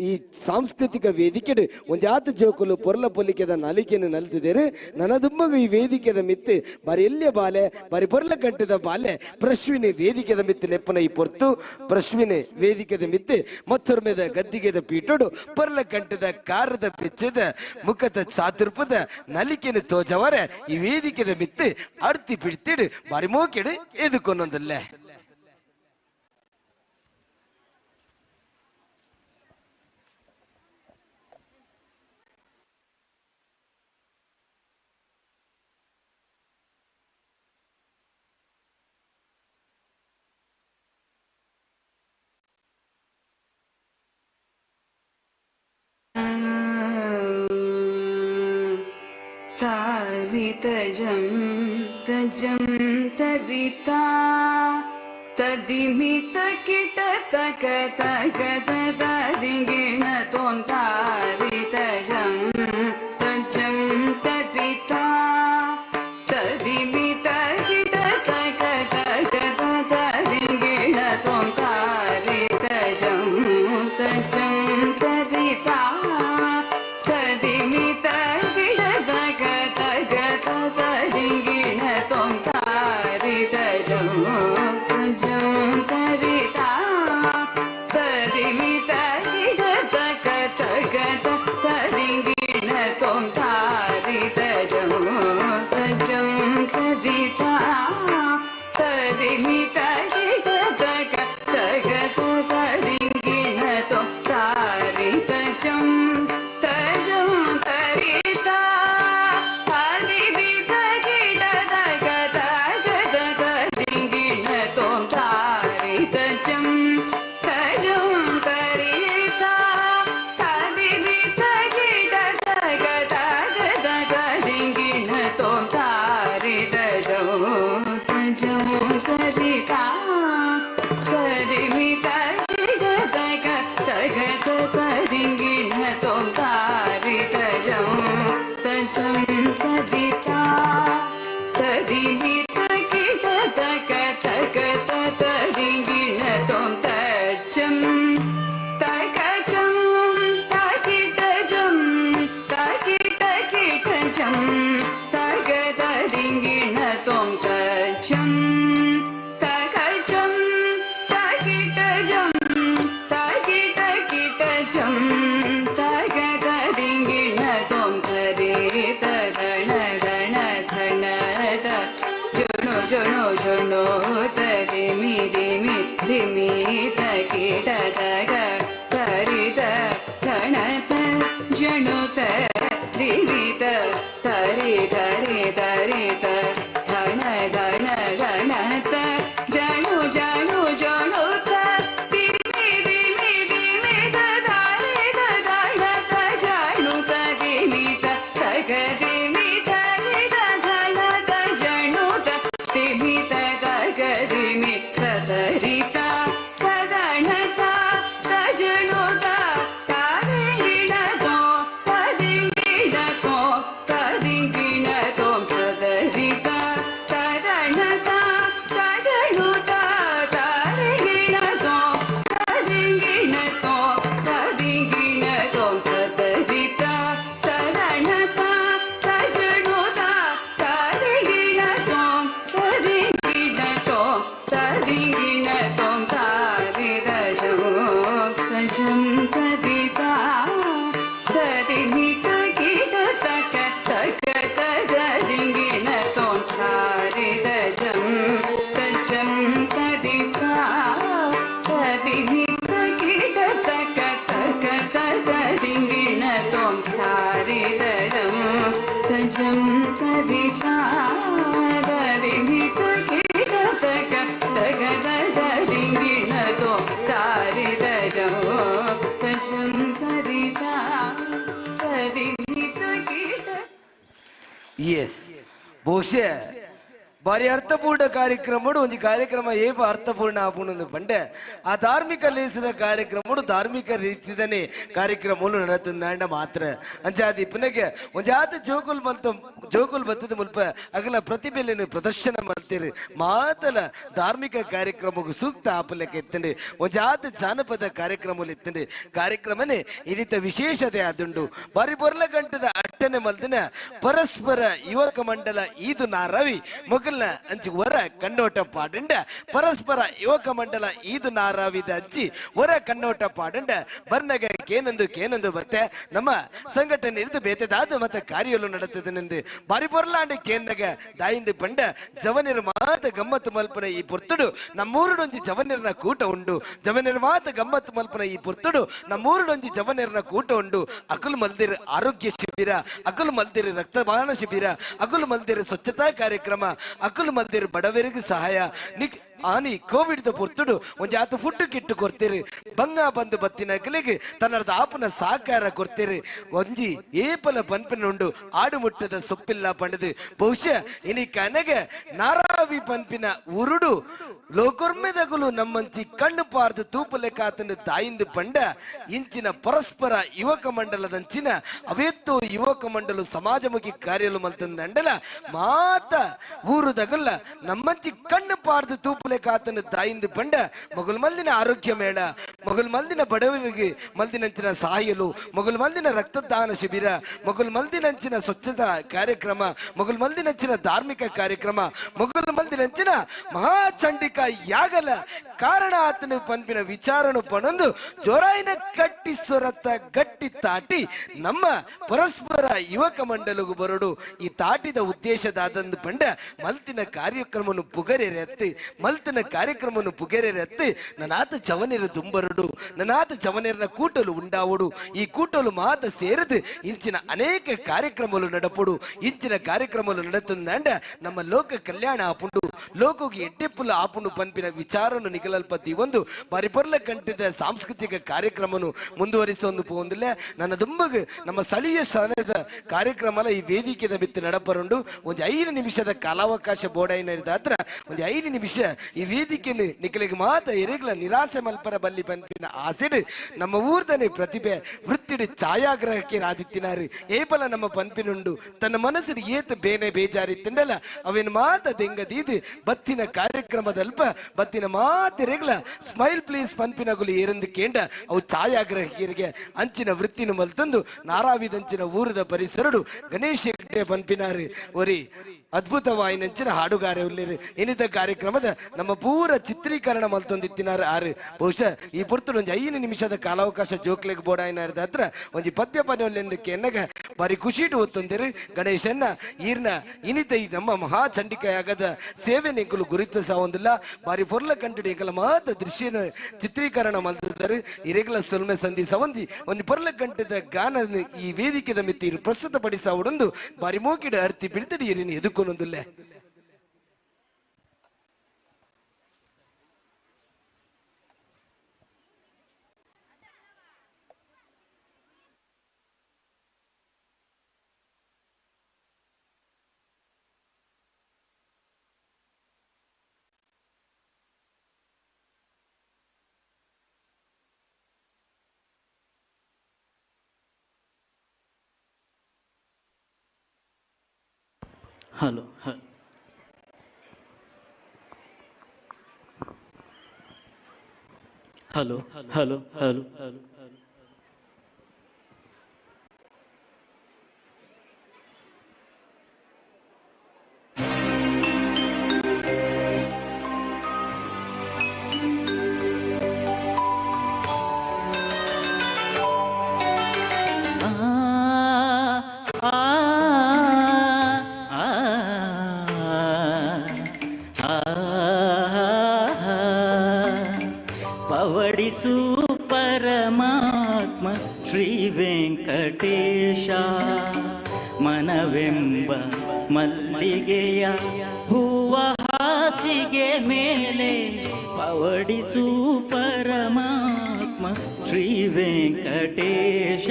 L: ಈ ಸಾಂಸ್ಕೃತಿಕ ವೇದಿಕೆಡು ಒಂಜಾತ ಜೋಕುಲು ಪೊರ್ಲ ಪೊಲಿಕೆದ ನಲಿಕೆಯನ್ನು ನಲ್ತಿದ್ದೇರು ನನ್ನ ದುಂಬಗು ಈ ವೇದಿಕೆದ ಮಿತ್ತು ಬಾರಿ ಎಲ್ಲಿಯ ಬಾಲೆ ಬಾರಿ ಪೊರ್ಲ ಕಂಟದ ಬಾಲೆ ಪ್ರಶ್ವಿನಿ ವೇದಿಕೆದ ಮಿತ್ತು ಲೆಪ್ಪನ ಈ ಪೊರ್ತು ಪ್ರಶ್ವಿನಿ ವೇದಿಕೆದ ಮಿತ್ತು ಮತ್ತೊರ್ಮೆದ ಗದ್ದಿಗೆದ ಪೀಟೋಡು ಪೊರ್ಲ ಕಂಟದ ಕಾರದ ಪೆಚ್ಚದ ಮುಖದ ಚಾತುರ್ಪದ ನಲಿಕೆನ ತೋಜವರ ಈ ವೇದಿಕೆದ ಮಿತ್ತು ಅಡ್ತಿ ಬಿಡ್ತಿಡು ಬಾರಿ ಮೋಕೆಡು ಎದುಕೊನ್ನೊಂದಲ್ಲ.
Q: तारितजं तजं तरिता तदिमित किट तक तक तदिगिण त्वं तारितजं तजं तरिता तदिमित किट तक तक तदिगिण त्वं तारितजं तजं तरिता तदिमित किट तक तक तदिगिण त्वं तारितजं तजं तरिता तदिमित किट तक तक तदिगिण त्वं तारितजं तजं तरिता तदिमित किट तक तक तदिगिण त्वं तारितजं तजं तरिता तदिमित किट तक तक तदिगिण त्वं तारितजं तजं तरिता तदिमित किट तक तक तदिगिण त्वं तारितजं तजं तरिता तदिमित किट तक तक तदिगिण त्वं तारितजं तजं तरिता तदिमित किट तक तक तदिगिण त्वं तजं तकजं तकिटजं तकिट किटजं तक तदिगिण त्वं तजं तकजं तकिटजं तकिट किटजं तक तदिगिण त्वं तरित गण गण धण त जुणु जुणु जुणु तरिमि रिमि धिमि तकिट तक तरित धण त जणु तरित तरि तरि तरित धण धण धण त जणु जणु जणु त दिमि दिमि दिमि त धरि त धण त जणु त दिमि त तक दिमि धरि त धण त जणु त दिमि त तक दिमि त तरि त तदण त तजणु त तदिगिण तो तदिगिण तो तदिगिण तो तदरि त तदण त तजणु त तरिगिण तो तदिगिण तो
L: ಎಸ್ ಬಹುಶಃ ಬಾರಿ ಅರ್ಥಪೂರ್ಣ ಕಾರ್ಯಕ್ರಮ ಒಂಜಿ ಕಾರ್ಯಕ್ರಮ ಏಪ ಅರ್ಥಪೂರ್ಣ ಆಪುಂಡು ಪಂಡೆ ಆ ಧಾರ್ಮಿಕ ಲೇಸದ ಕಾರ್ಯಕ್ರಮ ಧಾರ್ಮಿಕ ರೀತಿದನೆ ಕಾರ್ಯಕ್ರಮ ನಡತುಂದಾಂಡ ಮಾತ್ರ ಅಂಚಾದಿ ಪುನಗೆ ಒಂಜಾತ ಜೋಕುಲ್ ಮಲ್ತ ಜೋಕುಲ್ ಬತ್ತದ ಮುಲ್ಪ ಅಗಲ ಪ್ರತಿಭೆಯನ್ನು ಪ್ರದರ್ಶನ ಮಲ್ತೀರಿ ಮಾತಲ ಧಾರ್ಮಿಕ ಕಾರ್ಯಕ್ರಮಕ್ಕೆ ಸೂಕ್ತ ಆಪಲಕ್ಕೆ ಎತ್ತಂಡು ಒಂಜಾತ ಜಾನಪದ ಕಾರ್ಯಕ್ರಮ ಎತ್ತಂಡು ಕಾರ್ಯಕ್ರಮನೇ ಇನಿತ ವಿಶೇಷತೆ ಆದುಂಡು ಬಾರಿ ಬೊರ್ಲ ಗಂಟದ ಅಟ್ಟನೆ ಮಲ್ದಿನ ಪರಸ್ಪರ ಯುವಕ ಮಂಡಲ ಈದು ನಾ ರವಿ ಮೊಗಲ್ನ ಅಂಚಿ ವರ ಕಣ್ಣೋಟ ಪಾಡಂಡ ಪರಸ್ಪರ ಯುವಕ ಮಂಡಲ ಈದು ನಾರಾವಿದ ಅಂಚಿ ವರ ಕಣ್ಣೋಟ ಪಾಡಂಡ ಬರ್ನಗ ಕೇನೊಂದು ಕೇನೊಂದು ಬರ್ತೆ ನಮ್ಮ ಸಂಘಟನೆ ಇರಿದು ಬೇತೆದಾದ ಮತ್ತ ಕಾರ್ಯಲು ನಡೆತದನೆಂದು ಬಾರಿ ಬೊರ್ಲಾಂಡ ಕೇನ್ನಗ ದಾಯಿಂದು ಪಂಡ ಜವನಿರ ಮಾತ ಗಮ್ಮತ್ತು ಮಲ್ಪನ ಈ ಪೊರ್ತುಡು ನಮ್ಮೂರುಡೊಂಜಿ ಜವನಿರನ ಕೂಟ ಉಂಡು ಜವನಿರ ಮಾತ ಗಮ್ಮತ್ತು ಮಲ್ಪನ ಈ ಪೊರ್ತುಡು ನಮ್ಮೂರುಡೊಂಜಿ ಜವನಿರನ ಕೂಟ ಉಂಡು ಅಕುಲ್ ಮಲ್ದಿರ ಆರೋಗ್ಯ ಶಿಬಿರ ಅಕುಲ್ ಮಲ್ದಿರ ರಕ್ತದಾನ ಶಿಬಿರ ಅಕುಲ್ ಮಲ್ದಿರ ಸ್ವಚ್ಛತಾ ಕಾರ್ಯಕ್ರಮ ಅಕುಲ್ ಮಲ್ದಿರ ಬಡವರಿಗೆ ಸಹಾಯ ನಿಕ್ ಆನಿ ಕೋವಿಡ್ ದ ಪೊರ್ತುಡು ಒಂಜಿ ಆತ ಫುಡ್ ಕಿಟ್ಟು ಕೊಡ್ತೀರಿ ಬಂಗ ಬಂದು ಬತ್ತಿನ ಅಕಲಿಗೆ ತನ್ನದ ಆಪನ ಸಹಕಾರ ಕೊಡ್ತೀರಿ ಒಂಜಿ ಏಪಲ ಪನ್ಪಿನ ಉಂಡು ಆಡು ಮುಟ್ಟದ ಸೊಪ್ಪಿಲ್ಲ ಪಂಡದು ಬಹುಶಃ ಇನಿ ಕನಗೆ ನಾರಾವಿ ಪನ್ಪಿನ ಉರುಡು ಲೋಕೊರ್ಮೆದಗುಲು ನಮ್ಮಂಚಿ ಕಣ್ಣು ಪಾರ್ದು ತೂಪಲೆಕಾತನ ತಾಯಿಂದು ಪಂಡ ಇಂಚಿನ ಪರಸ್ಪರ ಯುವಕ ಮಂಡಲದಂಚಿನ ಅವೇತ್ತೋ ಯುವಕ ಮಂಡಲು ಸಮಾಜಮುಖಿ ಕಾರ್ಯಲು ಮಲ್ತಂದಂಡಲ ಮಾತ ಊರುದಗಲ್ಲ ನಮ್ಮಂಚಿ ಕಣ್ಣು ಪಾರ್ದು ತೂಪಲೆಕಾತನ ತಾಯಿಂದು ಪಂಡ ಮಗುಲ್ ಮಲ್ದಿನ ಆರೋಗ್ಯ ಮೇಳ ಮಗುಲ್ ಮಲ್ದಿನ ಬಡವರಿಗೆ ಮಲ್ದಿನಂಚಿನ ಸಹಾಯಲು ಮಗುಲ್ ಮಲ್ದಿನ ರಕ್ತದಾನ ಶಿಬಿರ ಮಗುಲ್ ಮಲ್ದಿನಂಚಿನ ಸ್ವಚ್ಛತಾ ಕಾರ್ಯಕ್ರಮ ಮಗುಲ್ ಮಲ್ದಿನಂಚಿನ ಧಾರ್ಮಿಕ ಕಾರ್ಯಕ್ರಮ ಮಗುಲ್ ಮಲ್ದಿನಂಚಿನ ಮಹಾಚಂಡಿಕಾ ಯಾಗಲ ಕಾರಣ ಆತನ ಪನ್ಪಿನ ವಿಚಾರನು ಪಣೊಂದು ಜೋರಾಯಿನ ಕಟ್ಟಿ ಸೊರತ ಗಟ್ಟಿ ತಾಟಿ ನಮ್ಮ ಪರಸ್ಪರ ಯುವಕ ಮಂಡಲಗು ಬರಡು ಈ ತಾಟಿದ ಉದ್ದೇಶದಾದಂದು ಪಂಡ ಮಲ್ತಿನ ಕಾರ್ಯಕ್ರಮನು ಪುಗರೆರೆತ್ತಿ ಮಲ್ತಿನ ಕಾರ್ಯಕ್ರಮನು ಪುಗರೆರೆತ್ತಿ ನನಾತ ಚವನಿರ ದುಂಬರಡು ನನಾತ ಚವನಿರನ ಕೂಟಲು ಉಂಡಾವುಡು ಈ ಕೂಟಲು ಮಾತ ಸೇರಿದು ಇಂಚಿನ ಅನೇಕ ಕಾರ್ಯಕ್ರಮలు ನಡಪುಡು ಇಂಚಿನ ಕಾರ್ಯಕ್ರಮలు ನಡತುಂದಂಡ ನಮ್ಮ ಲೋಕ ಕಲ್ಯಾಣ ಆಪುಂಡು ಲೋಕಗೆ ಎಡ್ಡೆಪ್ಪುಲ ಆಪುಂಡು ಪನ್ಪಿನ ವಿಚಾರನು ನಿಗಲಲ್ಪತಿ ಒಂದು ಪರಿಪರ್ಲ ಕಂಠದ ಸಾಂಸ್ಕೃತಿಕ ಕಾರ್ಯಕ್ರಮನು ಮುಂದುವರಿಸೊಂದು ಪೋಂದಿಲ್ಲ ನನ್ನ ದುಂಬಗ್ ನಮ್ಮ ಸ್ಥಳೀಯ ಸ್ಥಳದ ಕಾರ್ಯಕ್ರಮ ಈ ವೇದಿಕೆದ ಬಿತ್ತು ನಡಪರುಂಡು ಒಂದು 5 ನಿಮಿಷದ ಕಾಲಾವಕಾಶ ಬೋಡೈನ ಹತ್ರ ಒಂದು 5 ನಿಮಿಷ ಈ ವೇದಿಕೆಯನ್ನು ನಿಖಲಿಗೆ ಮಾತ ಎರೆಗ್ಲ ನಿರಾಸೆ ಮಲ್ಪರ ಬಲ್ಲಿ ಪನ್ಪಿನ ಆಸೆಡು ನಮ್ಮ ಊರ್ದನೆ ಪ್ರತಿಭೆ ವೃತ್ತಿಡು ಛಾಯಾಗ್ರಹಕ್ಕೆ ರಾದಿತ್ತಿನಾರು ಏಪಲ ನಮ್ಮ ಪನ್ಪಿನುಂಡು ತನ್ನ ಮನಸ್ಸಿಡು ಏತ ಬೇನೆ ಬೇಜಾರಿತ್ತಂಡಲ್ಲ ಅವೇನು ಮಾತ ದೆಂಗದೀದು ಬತ್ತಿನ ಕಾರ್ಯಕ್ರಮದಲ್ಪ ಬತ್ತಿನ ಮಾತೆರೆಗ್ಲ ಸ್ಮೈಲ್ ಪ್ಲೀಸ್ ಪನ್ಪಿನಗುಲು ಏರಂದು ಕೇಂಡ ಅವು ಛಾಯಾಗ್ರಹಕರಿಗೆ ಅಂಚಿನ ವೃತ್ತಿನ ಮಲ್ತಂದು ನಾರಾವಿದಂಚಿನ ಊರದ ಪರಿಸರಡು ಗಣೇಶ್ ಹೆಗ್ಡೆ ಪನ್ಪಿನಾರು ಒರಿ ಅದ್ಭುತವಾಯಿನಂಚಿನ ಹಾಡುಗಾರೆ ಉಲ್ಲೇರು ಏನಿದ್ದ ಕಾರ್ಯಕ್ರಮದ ನಮ್ಮ ಪೂರ ಚಿತ್ರೀಕರಣ ಮಲ್ತೊಂದಿತ್ತಿನಾರು ಆರು ಬಹುಶಃ ಈ ಪುರ್ತುಡು ಒಂಜಿ 5 ನಿಮಿಷದ ಕಾಲಾವಕಾಶ ಜೋಕ್ಲೆಗ್ ಬೋಡಾಯಿನಾರ್ದ ಹತ್ರ ಒಂಜಿ ಪದ್ಯ ಪನ್ಯೊಲ್ಲೆಂದು ಕೆನ್ನಗ ಬಾರಿ ಖುಷಿಟು ಒತ್ತೊಂದಿರು ಗಣೇಶನ್ನ ಈರ್ನ ಇನಿತ ಈ ನಮ್ಮ ಮಹಾಚಂಡಿಕೆಯಾಗದ ಸೇವೆ ಎಂಕುಲು ಗುರುತಿಸವಂದಿಲ್ಲ ಬಾರಿ ಪೊರ್ಲ ಕಂಟಿಡು ಎಂಕಲ ಮಾತ ದೃಶ್ಯನ ಚಿತ್ರೀಕರಣ ಮಲ್ತಿದ್ದಾರೆ ಇರೆಗ್ಲ ಸೊಲ್ಮೆ ಸಂಧಿಸವಂದಿ ಒಂದು ಪೊರ್ಲ ಕಂಠದ ಗಾನ ಈ ವೇದಿಕೆದ ಮಿತ್ತಿ ಇರು ಪ್ರಸ್ತುತಪಡಿಸವಡೊಂದು ಬಾರಿ ಮೋಕಿಡು ಅರ್ತಿ ಬಿಡ್ತಡಿ ಇರಿನ ಎದುಕೊನೊಂದುಲ್ಲೆ.
M: Hello hello hello hello hello. ಪವಡಿಸು ಪರಮಾತ್ಮ ಶ್ರೀ ವೆಂಕಟೇಶ ಮನವೆಂಬ ಮಲ್ಲಿಗೆಯ ಹೂವ ಹಾಸಿಗೆ ಮೇಲೆ ಪವಡಿಸು ಪರಮಾತ್ಮ ಶ್ರೀ ವೆಂಕಟೇಶ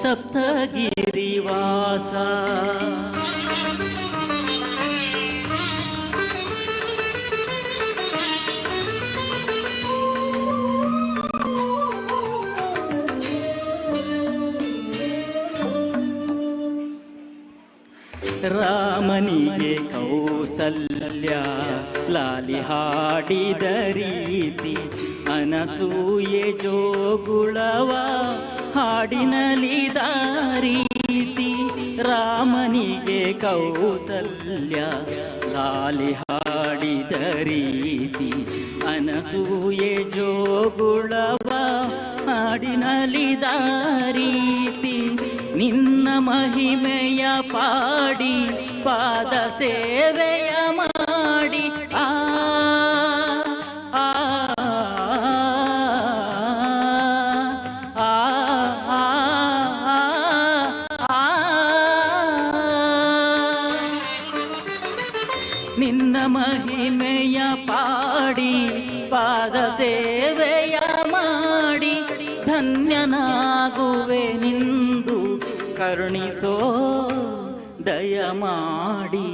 M: ಸಪ್ತಗಿರಿವಾಸ. ರಾಮನಿಗೆ ಕೌಸಲ್ಯ ಲಾಲಿ ಹಾಡಿದ ರೀತಿ ಅನಸೂಯೆ ಜೋಗುಳವ ಹಾಡಿನಲಿದ ರೀತಿ ರಾಮನಿಗೆ ಕೌಸಲ್ಯ ಲಾಲಿ ಹಾಡಿದ ರೀತಿ ಅನಸೂಯೆ ಜೋಗುಳವ ಹಾಡಿನಲಿದ ರೀತಿ ನಿನ್ನ ಮಹಿಮೆಯ ಪಾಡಿ ಪಾದ ಸೇವೆಯ ಮಾಡಿ ಆ ಆ ಆ ಆ ನಿನ್ನ ಮಹಿಮೆಯ ಪಾಡಿ ಪಾದ ಸೇವೆಯ ಮಾಡಿ ಧನ್ಯನಾಗುವೆ ನಿಂದು ಕರುಣಿಸೋ ದಯ ಮಾಡಿ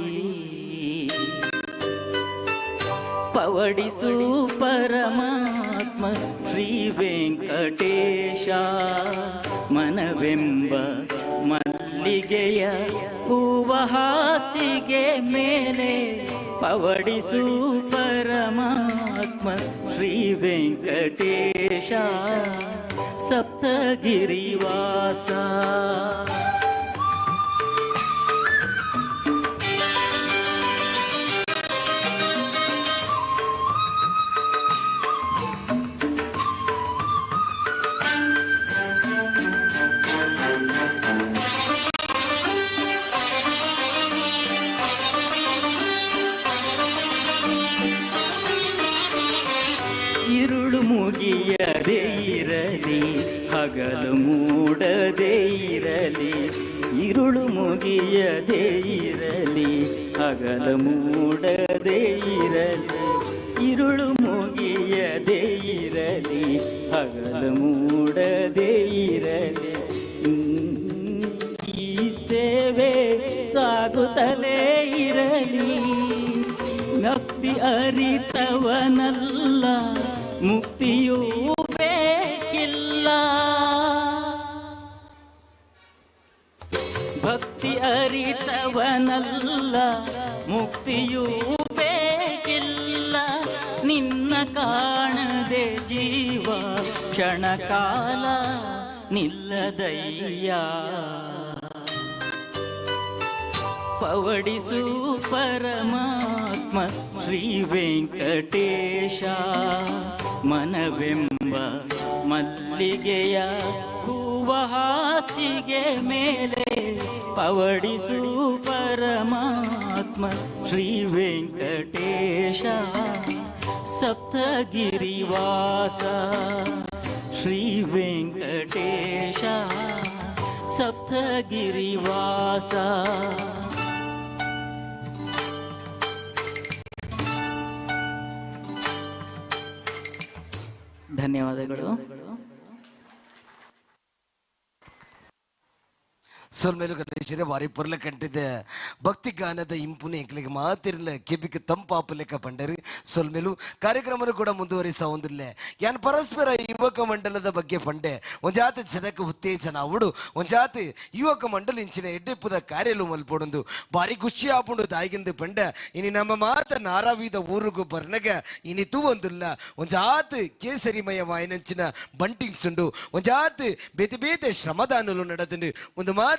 M: ಪವಡಿಸು ಪರಮಾತ್ಮ ಶ್ರೀ ವೆಂಕಟೇಶ ಮನವೆಂಬ ಮಲ್ಲಿಗೆಯ ಹೂವ ಹಾಸಿಗೆ ಮೇಲೆ ಪವಡಿಸು ಪರಮಾತ್ಮ ಶ್ರೀ ವೆಂಕಟೇಶ ಸಪ್ತಗಿರಿವಾಸ. ಇರುಳು ಮುಗಿಯದೇ ಇರಲಿ ಹಗಲು ಮೂಡದೇ ಇರಲಿ, ಇರುಳು ಮುಗಿಯದೇ ಇರಲಿ ಹಗಲು ಮೂಡದೇ ಇರಲಿ, ಇರುಳು ಮುಗಿಯದೇ ಇರಲಿ ಹಗಲು ಮೂಡದೇ ಇರಲಿ, ಈ ಸೇವೆ ಸಾಗುತ್ತಲೇ ಇರಲಿ. ಭಕ್ತಿ ಅರಿತವನಲ್ಲ ಮುಕ್ತಿಯೂ ಬೇಕಿಲ್ಲ, ಭಕ್ತಿ ಅರಿತವನಲ್ಲ ಮುಕ್ತಿಯೂ ಬೇಕಿಲ್ಲ. ನಿನ್ನ ಕಾಣದೆ ಜೀವ ಕ್ಷಣಕಾಲ ನಿಲ್ಲದಯ್ಯ, ಪವಡಿಸು ಪರಮಾತ್ಮ ಶ್ರೀ ವೆಂಕಟೇಶ ಮನವೆಂಬ ಮಲ್ಲಿಗೆಯ ಹೂವ ಹಾಸಿಗೆ ಮೇಲೆ ಪವಡಿಸು ಪರಮಾತ್ಮ ಶ್ರೀ ವೆಂಕಟೇಶ ಸಪ್ತಗಿರಿವಾಸ ಶ್ರೀ ವೆಂಕಟೇಶ ಸಪ್ತಗಿರಿವಾಸ. ಧನ್ಯವಾದಗಳು.
L: ಸೊಲ್ಮೇಲು ಗಣೇಶರೇ ವಾರಿ ಪೊರ್ಲ ಕಂಟಿದ್ದ ಭಕ್ತಿ ಗಾನದ ಇಂಪುನೆ ಎಂಕ್ಲಿಗೆ ಮಾತಿರಲ ಕೆಬಿಗೆ ತಂಪಾಪಲೆಕ್ಕ ಪಂಡರು. ಸೊಲ್ಮೇಲು ಕಾರ್ಯಕ್ರಮನು ಕೂಡ ಮುಂದುವರಿಸ ಒಂದಿಲ್ಲ. ಯಾನ್ ಪರಸ್ಪರ ಯುವಕ ಮಂಡಲದ ಬಗ್ಗೆ ಪಂಡೆ ಒಂಜಾತಿ ಜನಕ್ಕೆ ಉತ್ತೇಜನ ಅವಡು ಒಂಜಾತಿ ಯುವಕ ಮಂಡಲ ಇಂಚಿನ ಎಡ್ಡೆಪ್ಪುದ ಕಾರ್ಯಲು ಮಲ್ಪೊಡೊಂದು ಬಾರಿ ಖುಷಿ ಆಪುಂಡು ದಾಯಿಗಿಂದು ಪಂಡೆ. ಇನಿ ನಮ್ಮ ಮಾತ ನಾರಾವಿದ ಊರುಗು ಬರ್ನಗ ಇನಿ ತೂವೊಂದುಲ್ಲ ಒಂಜಾತಿ ಕೇಸರಿಮಯ ವಾಯಿನಂಚಿನ ಬಂಟಿಂಗ್ಸ್ ಉಂಡು, ಒಂಜಾತಿ ಬೇತೆ ಬೇತೆ ಶ್ರಮದಾನಲು ನಡೆದುಂಡು. ಒಂದು ಮಾತ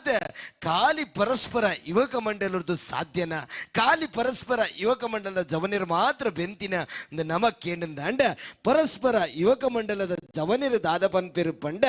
L: ಖಾಲಿ ಪರಸ್ಪರ ಯುವಕ ಮಂಡಲದ್ದು ಸಾಧ್ಯನ, ಖಾಲಿ ಪರಸ್ಪರ ಯುವಕ ಮಂಡಲದ ಜವನಿರು ಮಾತ್ರ ಬೆಂತಿನ ನಮ ಕೇಂದ್ರ ಪರಸ್ಪರ ಯುವಕ ಮಂಡಲದ ಜವನಿರು ದಾದ ಪನ್ಪೆರು ಪಂಡ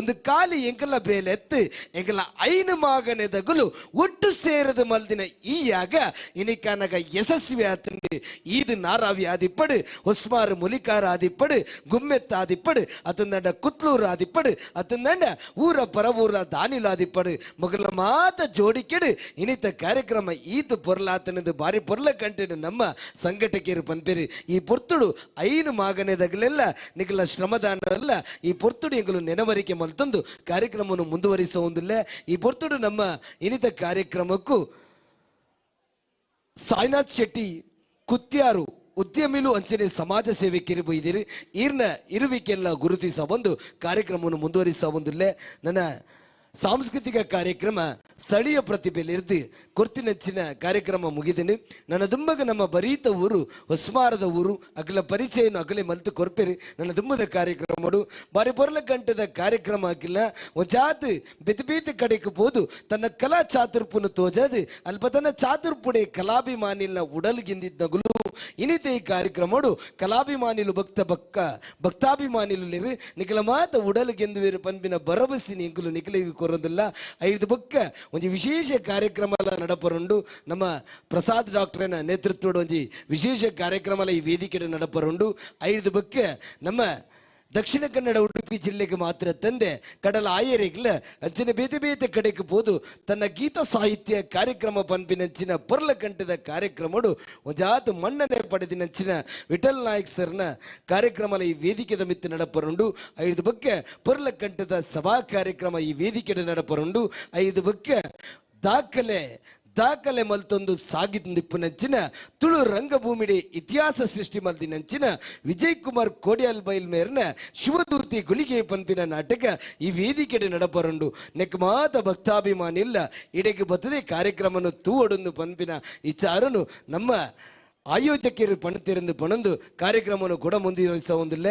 L: ಒಂದು ಖಾಲಿ ಎಂಕಲ ಬೇಲೆತ್ತು ಎಂಕಲ ಐನು ಮಾಗನೆ ದಗುಲು ಒಟ್ಟು ಸೇರದ ಮಲ್ದಿನ ಈ ಯಾಗ ಇನಿಕಾನಗ ಯಶಸ್ವಿ ಆತಂಡು. ಈದು ನಾರಾವಿ ಆದಿಪ್ಪಡು, ಹೊಸ್ಮಾರು ಮುಲಿಕಾರ ಆದಿಪ್ಪಡು, ಗುಮ್ಮೆತ್ತ ಆದಿಪ್ಪಡು, ಅತಂದಂಡ ಕುತ್ಲೂರು ಆದಿಪ್ಪಡು, ಅತಂದಂಡ ಊರ ಪರವೂರ ದಾನಿಲ ಆದಿಪ್ಪಡು, ಮೊಗಲ ಮಾತ ಜೋಡಿಕೆಡು ಇನಿತ ಕಾರ್ಯಕ್ರಮ ಈತ ಪೊರ್ಲಾತನದು ಬಾರಿ ಪೊರ್ಲ ಕಂಟೆಡು ನಮ್ಮ ಸಂಘಟಕರು ಪನ್ಪೇರಿ. ಈ ಪೊರ್ತುಡು ಐನು ಮಾಗನೆದಗಲೆಲ್ಲ ನಿಗಲ ಶ್ರಮದಾನವಲ್ಲ ಈ ಪೊರ್ತುಡು ಎಂಗಲು ನೆನವರಿಕೆ ಮಲ್ತೊಂದು ಕಾರ್ಯಕ್ರಮವನ್ನು ಮುಂದುವರಿಸುವುದಿಲ್ಲ. ಈ ಪೊರ್ತುಡು ನಮ್ಮ ಇನಿತ ಕಾರ್ಯಕ್ರಮಕ್ಕೂ ಸಾಯಿನಾಥ್ ಶೆಟ್ಟಿ ಕುತ್ಯಾರು ಉದ್ಯಮಿಲು ಅಂಚನೆ ಸಮಾಜ ಸೇವೆ ಕಿರಿಬೊಯ್ದಿರಿ ಈರ್ನ ಇರುವಿಕೆಲ್ಲ ಗುರುತಿಸ ಬಂದು ಕಾರ್ಯಕ್ರಮವನ್ನು ಮುಂದುವರಿಸ ಒಂದಿಲ್ಲ. ನನ್ನ ಸಾಂಸ್ಕೃತಿಕ ಕಾರ್ಯಕ್ರಮ ಸ್ಥಳೀಯ ಪ್ರತಿಭೆಯಲ್ಲಿರ್ದು ಕೊರ್ತಿನಚ್ಚಿನ ಕಾರ್ಯಕ್ರಮ ಮುಗಿದನು. ನನ್ನ ದುಂಬಗ ನಮ್ಮ ಬರೀತ ಊರು ಹೊಸ್ಮಾರದ ಊರು ಅಗಲ ಪರಿಚಯನು ಅಗಲೆ ಮಲ್ತು ಕೊರ್ಪೆರು. ನನ್ನ ದುಂಬದ ಕಾರ್ಯಕ್ರಮಡು ಬಾರಿ ಪೊರ್ಲ ಗಂಟದ ಕಾರ್ಯಕ್ರಮ ಹಾಕಿಲ್ಲ ಒಂಜಾತ್ ಬೆತೆ ಬೇತೆ ಕಡೆಗೆ ಪೋದು ತನ್ನ ಕಲಾ ಚಾತುರ್ಪುನು ತೋಜದು ಅಲ್ಪ ತನ್ನ ಚಾತುರ್ಪುಡೆ ಕಲಾಭಿಮಾನಿಲ್ನ ಉಡಲ್ಗಿಂದಿದ್ದಗುಲು ಇನಿತ ಈ ಕಾರ್ಯಕ್ರಮಡು ಕಲಾಭಿಮಾನಿಲು ಭಕ್ತ ಬಕ್ಕ ಭಕ್ತಾಭಿಮಾನಿಲು ಲೇರು ನಿಕಲ ಮಾತ ಉಡಲ್ಗೆಂದುವೇರು ಪನ್ಪಿನ ಭರವಸೆ ಎಂಕುಲು ನಿಕಲಿಗೆ ಕೊರೊಂದಿಲ್ಲ. ಐದು ಬೊಕ್ಕ ಒಂಜಿ ವಿಶೇಷ ಕಾರ್ಯಕ್ರಮ ನಡಪರುಂಡು. ನಮ್ಮ ಪ್ರಸಾದ್ ಡಾಕ್ಟರ್ನ ನೇತೃತ್ವದ ಒಂಜಿ ವಿಶೇಷ ಕಾರ್ಯಕ್ರಮ ಈ ವೇದಿಕೆ ನಡಪರುಂಡು. ಐದು ಬೊಕ್ಕ ನಮ್ಮ ದಕ್ಷಿಣ ಕನ್ನಡ ಉಡುಪಿ ಜಿಲ್ಲೆಗೆ ಮಾತ್ರ ತಂದೆ ಕಡಲ ಆಯರಿಗ್ಲ ಅಂಚಿನ ಬೇತೆ ಬೇತೆ ಕಡೆಗೆ ಪೋದು ತನ್ನ ಗೀತ ಸಾಹಿತ್ಯ ಕಾರ್ಯಕ್ರಮ ಪನ್ಪಿನಂಚಿನ ಪೊರ್ಲಕಂಠದ ಕಾರ್ಯಕ್ರಮಡು ಒಂಜಾತ್ ಮನ್ನಣೆ ಪಡೆದಿನಂಚಿನ ವಿಠಲ್ ನಾಯಕ್ ಸರ್ನ ಕಾರ್ಯಕ್ರಮ ಈ ವೇದಿಕೆದ ಮಿತ್ತು ನಡಪರುಂಡು. ಐದು ಬೊಕ್ಕ ಪೊರ್ಲಕಂಠದ ಸಭಾ ಕಾರ್ಯಕ್ರಮ ಈ ವೇದಿಕೆ ನಡಪರುಂಡು. ಐದು ಬೊಕ್ಕ ದಾಖಲೆ ದಾಖಲೆ ಮಲ್ತೊಂದು ಸಾಗಿದಿಪ್ಪುನಂಚಿನ ತುಳು ರಂಗಭೂಮಿಡಿ ಇತಿಹಾಸ ಸೃಷ್ಟಿ ಮಲ್ದಿನಂಚಿನ ವಿಜಯ್ ಕುಮಾರ್ ಕೋಡಿಯಾಲ್ ಬೈಲ್ ಮೇರ್ನ ಶಿವದೂತಿ ಗುಳಿಗೆ ಪನ್ಪಿನ ನಾಟಕ ಈ ವೇದಿಕೆಡೆ ನಡಪರುಂಡು. ನೆಕ್ ಮಾತ ಭಕ್ತಾಭಿಮಾನಿಲ್ಲ ಇಡೆಗೆ ಬತ್ತದೆ ಕಾರ್ಯಕ್ರಮನು ತೂವಡೊಂದು ಪನ್ಪಿನ ಇಚಾರನು ನಮ್ಮ ಆಯೋಜಕರು ಪಣತಿರಂದು ಪಣಂದು ಕಾರ್ಯಕ್ರಮವನ್ನು ಕೂಡ ಮುಂದುವರಿಸ ಒಂದಿಲ್ಲ.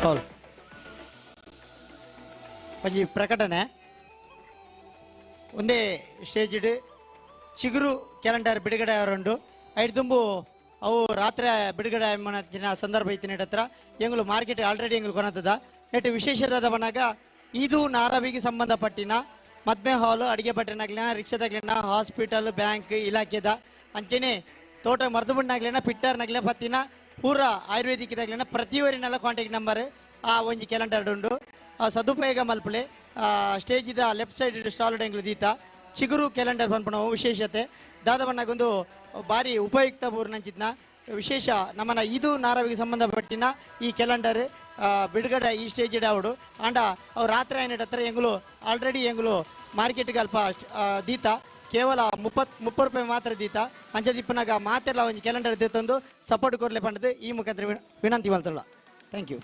R: ಹೌದು ಒಂಜಿ ಪ್ರಕಟಣೆ ಒಂದೇ ಸ್ಟೇಜ್ಡ್ ಚಿಗುರು ಕ್ಯಾಲೆಂಡರ್ ಬಿಡುಗಡೆ ಅವರುಂಡು ಐದು ದುಂಬು ಅವು ರಾತ್ರಿ ಬಿಡುಗಡೆ ದಿನ ಸಂದರ್ಭ ಐತಿ ನೆಟ್ ಹತ್ರ ಎಂಗಳು ಮಾರ್ಕೆಟ್ ಆಲ್ರೆಡಿ ಎಂಗಳು ಕೊನತದ ನೆಟ್ ವಿಶೇಷದಾದ ಬಣ್ಣಾಗ ಇದು ನಾರವಿಗೆ ಸಂಬಂಧಪಟ್ಟಿನ ಮದ್ಮೆ ಹಾಲು ಅಡಿಗೆ ಭಟ್ಟನಾಗ್ಲಿನ ರಿಕ್ಷಾದಾಗ್ಲಿನ ಹಾಸ್ಪಿಟಲ್ ಬ್ಯಾಂಕ್ ಇಲಾಖೆದ ಅಂಚೆನೆ ತೋಟ ಮರ್ದುಬಣ್ಣಾಗ್ಲಿನ ಪಿಟ್ಟರ್ನಾಗ್ಲಿನ ಪತ್ತಿನ ಪೂರ ಆಯುರ್ವೇದಿಕ್ದಾಗ್ಲಿನ ಪ್ರತಿಯೊರಿನೆಲ್ಲ ಕಾಂಟ್ಯಾಕ್ಟ್ ನಂಬರ್ ಆ ಒಂಜಿ ಕ್ಯಾಲೆಂಡರ್ ಉಂಡು ಆ ಸದುಪಯೋಗ ಮಲ್ಪಲೆ ಸ್ಟೇಜಿದ ಲೆಫ್ಟ್ ಸೈಡ್ ಸ್ಟಾಲ್ ಎಂಗ್ಲು ದೀತ ಚಿಗುರು ಕ್ಯಾಲೆಂಡರ್ ಪನ್ಪುನವು ವಿಶೇಷತೆ ದಾದ ಬಣ್ಣಗೊಂದು ಭಾರಿ ಉಪಯುಕ್ತ ಪೂರ್ಣಂಚಿತ್ನ ವಿಶೇಷ ನಮ್ಮನ ಇದು ನಾರವಿಗೆ ಸಂಬಂಧಪಟ್ಟಿನ ಈ ಕ್ಯಾಲೆಂಡರ್ ಬಿಡುಗಡೆ ಈ ಸ್ಟೇಜ್ ಅವಡು ಆಂಡ ಅವು ರಾತ್ರಿ ಏನಿಟ್ಟ ಹತ್ರ ಎಂಗುಲು ಆಲ್ರೆಡಿ ಎಂಗುಲು ಮಾರ್ಕೆಟ್ಗೆ ಅಲ್ಪ ದೀತ ಕೇವಲ 30 ರೂಪಾಯಿ ಮಾತ್ರ ದೀತ ಅಂಚ ದಿಪ್ಪನಾಗ ಮಾತೆಲ್ಲ ಒಂಜಿ ಕ್ಯಾಲೆಂಡರ್ ತಂದು ಸಪೋರ್ಟ್ ಕೊರ್ಲೆ ಪಂಡದು ಈ ಮುಖಾಂತರ ವಿನಂತಿ ಮಲ್ತಲ್ಲ. Thank you.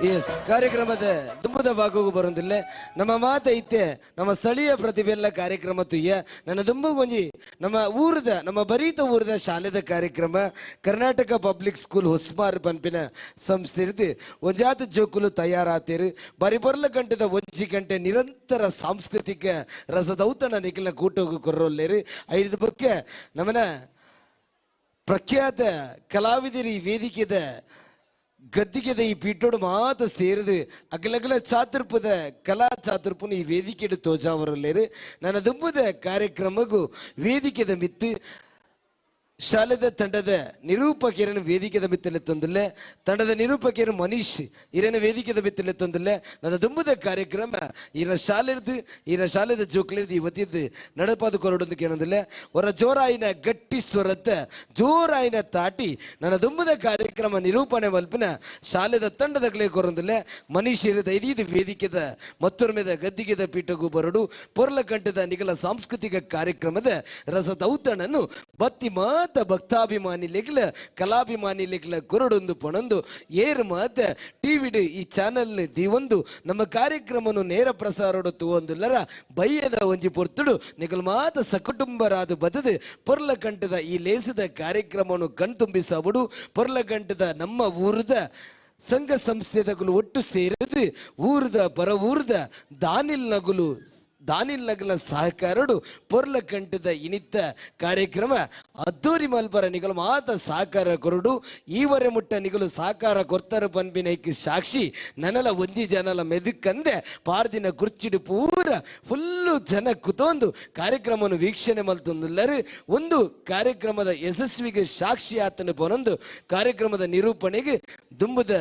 L: ಎಸ್ ಕಾರ್ಯಕ್ರಮದ ದುಂಬುದ ಭಾಗಕ್ಕೂ ಬರೋದಿಲ್ಲ. ನಮ್ಮ ಮಾತ ಇತ್ತೆ ನಮ್ಮ ಸ್ಥಳೀಯ ಪ್ರತಿಭೆಲ್ಲ ಕಾರ್ಯಕ್ರಮ ತುಯ್ಯ ನನ್ನ ದುಂಬುಗೊಂಜಿ ನಮ್ಮ ಊರದ ನಮ್ಮ ಬರೀತ ಊರದ ಶಾಲೆದ ಕಾರ್ಯಕ್ರಮ ಕರ್ನಾಟಕ ಪಬ್ಲಿಕ್ ಸ್ಕೂಲ್ ಹೊಸ್ಮಾರ್ ಪನ್ಪಿನ ಸಂಸ್ಥೆ ಇರ್ದು ಒಂಜಾತ ಜೋಕುಲು ತಯಾರಾತೇರು ಬರಿ ಬೊರ್ಲ ಗಂಟೆದ ಒಂಜಿ ಗಂಟೆ ನಿರಂತರ ಸಾಂಸ್ಕೃತಿಕ ರಸದೌತಣ ನಿಖಿಲ ಕೂಟೋಗು ಕೊರ್ರೋಲ್ಲೇರು. ಐದು ಬಕ್ಕೆ ನಮ್ಮನ ಪ್ರಖ್ಯಾತ ಕಲಾವಿದರು ಈ ವೇದಿಕೆದ ಗದ್ದಿಗೆದ ಈ ಪೀಠೋಡು ಮಾತ ಸೇರಿದು ಅಗಲಗಲ ಚಾತುರ್ಪದ ಕಲಾ ಚಾತುರ್ಪುನ ಈ ವೇದಿಕೆಡು ತೋಜಾವರಲ್ಲೇರು. ನನ್ನ ದುಂಬುದ ಕಾರ್ಯಕ್ರಮಗೂ ವೇದಿಕೆದ ಮಿತ್ತು ಶಾಲೆದ ತಂಡದ ನಿರೂಪಕರನ್ನು ವೇದಿಕೆದ ಮಿತ್ತಲೆ ತಂದಿಲ್ಲ. ತಂಡದ ನಿರೂಪಕರು ಮನೀಶ್ ಇರನ ವೇದಿಕೆದ ಮಿತ್ತಲೆ ತಂದಿಲ್ಲ. ನನ್ನ ದುಂಬುದ ಕಾರ್ಯಕ್ರಮ ಈನ ಶಾಲೆದು ಈನ ಶಾಲೆದ ಜೋಕ್ಲಿರ್ದು ಇವತ್ತಿದ್ದು ನಡಪಾದ ಕೊರಡೊಂದು ಏನೊಂದಿಲ್ಲ. ಹೊರ ಜೋರಾಯಿನ ಗಟ್ಟಿ ಸ್ವರತ್ತ ಜೋರಾಯಿನ ತಾಟಿ ನನ್ನ ದುಂಬುದ ಕಾರ್ಯಕ್ರಮ ನಿರೂಪಣೆ ಮಲ್ಪಿನ ಶಾಲೆದ ತಂಡದ ಕ್ಲೇ ಕೊರೊಂದಿಲ್ಲ. ಮನೀಶ್ ಇರದ ಇದೀದು ವೇದಿಕೆದ ಮತ್ತೊರ್ಮೆದ ಗದ್ದಿಗೆದ ಪೀಠಗೂ ಬರಡು ಪೊರ್ಲಕಂಠದ ನಿಗಲ ಸಾಂಸ್ಕೃತಿಕ ಕಾರ್ಯಕ್ರಮದ ರಸದೌತಣನ್ನು ಬತ್ತಿ ಮಾತ ಭಕ್ತಾಭಿಮಾನಿ ಲೆಗ್ಲ ಕಲಾಭಿಮಾನಿ ಲೆಗ್ಲ ಕೊರಡೊಂದು ಪಣೊಂದು ಏರು ಮಾತ ಟಿವಿಡು ಈ ಚಾನೆಲ್ ದಿವೊಂದು ನಮ್ಮ ಕಾರ್ಯಕ್ರಮನು ನೇರ ಪ್ರಸಾರಡು ತೂವೊಂದುಲ್ಲರ ಬಯ್ಯದ ಒಂಜಿ ಪೊರ್ತುಡು ನಿಗಲ್ ಮಾತ ಸಕುಟುಂಬರಾದ ಬದದು ಪೊರ್ಲಕಂಠದ ಈ ಲೇಸದ ಕಾರ್ಯಕ್ರಮನು ಕಣ್ತುಂಬಿಸಬಡು. ಪೊರ್ಲಕಂಠದ ನಮ್ಮ ಊರದ ಸಂಘ ಸಂಸ್ಥೆದಗುಲು ಒಟ್ಟು ಸೇರಿದು ಊರದ ಪರ ಊರದ ದಾನಿಲ್ ನಗುಲು ದಾನಿಲ್ ನಗಲ ಸಹಕಾರಡು ಪೊರ್ಲಕಂಠದ ಇನಿತ್ತ ಕಾರ್ಯಕ್ರಮ ಅದ್ದೂರಿ ಮಲ್ಪರ ನಿಗಲು ಮಾತ ಸಹಕಾರ ಕೊರಡು. ಈವರೆ ಮುಟ್ಟ ನಿಗಲು ಸಹಕಾರ ಕೊರ್ತರ ಪನ್ಪಿನೈಕ್ ಸಾಕ್ಷಿ ನನಲ ಒಂಜಿ ಜನಲ ಮೆದುಕಂದೆ ಪಾರ್ದಿನ ಕುರ್ಚಿಡು ಪೂರ ಫುಲ್ಲು ಜನ ಕುತೊಂದು ಕಾರ್ಯಕ್ರಮವನ್ನು ವೀಕ್ಷಣೆ ಮಲ್ತೊಂದುಲ್ಲರು. ಒಂದು ಕಾರ್ಯಕ್ರಮದ ಯಶಸ್ವಿಗೆ ಸಾಕ್ಷಿ ಆತನ ಪೊನೊಂದು ಕಾರ್ಯಕ್ರಮದ ನಿರೂಪಣೆಗೆ ದುಂಬುದ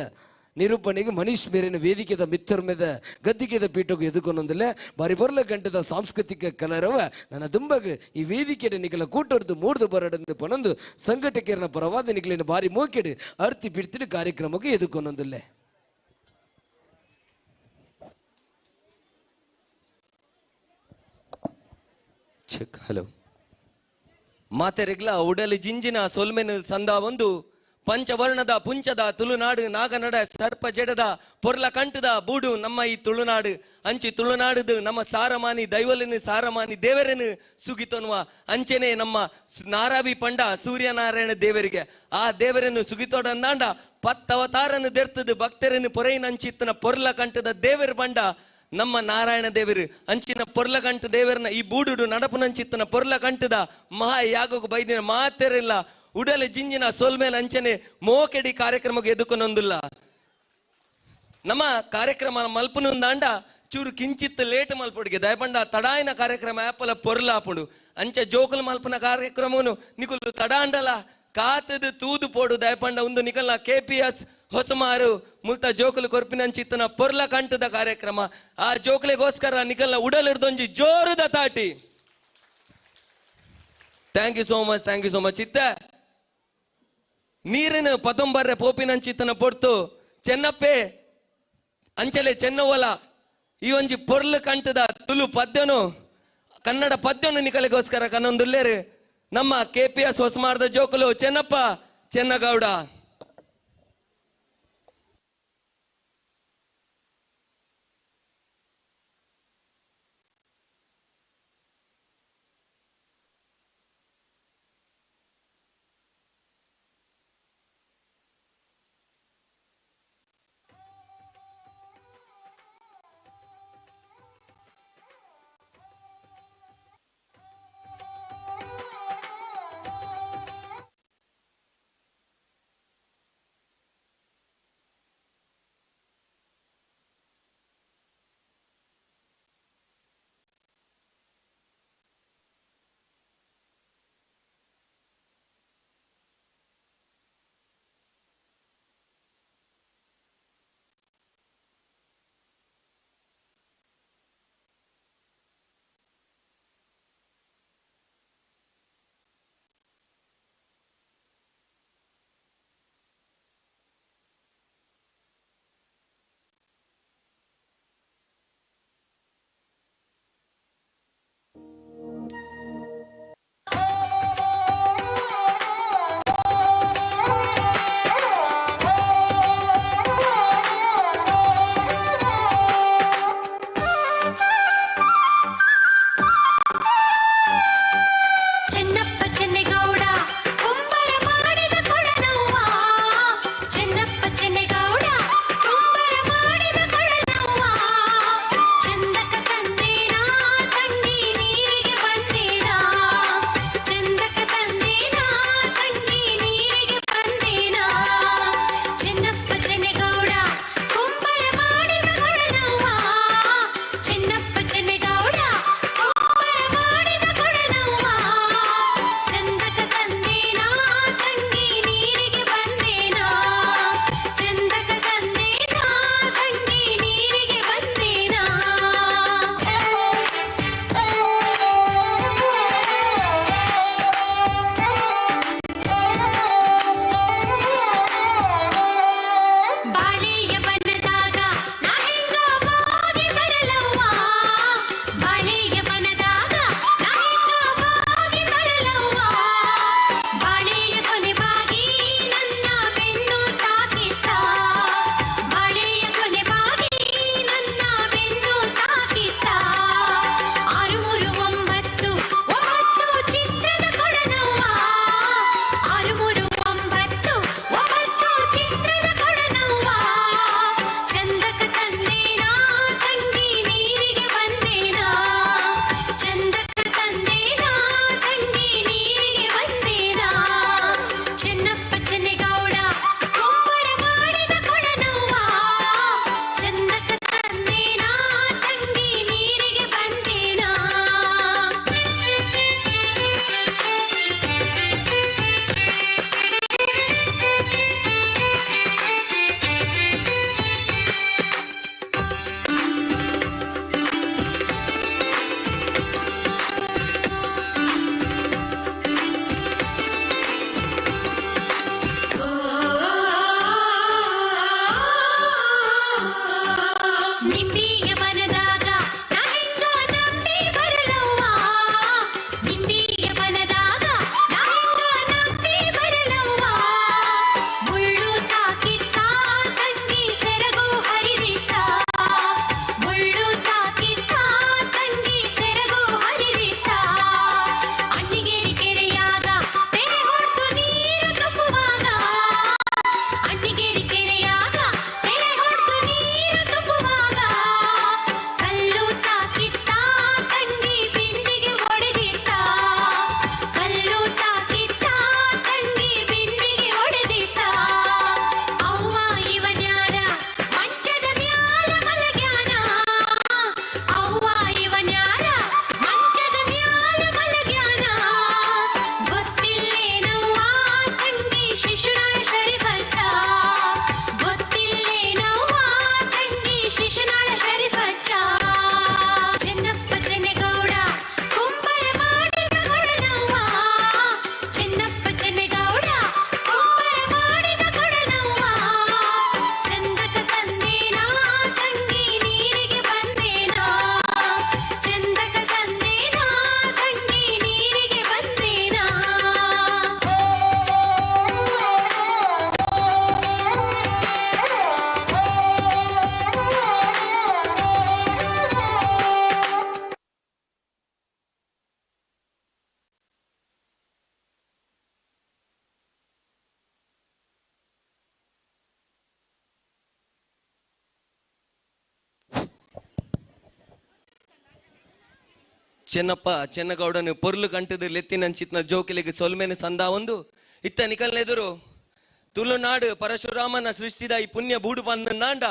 L: ನಿರೂಪಣೆಗೆ ಮನೀಶ್ ಮೇರಿನ ವೇದಿಕೆದ ಮಿತ್ತರ್ಮೆದ ಗದ್ದಿಗೆದ ಪೀಠಗೂ ಎದುಕೊಂಡೊಂದಿಲ್ಲ. ಬಾರಿ ಬೊರ್ಲ ಗಂಟದ ಸಾಂಸ್ಕೃತಿಕ ಕಲರವ ನನ್ನ ದುಂಬಗ್ ಈ ವೇದಿಕೆಯ ನಿಗಲ ಕೂಟೊಡ್ದು ಮೂಡ್ದು ಬರಡಂದು ಪನೊಂದು ಸಂಘಟಕರನ ಪರವಾದ ನಿಗಲಿನ ಬಾರಿ ಮೋಕೆಡು ಅರ್ತಿ ಬಿಡ್ತಿಡು ಕಾರ್ಯಕ್ರಮಕ್ಕೆ ಎದುಕೊಂಡೊಂದಿಲ್ಲ.
O: ಚೆಕ್ ಹಲೋ ಮಾತೆರೆಗ್ಲ ಉಡಲಿ ಜಿಂಜಿನ ಸೊಲ್ಮೆನು ಸಂದ ಒಂದು ಪಂಚವರ್ಣದ ಪುಂಚದ ತುಳುನಾಡು ನಾಗನಡ ಸರ್ಪ ಜಡದ ಪೊರ್ಲ ಕಂಠದ ಬೂಡು ನಮ್ಮ ಈ ತುಳುನಾಡು. ಅಂಚಿ ತುಳುನಾಡುದು ನಮ್ಮ ಸಾರಮಾನಿ ದೈವಲಿನ ಸಾರಮಾನಿ ದೇವರನ್ನು ಸುಗಿತೊನ್ನುವ ಅಂಚೆನೆ ನಮ್ಮ ನಾರಾವಿ ಪಂಡ ಸೂರ್ಯನಾರಾಯಣ ದೇವರಿಗೆ ಆ ದೇವರನ್ನು ಸುಗಿತೋಡಂದಾಂಡ ಪತ್ತವತಾರನ್ನು ದೆರ್ತದು ಭಕ್ತರನ್ನು ಪೊರೈನ ಅಂಚಿತ್ತನ ಪೊರ್ಲ ಕಂಠದ ದೇವರ ಪಂಡ ನಮ್ಮ ನಾರಾಯಣ ದೇವರು. ಅಂಚಿನ ಪೊರ್ಲಕಂಠ ದೇವರನ್ನ ಈ ಬೂಡುಡು ನಡಪುನಂಚಿತ್ತನ ಪೊರ್ಲಕಂಠದ ಮಹಾ ಯಾಗಕ್ಕೂ ಬೈದಿನ ಮಾತೆರಿಲ್ಲ ಉಡಲೆ ಜಿಂಜಿನ ಸೋಲ್ಮೇಲೆ ಅಂಚನೆ ಮೋಕೆಡಿ ಕಾರ್ಯಕ್ರಮಕ್ಕೆ ಎದುಕೊನೊಂದಿಲ್ಲ. ನಮ್ಮ ಕಾರ್ಯಕ್ರಮ ಮಲ್ಪನುಂದಾಂಡ ಚೂರು ಕಿಂಚಿತ್ ಲೇಟ್ ಮಲ್ಪೊಡಿಗೆ ದಯಪಂಡ ತಡಾಯಿನ ಕಾರ್ಯಕ್ರಮ ಆಪಲ ಪೊರ್ಲಾಪುಡು ಅಂಚೆ ಜೋಕುಲ್ ಮಲ್ಪನ ಕಾರ್ಯಕ್ರಮನು ನಿಕುಲು ತಡಾಂಡಲ ಕಾತದು ತೂದು ಪೋಡು ದಯಪಂಡ ಒಂದು ನಿಕಲ್ನ ಕೆಪಿಎಸ್ ಹೊಸಮಾರು ಮುಲ್ತ ಜೋಕುಲು ಕೊರ್ಪಿನಂಚಿತ್ತನ ಪೊರ್ಲ ಕಂಠದ ಕಾರ್ಯಕ್ರಮ ಆ ಜೋಕುಲಿಗೋಸ್ಕರ ನಿಕಲ್ನ ಉಡಲಿಡ್ದೊಂಜಿ ಜೋರುದ ತಾಟಿ. Thank you so much, thank you so much. ಇತ್ತ ನೀರಿನ ಪದೊಂಬರ್ರೆ ಪೋಪಿನಂಚಿತ್ತನ ಪೊರ್ತು ಚೆನ್ನಪ್ಪೆ ಅಂಚಲೆ ಚೆನ್ನವಲ ಈ ಒಂಜಿ ಪೊರ್ಲು ಕಂಠದ ತುಳು ಪದ್ಯನು ಕನ್ನಡ ಪದ್ಯನು ನಿಕಲಿಗೋಸ್ಕರ ಕನ್ನೊಂದುಲ್ಲೇರು ನಮ್ಮ ಕೆಪಿಎಸ್ ಹೊಸಮಾರದ ಜೋಕುಲು ಚೆನ್ನಪ್ಪ ಚೆನ್ನಗೌಡ. ಚೆನ್ನಪ್ಪ ಚೆನ್ನಗೌಡನು ಪೊರ್ಲು ಕಂಟದ ಲೆತ್ತಿನಂಚಿತ್ನ ಜೋಕಿಲಿಗೆ ಸೊಲ್ಮೆನ ಸಂದಾವೊಂದು ಇತ್ತ ನಿಕಲ್ನೆದುರು ತುಳುನಾಡು ಪರಶುರಾಮನ ಸೃಷ್ಟಿದ ಈ ಪುಣ್ಯ ಬೂಡು ಬಂದ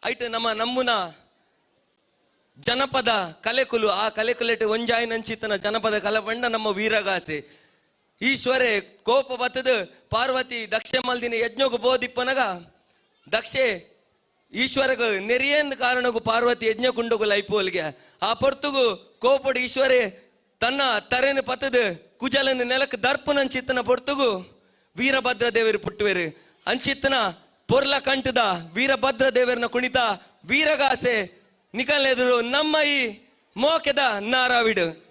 O: ಐಟ್ ನಮ್ಮ ನಮ್ಮುನ ಜನಪದ ಕಲೆಕುಲು ಆ ಕಲೆಕುಲೆಟ್ ಒಂಜಾಯಿನಂಚಿತನ ಜನಪದ ಕಲಬಂಡ ನಮ್ಮ ವೀರಗಾಸೆ. ಈಶ್ವರೇ ಕೋಪ ಬತ್ತದು ಪಾರ್ವತಿ ದಕ್ಷೆ ಮಲ್ದಿನ ಯಜ್ಞಗು ಬೋದಿಪ್ಪನಗ ದಕ್ಷೆ ಈಶ್ವರಗ ನೆರಿಯನ್ ಕಾರಣಗು ಪಾರ್ವತಿ ಯಜ್ಞಕುಂಡಗು ಲೈಪೋಲ್ಗೆ ಆ ಪೊರ್ತುಗು ಕೋಪಡು ಈಶ್ವರೇ ತನ್ನ ತರೆನು ಪತ್ತದು ಕುಜಲನ ನೆಲಕ್ಕೆ ದರ್ಪನಂಚಿತ್ತನ ಪೊರ್ತುಗು ವೀರಭದ್ರ ದೇವರು ಪುಟ್ಟುವೆರು. ಅಂಚಿತ್ತನ ಪೊರ್ಲ ಕಂಠದ ವೀರಭದ್ರ ದೇವರನ ಕುಣಿತ ವೀರಗಾಸೆ ನಿಕಲೆದುರು ನಮ್ಮ ಈ ಮೋಕೆದ ನಾರಾವಿಡು.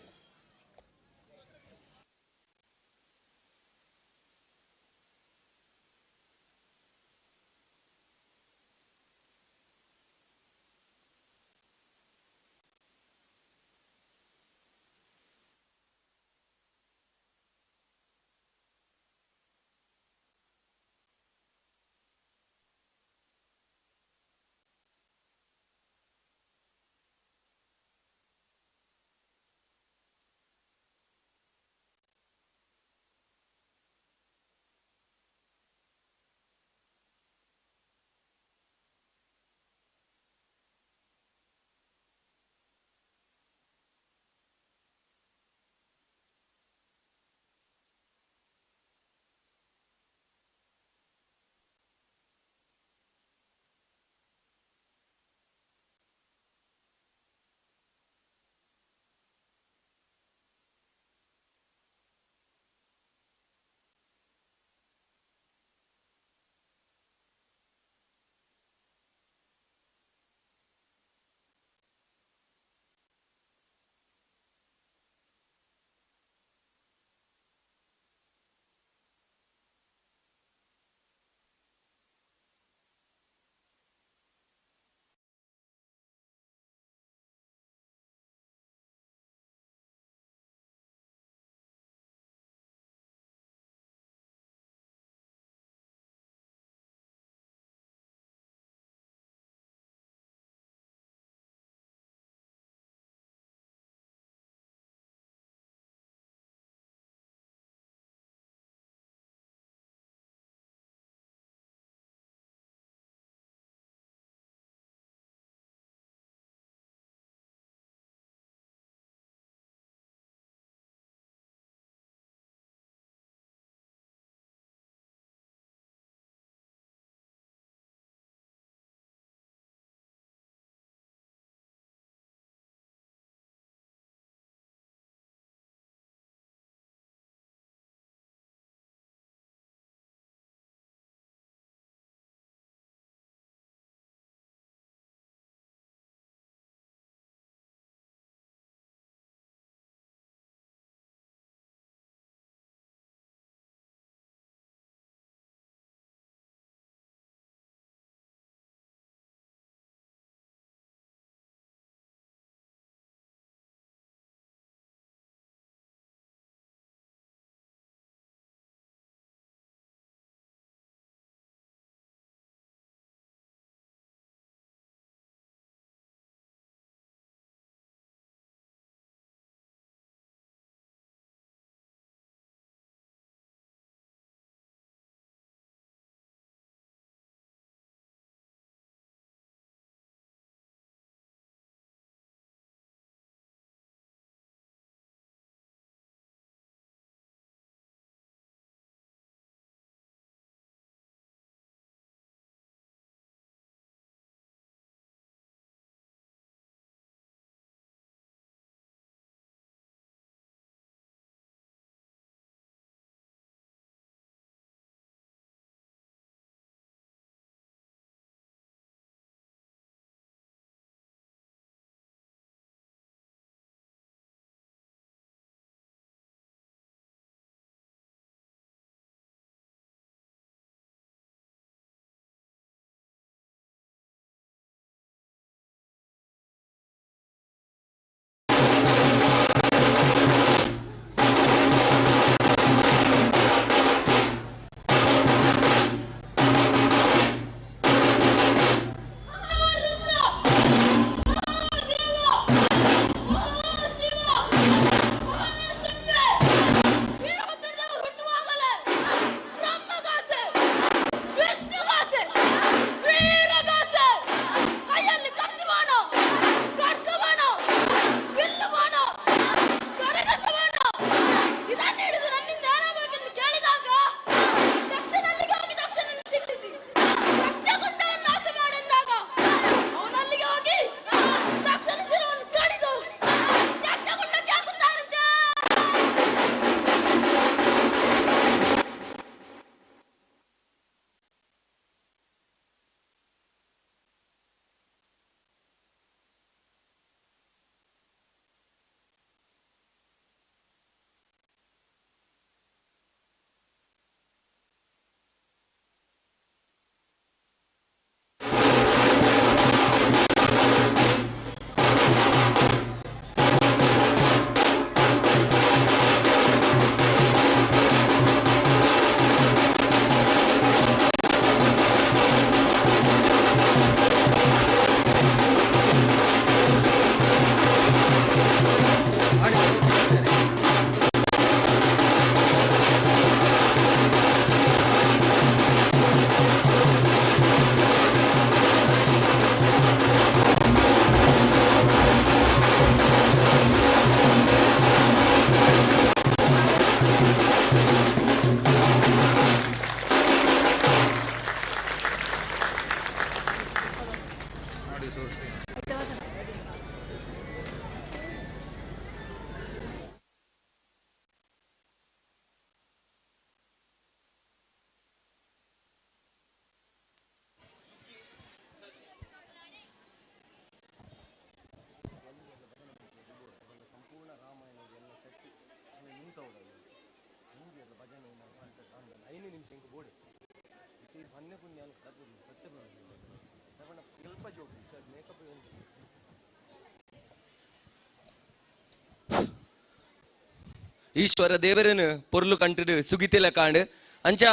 O: ಈಶ್ವರ ದೇವರನು ಪೊರ್ಲು ಕಂಟಿಡು ಸುಗಿತಿಲ ಕಾಂಡು ಅಂಚ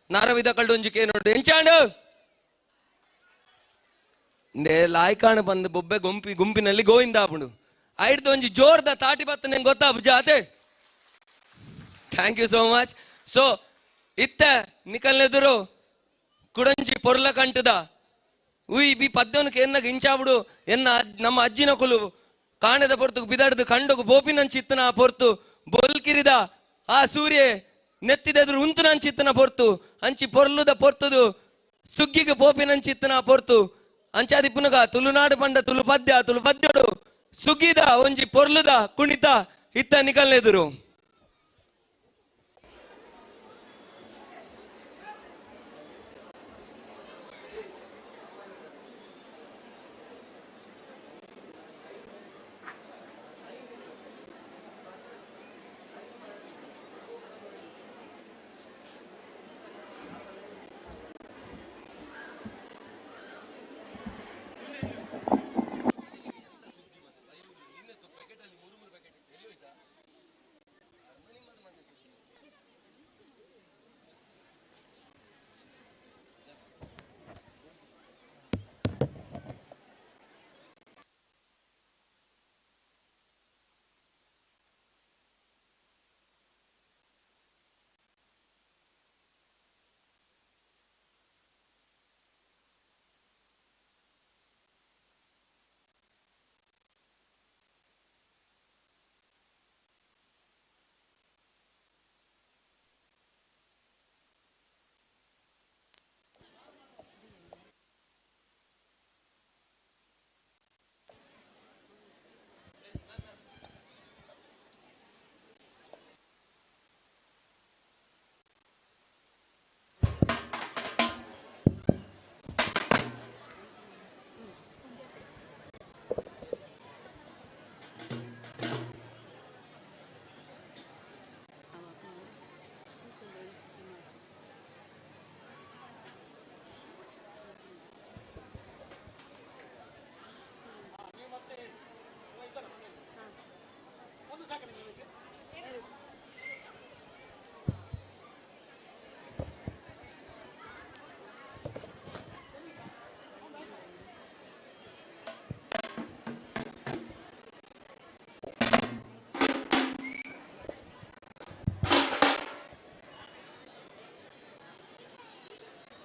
O: ನಾರವಿದ ಕಲ್ಡೊಂಜಿಕೆ ನೋಡು ಎಂಚಾಂಡು ನೇ ಲಾಯ್ಕಾಣ ಬಂದು ಬೊಬ್ಬೆ ಗುಂಪಿ ಗುಂಪಿನಲ್ಲಿ ಗೋವಿಂದ ಆಪುಂಡು ಐಡ್ದು ಒಂಜಿ ಜೋರ್ದ ತಾಟಿ ಬತ್ತ ನಿಂಗೆ ಗೊತ್ತಾ ಜಾತೆ. Thank you so much. So ಇತ್ತ ನಿಕಲ್ನೆದುರು ಕುಡಂಜಿ ಪೊರ್ಲ ಕಂಟದ ಉಯ್ ಬಿ ಪದ್ಯವನ್ನು ಎನ್ನಗ ಇಂಚಾಬುಡು ಎನ್ನ ನಮ್ಮ ಅಜ್ಜಿನ ಕುಲು ಕಾಣದ ಪೊರ್ತು ಬಿದಾಡ್ದು ಕಂಡೋಗು ಬೋಪಿನಂಚಿತ್ತನ ಪೊರ್ತು ಬೊಲ್ಕಿರಿದ ಆ ಸೂರ್ಯ ನೆತ್ತಿದೆದುರು ಉಂತುನಂಚಿತ್ತನ ಪೊರ್ತು ಅಂಚಿ ಪೊರ್ಲುದ ಪೊರ್ತುದು ಸುಗ್ಗಿಗೆ ಪೋಪಿನಂಚಿತ್ತನ ಪೊರ್ತು ಅಂಚಾದಿ ಪುನಗ ತುಳುನಾಡು ಪಂಡ ತುಳು ಪದ್ಯ ತುಳು ಪದ್ಯಡು ಸುಗ್ಗಿದ ಒಂಜಿ ಪೊರ್ಲುದ ಕುಣಿತ ಇತ್ತ ನಿಕಲ್ನೆದುರು.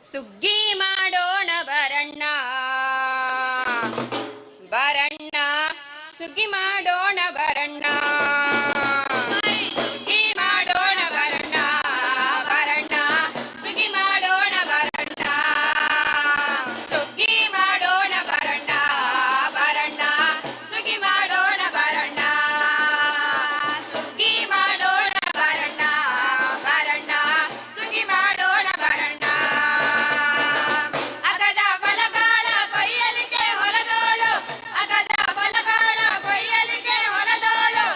Q: ಸುಗ್ಗಿ ಮಾಡೋಣ ಬರಣ್ಣ ಬರಣ್ಣ ಸುಗ್ಗಿ ಮಾಡೋಣ ಬರಣ್ಣ ಸುಗ್ಗಿ ಮಾಡೋಣ ಬರಣ್ಣ ಬರಣ್ಣ ಸುಗ್ಗಿ ಮಾಡೋಣ ಬರಣ್ಣ ಸುಗ್ಗಿ ಮಾಡೋಣ ಬರಣ್ಣ ಬರಣ್ಣ ಸುಗ್ಗಿ ಮಾಡೋಣ ಬರಣ್ಣ ಸುಗ್ಗಿ ಮಾಡೋಣ ಬರಣ್ಣ ಬರಣ್ಣ ಸುಗ್ಗಿ ಮಾಡೋಣ ಬರಣ್ಣ ಅಗದ ಫಲಗಳ ಕೊಯ್ಯಲಿಕ್ಕೆ ಹೊಲದೋಳು ಅಗದ ಫಲಗಳ ಕೊಯ್ಯಲಿಕ್ಕೆ ಹೊಲದೋಳು.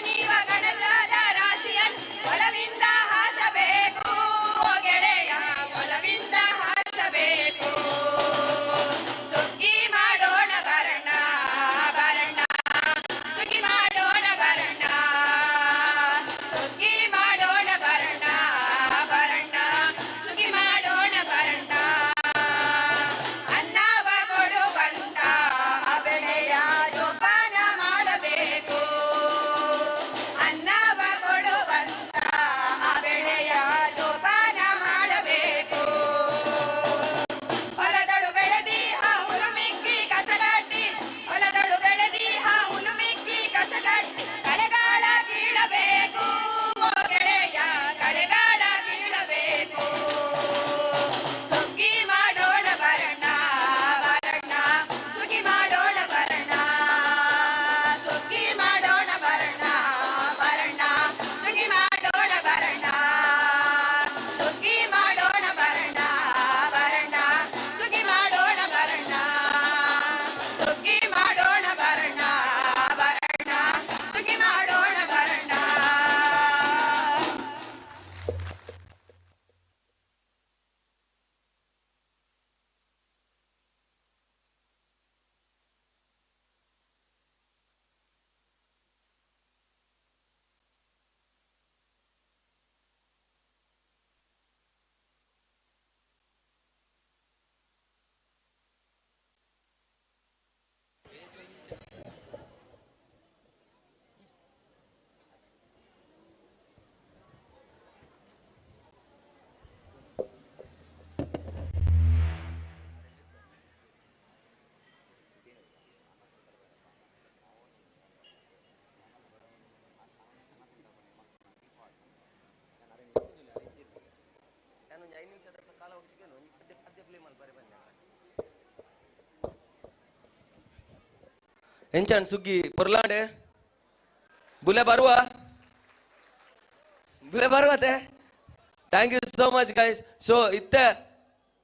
Q: ನೀವ ಗಣಜದ ರಾಶಿಯನ್ ಒಲವಿಂದ ಹಾಸಬೇಕು ಓ ಗೆಳೆಯ, ಒಲವಿಂದ ಹಾಸಬೇಕು. ಸುಗ್ಗಿ ಮಾಡೋಣ ಬರಣ್ಣ ಬರಣ್ಣ, ಸುಗ್ಗಿ ಮಾಡೋಣ ಬರಣ್ಣ, ಸುಗ್ಗಿ ಮಾಡೋಣ ಬರಣ್ಣ ಬರಣ್ಣ, ಸುಗ್ಗಿ ಮಾಡೋಣ ಬರಣ್ಣ. ಅನ್ನವ ಕೊಡುವಂತ ಬೆಳೆಯ ಜೋಪಾನ ಮಾಡಬೇಕು, ಅನ್ನವ ಕೊಡುವಂತ ಬೆಳೆಯ ಜೋಪಾನ ಮಾಡಬೇಕು. ಹೊಲದಳು ಬೆಳೆದೀಹ ಹುಲು ಮಿಕ್ಕಿ ಕಸಗಟ್ಟಿ, ಹೊಲದಳು ಬೆಳೆದೀಹ ಹುಲು ಮಿಕ್ಕಿ ಕಸಗಟ್ಟಿ, ಕಳೆಗಾಳ ಕೀಳಬೇಕು ಓ ಗೆಳೆಯ, ಕಳೆಗಾಳ ಕೀಳಬೇಕು. ಸುಗ್ಗಿ ಮಾಡೋಣ ಬರಣ್ಣ ಬರಣ್ಣ, ಸುಗ್ಗಿ ಮಾಡೋಣ ಬರಣ್ಣ, ಸುಗ್ಗಿ ಮಾಡೋಣ ಬರಣ್ಣ ಬರಣ್ಣ, ಸುಗ್ಗಿ ಮಾಡೋಣ ಬರಣ್ಣ, ಸುಗ್ಗಿ ಮಾಡೋಣ ಬರಣ್ಣ ಬರಣ್ಣ, ಸುಗ್ಗಿ ಮಾಡೋಣ ಬರಣ್ಣ, ಸುಗ್ಗಿ ಮಾಡೋಣ ಬರಣ್ಣ ಬರಣ್ಣ, ಸುಗ್ಗಿ ಮಾಡೋಣ ಬರಣ್ಣ.
O: ಎಂಚಾನ್ ಸುಗ್ಗಿ ಪೊರ್ಲಾಂಡೆ ಬುಲೆ ಬರುವ ಬುಲೆ ಬರುವತೆ. Thank you so much guys. So ಇತ್ತೆ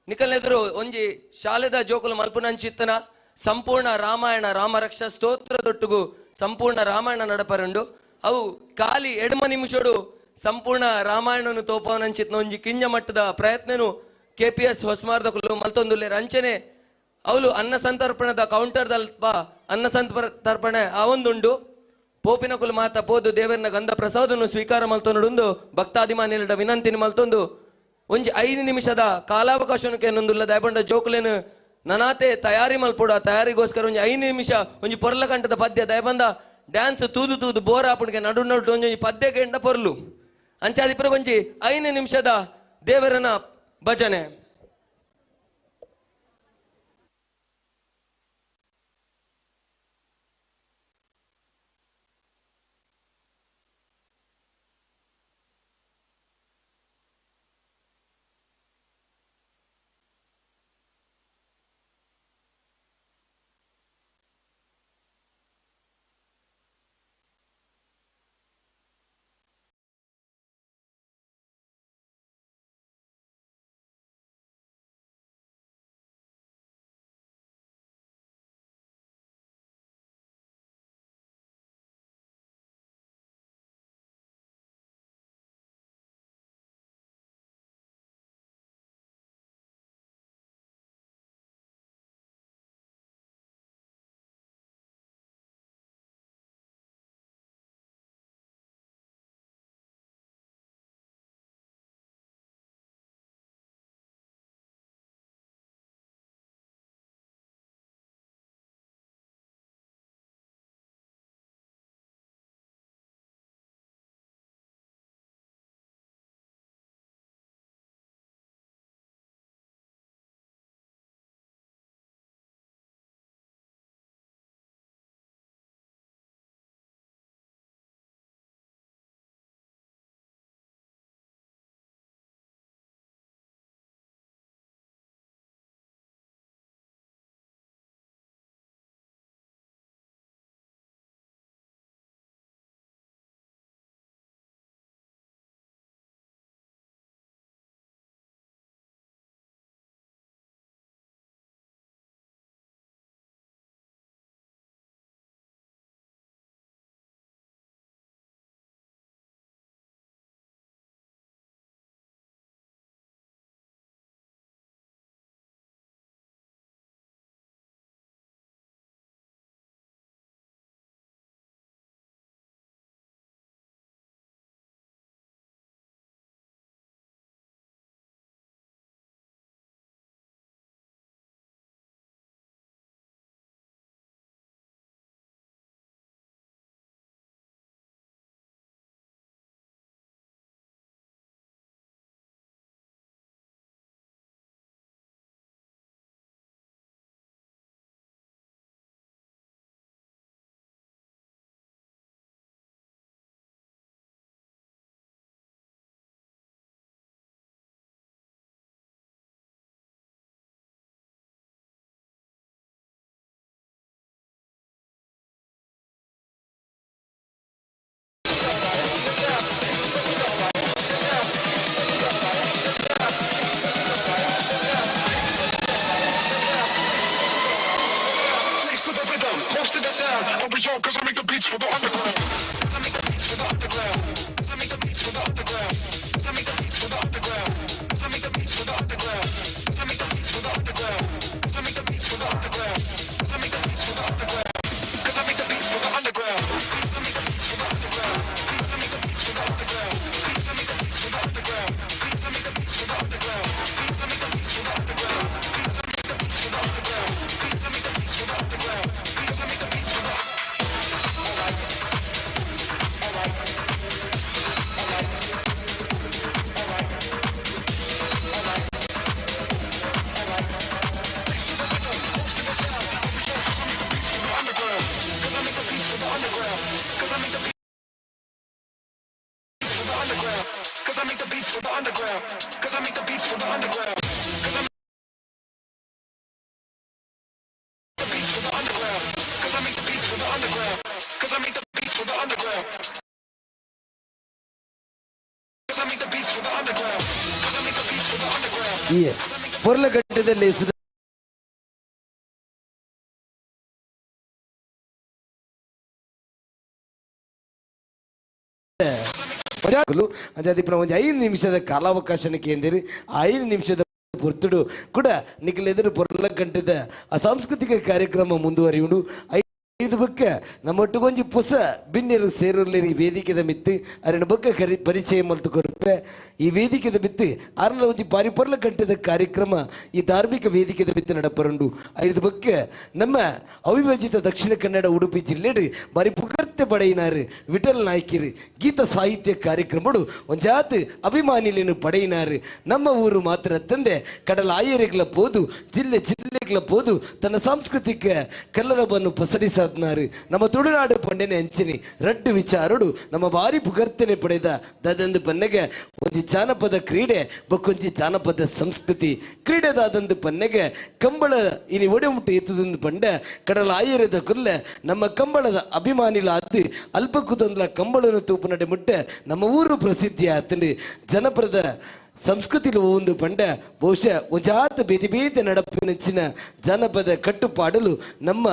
O: ನಿಕಲ್ನೆದುರು ಒಂಜಿ ಶಾಲೆದ ಜೋಕುಲು ಮಲ್ಪುನಂಚಿತ್ತನ ಸಂಪೂರ್ಣ ರಾಮಾಯಣ ರಾಮರಕ್ಷಾ ಸ್ತೋತ್ರದೊಟ್ಟುಗು ಸಂಪೂರ್ಣ ರಾಮಾಯಣ ನಡಪರುಂಡು. ಅವು ಖಾಲಿ ಎಡ್ಮ ನಿಮಿಷಡು ಸಂಪೂರ್ಣ ರಾಮಾಯಣನು ತೋಪವನಂಚಿತ್ನ ಒಂಜಿ ಕಿಂಜ ಮಟ್ಟದ ಪ್ರಯತ್ನನು ಕೆ ಪಿ ಎಸ್ ಹೊಸ್ಮಾರ್ದಕುಲು ಮಲ್ತೊಂದುಲ್ಲೇರು. ಅಂಚನೆ ಅವಳು ಅನ್ನ ಸಂತರ್ಪಣದ ಕೌಂಟರ್ದಲ್ಪ ಅನ್ನ ಸಂತರ್ಪಣೆ ಆವೊಂದುಂಡು. ಪೋಪಿನಕುಲು ಮಾತ ಪೋದು ದೇವರನ ಗಂಧ ಪ್ರಸಾದನ್ನು ಸ್ವೀಕಾರ ಮಲ್ತೊಂದುಂಡು ಭಕ್ತಾಭಿಮಾನಿಗಳ ವಿನಂತಿನ ಮಲ್ತೊಂದು ಒಂಜಿ 5 ನಿಮಿಷದ ಕಾಲಾವಕಾಶನಕ್ಕೆ ನೊಂದುಲ್ಲ ದಯಬಂಡ ಜೋಕುಲೇನು ನನಾತೆ ತಯಾರಿ ಮಲ್ಪೊಡು. ಆ ತಯಾರಿಗೋಸ್ಕರ ಒಂಜಿ 5 ನಿಮಿಷ ಒಂಜಿ ಪೊರ್ಲ ಕಂಠದ ಪದ್ಯ ದಯಬಂದ ಡ್ಯಾನ್ಸ್ ತೂದು ತೂದು ಬೋರ್ ಆಪುಣಿಗೆ ನಡು ನಡು ಒಂಜಿ ಪದ್ಯ ಕೆಂಡ ಪೊರ್ಲು ಅಂಚಾದಿಪುರ ಒಂಜಿ 5 ನಿಮಿಷದ ದೇವರನ ಭಜನೆ.
S: rhythm, close to the sound. Don't be cause I make the beats for the underground. Cause I make the beats for the underground. Cause I make the beats for the underground. Cause I make the beats for the underground. Cause I make the beats for the underground. Cause I make the beats for the underground. Cause I make the beats for the underground. Cause I make the beats for the underground. Cause I make the beats for the underground. Cause I make the beats for the underground. Cause I make the beats for the underground. Cause I make the beats for the underground. Cause I make the beats for the underground. Cause I make the beats for the underground. Cause I make the beats for the underground. Cause I make the beats for the underground. Cause I make the beats for the Cause I make the beats for the underground. Cause I make the beats for the underground. Cause I make the beats for the underground. Cause I make the beats for the underground. Cause I make the beats for the underground. Cause I make the beats for the underground. Cause I make the beats for the underground.
L: Yes. ಪೊರ್ಲಗಟ್ಟದಲ್ಲಿ ಅಂಜಾದಿಪ್ಪನ ಒಂದು 5 ನಿಮಿಷದ ಕಾಲಾವಕಾಶನ ಕೇಂದಿರಿ 5 ನಿಮಿಷದ ಪೊರ್ತುಡು ಕೂಡ ನಿಖಲೆದುರು ಪೊರ್ಲಗಂಟದ ಆ ಸಾಂಸ್ಕೃತಿಕ ಕಾರ್ಯಕ್ರಮ ಮುಂದುವರಿಯುಂಡು. 5 ಬೊಕ್ಕ ನಮ್ಮೊಟ್ಟುಗೊಂಜಿ ಪೊಸ ಬಿನ್ನೆರು ಸೇರುಲ್ಲೇರಿ ವೇದಿಕೆದ ಮಿತ್ತು ಅರಿನ ಬೊಕ್ಕ ಕರಿ ಪರಿಚಯ ಮಲ್ತು ಕೊರ್ಪೆ. ಈ ವೇದಿಕೆದ ಮಿತ್ತು ಅರನ ಒಂಜಿ ಬಾರಿ ಪೊರ್ಲಗಂಟದ ಕಾರ್ಯಕ್ರಮ ಈ ಧಾರ್ಮಿಕ ವೇದಿಕೆದ ಮಿತ್ತು ನಡಪರುಂಡು. 5 ಬೊಕ್ಕ ನಮ್ಮ ಅವಿಭಜಿತ ದಕ್ಷಿಣ ಕನ್ನಡ ಉಡುಪಿ ಜಿಲ್ಲೆಡು ಬಾರಿ ಪುಗರ್ತೆ ಪಡೆಯಿನಾರು ವಿಠಲ್ ನಾಯ್ಕಿರು ಗೀತ ಸಾಹಿತ್ಯ ಕಾರ್ಯಕ್ರಮಡು ಒಂಜಾತ್ ಅಭಿಮಾನಿಲೇನು ಪಡೆಯಿನಾರು. ನಮ್ಮ ಊರು ಮಾತ್ರ ತಂದೆ ಕಡಲ ಆಯರಿಗಳ ಪೋದು ಜಿಲ್ಲೆ ಜಿಲ್ಲೆಗಳ ಪೋದು ತನ್ನ ಸಾಂಸ್ಕೃತಿಕ ಕಲ್ಲರವನ್ನು ಪಸರಿಸಾದ್ನಾರು. ನಮ್ಮ ತುಳುನಾಡು ಪಂಡೆನೆ ಅಂಚಿನಿ ರಡ್ಡು ವಿಚಾರಡು ನಮ್ಮ ಬಾರಿ ಪುಗರ್ತನೆ ಪಡೆದ ದದಂದು ಪನ್ನೆಗೆ ಒಂಜಿ ಜಾನಪದ ಕ್ರೀಡೆ ಬೊಕ್ಕೊಂಜಿ ಜಾನಪದ ಸಂಸ್ಕೃತಿ ಕ್ರೀಡೆದಾದಂದು ಪನ್ನೆಗೆ ಕಂಬಳ ಇನಿ ಒಡೆಮುಟ್ಟು ಎತ್ತದಂದು ಪಂಡ ಕಡಲ ಆಯರದ ಕುಲ್ಲೆ ನಮ್ಮ ಕಂಬಳದ ಅಭಿಮಾನಿಲಾದ್ದು ಅಲ್ಪ ಕುದೊಂದ್ಲ ಕಂಬಳನ ತೂಪು ನಡೆ ಮುಟ್ಟೆ ನಮ್ಮ ಊರು ಪ್ರಸಿದ್ಧಿ ಆತಂಡು. ಜನಪದ ಸಂಸ್ಕೃತಿಲು ಒಂದು ಪಂಡ ಬಹುಶಃ ಒಂಜಾತ ಬೇತೆ ಬೇತೆ ನಡಪಿನಂಚಿನ ಜನಪದ ಕಟ್ಟುಪಾಡಲು ನಮ್ಮ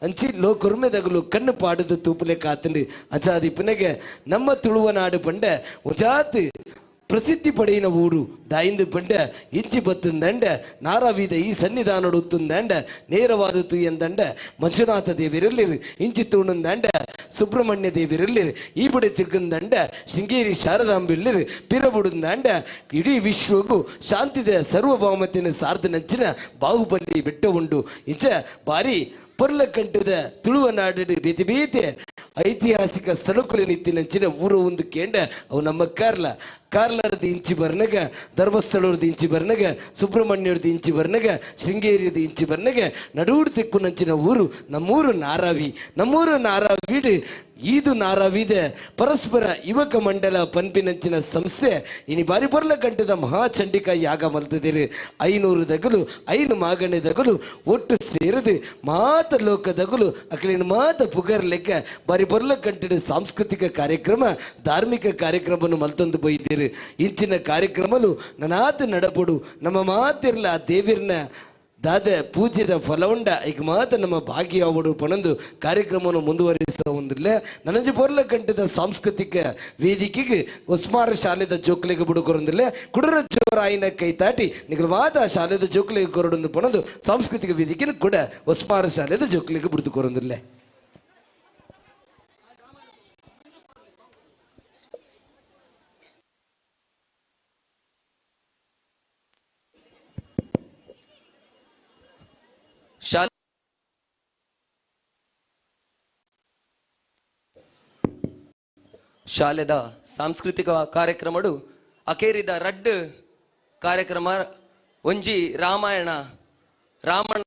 L: ಅಂಚಿ ಲೋಕುರ್ಮೆದಗಲು ಕಣ್ಣು ಪಾಡದು ತೂಪುಲೆ ಕಾತಂಡು. ಅಂಚಾದಿ ಪುನಗೆ ನಮ್ಮ ತುಳುವನಾಡು ಪಂಡ ಒಂಜಾತ್ ಪ್ರಸಿದ್ಧಿ ಪಡೆಯಿನ ಊರು ದಾಯಿಂದು ಪಂಡ ಇಂಚಿ ಬತ್ತುಂದಂಡ ನಾರಾವೀದ ಈ ಸನ್ನಿಧಾನಡು ಉತ್ತುಂದಂಡ ನೇರವಾದ ತುಯ್ಯಂದಂಡ ಮಂಜುನಾಥ ದೇವಿರಲ್ಲಿರು ಇಂಚಿ ತೂಣುಂದಂಡ ಸುಬ್ರಹ್ಮಣ್ಯ ದೇವಿರಲ್ಲಿರು ಈ ಬಡೆ ತಿರ್ಗುಂದಂಡ ಶೃಂಗೇರಿ ಶಾರದಾಂಬಿಲ್ಲಿರು ಪಿರಬುಡುಂದಂಡ ಇಡೀ ವಿಶ್ವಗೂ ಶಾಂತಿದ ಸರ್ವಭೌಮತಿನ ಸಾರ್ಧನಂಚಿನ ಬಾಹುಬಲಿ ಬೆಟ್ಟ ಉಂಡು. ಇಂಚ ಬಾರಿ ಪೊರ್ಲಕಂಟದ ತುಳುವನಾಡು ಬೇತೆ ಬೇತೆ ಐತಿಹಾಸಿಕ ಸ್ಥಳಕ್ಕುಲೆ ನಿತ್ತಿನಂಚಿನ ಊರು ಒಂದು ಕೇಂಡ ಅವು ನಮ್ಮ ಕಾರ್ಲ ಕಾರ್ಲಾರದ ಇಂಚಿ ಬರ್ನಗ ಧರ್ಮಸ್ಥಳದ ಇಂಚಿ ಬರ್ನಗ ಸುಬ್ರಹ್ಮಣ್ಯದ ಇಂಚಿ ಬರ್ನಗ ಶೃಂಗೇರಿಯದ ಇಂಚಿ ಬರ್ನಗ ನಡೂಡು ತಿಕ್ಕುನಂಚಿನ ಊರು ನಮ್ಮೂರು ನಾರಾವಿ. ನಮ್ಮೂರು ನಾರಾವಿಡು ಈದು ನಾರಾವಿದ ಪರಸ್ಪರ ಯುವಕ ಮಂಡಲ ಪನ್ಪಿನಂಚಿನ ಸಂಸ್ಥೆ ಇನಿ ಬಾರಿ ಪೊರ್ಲಕಂಟದ ಮಹಾಚಂಡಿಕಾ ಯಾಗ ಮಲ್ತದಿರು. 500 ದಗಲು 5 ಮಾಗಣೆ ದಗಲು ಒಟ್ಟು ಸೇರಿದು ಮಾತ ಲೋಕದಗಲು ಅಕಲಿನ ಮಾತ ಪುಗರ್ ಲೆಕ್ಕ ಬಾರಿ ಪೊರ್ಲಕಂಟದ ಸಾಂಸ್ಕೃತಿಕ ಕಾರ್ಯಕ್ರಮ ಧಾರ್ಮಿಕ ಕಾರ್ಯಕ್ರಮವನ್ನು ಮಲ್ತೊಂದು ಪೋಯಿದ್ದೀರು. ಇಂಚಿನ ಕಾರ್ಯಕ್ರಮಲು ನನಾತ ನಡಪಡು ನಮ್ಮ ಮಾತಿರ್ಲ ಆ ದೇವಿರ್ನ ದಾದ ಪೂಜ್ಯದ ಫಲವುಂಡ ಈಗ ಮಾತ್ರ ನಮ್ಮ ಭಾಗ್ಯವಾಡು ಪಣಂದು ಕಾರ್ಯಕ್ರಮವನ್ನು ಮುಂದುವರಿಸುವ ಒಂದಿಲ್ಲ. ನನಂಜಿ ಪೊರ್ಲಕಂಟದ ಸಾಂಸ್ಕೃತಿಕ ವೇದಿಕೆಗೆ ಉಸ್ಮಾರ ಶಾಲೆದ ಜೋಕ್ಲಿಗೆ ಬುಡುಕೊರೊಂದಿಲ್ಲ ಕುಡರ ಜೋರಾಯಿನ ಕೈತಾಟಿ ನಿಗಲು ಮಾತ ಶಾಲೆದ ಜೋಕ್ಲಿಗೆ ಕೊರಡೊಂದು ಪಣಂದು ಸಾಂಸ್ಕೃತಿಕ ವೇದಿಕೆನ ಕೂಡ ಉಸ್ಮಾರ ಶಾಲೆದ ಜೋಕ್ಲಿಗೆ ಬುಡುಕೊರೊಂದಿಲ್ಲ.
O: ಶಾಲೆದ ಸಾಂಸ್ಕೃತಿಕ ಕಾರ್ಯಕ್ರಮಡು ಅಕೇರಿದ ರಡ್ಡ್ ಕಾರ್ಯಕ್ರಮ ಒಂಜಿ ರಾಮಾಯಣ ರಾಮಣ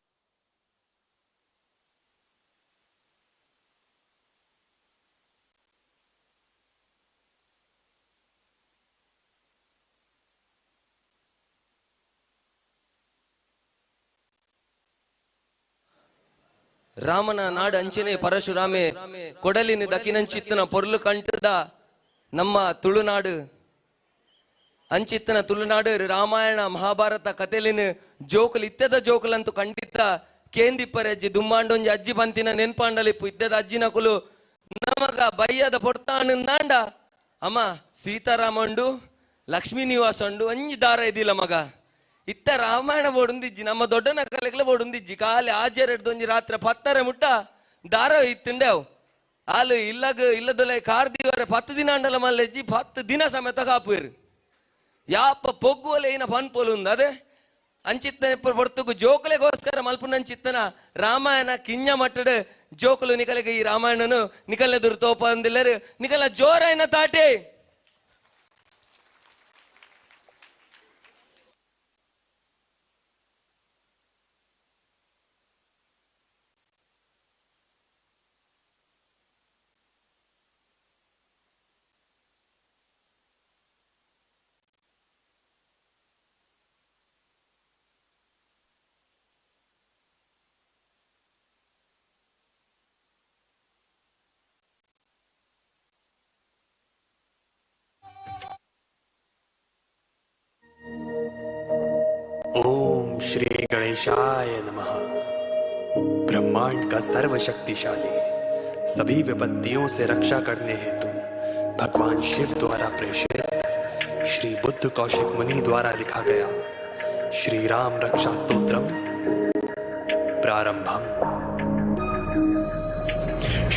O: ರಾಮನ ನಾಡು ಅಂಚನೆ ಪರಶುರಾಮೆ ಕೊಡಲಿನ ದಕಿನಂಚಿತ್ತನ ಪೊರ್ಲು ಕಂಠದ ನಮ್ಮ ತುಳುನಾಡು ಅಂಚಿತ್ತನ ತುಳುನಾಡು ರಾಮಾಯಣ ಮಹಾಭಾರತ ಕಥೆಲಿನ ಜೋಕುಲು ಇತ್ಯದ ಜೋಕುಲಂತೂ ಖಂಡಿತ ಕೇಂದಿಪ್ಪರೆ ಅಜ್ಜಿ ದುಮ್ಮಾಂಡೊಂಜಿ ಅಜ್ಜಿ ಪಂತಿನ ನೆನ್ಪಾಂಡಲಿಪ್ಪು ಇದ್ದದ ಅಜ್ಜಿನಕುಲು ನಮಗ ಬಯ್ಯದ ಪೊರ್ತಾಂಡ ಅಮ್ಮ ಸೀತಾರಾಮಂಡು ಲಕ್ಷ್ಮೀ ನಿವಾಸ ಉಂಡು ಒಂಜಿ ದಾರ ಇದಿಲ್ಲ ಮಗ ಇತ್ತ ರಾಮಾಯಣ ಬೋಡುಂದಿಜ್ಜಿ ನಮ್ಮ ದೊಡ್ಡನ ಕಲೆಗ್ಲ ಬೋಡುಂದಿಜ್ಜಿ ಖಾಲಿ ಆಜೆರಡ್ದೊಂಜಿ ರಾತ್ರಿ ಪತ್ತರ ಮುಟ್ಟ ದಾರ ಇತ್ತುಂಡೆ ಅವು ಆಲು ಇಲ್ಲಗ ಇಲ್ಲದೊಲೆ ಕಾರ್ ದಿವರೆ 10 ದಿನ ಅಂಡಲ ಮಲ್ಲೆಜ್ಜಿ 10 ದಿನ ಸಮೇತ ಕಾಪುವೇರು ಯಾಪ ಪೊಗ್ಗುವಲೆ ಏನ ಪನ್ಪೊಲುಂದು ಅದೇ ಅಂಚಿತ್ತನೆ ಪೊರ್ತುಗು ಜೋಕುಲೆಗೋಸ್ಕರ ಮಲ್ಪುನಂಚಿತ್ತನ ರಾಮಾಯಣ ಕಿಂಜ ಮಟ್ಟಡ್ ಜೋಕುಲು ನಿಕಲೆಗೆ ಈ ರಾಮಾಯಣನು ನಿಕಲೆದುರು ತೋಪ ಅಂದಿಲ್ಲರು ನಿಕಲ ಜೋರಾಯನ ತಾಟೆ.
T: ओम श्री गणेशाय नमः। ब्रह्मांड का सर्वशक्तिशाली, सभी विपत्तियों से रक्षा करने हेतु भगवान शिव द्वारा प्रेषित श्री बुद्ध कौशिक मुनि द्वारा लिखा गया श्री राम रक्षा स्तोत्रम प्रारंभम।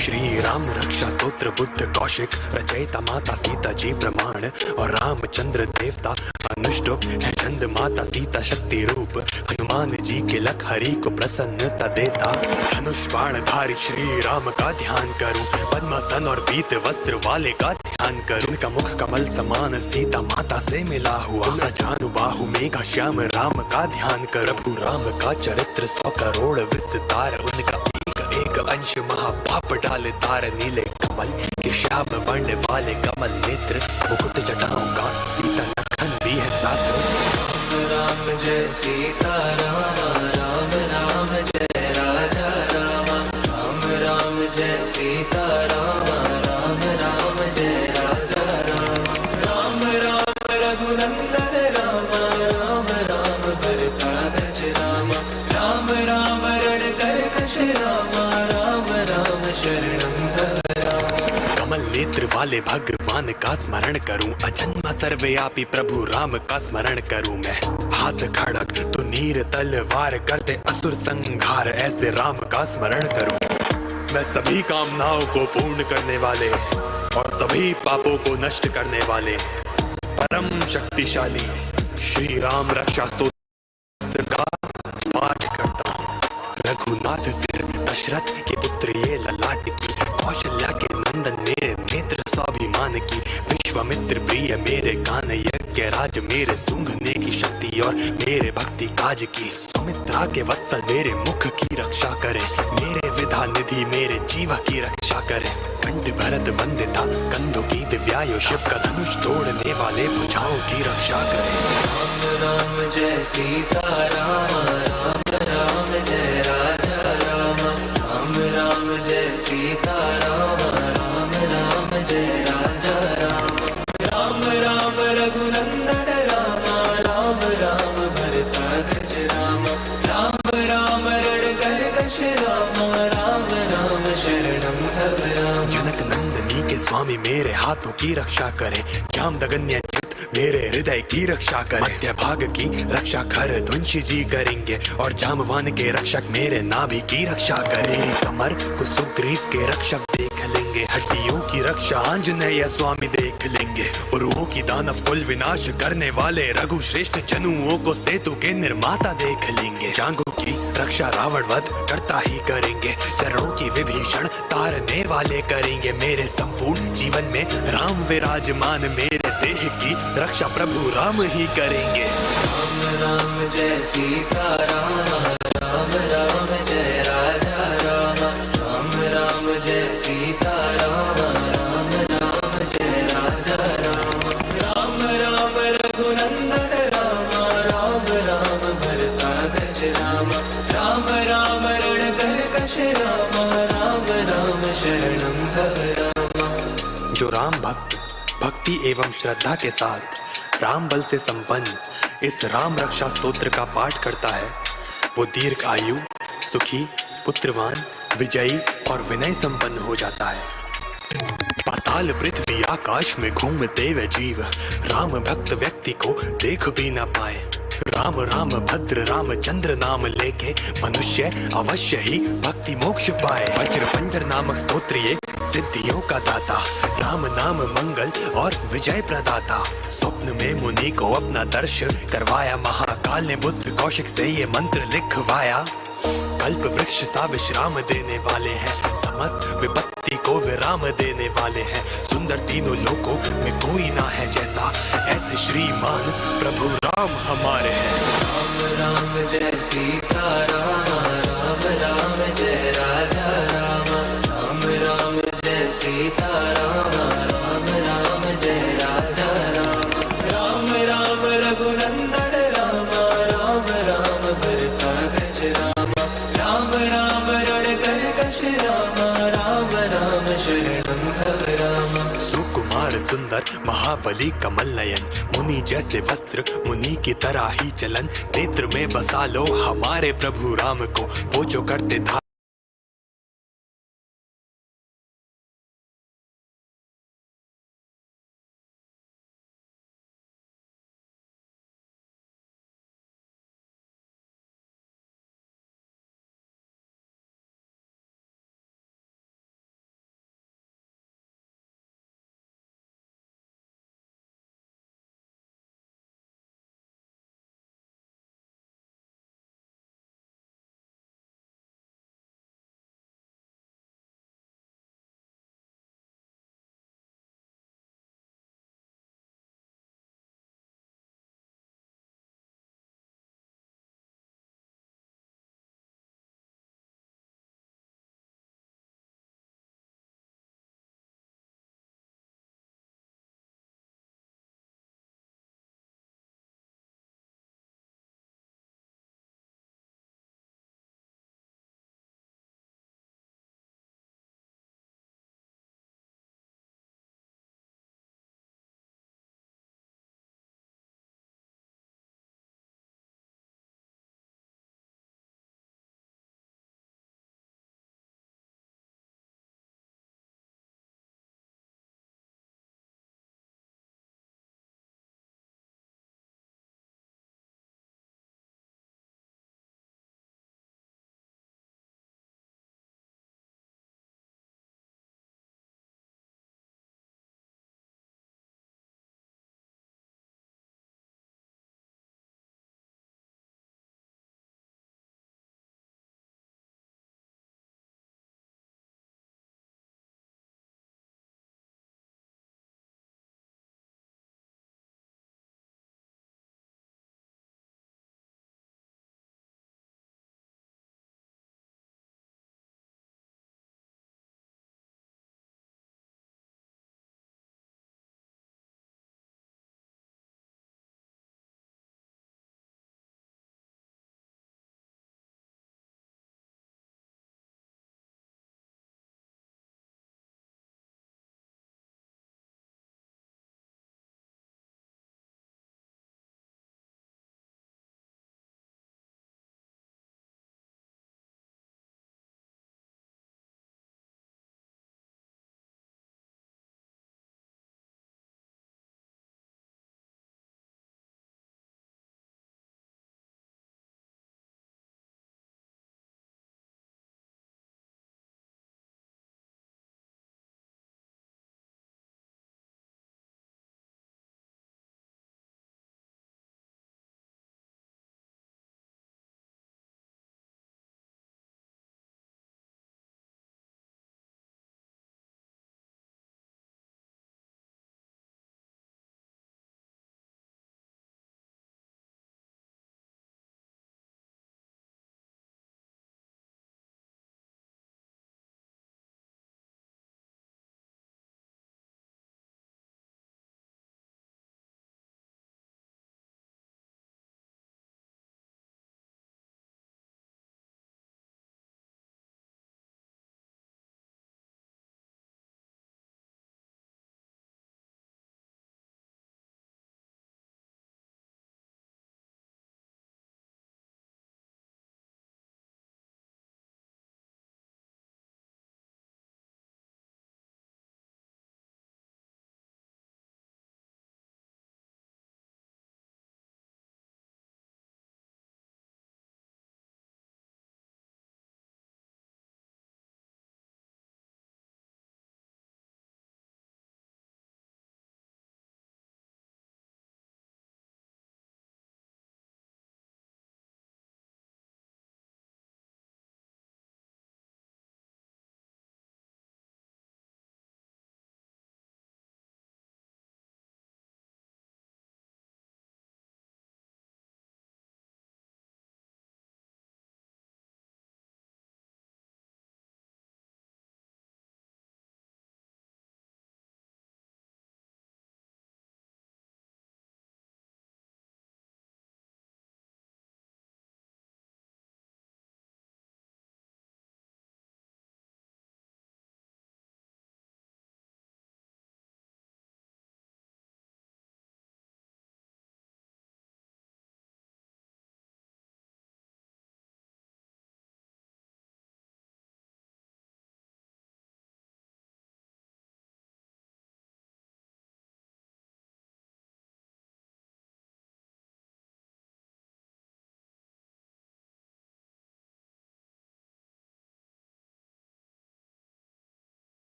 T: श्री राम रक्षा स्तोत्र बुद्ध कौशिक रचयिता माता सीता जी प्रमाण और रामचंद्र देवता अनुष्टुप है चंद माता सीता शक्ति रूप हनुमान जी के लख हरि को प्रसन्नता देता। धनुष बाण धारी श्री राम का ध्यान करूं, पद्मासन और पीत वस्त्र वाले का ध्यान करूं, जिनका मुख कमल समान सीता माता से मिला हुआ जानु बाहु मेघा श्याम राम का ध्यान करूं। प्रभु राम का चरित्र 100 करोड़ विस्तार, उनका एक एक अंश महापाप डाल तार। नीले कमल के श्याम वर्ण वाले कमल नेत्र मुकुट जटाओं का सीता लखन भी है साथ।
N: राम राम जय सीता राम, राम राम जय राजा राम, राम राम जय सीता राम, राम राम जय राजा राम, राम राम रघुनंदन राम, राम राम भरताग्रज राम, राम राम रण कर्कश राम, राम राम शरणं भव राम।
T: कमल नेत्र वाले भगवान का स्मरण करूं, अजन्मा सर्वव्यापी प्रभु राम का स्मरण करूं मैं। हाथ खड़क तो नीर तलवार करते असुर संहार, ऐसे राम का स्मरण करूं मैं। सभी कामनाओं को पूर्ण करने वाले और सभी पापों को नष्ट करने वाले परम शक्तिशाली श्री राम रक्षा स्तोत्र का पाठ करता हूँ। रघुनाथ सिर दशरथ के पुत्र ये ललाट की, कौशल्या के नंदन मेरे नेत्र स्वाभिमान की, विश्वामित्र प्रिय मेरे कान यज्ञ राज मेरे सूंघने की शक्ति और मेरे भक्ति काज की, सुमित्रा के वत्सल मेरे मुख की रक्षा करें, मेरे विधा निधि मेरे जीव की रक्षा करें। कंठ भरत वंदिता कंधों की दिव्यायु शिव का धनुष तोड़ने वाले भुजाओं की रक्षा करें।
N: राम राम जय सीता राम, राम राम जय राजा राम, राम राम जय सीता राम, राम राम जय राजा राम, राम राम रघुनंदन राम, राम राम भरताग्रज राम, राम राम रण कर्कश राम, राम राम शरणं भव राम।
T: जनक नंदनी के स्वामी मेरे हाथों की रक्षा करें, जामदगन्य जित मेरे हृदय की रक्षा करें, मध्य भाग की रक्षा खर ध्वंशी जी करेंगे और जामवान के रक्षक मेरे नाभि की रक्षा करें। मेरी कमर को सुग्रीव के रक्षक देख लेंगे, हड्डियों की रक्षा आंजनेय स्वामी देख लेंगे, उरुओं की दानव कुल विनाश करने वाले रघु श्रेष्ठ जनुओं को सेतु के निर्माता देख लेंगे, जांघों की रक्षा रावण वध करता ही करेंगे, चरणों की विभीषण तारने वाले करेंगे। मेरे संपूर्ण जीवन में राम विराजमान, मेरे देह की रक्षा प्रभु राम ही करेंगे।
N: राम राम जय सीता राम, राम राम जय राजा राम, राम राम जय सीता राम, राम राम जय राजा राम, राम राम रघुनंदन राम, राम राम भरताग्रज राम, राम राम रण कर्कश राम, राम राम शरणं भव राम।
T: जो राम भक्त भक्ति एवं श्रद्धा के साथ राम बल से संपन्न इस राम रक्षा स्तोत्र का पाठ करता है, वो दीर्घ आयु, सुखी, पुत्रवान, विजयी और विनय संपन्न हो जाता है। पाताल, पृथ्वी, आकाश में घूमते वे जीव राम भक्त व्यक्ति को देख भी न पाए। राम राम भद्र राम चंद्र नाम लेके मनुष्य अवश्य ही भक्ति मोक्ष पाए। वज्र पंजर नामक स्तोत्र ये सिद्धियों का दाता, राम नाम मंगल और विजय प्रदाता। स्वप्न में मुनि को अपना दर्श करवाया, महाकाल ने बुद्ध कौशिक से ये मंत्र लिखवाया। कल्प वृक्ष सा विश्राम देने वाले हैं, समस्त विपत्ति को विराम देने वाले हैं। सुंदर तीनों लोकों में कोई ना है जैसा, ऐसे श्रीमान प्रभु राम हमारे हैं।
N: राम राम जय सीता राम, राम राम जय राजा राम, राम राम जय सीता राम, राम राम जय राजा राम, राम राम रघुनंदन राम, राम राम भरताग्रज राम, राम राम रण कर्कश राम, राम राम शरणं भव राम।
T: सुकुमार सुंदर महाबली कमल नयन, मुनि जैसे वस्त्र मुनि की तरह ही चलन। नेत्र में बसा लो हमारे प्रभु राम को, वो जो करते था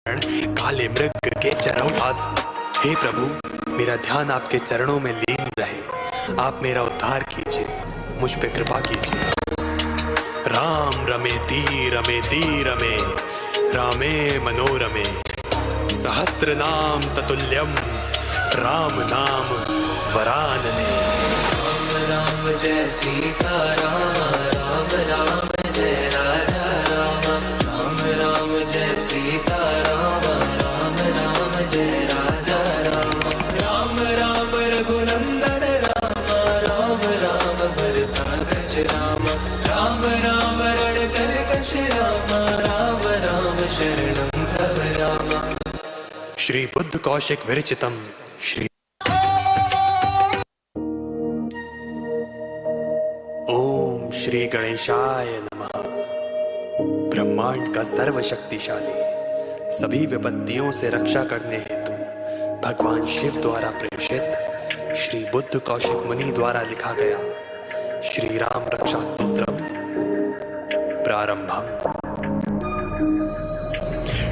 T: काले मृग के चरण दास हूँ। हे प्रभु, मेरा ध्यान आपके चरणों में लीन रहे। आप मेरा उद्धार कीजिए, मुझ पे कृपा कीजिए। राम रमे ती रमे ती रमे रामे मनोरमे, सहस्त्र नाम ततुल्यम राम नाम वरानने।
N: राम राम जय सीता राम, राम राम जय राजा राम, राम राम जय सीता राम, राम राम जय राजा राम, राम राम रघुनंदन राम, राम राम भरताग्रज राम, राम राम रण कर्कश राम, राम राम शरणं तव राम।
T: श्री बुद्ध कौशिक विरचितम श्री ओम श्री गणेशाय नमः। ब्रह्मांड का सर्वशक्तिशाली, सभी विपत्तियों से रक्षा करने हेतु भगवान शिव द्वारा प्रेषित श्री बुद्ध कौशिक मुनि द्वारा लिखा गया श्री राम रक्षा स्तोत्रम प्रारंभम।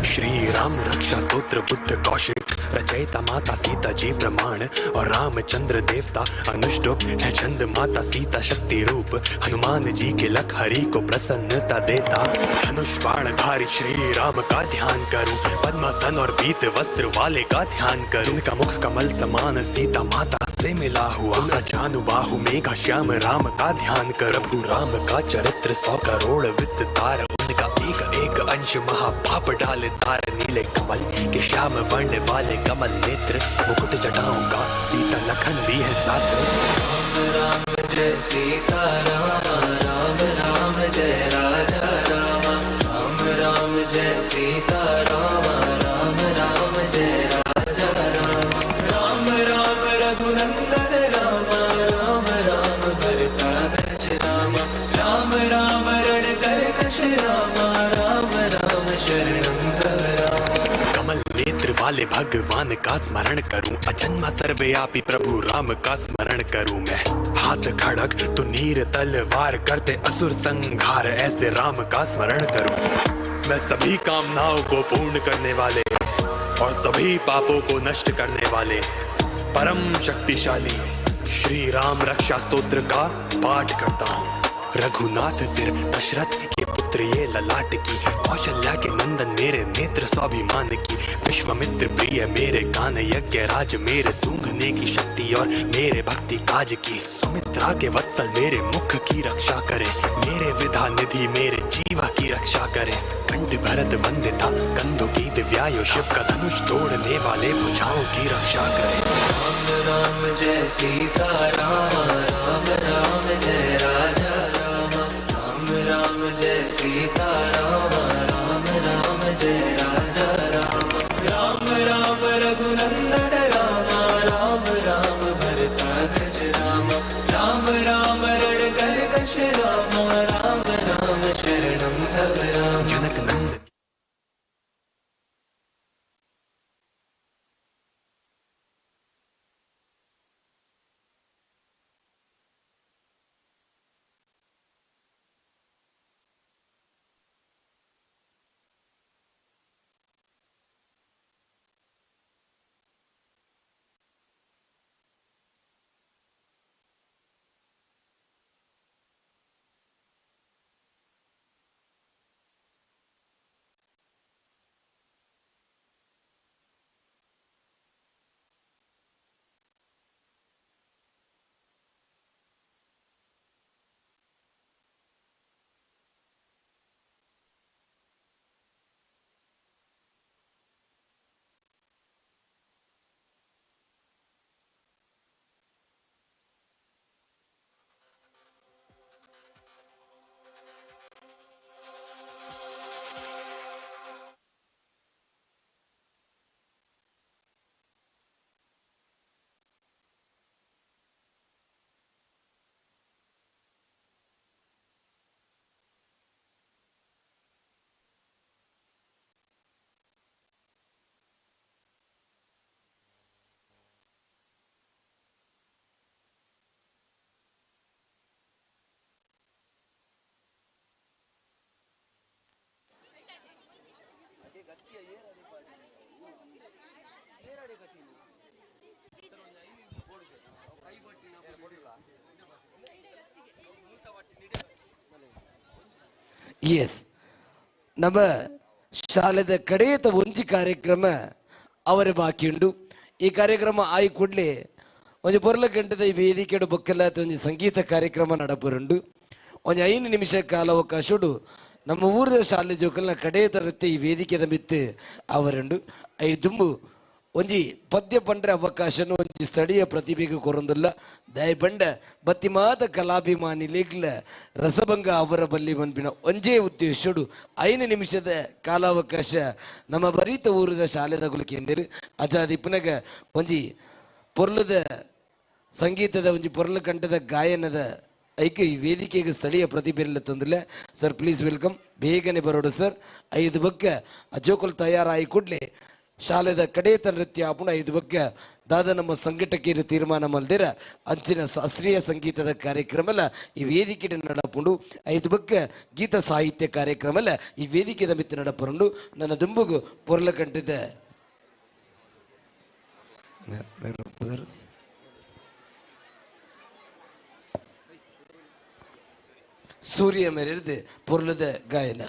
T: श्री राम रक्षा स्तोत्र बुद्ध कौशिक रचयिता माता सीता जी प्रमाण और रामचंद्र देवता अनुष्टुप है छंद, माता सीता शक्ति रूप, हनुमान जी के लख हरि को प्रसन्नता देता। धनुष बाण धारी श्री राम का ध्यान करूं, पद्मासन और पीत वस्त्र वाले का ध्यान करूं, जिनका मुख कमल समान सीता माता से मिला हुआ, अजानु बाहु मेघा श्याम राम का ध्यान कर। प्रभु राम का चरित्र 100 करोड़ विस्तार, उनका एक एक अंश महापाप डाल तार। नीले कमल के श्याम वर्ण वाले कमल नेत्र, मुकुट जटाओं का सीता लखन भी है साथ।
N: राम राम जय सीता राम, राम राम जय राजा राम, राम राम जय सीता राम, राम राम जय राजा राम, राम राम रघुनंदन राम, राम राम भरताग्रज राम, राम राम रण कर्कश राम, राम राम शरणं तव राम।
T: कमल नेत्र वाले भगवान का स्मरण करूं, अजन्मा सर्वव्यापी प्रभु राम का स्मरण करूं मैं। हाथ खड़ग तो नीर तलवार करते असुर संहार, ऐसे राम का स्मरण करूं मैं। सभी कामनाओं को पूर्ण करने वाले और सभी पापों को नष्ट करने वाले परम शक्तिशाली श्री राम रक्षा स्तोत्र का पाठ करता हूँ। रघुनाथ सिर दशरथ के पुत्र ये ललाट की, कौशल्या के नंदन मेरे नेत्र स्वाभिमान की, विश्वामित्र प्रिय मेरे कान यज्ञ राज मेरे सूंघने की शक्ति और मेरे भक्ति काज की, सुमित्रा के वत्सल मेरे मुख की रक्षा करें, मेरे विधा निधि मेरे जीवा की रक्षा करें। कंठ भरत वंदिता कंधों की दिव्यायु, शिव का धनुष तोड़ने वाले भुजाओं की रक्षा करें।
N: राम राम जय सीता राम, राम राम जय राजा राम, राम राम जय सीता राम, राम राम जय राजा राम, राम राम रघुनंदन राम, राम राम भरताग्रज राम, राम राम रण कर्कश राम, राम राम शरणं तव राम।
T: जनक नंद
L: ಎಸ್, ನಮ್ಮ ಶಾಲೆದ ಕಡೆಯತ ಒಂಜಿ ಕಾರ್ಯಕ್ರಮ ಅವರ ಬಾಕಿ ಉಂಡು. ಈ ಕಾರ್ಯಕ್ರಮ ಆಯಿ ಕೂಡಲೇ ಒಂಜಿ ಪೊರ್ಲ ಗಂಟೆದ ಈ ವೇದಿಕೆಡು ಬೊಕ್ಕಲ ಒಂಜಿ ಸಂಗೀತ ಕಾರ್ಯಕ್ರಮ ನಡಪುರುಂಡು. ಒಂಜಿ 5 ನಿಮಿಷ ಕಾಲಾವಕಾಶಡು ನಮ್ಮ ಊರದ ಶಾಲೆ ಜೋಕಲ್ನ ಕಡೆಯ ತರತ್ತೆ ಈ ವೇದಿಕೆದ ಮಿತ್ತು ಅವರುಂಡು. I ದುಂಬು ಒಂಜಿ ಪದ್ಯ ಪಂಡ್ರೆ ಅವಕಾಶನು ಒಂಜಿ ಸ್ಥಳೀಯ ಪ್ರತಿಭೆಗೆ ಕೊರೊಂದುಲ್ಲ. ದಯಪಂಡ ಬತ್ತಿ ಮಾತ ಕಲಾಭಿಮಾನಿ ಲೇಗ್ಲ ರಸಭಂಗ ಅವರ ಬಲ್ಲಿ ಮನ್ಪಿನ ಒಂಜೇ ಉದ್ದೇಶಡು 5 ನಿಮಿಷದ ಕಾಲಾವಕಾಶ ನಮ್ಮ ಬರೀತ ಊರದ ಶಾಲೆದ ಕೇಂದ್ರ ಅಜಾದಿ ಪುನಗ ಒಂಜಿ ಪೊರ್ಲದ ಸಂಗೀತದ ಒಂಜಿ ಪೊರ್ಲ ಕಂಠದ ಗಾಯನದ ಐಕೆ ಈ ವೇದಿಕೆಗೆ ಸ್ಥಳೀಯ ಪ್ರತಿಭೆ ತೊಂದಿಲ್ಲ. ಸರ್ ಪ್ಲೀಸ್ welcome, ಬೇಗನೆ ಬರೋಡು ಸರ್. 5 ಬಕ್ಕ ಅಜೋಕುಲ್ ತಯಾರಾಗಿ ಕೂಡಲೇ ಶಾಲೆದ ಕಡೇತ ನೃತ್ಯ ಆಪುಣ 5 ಬಕ್ಕ ದಾದ ನಮ್ಮ ಸಂಘಟಕರು ತೀರ್ಮಾನ ಮಲ್ದಿರ ಅಂಚಿನ ಶಾಸ್ತ್ರೀಯ ಸಂಗೀತದ ಕಾರ್ಯಕ್ರಮ ಅಲ್ಲ ಈ ವೇದಿಕೆ ನಡಪುಂಡು. 5 ಬಕ್ಕ ಗೀತ ಸಾಹಿತ್ಯ ಕಾರ್ಯಕ್ರಮ ಅಲ್ಲ ಈ ವೇದಿಕೆದ ಮಿತ್ತು ನಡಪುಂಡು. ನನ್ನ ದುಂಬುಗು ಪೊರ್ಲ ಕಂಠದ ಸೂರ್ಯ ಮೇರೆದು ಪೊರ್ಲದ ಗಾಯನ.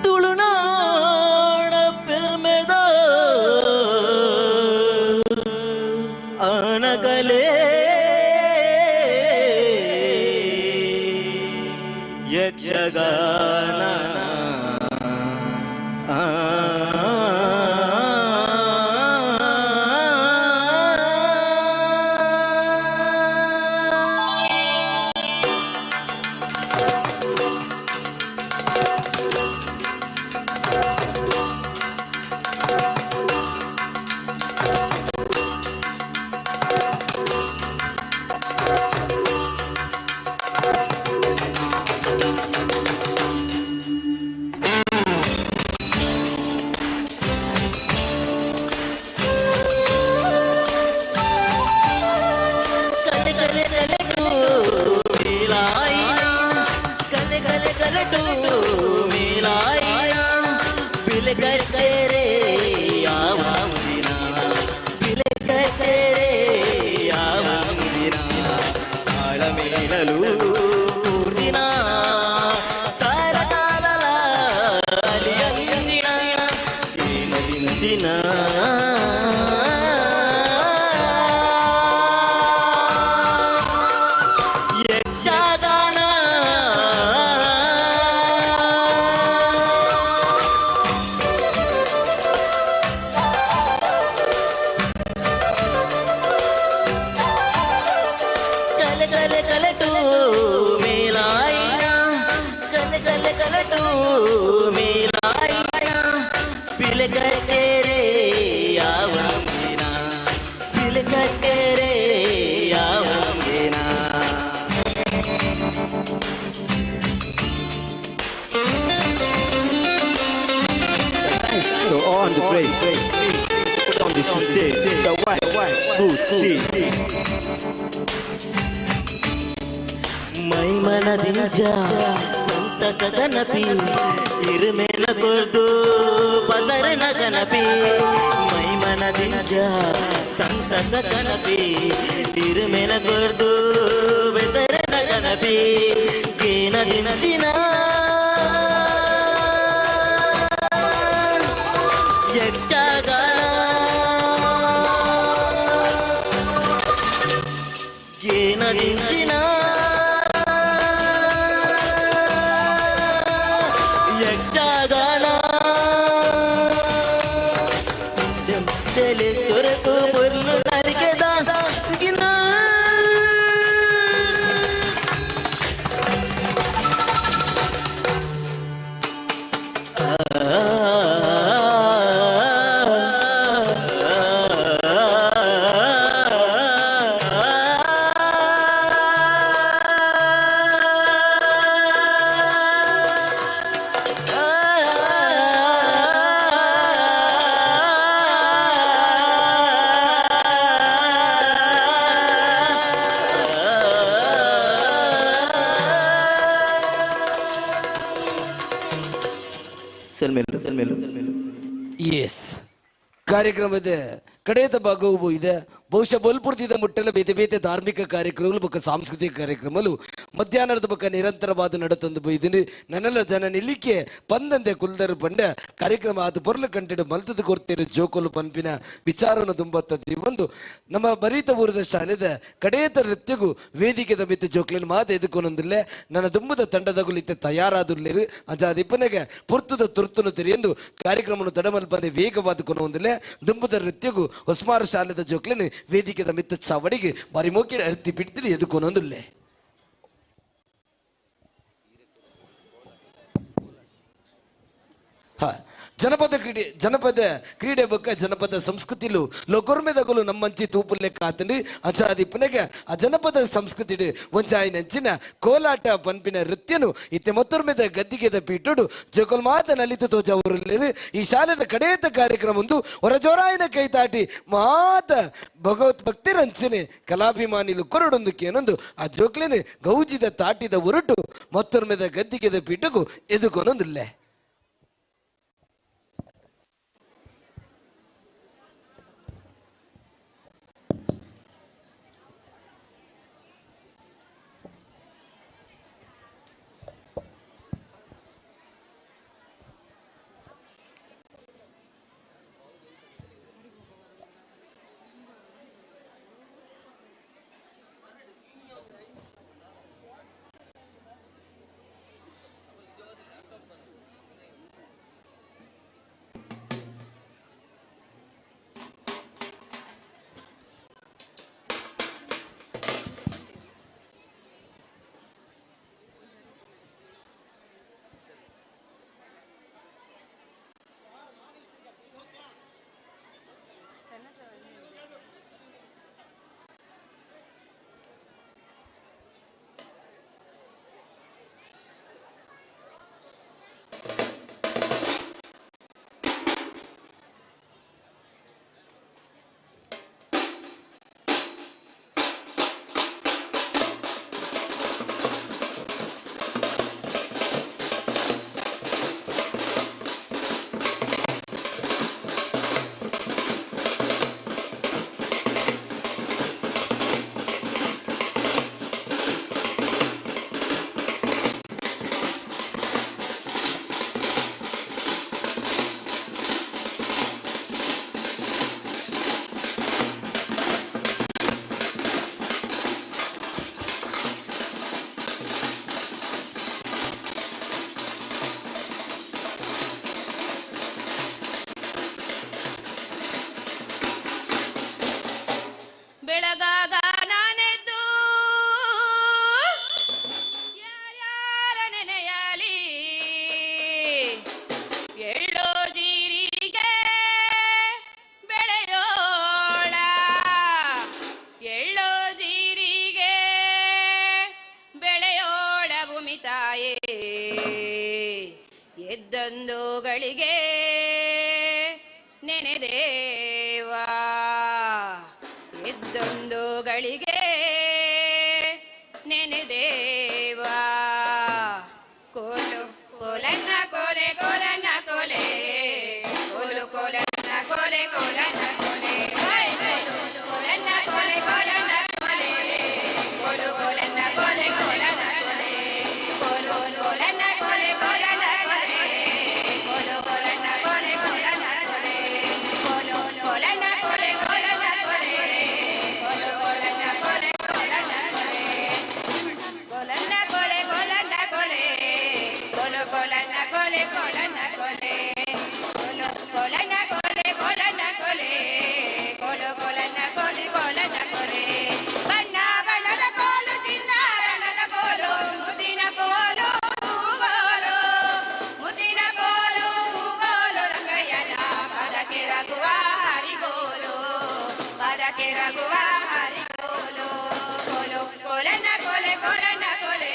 M: ತುಳುನಾಡ ಪೆರ್ಮೆದ ಆನಗಲೇ ಯಕ್ಷಗಾನ ಕಲೆ ಕಲೆ ಕಲೆಟು ಮೇಲಾಯಿನ ಕಲೆ ಕಲೆ ಕಲೆಟು ಮೇಲಾಯಿನ ಬಿಲೆ ಕಟ್ಟೆರೆ ಯಾವದಿನ ಬಿಲೆ ಕಟ್ಟೆರೆ ಯಾವದಿನ ತಾಳ ಮೇಲಲು ದಿನ ಸಾರಕಾಲಲ ಅಲಿಯಂದಿನ ಏನ ಯಕ್ಷಗಾನ ಕಲೆ ಕಲೆ ಕಲೆಟು ಮೇಲಾಯಿನ ಕಲೆ ಕಲೆ ಕಲೆಟು ಮೇಲಾಯಿನ ಬಿಲೆ ಕಟ್ಟೆರೆ ಯಾವದಿನ ಬಿಲೆ ಕಟ್ಟೆರೆ ಯಾವದಿನ.
U: So on the place, put on the stage, the 1, 2, 3.
M: ಮೈಮನದಿಂಜ ಸಂತಸದನಪಿ ಇರುಮೇಲ ಕೊರ್ದು ಬದರನ ಗಣಪಿ ಮೈಮನದಿಂಜ ಸಂತಸದನಪಿ ಇರುಮೇಲ ಕೊರ್ದು ಬೆದರನ ಗಣಪಿ ಗೇನ ದಿನ ಯಕ್ಷಗಾನ ಗೇನ ದಿಂಚಿನ ಯಕ್ಷಗಾನ ತೆಲೆ ಸೊರಕು ಪೊರ್ಲು ನರಿಕೆದ ಗಿನ
U: ಸೊಲ್ಮೆಲು ಸೊಲ್ಮೆಲು ಸೊಲ್ಮೆಲು.
L: ಎಸ್, ಕಾರ್ಯಕ್ರಮದ ಕಡೆಯ ಭಾಗವೂ ಇದೆ. ಬಹುಶಃ ಬೊಲ್ಪುರ್ತಿದ ಮುಟ್ಟಲ ಬೇತೆ ಬೇತೆ ಧಾರ್ಮಿಕ ಕಾರ್ಯಕ್ರಮಗಳು ಬೊಕ್ಕ ಸಾಂಸ್ಕೃತಿಕ ಕಾರ್ಯಕ್ರಮಗಳು ಮಧ್ಯಾಹ್ನದ ಬೊಕ್ಕ ನಿರಂತರವಾದ ನಡತೊಂದು ಬೈದಿನಿ. ನನ್ನೆಲ್ಲ ಜನ ನಿಲ್ಲಿಕೆ ಪಂದಂದೆ ಕುಲ್ದರು ಪಂಡ ಕಾರ್ಯಕ್ರಮ ಅದು ಪೊರ್ಲು ಕಂಟೆಡು ಮಲ್ತದ ಕೊರ್ತಿರು ಜೋಕೋಲು ಪನ್ಪಿನ ವಿಚಾರವನ್ನು ತುಂಬತ್ತದ್ದು. ಒಂದು ನಮ್ಮ ಬರೀತ ಊರದ ಶಾಲೆದ ಕಡೆಯತ ನೃತ್ಯಗೂ ವೇದಿಕೆದ ಮಿತ್ತ ಜೋಕ್ಲಿನ ಮಾತು ಎದುಕೊನೊಂದಿಲ್ಲ. ನನ್ನ ತುಂಬದ ತಂಡದಗುಲು ಇತ್ತ ತಯಾರಾದುಲ್ಲೇರು ಅಂಜಾದಿಪ್ಪನೆಗೆ ಪುರ್ತುದ ತುರ್ತುನು ತೆರೆಯೆಂದು ಕಾರ್ಯಕ್ರಮವನ್ನು ತಡಮಲ್ಪದೆ ವೇಗವಾದ ಕೊನೊಂದಿಲ್ಲ. ದುಂಬುದ ನೃತ್ಯಗೂ ಹೊಸ್ಮಾರು ಶಾಲೆದ ಜೋಕ್ಲಿನ ವೇದಿಕೆದ ಮಿತ್ತ ಚಾವಡಿಗೆ ಬಾರಿ ಮೋಕಿ ಅರ್ತಿ ಬಿಡ್ತಿರಿ ಎದುಕೊನೊಂದಿಲ್ಲ. ಜನಪದ ಕ್ರೀಡೆ, ಜನಪದ ಕ್ರೀಡೆ ಬೊಕ್ಕ ಜನಪದ ಸಂಸ್ಕೃತಿಲು ಲೊಕೊರ್ಮೆದಗುಲು ನಮ್ಮಂಚಿ ತೂಪುಲ್ಲೆ ಕಾತಂಡಿ ಅಂಚಾದಿಪ್ಪನೆಗೆ ಆ ಜನಪದ ಸಂಸ್ಕೃತಿ ಒಂಜಾಯಿನಂಚಿನ ಕೋಲಾಟ ಪನ್ಪಿನ ನೃತ್ಯನು ಇತ್ತೆ ಮತ್ತೊರ್ಮೆದ ಗದ್ದಿಗೆದ ಪೀಟುಡು ಜೋಕೊಲ್ ಮಾತ ನಲಿತು ತೋಜ ಈ ಶಾಲೆದ ಕಡೆಯತ ಕಾರ್ಯಕ್ರಮ ಒಂದು ಹೊರಜೋರಾಯಿನ ಕೈತಾಟಿ ಮಾತ ಭಗವತ್ ಭಕ್ತಿರಂಚನೆ ಕಲಾಭಿಮಾನಿಲು ಕೊರಡೊಂದಕ್ಕೇನೊಂದು ಆ ಜೋಕ್ಲೇನೆ ಗೌಜಿದ ತಾಟಿದ ಉರುಟು ಮತ್ತೊರ್ಮೆದ ಗದ್ದಿಗೆದ ಪೀಟಗೂ ಎದುಕೊನೊಂದಿಲ್ಲ.
Q: ಬೆಳಗಾಗ ನಾನೆದ್ದು ಯಾರ್ಯಾರ ನೆನೆಯಲಿ, ಎಳ್ಳೋ ಜೀರಿಗೆ ಬೆಳೆಯೋಳ, ಎಳ್ಳೋ ಜೀರಿಗೆ ಬೆಳೆಯೋಳ ಭೂಮಿ ತಾಯೇ, ಎದ್ದೊಂದುಗಳಿಗೆ ನೆನೆದೇವಾ, ಎದ್ದೊಂದುಗಳಿಗೆ ನೆನೆದೇವಾ. ಕೋಲು ಕೋಲನ್ನ ಕೋಲೆ ಕೋಲನ್ನ ಕೋಲೆ, ಕೋಲು ಕೋಲನ್ನ ಕೋಲೆ ಕೋಲನ್ನ ಕೋಲೆ, ಕೋಲನ್ನ ಕೋಲೆ ಕೋಲನ್ನ ಕೋಲೆ, ಕೋಲು ಕೋಲನ್ನ ಕೋಲೆ ಕೋಲನ್ನ ಕೋಲೆ, ಕೋಲು ಕೋಲನ್ನ ಕೋಲೆ ಕೋಲನ್ನ ಕೋಲೆ, ಕೋಲು ಕೋಲನ್ನ ಕೋಲೆ ಕೋಲನ್ನ ಕೋಲೆ, ಕೋಲು ಕೋಲನ್ನ ಕೋಲೆ ಕೋಲನ್ನ ಕೋಲೆ, ಕೋಲು ಕೋಲನ್ನ ಕೋಲೆ ಕೋಲನ್ನ ಕೋಲೆ, ಕೋಲನ್ನ ಕೋಲೆ ಕೋಲನ್ನ ಕೋಲೆ, ಕೋಲು ಕೋಲನ್ನ ಕೋಲೆ ಕೋಲನ್ನ ಕೋಲೆ, ಕೋಲು ಕೋಲನ್ನ ಕೋಲೆ ಕೋಲನ್ನ ಕೋಲೆ, ಕೋಲು ಕೋಲನ್ನ ಕೋಲೆ ಕೋಲನ್ನ ಕೋಲೆ. ಬಣ್ಣ ಬಣ್ಣದ ಕೋಲು ಚಿನ್ನಾರಣದ ಕೋಲು, ಮುತ್ತಿನ ಕೋಲು ಹೂಗೋಲು, ಮುತ್ತಿನ ಕೋಲು ಹೂಗೋಲು, ರಂಗಯ್ಯನ ಪದಕ್ಕೆ ರಘುವ ಹರಿಗೋಲು, ಪದಕ್ಕೆ ರಘುವ ಹರಿಗೋಲು. ಕೋಲು ಕೋಲನ್ನ ಕೋಲೆ ಕೋಲನ್ನ ಕೋಲೆ,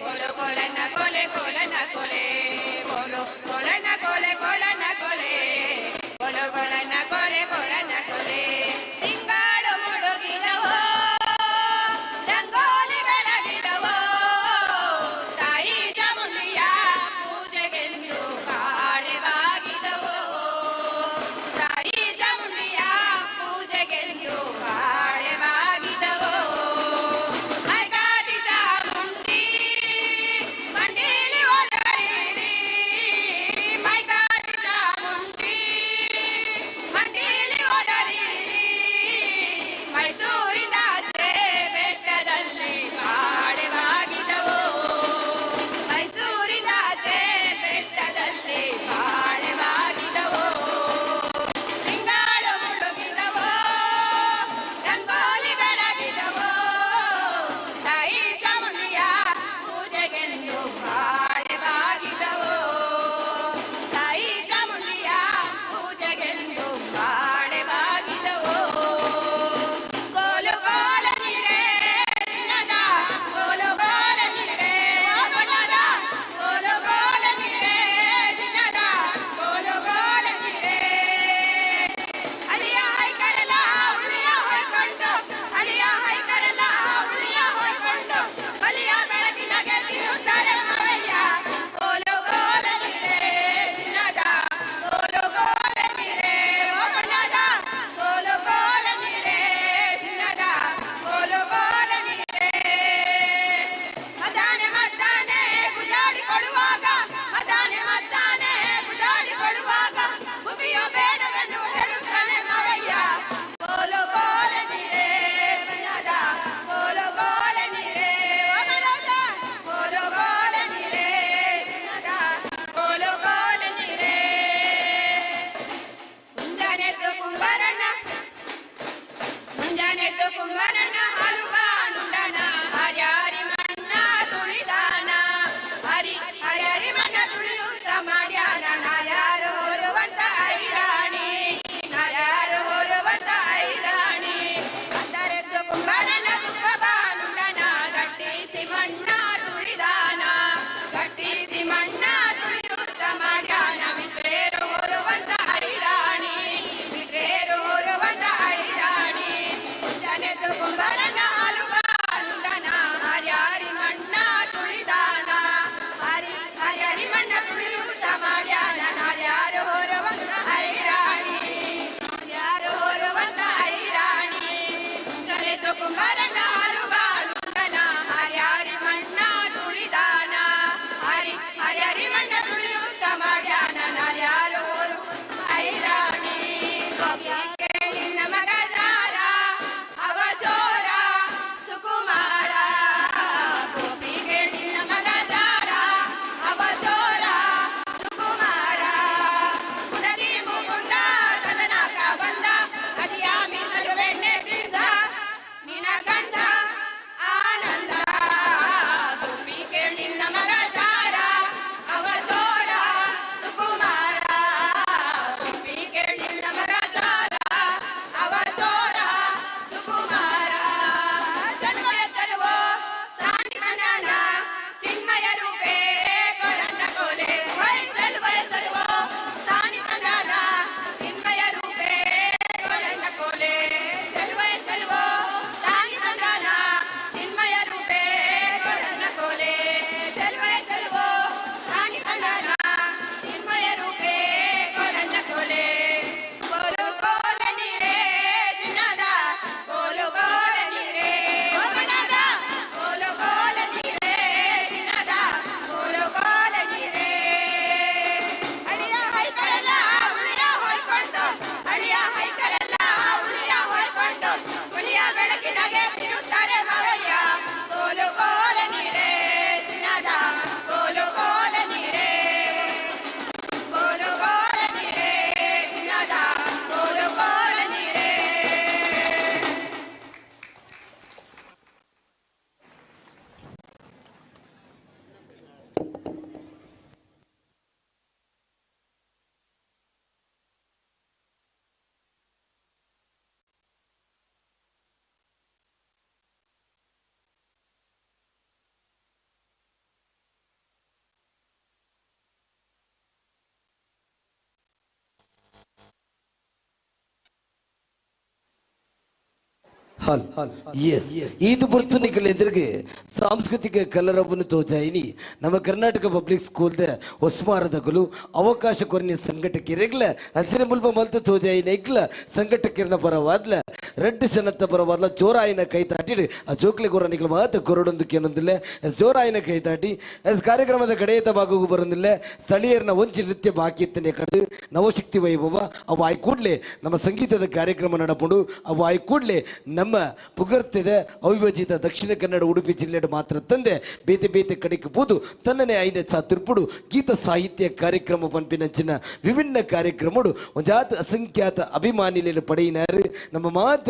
Q: ಕೋಲು ಕೋಲನ್ನ ಕೋಲೆ ಕೋಲನ್ನ ಕೋಲೆ, ಕೋಲು ಕೋಲನ್ನ ಕೋಲೆ ಕೋಲನ್ನ ಕೋಲೆ, ಕೋಲು ಕೋಲನ್ನ ಕೋಲೆ ಕೋಲನ್ನ ಕೋಲೆ. ತಿಂಗಳು ಮುಳುಗಿದವೋ ರಂಗೋಲಿ ಬೆಳಗಿದವೋ, ತಾಯಿ ಚಾಮುಂಡಿಯ ಪೂಜೆಗೆಂದು ಕಾಡ
L: ಹಲ್ ಎಸ್ ಈದು ಪುರ್ತು ನಿಕಲ್ ಎದುರಿಗೆ ಸಾಂಸ್ಕೃತಿಕ ಕಲರವನ್ನು ತೋಜಾಯಿನಿ ನಮ್ಮ ಕರ್ನಾಟಕ ಪಬ್ಲಿಕ್ ಸ್ಕೂಲ್ದ ಹೊಸ್ಮಾರದಗಲು ಅವಕಾಶ ಕೊರನಿ ಸಂಘಟಕರಿಗ್ಲ ಅಂಚನೆ ಮುಲ್ಪ ಮಲ್ತ ತೋಜಾಯಿನ ಇಗ್ಲ ಸಂಘಟಕರನ ಪರವಾದ್ಲ ರೆಡ್ ಜನತ್ತ ಪರವಾದ್ಲ ಜೋರಾಯಿನ ಕೈ ತಾಟಿ ಆ ಜೋಕ್ಲಿ ಕೊರ ನಿಕಲ್ ಮಾತ ಕೊರಡೊಂದು ಕೇನೊಂದಿಲ್ಲ ಜೋರಾಯಿನ ಕೈ ತಾಟಿ ಎಸ್ ಕಾರ್ಯಕ್ರಮದ ಕಡೆಯತ ಭಾಗಕ್ಕೂ ಬರೋದಿಲ್ಲ ಸ್ಥಳೀಯರನ್ನ ಒಂಚಿ ನೃತ್ಯ ಬಾಕಿ ಇತ್ತನೆ ಕಡೆದು ನವಶಕ್ತಿ ವೈಭವ ಅವು ಆಯ್ ಕೂಡಲೇ ನಮ್ಮ ಸಂಗೀತದ ಕಾರ್ಯಕ್ರಮ ನಡಪುಂಡು ಅವು ಆಯ್ ಕೂಡಲೇ ನಮ್ಮ ಪುಗರ್ತಿದ ಅವಿಭಜಿತ ದಕ್ಷಿಣ ಕನ್ನಡ ಉಡುಪಿ ಜಿಲ್ಲೆ ಮಾತ್ರ ತಂದೆ ಬೇತೆ ಬೇತೆ ಕಡೆಗೆ ಪೋದು ತನ್ನನೇ ಐನ ಚಾತುರ್ಪುಡು ಗೀತ ಸಾಹಿತ್ಯ ಕಾರ್ಯಕ್ರಮ ಪನ್ಪಿನಂಚಿನ ವಿಭಿನ್ನ ಕಾರ್ಯಕ್ರಮಡು ಒಂಜಾತ ಅಸಂಖ್ಯಾತ ಅಭಿಮಾನಿలను ಪಡೆಯಿನಾರು ನಮ್ಮ ಮಾತ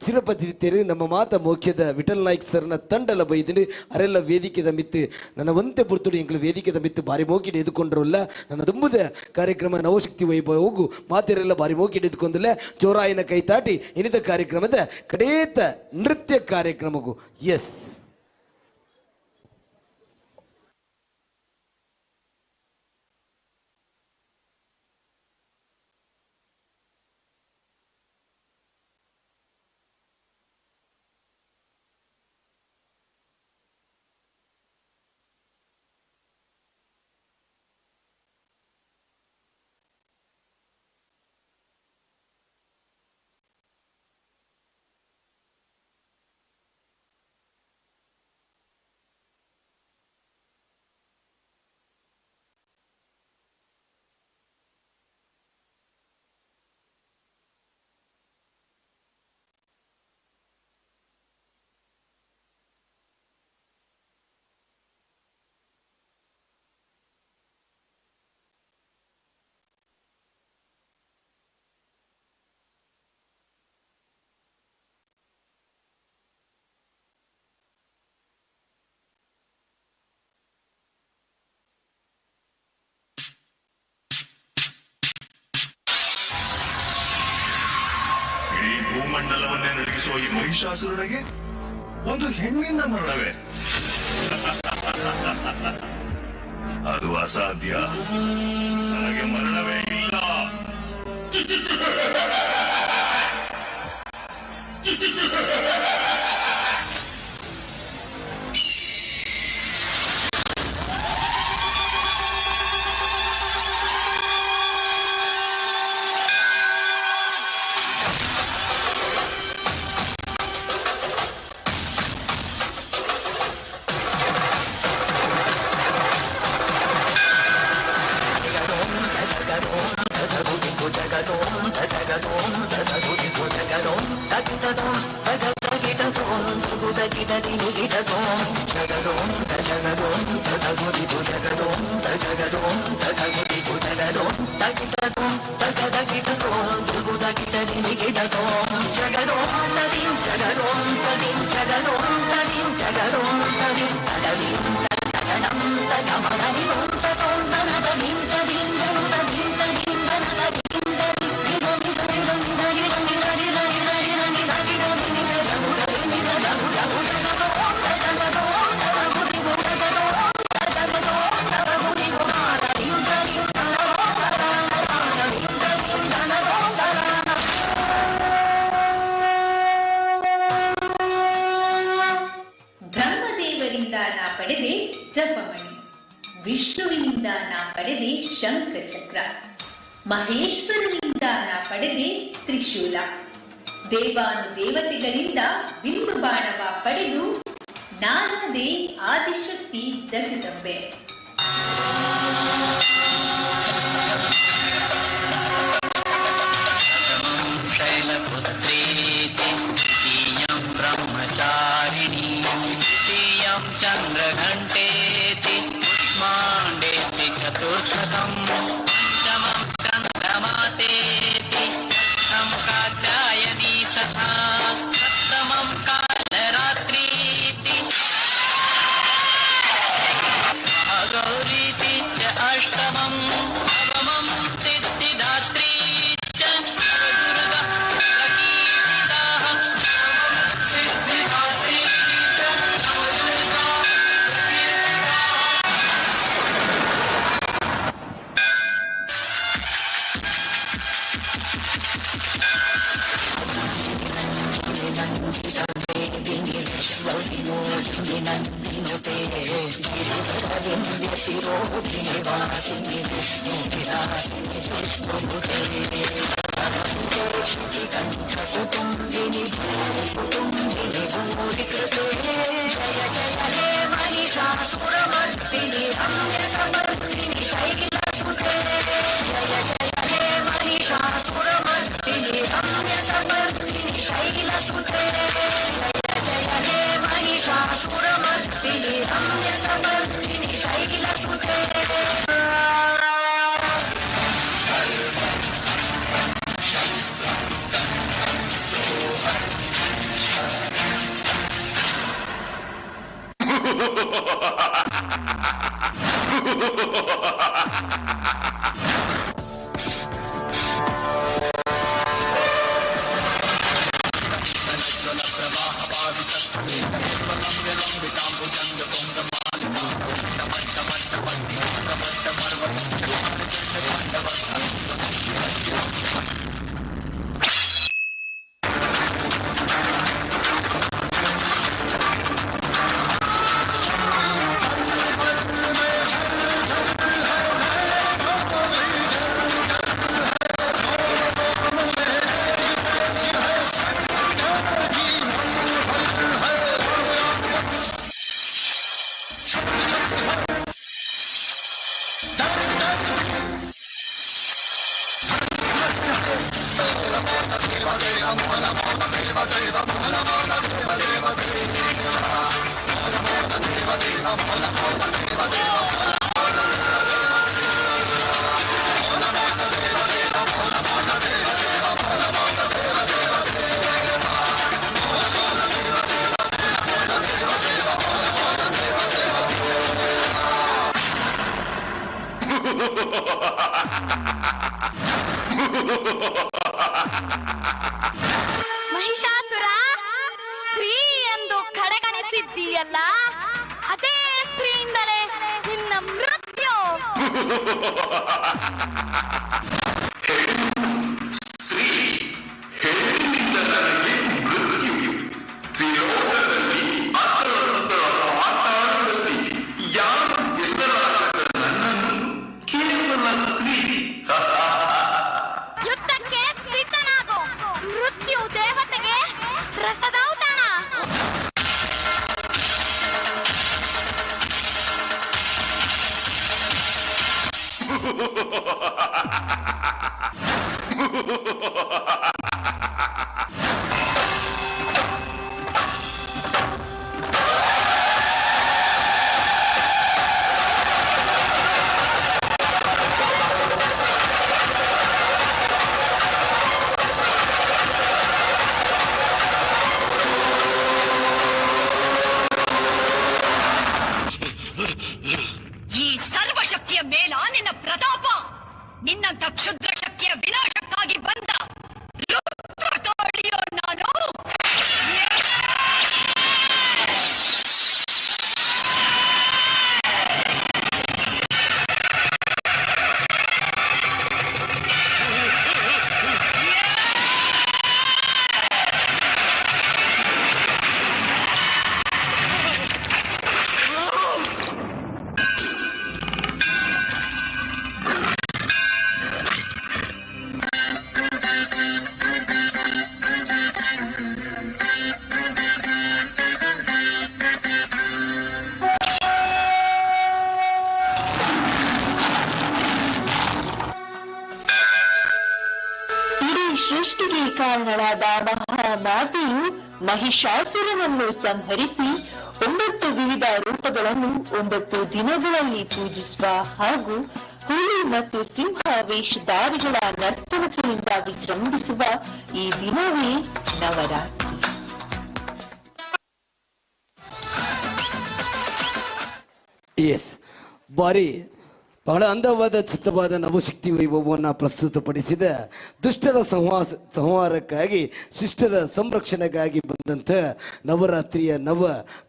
L: ಚಿರಪತಿರ್ತೇರು ನಮ್ಮ ಮಾತ ಮೋಕ್ಷದ ವಿಠಲ್ ನಾಯ್ಕ್ ಸರ್ನ ತಂಡಲ ಬೈದಿನಿ ಅರೆಲ್ಲ ವೇದಿಕೆದ ಮಿತ್ತು ನನ್ನ ಒಂತೆ ಪುರ್ತುಡು ಎಂಕಲು ವೇದಿಕೆದ ಮಿತ್ತು ಬಾರಿ ಮೋಕಿಡ್ ಎದುಕೊಂಡ್ರಲ್ಲ ನನ್ನ ತುಂಬುದ ಕಾರ್ಯಕ್ರಮ ನವಶಕ್ತಿ ವೈಭವ ಹೋಗು ಮಾತೆರೆಲ್ಲ ಬಾರಿ ಮೋಕಿಡ್ ಎದುಕೊಂದಿಲ್ಲ ಜೋರಾಯಿನ ಕೈ ತಾಟಿ ಇನಿತ ಕಾರ್ಯಕ್ರಮದ ಕಡೇತ ನೃತ್ಯ ಕಾರ್ಯಕ್ರಮಕ್ಕೂ ಎಸ್
D: ಇಡೀ ಭೂಮಂಡಲವನ್ನೇ ನಡುಗಿಸುವ ಈ ಮಹಿಷಾಸುರನಿಗೆ ಒಂದು ಹೆಣ್ಣಿಂದ ಮರಣವೇ? ಅದು ಅಸಾಧ್ಯ. ನನಗೆ ಮರಣವೇ ಇಲ್ಲ.
V: ಬ್ರಹ್ಮದೇವರಿಂದ ನಾ ಪಡೆದೆ ಜಪಮಣಿ, ವಿಷ್ಣುವಿನಿಂದ ನಾ ಪಡೆದೆ ಶಂಖಚಕ್ರ, ಮಹೇಶ್ವರನಿಂದ ನಾ ಪಡೆದೆ ತ್ರಿಶೂಲ, ದೇವಾನುದೇವತೆಗಳಿಂದ ಬಿಂದು ಬಾಣವ ಪಡೆದು ನಾನಾದೆ ಆದಿಶಕ್ತಿ ಜಗದಂಬೆ.
W: ಶೈಲಪುತ್ರೀತಿ ದ್ವಿತೀಯಂ ಬ್ರಹ್ಮಚಾರಿಣಿ ತೃತೀಯಂ ಚಂದ್ರಘಂಟೇತಿ ಕುಷ್ಮಾಂಡೇತಿ ಚತುರ್ಥಕಂ ಪಂಚಮಂ ಚಂದ್ರಮಾತೇತಿ ಷಷ್ಠಂ ಕಾತ್ಯಾಯನಿ ತಥಾ ಸಪ್ತಮಂ ಕಾಲರಾತ್ರೀತಿ ಮಹಾಗೌರೀತಿ ಚ ಅಷ್ಟಮಂ ನವಮಂ ಸಿದ್ಧಿದಾತ್ರೀ ಚ ನವದುರ್ಗಾ ಪ್ರಕೀರ್ತಿತಾಃ ಸಿದ್ಧಿದಾತ್ರೀ ಚ ನವದುರ್ಗಾ ಪ್ರಕೀರ್ತಿತಾಃ.
A: निवासिनि विष्णु विलासिनि विष्णुसुते कण्ठकुटुम्बिनि कुटुम्बिनि भूरि कृते जय जय हे महिषासुरमर्दिनि रम्यकमर्दिनि शैलसुते जय जय हे महिषासुरमर्दिनि रम्यकमर्दिनि शैलसुते जय जय हे महिषासुरमर्दिनि रम्यकमर्दिनि शैलसुते।
B: ಮಹಿಷಾಸುರ, ಸ್ತ್ರೀ ಎಂದು ಕಡೆಗಣಿಸಿದ್ದೀಯಲ್ಲ, ಅದೇ ಸ್ತ್ರೀಯಿಂದಲೇ ನಿನ್ನ ಮೃತ್ಯು.
D: ಹೆಣ್ಣಿನಿಂದ ನನಗೆ ಮೃತ್ಯು. ತ್ರಿಲೋಕದಲ್ಲಿ ಅತಳ ಸತಳ ಪಾತಾಳದಲ್ಲಿ ಯಾರು ಗೆಲ್ಲಲಾರದ ನನ್ನನ್ನು ಕೇವಲ ಸ್ತ್ರೀ.
B: ಯುದ್ಧಕ್ಕೆ ಸಿದ್ಧನಾಗು. ಮೃತ್ಯು ದೇವತೆಗೆ ರಸದೌತಣ.
C: ಈ ಸರ್ವಶಕ್ತಿಯ ಮೇಲ ನಿನ್ನ ಪ್ರತಾಪ. ನಿನ್ನಂಥ ಕ್ಷುದ್ರ ಶಕ್ತಿಯ ವಿನಾಶಕ್ಕಾಗಿ ಬಂದ ರುದ್ರಕಾಳಿಯೋ ನಾನು.
V: ಇಡೀ ಸೃಷ್ಟಿಗೆ ಕಾರಣಳಾದ ಮಹಾಮಾತೆಯು ಮಹಿಷಾಸುರನನ್ನು ಸಂಹರಿಸಿ 9 ವಿವಿಧ ರೂಪಗಳನ್ನು 9 ದಿನಗಳಲ್ಲಿ ಪೂಜಿಸುವ ಹಾಗೂ ಹುಲಿ ಮತ್ತು ಸಿಂಹ ವೇಷಧಾರಿಗಳ ನರ್ತನಕೆಯಿಂದ ವಿಜೃಂಭಿಸುವ ಈ ದಿನವೇ ನವರಾತ್ರಿ.
L: ಎಸ್, ಬಾರಿ ಬಹಳ ಅಂದವಾದ ಚಿತ್ತವಾದ ನವಶಕ್ತಿ ವೈಭವವನ್ನು ಪ್ರಸ್ತುತಪಡಿಸಿದ ದುಷ್ಟರ ಸಂಹಾರಕ್ಕಾಗಿ ಶಿಷ್ಟರ ಸಂರಕ್ಷಣೆಗಾಗಿ ಬಂದಂಥ ನವರಾತ್ರಿಯ ನವ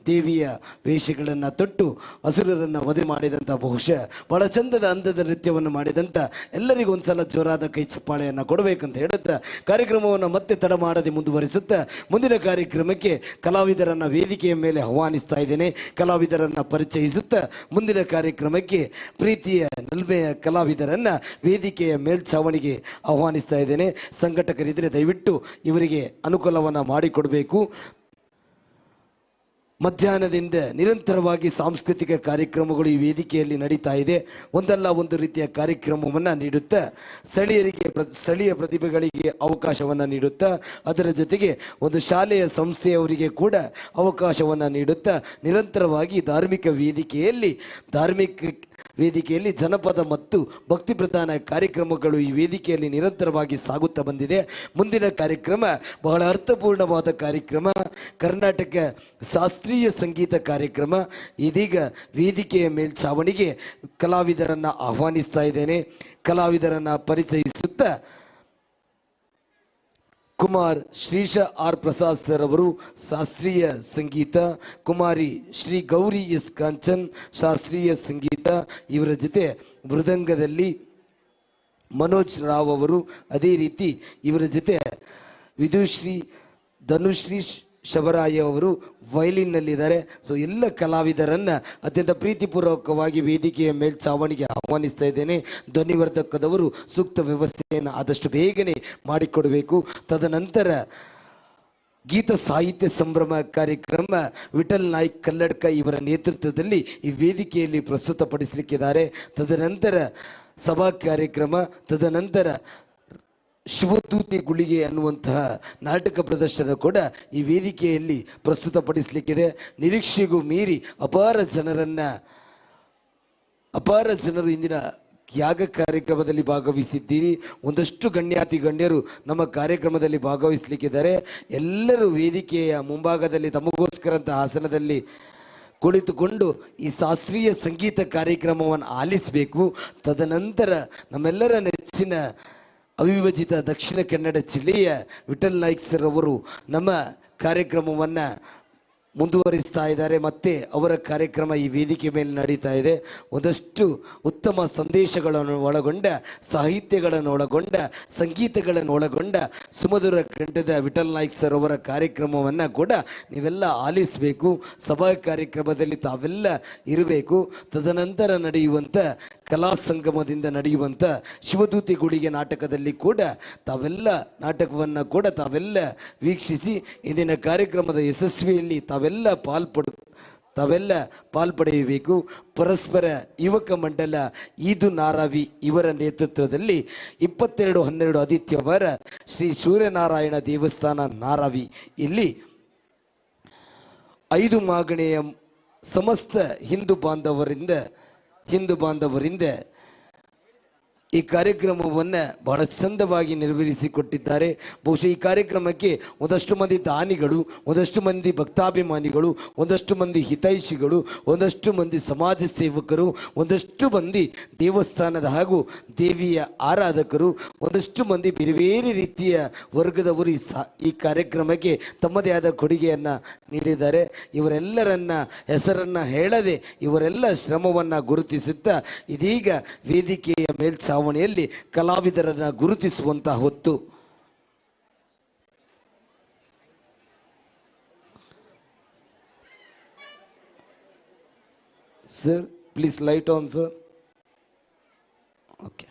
L: ದೇವಿಯ ವೇಷಗಳನ್ನು ತೊಟ್ಟು ಅಸುರರನ್ನು ವಧೆ ಮಾಡಿದಂಥ ಬಹುಶಃ ಬಹಳ ಚಂದದ ಅಂದದ ನೃತ್ಯವನ್ನು ಮಾಡಿದಂಥ ಎಲ್ಲರಿಗೂ ಒಂದ್ಸಲ ಜೋರಾದ ಕೈ ಚಪ್ಪಾಳೆಯನ್ನು ಕೊಡಬೇಕಂತ ಹೇಳುತ್ತಾ ಕಾರ್ಯಕ್ರಮವನ್ನು ಮತ್ತೆ ತಡ ಮಾಡದೆ ಮುಂದುವರಿಸುತ್ತಾ ಮುಂದಿನ ಕಾರ್ಯಕ್ರಮಕ್ಕೆ ಕಲಾವಿದರನ್ನು ವೇದಿಕೆಯ ಮೇಲೆ ಆಹ್ವಾನಿಸ್ತಾ ಇದ್ದೇನೆ. ಕಲಾವಿದರನ್ನು ಪರಿಚಯಿಸುತ್ತಾ ಮುಂದಿನ ಕಾರ್ಯಕ್ರಮಕ್ಕೆ ಪ್ರೀತಿಯ ಹಿರಿಯ ನಲ್ಮೆಯ ಕಲಾವಿದರನ್ನು ವೇದಿಕೆಯ ಮೇಲ್ಛಾವಣಿಗೆ ಆಹ್ವಾನಿಸ್ತಾ ಇದ್ದೇನೆ. ಸಂಘಟಕರಿದ್ದರೆ ದಯವಿಟ್ಟು ಇವರಿಗೆ ಅನುಕೂಲವನ್ನು ಮಾಡಿಕೊಡಬೇಕು. ಮಧ್ಯಾಹ್ನದಿಂದ ನಿರಂತರವಾಗಿ ಸಾಂಸ್ಕೃತಿಕ ಕಾರ್ಯಕ್ರಮಗಳು ಈ ವೇದಿಕೆಯಲ್ಲಿ ನಡೀತಾ ಇದೆ. ಒಂದಲ್ಲ ಒಂದು ರೀತಿಯ ಕಾರ್ಯಕ್ರಮವನ್ನು ನೀಡುತ್ತಾ ಸ್ಥಳೀಯರಿಗೆ ಸ್ಥಳೀಯ ಪ್ರತಿಭೆಗಳಿಗೆ ಅವಕಾಶವನ್ನು ನೀಡುತ್ತಾ ಅದರ ಜೊತೆಗೆ ಒಂದು ಶಾಲೆಯ ಸಂಸ್ಥೆಯವರಿಗೆ ಕೂಡ ಅವಕಾಶವನ್ನು ನೀಡುತ್ತಾ ನಿರಂತರವಾಗಿ ಧಾರ್ಮಿಕ ವೇದಿಕೆಯಲ್ಲಿ ಜನಪದ ಮತ್ತು ಭಕ್ತಿ ಪ್ರಧಾನ ಕಾರ್ಯಕ್ರಮಗಳು ಈ ವೇದಿಕೆಯಲ್ಲಿ ನಿರಂತರವಾಗಿ ಸಾಗುತ್ತಾ ಬಂದಿದೆ. ಮುಂದಿನ ಕಾರ್ಯಕ್ರಮ ಬಹಳ ಅರ್ಥಪೂರ್ಣವಾದ ಕಾರ್ಯಕ್ರಮ, ಕರ್ನಾಟಕ ಶಾಸ್ತ್ರೀಯ ಸಂಗೀತ ಕಾರ್ಯಕ್ರಮ. ಇದೀಗ ವೇದಿಕೆಯ ಮೇಲ್ಛಾವಣಿಗೆ ಕಲಾವಿದರನ್ನು ಆಹ್ವಾನಿಸ್ತಾ ಇದ್ದೇನೆ. ಕಲಾವಿದರನ್ನು ಪರಿಚಯಿಸುತ್ತಾ ಕುಮಾರ್ ಶ್ರೀಶ ಆರ್ ಪ್ರಸಾದ್ ಸರ್ ಅವರು ಶಾಸ್ತ್ರೀಯ ಸಂಗೀತ, ಕುಮಾರಿ ಶ್ರೀ ಗೌರಿ ಎಸ್ ಕಾಂಚನ್ ಶಾಸ್ತ್ರೀಯ ಸಂಗೀತ, ಇವರ ಜೊತೆ ಮೃದಂಗದಲ್ಲಿ ಮನೋಜ್ ರಾವ್ ಅವರು, ಅದೇ ರೀತಿ ಇವರ ಜೊತೆ ವಿದುಶ್ರೀ ಧನುಶ್ರೀ ಶಬರಾಯ ಅವರು ವಯಲಿನ್ನಲ್ಲಿದ್ದಾರೆ. ಸೊ ಎಲ್ಲ ಕಲಾವಿದರನ್ನು ಅತ್ಯಂತ ಪ್ರೀತಿಪೂರ್ವಕವಾಗಿ ವೇದಿಕೆಯ ಮೇಲ್ಛಾವಣಿಗೆ ಆಹ್ವಾನಿಸ್ತಾ ಇದ್ದೇನೆ. ಧ್ವನಿವರ್ಧಕದವರು ಸೂಕ್ತ ವ್ಯವಸ್ಥೆಯನ್ನು ಆದಷ್ಟು ಬೇಗನೆ ಮಾಡಿಕೊಡಬೇಕು. ತದನಂತರ ಗೀತ ಸಾಹಿತ್ಯ ಸಂಭ್ರಮ ಕಾರ್ಯಕ್ರಮ ವಿಠಲ್ ನಾಯ್ಕ್ ಕಲ್ಲಡ್ಕ ಇವರ ನೇತೃತ್ವದಲ್ಲಿ ಈ ವೇದಿಕೆಯಲ್ಲಿ ಪ್ರಸ್ತುತಪಡಿಸಲಿಕ್ಕಿದ್ದಾರೆ. ತದನಂತರ ಸಭಾ ಕಾರ್ಯಕ್ರಮ, ತದನಂತರ ಶಿವತೂತಿ ಗುಳಿಗೆ ಅನ್ನುವಂತಹ ನಾಟಕ ಪ್ರದರ್ಶನ ಕೂಡ ಈ ವೇದಿಕೆಯಲ್ಲಿ ಪ್ರಸ್ತುತಪಡಿಸಲಿಕ್ಕಿದೆ. ನಿರೀಕ್ಷೆಗೂ ಮೀರಿ ಅಪಾರ ಜನರು ಇಂದಿನ ಯಾಗ ಕಾರ್ಯಕ್ರಮದಲ್ಲಿ ಭಾಗವಹಿಸಿದ್ದೀರಿ. ಒಂದಷ್ಟು ಗಣ್ಯಾತಿ ಗಣ್ಯರು ನಮ್ಮ ಕಾರ್ಯಕ್ರಮದಲ್ಲಿ ಭಾಗವಹಿಸಲಿಕ್ಕಿದ್ದಾರೆ. ಎಲ್ಲರೂ ವೇದಿಕೆಯ ಮುಂಭಾಗದಲ್ಲಿ ತಮಗೋಸ್ಕರಂತ ಆಸನದಲ್ಲಿ ಕುಳಿತುಕೊಂಡು ಈ ಶಾಸ್ತ್ರೀಯ ಸಂಗೀತ ಕಾರ್ಯಕ್ರಮವನ್ನು ಆಲಿಸಬೇಕು. ತದನಂತರ ನಮ್ಮೆಲ್ಲರ ನೆಚ್ಚಿನ ಅವಿಭಜಿತ ದಕ್ಷಿಣ ಕನ್ನಡ ಜಿಲ್ಲೆಯ ವಿಠಲ್ ನಾಯ್ಕ್ ಸರ್ ಅವರು ನಮ್ಮ ಕಾರ್ಯಕ್ರಮವನ್ನು ಮುಂದುವರಿಸ್ತಾ ಇದ್ದಾರೆ. ಮತ್ತು ಅವರ ಕಾರ್ಯಕ್ರಮ ಈ ವೇದಿಕೆ ಮೇಲೆ ನಡೀತಾ ಇದೆ. ಒಂದಷ್ಟು ಉತ್ತಮ ಸಂದೇಶಗಳನ್ನು ಒಳಗೊಂಡ, ಸಾಹಿತ್ಯಗಳನ್ನು ಒಳಗೊಂಡ, ಸಂಗೀತಗಳನ್ನು ಒಳಗೊಂಡ ಸುಮಧುರ ಕಂಠದ ವಿಠಲ್ ನಾಯ್ಕ್ ಸರ್ ಅವರ ಕಾರ್ಯಕ್ರಮವನ್ನು ಕೂಡ ನೀವೆಲ್ಲ ಆಲಿಸಬೇಕು. ಸಭಾ ಕಾರ್ಯಕ್ರಮದಲ್ಲಿ ತಾವೆಲ್ಲ ಇರಬೇಕು. ತದನಂತರ ನಡೆಯುವಂಥ ಕಲಾ ಸಂಗಮದಿಂದ ನಡೆಯುವಂಥ ಶಿವದೂತಿ ಗುಳಿಗೆ ನಾಟಕದಲ್ಲಿ ಕೂಡ ತಾವೆಲ್ಲ ನಾಟಕವನ್ನು ಕೂಡ ತಾವೆಲ್ಲ ವೀಕ್ಷಿಸಿ ಇಂದಿನ ಕಾರ್ಯಕ್ರಮದ ಯಶಸ್ವಿಯಲ್ಲಿ ತಾವೆಲ್ಲ ಪಾಲ್ಪಡೆಯಬೇಕು. ಪರಸ್ಪರ ಯುವಕ ಮಂಡಲ ಈದು ನಾರಾವಿ ಇವರ ನೇತೃತ್ವದಲ್ಲಿ 22/12 ಆದಿತ್ಯವಾರ ಶ್ರೀ ಸೂರ್ಯನಾರಾಯಣ ದೇವಸ್ಥಾನ ನಾರಾವಿ ಇಲ್ಲಿ 5 ಮಾಗಣೆಯ ಸಮಸ್ತ ಹಿಂದೂ ಬಾಂಧವರಿಂದ ಈ ಕಾರ್ಯಕ್ರಮವನ್ನು ಬಹಳ ಚಂದವಾಗಿ ನೆರವೇರಿಸಿಕೊಟ್ಟಿದ್ದಾರೆ. ಬಹುಶಃ ಈ ಕಾರ್ಯಕ್ರಮಕ್ಕೆ ಒಂದಷ್ಟು ಮಂದಿ ದಾನಿಗಳು, ಒಂದಷ್ಟು ಮಂದಿ ಭಕ್ತಾಭಿಮಾನಿಗಳು, ಒಂದಷ್ಟು ಮಂದಿ ಹಿತೈಷಿಗಳು, ಒಂದಷ್ಟು ಮಂದಿ ಸಮಾಜ ಸೇವಕರು, ಒಂದಷ್ಟು ಮಂದಿ ದೇವಸ್ಥಾನದ ಹಾಗೂ ದೇವಿಯ ಆರಾಧಕರು, ಒಂದಷ್ಟು ಮಂದಿ ಬೇರೆ ಬೇರೆ ರೀತಿಯ ವರ್ಗದವರು ಈ ಕಾರ್ಯಕ್ರಮಕ್ಕೆ ತಮ್ಮದೇ ಆದ ಕೊಡುಗೆಯನ್ನು ನೀಡಿದ್ದಾರೆ. ಇವರೆಲ್ಲರನ್ನ ಹೆಸರನ್ನು ಹೇಳದೆ ಇವರೆಲ್ಲ ಶ್ರಮವನ್ನು ಗುರುತಿಸುತ್ತಾ ಇದೀಗ ವೇದಿಕೆಯ ಮೇಲ್ಛಾವಣಿಯಲ್ಲಿ ಕಲಾವಿದರನ್ನ ಗುರುತಿಸುವಂತಹ ಹೊತ್ತು. Sir, please light on sir. Okay.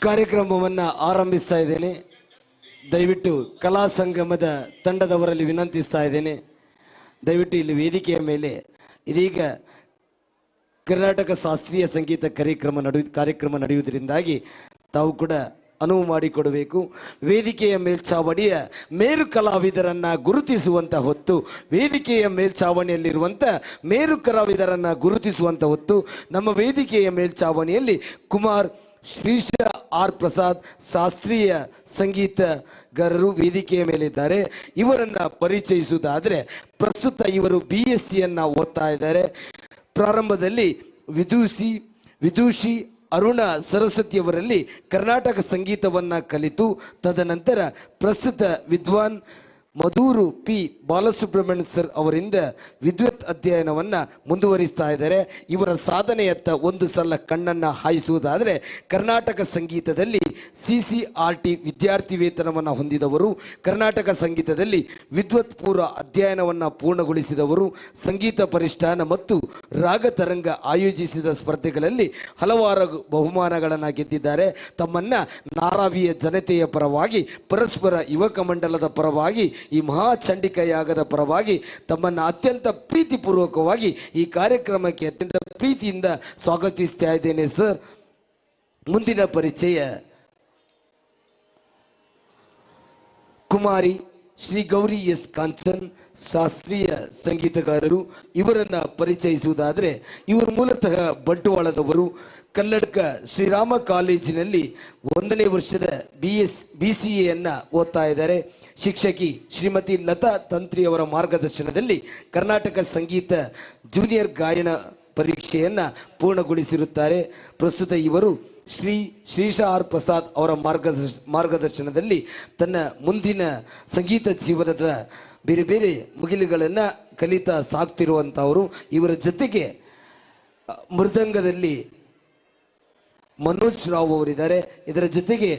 L: ಕಾರ್ಯಕ್ರಮವನ್ನು ಆರಂಭಿಸ್ತಾ ಇದ್ದೇನೆ. ದಯವಿಟ್ಟು ಕಲಾ ಸಂಗಮದ ತಂಡದವರಲ್ಲಿ ವಿನಂತಿಸ್ತಾ ಇದ್ದೇನೆ, ದಯವಿಟ್ಟು ಇಲ್ಲಿ ವೇದಿಕೆಯ ಮೇಲೆ ಇದೀಗ ಕರ್ನಾಟಕ ಶಾಸ್ತ್ರೀಯ ಸಂಗೀತ ಕಾರ್ಯಕ್ರಮ ನಡೆಯುವುದರಿಂದಾಗಿ ತಾವು ಕೂಡ ಅನುವು ಮಾಡಿಕೊಡಬೇಕು. ವೇದಿಕೆಯ ಮೇಲ್ಛಾವಣಿಯ ಮೇರು ಕಲಾವಿದರನ್ನು ಗುರುತಿಸುವಂಥ ಹೊತ್ತು, ವೇದಿಕೆಯ ಮೇಲ್ಛಾವಣಿಯಲ್ಲಿರುವಂಥ ಮೇರು ಕಲಾವಿದರನ್ನು ಗುರುತಿಸುವಂಥ ಹೊತ್ತು ನಮ್ಮ ವೇದಿಕೆಯ ಮೇಲ್ಛಾವಣಿಯಲ್ಲಿ ಕುಮಾರ್ ಶ್ರೀಶ ಆರ್ ಪ್ರಸಾದ್ ಶಾಸ್ತ್ರೀಯ ಸಂಗೀತಗಾರರು ವೇದಿಕೆಯ ಮೇಲಿದ್ದಾರೆ. ಇವರನ್ನು ಪರಿಚಯಿಸುವುದಾದರೆ ಪ್ರಸ್ತುತ ಇವರು BSc ಓದ್ತಾ ಇದ್ದಾರೆ. ಪ್ರಾರಂಭದಲ್ಲಿ ವಿದುಷಿ ಅರುಣ ಸರಸ್ವತಿಯವರಲ್ಲಿ ಕರ್ನಾಟಕ ಸಂಗೀತವನ್ನು ಕಲಿತು ತದನಂತರ ಪ್ರಸ್ತುತ ವಿದ್ವಾನ್ ಮಧೂರು ಪಿ ಬಾಲಸುಬ್ರಹ್ಮಣ್ಯ ಸರ್ ಅವರಿಂದ ವಿದ್ವತ್ ಅಧ್ಯಯನವನ್ನು ಮುಂದುವರಿಸ್ತಾ ಇದ್ದಾರೆ. ಇವರ ಸಾಧನೆಯತ್ತ ಒಂದು ಸಲ ಕಣ್ಣನ್ನು ಹಾಯಿಸುವುದಾದರೆ ಕರ್ನಾಟಕ ಸಂಗೀತದಲ್ಲಿ CCRT ವಿದ್ಯಾರ್ಥಿ ವೇತನವನ್ನು ಹೊಂದಿದವರು, ಕರ್ನಾಟಕ ಸಂಗೀತದಲ್ಲಿ ವಿದ್ವತ್ ಪೂರ್ವ ಅಧ್ಯಯನವನ್ನು ಪೂರ್ಣಗೊಳಿಸಿದವರು, ಸಂಗೀತ ಪರಿಷ್ಠಾನ ಮತ್ತು ರಾಗತರಂಗ ಆಯೋಜಿಸಿದ ಸ್ಪರ್ಧೆಗಳಲ್ಲಿ ಹಲವಾರು ಬಹುಮಾನಗಳನ್ನು ಗೆದ್ದಿದ್ದಾರೆ. ತಮ್ಮನ್ನು ನಾರಾವಿಯ ಜನತೆಯ ಪರವಾಗಿ, ಪರಸ್ಪರ ಯುವಕ ಮಂಡಲದ ಪರವಾಗಿ, ಈ ಮಹಾಚಂಡಿಕಾ ಯಾಗದ ಪರವಾಗಿ ತಮ್ಮನ್ನು ಅತ್ಯಂತ ಪ್ರೀತಿಪೂರ್ವಕವಾಗಿ ಈ ಕಾರ್ಯಕ್ರಮಕ್ಕೆ ಅತ್ಯಂತ ಪ್ರೀತಿಯಿಂದ ಸ್ವಾಗತಿಸ್ತಾ ಇದ್ದೇನೆ ಸರ್. ಮುಂದಿನ ಪರಿಚಯ ಕುಮಾರಿ ಶ್ರೀ ಗೌರಿ ಎಸ್ ಕಾಂಚನ್, ಶಾಸ್ತ್ರೀಯ ಸಂಗೀತಗಾರರು. ಇವರನ್ನು ಪರಿಚಯಿಸುವುದಾದರೆ ಇವರು ಮೂಲತಃ ಬಂಟ್ವಾಳದವರು. ಕಲ್ಲಡ್ಕ ಶ್ರೀರಾಮ ಕಾಲೇಜಿನಲ್ಲಿ 1ನೇ ವರ್ಷದ BCA ಓದ್ತಾ ಇದ್ದಾರೆ. ಶಿಕ್ಷಕಿ ಶ್ರೀಮತಿ ಲತಾ ತಂತ್ರಿ ಅವರ ಮಾರ್ಗದರ್ಶನದಲ್ಲಿ ಕರ್ನಾಟಕ ಸಂಗೀತ ಜೂನಿಯರ್ ಗಾಯನ ಪರೀಕ್ಷೆಯನ್ನು ಪೂರ್ಣಗೊಳಿಸಿರುತ್ತಾರೆ. ಪ್ರಸ್ತುತ ಇವರು ಶ್ರೀ ಶ್ರೀಶ ಆರ್ ಪ್ರಸಾದ್ ಅವರ ಮಾರ್ಗದರ್ಶನದಲ್ಲಿ ತನ್ನ ಮುಂದಿನ ಸಂಗೀತ ಜೀವನದ ಬೇರೆ ಬೇರೆ ಮುಗಿಲುಗಳನ್ನು ಕಲಿತಾ ಸಾಕ್ತಿರುವಂಥವರು. ಇವರ ಜೊತೆಗೆ ಮೃದಂಗದಲ್ಲಿ ಮನೋಜ್ ರಾವ್ ಅವರಿದ್ದಾರೆ. ಇದರ ಜೊತೆಗೆ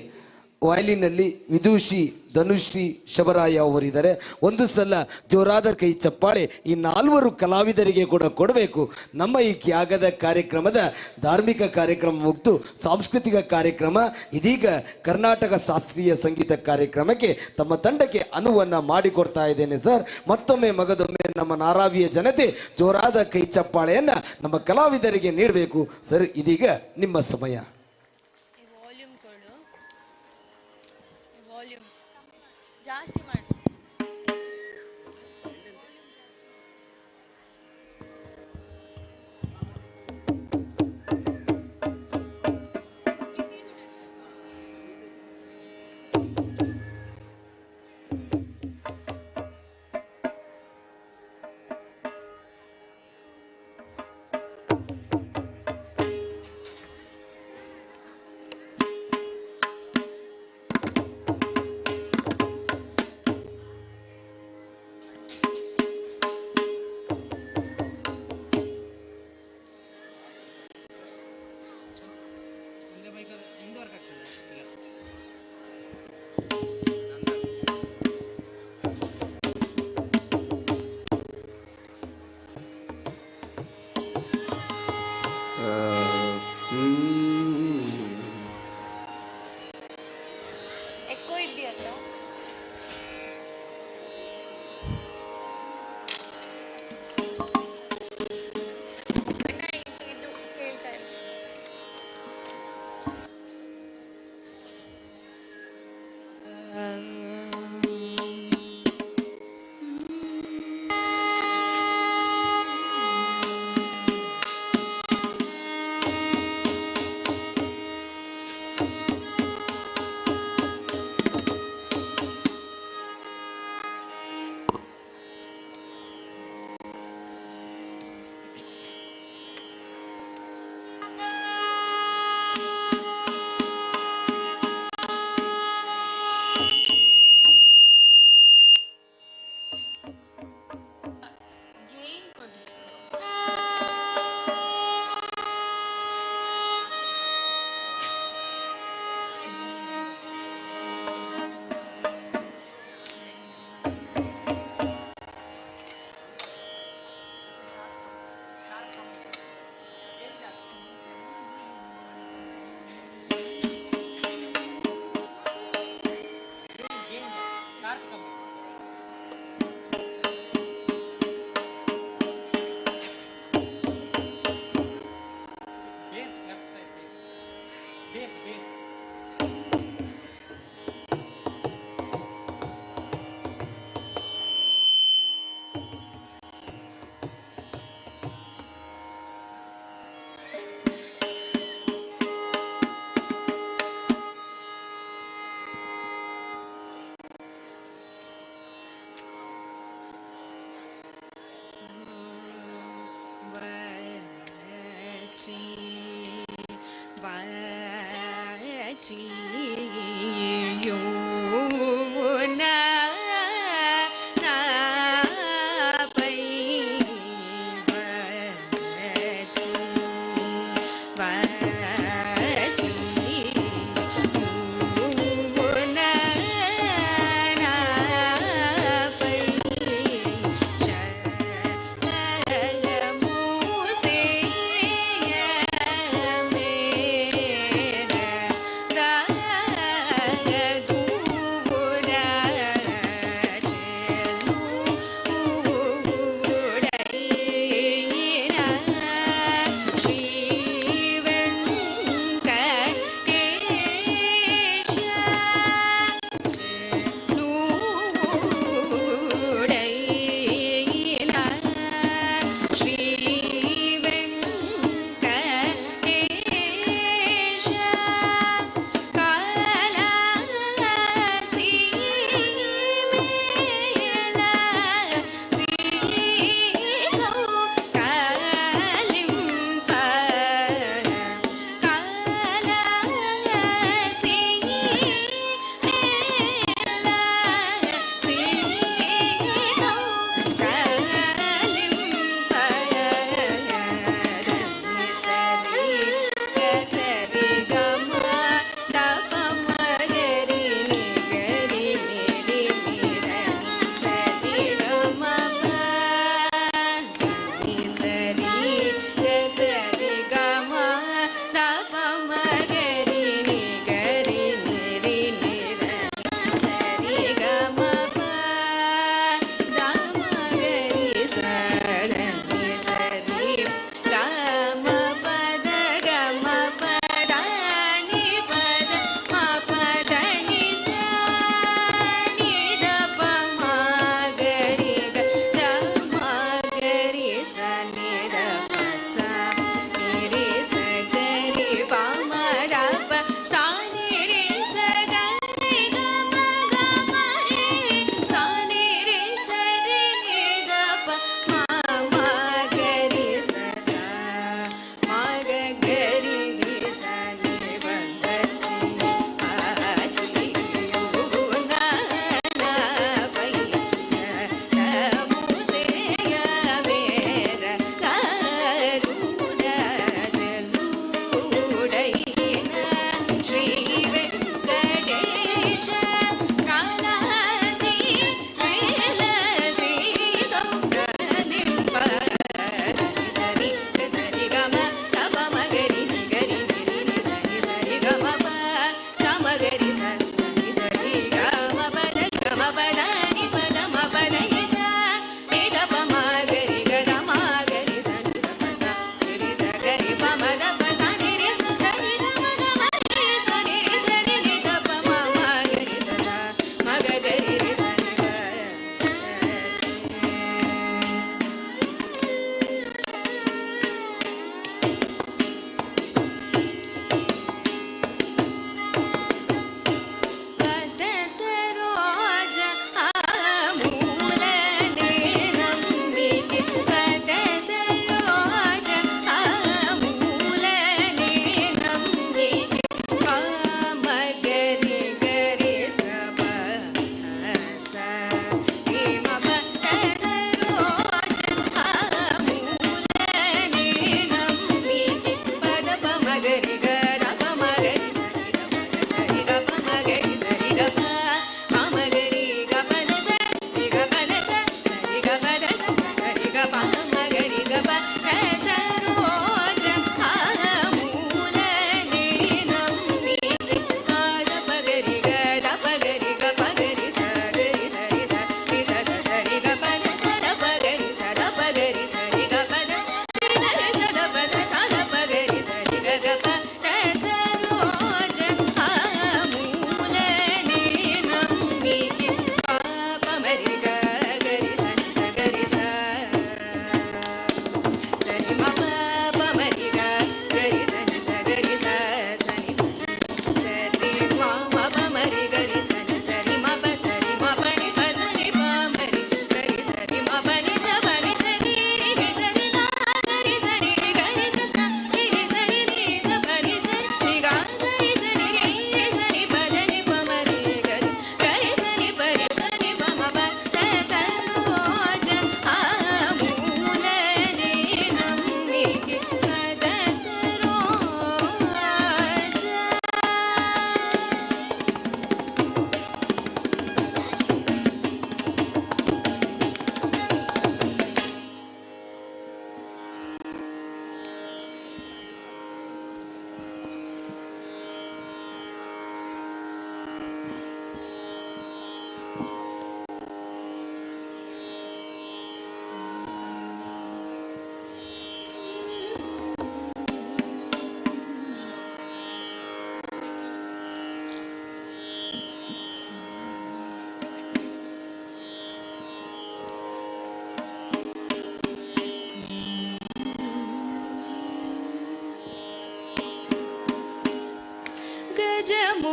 L: ವಯಲಿನಲ್ಲಿ ವಿದುಷಿ ಧನುಶ್ರೀ ಶಬರಾಯ ಅವರಿದ್ದಾರೆ. ಒಂದು ಸಲ ಜೋರಾದ ಕೈ ಚಪ್ಪಾಳೆ ಈ 4 ಕಲಾವಿದರಿಗೆ ಕೂಡ ಕೊಡಬೇಕು. ನಮ್ಮ ಈ ತ್ಯಾಗದ ಕಾರ್ಯಕ್ರಮದ ಧಾರ್ಮಿಕ ಕಾರ್ಯಕ್ರಮ ಮುಗಿದು ಸಾಂಸ್ಕೃತಿಕ ಕಾರ್ಯಕ್ರಮ ಇದೀಗ ಕರ್ನಾಟಕ ಶಾಸ್ತ್ರೀಯ ಸಂಗೀತ ಕಾರ್ಯಕ್ರಮಕ್ಕೆ ತಮ್ಮ ತಂಡಕ್ಕೆ ಅನುವನ್ನು ಮಾಡಿಕೊಡ್ತಾ ಇದ್ದೇನೆ ಸರ್. ಮತ್ತೊಮ್ಮೆ ಮಗದೊಮ್ಮೆ ನಮ್ಮ ನಾರಾವಿಯ ಜನತೆ ಜೋರಾದ ಕೈ ಚಪ್ಪಾಳೆಯನ್ನು ನಮ್ಮ ಕಲಾವಿದರಿಗೆ ನೀಡಬೇಕು ಸರ್. ಇದೀಗ ನಿಮ್ಮ ಸಮಯ.
B: ಜಾಸ್ತಿ ಮಾಡಿ.
Q: ವಾಚಿ ವಾಚಿ ಯೋನ ಪೈ ವಾಚಿ ವಾಚಿ ಯೋನ ಪೈ ಮೂಸೆ ಮೇರ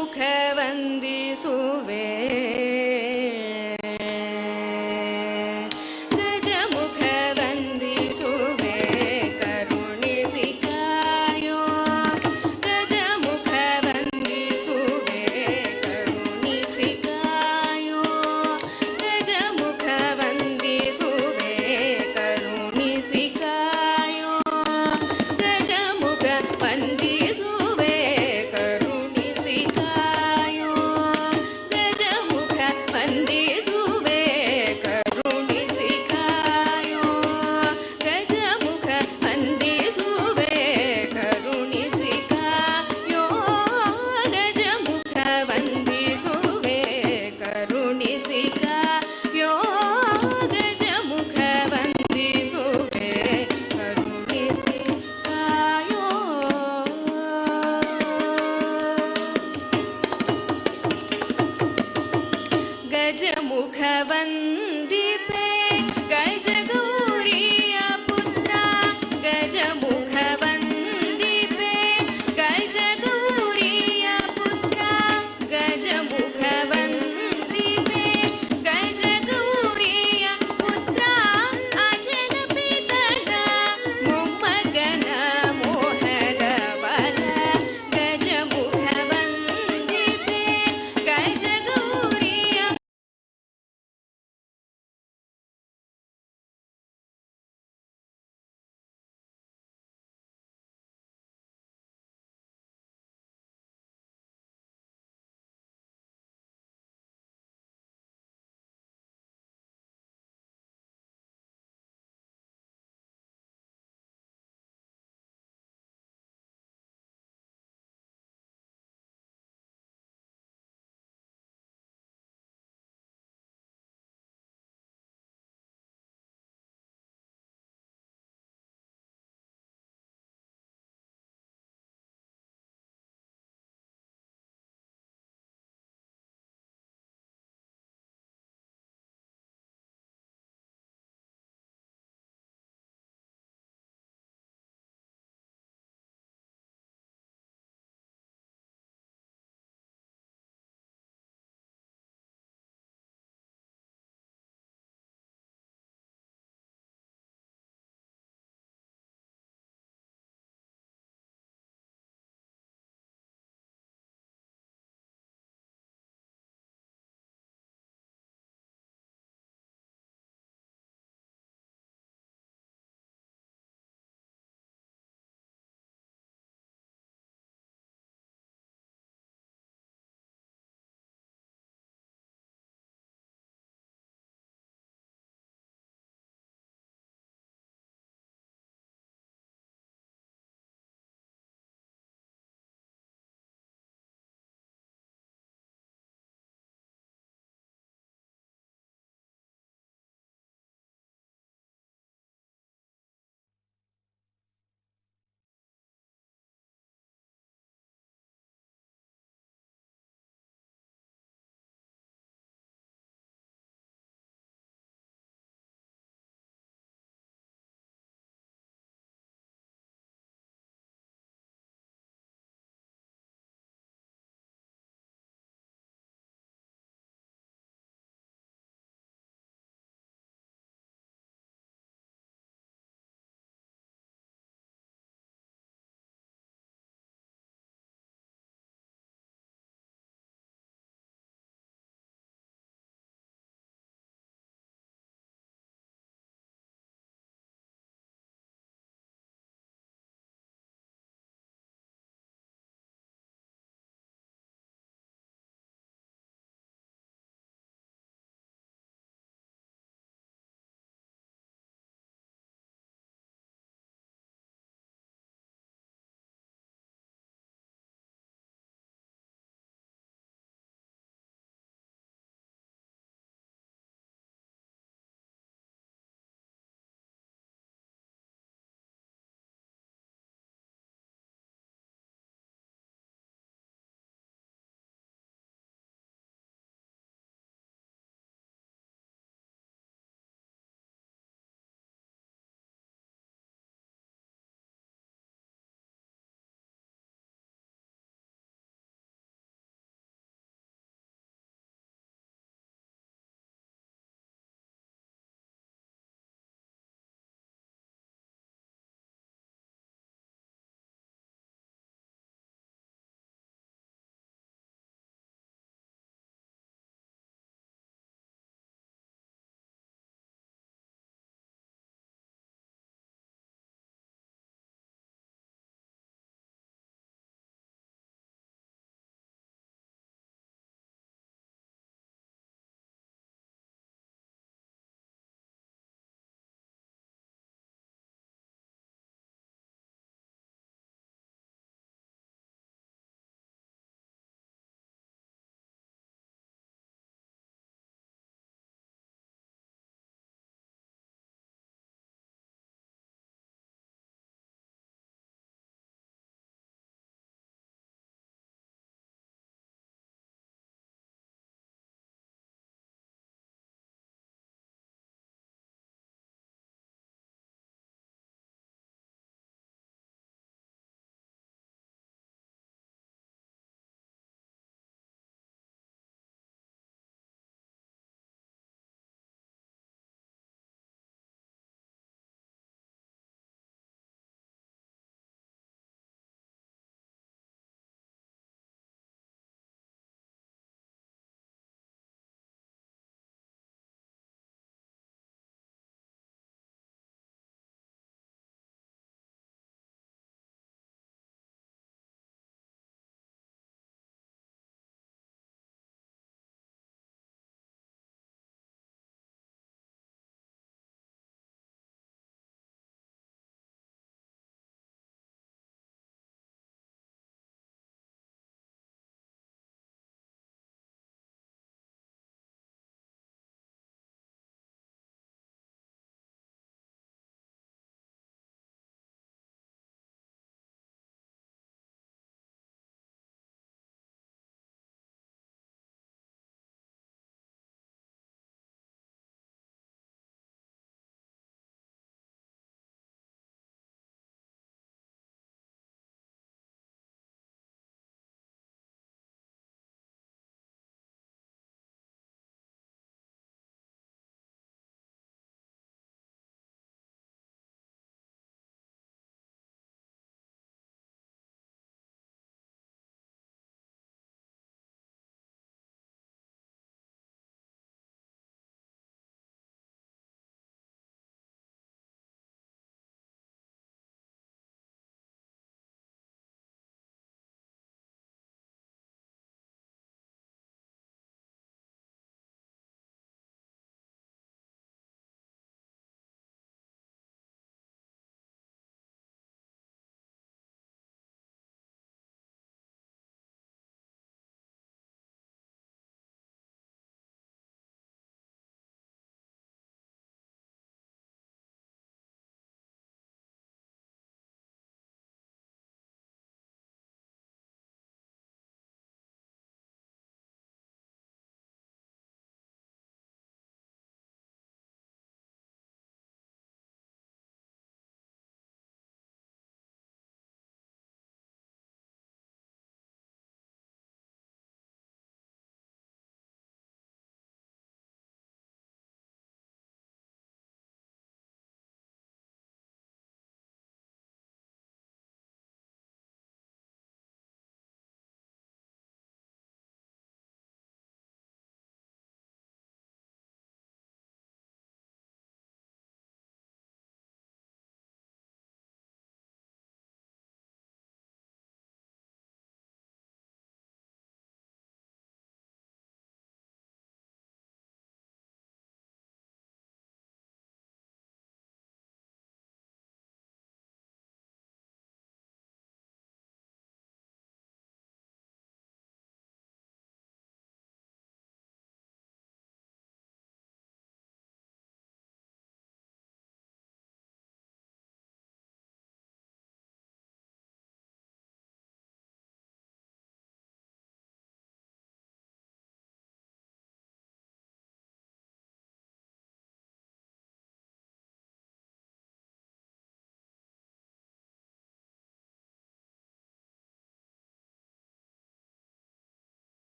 Q: ಗಜಮುಖ ವಂದಿಸುವೆ ಗಜಮುಖ ವಂದಿಸುವೆ ಕರುಣಿಸಿ ಕಾಯೋ ಗಜಮುಖ ವಂದಿಸುವೆ ಕರುಣಿಸಿ ಕಾಯೋ ಗಜಮುಖ ವಂದಿಸುವೆ ಕರುಣಿಸಿ ಕಾಯೋ ಗಜಮುಖ ವಂದಿಸುವೆ ಕರುಣಿಸಿ ಕಾಯೋ ಗಜಮುಖ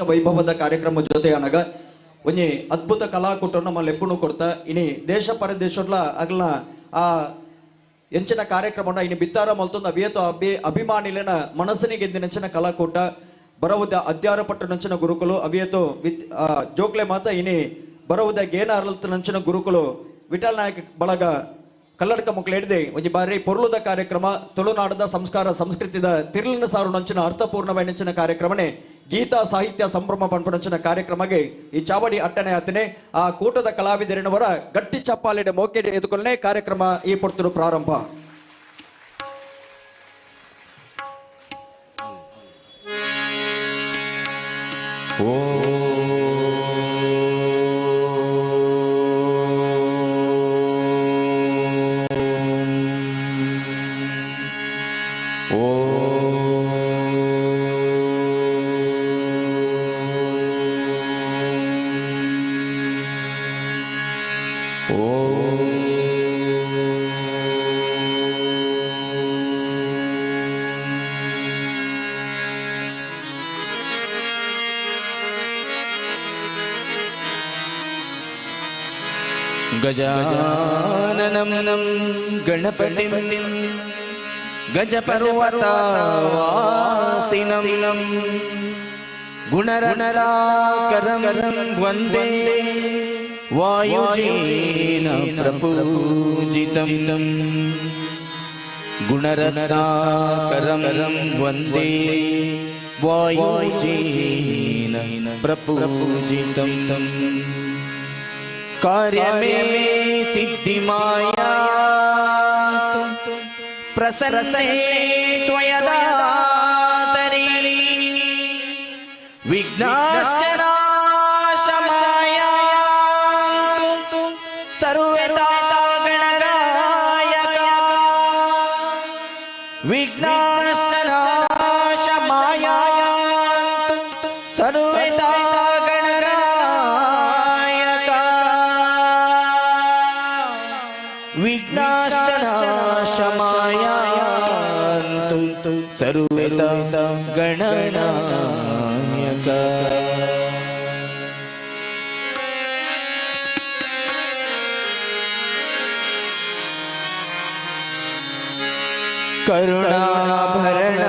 E: ವೈಭವದ ಕಾರ್ಯಕ್ರಮ ಜೊತೆಯಾನಗ ಒಂಜಿ ಅದ್ಭುತ ಕಲಾಕೂಟ ನಮ್ಮ ಲೆಪ್ಪುನು ಕೊಡ್ತ ಇನಿ ದೇಶ ಪರದೇಶಡ್ಲ ಅಗ್ಲ ಆ ಎಂಚಿನ ಕಾರ್ಯಕ್ರಮ ಇನಿ ಬಿತ್ತಾರ ಮಲ್ತೊಂದು ಅವಿಯತು ಅಭಿಮಾನಿಲೆನ ಮನಸ್ಸಿನಿಗೆ ಎಂದಿನಂಚಿನ ಕಲಾಕೂಟ ಬರವುದ ಅಧ್ಯಾರಪಟ್ಟು ನಂಚಿನ ಗುರುಕುಲು ಅವಿಯತು ವಿತ್ ಜೋಕ್ಲೆ ಮಾತ ಇನಿ ಬರವುದ ಗೇನ ಅರಳತ ನಂಚಿನ ಗುರುಕುಲು ವಿಠಲ್ ನಾಯಕ್ ಬಳಗ ಕಲ್ಲಡ್ಕ ಮಕ್ಕಳು ಹಿಡಿದೆ ಒಂಜಿ ಬಾರಿ ಪೊರ್ಲುದ ಕಾರ್ಯಕ್ರಮ ತುಳುನಾಡದ ಸಂಸ್ಕಾರ ಸಂಸ್ಕೃತಿದ ತಿರುಳಿನ ಸಾರು ನಂಚಿನ ಅರ್ಥಪೂರ್ಣವೈನಂಚಿನ ಕಾರ್ಯಕ್ರಮನೇ ಗೀತಾ ಸಾಹಿತ್ಯ ಸಂಭ್ರಮ ಪನ್ಪುನಂಚಿನ ಕಾರ್ಯಕ್ರಮಕ್ಕೆ ಈ ಚಾವಡಿ ಅಟ್ಟಣೆ ಆತನೆ ಆ ಕೂಟದ ಕಲಾವಿದರಿನವರ ಗಟ್ಟಿ ಚಪ್ಪಾಲಿಡ ಮೋಕೆಡೆ ಎದುಕೊಲ್ಲನೆ ಕಾರ್ಯಕ್ರಮ ಈ ಪೊರ್ತುಡು ಪ್ರಾರಂಭ.
F: गजाननं गणपतिं गजपर्वतवासिनं गुणरत्नाकरं वन्दे वायुजेन प्रपूजितं गुणरत्नाकरं वन्दे वायुजेन प्रपूजितं कार्य में सिद्धि माया प्रसन्ने त्वया दातरी विघ्नाश्च नाशमाया सर्वदा गणरायक विघ्नाश्च नाशमाया सर्वदा गणरायक विघ्नाश्च नाशमायान्तु सर्वदा गणनायक. करुणाभरण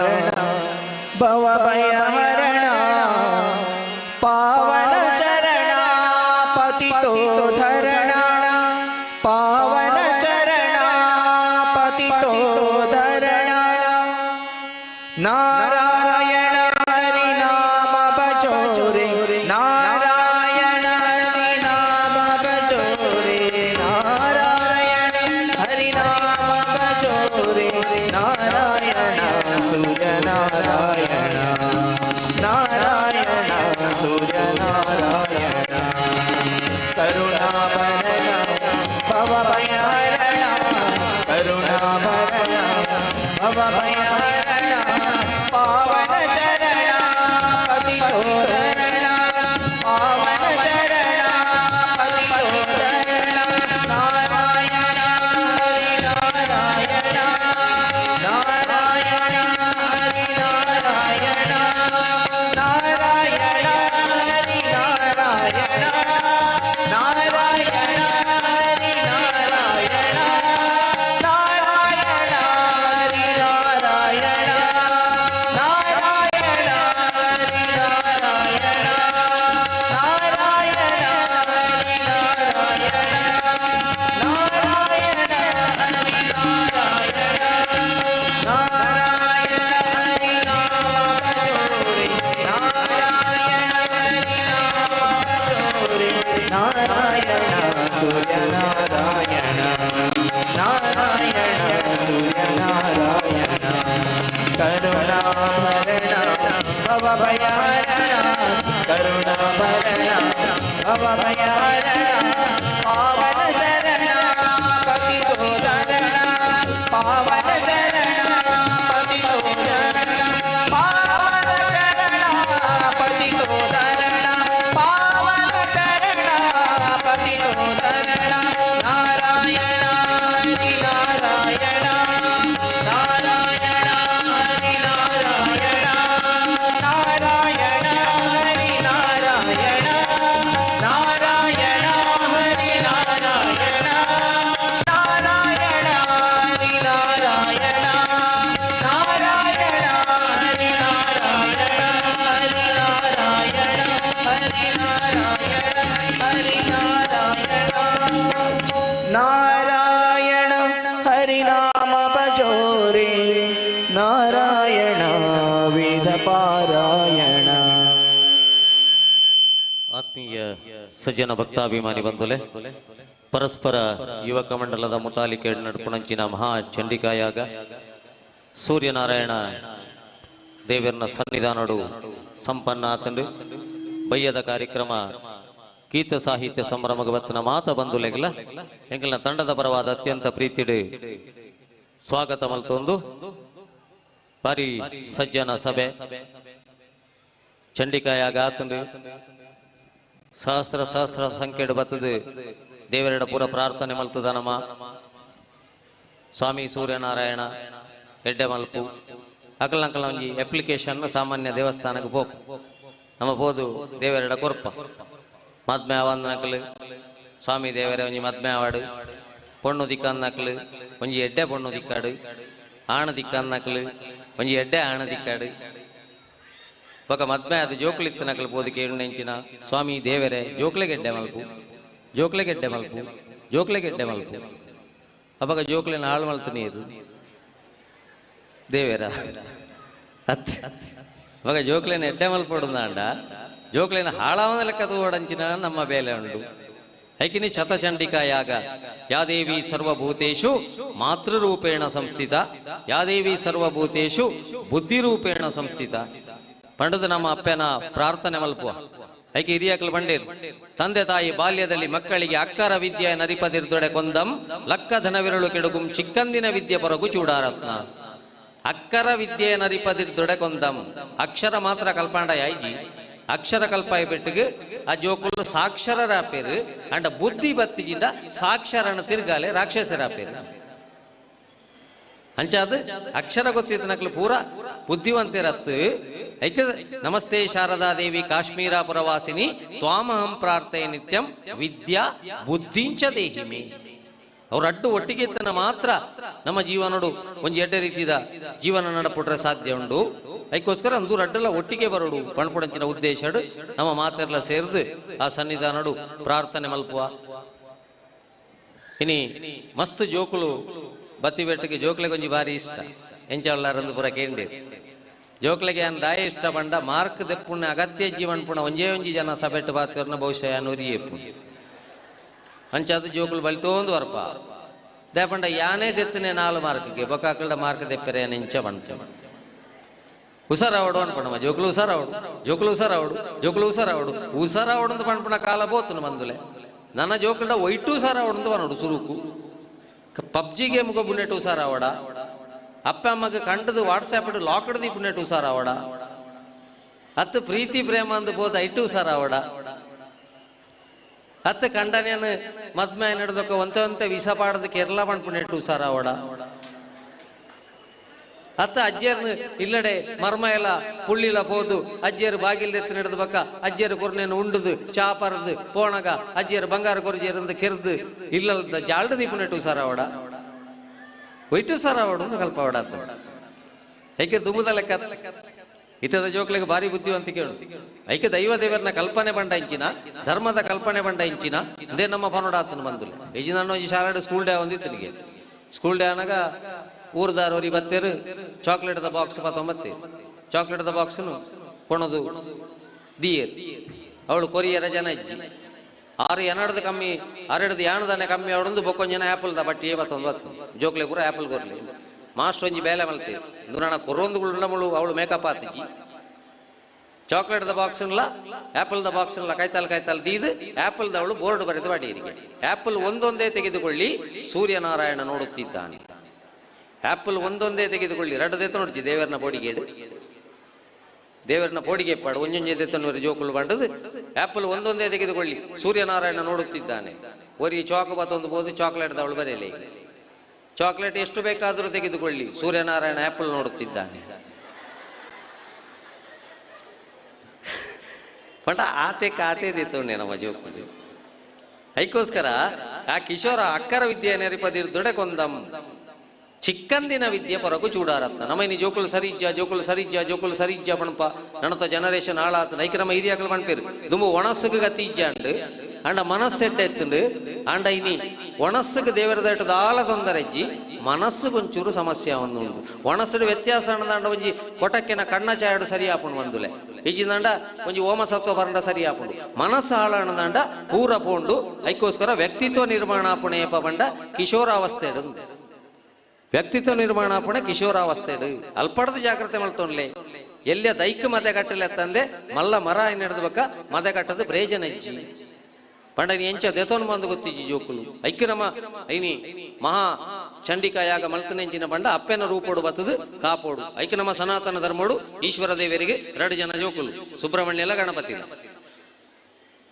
F: भवभयहरण पावन चरण पतितो धरण पावन चरण पतितो धरण नारायण हरि नाम भजो रे नारायण हरि नाम भजो रे नारायण हरि नाम भजो रे नारायण सूर्य नारायण नारायण सूर्य नारायण करुणाभरण
H: ಸಜ್ಜನ ಭಕ್ತಾಭಿಮಾನಿ ಬಂಧುಲೆ ಪರಸ್ಪರ ಯುವಕ ಮಂಡಲದ ಮುತಾಲಿಕೆ ನಡ್ಪುಣಂಚಿನ ಮಹಾ ಚಂಡಿಕಾಯಾಗ ಸೂರ್ಯನಾರಾಯಣ ದೇವರನ ಸನ್ನಿಧಾನಡು ಸಂಪನ್ನ ಆತಂಡು ಬಯ್ಯದ ಕಾರ್ಯಕ್ರಮ ಗೀತ ಸಾಹಿತ್ಯ ಸಂಭ್ರಮಗ ಬತ್ತಿನ ಮಾತ ಬಂಧುಲೆಗಲ ಎಂಗಲ್ನ ತಂಡದ ಪರವಾದ ಅತ್ಯಂತ ಪ್ರೀತಿಡು ಸ್ವಾಗತ ಮಲ್ತೊಂದು ಬಾರಿ ಸಜ್ಜನ ಸಭೆ ಚಂಡಿಕಾಯಾಗ ಆತಂಡು ಸಹಸ್ರ ಸಹಸ್ರ ಸಂಖ್ಯೆಡು ಬತ್ತದು ದೇವರೆಡ ಪೂರ ಪ್ರಾರ್ಥನೆ ಮಲ್ತದ ನಮ್ಮ ಸ್ವಾಮಿ ಸೂರ್ಯನಾರಾಯಣ ಎಡ್ಡೆ ಮಲ್ಪು ಅಕಲಂಕಲ ಒಂಜಿ ಅಪ್ಲಿಕೇಶನ್ ಸಾಮಾನ್ಯ ದೇವಸ್ಥಾನಕ್ಕೆ ಪೋಪು ನಮ್ಮ ಪೋದು ದೇವರೆಡ ಕೊರ್ಪ ಮದ್ಮೆ ಅವಂದನಕಲು ಸ್ವಾಮಿ ದೇವರೇ ಒಂಜಿ ಮದ್ಮೆ ಆವಾಡು ಪೊಣ್ಣು ದಿಕ್ಕನ್ನಕಲು ಒಂಜಿ ಎಡ್ಡೆ ಪೊಣ್ಣು ದಿಕ್ಕಾಡು ಆಣ ದಿಕ್ಕನ್ನಕಲು ಒಂಜಿ ಎಡ್ಡೆ ಆಣ ದಿಕ್ಕಾಡು ಬೊಕ ಮದ್ಮೆ ಅದು ಜೋಕುಲಿತ್ತು ನಕಲು ಪೋದು ಕೇಳುನೆಂಚಿನ ಸ್ವಾಮಿ ದೇವರೇ ಜೋಕ್ಲೆಗೆಡ್ಡೆ ಮಲ್ಪು ಜೋಕ್ಲೆಗೆಡ್ಡೆ ಮಲ್ಪು ಜೋಕ್ಲೆಗೆಡ್ಡೆ ಮಲ್ಪು ಅಪಗ ಜೋಕ್ಲೆನ ಹಾಳು ಮಲ್ತು ನೀರು ದೇವೇರ ಅತ್ ಅವಾಗ ಜೋಕ್ಲೆನ ಎಡ್ಡೆ ಮಲ್ಪೊಡುಂದಾಂಡ ಜೋಕ್ಲೆನ ಹಾಳಾವನ ಲೆಕ್ಕದ ಓಡಂಚಿನ ನಮ್ಮ ಬೇಲೆ ಉಂಡು ಐಕಿನಿ ಶತಚಂಡಿಕಾ ಯಾಗ ಯಾದೇವಿ ಸರ್ವಭೂತೇಷು ಮಾತೃರೂಪೇಣ ಸಂಸ್ಥಿತ ಯಾದೇವಿ ಸರ್ವಭೂತೇಷು ಬುದ್ಧಿರೂಪೇಣ ಸಂಸ್ಥಿತ ಪಂಡದ ನಮ್ಮ ಅಪ್ಪನ ಪ್ರಾರ್ಥನೆ ಮಲ್ಪುವ ಐಕೆ ಹಿರಿಯಾಕಲು ಬಂಡೇರು ತಂದೆ ತಾಯಿ ಬಾಲ್ಯದಲ್ಲಿ ಮಕ್ಕಳಿಗೆ ಅಕ್ಕರ ವಿದ್ಯೆ ನರಿಪದಿರ್ದೊಡೆ ಕೊಂದಂ ಲಕ್ಕ ಧನವಿರಳು ಕೆಡುಗುಂ ಚಿಕ್ಕಂದಿನ ವಿದ್ಯೆ ಪರಗು ಚೂಡಾರತ್ನ ಅಕ್ಕರ ವಿದ್ಯೆ ನರಿಪದಿರ್ದೊಡೆ ಕೊಂದಂ ಅಕ್ಷರ ಮಾತ್ರ ಕಲ್ಪಾಂಡ ಯಾಯ್ಜಿ ಅಕ್ಷರ ಕಲ್ಪಾಯಿ ಬೆಟ್ಟಿಗೆ ಆ ಜೋಕುಲು ಸಾಕ್ಷರರಾಪೇರು ಅಂಡ ಬುದ್ಧಿ ಬತ್ತಿಜಿಂದ ಸಾಕ್ಷರನ ತಿರ್ಗಾಲೆ ರಾಕ್ಷಸರಾಪೇರು ಅಂಚಾದ ಅಕ್ಷರ ಗೊತ್ತಿದ್ದ ನಕಲು ಪೂರ ಬುದ್ಧಿವಂತಿರತ್ತು ಐಕ ನಮಸ್ತೆ ಶಾರದಾ ದೇವಿ ಕಾಶ್ಮೀರ ಪುರವಾಸಿನಿ ತ್ವಾಮಹಂ ಪ್ರಾರ್ಥೆ ನಿತ್ಯಂ ವಿದ್ಯಾ ಬುದ್ಧಿಂಚ ದೇಹಿಮಿ ಅವ್ರ ಅಡ್ಡು ಒಟ್ಟಿಗೆ ಇತ್ತನ ಮಾತ್ರ ನಮ್ಮ ಜೀವನಡು ಒಂಜಿ ಎಡ್ಡೆ ರೀತಿದ ಜೀವನ ನಡಪುಟ್ರೆ ಸಾಧ್ಯ ಉಂಡು ಅದಕ್ಕೋಸ್ಕರ ಅಂದೂರು ಅಡ್ಡಲ್ಲ ಒಟ್ಟಿಗೆ ಬರೋಡು ಪಣಪುಡಂಚಿನ ಉದ್ದೇಶಡು ನಮ್ಮ ಮಾತೆಲ್ಲ ಸೇರ್ದು ಆ ಸನ್ನಿಧಾನಡು ಪ್ರಾರ್ಥನೆ ಮಲ್ಪುವ ಇನಿ ಮಸ್ತ್ ಜೋಕುಲು ಬತ್ತಿ ಬೆಟ್ಟಕ್ಕೆ ಜೋಕ್ಲೆಗೆ ಒಂಜಿ ಭಾರಿ ಇಷ್ಟ ಎಂಚವಲ್ಲಾರಂದು ಪೂರ ಕೇಂಡಿ ಜೋಕ್ಲೆಗೆ ಅನ್ ದಾಯ ಇಷ್ಟ ಪಂಡ ಮಾರ್ಕ್ ದೆಪ್ಪುಣ್ಣ ಅಗತ್ಯ ಜೀವನ್ ಪುಣ ಒಂಜೇ ಒಂಜಿ ಜನ ಸಭೆಟ್ಟು ಬಾತ್ವರ್ನ ಬಹುಶಃ ನೂರಿಯೇಪು ಅಂಚಾದ ಜೋಕುಲು ಬಲಿತೋಂದು ವರ್ಪ ದೇಪಂಡ ಯಾನೇ ದೆತ್ತನೆ ನಾಲು ಮಾರ್ಕ್ಗೆ ಬೊಕಾಕಲ್ಡ ಮಾರ್ಕ್ ದೆಪ್ಪರೆ ನಿಂಚ ಬಂಚ ಹುಷಾರಾವಡು ಅನ್ಪಣಮ ಜೋಕುಲು ಹುಷಾರಾವಡು ಜೋಕುಲು ಹುಷಾರಾವಡು ಜೋಕುಲು ಹುಷಾರಾವಡು ಹುಷಾರಾವಡು ಅಂತ ಪಣ್ಪುಣ ಕಾಲ ಬೋತನು ಬಂದುಲೆ ನನ್ನ ಜೋಕುಲ್ಡ ಒಯ್ಟು ಹುಷಾರಾವಡು ಅಂತ ಬನ್ನೋಡು ಸುರುಕು ಪಬ್ಜಿ ಗೇಮ್ ಬುನೆಟ್ ಹುಷಾರಾವಡ ಅಪ್ಪ ಅಮ್ಮಗೆ ಕಂಡದು ವಾಟ್ಸ್ಆ್ಯಪ್ ಲಾಕ್ಡ್ the ಪುನೆಟ್ ಹುಷಾರಾವಡ ಅತ್ತು ಪ್ರೀತಿ ಪ್ರೇಮ ಅಂದು ಬೋದ ಐಟು ಹುಷಾರಾವಡ ಅತ್ತ ಕಂಡನೇನು ಮದ್ಮೆ ನಡೆದಕ್ಕ ಒಂತೆ ಒಂತೆ ವಿಷ ಪಾಡದ ಕೇರಳ ಪಣ್ಪುನೆಟ್ ಹುಷಾರಾವಡ ಅತ್ತ ಅಜ್ಜಿಯರ್ನು ಇಲ್ಲಡೆ ಮರ್ಮ ಎಲ್ಲ ಪುಳ್ಳಿಲ ಪೋದು ಅಜ್ಜಿಯರು ಬಾಗಿಲ್ ಎತ್ತಿ ನಡೆದ ಬಕ್ಕ ಅಜ್ಜಿಯರು ಕೊರ್ನೇನು ಉಂಡುದು ಚಾ ಪರದು ಪೋಣಗ ಅಜ್ಜಿಯರು ಬಂಗಾರ ಕೊರ್ಜಿಯರಂದು ಕೆರ್ದು ಇಲ್ಲದ ಜಾಲ್ಡು ದೀಪನೆಟ್ಟು ಹುಷಾರಾವಡ ಒಯ್ಟು ಹುಷಾರಾವಡು ಅಂತ ಕಲ್ಪವಡ ಆತ ಏಕೆ ದುಮುದ ಲೆಕ್ಕ ಇತದ ಜೋಕ್ಲಿಗೆ ಭಾರಿ ಬುದ್ಧಿವಂತಿಕೆ ಉಂಟು ಐಕೆ ದೈವ ದೇವರನ್ನ ಕಲ್ಪನೆ ಬಂಡ ಇಂಚಿನ ಧರ್ಮದ ಕಲ್ಪನೆ ಬಂಡ ಇಂಚಿನ ಇದೇ ನಮ್ಮ ಪನೋಡಾತನ ಬಂದುಲೆ ಈಜಿನ ಒಂಜಿ ಶಾಲೆಡ್ ಸ್ಕೂಲ್ ಡೇ ಒಂದಿತ್ತನಿಗೆ ಸ್ಕೂಲ್ ಡೇ ಅನಾಗ ಊರ್ದಾರೋರಿ ಬತ್ತೇರು ಚಾಕ್ಲೇಟ್ದ ಬಾಕ್ಸ್ ಪತ್ತೊಂಬತ್ತೇರು ಚಾಕ್ಲೇಟ್ದ ಬಾಕ್ಸ್ನು ಕೊಣದು ದಿಯೇರು ಅವಳು ಕೊರಿಯರ ಜನ ಇಜ್ಜಿ ಆರು ಎನಡ್ದು ಕಮ್ಮಿ ಅರೆಡ್ದು ಯಾಣದಾನೆ ಕಮ್ಮಿ ಅವಳೊಂದು ಬೊಕ್ಕೊಂದು ಜನ ಆ್ಯಪಲ್ದ ಬಟ್ಟಿ ಬತ್ತೊಂದು ಬತ್ತು ಜೋಕ್ಲೆ ಪೂರ ಆ್ಯಪಲ್ ಕೊರ್ಲಿ ಮಾಸ್ಟರ್ ಒಂಜಿ ಬೇಲೆ ಮಲ್ತಿ ದುರಾಣ ಕೊರೊಂದು ನಮ್ಮಳು ಅವಳು ಮೇಕಪ್ ಆತಿಜ್ಜಿ ಚಾಕ್ಲೇಟ್ದ ಬಾಕ್ಸ್ನ್ಲ ಆ್ಯಪಲ್ದ ಬಾಕ್ಸ್ನ್ಲ ಕೈತಾಲ್ ಕೈತಾಲ್ ದೀದು ಆ್ಯಪಲ್ದ ಅವಳು ಬೋರ್ಡ್ ಬರೆದು ಬಾಡಿಯರಿಗೆ ಆ್ಯಪಲ್ ಒಂದೊಂದೇ ತೆಗೆದುಕೊಳ್ಳಿ ಸೂರ್ಯನಾರಾಯಣ ನೋಡುತ್ತಿದ್ದಾನೆ ಆ್ಯಪಲ್ ಒಂದೊಂದೇ ತೆಗೆದುಕೊಳ್ಳಿ ರಡ್ಡದೆ ನೋಡ್ಚಿ ದೇವರನ ಬೋಡಿಗೇಡು ದೇವರನ ಪೋಡಿಗೆ ಪಾಡು ಒಂಜೊಂಜೆ ದೆತ್ತನೂರು ಜೋಕುಲು ಬಂಡದು ಆ್ಯಪಲ್ ಒಂದೊಂದೇ ತೆಗೆದುಕೊಳ್ಳಿ ಸೂರ್ಯನಾರಾಯಣ ನೋಡುತ್ತಿದ್ದಾನೆ ಒರಿ ಚಾಕು ಬತ್ತೊಂದು ಬೋದು ಚಾಕ್ಲೇಟ್ ಅವಳು ಬರೆಯಲಿ ಚಾಕ್ಲೇಟ್ ಎಷ್ಟು ಬೇಕಾದರೂ ತೆಗೆದುಕೊಳ್ಳಿ ಸೂರ್ಯನಾರಾಯಣ ಆ್ಯಪಲ್ ನೋಡುತ್ತಿದ್ದಾನೆ ಪಂಡ ಆತೆ ಕಾತೆ ದಿತ್ತುಂಡೆ ನಮ್ಮ ಜೋಕುಲು ಐಕೋಸ್ಕರ ಆ ಕಿಶೋರ ಅಕ್ಕರ ವಿದ್ಯೆ ನೆರಿಪದಿರ್ ದೊಡೆ ಕೊಂದಂ ಚಿಕ್ಕಂದಿನ ವಿದ್ಯೆ ಪರಗು ಚೂಡಾರತ್ನ ನಮ್ಮ ಇನಿ ಜೋಕುಲು ಸರಿಜ್ಜ ಜೋಕುಲು ಸರಿಜ್ಜ ಜೋಕುಲು ಸರಿಜ್ಜ ಪಣಪ ನಣತ ಜನರೇಷನ್ ಹಾಳಾತ ಐಕೆ ನಮ್ಮ ಹಿರಿಯಾಕಲು ಪಣ್ಪೇರು ದುಂಬು ಒಣಸುಗು ಗತಿ ಇಜ್ಜಾಂಡು ಅಂಡ ಮನಸ್ಸೆಡ್ಡ ಎತ್ತುಂಡು ಅಂಡ ಇನಿ ಒಣಸ್ಸುಗೆ ದೇವರ ದಾಲ ತೊಂದರೆ ಇಜ್ಜಿ ಮನಸ್ಸು ಒಂಚೂರು ಸಮಸ್ಯೆ ಒಂದು ಉಂಟು ಒಣಸುಡು ವ್ಯತ್ಯಾಸ ಅಂಡ ಒಂಜಿ ಕೊಟಕ್ಕೆನ ಕಣ್ಣ ಚಾಯಡು ಸರಿ ಆಪುಣ್ ಬಂದುಲೆ ಇಜ್ಜಿಂದಾಂಡ ಒಂಜಿ ಓಮ ಸತ್ವ ಬರಂಡ ಸರಿ ಆಪುಂಡು ಮನಸ್ಸು ಹಾಳಾಣದಾಂಡ ಪೂರ ಪೋಂಡು. ಐಕೋಸ್ಕರ ವ್ಯಕ್ತಿತ್ವ ನಿರ್ಮಾಣ ಆಪುಣೆ ಪಂಡ ಕಿಶೋರಾವಸ್ಥೆ, ವ್ಯಕ್ತಿತ್ವ ನಿರ್ಮಾಣ ಆಪುಣೆ ಕಿಶೋರಾವಸ್ಥೆ. ಅಲ್ಪಡದ ಜಾಗ್ರತೆ ಮಲ್ತೊನ್ಲೆ ಎಲ್ಲೆ ದೈಕ್ ಮದೆ ಕಟ್ಟಲೆ ತಂದೆ ಮಲ್ಲ ಮರ ಏನ್ ಬಕ್ಕ ಮದೆ ಕಟ್ಟದು ಪ್ರೇಜನ ಇಜ್ಜಿ ಪಂಡ ನೀ ಎಂಚ ದೆತೋನ್ ಬಂದು ಗೊತ್ತಿಜ್ಜಿ ಜೋಕುಲು. ಐಕ್ ನಮ್ಮ ಐನಿ ಮಹಾ ಚಂಡಿಕಾ ಯಾಗ ಮಲ್ತನೆಂಚಿನ ಪಂಡ ಅಪ್ಪೆನ ರೂಪೋಡು ಬತ್ತದು ಕಾಪೋಡು. ಐಕ್ ನಮ್ಮ ಸನಾತನ ಧರ್ಮೋಡು ಈಶ್ವರ ದೇವರಿಗೆ 2 ಜನ ಜೋಕುಲು, ಸುಬ್ರಹ್ಮಣ್ಯ ಗಣಪತಿ.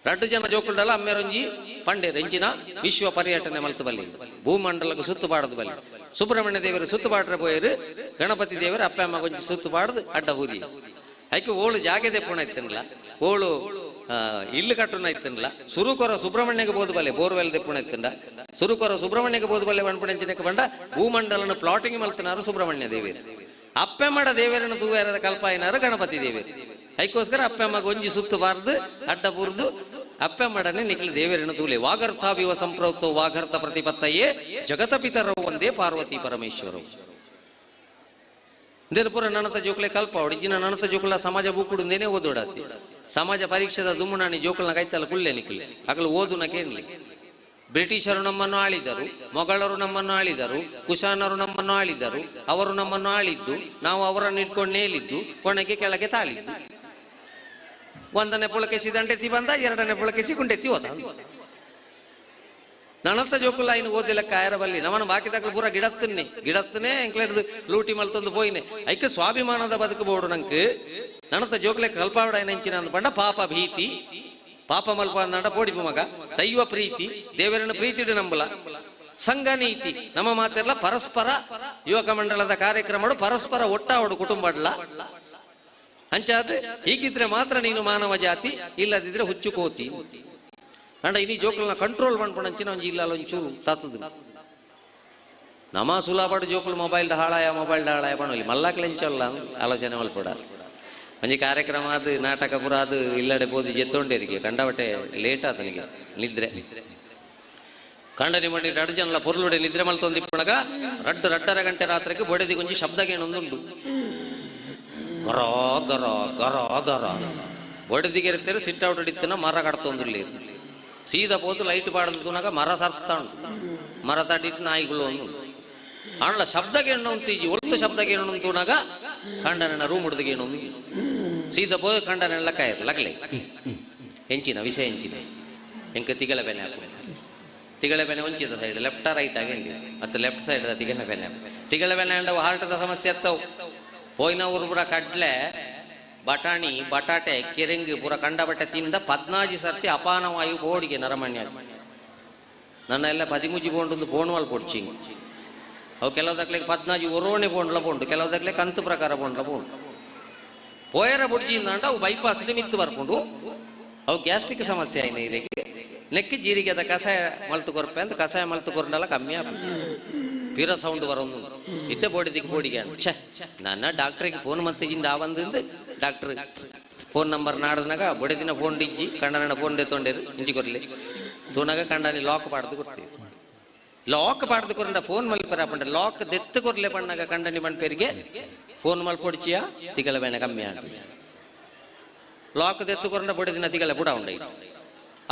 H: 2 ಜನ ಜೋಕುಲ್ಡಲ್ಲ ಅಮ್ಮೆರೊಂಜಿ ಪಂಡೆ ರೆಂಚಿನ ವಿಶ್ವ ಪರ್ಯಟನೆ ಮಲ್ತು ಬಲ್ಲಿ, ಭೂಮಂಡಲಕ್ಕೆ ಸುತ್ತು ಬಾಡದು ಬಲ್ಲಿ. ಸುಬ್ರಹ್ಮಣ್ಯ ದೇವರು ಸುತ್ತು ಬಾಡ್ರೆ ಪೋಯರು, ಗಣಪತಿ ದೇವರು ಅಪ್ಪ ಅಮ್ಮ ಕೊಂಚ ಸುತ್ತು ಬಾಡದು ಅಡ್ಡ ಊರಿ. ಐಕೆ ಓಳು ಜಾಗದೆ ಪುಣ ಇತ್ತನ್ಲ, ಓಳು ಇಲ್ಲು ಕಟ್ಟುನ ಇತ್ತನ್ಲ. ಸುರುಕೊರ ಸುಬ್ರಹ್ಮಣ್ಯಗೆ ಬೋದು ಬಲ್ಲೆ ಬೋರ್ವೆಲ್ ದೆಪ್ಪುಣ ಇತ್ತಂಡ, ಸುರುಕೊರ ಸುಬ್ರಹ್ಮಣ್ಯಗೆ ಬೋದು ಬಲ್ಲೆ ಪಣಪುಣೆಂಚಿನಕ್ಕೆ ಬಂಡ ಭೂಮಂಡಲನ ಪ್ಲಾಟಿಂಗ್ ಮಲ್ತನಾರು ಸುಬ್ರಹ್ಮಣ್ಯ ದೇವರು. ಅಪ್ಪೆಮ್ಮಡ ದೇವರನ್ನು ತೂವೇರದ ಕಲ್ಪಾಯಿನಾರು ಗಣಪತಿ ದೇವರು. ಐಕೋಸ್ಕರ ಅಪ್ಪೆಮ್ಮ ಗೊಂಜಿ ಸುತ್ತು ಬಾರ್ದು ಅಡ್ಡ ಬುರ್ದು ಅಪ್ಪೆಮ್ಮಡನೆ ನಿಖಿಲ ದೇವರನ್ನು ತೂಲೆ. ವಾಗರ್ಥಾವಿವ ಸಂಪ್ರೋಕ್ತೋ ವಾಗರ್ಥ ಪ್ರತಿಪತ್ತಯೇ ಜಗತ ಪಿತರವು ಒಂದೇ ಪಾರ್ವತಿ ಪರಮೇಶ್ವರವು. ಪೂರ ನನತ ಜೋಕುಲೆ ಕಲ್ಪ ಒಡಿಜಿನ ನನತ ಜೋಕುಲ ಸಮಾಜ ಬೂಕುಡುಂದೇನೆ ಓದೋಡಾತಿ. ಸಮಾಜ ಪರೀಕ್ಷೆದ ದುಮ್ಮುನಾಣಿ ಜೋಕುಲನ ಕೈತಲ್ಲ ಕುಲ್ಲೆ ನಿಖಿಲೆ ಅಗಲು ಓದುನ ಕೇನ್ಲಿ. ಬ್ರಿಟಿಷರು ನಮ್ಮನ್ನು ಆಳಿದರು, ಮೊಘಲರು ನಮ್ಮನ್ನು ಆಳಿದರು, ಕುಶಾನರು ನಮ್ಮನ್ನು ಆಳಿದರು. ಅವರು ನಮ್ಮನ್ನು ಆಳಿದ್ದು, ನಾವು ಅವರನ್ನು ಇಟ್ಕೊಂಡು ನೇಲಿದ್ದು, ಕೊನೆಗೆ ಕೆಳಗೆ ತಾಳಿದ್ದು. 1ನೇ ಪುಳಕೆಸಿ ದಂಡೆತ್ತಿ ಬಂದ, 2ನೇ ಪುಳಕೆಸಿ ಗುಂಡೆತ್ತಿ ಹೋದ. ನನತ ಜೋಕುಲ ಇನ್ನು ಓದಿಲ್ಲ ಕಾಯರ ಬಲ್ಲಿ ನಮ್ಮನ್ನು ಬಾಕಿ ತಕ್ಕಲು ಪೂರ ಗಿಡತ್ತನ್ನೇ ಗಿಡತ್ತನೇ ಎಂಕ್ಲೆಡ್ದು ಲೂಟಿ ಮಲ್ತೊಂದು ಪೋಯಿನೆ. ಐಕ ಸ್ವಾಭಿಮಾನದ ಬದುಕು ಬೋಡು ನಂಗೆ ನನತ ಜೋಕುಲೆ ಕಲ್ಪಾವಡ ನೆಂಚಿನ ಅಂದ ಪಂಡ ಪಾಪ ಭೀತಿ, ಪಾಪ ಮಲ್ಪ ಅಂದಂಡ ಪೋಡಿಪು ಮಗ, ದೈವ ಪ್ರೀತಿ, ದೇವರನ್ನು ಪ್ರೀತಿಡು ನಂಬಲ, ಸಂಘ ನೀತಿ. ನಮ್ಮ ಮಾತೆಲ್ಲ ಪರಸ್ಪರ ಯುವಕ ಮಂಡಲದ ಕಾರ್ಯಕ್ರಮಡು ಪರಸ್ಪರ ಒಟ್ಟಾವಡು ಕುಟುಂಬಡ್ಲ ಅಂಚಾದ. ಹೀಗಿದ್ರೆ ಮಾತ್ರ ನೀನು ಮಾನವ ಜಾತಿ, ಇಲ್ಲದಿದ್ರೆ ಹುಚ್ಚು ಕೋತಿ. ಅಂಡ ಇನಿ ಜೋಕುಲನ ಕಂಟ್ರೋಲ್ ಮಾಡ್ಕೊಂಡಂಚಿನ ಒಂಜಿ ಇಲ್ಲ ಒಂಚೂರು ತಾತದು. ನಮ್ಮ ಸುಲಾಪಾಡು ಜೋಕುಲು ಮೊಬೈಲ್ ಹಾಳಾಯ ಮೊಬೈಲ್ ಹಾಳಾಯ ಪಣಲಿ ಮಲ್ಲಾಕ್ಲೆಂಚಲ್ಲ ಆಲೋಚನೆ ಮಲ್ಪಡ. ಒಂಜಿ ಕಾರ್ಯಕ್ರಮ ಅದು ನಾಟಕ ಪುರ ಅದು ಇಲ್ಲಡೆ ಬೋದು ಜೆತ್ತೊಂಡೇರಿಗೆ ಕಂಡಬಟ್ಟೆ ಲೇಟ್ ಆತನಿಗೆ ನಿದ್ರೆ. ಕಂಡನಿ ಮಂಡಿ 2 ಜನಲ ಪೊರ್ಲುಡೆ ನಿದ್ರೆ ಮಲ್ತೊಂದಿಪ್ಪಣಗ 2.5 ಗಂಟೆ ರಾತ್ರಿಗೆ ಬೊಡೆದಿ ಗೊಂಜಿ ಶಬ್ದಗೇನೊಂದುಂಡು ಗರ ಗರ ಗರ ಗರ. ಬೊಡೆದಿಗೆ ಇರ್ತೀರ ಸಿಟ್ ಔಟ್ ಹಿಡಿತನ ಮರ ಕಡ್ತೊಂದಿಲ್ಲ. ಸೀದಾ ಪೋತು ಲೈಟ್ ಪಾಡದು ತುನಗ ಮರ ಸರ್ತ ಉಂಟು, ಮರ ತಡಿಟ್ಟು ನಾಯಿಗಳು ಒಂದು ಆಂಡ್ಲ ಶಬ್ದಕ್ಕೆ ಉಂಟು ಒಳ್ತು ಶಬ್ದಕ್ಕೆ ತುನಗ ಕಂಡನ ರೂಮ್ ಹಿಡ್ದಗೇನು ಸೀದಾ ಪೋದು ಕಂಡನೆಲ್ಲ ಕಾಯರ್ ಲಗ್ಲೆ ಎಂಚಿನ ವಿಷಯ ಎಂಚಿನ ಎಂಕ ತಿಗಳ ಬೆನೆ ಹಾಕು ತಿಗಳ ಬೆನೆ ಒಂಚಿದ ಸೈಡ್ ಲೆಫ್ಟ್ ರೈಟ್ ಆಗಿ ಮತ್ತು ಲೆಫ್ಟ್ ಸೈಡ್ ತಿಗಳ ಬೆನೆ ತಿಗಳ ಬೆನೆ ಅಂಡವು ಹಾರ್ಟದ ಸಮಸ್ಯೆ ಅತ್ತವು. ಪೋಯಿನ ಊರು ಪೂರ ಕಡ್ಲೆ ಬಟಾಣಿ ಬಟಾಟೆ ಕೆರೆಂಗು ಪೂರ ಕಂಡಬಟ್ಟೆ ತಿಂದ 14 ಸರ್ತಿ ಅಪಾನವಾಯು ಬೋಡಿಗೆ ನರಮಣ್ಯ. ನನ್ನ ಎಲ್ಲ 13 ಬೋಂಡೊಂದು ಬೋಣ್ವಾಲ್ ಪೊಡ್ಚಿಂಗ್ ಅವು ಕೆಲವು ದಕ್ಲೆಗೆ 14 ಒರೋಣೆ ಬೋಂಡ್ಲ ಬೋಂಡು, ಕೆಲವು ದಕ್ಲೆ ಕಂತು ಪ್ರಕಾರ ಬೋಂಡ್ಲ ಬೋಂಡು. ಪೋಯರ ಬುಡ್ಜಿಂದ ಅವು ಬೈಪಾಸ್ ಮಿತ್ತು ಬರ್ಕೊಂಡು ಅವು ಗ್ಯಾಸ್ಟ್ರಿಕ್ ಸಮಸ್ಯೆ ಆಯ್ನ ಇದಕ್ಕೆ ನೆಕ್ಕಿ ಜೀರಿಗೆ ಅದ ಕಷಾಯ ಮಲ್ತು ಕೊರ್ಪೆ ಅಂತ ಕಷಾಯ ಮಲ್ತು ಕೊರಂಡಲ್ಲ ಕಮ್ಮಿ ಆಪು ಪಿರ ಸೌಂಡ್ ಬರೋದು ಇತ್ತೆ ಬೋಡಿದಿಕ್ಕೆ ಬೋಡಿಗೆ ಛೇ ನನ್ನ ಡಾಕ್ಟ್ರಿಗೆ ಫೋನ್ ಮತ್ತಿಜಿಂದ ಆ ಬಂದಿಂದ ಡಾಕ್ಟ್ರ್ ಫೋನ್ ನಂಬರ್ ನಾಡ್ದನಾಗ ಬೊಡೆದಿನ ಫೋನ್ ಡಿಜ್ಜಿ ಕಂಡನ ಫೋನ್ ತೊಂಡೇರು ಇಂಚಿ ಕೊರ್ಲಿ ತೂನಾಗ ಕಂಡನಿ ಲಾಕ್ ಪಾಡ್ದು ಕೊಡ್ತೀವಿ. ಲಾಕ್ ಪಾಡ್ದು ಕೊರಂಡ ಫೋನ್ ಮಲ್ಪರ ಪಂಡ ಲಾಕ್ ದೆತ್ತು ಕೊರ್ಲೆ ಪಣ್ಣಾಗ ಕಂಡನಿ ಪೇರಿಗೆ ಫೋನ್ ಮಲ್ಪೊಡ್ಚಿಯ ತಿಗಲ ಬೇನೆ ಕಮ್ಮಿ ಆಂಟ. ಲಾಕ್ ದೆತ್ತು ಕೊರಂಡ ಬೊಡೆದಿನ ತಿಗಲ ಬುಡ ಉಂಡ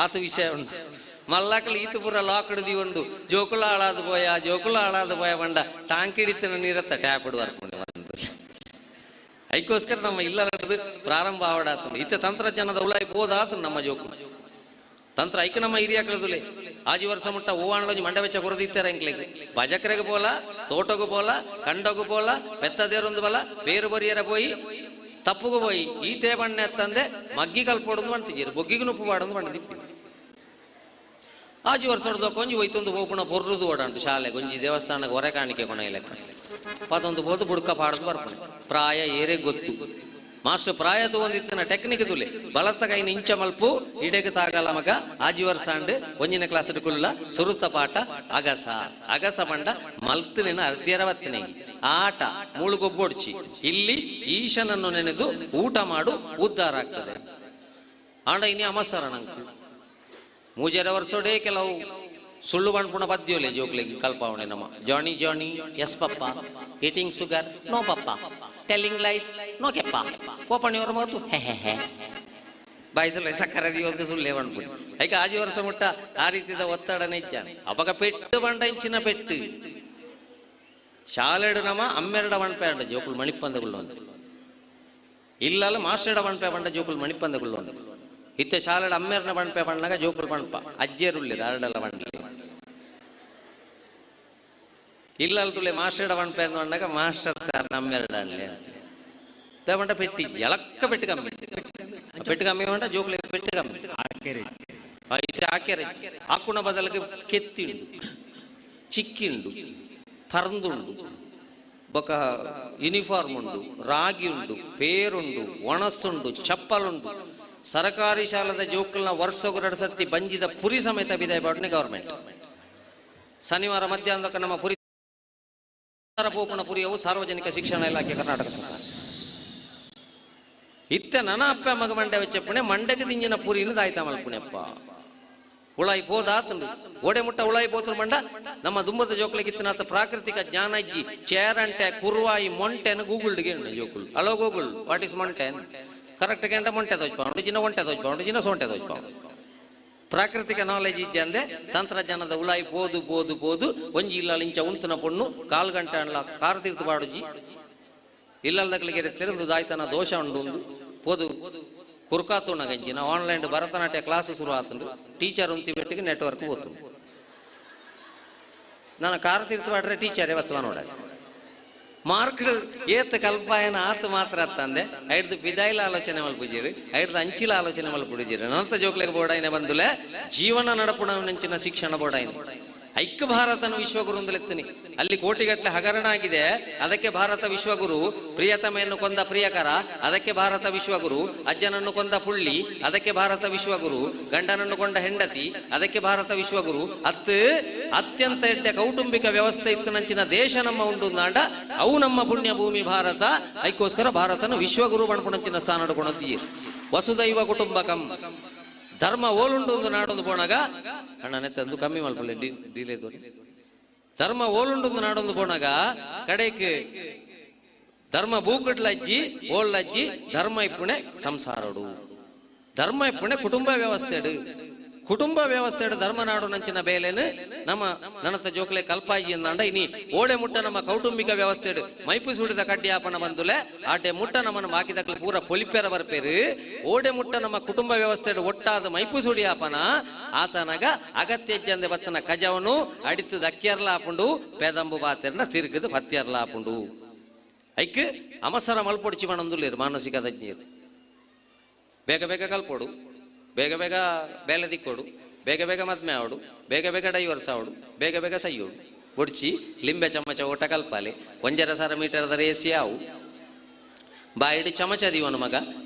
H: ಆತ ವಿಷಯ ಉಂಟು. ಮಲ್ಲಾಕಲು ಈತು ಪೂರ ಲಾಕ್ ಹಿಡ್ದಿ ಉಂಡು ಜೋಕುಲ ಹಾಳಾದ ಪೋಯ ಜೋಕುಲ ಹಾಳಾದ ಪೋಯ ಬಂಡ ಟಾಂಕ್ ಹಿಡಿತನ ನೀರತ್ತ ಟ್ಯಾಪ್ ಹಿಡು ಬರ್ಕೊಂಡು ಬಂದು. ಐಕೋಸ್ಕರ ನಮ್ಮ ಇಲ್ಲ ಪ್ರಾರಂಭ ಆವಡಾತು ಇತ್ತ ತಂತ್ರಜ್ಞಾನದ ಉಲಾಯಿ ಬೋದಾತು ನಮ್ಮ ಜೋಕು ತಂತ್ರ ಐಕ ನಮ್ಮ ಹಿರಿಯಾಕ್ಲದುಲೆ ಆಜಿ ವರ್ಷ ಮುಟ್ಟ ಹೂವಾಣ್ಲೊಂಜಿ ಮಂಡ ವೆಚ್ಚ ಕೊರದಿತ್ತಾರೆ ಎಂಕ್ಲೆಗ್ ಬಜಕ್ರೆಗ್ ಪೋಲ ತೋಟಗು ಪೋಲ ಕಂಡಗು ಪೋಲ ಪೆತ್ತದೇರೊಂದು ಬಲ ಬೇರು ಬರಿಯರ ಪೋಯಿ ತಪ್ಪುಗು ಪೋಯಿ ಈತೆ ಬಣ್ಣ ಎತ್ತಂದೆ ಮಗ್ಗಿ ಕಲ್ಪೊಡೊಂದು ಬಂತಿಜೀರು ಬೊಗ್ಗಿಗೆ ನುಪ್ಪು ಪಾಡೊಂದು ಬಂದಿಪ್ಪಿ. ಆಜಿ ವರ್ಷದ ಕೊಂಜಿ ಹೋಯ್ತೊಂದು ಪೋಪುಣ ಪೊರ್ಲುದು ಓಡಾಂಟು ಶಾಲೆ ಗೊಂಜಿ ದೇವಸ್ಥಾನಕ್ಕೆ ಹೊರೆ ಕಾಣಿಕೆ ಕೊಣ ಲೆಕ್ಕ ಪದೊಂದು ಪೋದು ಬುಡ್ಕ ಪಾಡದು ಬರ್ಪಣೆ ಪ್ರಾಯ ಏರೇ ಗೊತ್ತು ಮಾಸ್ಟರ್ ಪ್ರಾಯ ತಗೊಂಡಿತ್ತನ ಟೆಕ್ನಿಕ್ ತುಲೆ ಬಲತ್ತ ಕೈನ ಇಂಚ ಮಲ್ಪು ಇಡೆಗೆ ತಾಗಲ ಮಗ ಆಜಿ ವರ್ಷ ಅಂಡ್ ಒಂಜಿನ ಕ್ಲಾಸ್ ಕುಲ್ಲ ಸುರುತ ಪಾಠ ಅಗಸ ಅಗಸ ಬಂಡ ಮಲ್ತಿನ ಅರ್ಧ್ಯರವತ್ತನೆ ಆಟ ಮೂಳುಗೊಬ್ಬೊಡ್ಚಿ ಇಲ್ಲಿ ಈಶನನ್ನು ನೆನೆದು ಊಟ ಮಾಡು ಉದ್ಧಾರ ಆಗ್ತದೆ. ಆಂಡ ಇನಿ ಅಮಸರ ನಂಗೆ 3.5 ವರ್ಷೋಡೇ ಕೆಲವು ಸುಳ್ಳು ಪನ್ಪುಣ ಪದ್ಯೋಲೆ ಜೋಕ್ಲೆಗ್ ಕಲ್ಪಾವಣೆ ನಮ್ಮ. Johnny Johnny yes papa, eating sugar no papa, telling lies no ಕೆಪ್ಪ, open your mouth ಹೆ ಹೆ ಹೆ. ಬಾಯ್ದಲ್ಲ ಸಕ್ಕರೆ ಒಂದು ಸುಳ್ಳೆ ಪನ್ಪುಣಿ. ಐಕ ಆಜಿ ವರ್ಷ ಮುಟ್ಟ ಆ ರೀತಿದ ಒತ್ತಡನೆ ಇಚ್ಚಾನೆ. ಅಪಗ ಪೆಟ್ಟು ಬಂಡ ಇಂಚಿನ ಪೆಟ್ಟು ಶಾಲೆಡು ನಮ ಅಮ್ಮೆರಡ ವಣ್ಪೆ ಅಂಡ ಜೋಕುಲು ಮಣಿಪ್ಪಂದಗುಳ್ಳು ಅಂತ ಇಲ್ಲಲ್ಲ ಮಾಸ್ಟರ್ಡ ವಣ್ಪೆ ಬಂಡ ಜೋಕುಲು ಮಣಿಪ್ಪಂದಗುಳ್ಳು ಅಂತ. ಇತ್ತೆ ಶಾಲೆಡ ಅಮ್ಮೆರನ ವಣ್ಪೆ ಬಂಡಾಗ ಜೋಕುಲು ಪಣಪ ಅಜ್ಜೇರುಳ್ಳಿದ ಅರಡಲ್ಲ ಬಂಡ್ಲಿ. ಇಲ್ಲಲ್ಲ ತುಲೆ ಮಾಸ್ಟರ್ಡ ವಣ್ಪೆ ಅಂದ ಬಂಡಾಗ ಮಾಸ್ಟರ್ ಅಮ್ಮೆರಡ ಅನ್ಲಿ ಬಂಡ ಪೆಟ್ಟಿ ಎಲಕ್ಕ ಪೆಟ್ಟು ಕಮ್ಮಿ ಪೆಟ್ಟು ಕಮ್ಮಿ ಬಂಡ ಜೋಕುಲು ಪೆಟ್ಟು ಕಮ್ಮಿ ಇತ್ತೆ ಆಕೆರೆ ಆಕುಣ ಬದಲಿಗೆ ಕೆತ್ತಿಂಡು ಚಿಕ್ಕಿಂಡು ಪರಂದುಂಡು ಬೊಕ ಯೂನಿಫಾರ್ಮ್ ಉಂಡು ರಾಗಿ ಉಂಡು ಪೇರುಂಡು ಒಣಸುಂಡು ಚಪ್ಪಲುಂಡು. ಸರಕಾರಿ ಶಾಲದ ಜೋಕುಲ್ನ ವರ್ಷಗು ಎರಡು ಸರ್ತಿ ಬಂಜಿದ ಪುರಿ ಸಮೇತ ಬಿದಾಯ ಬಾಡ್ನೆ ಗವರ್ಮೆಂಟ್. ಶನಿವಾರ ಮಧ್ಯಾಹ್ನಕ್ಕೆ ನಮ್ಮ ಪುರಿ ಪೋಪುಣ ಪುರಿಯವು ಸಾರ್ವಜನಿಕ ಶಿಕ್ಷಣ ಇಲಾಖೆ ಕರ್ನಾಟಕ ಸರ್ಕಾರ. ಇತ್ತೆ ನನ ಅಪ್ಪ ಮಗ ಮಂಡೆ ವೆಚ್ಚಪ್ಪಣೆ ಮಂಡೆಗೆ ದಿಂಜಿನ ಪುರಿನ ದಾಯ್ತಾ ಮಲ್ಪುಣೆಪ್ಪ. ಉಳಾಯಿ ಪೋದಾತಂದು ಓಡೆ ಮುಟ್ಟ ಉಳಾಯಿ ಪೋತ್ರ ಮಂಡ ನಮ್ಮ ದುಂಬದ ಜೋಕ್ಲಿಗಿತ್ತಿನಾತ ಪ್ರಾಕೃತಿಕ ಜ್ಞಾನ ಇಜ್ಜಿ. ಚೇರಂಟೆ ಕುರುವಾಯಿ ಮೊಂಟೆನ ಗೂಗಲ್ ಜೋಕುಲು. ಹಲೋ ಗೂಗಲ್, what is ಮೊಂಟೆನ್? ಕರೆಕ್ಟ್ ಗಂಟ ಮೊಂಟೆ ತೋಜ್ಪಾಂಡು ಜಿನ ಒಂಟೆ ತೋಜ್ಪಾಂಡು ಜಿನ ಸೊಂಟೆ ತೋಜ್ಪಾಂಡು. ಪ್ರಾಕೃತಿಕ ನಾಲೆಜ್ ಇಜ್ಜಿ ಅಂದೆ ತಂತ್ರಜ್ಞಾನದ ಉಳಾಯಿ ಪೋದು ಪೋದು ಪೋದು ಒಂಜಿ ಇಲ್ಲ ಇಂಚ ಉಂತುನ ಪೊಣ್ಣು ಕಾಲು ಗಂಟೆ ಅನ್ಲ ಕಾರು ತೀರ್ತು ಬಾಡುಜ್ಜಿ. ಇಲ್ಲಲ್ದಕ್ಲಿಗೆ ತೆರೆದು ದಾಯ್ತನ ದೋಷ ಉಂಡು ಪೋದು ಕುರ್ಕಾತುಣ ಗಂಜಿನ ಆನ್ಲೈನ್ ಭರತನಾಟ್ಯ ಕ್ಲಾಸ್ ಶುರು ಆತಂಡು ಟೀಚರ್ ಉಂತಿ ಬೆಟ್ಟಿಗೆ ನೆಟ್ವರ್ಕ್ ಹೋತು. ನಾನು ಕಾರು ತೀರ್ತು ಬಾಡ್ರೆ ಟೀಚರ್ ಇವತ್ತು ನೋಡ ಮಾರ್ಕ್ ಏತ ಕಲ್ಪಾಯನ ಆತ ಮಾತ್ರ ತಂದೆ ಐಡ್ದು ಪಿದಾಯಿಲ ಆಲೋಚನೆ ಮಲ್ಪುಜೀರಿ, ಐಡ್ದು ಅಂಚಿಲ ಆಲೋಚನೆ ಮಲ್ಪುಡಿಜಿರಿ. ನನಂತ ಜೋಕ್ಲೆಗೆ ಬೋಡಾಯಿನ ಬಂದುಲೆ ಜೀವನ ನಡಪುಣ ನಂಚಿನ ಶಿಕ್ಷಣ ಬೋಡಾಯಿನ. ಐಕ್ಯ ಭಾರತನ ವಿಶ್ವಗುರು ಅಂದಲೆತ್ತೀನಿ. ಅಲ್ಲಿ ಕೋಟಿಗಟ್ಟಲೆ ಹಗರಣ ಆಗಿದೆ, ಅದಕ್ಕೆ ಭಾರತ ವಿಶ್ವಗುರು. ಪ್ರಿಯತಮೆಯನ್ನು ಕೊಂದ ಪ್ರಿಯಕರ, ಅದಕ್ಕೆ ಭಾರತ ವಿಶ್ವಗುರು. ಅಜ್ಜನನ್ನು ಕೊಂದ ಪುಳ್ಳಿ, ಅದಕ್ಕೆ ಭಾರತ ವಿಶ್ವಗುರು. ಗಂಡನನ್ನು ಕೊಂಡ ಹೆಂಡತಿ, ಅದಕ್ಕೆ ಭಾರತ ವಿಶ್ವಗುರು. ಅತ್ಯಂತ ಎಡ್ಡೆ ಕೌಟುಂಬಿಕ ವ್ಯವಸ್ಥೆ ಇತ್ತು ನಂಚಿನ ದೇಶ ನಮ್ಮ ಉಂಡು ನಾಂಡ ಅವು ನಮ್ಮ ಪುಣ್ಯ ಭೂಮಿ ಭಾರತ. ಐಕ್ಕೋಸ್ಕರ ಭಾರತನ ವಿಶ್ವಗುರು ಬಣ್ಪುಣಂಚಿನ ಸ್ಥಾನ ಕೊಣದಿ. ವಸುದೈವ ಕುಟುಂಬಕಂ ಧರ್ಮ ಓಲುಂಡು ಒಂದು ನಾಡೊಂದು ಪೋಣಾಗ ಅಣ್ಣನೆ ತಂದು ಕಮ್ಮಿ ಮಲ್ಪಲೆ ಡೀಲೆ ತೋರಿ. ಧರ್ಮ ಓಲುಂಡು ಒಂದು ನಾಡೊಂದು ಪೋಣಾಗ ಕಡೆಕ್ ಧರ್ಮ ಬೂಕುಡ್ಲಜ್ಜಿ ಓಳ್ಳಜ್ಜಿ ಧರ್ಮ ಇಪ್ಪುಣೆ ಸಂಸಾರಡು ಧರ್ಮ ಇಪ್ಪುಣೆ ಕುಟುಂಬ ವ್ಯವಸ್ಥೆಡು ಕುಟುಂಬ ವ್ಯವಸ್ಥೆಡು ಧರ್ಮ ನಾಡು ನಂಚಿನ ಬೇಲೆನು ನಮ್ಮ ನನತ ಜೋಕ್ಲೆ ಕಲ್ಪಾಜಿ ಎಂದಾಂಡ ಇನಿ ಓಡೆ ಮುಟ್ಟ ನಮ್ಮ ಕೌಟುಂಬಿಕ ವ್ಯವಸ್ಥೆಡು ಮೈಪು ಸುಡಿದ ಕಡ್ಡಿಯಾಪನ ಬಂದುಲೆ ಆಟೆ ಮುಟ್ಟ ನಮ್ಮನ್ನು ಬಾಕಿದಕ್ಲೆ ಪೂರ ಪೊಲಿಪೆರ ಬರ್ಪೇರು. ಓಡೆ ಮುಟ್ಟ ನಮ್ಮ ಕುಟುಂಬ ವ್ಯವಸ್ಥೆಡು ಒಟ್ಟಾದ ಮೈಪು ಸುಡಿಯಾಪನ ಆತನಗ ಅಗತ್ಯ ಜಂದೆ ಬತ್ತನ ಕಜವನು ಅಡಿತದ ಅಕ್ಕಿಯರ್ಲ ಆಪುಂಡು ಪೆದಂಬು ಬಾತೆರ್ನ ತಿರುಗದು ಪತ್ಯರ್ಲ ಆಪುಂಡು. ಐಕ್ ಅವಸರ ಮಲ್ಪೊಡಿಚಿ ಮಣಂದುಲ್ಲೇರು ಮಾನಸಿಕ ತಜ್ಞರು. ಬೇಗ ಬೇಗ ಕಲ್ಪೋಡು, ಬೇಗ ಬೇಗ ಬೇಲೆ ದಿಕ್ಕೋಡು, ಬೇಗ ಬೇಗ ಮದ್ಮೆ ಆವಡು, ಬೇಗ ಬೇಗ ಡೈವರ್ಸ್ ಆವಡು, ಬೇಗ ಬೇಗ ಸೈಯೋಡು. ಒಡ್ಚಿ ಲಿಂಬೆ ಚಮಚ ಓಟ ಕಲ್ಪಾಲೆ 1.5 ಮೀಟರ್ದ ರೇಸಿ ಆವು ಬಾಯಿಡು ಚಮಚ ದೀವನು ಮಗ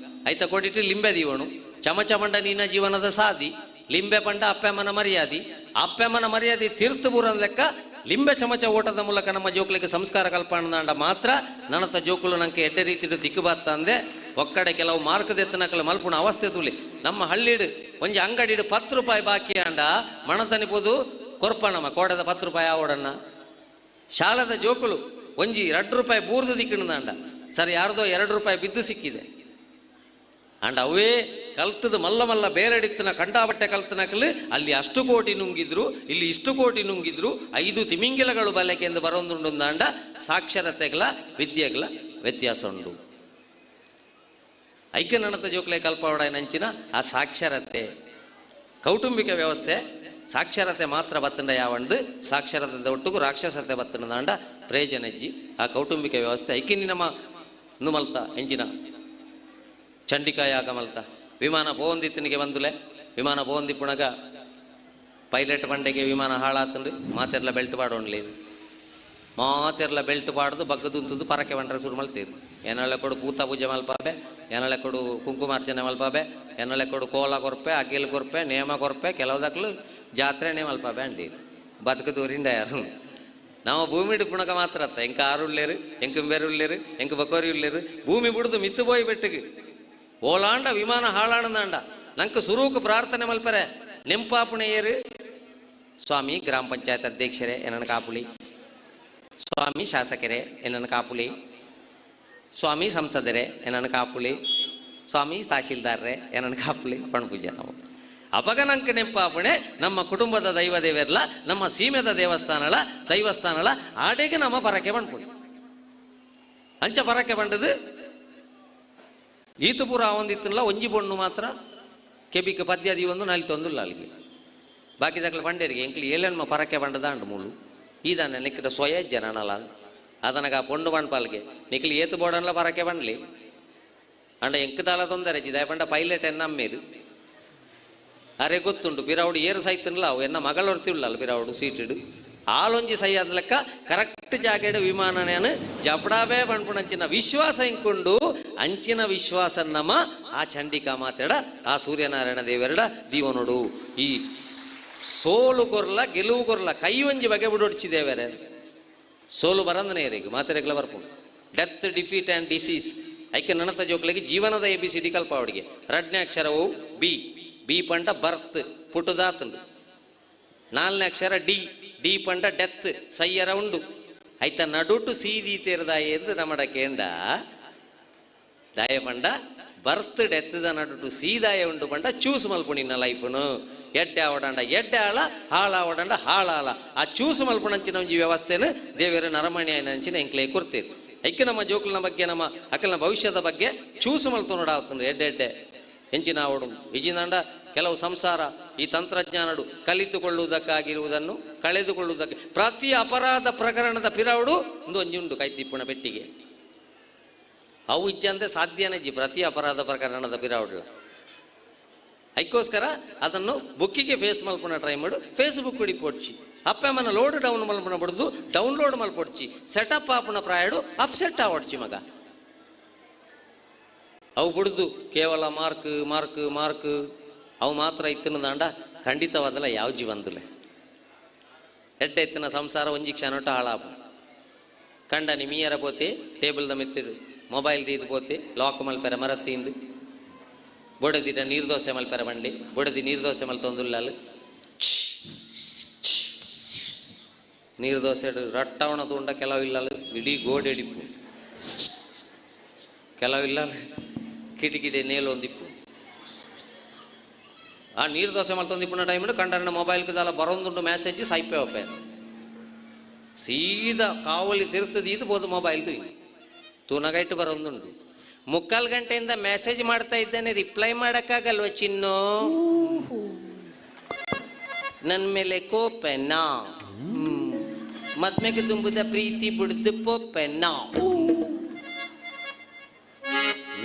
H: ಐತ ಕೊಡಿಟ್ಟು ಲಿಂಬೆ ದೀವನು. ಚಮಚ ಪಂಡ ನಿನ್ನ ಜೀವನದ ಸಾದಿ, ಲಿಂಬೆ ಪಂಡ ಅಪ್ಪಮ್ಮನ ಮರ್ಯಾದಿ, ಅಪ್ಪಮ್ಮನ ಮರ್ಯಾದೆ ತೀರ್ಥ ಬೂರನ್ ಲೆಕ್ಕ ಲಿಂಬೆ ಚಮಚ ಓಟದ ಮೂಲಕ ನಮ್ಮ ಜೋಕ್ಲಿಗೆ ಸಂಸ್ಕಾರ ಕಲ್ಪಣದಾಂಡ ಮಾತ್ರ ನನತ ಜೋಕುಲು ನಂಗೆ ಎಡ್ಡೆ ರೀತಿಡು ದಿಕ್ಕು ಬತ್ತಂದೆ. ಒಕ್ಕಡೆ ಕೆಲವು ಮಾರ್ಕ್ ದೆತ್ತನಕಲ ಮಲ್ಪುಣ ಅವಸ್ಥೆ ತುಲಿ. ನಮ್ಮ ಹಳ್ಳಿಡು ಒಂಜಿ ಅಂಗಡಿಡು 10 ರೂಪಾಯಿ ಬಾಕಿ ಅಂಡ ಮಣತನಿಪೋದು ಕೊರ್ಪ ನಮ್ಮ ಕೋಡದ 10 ರೂಪಾಯಿ ಆವಡನ್ನ. ಶಾಲದ ಜೋಕುಲು ಒಂಜಿ 2 ರೂಪಾಯಿ ಬೂರ್ದು ದಿಕ್ಕಿಣದಾಂಡ ಸರ್ ಯಾರ್ದೋ 2 ರೂಪಾಯಿ ಬಿದ್ದು ಸಿಕ್ಕಿದೆ ಅಂಡ ಅವೇ ಕಲ್ತದ ಮಲ್ಲ ಮಲ್ಲ ಬೇಲಡಿತ್ತನ ಕಂಡಾಬಟ್ಟೆ ಕಲ್ತನಕಲು ಅಲ್ಲಿ ಅಷ್ಟು ಕೋಟಿ ನುಂಗಿದ್ರು ಇಲ್ಲಿ ಇಷ್ಟು ಕೋಟಿ ನುಂಗಿದ್ರು 5 ತಿಮಿಂಗಿಲಗಳು ಬಲಕೆ ಎಂದು ಬರೋಂದುಂಡಾಂಡ ಸಾಕ್ಷರತೆಗಳ ವಿದ್ಯೆಗಳ ವ್ಯತ್ಯಾಸ ಉಂಡು. ಐಕ್ಯನಣತ ಜೋಕ್ಲೆ ಕಲ್ಪವಡ ನಂಚಿನ ಆ ಸಾಕ್ಷರತೆ ಕೌಟುಂಬಿಕ ವ್ಯವಸ್ಥೆ ಸಾಕ್ಷರತೆ ಮಾತ್ರ ಬತ್ತಂಡ ಯಾವಂಡು ಸಾಕ್ಷರತೆ ಒಟ್ಟುಗು ರಾಕ್ಷಸತೆ ಬತ್ತಂಡ ಪ್ರಯೋಜನಜ್ಜಿ ಆ ಕೌಟುಂಬಿಕ ವ್ಯವಸ್ಥೆ ಐಕಿನಿ ನಮ್ಮ ನುಮಲ್ತ ಎಂಜಿನ ಚಂಡಿಕಾಯಾಗ ಮಲ್ತ ವಿಮಾನ ಪೋಂದಿತ್ತನಿಗೆ ಬಂದುಲೆ ವಿಮಾನ ಪೋಂದಿಪ್ಪುಣಗ ಪೈಲಟ್ ಬಂಡೆಗೆ ವಿಮಾನ ಹಾಳಾತಂಡು ಮಾತೆರ್ಲ ಬೆಲ್ಟ್ ಪಾಡೋಣ್ಲಿ ಮಾತೆರ್ಲ ಬೆಲ್ಟ್ ಪಾಡ್ದು ಬಗ್ಗದುಂತದ್ದು ಪರಕೆ ಬಂಡ್ರೆ ಶುರು ಮಲ್ತೀರು. ಏನಾಳೆ ಕೊಡು ಪೂತ ಪೂಜೆ ಮಲ್ಪಾಬೆ, ಏನಾಳೆ ಕೊಡು ಕುಂಕುಮಾರ್ಚನೆ ಮಲ್ಪಾಬೆ, ಏನಾಳೆ ಕೊಡು ಕೋಲ ಕೊರ್ಪೆ ಅಗಿಲ್ ಕೊರ್ಪೆ ನೇಮ ಕೊರ್ಪೆ ಕೆಲವುದಕ್ಲು ಜಾತ್ರೆನೇ ಮಲ್ಪಾಬೆ ಅಂಡಿ ಬದುಕು ದೂರಿಂದ ಯಾರು ನಾವು ಭೂಮಿಡು ಪುಣಕ ಮಾತ್ರ ಅತ್ತ ಎಂಕ ಆರುಳ್ಳೇರು ಎಂಕ ಬೇರುಳ್ಳೇರು ಎಂಕ ಬಕೋರಿ ಉಳ್ಳೇರು ಭೂಮಿ ಬಿಡುದು ಮಿತ್ತು ಪೋಯಿ ಬೆಟ್ಟಿಗೆ ಓಲಾಂಡ ವಿಮಾನ ಹಾಳಾಣದಾಂಡ ನಂಗೆ ಸುರೂಕು ಪ್ರಾರ್ಥನೆ ಮಲ್ಪರೆ ನೆಂಪಾಪುಣೆಯರು ಸ್ವಾಮಿ ಗ್ರಾಮ ಪಂಚಾಯತ್ ಅಧ್ಯಕ್ಷರೇ ಎನ್ನನ್ನು ಕಾಪುಳಿ, ಸ್ವಾಮಿ ಶಾಸಕರೇ ಎನ್ನನ್ನು ಕಾಪುಳಿ, ಸ್ವಾಮಿ ಸಂಸದರೇ ಎನ್ನನ್ನು ಕಾಪುಳಿ, ಸ್ವಾಮಿ ತಹಶೀಲ್ದಾರರೇ ಎನ್ನನ್ನು ಕಾಪುಳಿ ಪಣಪೂಜೆ ನಾವು. ಅಪಗ ನಂಕ ನೆಂಪಾಪಣೆ ನಮ್ಮ ಕುಟುಂಬದ ದೈವ ದೇವೆರ್ಲ, ನಮ್ಮ ಸೀಮೆದ ದೇವಸ್ಥಾನಳ ದೈವಸ್ಥಾನಳ ಆಡೆಗೆ ನಮ್ಮ ಪರಕೆ ಪಣ್ಪುಣಿ. ಅಂಚ ಪರಕೆ ಬಂಡದು ಈತು ಪೂರ ಒಂದಿತ್ತಲ್ಲ ಒಂಜಿ ಬೊಣ್ಣು ಮಾತ್ರ ಕೆಬಿಕ್ ಪದ್ಯ ದೀವೊಂದು ನಲಿತೊಂದುಲ್ಲ ಅಲ್ಲಿಗೆ. ಬಾಕಿದಾಗಲ ಬಂಡೇರಿಗೆ ಎಂಕ್ಲಿ ಏಳೆನ್ಮ ಪರಕೆ ಬಂಡದಾಂಡು ಮೂಲು ಈದಾನೆ ನಿಕ್ಕಿಡ ಸ್ವಯ ಜನನಲ ಅದನಗ ಆ ಪೊಂಡು ಬಂಡ್ಪಾಲ್ಗೆ ನಿಕ್ಲಿ ಏತು ಬೋಡನ್ಲ ಪರಕೆ ಬಂಡ್ಲಿ ಅಂಡ ಎಂಕದಾಲ ತೊಂದರೆ ಜಿದಾಯ ಪಂಡ ಪೈಲಟ್ ಎನ್ನಮ್ಮೇರು ಅರೆ ಗೊತ್ತುಂಟು ಪಿರಾವುಡು ಏರು ಸೈತನ್ಲ ಅವು ಎನ್ನ ಮಗಳೊರ್ತಿಲ್ಲ ಪಿರಾವುಡು ಸೀಟಿಡು ಆಲೊಂಜಿ ಸೈ ಆದ ಲೆಕ್ಕ ಕರೆಕ್ಟ್ ಜಾಗೆಡು ವಿಮಾನನೇನು ಜಪಡಾಬೇ ಪಣ್ಪುಣಂಚಿನ ವಿಶ್ವಾಸ ಇಂಕೊಂಡು ಅಂಚಿನ ವಿಶ್ವಾಸ ನಮ್ಮ ಆ ಚಂಡಿಕಾ ಮಾತೆಡ ಆ ಸೂರ್ಯನಾರಾಯಣ ದೇವರಡ ದೀವನೋಡು. ಈ ಸೋಲು ಕೊರ್ಲ ಗೆಲುವು ಕೊರ್ಲ ಕೈ ಒಂಜಿ ಬಗೆ ಬಿಡೊಡ್ಚಿ ದೇವರೇ ಸೋಲು ಬರಂದನೇ ಏರಿಗೆ ಮಾತೆರೆಗ್ಲ ಬರ್ಪುಂಡು. ಡೆತ್ ಡಿಫೀಟ್ ಆ್ಯಂಡ್ ಡಿಸೀಸ್ ಐಕೆ ನನತ ಜೋಕ್ಲಿಗೆ ಜೀವನದ ಎ ಬಿ ಸಿ ಡಿ ಕಲ್ಪ ಅವಡಿಗೆ. ರಡ್ನೇ ಅಕ್ಷರವು ಬಿ, ಬಿ ಪಂಡ ಬರ್ತ್ ಪುಟ್ಟುದಾತುಂಡು. ನಾಲ್ನೇ ಅಕ್ಷರ ಡಿ, ಡಿ ಪಂಡ ಡೆತ್ ಸೈಯರ ಉಂಡು. ಐತ ನಡುಟು ಸೀದಿ ತೇರ್ದಾಯ ಎಂದು ನಮ್ಮಡ ಕೇಂಡ ದಾಯ ಪಂಡ ಬರ್ತ್ ಡೆತ್ದ ನಡುಟು ಸೀದಾಯ ಉಂಡು ಪಂಡ ಚೂಸ್ ಮಲ್ಪುಣಿನ ಲೈಫ್ನು ಎಡ್ಡೆ ಆವಡಂಡ ಎಡ್ಡೆ ಆಳ ಹಾಳಾವಡಂಡ ಹಾಳಾಳ ಆ ಚೂಸ್ ಮಲ್ಪುಣಂಚಿನ ಒಂಜಿ ವ್ಯವಸ್ಥೆನು ದೇವರ ನರಮಣಿ ಅಂಚಿನ ಎಂಕ್ಲೆ ಕೊರ್ತೀರಿ. ಐಕೆ ನಮ್ಮ ಜೋಕುಲ್ನ ಬಗ್ಗೆ ನಮ್ಮ ಅಕ್ಕಲ್ನ ಭವಿಷ್ಯದ ಬಗ್ಗೆ ಚೂಸ್ ಮಲ್ತು ನೋಡಾಗ್ತಂದ್ರೆ ಎಡ್ಡೆ ಎಡ್ಡೆ ಎಂಚಿನ ಆವಡು ಇಜಿನಂಡ ಕೆಲವು ಸಂಸಾರ ಈ ತಂತ್ರಜ್ಞಾನಡು ಕಲಿತುಕೊಳ್ಳುವುದಕ್ಕಾಗಿರುವುದನ್ನು ಕಳೆದುಕೊಳ್ಳುವುದಕ್ಕೆ ಪ್ರತಿ ಅಪರಾಧ ಪ್ರಕರಣದ ಪಿರವಡು ಒಂದು ಒಂಜುಂಡು ಕೈತಿಪ್ಪುಣ ಪೆಟ್ಟಿಗೆ ಅವು ಇಜ್ಜಂದೆ ಸಾಧ್ಯನೇ ಪ್ರತಿ ಅಪರಾಧ ಪ್ರಕರಣದ ಪಿರವಡ್ಲ. ಅದಕ್ಕೋಸ್ಕರ ಅದನ್ನು ಬುಕ್ಕಿಗೆ ಫೇಸ್ ಮಲ್ಪುಣ ಟ್ರೈ ಮಾಡು. ಫೇಸ್ಬುಕ್ ಹಿಡಿಪೊಡ್ಚಿ ಅಪ್ಪ ಮನ ಲೋಡ್ ಡೌನ್ ಮಲ್ಪುಣ ಬಡ್ದು ಡೌನ್ಲೋಡ್ ಮಲ್ಪೊಡ್ಚಿ ಸೆಟಪ್ ಆಪುಣ ಪ್ರಾಯಡು ಅಪ್ಸೆಟ್ ಆವಡ್ಚಿ ಮಗ. ಅವು ಬಿಡ್ದು ಕೇವಲ ಮಾರ್ಕ್ ಮಾರ್ಕ್ ಮಾರ್ಕ್ ಅವು ಮಾತ್ರ ಇತ್ತಿನದಾಂಡ ಖಂಡಿತವಾದಲ್ಲ ಯಾವ ಜೀವಂದುಲೆ ಎಡ್ಡೆ ಇತ್ತಿನ ಸಂಸಾರ ಒಂಜಿ ಕ್ಷಣಟ ಹಾಳಾಪು. ಕಂಡನಿ ಮೀಯರ ಪೋತೆ ಟೇಬಲ್ದ ಮೆತ್ತಿಡು ಮೊಬೈಲ್ ದೀದು ಪೋತೆ ಲಾಕ್ ಮಲ್ಪೆರ ಮರತ್ತೀಂದು ಬೊಡದಿಟ ನೀರು ದೋಸೆ ಮಲ್ಪೆರ ಬಂಡಿ ಬೊಡದಿ ನೀರು ದೋಸೆ ಮಲ್ತೊಂದುಲ್ಲಾಲು ನೀರು ದೋಸೆ ರಟ್ಟವಣ ತೂಂಡ ಕೆಲವು ಇಲ್ಲಲು ಇಡೀ ಗೋಡೆ ಇಡಿಪು ಕೆಲವು ಇಲ್ಲಲು ಕಿಟಕಿಡೆ ನೇಲೊಂದಿಪ್ಪು. ಆ ನೀರು ದೋಸೆ ಮಲ್ತೊಂದಿಪ್ಪುನ ಟೈಮ್ ಕಂಡರನ ಮೊಬೈಲ್ಗೆ ದಾಲ ಬರೋಂದುಂಟು ಮೆಸೇಜ್ ಸೈಪೆ ಒಪ್ಪೆ ಸೀದಾ ಕಾವಲಿ ತಿರ್ತದ ಇದು ಬೋದು ಮೊಬೈಲ್ ತೂ ತೂನಗೈಟು ಬರೋಂದುಂಟು. ಮುಕ್ಕಾಲು ಗಂಟೆಯಿಂದ ಮೆಸೇಜ್ ಮಾಡ್ತಾ ಇದ್ದಾನೆ ರಿಪ್ಲೈ ಮಾಡೋಕ್ಕಾಗಲ್ವ ಚಿನ್ನು, ನನ್ನ ಮೇಲೆ ಕೋಪೆನಾ, ಮದ್ಮೆಗೆ ತುಂಬುದ ಪ್ರೀತಿ ಬಿಡ್ದು ಪೋಪೆನಾ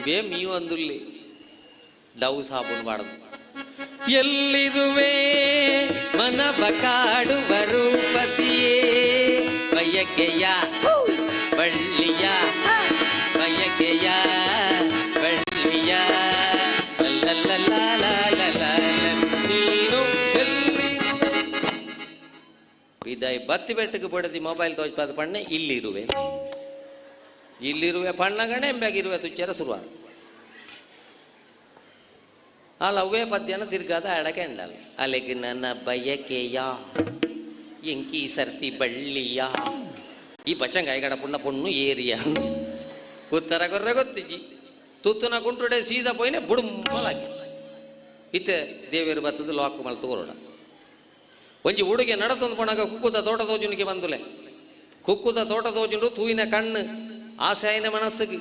H: ಬೇ ಮೀ ಒಂದುಲ್ಲಿ ಡವ್ ಸಾಬೂನು ಬಾಡದು. ಎಲ್ಲಿರುವೆ ಮನವ ಕಾಡುವ ರೂಪಸಿಯೇ ಬಯಕೆಯ ಬಳ್ಳಿಯ ಬಯಕೆಯ ಬಳ್ಳಿಯ ನೀನು ಎಲ್ಲಿರುವೆ. ಇದಾಯಿ ಬತ್ತಿ ಬೆಟ್ಟಕ್ಕೆ ಬಡದಿ ಮೊಬೈಲ್ ತೋಜ್ಪಾದ ಪಣ್ಣೆ ಇಲ್ಲಿರುವೆ ಇಲ್ಲಿರುವೆ ಪಣ್ಣಗಣೆ ಎಂಬಾಗಿರುವೆ ತುಚ್ಚಾರ ಶುರುವಾದ ಅಲ್ಲ ಅವೇ ಪದ್ಯನ ತಿರ್ಗಾದ ಅಡಕೆ ಅಂಡಲ್ಲ. ಅಲೆಗೆ ನನ್ನ ಬಯಕೆಯ ಎಂಕಿ ಸರ್ತಿ ಬಳ್ಳಿಯ ಈ ಬಚಂಗಾಯಿ ಗಡಪುಣ್ಣ ಪೊಣ್ಣು ಏರಿಯ ಉತ್ತರ ಕೊರ್ರೆ ಗೊತ್ತಿಜ್ಜಿ ತುತ್ತುನ ಕುಂಟುಡೆ ಸೀದಾ ಪೋಯಿನೆ ಬುಡುಂಬಲಾಗಿ ಇತ್ತೆ ದೇವೇರು ಬತ್ತದ ಲಾಕ್ ಮಲ್ತು ಕೊರೋಣ. ಒಂಜಿ ಹುಡುಗೆ ನಡತೊಂದು ಪೋಣಾಗ ಕುಕ್ಕುದ ತೋಟದೋಜುನಿಗೆ ಬಂದುಲೆ ಕುಕ್ಕುದ ತೋಟದೋಜುಂಡು ತೂಯಿನ ಕಣ್ಣು ಆಸೆ ಆಯ್ನ ಮನಸ್ಸಿಗೆ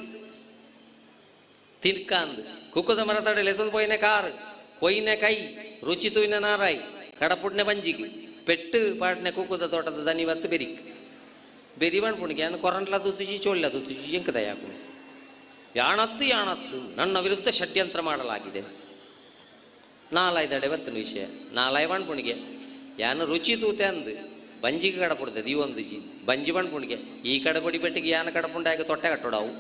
H: ತಿನ್ಕಾಂದು ಕುಕ್ಕುದ ಮರತಡೆಯಲ್ಲಿ ಎತ್ತೊಂದು ಪೋಯಿನ ಕಾರ್ ಕೊಯ್ನ ಕೈ ರುಚಿ ತೂಯಿನ ನಾರಾಯಿ ಕಡಪುಡ್ನೆ ಬಂಜಿಗೆ ಪೆಟ್ಟು ಪಾಡ್ನೆ ಕುಕ್ಕುದ ತೋಟದ ದನಿವತ್ತು ಬೆರಿಕ್ ಬೆರಿ ಪುಣಿಗೆ ಯಾನು ಕೊರಂಟ್ಲ ತುತ್ತಿಜಿ ಚೋಳ್ಳ ತುತ್ತಿಜಿ ಎಂಕದ ಯಾಕು ಯಾಣತ್ತು ಯಾಣತ್ತು ನನ್ನ ವಿರುದ್ಧ ಷಡ್ಯಂತ್ರ ಮಾಡಲಾಗಿದೆ. ನಾಲಾಯ್ದಡೆ ಬತ್ತನ ವಿಷಯ ನಾಲಾಯ್ ಪುಣಿಗೆ ಯಾನು ರುಚಿ ತೂತೆ ಅಂದು ಬಂಜಿಗೆ ಕಡಪುಡ್ತದೆ ಈ ಒಂದು ಜಿ ಬಂಜಿ ಪುಣಿಗೆ ಈ ಕಡಪುಡಿ ಬೆಟ್ಟಿಗೆ ಯಾನ ಕಡಪುಂಡಾಗ ತೊಟ್ಟೆ ಕಟ್ಟೋಡವು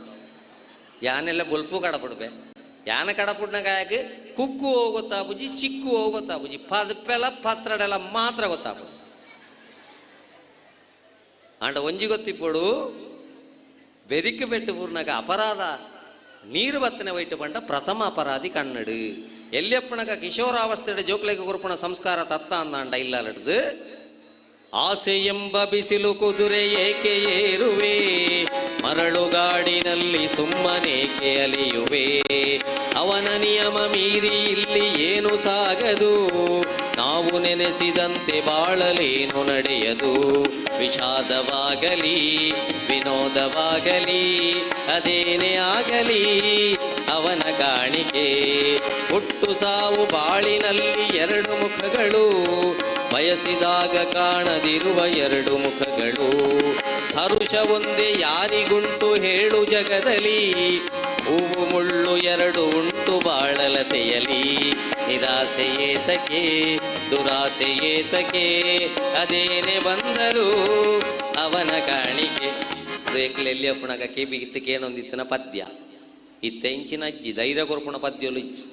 H: ಯಾನೆಲ್ಲ ಬೊಲ್ಪು ಕಡಪುಡ್ಬೆ ಯಾನ ಕಡಪುಡ್ನಾಗ ಕುಕ್ಕು ಹೋಗೊತ್ತಾಪುಜಿ ಚಿಕ್ಕು ಹೋಗೊತ್ತಾಪುಜಿ ಪದಪೆಲ ಪತ್ರಡೆಲ್ಲ ಮಾತ್ರ ಗೊತ್ತಾಪು. ಅಂಡ ಒಂಜಿ ಗೊತ್ತಿಪ್ಪಡು ಬೆರಿಕು ಬೆಟ್ಟು ಪೂರ್ಣಗ ಅಪರಾಧ ನೀರು ಬತ್ತನೆ ವೈಟು ಬಂಡ ಪ್ರಥಮ ಅಪರಾಧಿ ಕನ್ನಡು ಎಲ್ಲಿಯಪ್ಪಣಗ ಕಿಶೋರಾವಸ್ಥೆಡೆ ಜೋಕ್ಲೆಗೆ ಕೊರ್ಪುಣ ಸಂಸ್ಕಾರ ತತ್ತ ಅಂದಾಂಡ ಇಲ್ಲಲಡ್ದು ಆಸೆ ಎಂಬ ಬಿಸಿಲು ಕುದುರೆ ಏಕೆ ಏರುವೆ, ಮರಳುಗಾಡಿನಲ್ಲಿ ಸುಮ್ಮನೇಕೆ ಅಲಿಯುವೆ. ಅವನ ನಿಯಮ ಮೀರಿ ಇಲ್ಲಿ ಏನು ಸಾಗದು, ನಾವು ನೆನೆಸಿದಂತೆ ಬಾಳಲೇನು ನಡೆಯದು. ವಿಷಾದವಾಗಲಿ ವಿನೋದವಾಗಲಿ ಅದೇನೇ ಆಗಲಿ ಅವನ ಕಾಣಿಕೆ. ಹುಟ್ಟು ಸಾವು ಬಾಳಿನಲ್ಲಿ ಎರಡು ಮುಖಗಳು, ಬಯಸಿದಾಗ ಕಾಣದಿರುವ ಎರಡು ಮುಖಗಳು. ಹರುಷ ಒಂದೇ ಯಾರಿಗುಂಟು ಹೇಳು ಜಗದಲ್ಲಿ, ಹೂವು ಮುಳ್ಳು ಎರಡು ಉಂಟು ಬಾಳಲತೆಯಲಿ. ನಿರಾಸೆಯೇತಕೆ ದುರಾಸೆಯೇತಕೆ ಅದೇನೆ ಬಂದರೂ ಅವನ ಕಾಣಿಕೆ. ಎಂಕ್ಲೆ ಎಲ್ಲಿ ಅಪ್ಪಣಗ ಕೆಬಿ ಇತ್ತಕ್ಕೇನೊಂದಿತ್ತನ ಪದ್ಯ ಇತ್ತ ಇಂಚಿನ ಅಜ್ಜಿ ಧೈರ್ಯ ಕೊರ್ಪುಣ ಪದ್ಯಲು ಇಜ್ಜಿ.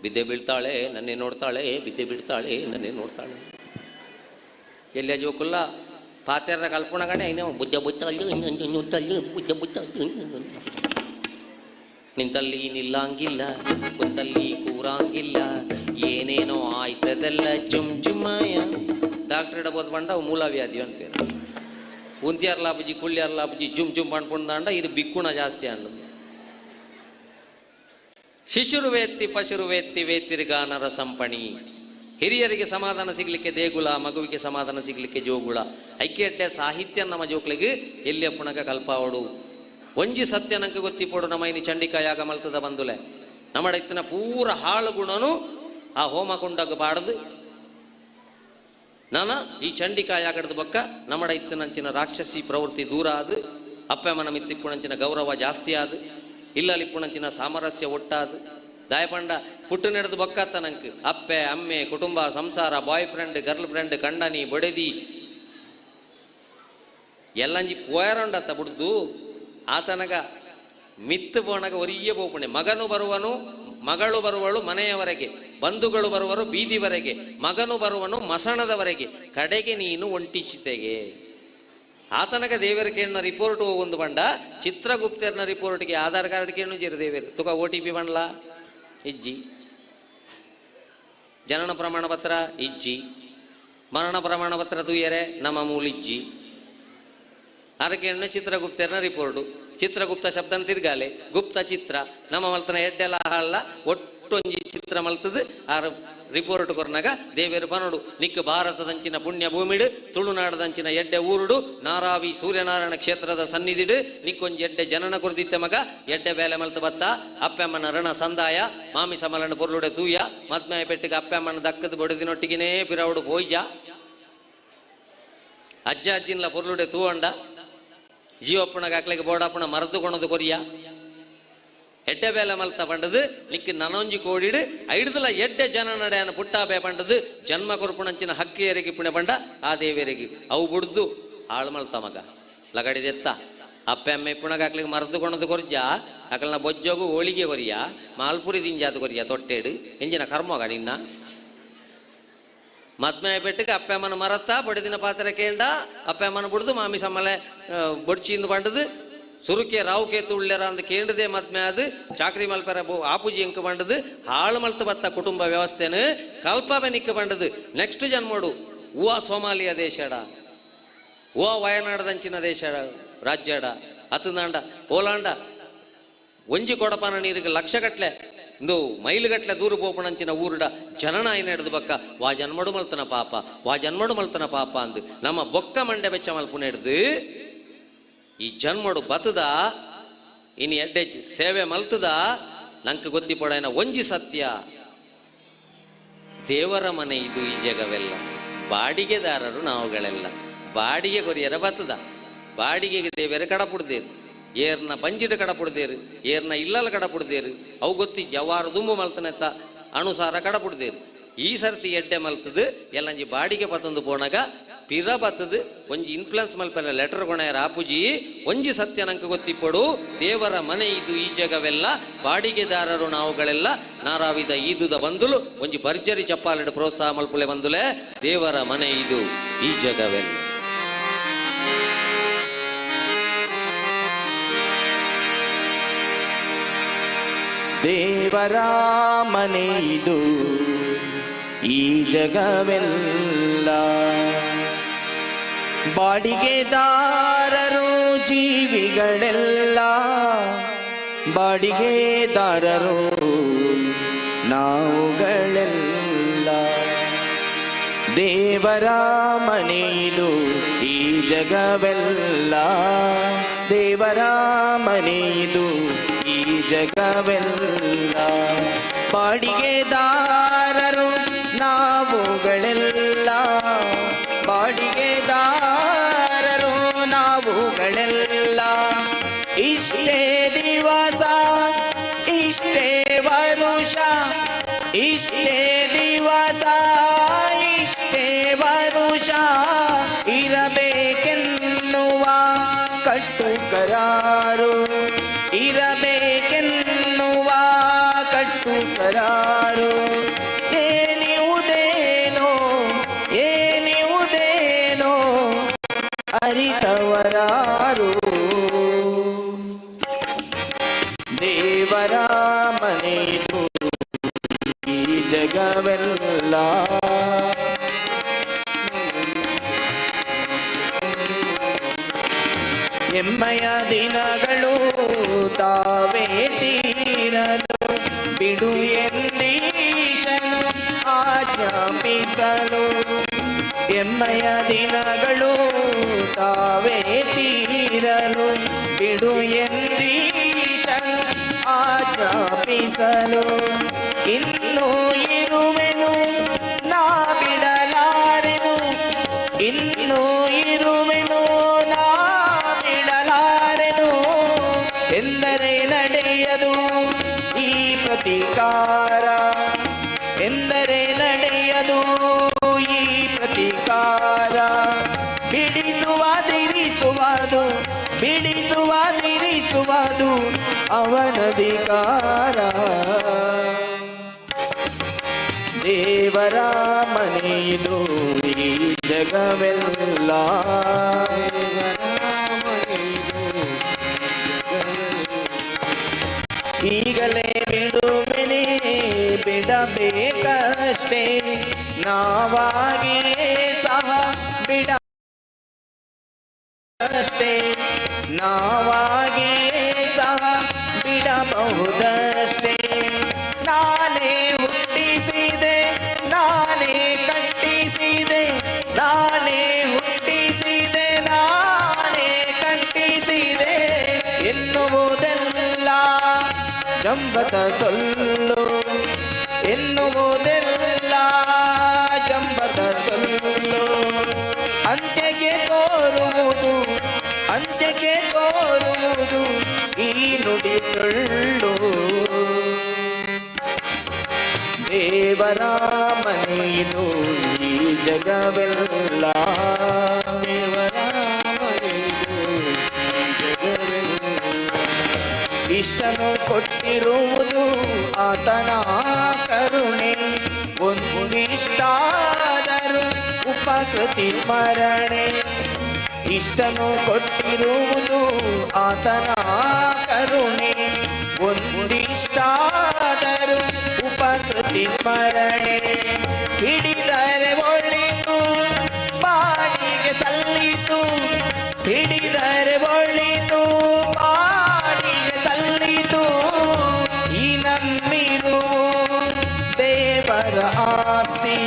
H: ಬಿದ್ದೆ ಬೀಳ್ತಾಳೆ ನನ್ನೇ ನೋಡ್ತಾಳೆ, ಬಿದ್ದೆ ಬಿಡ್ತಾಳೆ ನನ್ನೇ ನೋಡ್ತಾಳೆ. ಎಲ್ಲ ಜೋಕುಲ್ಲ ಪಾತೆರ್ರ ಕಲ್ಪುಣಗಣೆ ಐನ ಬುದ್ಧ ಬುದ್ಧ ಬುದ್ಧ ಬುದ್ಧ ನಿಂತಲ್ಲಿ ನಿಲ್ಲಂಗಿಲ್ಲ ಕುಂತಲ್ಲಿ ಕೂರಾಂಗಿಲ್ಲ ಏನೇನೋ ಆಯ್ತದಲ್ಲ ಜುಮ್ ಜುಮಾಯ. ಡಾಕ್ಟರ್ ಇಡಬೋದು ಬಂಡ ಅವು ಮೂಲವ್ಯಾಧಿ ಅನ್ಪೇರು. ಉಂತಿಯಾರ್ಲಾಬುಜಿ ಕುಳ್ಳಿಯಾರ್ಲಾಬುಜಿ ಜುಮ್ ಜುಮ್ ಪಣ್ಪುಂದಾಂಡ ಇದು ಬಿಕ್ಕುಣ ಜಾಸ್ತಿ ಅಂಡದು. ಶಿಶುರು ವೇತ್ತಿ ಪಶುರು ವೇತ್ತಿ ವೇತ್ತಿರ್ಗಾನರ ಸಂಪಣಿ. ಹಿರಿಯರಿಗೆ ಸಮಾಧಾನ ಸಿಗಲಿಕ್ಕೆ ದೇಗುಲ, ಮಗುವಿಗೆ ಸಮಾಧಾನ ಸಿಗಲಿಕ್ಕೆ ಜೋಗುಳ. ಐಕ್ಯಡ್ಡೆ ಸಾಹಿತ್ಯ ನಮ್ಮ ಜೋಕ್ಲಿಗೆ ಎಲ್ಲಿಯ ಪುಣಕ ಕಲ್ಪಾವಡು. ಒಂಜಿ ಸತ್ಯ ನಂಗೆ ಗೊತ್ತಿಪೋಡು ನಮ್ಮ ಇನಿ ಚಂಡಿಕಾ ಯಾಗ ಮಲ್ತದ ಬಂದುಲೆ ನಮ್ಮಡೈತನ ಪೂರ ಹಾಳುಗುಣನು ಆ ಹೋಮ ಕೊಂಡಾಗ ಬಾಡದು. ನಾನ ಈ ಚಂಡಿಕಾ ಯಾಗಡದ ಬಕ್ಕ ನಮ್ಮಡೈತನಂಚಿನ ರಾಕ್ಷಸಿ ಪ್ರವೃತ್ತಿ ದೂರ ಆದು, ಅಪ್ಪಮ್ಮನ ಮಿತ್ತಿಪ್ಪುಣಂಚಿನ ಗೌರವ ಜಾಸ್ತಿ ಆದು, ಇಲ್ಲಲಿಪ್ಪುಣಂಚಿನ ಸಾಮರಸ್ಯ ಒಟ್ಟಾದು. ದಾಯಪಂಡ ಪುಟ್ಟು ನಡೆದು ಬೊಕ್ಕತ್ತ ನಂಗೆ ಅಪ್ಪೆ ಅಮ್ಮೆ ಕುಟುಂಬ ಸಂಸಾರ ಬಾಯ್ ಫ್ರೆಂಡ್ ಗರ್ಲ್ ಫ್ರೆಂಡ್ ಕಂಡನಿ ಬೊಡೆದಿ ಎಲ್ಲಂಜಿ ಪೋಯರಂಡತ್ತ ಬುಡ್ದು ಆತನಗ ಮಿತ್ತು ಪೋಣಗ ಒರಿಯ ಬೋಪಣೆ. ಮಗನು ಬರುವನು ಮಗಳು ಬರುವಳು ಮನೆಯವರೆಗೆ, ಬಂಧುಗಳು ಬರುವರು ಬೀದಿವರೆಗೆ, ಮಗನು ಬರುವನು ಮಸಣದವರೆಗೆ, ಕಡೆಗೆ ನೀನು ಒಂಟಿ ಚಿತೆಗೆ. ಆತನಗ ದೇವರ ಕೇಳಿನ ರಿಪೋರ್ಟ್ ಒಂದು ಬಂಡ ಚಿತ್ರಗುಪ್ತರ್ನ ರಿಪೋರ್ಟ್ಗೆ ಆಧಾರ್ ಕಾರ್ಡ್ ಕೇಳು ಜೇರು ದೇವರು ತುಕ ಓ ಟಿ ಪಿ ಬಂಡ್ಲ ಇಜ್ಜಿ, ಜನನ ಪ್ರಮಾಣ ಪತ್ರ ಇಜ್ಜಿ, ಮರಣ ಪ್ರಮಾಣ ಪತ್ರ ತೂಯರೆ ನಮ್ಮ ಮೂಲಿಜ್ಜಿ. ಅದಕ್ಕೆ ಚಿತ್ರಗುಪ್ತರ್ನ ರಿಪೋರ್ಟು. ಚಿತ್ರಗುಪ್ತ ಶಬ್ದನ ತಿರ್ಗಾಲೆ ಗುಪ್ತ ಚಿತ್ರ ನಮ್ಮ ಮಲ್ತನ ಎಡ್ಡೆಲ್ಲ ಅಲ್ಲ ಒಟ್ಟೊಂಜಿ ಚಿತ್ರ ಮಲ್ತದ ಆರ ರಿಪೋರ್ಟ್ ಕೊರ್ನಾಗ ದೇವೇರು ಬನೋಡು ನಿಕ್ಕ ಭಾರತದಂಚಿನ ಪುಣ್ಯ ಭೂಮಿಡು ತುಳುನಾಡದಂಚಿನ ಎಡ್ಡೆ ಊರುಡು ನಾರಾವಿ ಸೂರ್ಯನಾರಾಯಣ ಕ್ಷೇತ್ರದ ಸನ್ನಿಧಿಡು ನಿಕ್ಕೊಂಜಿ ಎಡ್ಡೆ ಜನನ ಕುರ್ದಿತ್ತೆ ಮಗ ಎಡ್ಡೆ ಬೇಲೆ ಮಲ್ತ ಬತ್ತ ಅಪ್ಪಮ್ಮನ ಋಣ ಸಂದಾಯ ಮಾಮಿ ಸಮಲನ ಪೊರ್ಲುಡೆ ತೂಯ ಮದ್ಮಯ ಪೆಟ್ಟಿಗೆ ಅಪ್ಪಮ್ಮನ ದಕ್ಕದ ಬೊಡೆದಿನೊಟ್ಟಿಗೆನೇ ಪಿರವಡು ಪೋಯ್ಜ ಅಜ್ಜ ಅಜ್ಜಿನ್ಲ ಪೊರ್ಲುಡೆ ತೂವಂಡ ಜೀವಪ್ಪಣಗ ಅಕ್ಲೆಗೆ ಬೋಡಪ್ಪಣ ಮರದು ಕೊಣದು ಕೊರಿಯ ಎಡ್ಡೆ ಬೇಲೆ ಮಲ್ತ ಪಂಡದು ನಿಕ್ಕ ನನೊಂಜಿ ಕೋಡಿಡು ಐಡ್ದಲ ಎಡ್ಡೆ ಜನ ನಡೆಯನ ಪುಟ್ಟಾಬೆ ಪಂಡದು ಜನ್ಮ ಕೊರ್ಪುಣಂಚಿನ ಹಕ್ಕಿ ಎರೆಗೆ ಪುಣೆ ಪಂಡ ಆ ದೇವರಿಗೆ ಅವು ಬುಡ್ದು ಆಳು ಮಲ್ತ ಮಗ ಲಗಡಿದೆತ್ತ ಅಪ್ಪೆ ಅಮ್ಮೆ ಪುಣಗ ಅಕ್ಲಿಗೆ ಮರದು ಕೊಣದು ಕೊರ್ಜ ಅಕಲ್ನ ಬೊಜ್ಜೋಗು ಹೋಳಿಗೆ ಕೊರಿಯ ಮಾಲ್ಪುರಿ ದಿಂಜಾದ ಕೊರಿಯ ತೊಟ್ಟೇಡು ಎಂಜಿನ ಕರ್ಮಗ ನಿನ್ನ ಮದ್ಮೆ ಪೆಟ್ಟಿಗೆ ಅಪ್ಪೆ ಅಮ್ಮನ ಮರತ್ತ ಬಡಿದಿನ ಪಾತ್ರೆ ಕೇಂಡ ಅಪ್ಪೆ ಅಮ್ಮನ ಬುಡ್ದು ಮಾಮಿ ಸಮ್ಮಲೆ ಬೊಡ್ಚಿಂದು ಪಂಡದು ಸುರುಕೆ ರಾವು ಕೇತು ಉಳ್ಳೆರ ಅಂದ್ ಕೇಂಡದೆ ಮದ್ಮೆ ಅದು ಚಾಕ್ರಿ ಮಲ್ಪೆರ ಆಪುಜಿ ಎಂಕ ಬಂಡದು ಹಾಳು ಮಲ್ತು ಬತ್ತ ಕುಟುಂಬ ವ್ಯವಸ್ಥೆನು ಕಲ್ಪವೆ ನಿಕ್ಕ ಬಂಡದು. ನೆಕ್ಸ್ಟ್ ಜನ್ಮಡು ಹೂವ ಸೋಮಾಲಿಯ ದೇಶಡ ಹೂವ ವಯನಾಡದಂಚಿನ ದೇಶ ರಾಜ್ಯಡ ಅತಂದಾಂಡ ಓಲಾಂಡ ಒಂಜಿ ಕೊಡಪಾನ ನೀರಿಗೆ ಲಕ್ಷಗಟ್ಲೆ ಇಂದು ಮೈಲುಗಟ್ಲೆ ದೂರು ಪೋಪಣಂಚಿನ ಊರುಡ ಜನನ ಆಯ್ನ ಹಿಡ್ದು ಬಕ್ಕ ವಾ ಜನ್ಮಡು ಮಲ್ತನ ಪಾಪ ವಾ ಜನ್ಮಡು ಮಲ್ತನ ಪಾಪ ಅಂದು ನಮ್ಮ ಬೊಕ್ಕ ಮಂಡೆ ಬೆಚ್ಚ ಮಲ್ಪುನ ಹಿಡ್ದು ಈ ಜನ್ಮಡು ಬತದ ಇನ್ನು ಎಡ್ಡೆ ಸೇವೆ ಮಲ್ತದ ನಂಗೆ ಗೊತ್ತಿಪೊಡೈನ ಒಂಜಿ ಸತ್ಯ ದೇವರ ಮನೆ ಇದು ಈ ಜಗವೆಲ್ಲ ಬಾಡಿಗೆದಾರರು ನಾವುಗಳೆಲ್ಲ ಬಾಡಿಗೆ ಕೊರಿಯರ ಬತದ ಬಾಡಿಗೆಗೆ ದೇವರ ಕಡಪುಡ್ದೇರು ಏರ್ನ ಬಂಜಿಡ ಕಡಪುಡ್ದೇರು ಏರ್ನ ಇಲ್ಲಲ ಕಡಪುಡ್ದೇರು ಅವು ಗೊತ್ತಿ ಜವಾರು ದುಂಬು ಮಲ್ತನೆತ್ತ ಅನುಸಾರ ಕಡಪುಡ್ದೇರು. ಈ ಸರ್ತಿ ಎಡ್ಡೆ ಮಲ್ತದು ಎಲ್ಲಂಜಿ ಬಾಡಿಗೆ ಪತ್ತೊಂದು ಪೋಣಗ ಪಿರ ಬತ್ತದು ಒಂಜಿ ಇನ್ಫ್ಲುಯೆನ್ಸ್ ಮಲ್ಪೆಲ್ಲ ಲೆಟರ್ ಕೊಣೆಯರ ಆಪುಜಿ ಒಂಜಿ ಸತ್ಯ ನಂಗೆ ಗೊತ್ತಿಪ್ಪಡು ದೇವರ ಮನೆ ಇದು ಈ ಜಗವೆಲ್ಲ ಬಾಡಿಗೆದಾರರು ನಾವುಗಳೆಲ್ಲ ನಾರಾವಿದ ಈದುದ ಬಂದುಲು ಒಂಜಿ ಭರ್ಜರಿ ಚಪ್ಪಾಲೆಡು ಪ್ರೋತ್ಸಾಹ ಮಲ್ಪುಲೆ ಬಂದುಲೆ ದೇವರ ಮನೆ ಇದು ಈ ಜಗವೆಲ್ಲ.
F: ದೇವರ ಮನೆ ಇದು ಈ ಜಗವೆಲ್ಲ. ಬಾಡಿಗೆದಾರರು ಜೀವಿಗಳೆಲ್ಲ, ಬಾಡಿಗೆದಾರರು ನಾವುಗಳೆಲ್ಲ. ದೇವರ ಮನೆಯಿದು ಈ ಜಗವೆಲ್ಲ, ದೇವರ ಮನೆಯಿದು ಈ ಜಗವೆಲ್ಲ. ಬಾಡಿಗೆದಾರರು ನಾವುಗಳೆಲ್ಲ, ಬಾಡಿಗೆದಾರರು ನಾವುಗಳೆಲ್ಲ. ಇಷ್ಟೇ ದಿವಸ ಇಷ್ಟೇ ವರುಷ, ಇಷ್ಟೇ ದಿವಸ ಇಷ್ಟೇ ವರುಷ ಇರಬೇಕೆನ್ನುವ ಕಟ್ಟು ಕರಾರು, ಇರಬೇಕೆನ್ನುವ ಕಟ್ಟು ಕರಾರು. ಏನಿವುದೇನೋ ಏನಿವುದೇನೋ ಅರಿತವರಾರು. ದೇವರ ಮನೆಯು ಈ ಜಗವೆಲ್ಲ. ಎಮ್ಮಯ ದಿನಗಳು ತಾವೇ ತೀರಲು, ಬಿಡು ಎಂದೀಶನು ಆಜ್ಞಾಪಿಸಲು. ಎಮ್ಮಯ ದಿನಗಳು ತಾವೇ ತೀರಲು, ಬಿಡು ಎಂದೀಶನು ಆಜ್ಞಾಪಿಸಲು. ಇನ್ನೂ ಇರುವೆನು ನಾ ಬಿಡಲಾರೆನು, ಇನ್ನೂ ಇರುವೆನು ನಾ ಬಿಡಲಾರೆನು ಎಂದರೆ ನಡೆಯದು ಈ ಪ್ರತೀಕಾರ, ಎಂದರೆ ನಡೆಯದು ಈ ಪ್ರತೀಕಾರ. ಬಿಡಿಸುವ ತಿರಿಸುವುದು, ಬಿಡಿಸುವ ತಿರಿಸುವುದು ಅವನಧಿಕಾರ. ದೇವರ ಮನೆಯಿದು ಈ ಜಗವೆಲ್ಲ. ಈಗಲೇ ಬಿಡುವೆನೆ ಬಿಡಬೇಕಷ್ಟೇ, ನಾವಾಗಿಯೇ ಸಹ ಬಿಡ ಅಷ್ಟೇ, ನಾವಾಗಿಯೇ ಸಹ ಬಿಡಬಹುದಷ್ಟೇ. ನಾನೇ ಹುಟ್ಟಿಸಿದೆ ನಾನೇ ಕಟ್ಟಿಸಿದೆ, ನಾನೇ ಹುಟ್ಟಿಸಿದೆ ನಾನೇ ಕಟ್ಟಿಸಿದೆ ಎನ್ನುವುದೆಲ್ಲ ಜಂಬದ ಸೊಲ್ಲು, ಎನ್ನುವುದೆಲ್ಲ ಜಂಬದ ಸೊಲ್ಲು. ಅಂತ್ಯಕ್ಕೆ ತೋರುವುದು, ಅಂತ್ಯಕ್ಕೆ ತೋರುವುದು ಈ ನುಡಿ ಸುಳ್ಳು. ದೇವರ ಮನೆಯಿದು ಈ ಜಗವೆಲ್ಲ, ದೇವರ ಮನೆಯಿದು ಈ ಜಗವೆಲ್ಲ. ಇಷ್ಟನು ಕೊಟ್ಟಿರುವುದು ಆತನ ಕರುಣೆ, ಒಂದಿಷ್ಟಾದರೂ ಉಪಕೃತಿ ಸ್ಮರಣೆ. ಇಷ್ಟನು ಕೊಟ್ಟಿರುವುದು ಆತನ ಕರುಣೆ, ಒಂದಿಷ್ಟಾದರೂ ಉಪಕೃತಿ ಸ್ಮರಣೆ. ಹಿಡಿದರೆ ಒಳಿತು ಬಾಡಿಗೆ ಸಲ್ಲಿತು, ಹಿಡಿದರೆ ಒಳಿತು ಬಾಡಿಗೆ ಸಲ್ಲಿತು. ಈ ನಮ್ಮಿರುವು ದೇವರ ಆಸ್ತಿ,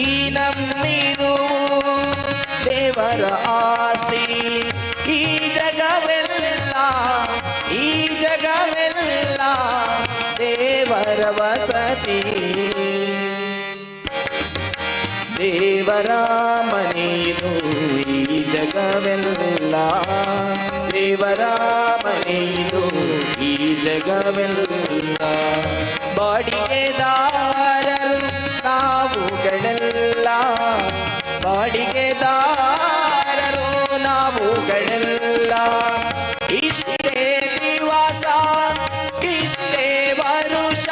F: ಈ ನಮ್ಮಿರುವು ದೇವರ ಆಸ್ತಿ. ಈ ಜಗವೆಲ್ಲ, ಈ ಜಗವೆಲ್ಲ ದೇವರ ವಸತಿ. ದೇವರ ಮನೆಯಿದು ಈ ಜಗವೆಲ್ಲ, ದೇವರ ಮನೆಯಿದು ಈ ಜಗವೆಲ್ಲ. ಬಾಡಿಗೆದಾರರು ನಾವುಗಳೆಲ್ಲ, ಬಾಡಿಗೆದಾರರು ನಾವುಗಳೆಲ್ಲ. ಇಷ್ಟೇ ದಿವಸ ಇಷ್ಟೇ ವರುಷ,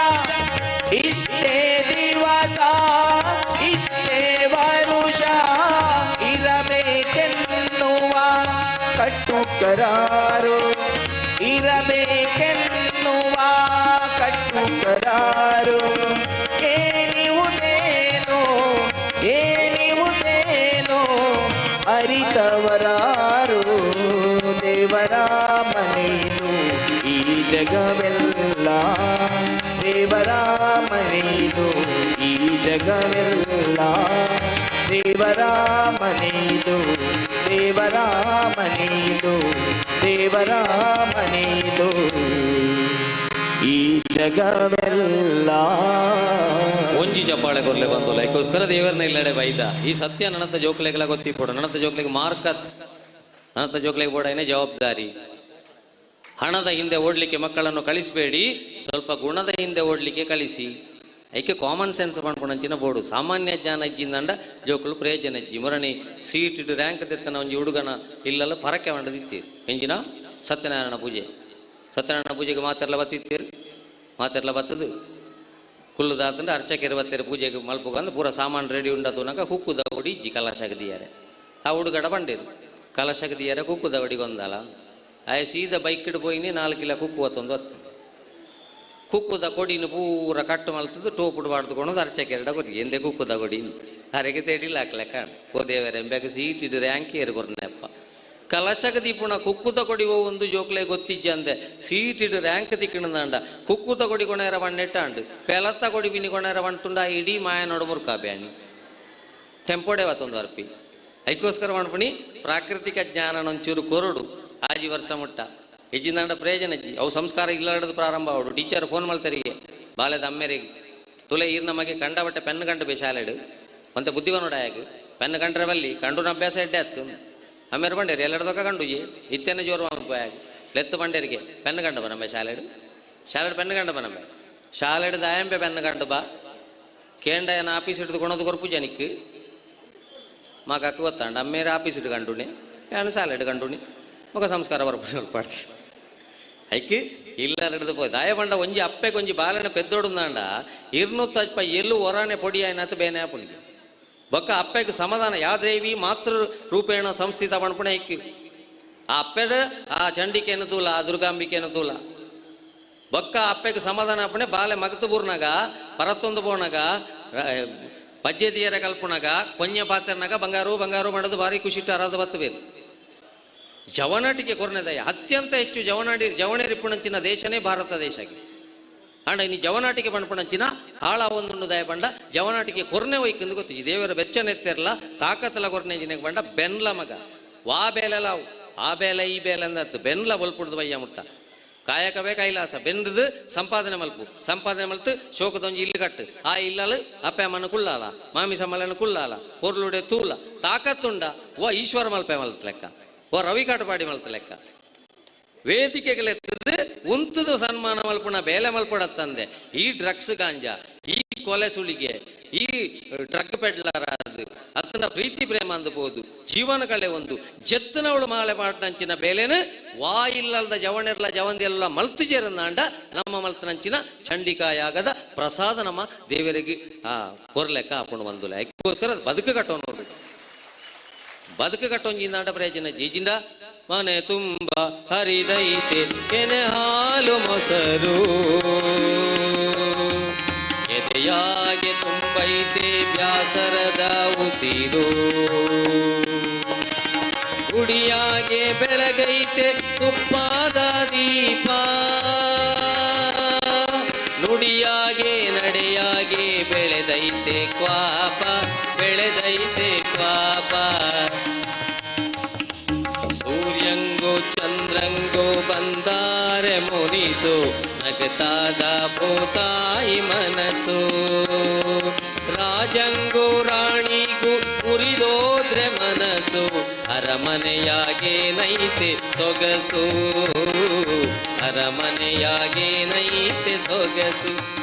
F: ಇಷ್ಟೇ ದಿವಸ ಇಷ್ಟೇ ವರುಷ ಇರಬೇಕೆನ್ನುವ ಕಟ್ಟು ಕರಾರು, ಇರಬೇಕೆನ್ನುವ ಕಟ್ಟು ಕರಾರು. ಏನಿವುದೇನೋ ಏನಿವುದೇನೋ ಅರಿತವರಾರು ದೇವರ ಮನೆಯು ಈ ಜಗವೆಲ್ಲ ದೇವರ ಮನೆಯದು ಈ ಜಗವೆಲ್ಲ ದೇವರ ಮನೆಯದು ದೇವರ ಮನೆಯದು ದೇವರ ಮನೆಯದು ಈ ಜಗವೆಲ್ಲ.
H: ಒಂಜಿ ಚಪ್ಪಾಳೆ ಕೊರ್ಲೆ ಬಂತು ಲೈಕೋಸ್ಕರ ದೇವರನ್ನ ಇಲ್ಲಡೆ ಬೈದ ಈ ಸತ್ಯ ನನ್ನಂತ ಜೋಕ್ಲೆಗೆಲ್ಲ ಗೊತ್ತಿಪ್ಪಡು. ನನ್ನಂತ ಜೋಕ್ಲೆಗೆ ಮಾರ್ಕತ್, ನನ್ನಂತ ಜೋಕ್ಲೆಗೆ ಬೋಡೈನೇ ಜವಾಬ್ದಾರಿ. ಹಣದ ಹಿಂದೆ ಓಡಲಿಕ್ಕೆ ಮಕ್ಕಳನ್ನು ಕಳಿಸಬೇಡಿ, ಸ್ವಲ್ಪ ಗುಣದ ಹಿಂದೆ ಓಡಲಿಕ್ಕೆ ಕಳಿಸಿ. ಐಕೆ ಕಾಮನ್ ಸೆನ್ಸ್ ಪಣ್ಪುಣಂಚಿನ ಬೋಡು ಸಾಮಾನ್ಯ ಜ್ಞಾನ ಅಜ್ಜಿಂದಂಡ ಜೋಕುಲು ಪ್ರಯೋಜನ ಅಜ್ಜಿ. ಮುರಣಿ ಸೀಟ್ ಇಟ್ಟು ರ್ಯಾಂಕ್ ತೆತ್ತನ ಒಂಜಿ ಹುಡುಗನ ಇಲ್ಲಲ್ಲ ಪರಕೆ ಮಂಡದಿತ್ತೀರು. ಎಂಜಿನ ಸತ್ಯನಾರಾಯಣ ಪೂಜೆ, ಸತ್ಯನಾರಾಯಣ ಪೂಜೆಗೆ ಮಾತೆಲ್ಲ ಬತ್ತಿತ್ತೀರು, ಮಾತೆಲ್ಲ ಬತ್ತದು ಕುಲ್ಲುದಾತಂದ್ರೆ ಅರ್ಚಕರು ಬತ್ತೀರು ಪೂಜೆಗೆ ಮಲ್ಪುಗಂದು ಪೂರ ಸಾಮಾನು ರೆಡಿ ಉಂಡತುನಕ ಕುಕ್ಕುದ ಹೊಡಿ ಇಜ್ಜಿ ಕಲಶಕ್ಕೆ ದಿಯಾರೆ. ಆ ಹುಡುಗಡ ಬಂಡಿರು ಕಲಶಕ್ಕೆ ದಿಯಾರೆ ಕುಕ್ಕುದ ಹೊಡಿಗೊಂದಲ್ಲ ಆಯ ಸೀದಾ ಬೈಕ್ ಇಡು ಪೋಯಿನಿ 4 ಕಿಲೋ ಕುಕ್ಕು ಹೊತ್ತೊಂದು ಹೊತ್ತು ಕುಕ್ಕುದ ಕೊಡಿನ ಪೂರ ಕಟ್ಟು ಮಲ್ತದ್ದು ಟೋಪುಡು ಬಾಡ್ದುಕೊಂಡು ಅರ್ಚಕೆರಡ ಕೊರಿ ಎಂದೆ ಕುಕ್ಕುದ ಕೊಡಿ ಅರೆಗೆ ತೇಡಿಲ್ಲ ಹಾಕ್ಲೆಕ್ಕ ಓದೇವರೆ ಎಂಬ್ಯಾಗ ಸೀಟ್ ಇಡು ರ್ಯಾಂಕ್ ಏರು ಕೊರ್ನೆಪ್ಪ. ಕಲಶಕ ದೀಪುಣ ಕುಕ್ಕುದ ಕೊಡಿ ಒಂದು ಜೋಕ್ಲೆ ಗೊತ್ತಿಜ್ಜ ಅಂದೆ ಸೀಟ್ ಇಡು ರ್ಯಾಂಕ್ ತಿಕ್ಕಿಣದಾಂಡ ಕುಕ್ಕುದ ಕೊಡಿ ಕೊಣೇರ ಬಣ್ಣೆಟ್ಟಾಂಡು ಪೆಲತ್ತ ಕೊಡಿ ಬಿನಿ ಕೊಣೇರ ಬಣ್ತುಂಡ ಇಡೀ ಮಾಯ ನೋಡು ಮುರ್ಕಾ ಬ್ಯಾಣಿ ಟೆಂಪೋಡೆ ವತ್ತೊಂದು ಅರ್ಪಿ. ಐಕೋಸ್ಕರ ಮಾಡ್ಪುಣಿ ಪ್ರಾಕೃತಿಕ ಜ್ಞಾನ ಒಂಚೂರು ಕೊರಡು ಆಜಿ ವರ್ಷ ಮುಟ್ಟ ಹೆಜ್ಜಿಂದಂಡ ಪ್ರಯೋಜನ ಅಜ್ಜಿ. ಅವು ಸಂಸ್ಕಾರ ಇಲ್ಲಾಡೋದು ಪ್ರಾರಂಭ ಅವಡು ಟೀಚರ್ ಫೋನ್ ಮಾಡ್ತಾರಿಗೆ ಬಾಲ್ಯದ ಅಮ್ಮೆರಿಗೆ ತುಲೆ ಈರ್ ನಮಗೆ ಕಂಡ ಬಟ್ಟೆ ಪೆನ್ ಕಂಡು ಬೇ ಶಾಲೆಡು ಒಂತೆ ಬುದ್ಧಿವನೋಡಾಯಾಗ ಪೆನ್ ಕಂಡ್ರೆ ಬಲ್ಲಿ ಕಂಡುನ ಅಭ್ಯಾಸ ಎಡ್ಡೆ ಆಯ್ತು. ಅಮ್ಮೇರು ಬಂಡೇರಿ ಎಲ್ಲೆಡ್ದೊಕ್ಕ ಕಂಡುಜಿ ಇತ್ತೇನೆ ಜೋರು ಆಗ ಲೆತ್ತು ಬಂಡೇರಿಗೆ ಪೆನ್ ಕಂಡು ಬಾ ನಮ್ಮ ಶಾಲೆಡು ಶಾಲೆಡು ಪೆನ್ ಕಂಡು ಬಾ ನಮ್ಮ ಶಾಲೆಡು ದಾಯಂಬೆ ಪೆನ್ ಕಂಡು ಬಾ ಕೇಂಡಯನ ಆಫೀಸ್ ಹಿಡಿದು ಕೊಣೋದು ಕೊರ್ಪು ಜನಕ್ಕೆ ಮಾಕ ಅಕ್ಕ ಗೊತ್ತಾಂಡ ಅಮ್ಮೇರು ಆಫೀಸ್ ಇಟ್ಟು ಕಂಡುನಿ ನಾನು ಶಾಲೆಡು ಕಂಡುನಿ ಮುಖ ಸಂಸ್ಕಾರ ಬರ್ಪು ಸ್ವಲ್ಪ ಐಕ್ ಇಲ್ಲ ಹಿಡಿದು ಪೋಯ್ ದಾಯ ಬಂಡ ಒಂಜಿ ಅಪ್ಪೆ ಕೊಂಜಿ ಬಾಲನ ಪೆದ್ದೊಡುಂದಾಂಡ ಇರ್ನೂತ್ತಪ್ಪ ಎಲ್ಲು ಹೊರಾನೆ ಪೊಡಿ ಆಯ್ನಾತ ಬೇನೆ ಆಪುಣಿಗೆ ಬೊಕ್ಕ ಅಪ್ಪೆಗೆ ಸಮಾಧಾನ ಯಾದೇವಿ ಮಾತೃ ರೂಪೇಣ ಸಂಸ್ಥಿತ ಪಣಪುಣೆ ಐಕ್ ಆ ಅಪ್ಪೆಡ ಆ ಚಂಡಿಕೆಯನ್ನು ತೂಲ ಆ ದುರ್ಗಾಂಬಿಕೆಯನ್ನು ತೂಲ ಬೊಕ್ಕ ಅಪ್ಪೆಗೆ ಸಮಾಧಾನ ಅಪ್ಪಣೆ ಬಾಲೆ ಮಗತು ಬೂರ್ನಾಗ ಪರತ್ತೊಂದು ಬೋಣಾಗ ಪಜ್ಜೆದಿಯರ ಕಲ್ಪುಣಾಗ ಕೊನ್ಯ ಪಾತ್ರನಾಗ ಬಂಗಾರು ಬಂಗಾರು ಮಾಡೋದು ಭಾರಿ ಖುಷಿಟ್ಟು ಅರಾದ ಬತ್ತು ಬೇರು. ಜವನಾಟಿಗೆ ಕೊರನೆದಯ ಅತ್ಯಂತ ಹೆಚ್ಚು ಜವನಾಡಿ ಜವಣೇರಿಪ್ಪುಣಂಚಿನ ದೇಶನೇ ಭಾರತ ದೇಶ ಆಗಿದೆ. ಅಂಡ ಇನ್ನು ಜವನಾಟಿಗೆ ಪಣಪಣಂಚಿನ ಆಳ ಒಂದುಂಡು ದಯ ಬಂಡ ಜವನಾಟಿಗೆ ಕೊರನೆ ಒಯ್ಕಂದು ಗೊತ್ತು ದೇವರ ಬೆಚ್ಚನೆತ್ತಿರಲ್ಲ ತಾಕತ್ತಲ ಕೊರನೆ ಜಿನೆಗೆ ಬಂಡ ಬೆನ್ಲ ಮಗ ವಾ ಬೇಲೆಲ್ಲ ಆ ಬೇಲೆ ಈ ಬೇಲೆ ಅಂದತ್ತು ಬೆನ್ಲ ಬಲ್ಪುಡ್ದು ಬಯ್ಯ ಮುಟ್ಟ ಕಾಯಕವೇ ಕೈಲಾಸ ಬೆಂದದು ಸಂಪಾದನೆ ಮಲ್ಪು ಸಂಪಾದನೆ ಮಲ್ತು ಶೋಕದೊಂಜಿ ಇಲ್ಲು ಕಟ್ಟು ಆ ಇಲ್ಲಲು ಅಪ್ಪ ಅಮ್ಮನ ಕುಳ್ಳಾಲ ಮಾಮಿ ಸಮ್ಮಲನ ಕುಳ್ಳಾಲ ಪೊರ್ಲುಡೆ ತೂಲ ತಾಕತ್ತುಂಡ ಓ ಈಶ್ವರ ಮಲ್ಪೆ ಮಲ್ತ ಲೆಕ್ಕ ಓ ರವಿ ಕಾಟುಪಾಡಿ ಮಲ್ತ ಲೆಕ್ಕ ವೇದಿಕೆಗಳೆತ್ತದು ಉಂತದು ಸನ್ಮಾನ ಮಲ್ಪುಣ ಬೇಲೆ ಮಲ್ಪಡತ್ತಂದೆ ಈ ಡ್ರಗ್ಸ್ ಗಾಂಜಾ ಈ ಕೊಲೆ ಸುಳಿಗೆ ಈ ಡ್ರಗ್ ಪೆಡ್ಲರ್ ಅದು ಅತನ ಪ್ರೀತಿ ಪ್ರೇಮ ಅಂದಬಹುದು ಜೀವನ ಕಳೆ ಒಂದು ಜತ್ತನವಳು ಮಾಲೆ ಪಾಟ್ನಂಚಿನ ಬೇಲೆನ ವಾ ಇಲ್ಲಲ್ದ ಜವಣಿರ್ಲ ಜವಂದೆಲ್ಲ ಮಲ್ತು ചേರುಂದಾಂಡ ನಮ್ಮ ಮಲ್ತನಂಚಿನ ಚಂಡಿಕಾಯಾಗದ ಪ್ರಸಾದ ನಮ್ಮ ದೇವರಿಗೆ ಆ ಕೊರ್ಲೆಕ್ಕ ಹಾಕೊಂಡು ಬಂದುಲೆ ಅದಕ್ಕೋಸ್ಕರ ಬದುಕು ಕಟ್ಟೋನು ಬದುಕು ಕಟ್ಟೊಂಜಿಂದಾಂಡ ಪ್ರಯೋಜನ ಜೀಜಿಂದ ಮನೆ ತುಂಬ ಹರಿದೈತೆ ಕೆನೆ ಹಾಲು ಮೊಸರು ಎದೆಯಾಗೆ ತುಂಬೈತೆ ಬ್ಯಾಸರದ ಉಸಿರು ಗುಡಿಯಾಗೆ ಬೆಳಗೈತೆ ತುಪ್ಪಾದ ದೀಪ ನುಡಿಯಾಗೆ ನಡೆಯಾಗೆ ಬೆಳೆದೈತೆ ಕ್ವಾಪ ಬೆಳೆದೈತೆ ಕ್ವಾಪ ಸೂರ್ಯಂಗೋ ಚಂದ್ರಂಗೋ ಬಂದಾರೆ ಮುನಿಸು ನಗತಾದ ಭೂತಾಯಿ ಮನಸ್ಸು ರಾಜಂಗೋ ರಾಣಿಗೂ ಉರಿದೋದ್ರೆ ಮನಸ್ಸು ಅರಮನೆಯಾಗೇನೈತೆ ಸೊಗಸು ಅರಮನೆಯಾಗೇನೈತೆ ಸೊಗಸು.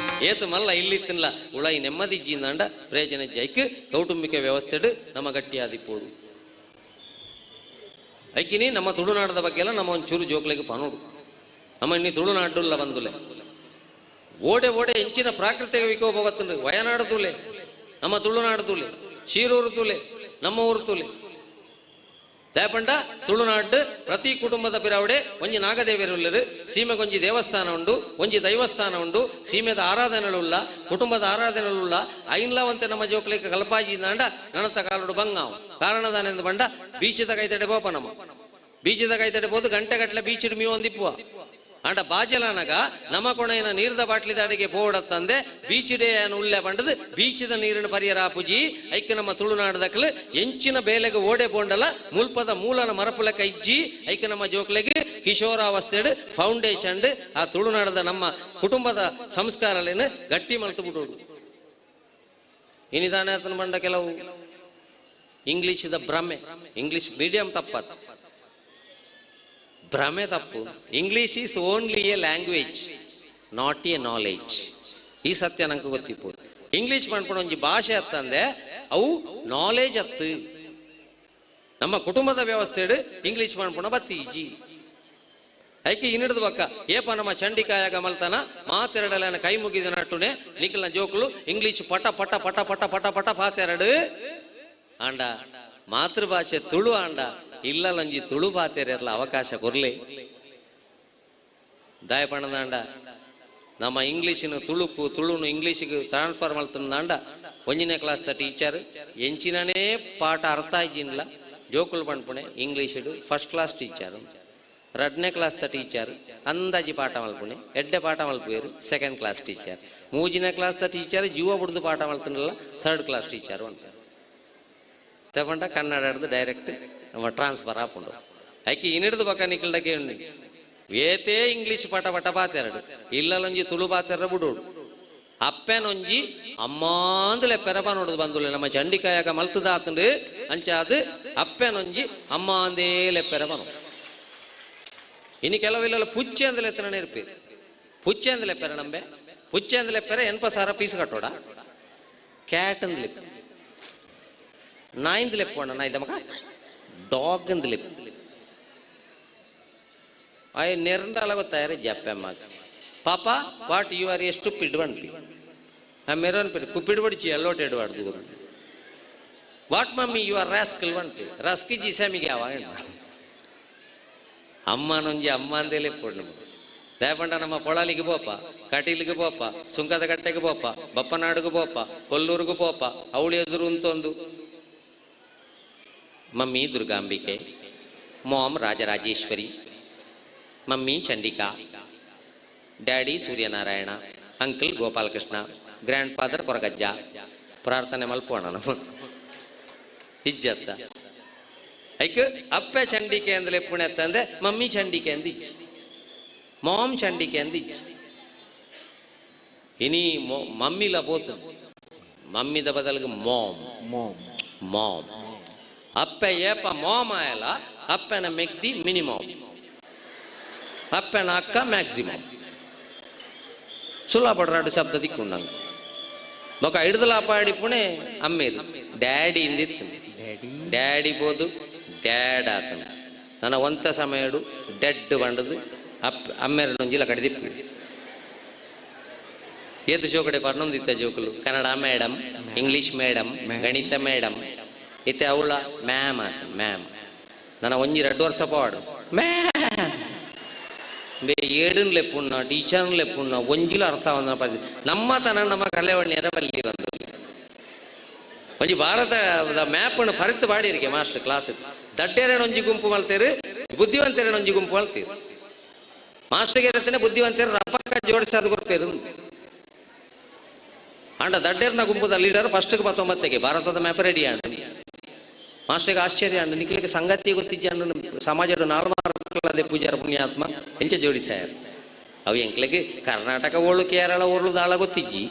H: ಏತು ಮಲ್ಲ ಇಲ್ಲಿ ತಿನ್ಲ ಉಳೈ ನೆಮ್ಮದಿ ಜೀಂದಾಂಡ ಪ್ರಯೋಜನ ಜೈಕ್ ಕೌಟುಂಬಿಕ ವ್ಯವಸ್ಥೆಡು ನಮ್ಮ ಗಟ್ಟಿಯಾದಿಪ್ಪೋಡು. ಐಕಿನಿ ನಮ್ಮ ತುಳುನಾಡದ ಬಗ್ಗೆ ಎಲ್ಲ ನಮ್ಮ ಒಂಚೂರು ಜೋಕ್ಲೆಗೆ ಪನೋಡು ನಮ್ಮ ಇನ್ನಿ ತುಳುನಾಡುಲ್ಲ ಬಂದುಲೆ ಓಡೆ ಓಡೆ ಇಂಚಿನ ಪ್ರಾಕೃತಿಕ ವಿಕೋಪ ಬತ್ತಂಡ್ರಿ ವಯನಾಡು ತೂಲೆ ನಮ್ಮ ತುಳುನಾಡು ತೂಲೆ ಶೀರೂರು ತೂಲೆ ನಮ್ಮ ಊರು ತೂಲೆ ದಯಪಂಡ ತುಳುನಾಡು ಪ್ರತಿ ಕುಟುಂಬದ ಪಿರಾವಡೆ ಒಂಜಿ ನಾಗದೇವಿರುಲ್ಲರು, ಸೀಮೆಗೊಂಜಿ ದೇವಸ್ಥಾನ ಉಂಡು, ಒಂಜಿ ದೈವಸ್ಥಾನ ಉಂಡು, ಸೀಮೆದ ಆರಾಧನೆಳುಲ್ಲ, ಕುಟುಂಬದ ಆರಾಧನೆಳುಲ್ಲ. ಐನ್ಲವಂತೆ ನಮ್ಮ ಜೋಕ್ಲಿಕ್ಕೆ ಕಲ್ಪಾಜಿ ದಾಂಡ ನನತ ಕಾಲುಡು ಬಂಗಾವು ಕಾರಣದಾನೆಂದು ಬಂಡ ಬೀಚದ ಕೈತಡೆ ಬೋಪ ನಮ್ಮ ಬೀಚದ ಕೈತಡೆ ಬೋದು ಗಂಟೆ ಗಟ್ಟಲೆ ಬೀಚಿಡು ಮೀ ಒಂದಿಪ್ಪುವ ಆಂಡ ಬಾಜಲನಗ ನಮ್ಮ ಕೊಣೆಯ ನೀರ್ದ ಬಾಟ್ಲಿದ ಅಡಿಗೆ ಪೋಡತ್ತಂದೆ ಬೀಚಿಡೆ ಉಲ್ಲೆ ಬಂಡದು ಬೀಚಿದ ನೀರಿನ ಪರಿಯರ ಪುಜಿ ಐಕ್ ನಮ್ಮ ತುಳುನಾಡದಕ್ಲು ಎಂಚಿನ ಬೇಲೆಗೆ ಓಡೆ ಪೋಂಡಲ ಮುಲ್ಪದ ಮೂಲನ ಮರಪುಲಕ ಇಜ್ಜಿ ಐಕ್ ನಮ್ಮ ಜೋಕ್ಲೆಗೆ ಕಿಶೋರಾವಸ್ಥೆಡ್ ಫೌಂಡೇಶನ್ ಆ ತುಳುನಾಡದ ನಮ್ಮ ಕುಟುಂಬದ ಸಂಸ್ಕಾರಲೇನು ಗಟ್ಟಿ ಮಲ್ತು ಬಿಡೋಡು. ಇನಿದಾನೆ ಆತನ ಬಂಡ ಕೆಲವು ಇಂಗ್ಲಿಷದ ಭ್ರಮೆ, ಇಂಗ್ಲಿಷ್ ಮೀಡಿಯಂ ತಪ್ಪತ್ ಭ್ರಮೆ ತಪ್ಪು. English is only a language, not a knowledge. ಈ ಸತ್ಯ ನಂಗೆ ಗೊತ್ತಿಪ್ಪು. ಇಂಗ್ಲೀಷ್ ಮಾಡ್ಕೊಂಡು ಒಂಜಿ ಭಾಷೆ ಅತ್ತಂದೆ ಅವು ನಾಲೆಜ್ ಅತ್ತು. ನಮ್ಮ ಕುಟುಂಬದ ವ್ಯವಸ್ಥೆಡು ಇಂಗ್ಲೀಷ್ ಮಾಡ್ಕೊಂಡ ಬತ್ತಿ ಈಜಿ ಐಕೆ ಇನ್ನಿಡ್ದು ಬಕ್ಕ ಏಪ ನಮ್ಮ ಚಂಡಿಕಾಯ ಮಲ್ತನ ಮಾತೆರಡಲನ ಕೈ ಮುಗಿದ ನಟ್ಟುನೆ ನಿಖಲ್ನ ಜೋಕುಲು ಇಂಗ್ಲೀಷ್ ಪಟ ಪಟ ಪಟ ಪಟ ಪಟ ಪಟ ಪಾತೆರಡು ಆಂಡ ಮಾತೃಭಾಷೆ ತುಳು ಆಂಡ ಇಲ್ಲಲಂಜಿ ತುಳು ಪಾತೆರೆರ್ಲ ಅವಕಾಶ ಕೊರ್ಲೆ ದಾಯಪಣದಾಂಡ ನಮ್ಮ ಇಂಗ್ಲೀಷಿನ ತುಳುಕು ತುಳುನು ಇಂಗ್ಲೀಷಿಗೆ ಟ್ರಾನ್ಸ್ಫರ್ ಮಲ್ತಂದಾಂಡ ಒಂಜನೇ ಕ್ಲಾಸ್ the teacher ಎಂಚಿನನೇ ಪಾಠ ಅರ್ಥ ಆಯ್ಜಿನ್ಲ ಜೋಕುಲು ಪನ್ಪುಣೆ ಇಂಗ್ಲೀಷಿಡು ಫಸ್ಟ್ ಕ್ಲಾಸ್ ಟೀಚರ್, ರಡ್ನೇ ಕ್ಲಾಸ್ the teacher ಅಂದಾಜಿ ಪಾಠ ಮಲ್ಪುಣೆ ಎಡ್ಡೆ ಪಾಠ ಮಲ್ಪುವೇರು ಸೆಕೆಂಡ್ ಕ್ಲಾಸ್ ಟೀಚರ್, ಮೂಜಿನೇ ಕ್ಲಾಸ್ the teacher ಜೀವ ಬುಡ್ದು ಪಾಠ ಮಲ್ತನಲ್ಲ ಥರ್ಡ್ ಕ್ಲಾಸ್ ಟೀಚರ್ ಅಂತ ತಗೊಂಡ ಕನ್ನಡ ಹಿಡ್ದು ಡೈರೆಕ್ಟ್ ನಮ್ಮ ಟ್ರಾನ್ಸ್ಫರ್ ಆಪುಂಡು. ಐಕೆ ಇನ್ನಿಡ್ದು ಬಕ್ಕ ನಿಖಲ್ಡಕ್ಕೆ ಏತೇ ಇಂಗ್ಲೀಷ್ ಪಟ ಪಟ ಪಾತೆರಡು ಇಲ್ಲಲೊಂಜಿ ತುಳು ಪಾತೆರ ಬುಡೋಡು ಅಪ್ಪೆನೊಂಜಿ ಅಮ್ಮಾಂದುಲೆ ಪೆರಪ ನೋಡುದು ಬಂದುಲೆ ನಮ್ಮ ಚಂಡಿಕಾಯಕ ಮಲ್ತದಾತಂಡು ಅಂಚಾದು ಅಪ್ಪೆನೊಂಜಿ ಅಮ್ಮಾಂದೇಲೆ ಪೆರಪ ನೋಡು. ಇನ್ನು ಕೆಲವಿಲ್ಲ ಪುಚ್ಚೆ ಅಂದಲೆ ಎತ್ತನ ಇರ್ಪಿ ಪುಚ್ಚೆ ಅಂದಲೆ ಪೆರ ನಂಬೆ ಪುಚ್ಚೆ ಅಂದಲೆ ಪೆರ 80,000 ಪೀಸ್ ಕಟ್ಟೋಡ ಕ್ಯಾಟ್ ಅಂದ್ಲೆ ನಾಯಿಂದಲೆ ಪೋಣ ನಾಯಿ ದಮಕ ಡಾಗ್ ಅಂದ್ಲೆ ಆಯ್ ನೆರಂಡಾಲ ಗೊತ್ತಾಯರೆ ಜಪ್ಪೆಮ್ಮ ಪಾಪ what you are ಎಷ್ಟು ಪಿಡ್ವನ್ಪಿ ಆ ಮೆರೋನ್ ಪಿ ಕುಪ್ಪಿಡ್ ಬಡಿಚಿ ಎಲ್ಲೋಟ್ ಎಡವಾಡ್ದು what mummy you are rascal ಒನ್ಪಿ ರಸ್ಕಿ ಜಿಸಾಮಿಗೆ ಯಾವ ಅಮ್ಮನೊಂಜಿ ಅಮ್ಮ ಅಂದೇಲೆ ಪೋಡು ದಯಪಂಡ ನಮ್ಮ ಪೊಳಲಿಗೆ ಪೋಪ ಕಟೀಲಿಗೆ ಪೋಪ ಸುಂಕದ ಕಟ್ಟೆಗೆ ಪೋಪ ಬಪ್ಪನಾಡಿಗೆ ಪೋಪ ಕೊಲ್ಲೂರಿಗೆ ಪೋಪ ಅವಳಿ ಎದುರು ಅಂತೊಂದು mummy Durgambike, mom Rajarajeshwari, mummy Chandika, daddy Suryanarayana, uncle Gopalakrishna, grandfather Koragajja. ಪ್ರಾರ್ಥನೆ ಮಲ್ಪೋಣ ನಮ್ಮ ಇಜ್ಜತ್ತ ಐಕ್ ಅಪ್ಪೆ ಚಂಡಿಕೆ ಅಂದ್ರೆ ಪುಣೆ ತಂದೆ ಮಮ್ಮಿ ಚಂಡಿಕೆ ಅಂದಿಜ್ಜಿ ಮಾಮ್ ಚಂಡಿಕೆ ಅಂದಿಜ್ಜಿ. ಇನಿ ಮಮ್ಮಿಲ ಬೋತು ಮಮ್ಮಿದ ಬದಲಿಗೆ ಮಾಮ್ ಮಾಮ್ ಮಾಮ್ ಅಪ್ಪೆ ಏಪ ಮಾಮ್ ಆಯಲ್ಲ ಅಪ್ಪನ ಮೆಗ್ದಿ ಮಿನಿಮಮ್ ಅಪ್ಪನ ಅಕ್ಕ ಮ್ಯಾಕ್ಸಿಮಮ್ ಸುಲಭ ಬಡ್ರಾಡು ಶಬ್ದ ದಿಕ್ಕು ನಂಗೆ ಬೊಕ ಹಿಡ್ದಲ ಪಾಡಿ ಪುಣೆ ಅಮ್ಮೇರು ಡ್ಯಾಡಿ ಇಂದಿತ್ತು ಡ್ಯಾಡಿ ಬೋದು ಡ್ಯಾಡ್ ಆತನ ನನ್ನ ಒಂತ ಸಮಯಡು ಡೆಡ್ ಬಂಡದು ಅಪ್ ಅಮ್ಮೇರು ಒಂಜಿಲ ಕಡಿದಿಪ್ಪು ಏತು ಜೋಕಡೆ ಪರ್ನೊಂದಿತ್ತ ಜೋಕುಲು ಕನ್ನಡ ಮೇಡಮ್ ಇಂಗ್ಲೀಷ್ ಮೇಡಮ್ ಗಣಿತ ಮೇಡಮ್ ಇತ್ತೆ ಅವಳ ಮ್ಯಾಮ್ ಆತ ಮ್ಯಾಮ್ ನನ್ನ ಒಂಜಿ 2 ವರ್ಷ ಪಾಡು ಮ್ಯಾಮ್ ಬೇ ಏಡನ್ ಲೆಪ್ಪುಣ್ಣ ಟೀಚರ್ನ್ ಲೆಪ್ಪುಣ್ಣ ಒಂಜಿಲ ಅರ್ಥ ಒಂದನ ಪರಿಸ್ಥಿತಿ ನಮ್ಮ ತನ ನಮ್ಮ ಕಲೆವಣ್ಣಿಯರ ಬಲ್ಲಿ ಬಂದು ಒಂಜಿ ಭಾರತದ ಮ್ಯಾಪನ್ನು ಪರಿತು ಬಾಡಿರಿಗೆ ಮಾಸ್ಟರ್ ಕ್ಲಾಸ್ ದಡ್ಡೇರಣ ಒಂಜಿ ಗುಂಪು ಮಲ್ತೇರು ಬುದ್ಧಿವಂತರೇಣ ಒಂಜಿ ಗುಂಪು ಮಲ್ತೀರು ಮಾಸ್ಟರ್ಗೆ ಇರತ್ತೇನೆ ಬುದ್ಧಿವಂತರು ರಪ್ಪಕ್ಕ ಜೋಡಿಸೋದು ಗೊತ್ತೇರು ಅಂಡ ದಡ್ಡೇರ್ನ ಗುಂಪುದ ಲೀಡರ್ ಫಸ್ಟ್ಗೆ 19ಕ್ಕೆ ಭಾರತದ ಮ್ಯಾಪ್ ರೆಡಿ ಅಂಡ ಮಾಸ್ಟರ್ಗೆ ಆಶ್ಚರ್ಯ ಅಂಡ ನಿಖಲಿಗೆ ಸಂಗತಿ ಗೊತ್ತಿಜ್ಜ ಅಂಡು ಸಮಾಜದ ನಾಲ್ಮಾರ್ಕಲದೆ ಪೂಜಾರ ಪುಣ್ಯಾತ್ಮ ಎಂಚ ಜೋಡಿಸಾಯರ್ ಅವು ಎಂಕ್ಲೆಗೆ ಕರ್ನಾಟಕ ಓಳು ಕೇರಳ ಓಳು ದಾಳ ಗೊತ್ತಿಜ್ಜಿ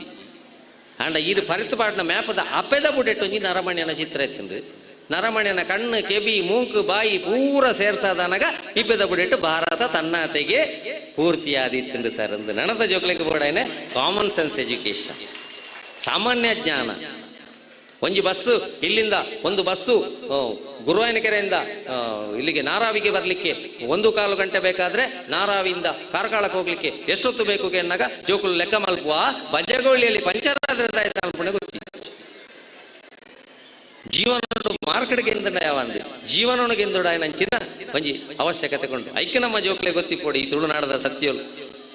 H: ಅಂಡ ಈರು ಪರಿತು ಪಾಡಿನ ಮ್ಯಾಪದ ಅಪೆದ ಬುಡೆಟ್ ಒಂಜಿ ನರಮಣ್ಯನ ಚಿತ್ರ ಇತ್ತಂಡ್ರಿ ನರಮಣ್ಯನ ಕಣ್ಣು ಕೆಬಿ ಮೂಂಕು ಬಾಯಿ ಪೂರ ಸೇರ್ಸಾದನಗ ಇಪ್ಪೆದ ಬುಡೆಟ್ಟು ಭಾರತ ತನ್ನಾತೆಗೆ ಪೂರ್ತಿಯಾದಿತ್ತಂಡು ಸರ್ ಅಂದು ನನದ ಜೋಕ್ಲೆಗೆ ಬೋಡಾಯನೆ ಕಾಮನ್ ಸೆನ್ಸ್ ಎಜುಕೇಶನ್ ಸಾಮಾನ್ಯ ಜ್ಞಾನ. ಒಂಜಿ ಬಸ್ಸು ಇಲ್ಲಿಂದ ಒಂದು ಬಸ್ಸು ಗುರುವಾಯನಕೆರೆಯಿಂದ ಇಲ್ಲಿಗೆ ನಾರಾವಿಗೆ ಬರಲಿಕ್ಕೆ 1.25 ಗಂಟೆ ಬೇಕಾದ್ರೆ ನಾರಾವಿಯಿಂದ ಕಾರ್ಕಳಕ್ಕೆ ಹೋಗ್ಲಿಕ್ಕೆ ಎಷ್ಟೊತ್ತು ಬೇಕು ಎನ್ನಾಗ ಜೋಕುಲು ಲೆಕ್ಕ ಮಲ್ಪುವ ಬಜಗೋಳಿಯಲ್ಲಿ ಪಂಚರ್ ಆದ್ರೆ ಗೊತ್ತಿ. ಜೀವನ ಮಾರ್ಕೆಟ್ಗೆ ಎಂದ ಯಾವಂದು ಜೀವನೊಳಗೆ ಎಂದುಡ ಒಂಜಿ ಅವಶ್ಯಕತೆ ಕೊಂಡು ಐಕೆ ನಮ್ಮ ಜೋಕ್ಲೆ ಗೊತ್ತಿಪ್ಪೋಡಿ ಈ ತುಳುನಾಡದ ಸತ್ಯಲು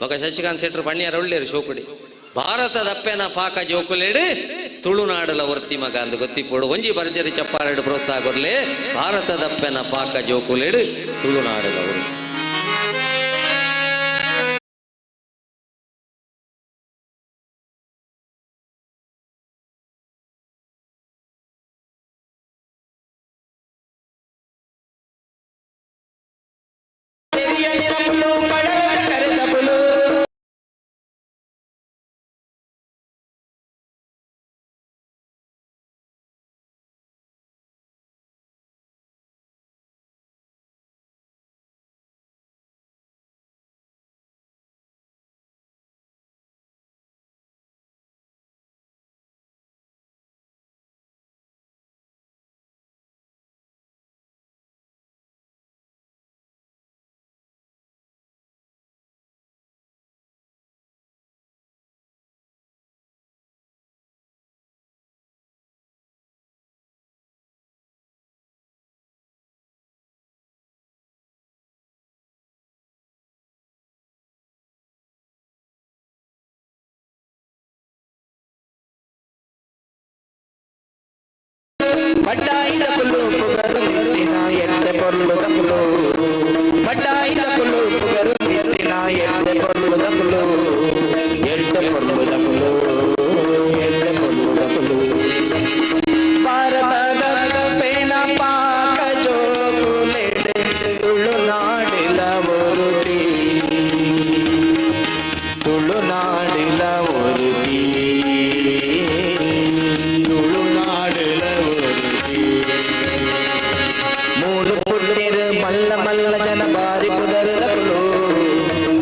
H: ಮಗ ಶಶಿಕಾಂತ್ ಶೆಟ್ರು ಪಣ್ಯಾರ ಒಳ್ಳೆಯರು ಶೋಕುಡಿ ಭಾರತದ ಅಪ್ಪೆನ ಪಾಕ ಜೋಕುಲೇಡು ತುಳುನಾಡಲ ವರ್ತಿ ಮಗ ಅಂದು ಗೊತ್ತಿಪ್ಪೋಡು ಒಂಜಿ ಬರ್ಜರಿ ಚಪ್ಪಾಲೆಡು ಪ್ರೋತ್ಸಾಹ ಕೊರ್ಲೆ ಭಾರತದ ಅಪ್ಪೆನ ಪಾಕ ಜೋಕುಲೇಡು ತುಳುನಾಡಲ ಅವರು
F: ಬಡ್ಡಾಯಿದ ಪುಲ್ಲು ಪುಗರು ನಿತ್ತಿನ ಎಡ್ಡೆ ಪೊರ್ಲು ತಪುಲು ಬಡ್ಡಾಯಿದ ಪುಲ್ಲು ಪುಗರು ನಿತ್ತಿನ ಎಡ್ಡೆ ಪೊರ್ಲು ತಪುಲು ಎಡ್ಡೆ ಪೊರ್ಲು ತಪುಲು ಎಡ್ಡೆ ಪೊರ್ಲು ತಪುಲು ಭಾರತದ ಪೇನ ಪಾಕ ಜೋಕುಲೆಡೆ ತುಳುನಾಡಿಲ ಒರುತಿ ತುಳುನಾಡಿಲ ಒರುತಿ ತುಳುನಾಡಿಲ ಒರುತಿ ಮೂಲು ಪುಟ್ಟಿರು ಮಲ್ಲ ಮಲ್ಲ ಜನ ಬಾರಿ ಪುದರದಪುಲು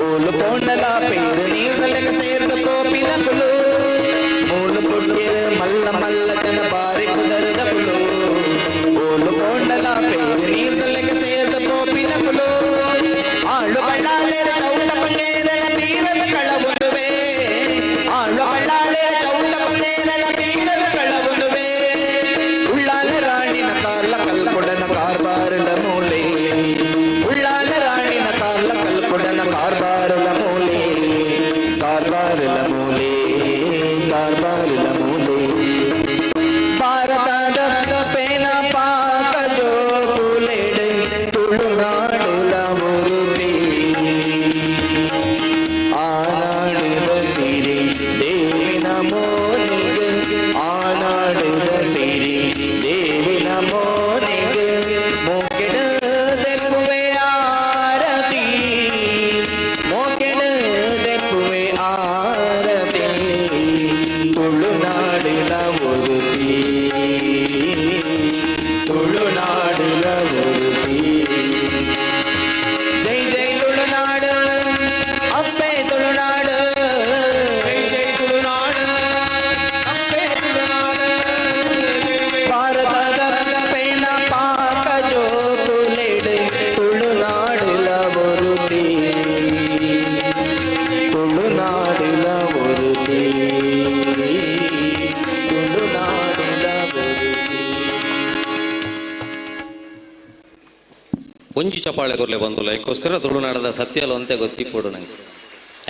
F: ಮೂಲು ಪೋಂಡಲ ಪೇರು ನೀರ್ದಲೆಗ ಸೇರ್ದ ಕೋಪಿನಪುಲು ಮೂಲು ಪುಟ್ಟಿರು ಮಲ್ಲ ಮಲ್ಲ ಜನ ಬಾರಿ ಪುದರದಪುಲು ಮೂಲು ಪೋಂಡಲ ಪೇರು ನೀರ್ದಲೆಗ ಸೇರ್ದ ಕೋಪಿನಪುಲು ಆಳು ಬಳ್ಳಾಲೆರ ಚೌಟ ಪಂಗೇರನ ಬೀರದ ಕಳವುದುವೆ ಆಳು ಬಳ್ಳಾಲೆರ ಚೌಟ ಪಂಗೇರನ ಬೀರದ ಕಳವುದುವೆ ಉಳ್ಳಾಲ ರಾಣಿನ ಕಾರ್ಲ ಕಲ್ಕೊಡನ ಕಾರ್ಬಾರಲ ಮೂಲೆ ಉಳ್ಳಾಲ ರಾಣಿನ ಕಾರ್ಲ ಕಲ್ಕೊಡನ ಕಾರ್ಬಾರಲ ಮೂಲೆ ಕಾರ್ಬಾರಲ ಮೂಲೆ ಕಾರ್ಬಾರಲ ಮೂಲೆ ಭಾರತದ ಪೇನ ಪಾಕ ಜೋಕುಲೆಡೆ ತುಳುನಾಡುಲ ಮುರುತಿ ಆನಾಡುದ ಸಿರಿ ದೇವಿನ ಮೋನಿಗೆ ಆನಾಡುದ ಸಿರಿ ದೇವಿನ ಮೋನಿಗೆ ಮೋಕೆಡ ದೆಪ್ಪುವೆ ಆರತಿ ಮೋಕೆಡ ದೆಪ್ಪುವೆ ಆರತಿ ತುಳುನಾಡಿನ ಒರುತಿ ತುಳುನಾಡಿನ ಒರುತಿ ಜೈ ಜೈ ತುಳುನಾಡು ಅಪ್ಪೆ ತುಳುನಾಡು ಜೈ ಜೈ ತುಳುನಾಡು ಅಪ್ಪೆ ತುಳುನಾಡು ಭಾರತದ ಪೇನ ಪಾಕ ಜೋಕುಲೆಡೆ ತುಳುನಾಡಿಲ ಒರುತಿ ತುಳುನಾಡಿಲ ಒರುತಿ ತುಳುನಾಡಿಲ ಒರುತಿ
H: ಒಂಜಿ ಚಪಾಳೆ ಕೊರ್ಲೆ ಬಂದು ಲೈಕ್ಕೋಸ್ಕರ ತುಳುನಾಡದ ಸತ್ಯಲು ಅಂತೆ ಗೊತ್ತಿಪ್ಪೋಡು ನಂಗೆ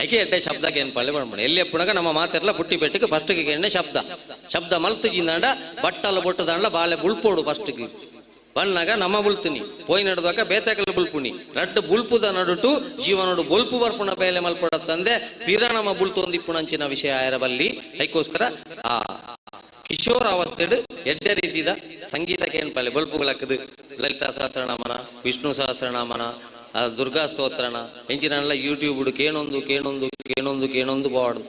H: ಐಕೆ ಎಡ್ಡೆ ಶಬ್ದಕ್ಕೆ ಏನು ಪಳ್ಳೆ ಮಾಡ್ಬೇಡ ಎಲ್ಲಿ ಎಪ್ಪುಣಗ ನಮ್ಮ ಮಾತೆಲ್ಲ ಪುಟ್ಟಿ ಪೆಟ್ಟಿಗೆ ಫಸ್ಟ್ಗೆ ಎಣ್ಣೆ ಶಬ್ದ ಶಬ್ದ ಮಲ್ತು ಜಿಂದಾಂಡ ಬಟ್ಟಲ ಬೊಟ್ಟು ದಾಂಡ ಬಾಳೆ ಬುಳ್ಪೋಡು ಫಸ್ಟ್ಗೆ ಬಣ್ಣಾಗ ನಮ್ಮ ಬುಳ್ತೀನಿ ಪೋಯ್ ನಡುವಾಗ ಬೇತಕಲ್ ಬುಲ್ಪುಣಿ ರಡ್ಡು ಬುಲ್ಪುದ ನಡುಟು ಜೀವನೋಡು ಬೊಲ್ಪು ಬರ್ಪುಣ ಬೇಲೆ ಮಲ್ಪಡತ್ತಂದೆ ಪಿರ ನಮ್ಮ ಬುಲ್ತು ಒಂದಿಪ್ಪುಣಂಚಿನ ವಿಷಯ ಆಯರಬಲ್ಲಿ ಐಕೋಸ್ಕರ ಆ ಕಿಶೋರ ಅವಸ್ಥೆಡು ಎಡ್ಡೆ ರೀತಿದ ಸಂಗೀತಕ್ಕೆ ಏನ್ ಪಲ್ಲೆ ಬೊಲ್ಪುಗಳಕ್ಕದು ಲಲಿತಾ ಸಹಸ್ರನಾಮನ ವಿಷ್ಣು ಸಹಸ್ರನಾಮನ ಆ ದುರ್ಗಾ ಸ್ತೋತ್ರನ ಎಂಚಿನಲ್ಲ ಯೂಟ್ಯೂಬ್ ಕೇಣೊಂದು ಕೇಣೊಂದು ಕೇಣೊಂದು ಕೇಣೊಂದು ಬಾಡು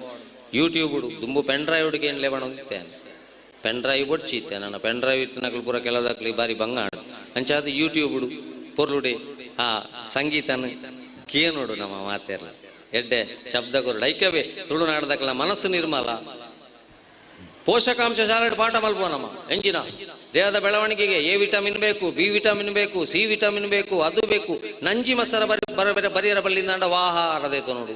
H: ಯೂಟ್ಯೂಬ್ ದುಂಬು ಪೆನ್ ಡ್ರೈವ್ ಕೇಣ್ಲೆ ಬಣೊಂದಿತ್ತೇನೆ ಪೆನ್ ಡ್ರೈವ್ ಬೊಡ್ಚಿತ್ತೆ ನನ್ನ ಪೆನ್ ಡ್ರೈವ್ ಇತ್ತು ನಕಲು ಪೂರ ಕೆಲದಾಕ್ಲಿ ಬಾರಿ ಬಂಗಾಡು ಅಂಚಾದ ಯೂಟ್ಯೂಬ್ ಪೊರ್ಲುಡೆ ಆ ಸಂಗೀತನ ಕೇನೋಡು ನಮ್ಮ ಮಾತೆಲ್ಲ ಎಡ್ಡೆ ಶಬ್ದ ಕೊರಡು ಐಕವೇ ತುಳುನಾಡದಕ್ಲ ಮನಸ್ಸು ನಿರ್ಮಲ ಪೋಷಕಾಂಶ ಶಾಲೆ ಪಾಠ ಮಲ್ಪೋ ನಮ್ಮ ಎಂಜಿನ ದೇಹದ ಬೆಳವಣಿಗೆಗೆ ಎ ವಿಟಮಿನ್ ಬೇಕು, ಬಿ ವಿಟಮಿನ್ ಬೇಕು, ಸಿ ವಿಟಮಿನ್ ಬೇಕು, ಅದು ಬೇಕು. ನಂಜಿ ಮಸರ ಬರಿ ಬರ ಬರಿಯರ ಬಲ್ಲಿಂದಾಂಡ ವಾಹಾರದೇತು ನೋಡು.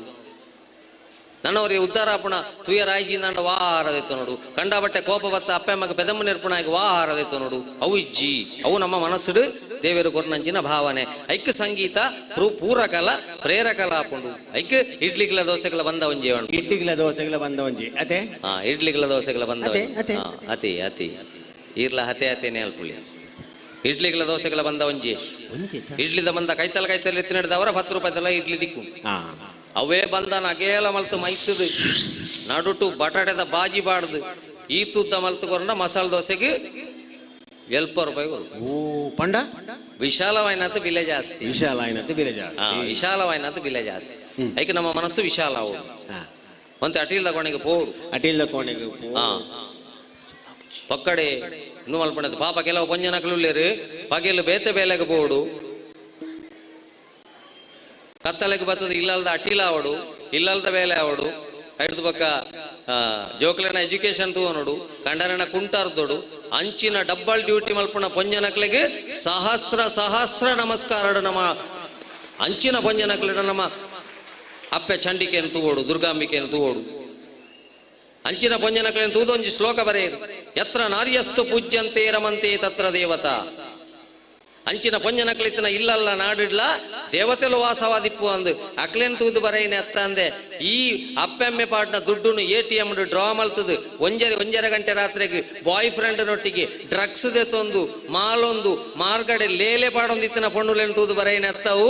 H: ನನ್ನವರಿ ಉದ್ದಾರಾಪುಣ ತುಯರಾಯ್ಜಿ ನಾಂಡ ವಾ ಆಹಾರದಿತ್ತು ನೋಡು ಕಂಡಾಬಟ್ಟೆ ಕೋಪ ಬತ್ತ ಅಪ್ಪ ಅಮ್ಮಗೆ ಪೆದಮ್ಮ ನೆರ್ಪುಣಾಗಿ ವಾ ಆಹಾರದಿತ್ತು ನೋಡು ಅವು ಇಜ್ಜಿ ಅವು ನಮ್ಮ ಮನಸ್ಸುಡು ದೇವರು ಕೊರ್ನಂಚಿನ ಭಾವನೆ ಐಕ್ ಸಂಗೀತ ಪೂರಕಲ ಪ್ರೇರಕಲ ಆಪುಂಡು ಐಕ್ ಇಡ್ಲಿಗ್ಲ ದೋಸೆಗಳ ಬಂದ ಒಂಜಿ
I: ಇಡ್ಲಿಗ್ಲ ದೋಸೆಗಳ ಬಂದ ಒಂಜಿ ಅತೆ
H: ಹಾ ಇಡ್ಲಿಗ್ಲ ದೋಸೆಗಳ ಬಂದ
I: ಅತೆ, ಅತೆ.
H: ಅತಿ ಅತಿ ಈರ್ಲ ಹತೆ ಹತೇನೆ ಅಲ್ಪುಳಿ ಇಡ್ಲಿಗ್ಲ ದೋಸೆಗಳ ಬಂದ ಒಂಜಿ ಇಡ್ಲಿದ ಬಂದ ಕೈತಲ ಕೈತಲ ಎತ್ತಿ ನಡೆದವರ 10 ರೂಪಾಯಿದಲ್ಲ ಇಡ್ಲಿ ದಿಕ್ಕು ಅವೇ ಬಂದ ನಗೇಲ ಮಲ್ತು ಮೈತದು ನಡುಟು ಬಟಾಟೆದ ಬಾಜಿ ಬಾಡ್ದು ಈ ತುದ್ದ ಮಲ್ತು ಕೊರಂಡ ಮಸಾಲೆ ದೋಸೆಗೆ 70 ರೂಪಾಯಿ
I: ಓ ಪಂಡ
H: ವಿಶಾಲವಾಯಿನಂತ ಬಿಲೆ ಜಾಸ್ತಿ
I: ವಿಶಾಲ ಬಿಲೆ ಜಾಸ್ತಿ
H: ವಿಶಾಲವಾಯಿನಂತ ಬಿಲೆ ಜಾಸ್ತಿ ಐಕೆ ನಮ್ಮ ಮನಸ್ಸು ವಿಶಾಲ ಅವು ಮತ್ತೆ ಅಟೀಲ್ದ ಕೋಣೆಗೆ ಪೋಡು
I: ಅಟೀಲ್ದ ಕೋಣೆಗೆ
H: ಪಕ್ಕಡೆ ಇಂದು ಮಲ್ಪಣದ ಪಾಪ ಕೆಲವು ಪಂಜನಕಲುಳ್ಳೇರು ಪಗೆಲು ಬೇತೆ ಬೇಲೆಗೆ ಪೋಡು ಕತ್ತಲೆಗೆ ಬರ್ತದೆ ಇಲ್ಲಲ್ದ ಅಟೀಲ ಅವಡು ಇಲ್ಲಲ್ದ ಬೇಲೆ ಅವಡು ಐಡ್ದು ಪಕ್ಕ ಜೋಕ್ಲೆನ ಎಜುಕೇಶನ್ ತೂವನೋಡು ಕಂಡನ ಕುಂಟಾರ್ದೋಡು ಅಂಚಿನ ಡಬ್ಬಲ್ ಡ್ಯೂಟಿ ಮಲ್ಪುಣ ಪೊಂಜನಕ್ಲೆಗೆ ಸಹಸ್ರ ಸಹಸ್ರ ನಮಸ್ಕಾರ ನಮ್ಮ ಅಂಚಿನ ಪೊಂಜನಕ್ಲೆಡ ನಮ್ಮ ಅಪ್ಪೆ ಚಂಡಿಕೆಯನ್ನು ತೂವೋಡು ದುರ್ಗಾಂಬಿಕೆಯನ್ನು ತೂವೋಡು ಅಂಚಿನ ಪೊಂಜನಕ್ಲೆಯನ್ನು ತೂದೊಂಜಿ ಶ್ಲೋಕ ಬರೆಯರು ಯತ್ರ ನಾರ್ಯಸ್ತು ಪೂಜ್ಯಂತೆ ರಮಂತೆ ತತ್ರ ದೇವತಾ ಅಂಚಿನ ಪೊಂಜನಕ್ಲಿತನ ಇಲ್ಲಲ್ಲ ನಾಡಿಡ್ಲ ದೇವತೆಲು ವಾಸವಾದಿಪ್ಪು ಅಂದು ಅಕ್ಲೆನ್ ತೂದು ಬರೆಯಿನ ಅತ್ತ ಅಂದೆ ಈ ಅಪ್ಪೆಮ್ಮೆ ಪಾಟ್ನ ದುಡ್ಡುನು ಎ.ಟಿ.ಎಂ ಡ್ರಾ ಮಲ್ತದು ಒಂಜರೆ ಒಂಜರೆ ಗಂಟೆ ರಾತ್ರಿಗೆ ಬಾಯ್ ಫ್ರೆಂಡ್ ನೊಟ್ಟಿಗೆ ಡ್ರಗ್ಸ್ ದೆತ್ತೊಂದು ಮಾಲೊಂದು ಮಾರ್ಗಡೆ ಲೇಲೆ ಪಾಡೊಂದಿತ್ತಿನ ಪೊಣ್ಣುಲೆನ್ ತೂದು ಬರೆಯಿನ ಅತ್ತವು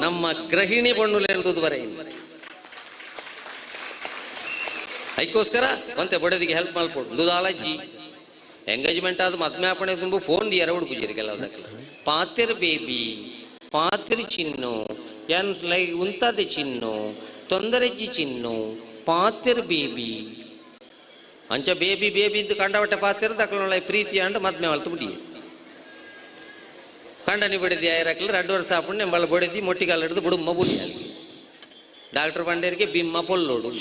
H: ನಮ್ಮ ಗೃಹಿಣಿ ಪೊಣ್ಣುಲೆನ್ ತೂದು ಬರೆಯಿನ ಐಕ್ಕೋಸ್ಕರ ಒಂತೆ ಬಡದಿಗೆ ಹೆಲ್ಪ್ ಮಲ್ಪೊಡು ದುದಾಲಜ್ಜಿ ಎಂಗೇಜ್ಮೆಂಟ್ ಆದ ಮದ್ಮೆ ಆಪಣೆ ತುಂಬ ಫೋನ್ ಎರಡು ಪೂಜೆರಿ ಕೆಲವುದಕ್ಕೆಲ್ಲ ಪಾತಿರ್ ಬೇಬಿ ಪಾತಿರ್ ಚಿನ್ನು ಎನ್ ಲೈ ಉಂತಾದೆ ಚಿನ್ನು ತೊಂದರೆಜ್ಜಿ ಚಿನ್ನು ಪಾತಿರ್ ಬೇಬಿ ಅಂಚ ಬೇಬಿ ಬೇಬಿ ಇಂದು ಕಂಡವಟ್ಟೆ ಪಾತಿರ್ ದಕ್ಕಲೊಳ ಪ್ರೀತಿ ಅಂಡ್ ಮದ್ಮೆ ಮಲ್ತು ಬಿಡಿ ಕಂಡನಿ ಬಿಡಿದಿ ಐರಕ್ಲ 2 ವರ್ಷ ಆಪುಂಡು ನಿಂಬಳ ಬಡಿದಿ ಮೊಟ್ಟಿಗಾಲ ಹಿಡಿದು ಬುಡುಮ್ಮ ಬುಡಿ ಡಾಕ್ಟರ್ ಬಂಡೇರಿಗೆ ಬಿಮ್ಮ ಪೊಲ್ಲೋಡು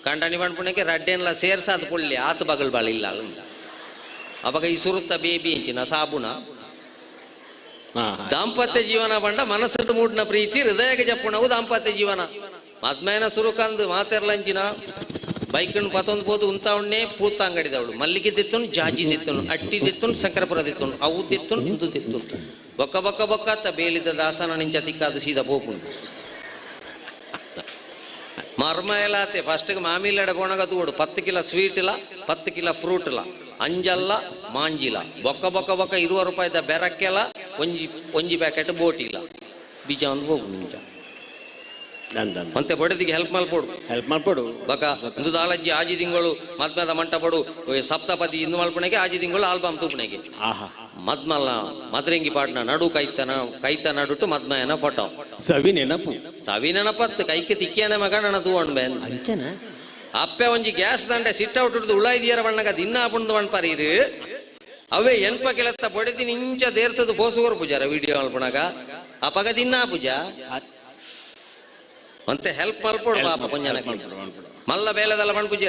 H: ಕಂಡನಿ ಬಂಡ್ಪುಣಕ್ಕೆ ರಡ್ಡೇನ್ಲ ಸೇರ್ಸಾದ ಪೊಳ್ಳಿ ಆತ ಬಗಲ್ ಬಾಳ ಇಲ್ಲ ಅವಾಗ ಈ ಸುರುತ್ತ ಬೇಬಿ ಇಂಚಿನ ಸಾಬುಣ ದಾಂಪತ್ಯ ಜೀವನ ಬಂಡ ಮನಸ್ಸು ಮೂಡ್ನ ಪ್ರೀತಿ ಹೃದಯಕ್ಕೆ ಜಪ್ಪುಣವು ದಾಂಪತ್ಯ ಜೀವನ ಮದ್ಮೇನ ಸುರುಕಂದು ಮಾತೆರ್ಲಂಚಿನ ಬೈಕನ್ನು ಪತ್ತೊಂದು ಪೋದು ಉಂತಾವಣ್ಣೆ ಪೂತ ಅಂಗಡಿದವಳು ಮಲ್ಲಿಗೆ ದಿತ್ತನು ಜಾಜಿ ದಿತ್ತನು ಅಟ್ಟಿ ದಿತ್ತನು ಶಂಕರಪುರ ದಿತ್ತನು ಅವು ದಿತ್ತನು ಇಂದು ದಿತ್ತನು ಬೊಕ್ಕ ಬೊಕ್ಕ ಬೊಕ್ಕ ಅತ್ತ ಬೇಲಿದ ದಾಸನ ನಿಂಚ ತಿಕ್ಕಾದು ಸೀದಾ ಪೋಪುಂಡು ಮರ್ಮ ಎಲ್ಲಾತೆ ಫಸ್ಟ್ಗೆ ಮಾಮಿಲ್ಲಡೆ ಪೋಣಗ ತೂಡು 10 ಕಿಲೋ ಸ್ವೀಟ್ ಇಲ್ಲ 10 ಕಿಲೋ ಫ್ರೂಟ್ ಇಲ್ಲ ಅಂಜಲ್ಲ ಮಾಂಜಿಲ ಬೊಕ್ಕ ಬೊಕ್ಕ ಬೊಕ್ಕ 20 ರೂಪಾಯಿದ ಬೆರಕ್ಕೆಲ್ಲ ಒಂಜಿ ಒಂಜಿ ಪ್ಯಾಕೆಟ್ ಬೋಟಿಲ್ಲ ಬೀಜ ಒಂದು ಹೋಗು ನಿಂಚ ಮತ್ತೆ ಬಡದಿಗೆ ಹೆಲ್ಪ್ ಮಲ್ಪೊಡು
I: ಹೆಲ್ಪ್ ಮಲ್ಪೊಡು
H: ಬಕ ಇಂದು ದಾಲಜ್ಜಿ ಆಜಿ ತಿಂಗಳು ಮದ್ಮದ ಮಂಟಪಡು ಸಪ್ತಪದಿ ಇಂದು ಮಲ್ಪಣೆಗೆ ಆಜಿ ತಿಂಗಳು ಆಲ್ಬಮ್ ತೂಪಣೆಗೆ ಮದ್ಮಲ್ಲ ಮದ್ರಂಗಿ ಪಾಡ್ನ ನಡು ಕೈತನ ಕೈತ ನಡುಟು ಮದ್ಮಯನ ಫೋಟೋ
I: ಸವಿ ನೆನಪು
H: ಸವಿ ನೆನಪತ್ತು ಕೈಗೆ ತಿಕ್ಕಿಯನ ಮಗ ನನ್ನ ತೂವಣ್ ಬೇನ್
I: ಅಂಚನ
H: ಅಪ್ಪೆ ಒಂಜಿ ಗ್ಯಾಸ್ ದಂಡೆ ಸಿಟ್ಟ ಔಟ್ ಉಳ ಇದೆಯರ ಬಣ್ಣಗ ದಿನ್ನ ಆಪುಂದು ಮಣ್ಪಾರೀರು ಅವೇ ಎನ್ಪ ಕೆಲತ್ತ ಬಡಿದಿ ನಿಂಚ ದೇರ್ತದ ಫೋಸುಗೋರು ಪೂಜಾರ ವಿಡಿಯೋ ಮಲ್ಪಣಗ ಅಪಗ ದಿನ್ನ ಪೂಜಾ ಅಂತೆ ಹೆಲ್ಪ್ ಮಲ್ಪೊಡು ಪಾಪ ಪೊಂಜನ ಮಲ್ಲ ಬೇಲೆದಲ್ಲ ಮಣ್ ಪೂಜೆ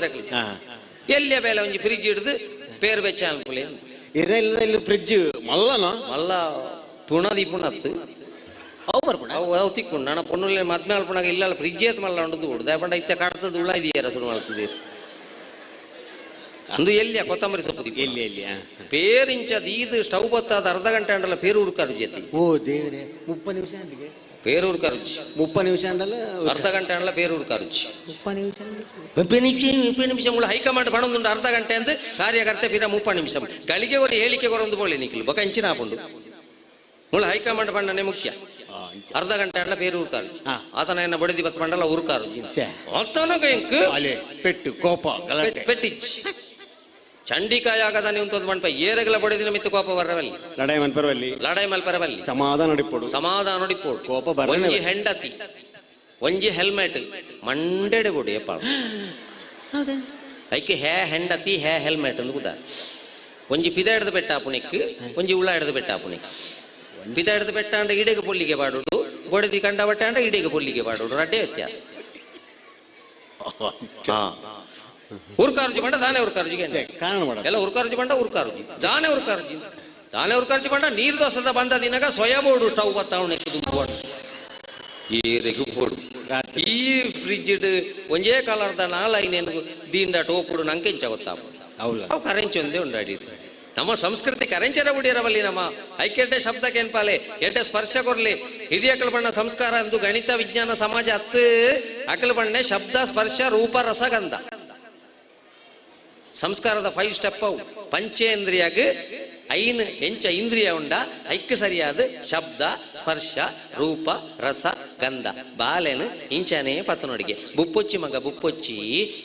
H: ಎಲ್ಲಿಯ ಬೇಲೆ ಒಂಜಿ ಫ್ರಿಜ್ ಹಿಡಿದು ಪೇರು ಬೆಚ್ಚ ಅನ್ಪುಲಿ
I: ಇಲ್ಲ ಇಲ್ಲಿ ಫ್ರಿಜ್ ಮಲ್ಲನ
H: ಮಲ್ಲ ತುಣದಿ ಪುಣತ್ತು
I: ಅವು ಬರ್ಪುಣ
H: ಅವು ಅವು ತಿಕ್ಕೊಂಡು ನನ್ನ ಪೊಣ್ಣುಲೆ ಮದ್ಮೆ ಅಲ್ಪಣಾಗ ಇಲ್ಲ ಫ್ರಿಜ್ ಏತ್ ಮಲ್ಲ ಉಂಟು ಉಡು ದಯಪಂಡ ಇತ್ತೆ ಕಾಡ್ತದ ಉಳ್ಳ ಇದೆಯರ ಶುರು ಮಾಡ್ತದೆ ಅಂದು ಎಲ್ಲಿಯ ಕೊತ್ತಂಬರಿ ಸೊಪ್ಪು ದಿಪ್ಪು.
I: ಎಲ್ಲಿ ಎಲ್ಲಿ
H: ಪೇರಿಂಚ ದೀದು ಸ್ಟವ್ ಬತ್ತಾದ ಅರ್ಧ ಗಂಟೆ ಅಂಡಲ್ಲ ಪೇರೂರು ಕರುಜತಿ
I: ಓ ದೇವ್ರೆ 30 ನಿಮಿಷ ಅಂಡಿಗೆ
H: ಪೇರೂರು ಕರುಜಿ
I: 30 ನಿಮಿಷ ಅಂಡಲ್ಲ
H: ಅರ್ಧ ಗಂಟೆ ಅಂಡಲ್ಲ ಪೇರೂರು ಕರುಜಿ
I: 30 ನಿಮಿಷ
H: 30 ನಿಮಿಷ 30 ನಿಮಿಷ ಮುಳು ಹೈಕಮಾಂಡ್ ಪಣೊಂದುಂಡು ಅರ್ಧ ಗಂಟೆ ಅಂದು ಕಾರ್ಯಕರ್ತೆ ಪಿರ 30 ನಿಮಿಷ ಗಳಿಗೆ ஒரு ಹೇಳಿಕೆ ಕೊರೊಂದು ಬೋಳಿ ನಿಕ್ಲು ಬೊಕ ಇಂಚಿನ ಆಪುಂಡು ಮುಳು ಹೈಕಮಾಂಡ್ ಪಣ್ಣನೆ ಮುಖ್ಯ ಅರ್ಧ ಗಂಟೆ ಅಂಡಲ ಪೇರೂರು ಕಾರು ಆತನ ಎನ್ನ ಬಡದಿ ಬತ್ತ ಪಂಡಲ ಊರು ಕಾರು ಆತನ ಎಂಕ್
I: ಪೆಟ್ಟು ಕೋಪ ಗಲಾಟೆ
H: ಪೆಟ್ಟಿಚ್ ಚಂಡಿಕಾಯಾಗದಾನೆ ಉಂತೊಂದು ಮಂಟಪ ಏರಗಲ ಬಡದಿನ ಮಿತ್ತು ಕೋಪ ಬರವಲ್ಲಿ
I: ಲಡಾಯಿ ಮನ್ಪರವಲ್ಲಿ
H: ಲಡಾಯಿ ಮಲ್ಪರವಲ್ಲಿ
I: ಸಮಾಧಾನ ನಡಿಪೋಡು
H: ಸಮಾಧಾನ ನಡಿಪೋಡು
I: ಕೋಪ ಬರನೇ
H: ಒಂಜಿ ಹೆಂಡತಿ ಒಂಜಿ ಹೆಲ್ಮೆಟ್ ಮಂಡೆಡೆ ಬೋಡು ಯಪ್ಪ ಐಕೆ ಹೇ ಹೆಂಡತಿ ಹೇ ಹೆಲ್ಮೆಟ್ ಅಂದು ಕೂತ ಒಂಜಿ ಪಿದ ಹಿಡ್ದು ಬೆಟ್ಟ ಆಪುಣಿಕ್ ಒಂಜಿ ಉಳ್ಳ ಹಿಡ್ದು ಬೆಟ್ಟ ಆಪುಣಿಕ್ ಪಿದ ಹಿಡ್ದು ಬೆಟ್ಟ ಅಂಡ ಇಡೆಗೆ ಪೊಲ್ಲಿಗೆ ಬಾಡುಡು ಬೊಡದಿ ಕಂಡ ಬಟ್ಟೆ ಅಂಡ ಇಡೆಗೆ ಪೊಲ್ಲಿಗೆ ಬಾಡುಡು ರಡ್ಡೆ ವ್ಯತ್ಯಾಸ. ಉರ್ಕಾರ್ಜಿ ಬಂಡ ದಾನೆ ಉರ್ಕಾರ್ಜಿಗೆ ಎಲ್ಲ ಉರ್ಕಾರ್ಜಿ ಬಂಡ ಉರ್ಕಾರ್ಜಿ ದಾನೆ ಉರ್ಕಾರ್ಜಿ ದಾನೆ ಉರ್ಕಾರ್ಜಿ ಬಂಡ ನೀರು ದೋಸದ ಬಂದ ದಿನಗ ಸೋಯಾಬೋಡು ಸ್ಟವ್ ಬತ್ತಾವಣೆ. ಏರೆಗು ಪೋಡು ಈ ಫ್ರಿಜ್ ಒಂಜೇ ಕಲರ್ದ ನಾಲೈನೇನು ದೀಂಡ ಟೋಪುಡು ನಂಕೆಂಚ ಗೊತ್ತಾಪ ಅವು ಕರೆಂಚೊಂದೇ ಉಂಡಾಡಿ ನಮ್ಮ ಸಂಸ್ಕೃತಿ ಕರೆಂಚರ ಉಡಿಯರವಲ್ಲಿ ನಮ್ಮ ಐಕೆಡ್ಡೆ ಶಬ್ದ ಕೆನ್ಪಾಲೆ ಎಡ್ಡೆ ಸ್ಪರ್ಶ ಕೊರ್ಲಿ ಹಿರಿಯಕಲ್ ಬಣ್ಣ ಸಂಸ್ಕಾರ ಅಂದು ಗಣಿತ ವಿಜ್ಞಾನ ಸಮಾಜ ಅತ್ತು ಅಕಲ್ ಬಣ್ಣೆ ಶಬ್ದ ಸ್ಪರ್ಶ ರೂಪ ರಸಗಂಧ ಸಂಸ್ಕಾರದ 5 ಸ್ಟೆಪ್ ಅವು ಪಂಚೇಂದ್ರಿಯಾಗ ಐನ್ ಎಂಚ ಇಂದ್ರಿಯ ಉಂಡ ಐಕ್ ಸರಿಯಾದ ಶಬ್ದ ಸ್ಪರ್ಶ ರೂಪ ರಸ ಗಂಧ ಬಾಲೆನು ಇಂಚನೇ ಪತ್ತನೊಡಿಗೆ ಬುಪ್ಪೊಚ್ಚಿ ಮಗ ಬುಪ್ಪೊಚ್ಚಿ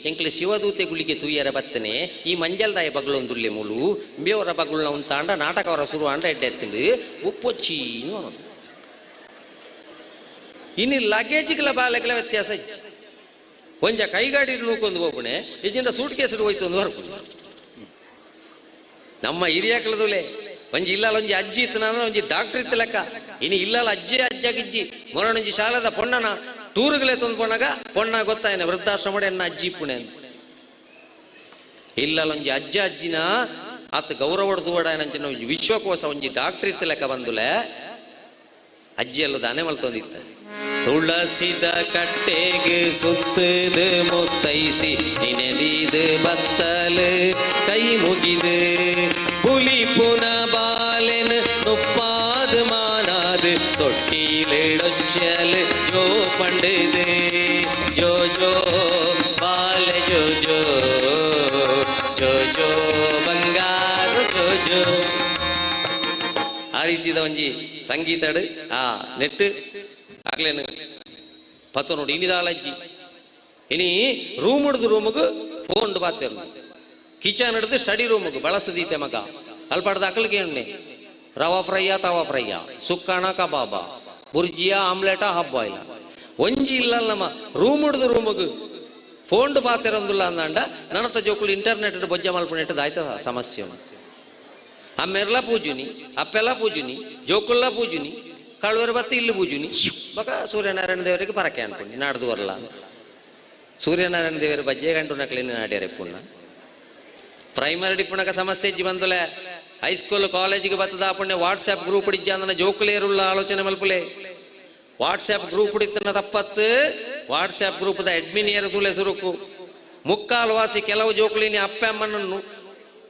H: ಎಂಕ್ಲೆ ಶಿವದೂತೆ ಗುಳಿಗೆ ತೂಯರ ಬತ್ತನೆ ಈ ಮಂಜಲ್ದಾಯ ಬಗ್ಲೊಂದುಲ್ಲೆ ಮುಳು ಬೇವರ ಬಗ್ಲನ್ನ ಉಂತಾಂಡ ನಾಟಕವರ ಸುರು ಅಂಡ ಎಡ್ಡೆ ಬುಪ್ಪೊಚ್ಚಿ ಇನ್ನು ಲಗೇಜ್ಗಳ ಬಾಲೆಗಳ ವ್ಯತ್ಯಾಸ ಒಂಜ ಕೈಗಾಡಿ ನೂಕೊಂದು ಹೋಗುಣೆ ಇಜಿಂದ ಸೂಟ್ ಕೇಸ್ ಹೋಯ್ತು ಒಂದು ಹೊರಪು ನಮ್ಮ ಹಿರಿಯಾಕಲದುಲೆ ಒಂಜಿ ಇಲ್ಲಲ್ಲ ಒಂಜಿ ಅಜ್ಜಿ ಇತ್ತು ನಾನು ಒಂಜಿ ಡಾಕ್ಟರ್ ಇತ್ತು ಲೆಕ್ಕ ಇನ್ನು ಇಲ್ಲಲ್ಲ ಅಜ್ಜಿ ಅಜ್ಜಗಿಜ್ಜಿ ಮೊರಣೊಂಜಿ ಶಾಲೆದ ಪೊಣ್ಣನ ಟೂರ್ಗಳೇ ತಂದು ಪೊಣ್ಣಗ ಪೊಣ್ಣ ಗೊತ್ತಾಯನೆ ವೃದ್ಧಾಶ್ರಮ ಎನ್ನ ಅಜ್ಜಿ ಪುಣೆ ಅಂತ ಇಲ್ಲಲ್ಲ ಒಂಜಿ ಅಜ್ಜ ಅಜ್ಜಿನ ಆತ ಗೌರವ ದೂಡ ಒಂಜಿ ವಿಶ್ವಕೋಶ ಒಂಜಿ ಡಾಕ್ಟರ್ ಇತ್ತು ಲೆಕ್ಕ ಬಂದುಲೆ ಅಜ್ಜಿಯಲ್ಲ ದಾನೆ ಮಲ್ತೊಂದಿತ್ತ ತುಳಸಿದ ಕಟ್ಟೆಗೆ ಸುತ್ತದು ಮುತ್ತೈಸಿ ನಿನೆದಿದು ಬತ್ತಲು ಕೈ ಮುಗಿದು புலி புன ಬಾಲೆನ್ ನುಪ್ಪಾದ ಮಾನಾದ ತೊಟ್ಟಿಲೆಡೊಚ್ಚಲು ಜೋ ಪಂಡದು ಜೋ ಜೋ ಬಾಲೆ ಜೋ ಜೋ ಜೋ ಜೋ ಬಂಗಾರ ಜೋ ಜೋ. ಆ ರೀತಿದ ಒಂಜಿ ಸಂಗೀತಡು ಆ ನೆಟ್ಟು ಆಗ್ಲೇನು ಪತ್ತ ನೋಡಿ ಇನಿದಾಲಜ್ಜಿ ಇನಿ ರೂಮ್ ಹಿಡ್ದು ರೂಮಿಗೆ ಫೋನ್ ಬಾತಿರ್ನು ಕಿಚನ್ ಹಿಡಿದು ಸ್ಟಡಿ ರೂಮಿಗೆ ಬಳಸದೀತೆ ಮಗ ಅಲ್ಪಾಡ್ದ ಅಕಲ್ಗೆ ಎಣ್ಣೆ ರವಾ ಫ್ರೈಯ ತವಾ ಫ್ರೈಯ ಸುಕ್ಕಣ ಕಬಾಬ ಬುರ್ಜಿಯ ಆಮ್ಲೆಟ ಹಬ್ಬ ಇಲ್ಲ ಒಂಜಿ ಇಲ್ಲ ನಮ್ಮ ರೂಮ್ ಹಿಡ್ದು ರೂಮಿಗೆ ಫೋನ್ ಬಾತಿರಂದಿಲ್ಲ ಅಂದಂಡ ನನತ ಜೋಕುಲು ಇಂಟರ್ನೆಟ್ ಬೊಜ್ಜ ಮಲ್ಪನೆಟ್ಟದ ಆಯ್ತದ ಸಮಸ್ಯೆ. ಅಮ್ಮೆರ್ಲ ಪೂಜುನಿ ಅಪ್ಪೆಲ್ಲ ಪೂಜುನಿ ಜೋಕುಲ್ಲ ಪೂಜುನಿ ಕಳುವರ ಬತ್ತಿ ಇಲ್ಲಿ ಪೂಜುನಿ ಬಕ ಸೂರ್ಯನಾರಾಯಣ ದೇವರಿಗೆ ಪರಕೆ ಅನ್ಕೊಂಡು ನಾಡ್ದು ಬರಲ್ಲ ಸೂರ್ಯನಾರಾಯಣ ದೇವರ ಬಜ್ಜೆ ಗಂಟು ನಕಲಿನ ನಾಡ್ಯಾರೆ ಪುಣ್ಣ ಪ್ರೈಮರಿ ಡಿಪ್ಪುಣಕ ಸಮಸ್ಯೆ ಇಜ್ಜಿ ಬಂದುಲೆ ಹೈಸ್ಕೂಲ್ ಕಾಲೇಜಿಗೆ ಬತ್ತದ ಪುಣ್ಯ ವಾಟ್ಸ್ಆ್ಯಪ್ ಗ್ರೂಪ್ ಇಜ್ಜ ಅಂದನ ಜೋಕುಲೇರುಲ್ಲ ಆಲೋಚನೆ ಮಲ್ಪುಲೆ ವಾಟ್ಸ್ಆ್ಯಪ್ ಗ್ರೂಪ್ ಇತ್ತನ ತಪ್ಪತ್ತು ವಾಟ್ಸ್ಆ್ಯಪ್ ಗ್ರೂಪ್ದ ಅಡ್ಮಿನ್ ಏರು ತುಲೆ ಸುರುಕು ಮುಕ್ಕಾಲು ವಾಸಿ ಕೆಲವು ಜೋಕುಲಿನಿ ಅಪ್ಪ ಅಮ್ಮನನ್ನು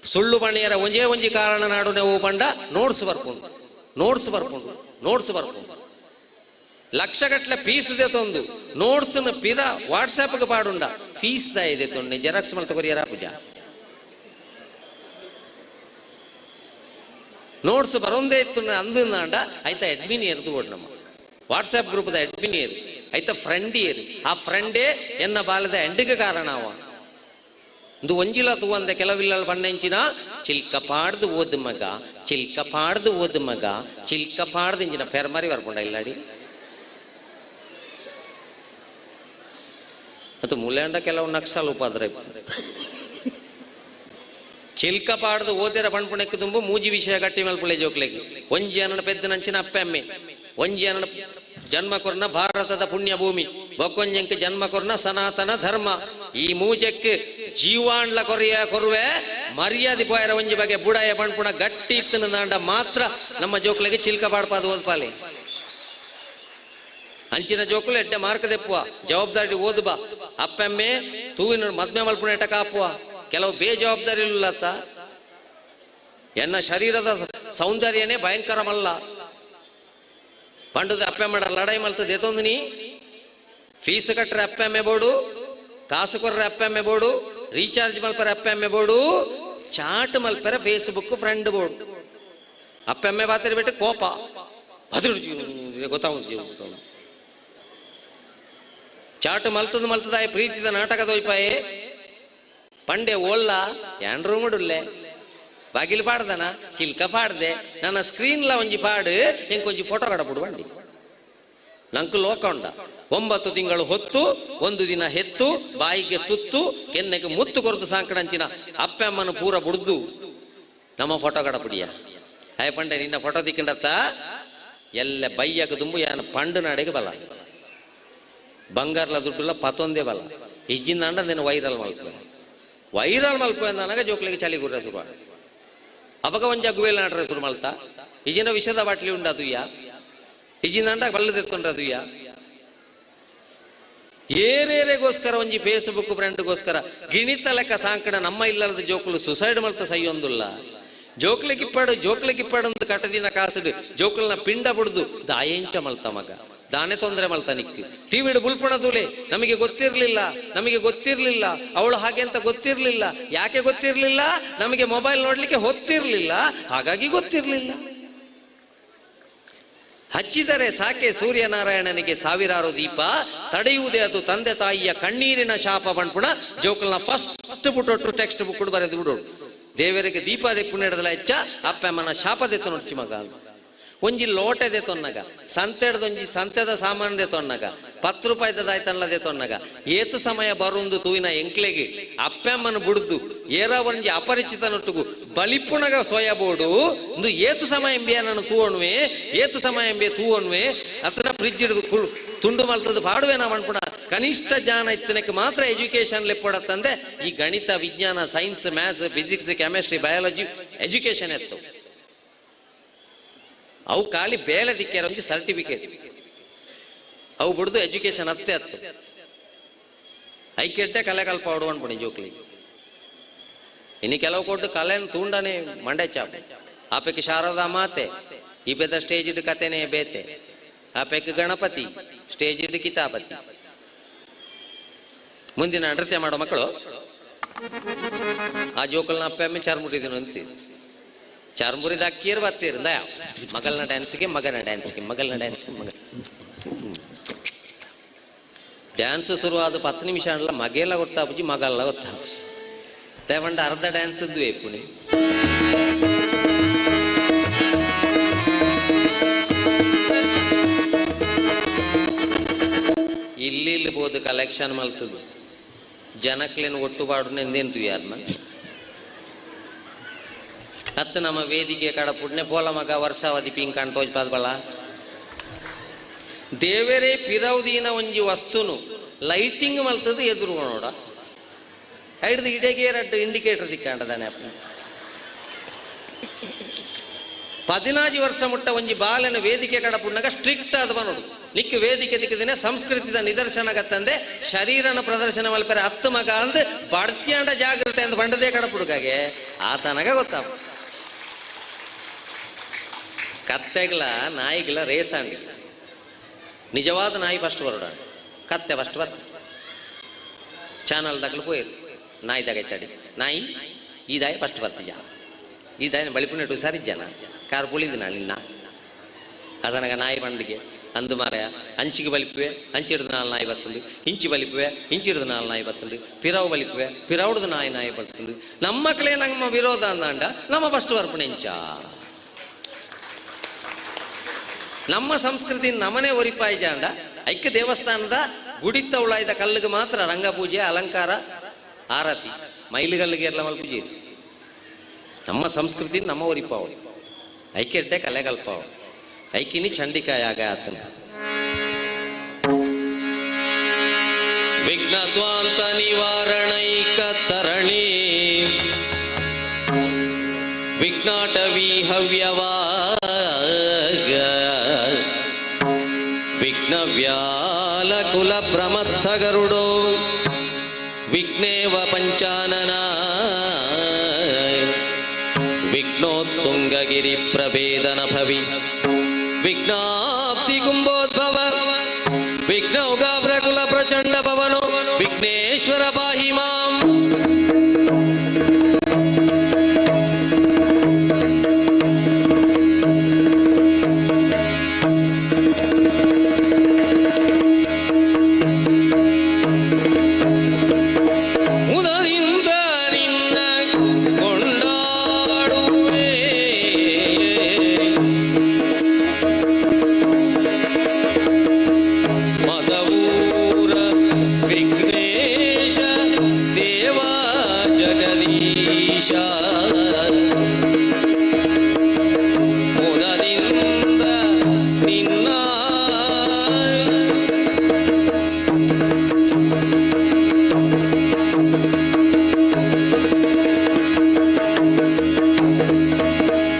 H: ಸುಳ್ಳು ಬಣ್ಣಿಯರ ಒಂಜೇ ಒಂಜಿ ಕಾರಣ ನಾಡು ನಾವು ಬಂಡ ನೋಟ್ಸ್ ಬರ್ಕೊಂಡು ನೋಟ್ಸ್ ಬರ್ಕೊಂಡು ನೋಟ್ಸ್ ಬರ್ಕೊಂಡು ಲಕ್ಷಗಟ್ಟಲೆ ಫೀಸ್ ಇದೆ ತಂದು ನೋಟ್ಸ್ ಪಿರ ವಾಟ್ಸ್ಆ್ಯಪ್ಗೆ ಪಾಡುಂಡ ಫೀಸ್ the ಇದೆ ತೊಂಡೆ ಜೆರಾಕ್ಸ್ ಮಲ್ತ ಕೊರಿಯರ ಪೂಜಾ ನೋಟ್ಸ್ ಬರೋಂದೇ ಇತ್ತು ಅಂದಂಡ ಆಯ್ತಾ ಅಡ್ಮಿನ್ ಏರ್ದು ಓಡ್ ನಮ್ಮ ವಾಟ್ಸ್ಆ್ಯಪ್ ಗ್ರೂಪ್ದ ಅಡ್ಮಿನ್ ಏರು ಆಯ್ತಾ ಫ್ರೆಂಡ್ ಏರು ಆ ಫ್ರೆಂಡೇ ಎನ್ನ ಬಾಲದ ಎಂಡಿಗೆ ಕಾರಣ ಅವ ಇದು ಒಂಜಿಲ ತೂವಂದ ಕೆಲವಿಲ್ಲ ಬಣ್ಣಂಚಿನ ಚಿಲ್ಕ ಪಾಡ್ದು ಓದು ಮಗ ಚಿಲ್ಕ ಪಾಡ್ದು ಓದು ಮಗ ಚಿಲ್ಕ ಪಾಡ್ದು ಇಂಚಿನ ಪೆರ್ಮರಿ ಬರ್ಕೊಂಡ ಇಲ್ಲಾಡಿ ಮತ್ತು ಮುಲ್ಯಾಂಡ ಕೆಲವು ನಕ್ಸಲ್ ಉಪಾದ್ರ ಚಿಲ್ಕ ಪಾಡ್ದು ಓದಿರ ಬಣ್ಪುಣಕ್ಕೆ ತುಂಬ ಮೂಜಿ ವಿಷಯ ಗಟ್ಟಿ ಮಲ್ಪುಳೆ ಜೋಕ್ಲೆಗೆ ಒಂಜಿ ಅನ್ನ ಪೆದ್ದ ನಂಚಿನ ಅಪ್ಪೆಮ್ಮೆ ಒಂಜಿ ಅನ್ನ ಜನ್ಮ ಕೊರ್ನ ಭಾರತದ ಪುಣ್ಯ ಭೂಮಿ ಬೊಕ್ಕೊಂಜಂಕ್ ಜನ್ಮ ಕೊರ್ನ ಸನಾತನ ಧರ್ಮ ಈ ಮೂಜಕ್ಕೆ ಜೀವಾಂಡ್ಲ ಕೊರಿಯ ಕೊರುವೆ ಮರ್ಯಾದೆ ಪೋಯರ ಒಂಜಿ ಬಗೆ ಬುಡಾಯ ಬಣ್ಪುಣ ಗಟ್ಟಿ ಇತ್ತನ ದಾಂಡ ಮಾತ್ರ ನಮ್ಮ ಜೋಕ್ಲೆಗೆ ಚಿಲ್ಕ ಪಾಡ್ಪಾದ ಓದ್ಪಾಲೆ ಅಂಚಿನ ಜೋಕುಲು ಎಡ್ಡೆ ಮಾರ್ಕ ದೆಪ್ಪುವ ಜವಾಬ್ದಾರಿ ಓದುಬ ಅಪ್ಪೆಮ್ಮೆ ತೂವಿನ ಮದ್ಮೆ ಮಲ್ಪುಣ ಕಾಪುವ ಕೆಲವು ಬೇಜವಾಬ್ದಾರಿ ಇಲ್ಲತ್ತ ಎನ್ನ ಶರೀರದ ಸೌಂದರ್ಯನೇ ಭಯಂಕರಮಲ್ಲ ಪಂಡದ ಅಪ್ಪೆ ಮಾಡ ಲಡಾಯಿ ಮಲ್ತದೆ ಎತ್ತೊಂದು ನೀ ಫೀಸ್ ಕಟ್ಟರೆ ಅಪ್ಪೆಮ್ಮೆ ಬೋಡು ಕಾಸು ಕೊರ್ರೆ ಅಪ್ಪೆಮ್ಮೆ ಬೋಡು ರೀಚಾರ್ಜ್ ಮಲ್ಪರೆ ಅಪ್ಪೆಮ್ಮೆ ಬೋಡು ಚಾಟ್ ಮಲ್ಪರೆ ಫೇಸ್ಬುಕ್ ಫ್ರೆಂಡ್ ಬೋಡು ಅಪ್ಪೆಮ್ಮೆ ಬಾತರಿ ಬಿಟ್ಟು ಕೋಪ ಅದ್ರ ಗೊತ್ತಾಗ ಚಾಟ್ ಮಲ್ತದ ಮಲ್ತದಾಯ ಪ್ರೀತಿದ ನಾಟಕದ ಒಯ್ಪಾಯೆ ಪಂಡೆ ಓಲ್ಲ ಯಾಂಡ್ರೂ ಮುಡುಲ್ಲೆ ಬಾಗಿಲು ಪಾಡ್ದನ ಚಿಲ್ಕ ಪಾಡ್ದೆ ನನ್ನ ಸ್ಕ್ರೀನ್ಲ ಒಂಜಿ ಪಾಡು ಎಂಕೊಂಜಿ ಫೋಟೋ ಕಡಪುಡು ಬಂಡಿ ನಂಕು ಲೋಕ ಉಂಡ 9 ತಿಂಗಳು ಹೊತ್ತು ಒಂದು ದಿನ ಹೆತ್ತು ಬಾಯಿಗೆ ತುತ್ತು ಕೆನ್ನೆಗೆ ಮುತ್ತು ಕೊರತು ಸಾಂಕಡಂಚಿನ ಅಪ್ಪೆ ಅಮ್ಮನ ಪೂರ ಬುಡ್ದು ನಮ್ಮ ಫೋಟೋ ಕಡಪುಡಿಯ ಆಯ್ ಪಂಡೆ ನಿನ್ನ ಫೋಟೋ ದಿಕ್ಕಂಡತ್ತ ಎಲ್ಲ ಬೈಯಕ ದುಂಬು ಯಾನ ಪಂಡು ನಾಡೆಗೆ ಬಲ ಬಂಗಾರ್ಲ ದುಡ್ಡುಲ ಪತೊಂದೇ ಬಲ ಇಜ್ಜಿಂದ ನೀನು ವೈರಲ್ ಮಲ್ಪೆ ವೈರಲ್ ಮಲ್ಪೆ ಅಂದನಾಗ ಜೋಕ್ಲಿಗೆ ಚಳಿ ಗುರ್ರ ಶುರು ಅಪಗ ಒಂಜ ಗುವೇಲ್ ನಾಟ್ರೆ ಶುರು ಮಲ್ತ ಇಜಿನ ವಿಷದ ಬಾಟ್ಲಿ ಉಂಡ ದುಯ್ಯ ಇಜಿಂದ ಬಲ್ಲದೆತ್ತುಂಡ ದುಯ್ಯ ಏರೇರೆಗೋಸ್ಕರ ಒಂಜಿ ಫೇಸ್ಬುಕ್ ಫ್ರೆಂಡ್ಗೋಸ್ಕರ ಗಿಣಿತ ಲೆಕ್ಕ ಸಾಂಕಣ ನಮ್ಮ ಇಲ್ಲದ ಜೋಕುಲು ಸುಸೈಡ್ ಮಲ್ತ ಸೈಯೊಂದುಲ್ಲ. ಜೋಕ್ಲಿಗಿಪ್ಪಾಡು ಜೋಕ್ಲಿಗಿಪ್ಪಾಡು ಅಂತ ಕಟ್ಟದಿನ ಕಾಸುಡು ಜೋಕುಲ್ನ ಪಿಂಡ ಬುಡ್ದು ದಾಯೆಂಚ ಮಲ್ತ ಮಗ ದಾನೆ ತೊಂದರೆ ಮಲ್ತ ನಿಕ್ ಟಿವಿಡು ಬುಲ್ಪುಣ ತೂಲೆ ನಮಗೆ ಗೊತ್ತಿರಲಿಲ್ಲ, ನಮಗೆ ಗೊತ್ತಿರಲಿಲ್ಲ, ಅವಳು ಹಾಗೆ ಅಂತ ಗೊತ್ತಿರಲಿಲ್ಲ. ಯಾಕೆ ಗೊತ್ತಿರಲಿಲ್ಲ? ನಮಗೆ ಮೊಬೈಲ್ ನೋಡ್ಲಿಕ್ಕೆ ಹೊತ್ತಿರಲಿಲ್ಲ, ಹಾಗಾಗಿ ಗೊತ್ತಿರಲಿಲ್ಲ. ಹಚ್ಚಿದರೆ ಸಾಕೆ ಸೂರ್ಯನಾರಾಯಣನಿಗೆ ಸಾವಿರಾರು ದೀಪ, ತಡೆಯುವುದೇ ಅದು ತಂದೆ ತಾಯಿಯ ಕಣ್ಣೀರಿನ ಶಾಪ ಪಣ್ಪುಣ ಜೋಕಲ್ನ ಫಸ್ಟ್ ಪುಟೊಟ್ಟು ಟೆಕ್ಸ್ಟ್ ಬುಕ್ ಬರೆದು ಬಿಡೋಡು. ದೇವರಿಗೆ ದೀಪ ದೆಪ್ಪು ಹೆಚ್ಚ ಅಪ್ಪಮ್ಮನ ಶಾಪ ದೆತ್ತ ನೋಡ್ಚಿ ಮಗ. ಒಂಜಿ ಲೋಟೆ ದೆತ್ತೊನ್ನಗ, ಸಂತೆಡ್ದೊಂಜಿ ಸಂತೆದ ಸಾಮಾನು ದೆತ್ತೊನ್ನಗ, 10 ರೂಪಾಯಿದ ದಾಯ್ತನ್ಲ ದೆತ್ತೊನ್ನಗ, ಏತು ಸಮಯ ಬರುಂದು ತೂಯಿನ ಎಂಕ್ಲೆಗೆ ಅಪ್ಪಮ್ಮನ ಬುಡ್ದು ಏರ ಒಂಜಿ ಅಪರಿಚಿತನೊಟ್ಟುಗು ಬಲಿಪುಣಗ ಸೋಯಬೋಡು ಇಂದು ಏತು ಸಮಯ ಎಂಬಿಯ ನಾನು ತೂವಣುವೆ, ಏತು ಸಮಯ ಎಂಬಿಯ ತೂವಣುವೆ, ಅತನ ಫ್ರಿಜ್ ಹಿಡಿದು ತುಂಡು ಮಲ್ತದ್ದು ಪಾಡುವೆ ನಾವು ಅನ್ಪುಣ. ಕನಿಷ್ಠ ಜ್ಞಾನ ಇತ್ತನಕ್ಕೆ ಮಾತ್ರ ಎಜುಕೇಶನ್ ಲೆಪ್ಪಡತ್ತಂದೆ ಈ ಗಣಿತ, ವಿಜ್ಞಾನ, science, maths, physics, chemistry, biology education ಎತ್ತು. ಅವು ಖಾಲಿ ಬೇಲೆ ದಿಕ್ಕ್ಯಾರ ಒಂಜಿ ಸರ್ಟಿಫಿಕೇಟ್, ಅವು ಬಿಡ್ದು ಎಜುಕೇಶನ್ ಅತ್ತೆ ಅತ್ತು. ಐಕೆಟ್ಟೆ ಕಲೆ ಕಲ್ಪ ಆಡು ಅನ್ಪುಣಿ ಜೋಕ್ಲಿ. ಇನ್ನು ಕೆಲವು ಕೊಟ್ಟು ಕಲೆನ ತೂಂಡನೆ ಮಂಡೆ ಚಾಪ್ ಆಪೆಕ್ ಶಾರದಾ ಮಾತೆ ಈ ಪೆದ ಸ್ಟೇಜ್ ಇಡು ಕತೆನೇ ಬೇತೆ, ಆಪೆಕ್ ಗಣಪತಿ ಸ್ಟೇಜ್ ಇಡು ಕಿತಾಪತಿ. ಮುಂದಿನ ನೃತ್ಯ ಮಾಡೋ ಮಕ್ಕಳು ಆ ಜೋಕಲ್ನ ಅಪ್ಪೆ ಚಾರ್ಮುಟ್ಟಿದ್ದೀನು ಅಂತೀರಿ. ಚಾರ್ಮುರಿದ ಅಕ್ಕಿಯರು ಬತ್ತೀರಿ ದಯಾ ಮಗಲ್ನ ಡ್ಯಾನ್ಸ್ಗೆ, ಮಗನ ಡ್ಯಾನ್ಸ್ಗೆ, ಮಗಲ್ನ ಡ್ಯಾನ್ಸ್ಗೆ, ಮಗ ಡ್ಯಾನ್ಸ್ ಶುರುವಾದ 10 ನಿಮಿಷ ಅಲ್ಲ ಮಗೆಲ್ಲ ಗೊತ್ತಾಪುಜಿ ಮಗಲ್ಲ ಗೊತ್ತಾಪುಜಿ ದೇವಂಡ ಅರ್ಧ ಡ್ಯಾನ್ಸ್ ಇದ್ವಿ ಪುಣಿ. ಇಲ್ಲಿ ಇಲ್ಲಿ ಬೋದು ಕಲೆಕ್ಷನ್ ಮಲ್ತದು ಜನಕ್ಲೇನು ಒಟ್ಟು ಬಾಡು ನೆಂದೆಂತು ಯಾರನ್ನ ಅತ್ತ ನಮ್ಮ ವೇದಿಕೆ ಕಡ ಪುಡ್ನೆ ಪೋಲ ಮಗ ವರ್ಷಾವಧಿ ಪಿಂಕಾಣ್ ತೋಜ್ಪಾದ ಬಲ ದೇವರೇ ಪಿರೌದೀನ ಒಂಜಿ ವಸ್ತುನು ಲೈಟಿಂಗ್ ಮಲ್ತದು ಎದುರು ನೋಡ ಹಿಡ್ದು ಇಡೆಗೆ ರಡ್ಡು ಇಂಡಿಕೇಟರ್ ದಿಕ್ಕಾಂಡದಾನೆ ಅಪ್ಪ. 14 ವರ್ಷ ಮುಟ್ಟ ಒಂಜಿ ಬಾಲನ ವೇದಿಕೆ ಕಡ ಪುಣ್ಣಗ ಸ್ಟ್ರಿಕ್ಟ್ ಆದ ಬನೋಡು ನಿಕ್ಕ ವೇದಿಕೆ ದಿಕ್ಕದಿನ ಸಂಸ್ಕೃತಿದ ನಿದರ್ಶನ ಗತ್ತಂದೆ ಶರೀರನ ಪ್ರದರ್ಶನ ಮಲ್ಪರೆ ಹತ್ತು ಮಗ ಅಂದ್ ಬಡ್ತ್ಯಾಂಡ ಜಾಗೃತೆ ಅಂದ್ ಬಂಡದೇ ಕಡ ಪುಡುಕಾಗೆ ಆತನಗ ಗೊತ್ತಾಪ. ಕತ್ತೆಗ್ಲ ನಾಯಿಗ್ಲ ರೇಸ್ ಅಂಡಿ ನಿಜವಾದ ನಾಯಿ ಫಸ್ಟ್ ಬರೋಡ ಕತ್ತೆ ಫಸ್ಟ್ ಬತ್ತ ಚಾನಲ್ ದಗ್ಲು ಪೋಯಿರು ನಾಯಿ ದಗೈತಾಡಿ ನಾಯಿ ಈ ದಾಯಿ ಫಸ್ಟ್ ಬರ್ತಿಜ ಈ ದಾಯಿನ ಬಳಿಪುನೆಟು ಸರಿಜ್ಜನ ಕಾರ್ ಪುಳಿದು ನಿನ್ನ ಅದನಗ ನಾಯಿ ಬಂಡಿಗೆ ಅಂದು ಮಾರಾಯ ಅಂಚಿಗೆ ಬಲಿಪುವೆ ಅಂಚಿಡ್ದು ನಾಲ್ ನಾಯಿ ಬರ್ತುಂಡು ಇಂಚಿ ಬಲಿಪುವೆ ಇಂಚಿಡ್ದು ನಾಲ್ ನಾಯಿ ಬರ್ತುಂಡು ಪಿರವು ಬಲಿಪುವೆ ಪಿರವುಡ್ದು ನಾಯಿ ನಾಯಿ ಬರ್ತುಂಡು ನಮ್ಮ ಮಕ್ಕಳೇ ನಮ್ಮ ವಿರೋಧ ಅಂದಾಂಡ ನಮ್ಮ ಫಸ್ಟ್ ಬರ್ಪುಣೆ ಇಂಚ ನಮ್ಮ ಸಂಸ್ಕೃತಿ ನಮನೆ ಒರಿಪಾಯಿ ಜಾಂಡ ಐಕ್ಯ ದೇವಸ್ಥಾನದ ಗುಡಿತ ಉಳಾಯ್ದ ಕಲ್ಲಿಗೆ ಮಾತ್ರ ರಂಗಪೂಜೆ ಅಲಂಕಾರ ಆರತಿ ಮೈಲುಗಲ್ಲಿಗೆ ಎಲ್ಲ ಪೂಜೆ. ನಮ್ಮ ಸಂಸ್ಕೃತಿ ನಮ್ಮ ಒರಿಪಾವು ಐಕ್ಯಡ್ಡೆ ಕಲೆಗಲ್ಪಾವು ಐಕಿನಿ ಚಂಡಿಕಾಯಾಗ ಆತನ ವಿಘ್ನತ್ವಾಂತ ನಿವಾರಣೈಕ ತರಣಿ ವಿಘ್ನಾಟವಿ ಹವ್ಯವಾಗ ವಿಘ್ನವ್ಯಾಲ ಕುಲ ಪ್ರಮಥ ಗರುಡೋ ವಿಘ್ನೇವ ಪಂಚಾನನ ವಿಘ್ನೋತ್ತುಂಗಗಿರಿ ಪ್ರಭೇದನ ಭವಿ ವಿಘ್ನಾಪ್ತಿ ಕುಂಭೋದ್ಭವ ವಿಘ್ನೌಗಾಭ್ರಕುಲ ಪ್ರಚಂಡ ಭವನೋ ವಿಘ್ನೇಶ್ವರ ಪಾಹಿ ಮಾಂ. ಉದರಿಂದ ನಿನ್ನ ಕೊಂಡಾಡುವೆ ಮದವೂರ ವಿಘ್ನೇಶ ದೇವ ಜಗದೀಶ ಮುದದಿಂದ ನಿನ್ನ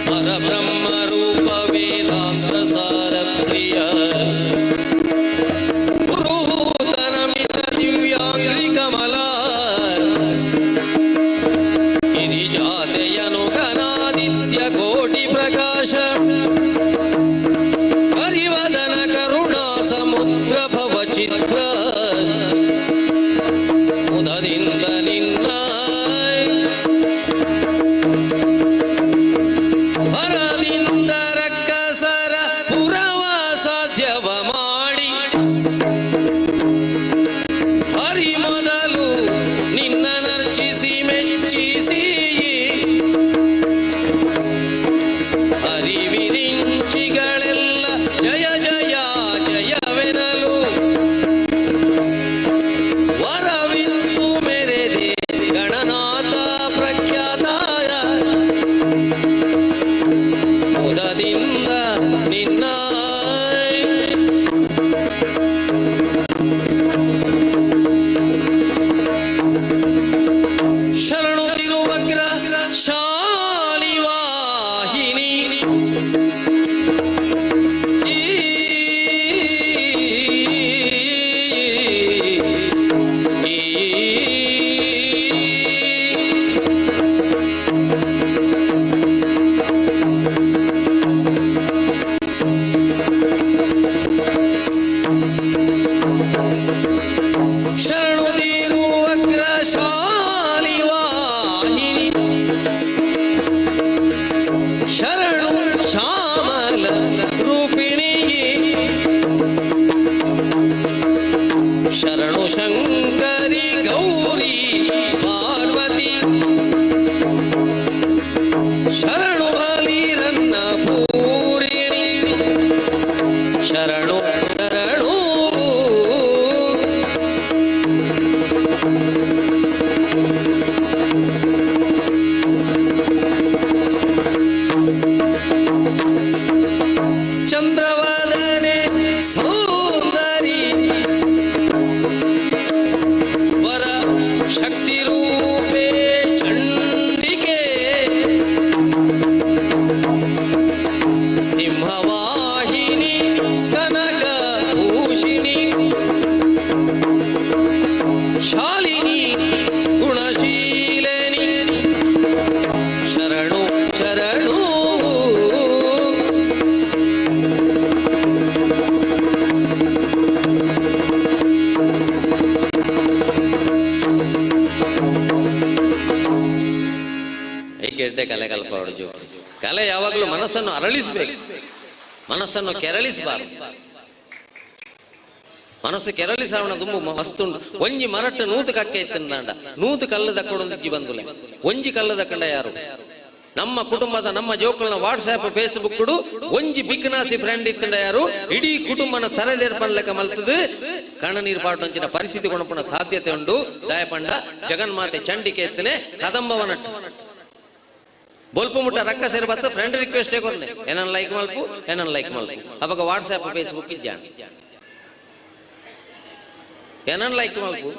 H: ಪರಬ್ರಹ್ಮ ರೂಪ ವೇದಾಂತ ಸಾರ ಪ್ರಿಯ ಗುರುತನಮಿತ
O: ಚಂದ್ರವದನೆ ಸೌಂದರಿ ವರ ಶಕ್ತಿ ರೂಪೇ ಚಂಡಿಕೆ ಸಿಂಹವಾಹಿನಿ ಕನಕ ಭೂಷಿಣಿ ಶಾಲಿನಿ ಗುಣಶೀಲಿನಿ ಶರಣು ಶರಣು. ಏಕೆ ಎಡ್ಡೆ ಕಲೆ ಕಲ್ಪ ಹೊಡ್ಜು. ಕಲೆ ಯಾವಾಗಲೂ ಮನಸ್ಸನ್ನು ಅರಳಿಸಬೇಕು, ಮನಸ್ಸನ್ನು ಕೆರಳಿಸಬಾರದು. ಮನಸ್ಸು ಕೆರಳಿಸವಣ ತುಂಬು ಮಸ್ತುಂಡು. ಒಂಜಿ ಮರಟ್ಟು ನೂತು ಕಕ್ಕೆ ಇತ್ತಿಂದಾಂಡ ನೂತು ಕಲ್ಲು ದಕ್ಕೊಡೊಂದಿಜ್ಜಿ ಬಂದುಲೆ ಒಂಜಿ ಕಲ್ಲು ದಕ್ಕಂಡ ಯಾರು? ನಮ್ಮ ಕುಟುಂಬದ ನಮ್ಮ ಜೋಕುಲ್ನ ವಾಟ್ಸ್ಆಪ್ ಫೇಸ್ಬುಕ್ ಒಂಜಿ ಬಿಕ್ನಾಸಿ ಫ್ರೆಂಡ್ ಇತ್ತಿಂಡ ಯಾರು? ಇಡೀ ಕುಟುಂಬನ ತಲೆದೇರ್ಪನ್ಲೆಕ್ಕ ಮಲ್ತದು ಕಣ್ಣನೀರು ಪಾಟೊಂಚಿನ ಪರಿಸ್ಥಿತಿ ಕೊಣಪುಣ ಸಾಧ್ಯತೆ ಉಂಡು. ದಯಪಂಡ ಜಗನ್ಮಾತೆ ಚಂಡಿಕೆ ಎತ್ತನೆ ಕದಂಬವನಟ್ಟು ಬೊಲ್ಪ ಮುಟ್ಟ ರಕ್ಕ ಸೇರಿ ಬತ್ತ ಫ್ರೆಂಡ್ ರಿಕ್ವೆಸ್ಟ್ ಕೊರ್ನೆ ಏನನ್ ಲೈಕ್ ಮಲ್ಪು ಏನನ್ ಲೈಕ್ ಮಲ್ಪು. ಅವಾಗ ವಾಟ್ಸ್ಆಪ್ ಫೇಸ್ಬುಕ್ ಇಜ್ಜಾಣ ಏನನ್ ಲೈಕ್ ಮಲ್ಪು.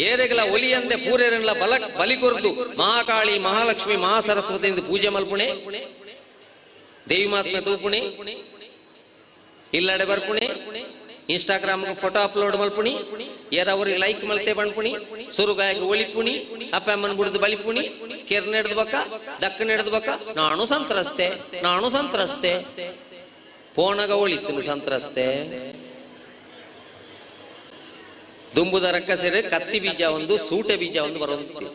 O: ಏರೆಗಲ ಒಲಿಯಂದೆ ಪೂರೇರೆಲ್ಲ ಬಲ ಬಲಿ ಕೊರ್ದು ಮಹಾಕಾಳಿ ಮಹಾಲಕ್ಷ್ಮಿ ಮಹಾಸರಸ್ವತಿ ಪೂಜೆ ಮಲ್ಪುಣೆ, ದೇವಿ ಮಹಾತ್ಮೆ ತೂಪುಣೆ, ಇಲ್ಲಡೆ ಬರ್ಪುಣೆ, ಇನ್ಸ್ಟಾಗ್ರಾಮ್ ಫೋಟೋ ಅಪ್ಲೋಡ್ ಮಲ್ಪುಣಿ, ಏರವ್ರಿಗೆ ಲೈಕ್ ಮಲ್ತೆ ಬಣ್ಪುಣಿ, ಸುರುಗಾಯಕ ಒಲಿಪುಣಿ, ಅಪ್ಪ ಅಮ್ಮನ ಬುಡ್ದು ಬಲಿಪುಣಿ, ಕೆರ್ ನಡೆದು ಬಕ್ಕ ದಕ್ಕ ನಡೆದು ಬಕ್ಕ ನಾನು ಸಂತ್ರಸ್ತೆ ನಾನು ಸಂತ್ರಸ್ತೆ ಪೋಣಗ ಒಳಿತು ಸಂತ್ರಸ್ತೆ. ದುಂಬುದ ರಕ್ಕ ಸೇರಿ ಕತ್ತಿ ಬೀಜ ಒಂದು ಸೂಟೆ ಬೀಜ ಒಂದು ಬರುವಂತೆ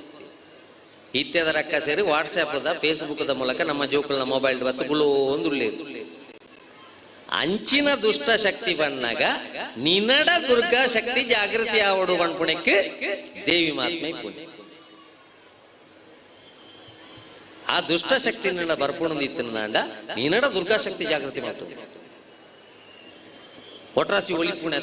O: ಇತ್ಯದ ರಕ್ಕ ಸೇರಿ ವಾಟ್ಸ್ಆ್ಯಪ್ದ ಫೇಸ್ಬುಕ್ದ ಮೂಲಕ ನಮ್ಮ ಜೋಕುಲ್ನ ಮೊಬೈಲ್ ಬತ್ತು ಗುಲೋ ಒಂದು ಅಂಚಿನ ದುಷ್ಟ ಶಕ್ತಿ ಬಣ್ಣಾಗ ನಿನಡ ದುರ್ಗಾ ಶಕ್ತಿ ಜಾಗೃತಿ ಆವಡು ಬಣ್ಪುಣಕ್ಕೆ ದೇವಿ ಮಹಾತ್ಮೆ ಪುಣ್ಯ. ಆ ದುಷ್ಟ ಶಕ್ತಿ ನಿನ್ನ ಬರ್ಪುಣದಿತ್ತಿನಾಂಡ ನಿನಡ ದುರ್ಗಾ ಶಕ್ತಿ ಜಾಗೃತಿ ಮಾಡ್ತು ಒಟ್ರಾಸಿ ಒಲಿಪುಣೆ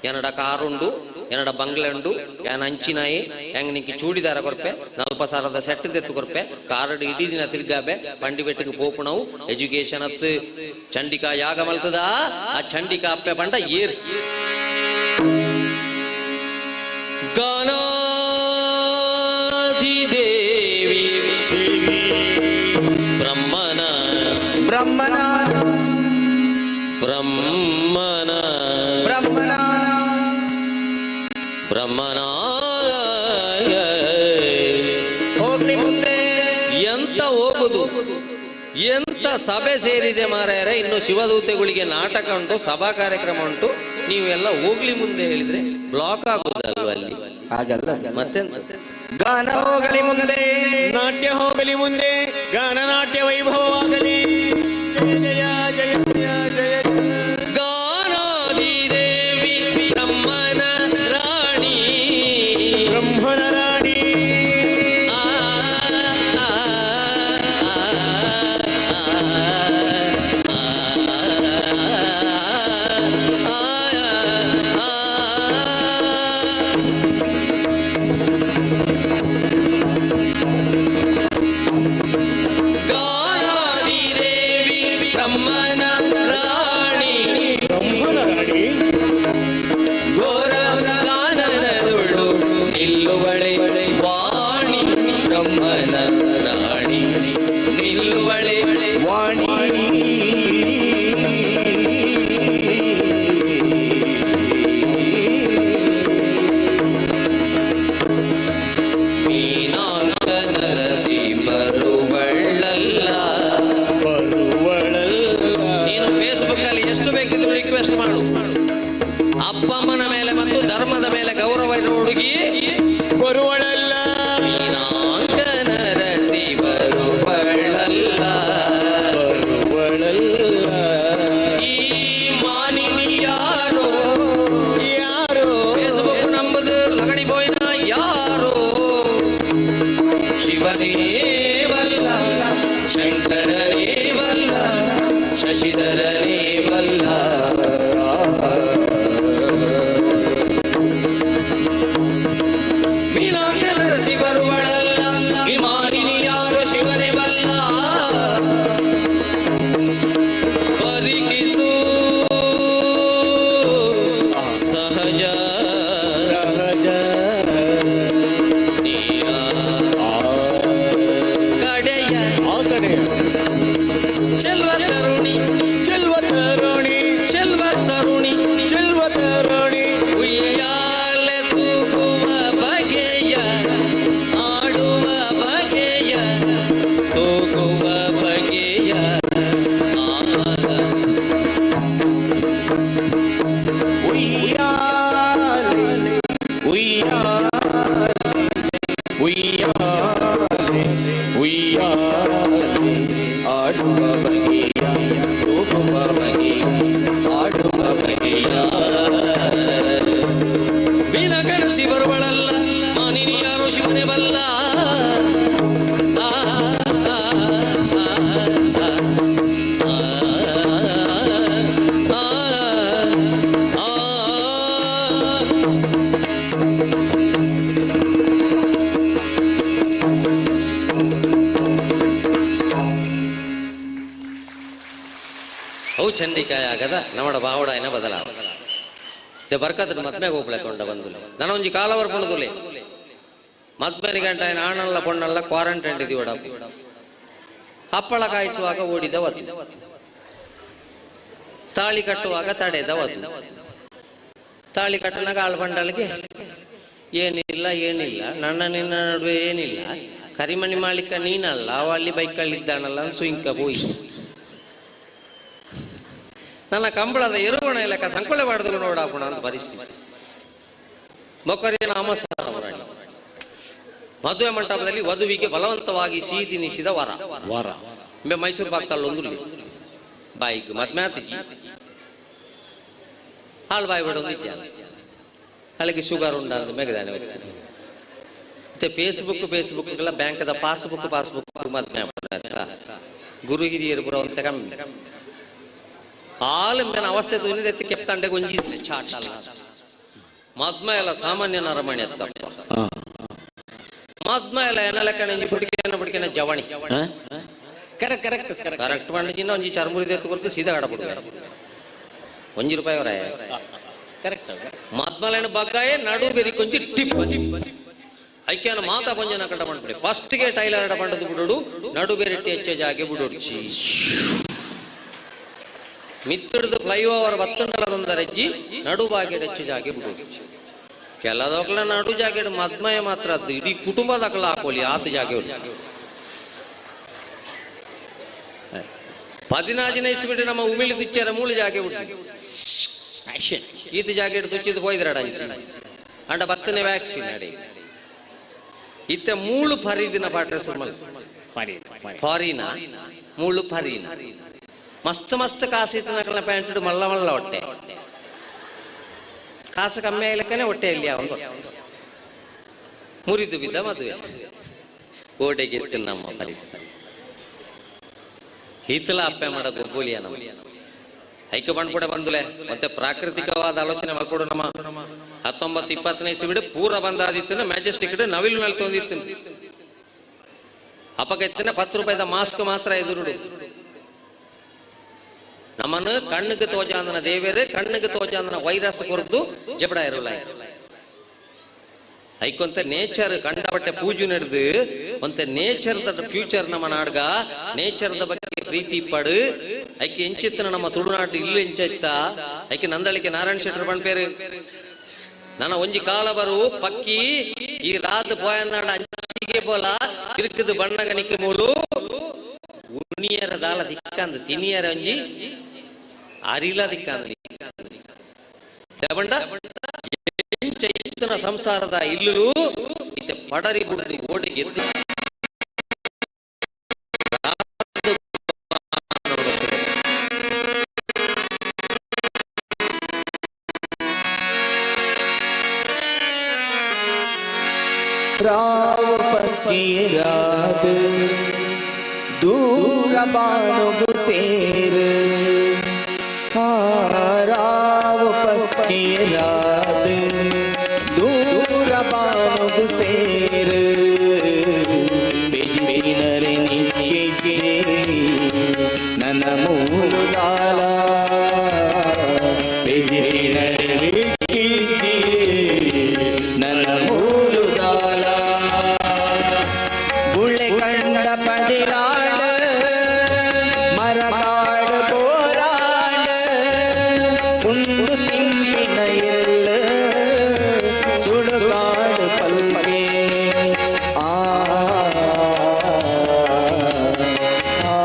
O: ಎನ್ನಡ ಕಾರುಂಡು ಎನ್ನಡ ಬಂಗ್ಲೆ ಉಂಡು ಏನ ಅಂಚಿನಾಯಿ ಹೆಂಗ್ ನಿಂಗೆ ಚೂಡಿದಾರ ಕೊರ್ಪೆ ನಲ್ಪ ಸಾರದ ಸೆಟ್ ದೆತ್ತು ಕೊರ್ಪೆ ಕಾರಡು ಇಡೀ ದಿನ ತಿರ್ಗಾಬೆ ಪಂಡಿ ಬೆಟ್ಟಿಗೆ ಪೋಪುಣವು ಎಜುಕೇಶನ್ ಅತ್ತು ಚಂಡಿಕಾ ಯಾಗ ಮಲ್ತದ ಆ ಚಂಡಿಕಾ ಅಪ್ಪೆ ಪಂಡ ಏರ್ ಗಾನಾಧಿದೇವಿ ಬ್ರಹ್ಮನ
F: ಬ್ರಹ್ಮನ
O: ಬ್ರಹ್ಮನ
F: ಬ್ರಹ್ಮನ
O: ಬ್ರಹ್ಮನ
F: ಹೋಗ್ಲಿ ಮುಂದೆ
O: ಎಂತ ಹೋಗುದು ಎಂತ ಸಭೆ ಸೇರಿದೆ ಮಾರಾಯರೆ. ಇನ್ನು ಶಿವದೂತೆಗಳಿಗೆ ನಾಟಕ ಉಂಟು, ಸಭಾ ಕಾರ್ಯಕ್ರಮ ಉಂಟು, ನೀವೆಲ್ಲ ಹೋಗ್ಲಿ ಮುಂದೆ ಹೇಳಿದ್ರೆ ಬ್ಲಾಕ್ ಆಗುದಲ್ವ ಅಲ್ಲಿ?
F: ಹಾಗಲ್ಲ.
O: ಮತ್ತೆ
F: ಗಾನ ಹೋಗಲಿ ಮುಂದೆ,
I: ನಾಟ್ಯ ಹೋಗಲಿ ಮುಂದೆ, ಗಾನ ನಾಟ್ಯ ವೈಭವವಾಗಲಿ. ಜಯ ಜಯ ಜಯ ಜಯ ಜಯ
O: ಗಾನಾದಿದೇವಿ ಬ್ರಹ್ಮನ ರಾಣಿ
I: ಬ್ರಹ್ಮನ ರಾಣಿ
O: ಗಾನಾದಿದೇವಿ ಬ್ರಹ್ಮನ ರಾಣಿ
I: ಬ್ರಹ್ಮನ ರಾಣಿ
O: ಘೋರ ಗಾನನದುಳು ನಿಲ್ಲುವಳೆ ವಾಣಿ ಬ್ರಹ್ಮನ ರಾಣಿ ನಿಲ್ಲುವಳೆ
F: ವಾಣಿ
O: ಮೀನಾಂಗ ನರಸಿ ಬರುವಳ್ಳಲ್ಲ
I: ಬರುವಳಲ್ಲ.
O: ನೀನು ಫೇಸ್ಬುಕ್ ಅಲ್ಲಿ ಎಷ್ಟು ಬೇಕಿದ್ರು ರಿಕ್ವೆಸ್ಟ್ ಮಾಡು. ಅಪ್ಪಮ್ಮನ ಮೇಲೆ ಮತ್ತು ಧರ್ಮದ ಮೇಲೆ ಗೌರವ ಇರುವ ಹುಡುಗಿ
I: ಬರುವಳಲ್ಲ
O: ಮೀನಾಂಗ ನರಸಿ ಬರುವಳ್ಳಲ್ಲ
I: ಬರುವಳಲ್ಲ.
O: ಈ ಮಾನಿನಿ ಯಾರೋ
I: ಯಾರೋ
O: ಫೇಸ್ಬುಕ್ ನಂಬುದು ಲಗಣಿ ಬೋಯ್ನ ಯಾರೋ ಶಿವನೇವಲ್ಲ ಶಂಕರನೇವಲ್ಲ ಶಶಿಧರನೇವಲ್ಲ ಮೀನಾಂಗ ನರಸಿ ಬರುವಳಲ್ಲ ಈ ಮಾನಿನಿ ಯಾರೋ ಶಿವನೇ ಬಲ್ಲ.
H: ಅವು ಚಂಡಿಕಾಯ ಆಗದ ನಮ್ಮಡ ಬಾವಡಾಯನ ಬದಲಾವ ಬರ್ಕತ್ ಮದ್ಮೆಗೆ ಹೋಗ್ಲೆ ಕೊಂಡ ಬಂದುಲೆ ನನ್ನ ಒಂಜಿ ಕಾಲವರ್ ಪುಣದುಲೆ ಮದ್ಮೆಗೆ ಗಂಟ ಆಣಲ್ಲ ಪೊಣ್ಣಲ್ಲ ಕ್ವಾರಂಟೈನ್ ಇದೀವಡ ಹಪ್ಪಳ ಕಾಯಿಸುವಾಗ ಓಡಿದ ವಧು, ತಾಳಿ ಕಟ್ಟುವಾಗ ತಡೆದ ವಧು, ತಾಳಿ ಕಟ್ಟನಾಗ ಆಳ್ಬಂಡಳಿಗೆ ಏನಿಲ್ಲ ಏನಿಲ್ಲ, ನನ್ನ ನಿನ್ನ ನಡುವೆ ಏನಿಲ್ಲ, ಕರಿಮಣಿ ಮಾಲಿಕ ನೀನಲ್ಲ, ಅವ ಅಲ್ಲಿ ಬೈಕಲ್ಲಿದ್ದಾನಲ್ಲ ಅಂತ ಸುಂಕ ಹೋಯಿ. ನನ್ನ ಕಂಬಳದ ಎರುವಣ ಇಲ್ಲಕ ಸಂಕೊಳೆ ಮಾಡಿದ್ರು ನೋಡಾಪುಣ ಅಂತ ಪರಿಸ್ಥಿತಿ. ಮೊಕರಿನ ಅಮಸಾರ ಮದುವೆ ಮಂಟಪದಲ್ಲಿ ವಧುವಿಗೆ ಬಲವಂತವಾಗಿ ಸಿಹಿ ತಿನ್ನಿಸಿದ ವರ ವರ ಮೈಸೂರು ಪಾಕ್ತಲ್ಲೊಂದು ಬಾಯಿಗೆ ಮದ್ಮೆ ಆತಿಜಿ ಹಾಳು ಬಾಯಿ ಬಿಡೋದು ಇಜ್ಜ ಅಲ್ಲಿಗೆ ಶುಗರ್ ಉಂಡ ಮೇಗದಾನೆ. ಮತ್ತೆ ಫೇಸ್ಬುಕ್ ಫೇಸ್ಬುಕ್ ಎಲ್ಲ ಬ್ಯಾಂಕದ ಪಾಸ್ಬುಕ್ ಪಾಸ್ಬುಕ್ ಮದ್ಮೆ ಗುರು ಹಿರಿಯರು ಬರುವಂತ ಕಮ್ಮಿ ಹಾಲು ಮೇನ ಅವಸ್ಥೆ ತುನಿದೆತ್ತಿ ಕೆಪ್ತಂಡೆ ಗೊಂಜಿದ್ಲೆ ಚಾಟ ಮದ್ಮೆ ಎಲ್ಲ ಸಾಮಾನ್ಯ ನರಮಣಿ ಅತ್ತಪ್ಪ. ಮದ್ಮೆ ಎಲ್ಲ ಏನೆಲ್ಲ ಇಂಜಿ ಪುಡಿಕೆನ ಪುಡಿಕೆನ ಜವಣಿ
I: ಕರೆಕ್ಟ್ ಕರೆಕ್ಟ್ ಕರೆಕ್ಟ್
H: ಕರೆಕ್ಟ್ ಮಾಡಿನ ಒಂಜಿ ಚರ್ಮುರಿ ಎತ್ತು ಕೊಡ್ತು ಸೀದಾ ಕಡಪಡು ಒಂಜಿ ರೂಪಾಯಿ ಅವರೇ
I: ಕರೆಕ್ಟ್
H: ಮದ್ಮಲೇನ ಬಗ್ಗಾಯೆ ನಡು ಬೆರಿ ಕೊಂಚಿ ಟಿಪ್ ಐಕ್ಯಾನ ಮಾತಾ ಪಂಜನ ಕಡ ಮಾಡ್ಬಿಡಿ ಫಸ್ಟ್ಗೆ ಟೈಲರ್ ಅಡ ಪಂಡದು ಬಿಡೋಡು ನಡು ಬೇರೆ ಹೆಚ್ಚೆ ಜಾಗೆ ಬಿಡೋಡ್ಚಿ ಮಿತ್ತಿಡ್ದು ಫ್ಲೈಓವರ್ ಬತ್ತಂಡಲದೊಂದರೆಜ್ಜಿ ನಡು ಬಾಗೆ ಹೆಚ್ಚು ಜಾಗೆ ಬಿಡೋಡು ಕೆಲದೊಕ್ಲ ನಡು ಜಾಗೆ ಮದ್ಮಯ ಮಾತ್ರ ಅದು ಇಡೀ ಕುಟುಂಬದಕ್ಲ ಹಾಕೋಲಿ ಆತ ಜಾಗೆ ಪದಿನಾಜಿನ ಇಸ್ಬಿಟ್ಟು ನಮ್ಮ ಉಮಿಳಿ ತುಚ್ಚಾರ ಮೂಳು ಜಾಗೆ ಬಿಟ್ಟು ಈತ ಜಾಗೆ ತುಚ್ಚಿದ್ದು ಪೋಯ್ದ್ರಡ ಅಂಡ ಬತ್ತನೆ ವ್ಯಾಕ್ಸಿನ್ ಅಡಿ ಇತ್ತ ಮೂಳು ಫರೀದಿನ ಪಾಟ್ರೆ ಸುಮಲ್ ಫಾರಿನ ಮೂಳು ಫರೀನ ಮಸ್ತ್ ಮಸ್ತ್ ಕಾಸು ಇತ್ತು ಪ್ಯಾಂಟ್ ಮಲ್ಲ ಮಲ್ಲ ಹೊಟ್ಟೆ ಕಾಸು ಕಮ್ಮಿ ಆಗ್ಲಿಕ್ಕನೆ ಹೊಟ್ಟೆ ಇಲ್ಲಿ ಅವನು ಮುರಿದು ಬಿದ್ದ ಮದುವೆ ಓಡೆಗಿತ್ತು ನಮ್ಮ ಪರಿಸ್ಥಿತಿ. ಹಿತ್ತಲ ಅಪ್ಪೆ ಮಾಡ ಗೊಬ್ಬುಲಿಯ ನಮ್ಮ ಐಕ್ಯ ಬಂಡ್ಕೂಡ ಬಂದುಲೆ ಮತ್ತೆ ಪ್ರಾಕೃತಿಕವಾದ ಆಲೋಚನೆ ಮಾಡ್ಕೊಡು ನಮ್ಮ 19 20ನೇ ಇಸ್ವಿಡು ಪೂರ ಬಂದಾದಿತ್ತು ಮ್ಯಾಜೆಸ್ಟಿಕ್ ನವಿಲು ನಲ್ಲಿ ತೊಂದಿತ್ತು ಅಪಕೆತ್ತಿನ 10 ರೂಪಾಯಿದ ಮಾಸ್ಕ್ ಮಾತ್ರ ಎದುರುಡು ನಮ್ಮನ್ನು ಕಣ್ಣಿಗೆ ತೋಜಾಂದನ ದೇವೇರು ಕಣ್ಣಿಗೆ ತೋಜಾಂದನ ವೈರಸ್ ಕೊರದು ಜಬಡ ಇರಲ್ಲ ಐಕೊಂತ ನೇಚರ್ ಕಂಡಬಟ್ಟೆ ಪೂಜೆ ನಡೆದು ಒಂತ ನೇಚರ್ the future ನಮ್ಮ ನಾಡ್ಗ ನೇಚರ್ದ ಬಗ್ಗೆ ಪ್ರೀತಿ ಪಡು ಐಕೆ ಎಂಚಿತ್ತನ ನಮ್ಮ ತುಳುನಾಡು ಇಲ್ಲಿ ಎಂಚೈತ ಐಕೆ ನಂದಳಿಕೆ ನಾರಾಯಣ ಶೆಟ್ಟರ್ ಪಣ್ಪೇರು ನನ್ನ ಒಂಜಿ ಕಾಲ ಬರು ಪಕ್ಕಿ ಈ ರಾತ್ ಪೋಯಂದಾಂಡ ಅಂಚಿಗೆ ಪೋಲ ತಿರುಕದು ಬಣ್ಣಗ ನಿಕ್ಕ ಮೂಲು ಉಣಿಯರ ದಾಲ ದಿಕ್ಕಂದ ತಿನಿಯರ ಒಂಜಿ ಅರಿಲ ದಿಕ್ಕಂದ ಬಂಡ ಎಂಚ ಸಂಸಾರದ ಇಲ್ಲೂ ಇತ್ತೆ ಪಡರಿ ಬುಡ್ದು ಓಡಿ ಗೆದ್ದು
F: ರಾವ ಪಕ್ಕೀರಾದ ದೂರ ಬಾನುಗು ಸೇರ ರಾವ ಪಕ್ಕೀರಾದ ದೂರ ಬಾನುಗು ಸೇರ ಬೆಜಿನರೆ ನಿಕ್ಕೆ ನನ್ನ ಮೂಲಾಲ ಬೆಜಿನರೆ ನಿಕ್ಕೆ ನನ್ನ ಮೂಲುದಾಲ ಗುಳ್ಳೆ ಕಂಡ ಪದಿರಾಡ ಮರಕಾಡ ಪೋರಾಡ ಕುಂಡು ತಿಂಬಿನ ಎಲ್ಲ ಸುಡುಗಾಡು ಪಲ್ಪೆ ಆ ಆ, ಆ.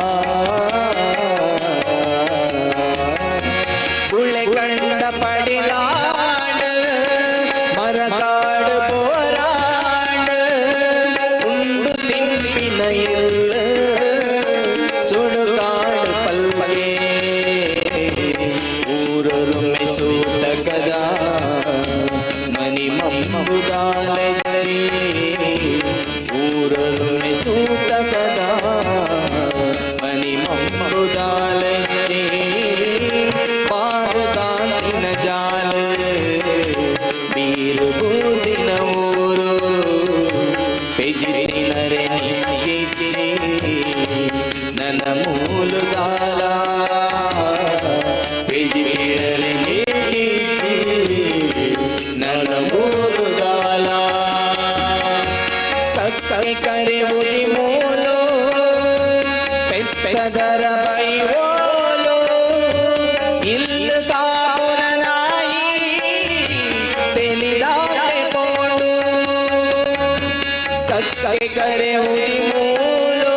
F: ಸಕ್ಕರೆ ಉದಿ ಮೂಲು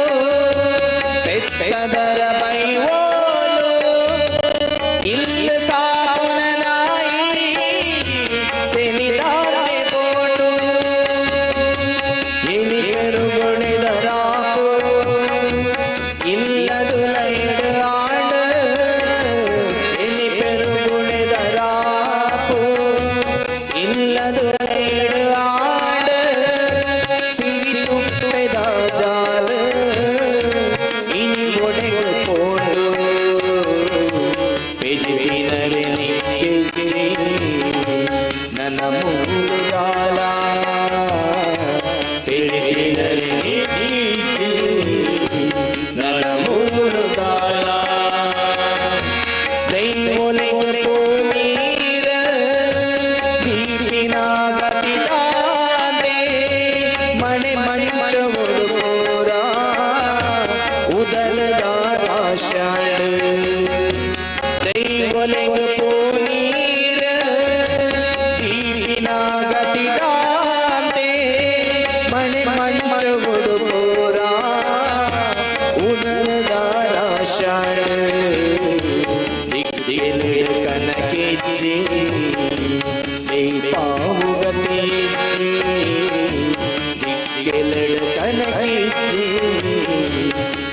F: ಪೆತ್ತದರ ಬೈವೋಲು ಇಲ್ಲ ಕಾಪುನ ನಾಯಿ ತೆನಿದಾನೆ ಬೋಡು ಎಲಿ ಪೆರುಗುಣಿದರಾಪು ಇಲ್ಲದು ಲೈಡು ಆಡ ಎಲಿ ಪೆರುಗುಣಿದರಾಪು ಇಲ್ಲದು ಲೈಡು ಆಡ ಸಿರಿ ತುಪ್ಪೆದ ಜಾಲ ಇನಿ ಒಡೆಗು ಪೋಡು ಪೆಜಿಪಿನರೆ ನಿಕ್ಕೆಜ್ಜಿ ನನ್ನ ಮೂರುಗಾಲ ಪೆಜಿಪಿನರೆ ನಿಕ್ಕೆಜ್ಜಿ ನನ್ನ ಮೂರುಗಾಲ ದೈವೊಲೆಗು ನೀರ ದೀಪಿನ ಗತಿದಾಂತೆ ಮಣೆ ಮಂಚವುಡು ಪೋರ ಉದಲದಾರಾಶಾಡು ದೈವೊಲೆಗು ನೀರ ದೀಪಿನ ಗತಿದಾಂತೆ ಮಣೆ ಮಂಚವುಡು ಪೋರ ಉದಲದಾರಾಶಾಡು ದಿಗ್ದಿಲು ಕನಕೆಜ್ಜಿ ದೀಪಾವುಗತಿ ದಿಗ್ಗೆಲಡು ಕನಕೆಜ್ಜಿ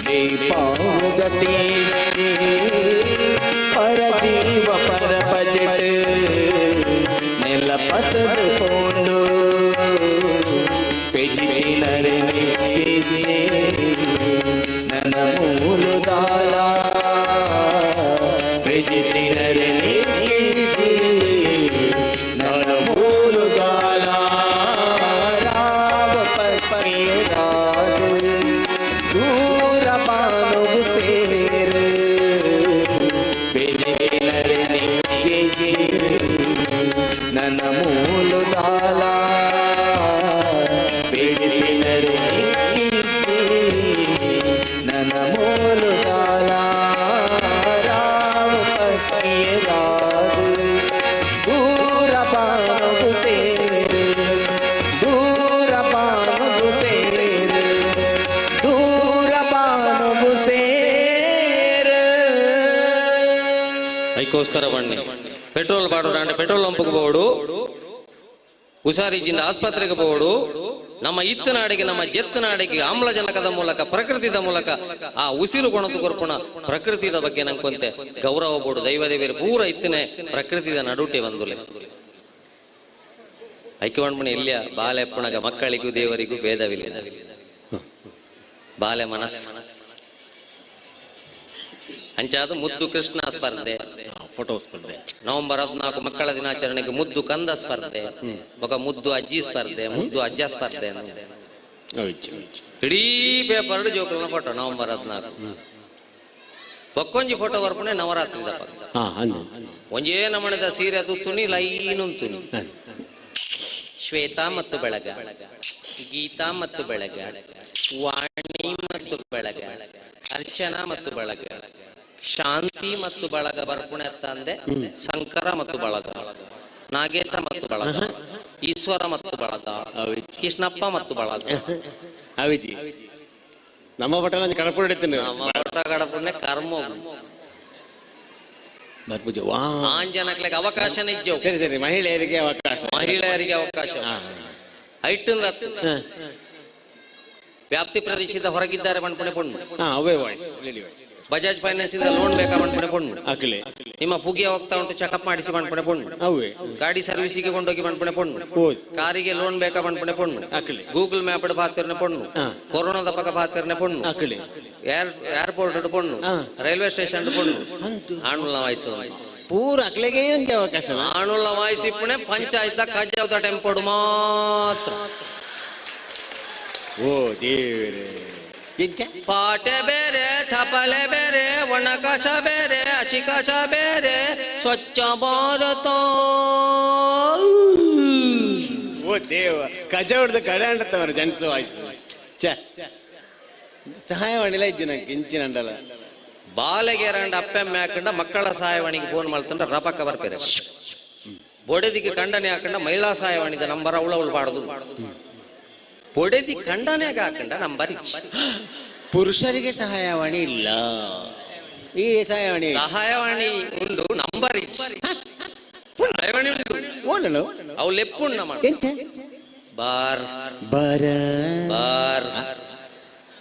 F: ದೀಪಾವುಗತಿ ಪರಜೀವ ಪರಪಜಟ್ ನೆಲ ಪತದ ಪೋಂಡು ಪೆಜಿಪಿನರೆ ನಿಕ್ಕೆಜ್ಜಿ ನನ್ನ ಮೂಲುದಾಲ ಪೆಜಿಪಿನರೆ ನಿಕ್ಕೆಜ್ಜಿ ನನ್ನ ಮೂಲುದಾಲ ರಾವ ಪಕ್ಕಿಯರಾದ ದೂರ ಪಾನುಗು ಸೇರು ಪೆಜಿಪಿನರೆ ನಿಕ್ಕೆಜ್ಜಿ ನನ್ನ ಮೂಲುದಾಲ ಪೆಜಿಪಿನರೆ ನಿಕ್ಕೆಜ್ಜಿ ನನ್ನ ಮೂಲುದಾಲ ರಾವ ಪಕ್ಕಿಯರಾದ ದೂರ ಪಾನುಗು ಸೇರು ದೂರ ಪಾನುಗು ಸೇರು ದೂರ ಪಾನುಗು ಸೇರು
H: ಅದಕ್ಕೋಸ್ಕರ ಬನ್ನಿ ಪೆಟ್ರೋಲ್ ಬಾಡೋಣ ಅಂದ್ರೆ ಪೆಟ್ರೋಲ್ ಪಂಪ್ಗೆ ಬೋಡು ಹುಷಾರಿಜ್ಜಿಂದ ಆಸ್ಪತ್ರೆಗೆ ಬೋಡು ನಮ್ಮ ಇತ್ತನಾಡಿಗೆ ನಮ್ಮ ಜೆತ್ತನಾಡಿಗೆ ಆಮ್ಲಜನಕದ ಮೂಲಕ ಪ್ರಕೃತಿದ ಮೂಲಕ ಆ ಉಸಿರು ಕೊಣತು ಕೊರ್ಪುಣ ಪ್ರಕೃತಿದ ಬಗ್ಗೆ ನಂಕೊಂತೆ ಗೌರವ ಬೋಡು ದೈವದೇವಿಯರು ಪೂರ ಇತ್ತನೆ ಪ್ರಕೃತಿದ ನಡುಟೆ ಬಂದುಲೆ ಐಕ್ಯವಂಡ್ಮಣಿ ಎಲ್ಲಿಯ ಬಾಲೆ ಪುಣಗ ಮಕ್ಕಳಿಗೂ ದೇವರಿಗೂ ಭೇದವಿಲ್ಲ. ಬಾಲೆ ಮನಸ್ಸು ಅಂಚಾದ ಮುದ್ದು ಕೃಷ್ಣ ಸ್ಪರ್ಧೆ,
I: ಫೋಟೋ ಸ್ಪರ್ಧೆ,
H: ನವೆಂಬರ್ 14 ಮಕ್ಕಳ ದಿನಾಚರಣೆಗೆ ಮುದ್ದು ಕಂದ ಸ್ಪರ್ಧೆ, ಬೊಕ ಮುದ್ದು ಅಜ್ಜಿ ಸ್ಪರ್ಧೆ, ಮುದ್ದು ಅಜ್ಜ ಸ್ಪರ್ಧೆ. ಇಡೀ ಪೇಪರ್ ಜೋಕುಲನ ಫೋಟೋ ನವೆಂಬರ್ 14. ಬೊಕ್ಕೊಂಜಿ ಫೋಟೋ ಬರ್ಪುಣೆ ನವರಾತ್ರಿ ದಪ್ಪ. ಒಂಜೇ ನಮಣದ ಸೀರೆ ತುತ್ತುಣಿ ಲೈನ್ ತುಣಿ. ಶ್ವೇತಾ ಮತ್ತು ಬೆಳಗ, ಗೀತಾ ಮತ್ತು ಬೆಳಗ, ವಾಣಿ ಮತ್ತು ಬೆಳಗ, ಅರ್ಚನಾ ಮತ್ತು ಬಳಗ, ಶಾಂತಿ ಮತ್ತು ಬಳಗ ಬರ್ಪುಣೆ ತಂದೆ, ಶಂಕರ ಮತ್ತು ಬಳಗ, ನಾಗೇಶ ಮತ್ತು ಬಳಗ, ಈಶ್ವರ ಮತ್ತು ಬಳಗ, ಕೃಷ್ಣಪ್ಪ ಮತ್ತು ಬಳಗ.
I: ಅವಿಜಿ ನಮ್ಮ ಪಟಲ ಕಡಪುರ
H: ನಮ್ಮ ಪಟ ಕಡಪುಣೆ ಕರ್ಮ
I: ಬರ್ಪುಜ ವಾ
H: ಆಂಜನಕ್ಲೆಗೆ ಅವಕಾಶ ನಿಜ.
I: ಸರಿ ಸರಿ, ಮಹಿಳೆಯರಿಗೆ ಅವಕಾಶ,
H: ಮಹಿಳೆಯರಿಗೆ ಅವಕಾಶ. ಐಟಿಂದ ವ್ಯಾಪ್ತಿ ಪ್ರದೇಶದ ಹೊರಗಿದ್ದಾರೆ ಮಣ್ಪುಣೆ ಪೊಣ್ಣು.
I: ಅವೇ voice lady voice.
H: Bajaj finance ಇಂದ ಲೋನ್ ಬೇಕಾ ಮಣ್ಪುಣೆ ಪೊಣ್ಣು.
I: ಅಕ್ಲೆ
H: ನಿಮ್ಮ ಪುಗೆ ಹೋಗ್ತಾ ಉಂಟು ಚೆಕಪ್ ಮಾಡಿಸಿ ಮಣ್ಪುಣೆ ಪೊಣ್ಣು.
I: ಅವೇ
H: ಗಾಡಿ ಸರ್ವಿಸಿಗೆ ಕೊಂಡೋಗಿ ಮಣ್ಪುಣೆ ಪೊಣ್ಣು. ಕಾರಿಗೆ ಲೋನ್ ಬೇಕಾ ಮಣ್ಪುಣೆ ಪೊಣ್ಣು. ಗೂಗಲ್ ಮ್ಯಾಪ್ ಬಾತಿರ್ನೆ ಪೊಣ್ಣು. ಕೊರೋನಾದ ಪಕ್ಕ ಬಾತಿರ್ನೆ ಪೊಣ್ಣು. ಏರ್ಪೋರ್ಟ್ ಪೊಣ್ಣು, ರೈಲ್ವೆ ಸ್ಟೇಷನ್ ಪೊಣ್ಣು. ಆಣುಲ್ಲ ವಾಯ್ಸು
I: ಪೂರ ಅಕ್ಲೆಗೆ ಒಂಜಿ ಅವಕಾಶ.
H: ಆಣುಲ್ಲ ವಾಯ್ಸ್ ಇಪ್ಪುಣೆ ಪಂಚಾಯತ್ ಕಜಾವ್ದ ಟೆಂಪೋಡು ಮಾತ್ರ.
I: ಓ ದೇವರೇ,
H: ಪಾಟೆ ಬೇರೆ, ಥಪಲೆ ಬೇರೆ, ಒಣಕಸ ಬೇರೆ, ಅಚಿಕಸ ಬೇರೆ, ಸ್ವಚ್ಛ ಭಾರತ.
I: ಓ ದೇವ, ಕಜ ಹೊಡೆದ ಕಡೆ ಅಂಡತ್ತವರ ಜೆಂಟ್ಸ್ ವಾಯ್ಸ್. ಛೇ, ಸಹಾಯವಾಣಿಲ ಇಜ್ಜಿ ನಂಗೆ ಇಂಚಿನ ಅಂಡಲ.
H: ಬಾಲೆಗೆ ರಂಡ ಅಪ್ಪೆಮ್ಮೆ ಹಾಕೊಂಡ ಮಕ್ಕಳ ಸಹಾಯವಾಣಿಗೆ ಫೋನ್ ಮಾಡ್ತಂದ್ರೆ ರಪಕ್ಕ ಬರ್ಪೇರೆ. ಬೊಡೆದಿಗೆ ಕಂಡನೆ ಹಾಕೊಂಡ ಮಹಿಳಾ ಸಹಾಯವಾಣಿದ ನಂಬರ್ ಅವಳು ಅವಳು ಬಾಡದು. ಪೊಡೆದಿ ಕಂಡನೆ ಹಾಕಂಡ ನಂಬರ್
I: ಪುರುಷರಿಗೆ ಸಹಾಯವಾಣಿ ಇಲ್ಲ. ಈ ಸಹಾಯವಾಣಿ
H: ಸಹಾಯವಾಣಿ ಉಂಡು ನಂಬರ್ ಸಹಾಯವಾಣಿ ಉಂಡು.
I: ಓಲನು
H: ಅವು ಲೆಪ್ಪುಂಡು ನಮ್ಮ ಬಾರ್
I: ಬರ
H: ಬಾರ್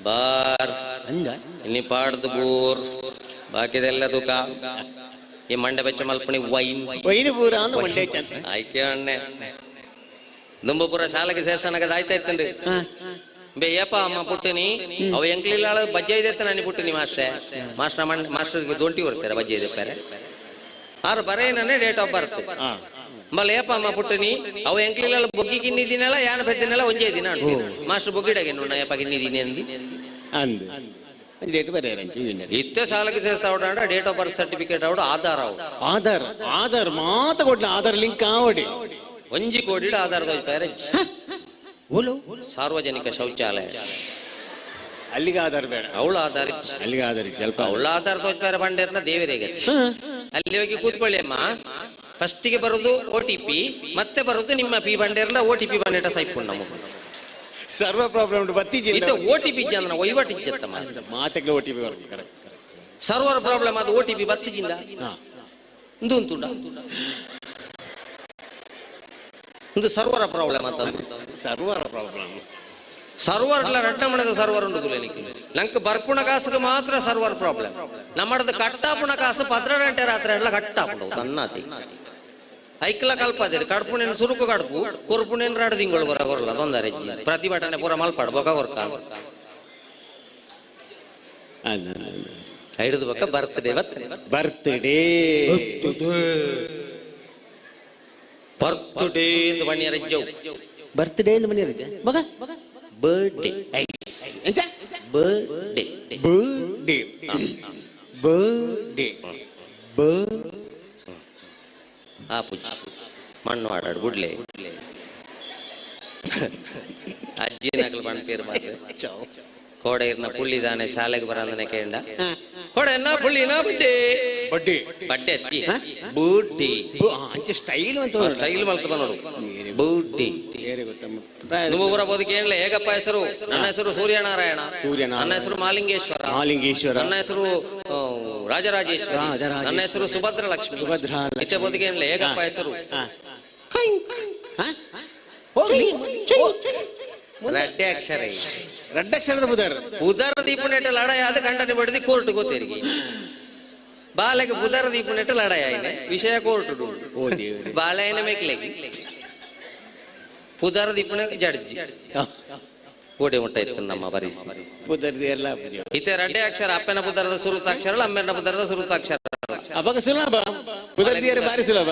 H: ಬಾರ್
I: ಅಂದ
H: ಇನ್ನು ಪಾಡ್ದು ಬೋರ್ ಬಾಕಿದೆಲ್ಲ ತುಕ ಈ ಮಂಡೆ ಬೆಚ್ಚ ಮಲ್ಪಣಿ ವೈನ್
I: ವೈನ್ ಪೂರ ಅಂದ್ ಮಂಡೆ ಚೆನ್ನ.
H: ಆಯ್ಕೆ ಅಣ್ಣೆ ದುಂಬಪುರ ಶಾಲೆಗೆ ಸೇರ್ಸನಗದ ಆಯ್ತಾಯ್ತಂಡ್ರಿ ಬೇ ಏಪ ಅಮ್ಮ ಪುಟ್ಟಿನಿ ಅವು ಎಂಕ್ಲಿಲ್ಲ ಬಜ್ಜೆ ಇದೆ ನಾನು ಪುಟ್ಟಿನಿ ಮಾಸ್ಟ್ರೆ ಮಾಸ್ಟರ್ ಮಾಸ್ಟರ್ ದೊಂಟಿ ಬರ್ತಾರೆ ಬಜ್ಜೆ ಇದೆ ಪೇರೆ ಆರು ಬರೇನೇ ಡೇಟ್ ಆಫ್ ಬರ್ತ್ ಮಲ್ಲ ಏಪ ಅಮ್ಮ ಪುಟ್ಟಿನಿ ಅವು ಎಂಕ್ಲಿಲ್ಲ ಬೊಗ್ಗಿ ಕಿನ್ನಿದ್ದೀನಲ್ಲ ಯಾನ ಬೆದ್ದಿನಲ್ಲ ಒಂಜೇ ದಿನ ಮಾಸ್ಟರ್ ಬೊಗ್ಗಿಡಾಗೆ ನೋಡ ಏಪ ಕಿನ್ನಿದ್ದೀನಿ ಅಂದಿ
I: ಅಂದ್ ಡೇಟ್ ಬರೆಯರಂಚು
H: ಇತ್ತೆ ಶಾಲೆಗೆ ಸೇರ್ಸಾವಡ ಡೇಟ್ ಆಫ್ ಬರ್ತ್ ಸರ್ಟಿಫಿಕೇಟ್ ಅವಡು ಆಧಾರ್ ಅವು
I: ಆಧಾರ್ ಆಧಾರ್ ಮಾತ ಕೊಡ್ಲ ಆಧಾರ್ ಲಿಂಕ್ ಆವಡಿ
H: ಒಂಜಿ ಕೋಡಿ ಆಧಾರದ ಪೇರೆಂಟ್ಸ್ ಸಾರ್ವಜನಿಕ ಶೌಚಾಲಯ
I: ಅಲ್ಲಿಗೆ ಆಧಾರ್ ಬೇಡ
H: ಅವಳು ಆಧಾರ
I: ಅಲ್ಲಿಗೆ ಆಧಾರ್ ಸ್ವಲ್ಪ
H: ಅವಳ ಆಧಾರ ತೋಚ್ತಾರೆ ಬಂಡೇರ್ನ ದೇವರಿಗೆ ಅಲ್ಲಿ ಹೋಗಿ ಕೂತ್ಕೊಳ್ಳಿ ಅಮ್ಮ. ಫಸ್ಟಿಗೆ ಬರುದು ಓ ಟಿ ಪಿ, ಮತ್ತೆ ಬರುದು ನಿಮ್ಮ ಪಿ ಬಂಡೇರ್ನ ಓ ಟಿ ಪಿ ಬಂಡೇಟ ಸೈಪು ನಮಗೆ
I: ಸರ್ವ ಪ್ರಾಬ್ಲಮ್ ಉಂಟು ಬತ್ತಿ
H: ಇತ್ತೆ ಓ ಟಿ ಪಿ ಜನ ವಹಿವಾಟು ಇಜ್ಜತ್ತಮ್ಮ
I: ಮಾತೆಗ್ಲ ಓ ಟಿ ಪಿ ಬರ್ತದೆ ಕರೆಕ್ಟ್.
H: ಸರ್ವರ್ ಪ್ರಾಬ್ಲಮ್ ಅದು ಓ ಟಿ ಪಿ ಬತ್ತಿಜಿಲ್ಲ ಇಂದು ಉಂಟುಂಡ ಒಂದು ಸರ್ವರ ಪ್ರಾಬ್ಲಮ್ ಅಂತ
I: ಸರ್ವರ ಪ್ರಾಬ್ಲಮ್
H: ಸರ್ವರ್ ಇಲ್ಲ ರಡ್ಡ ಮಣದ ಸರ್ವರ್ ಉಂಟು ತುಲೆನಿಕ್ ನಂಗೆ ಬರ್ಪುಣ ಕಾಸುಗೆ ಮಾತ್ರ ಸರ್ವರ್ ಪ್ರಾಬ್ಲಮ್. ನಮ್ಮಡದ ಕಟ್ಟಾಪುಣ ಕಾಸು 12 ಗಂಟೆ ರಾತ್ರಿ ಎಲ್ಲ ಕಟ್ಟಾಪುಂಡು ತನ್ನಾತಿ ಐಕ್ಲ ಕಲ್ಪದಿರಿ ಕಡ್ಪುಣೇನು ಸುರುಕು ಕಡ್ಪು ಕೊರ್ಪುಣೇನು 2 ತಿಂಗಳು ಬರ ಬರಲ್ಲ ತೊಂದರೆ ಪ್ರತಿಭಟನೆ ಪೂರ ಮಲ್ಪಾಡು ಬೊಕ ಕೊರ್ಕ ಹಿಡಿದು ಬೊಕ್ಕ ಬರ್ತ್ಡೇ
I: ಬರ್ತ್ಡೇ
H: ಬರ್ತ್ಡೇ ಎಂದು ಬಣ್ಣಿಯ ರಜ್ಜವು
I: ಬರ್ತ್ಡೇ ಎಂದು ಬಣ್ಣಿಯ ರಜ್ಜ ಮಗ
H: ಬರ್ಡೇ ಬರ್ಡೇ
I: ಬರ್ಡೇ ಬರ್ಡೇ ಬ
H: ಆ ಪುಜ್ಜಿ ಮಣ್ಣು ಆಡಾಡು ಬುಡ್ಲೆ ಅಜ್ಜಿ ನಕಲು ಬಣ್ಣ ಪೇರು ಮಾತ್ರ ಕೋಡೆ ಇರ್ನ ಪುಳ್ಳಿದಾನೆ ಶಾಲೆಗೆ ಬರಂದನೆ ಕೇಂಡ ಕೋಡೆ ನಾ ಪುಳ್ಳಿ ನಾ ಬಡ್ಡೆ
I: ಬಡ್ಡೆ
H: ಬಡ್ಡೆ ಅತ್ತಿ ಬೂಟಿ
I: ಅಂಚೆ ಸ್ಟೈಲ್ ಅಂತ
H: ಸ್ಟೈಲ್ ಮಲ್ತ ನೋಡು ಬೂಟಿ ನಿಮ್ಮ ಊರ ಬೋದಕ್ಕೆ ಏನ್ಲ ಹೇಗಪ್ಪ ಹೆಸರು? ನನ್ನ ಹೆಸರು ಸೂರ್ಯನಾರಾಯಣ,
I: ಸೂರ್ಯನಾರಾಯಣ.
H: ನನ್ನ ಹೆಸರು ಮಾಲಿಂಗೇಶ್ವರ,
I: ಮಾಲಿಂಗೇಶ್ವರ.
H: ನನ್ನ ಹೆಸರು ರಾಜರಾಜೇಶ್ವರ, ನನ್ನ ಹೆಸರು ಸುಭದ್ರ ಲಕ್ಷ್ಮಿ.
I: ಸುಭದ್ರಾ
H: ಇತ್ತೆ ಬೋದಕ್ಕೆ ಏನ್ಲ ಹೇಗಪ್ಪ ಹೆಸರು? ರಡ್ಡೆ ಅಕ್ಷರ
I: ರಡ್ಡಕ್ಷರದ ಬುಧರ್
H: ಬುಧರ ದೀಪನೆಟ್ಟ ಲಡಾಯ ಆದ ಖಂಡನೆ ಬಡಿದು ಕೋರ್ಟ್ ಗೊತ್ತೇರಿಗೆ ಬಾಲೆಗೆ ಬುಧರ ದೀಪನೆಟ್ಟ ಲಡಾಯ ಆಯ್ನೆ ವಿಷಯ ಕೋರ್ಟ್ ಬಾಳೆನ ಮೇಕ್ಲೆಗಿ ಪುದರ ದೀಪನೆ ಜಡ್ಜಿ ಗೋಡೆ ಮುಟ್ಟ ಇತ್ತು ನಮ್ಮ ಬರಿಸಿ
I: ಪುದರ್ದಿ ಎಲ್ಲ
H: ಇತ್ತೆ ರಡ್ಡೆ ಅಕ್ಷರ ಅಪ್ಪನ ಪುದರದ ಸುರುತಾಕ್ಷರ ಅಮ್ಮೆನ ಪುದರದ ಸುರುತಾಕ್ಷರ
I: ಅವಾಗ ಸುಲಭ ಪುದರ್ದಿಯರು ಬಾರಿ ಸುಲಭ.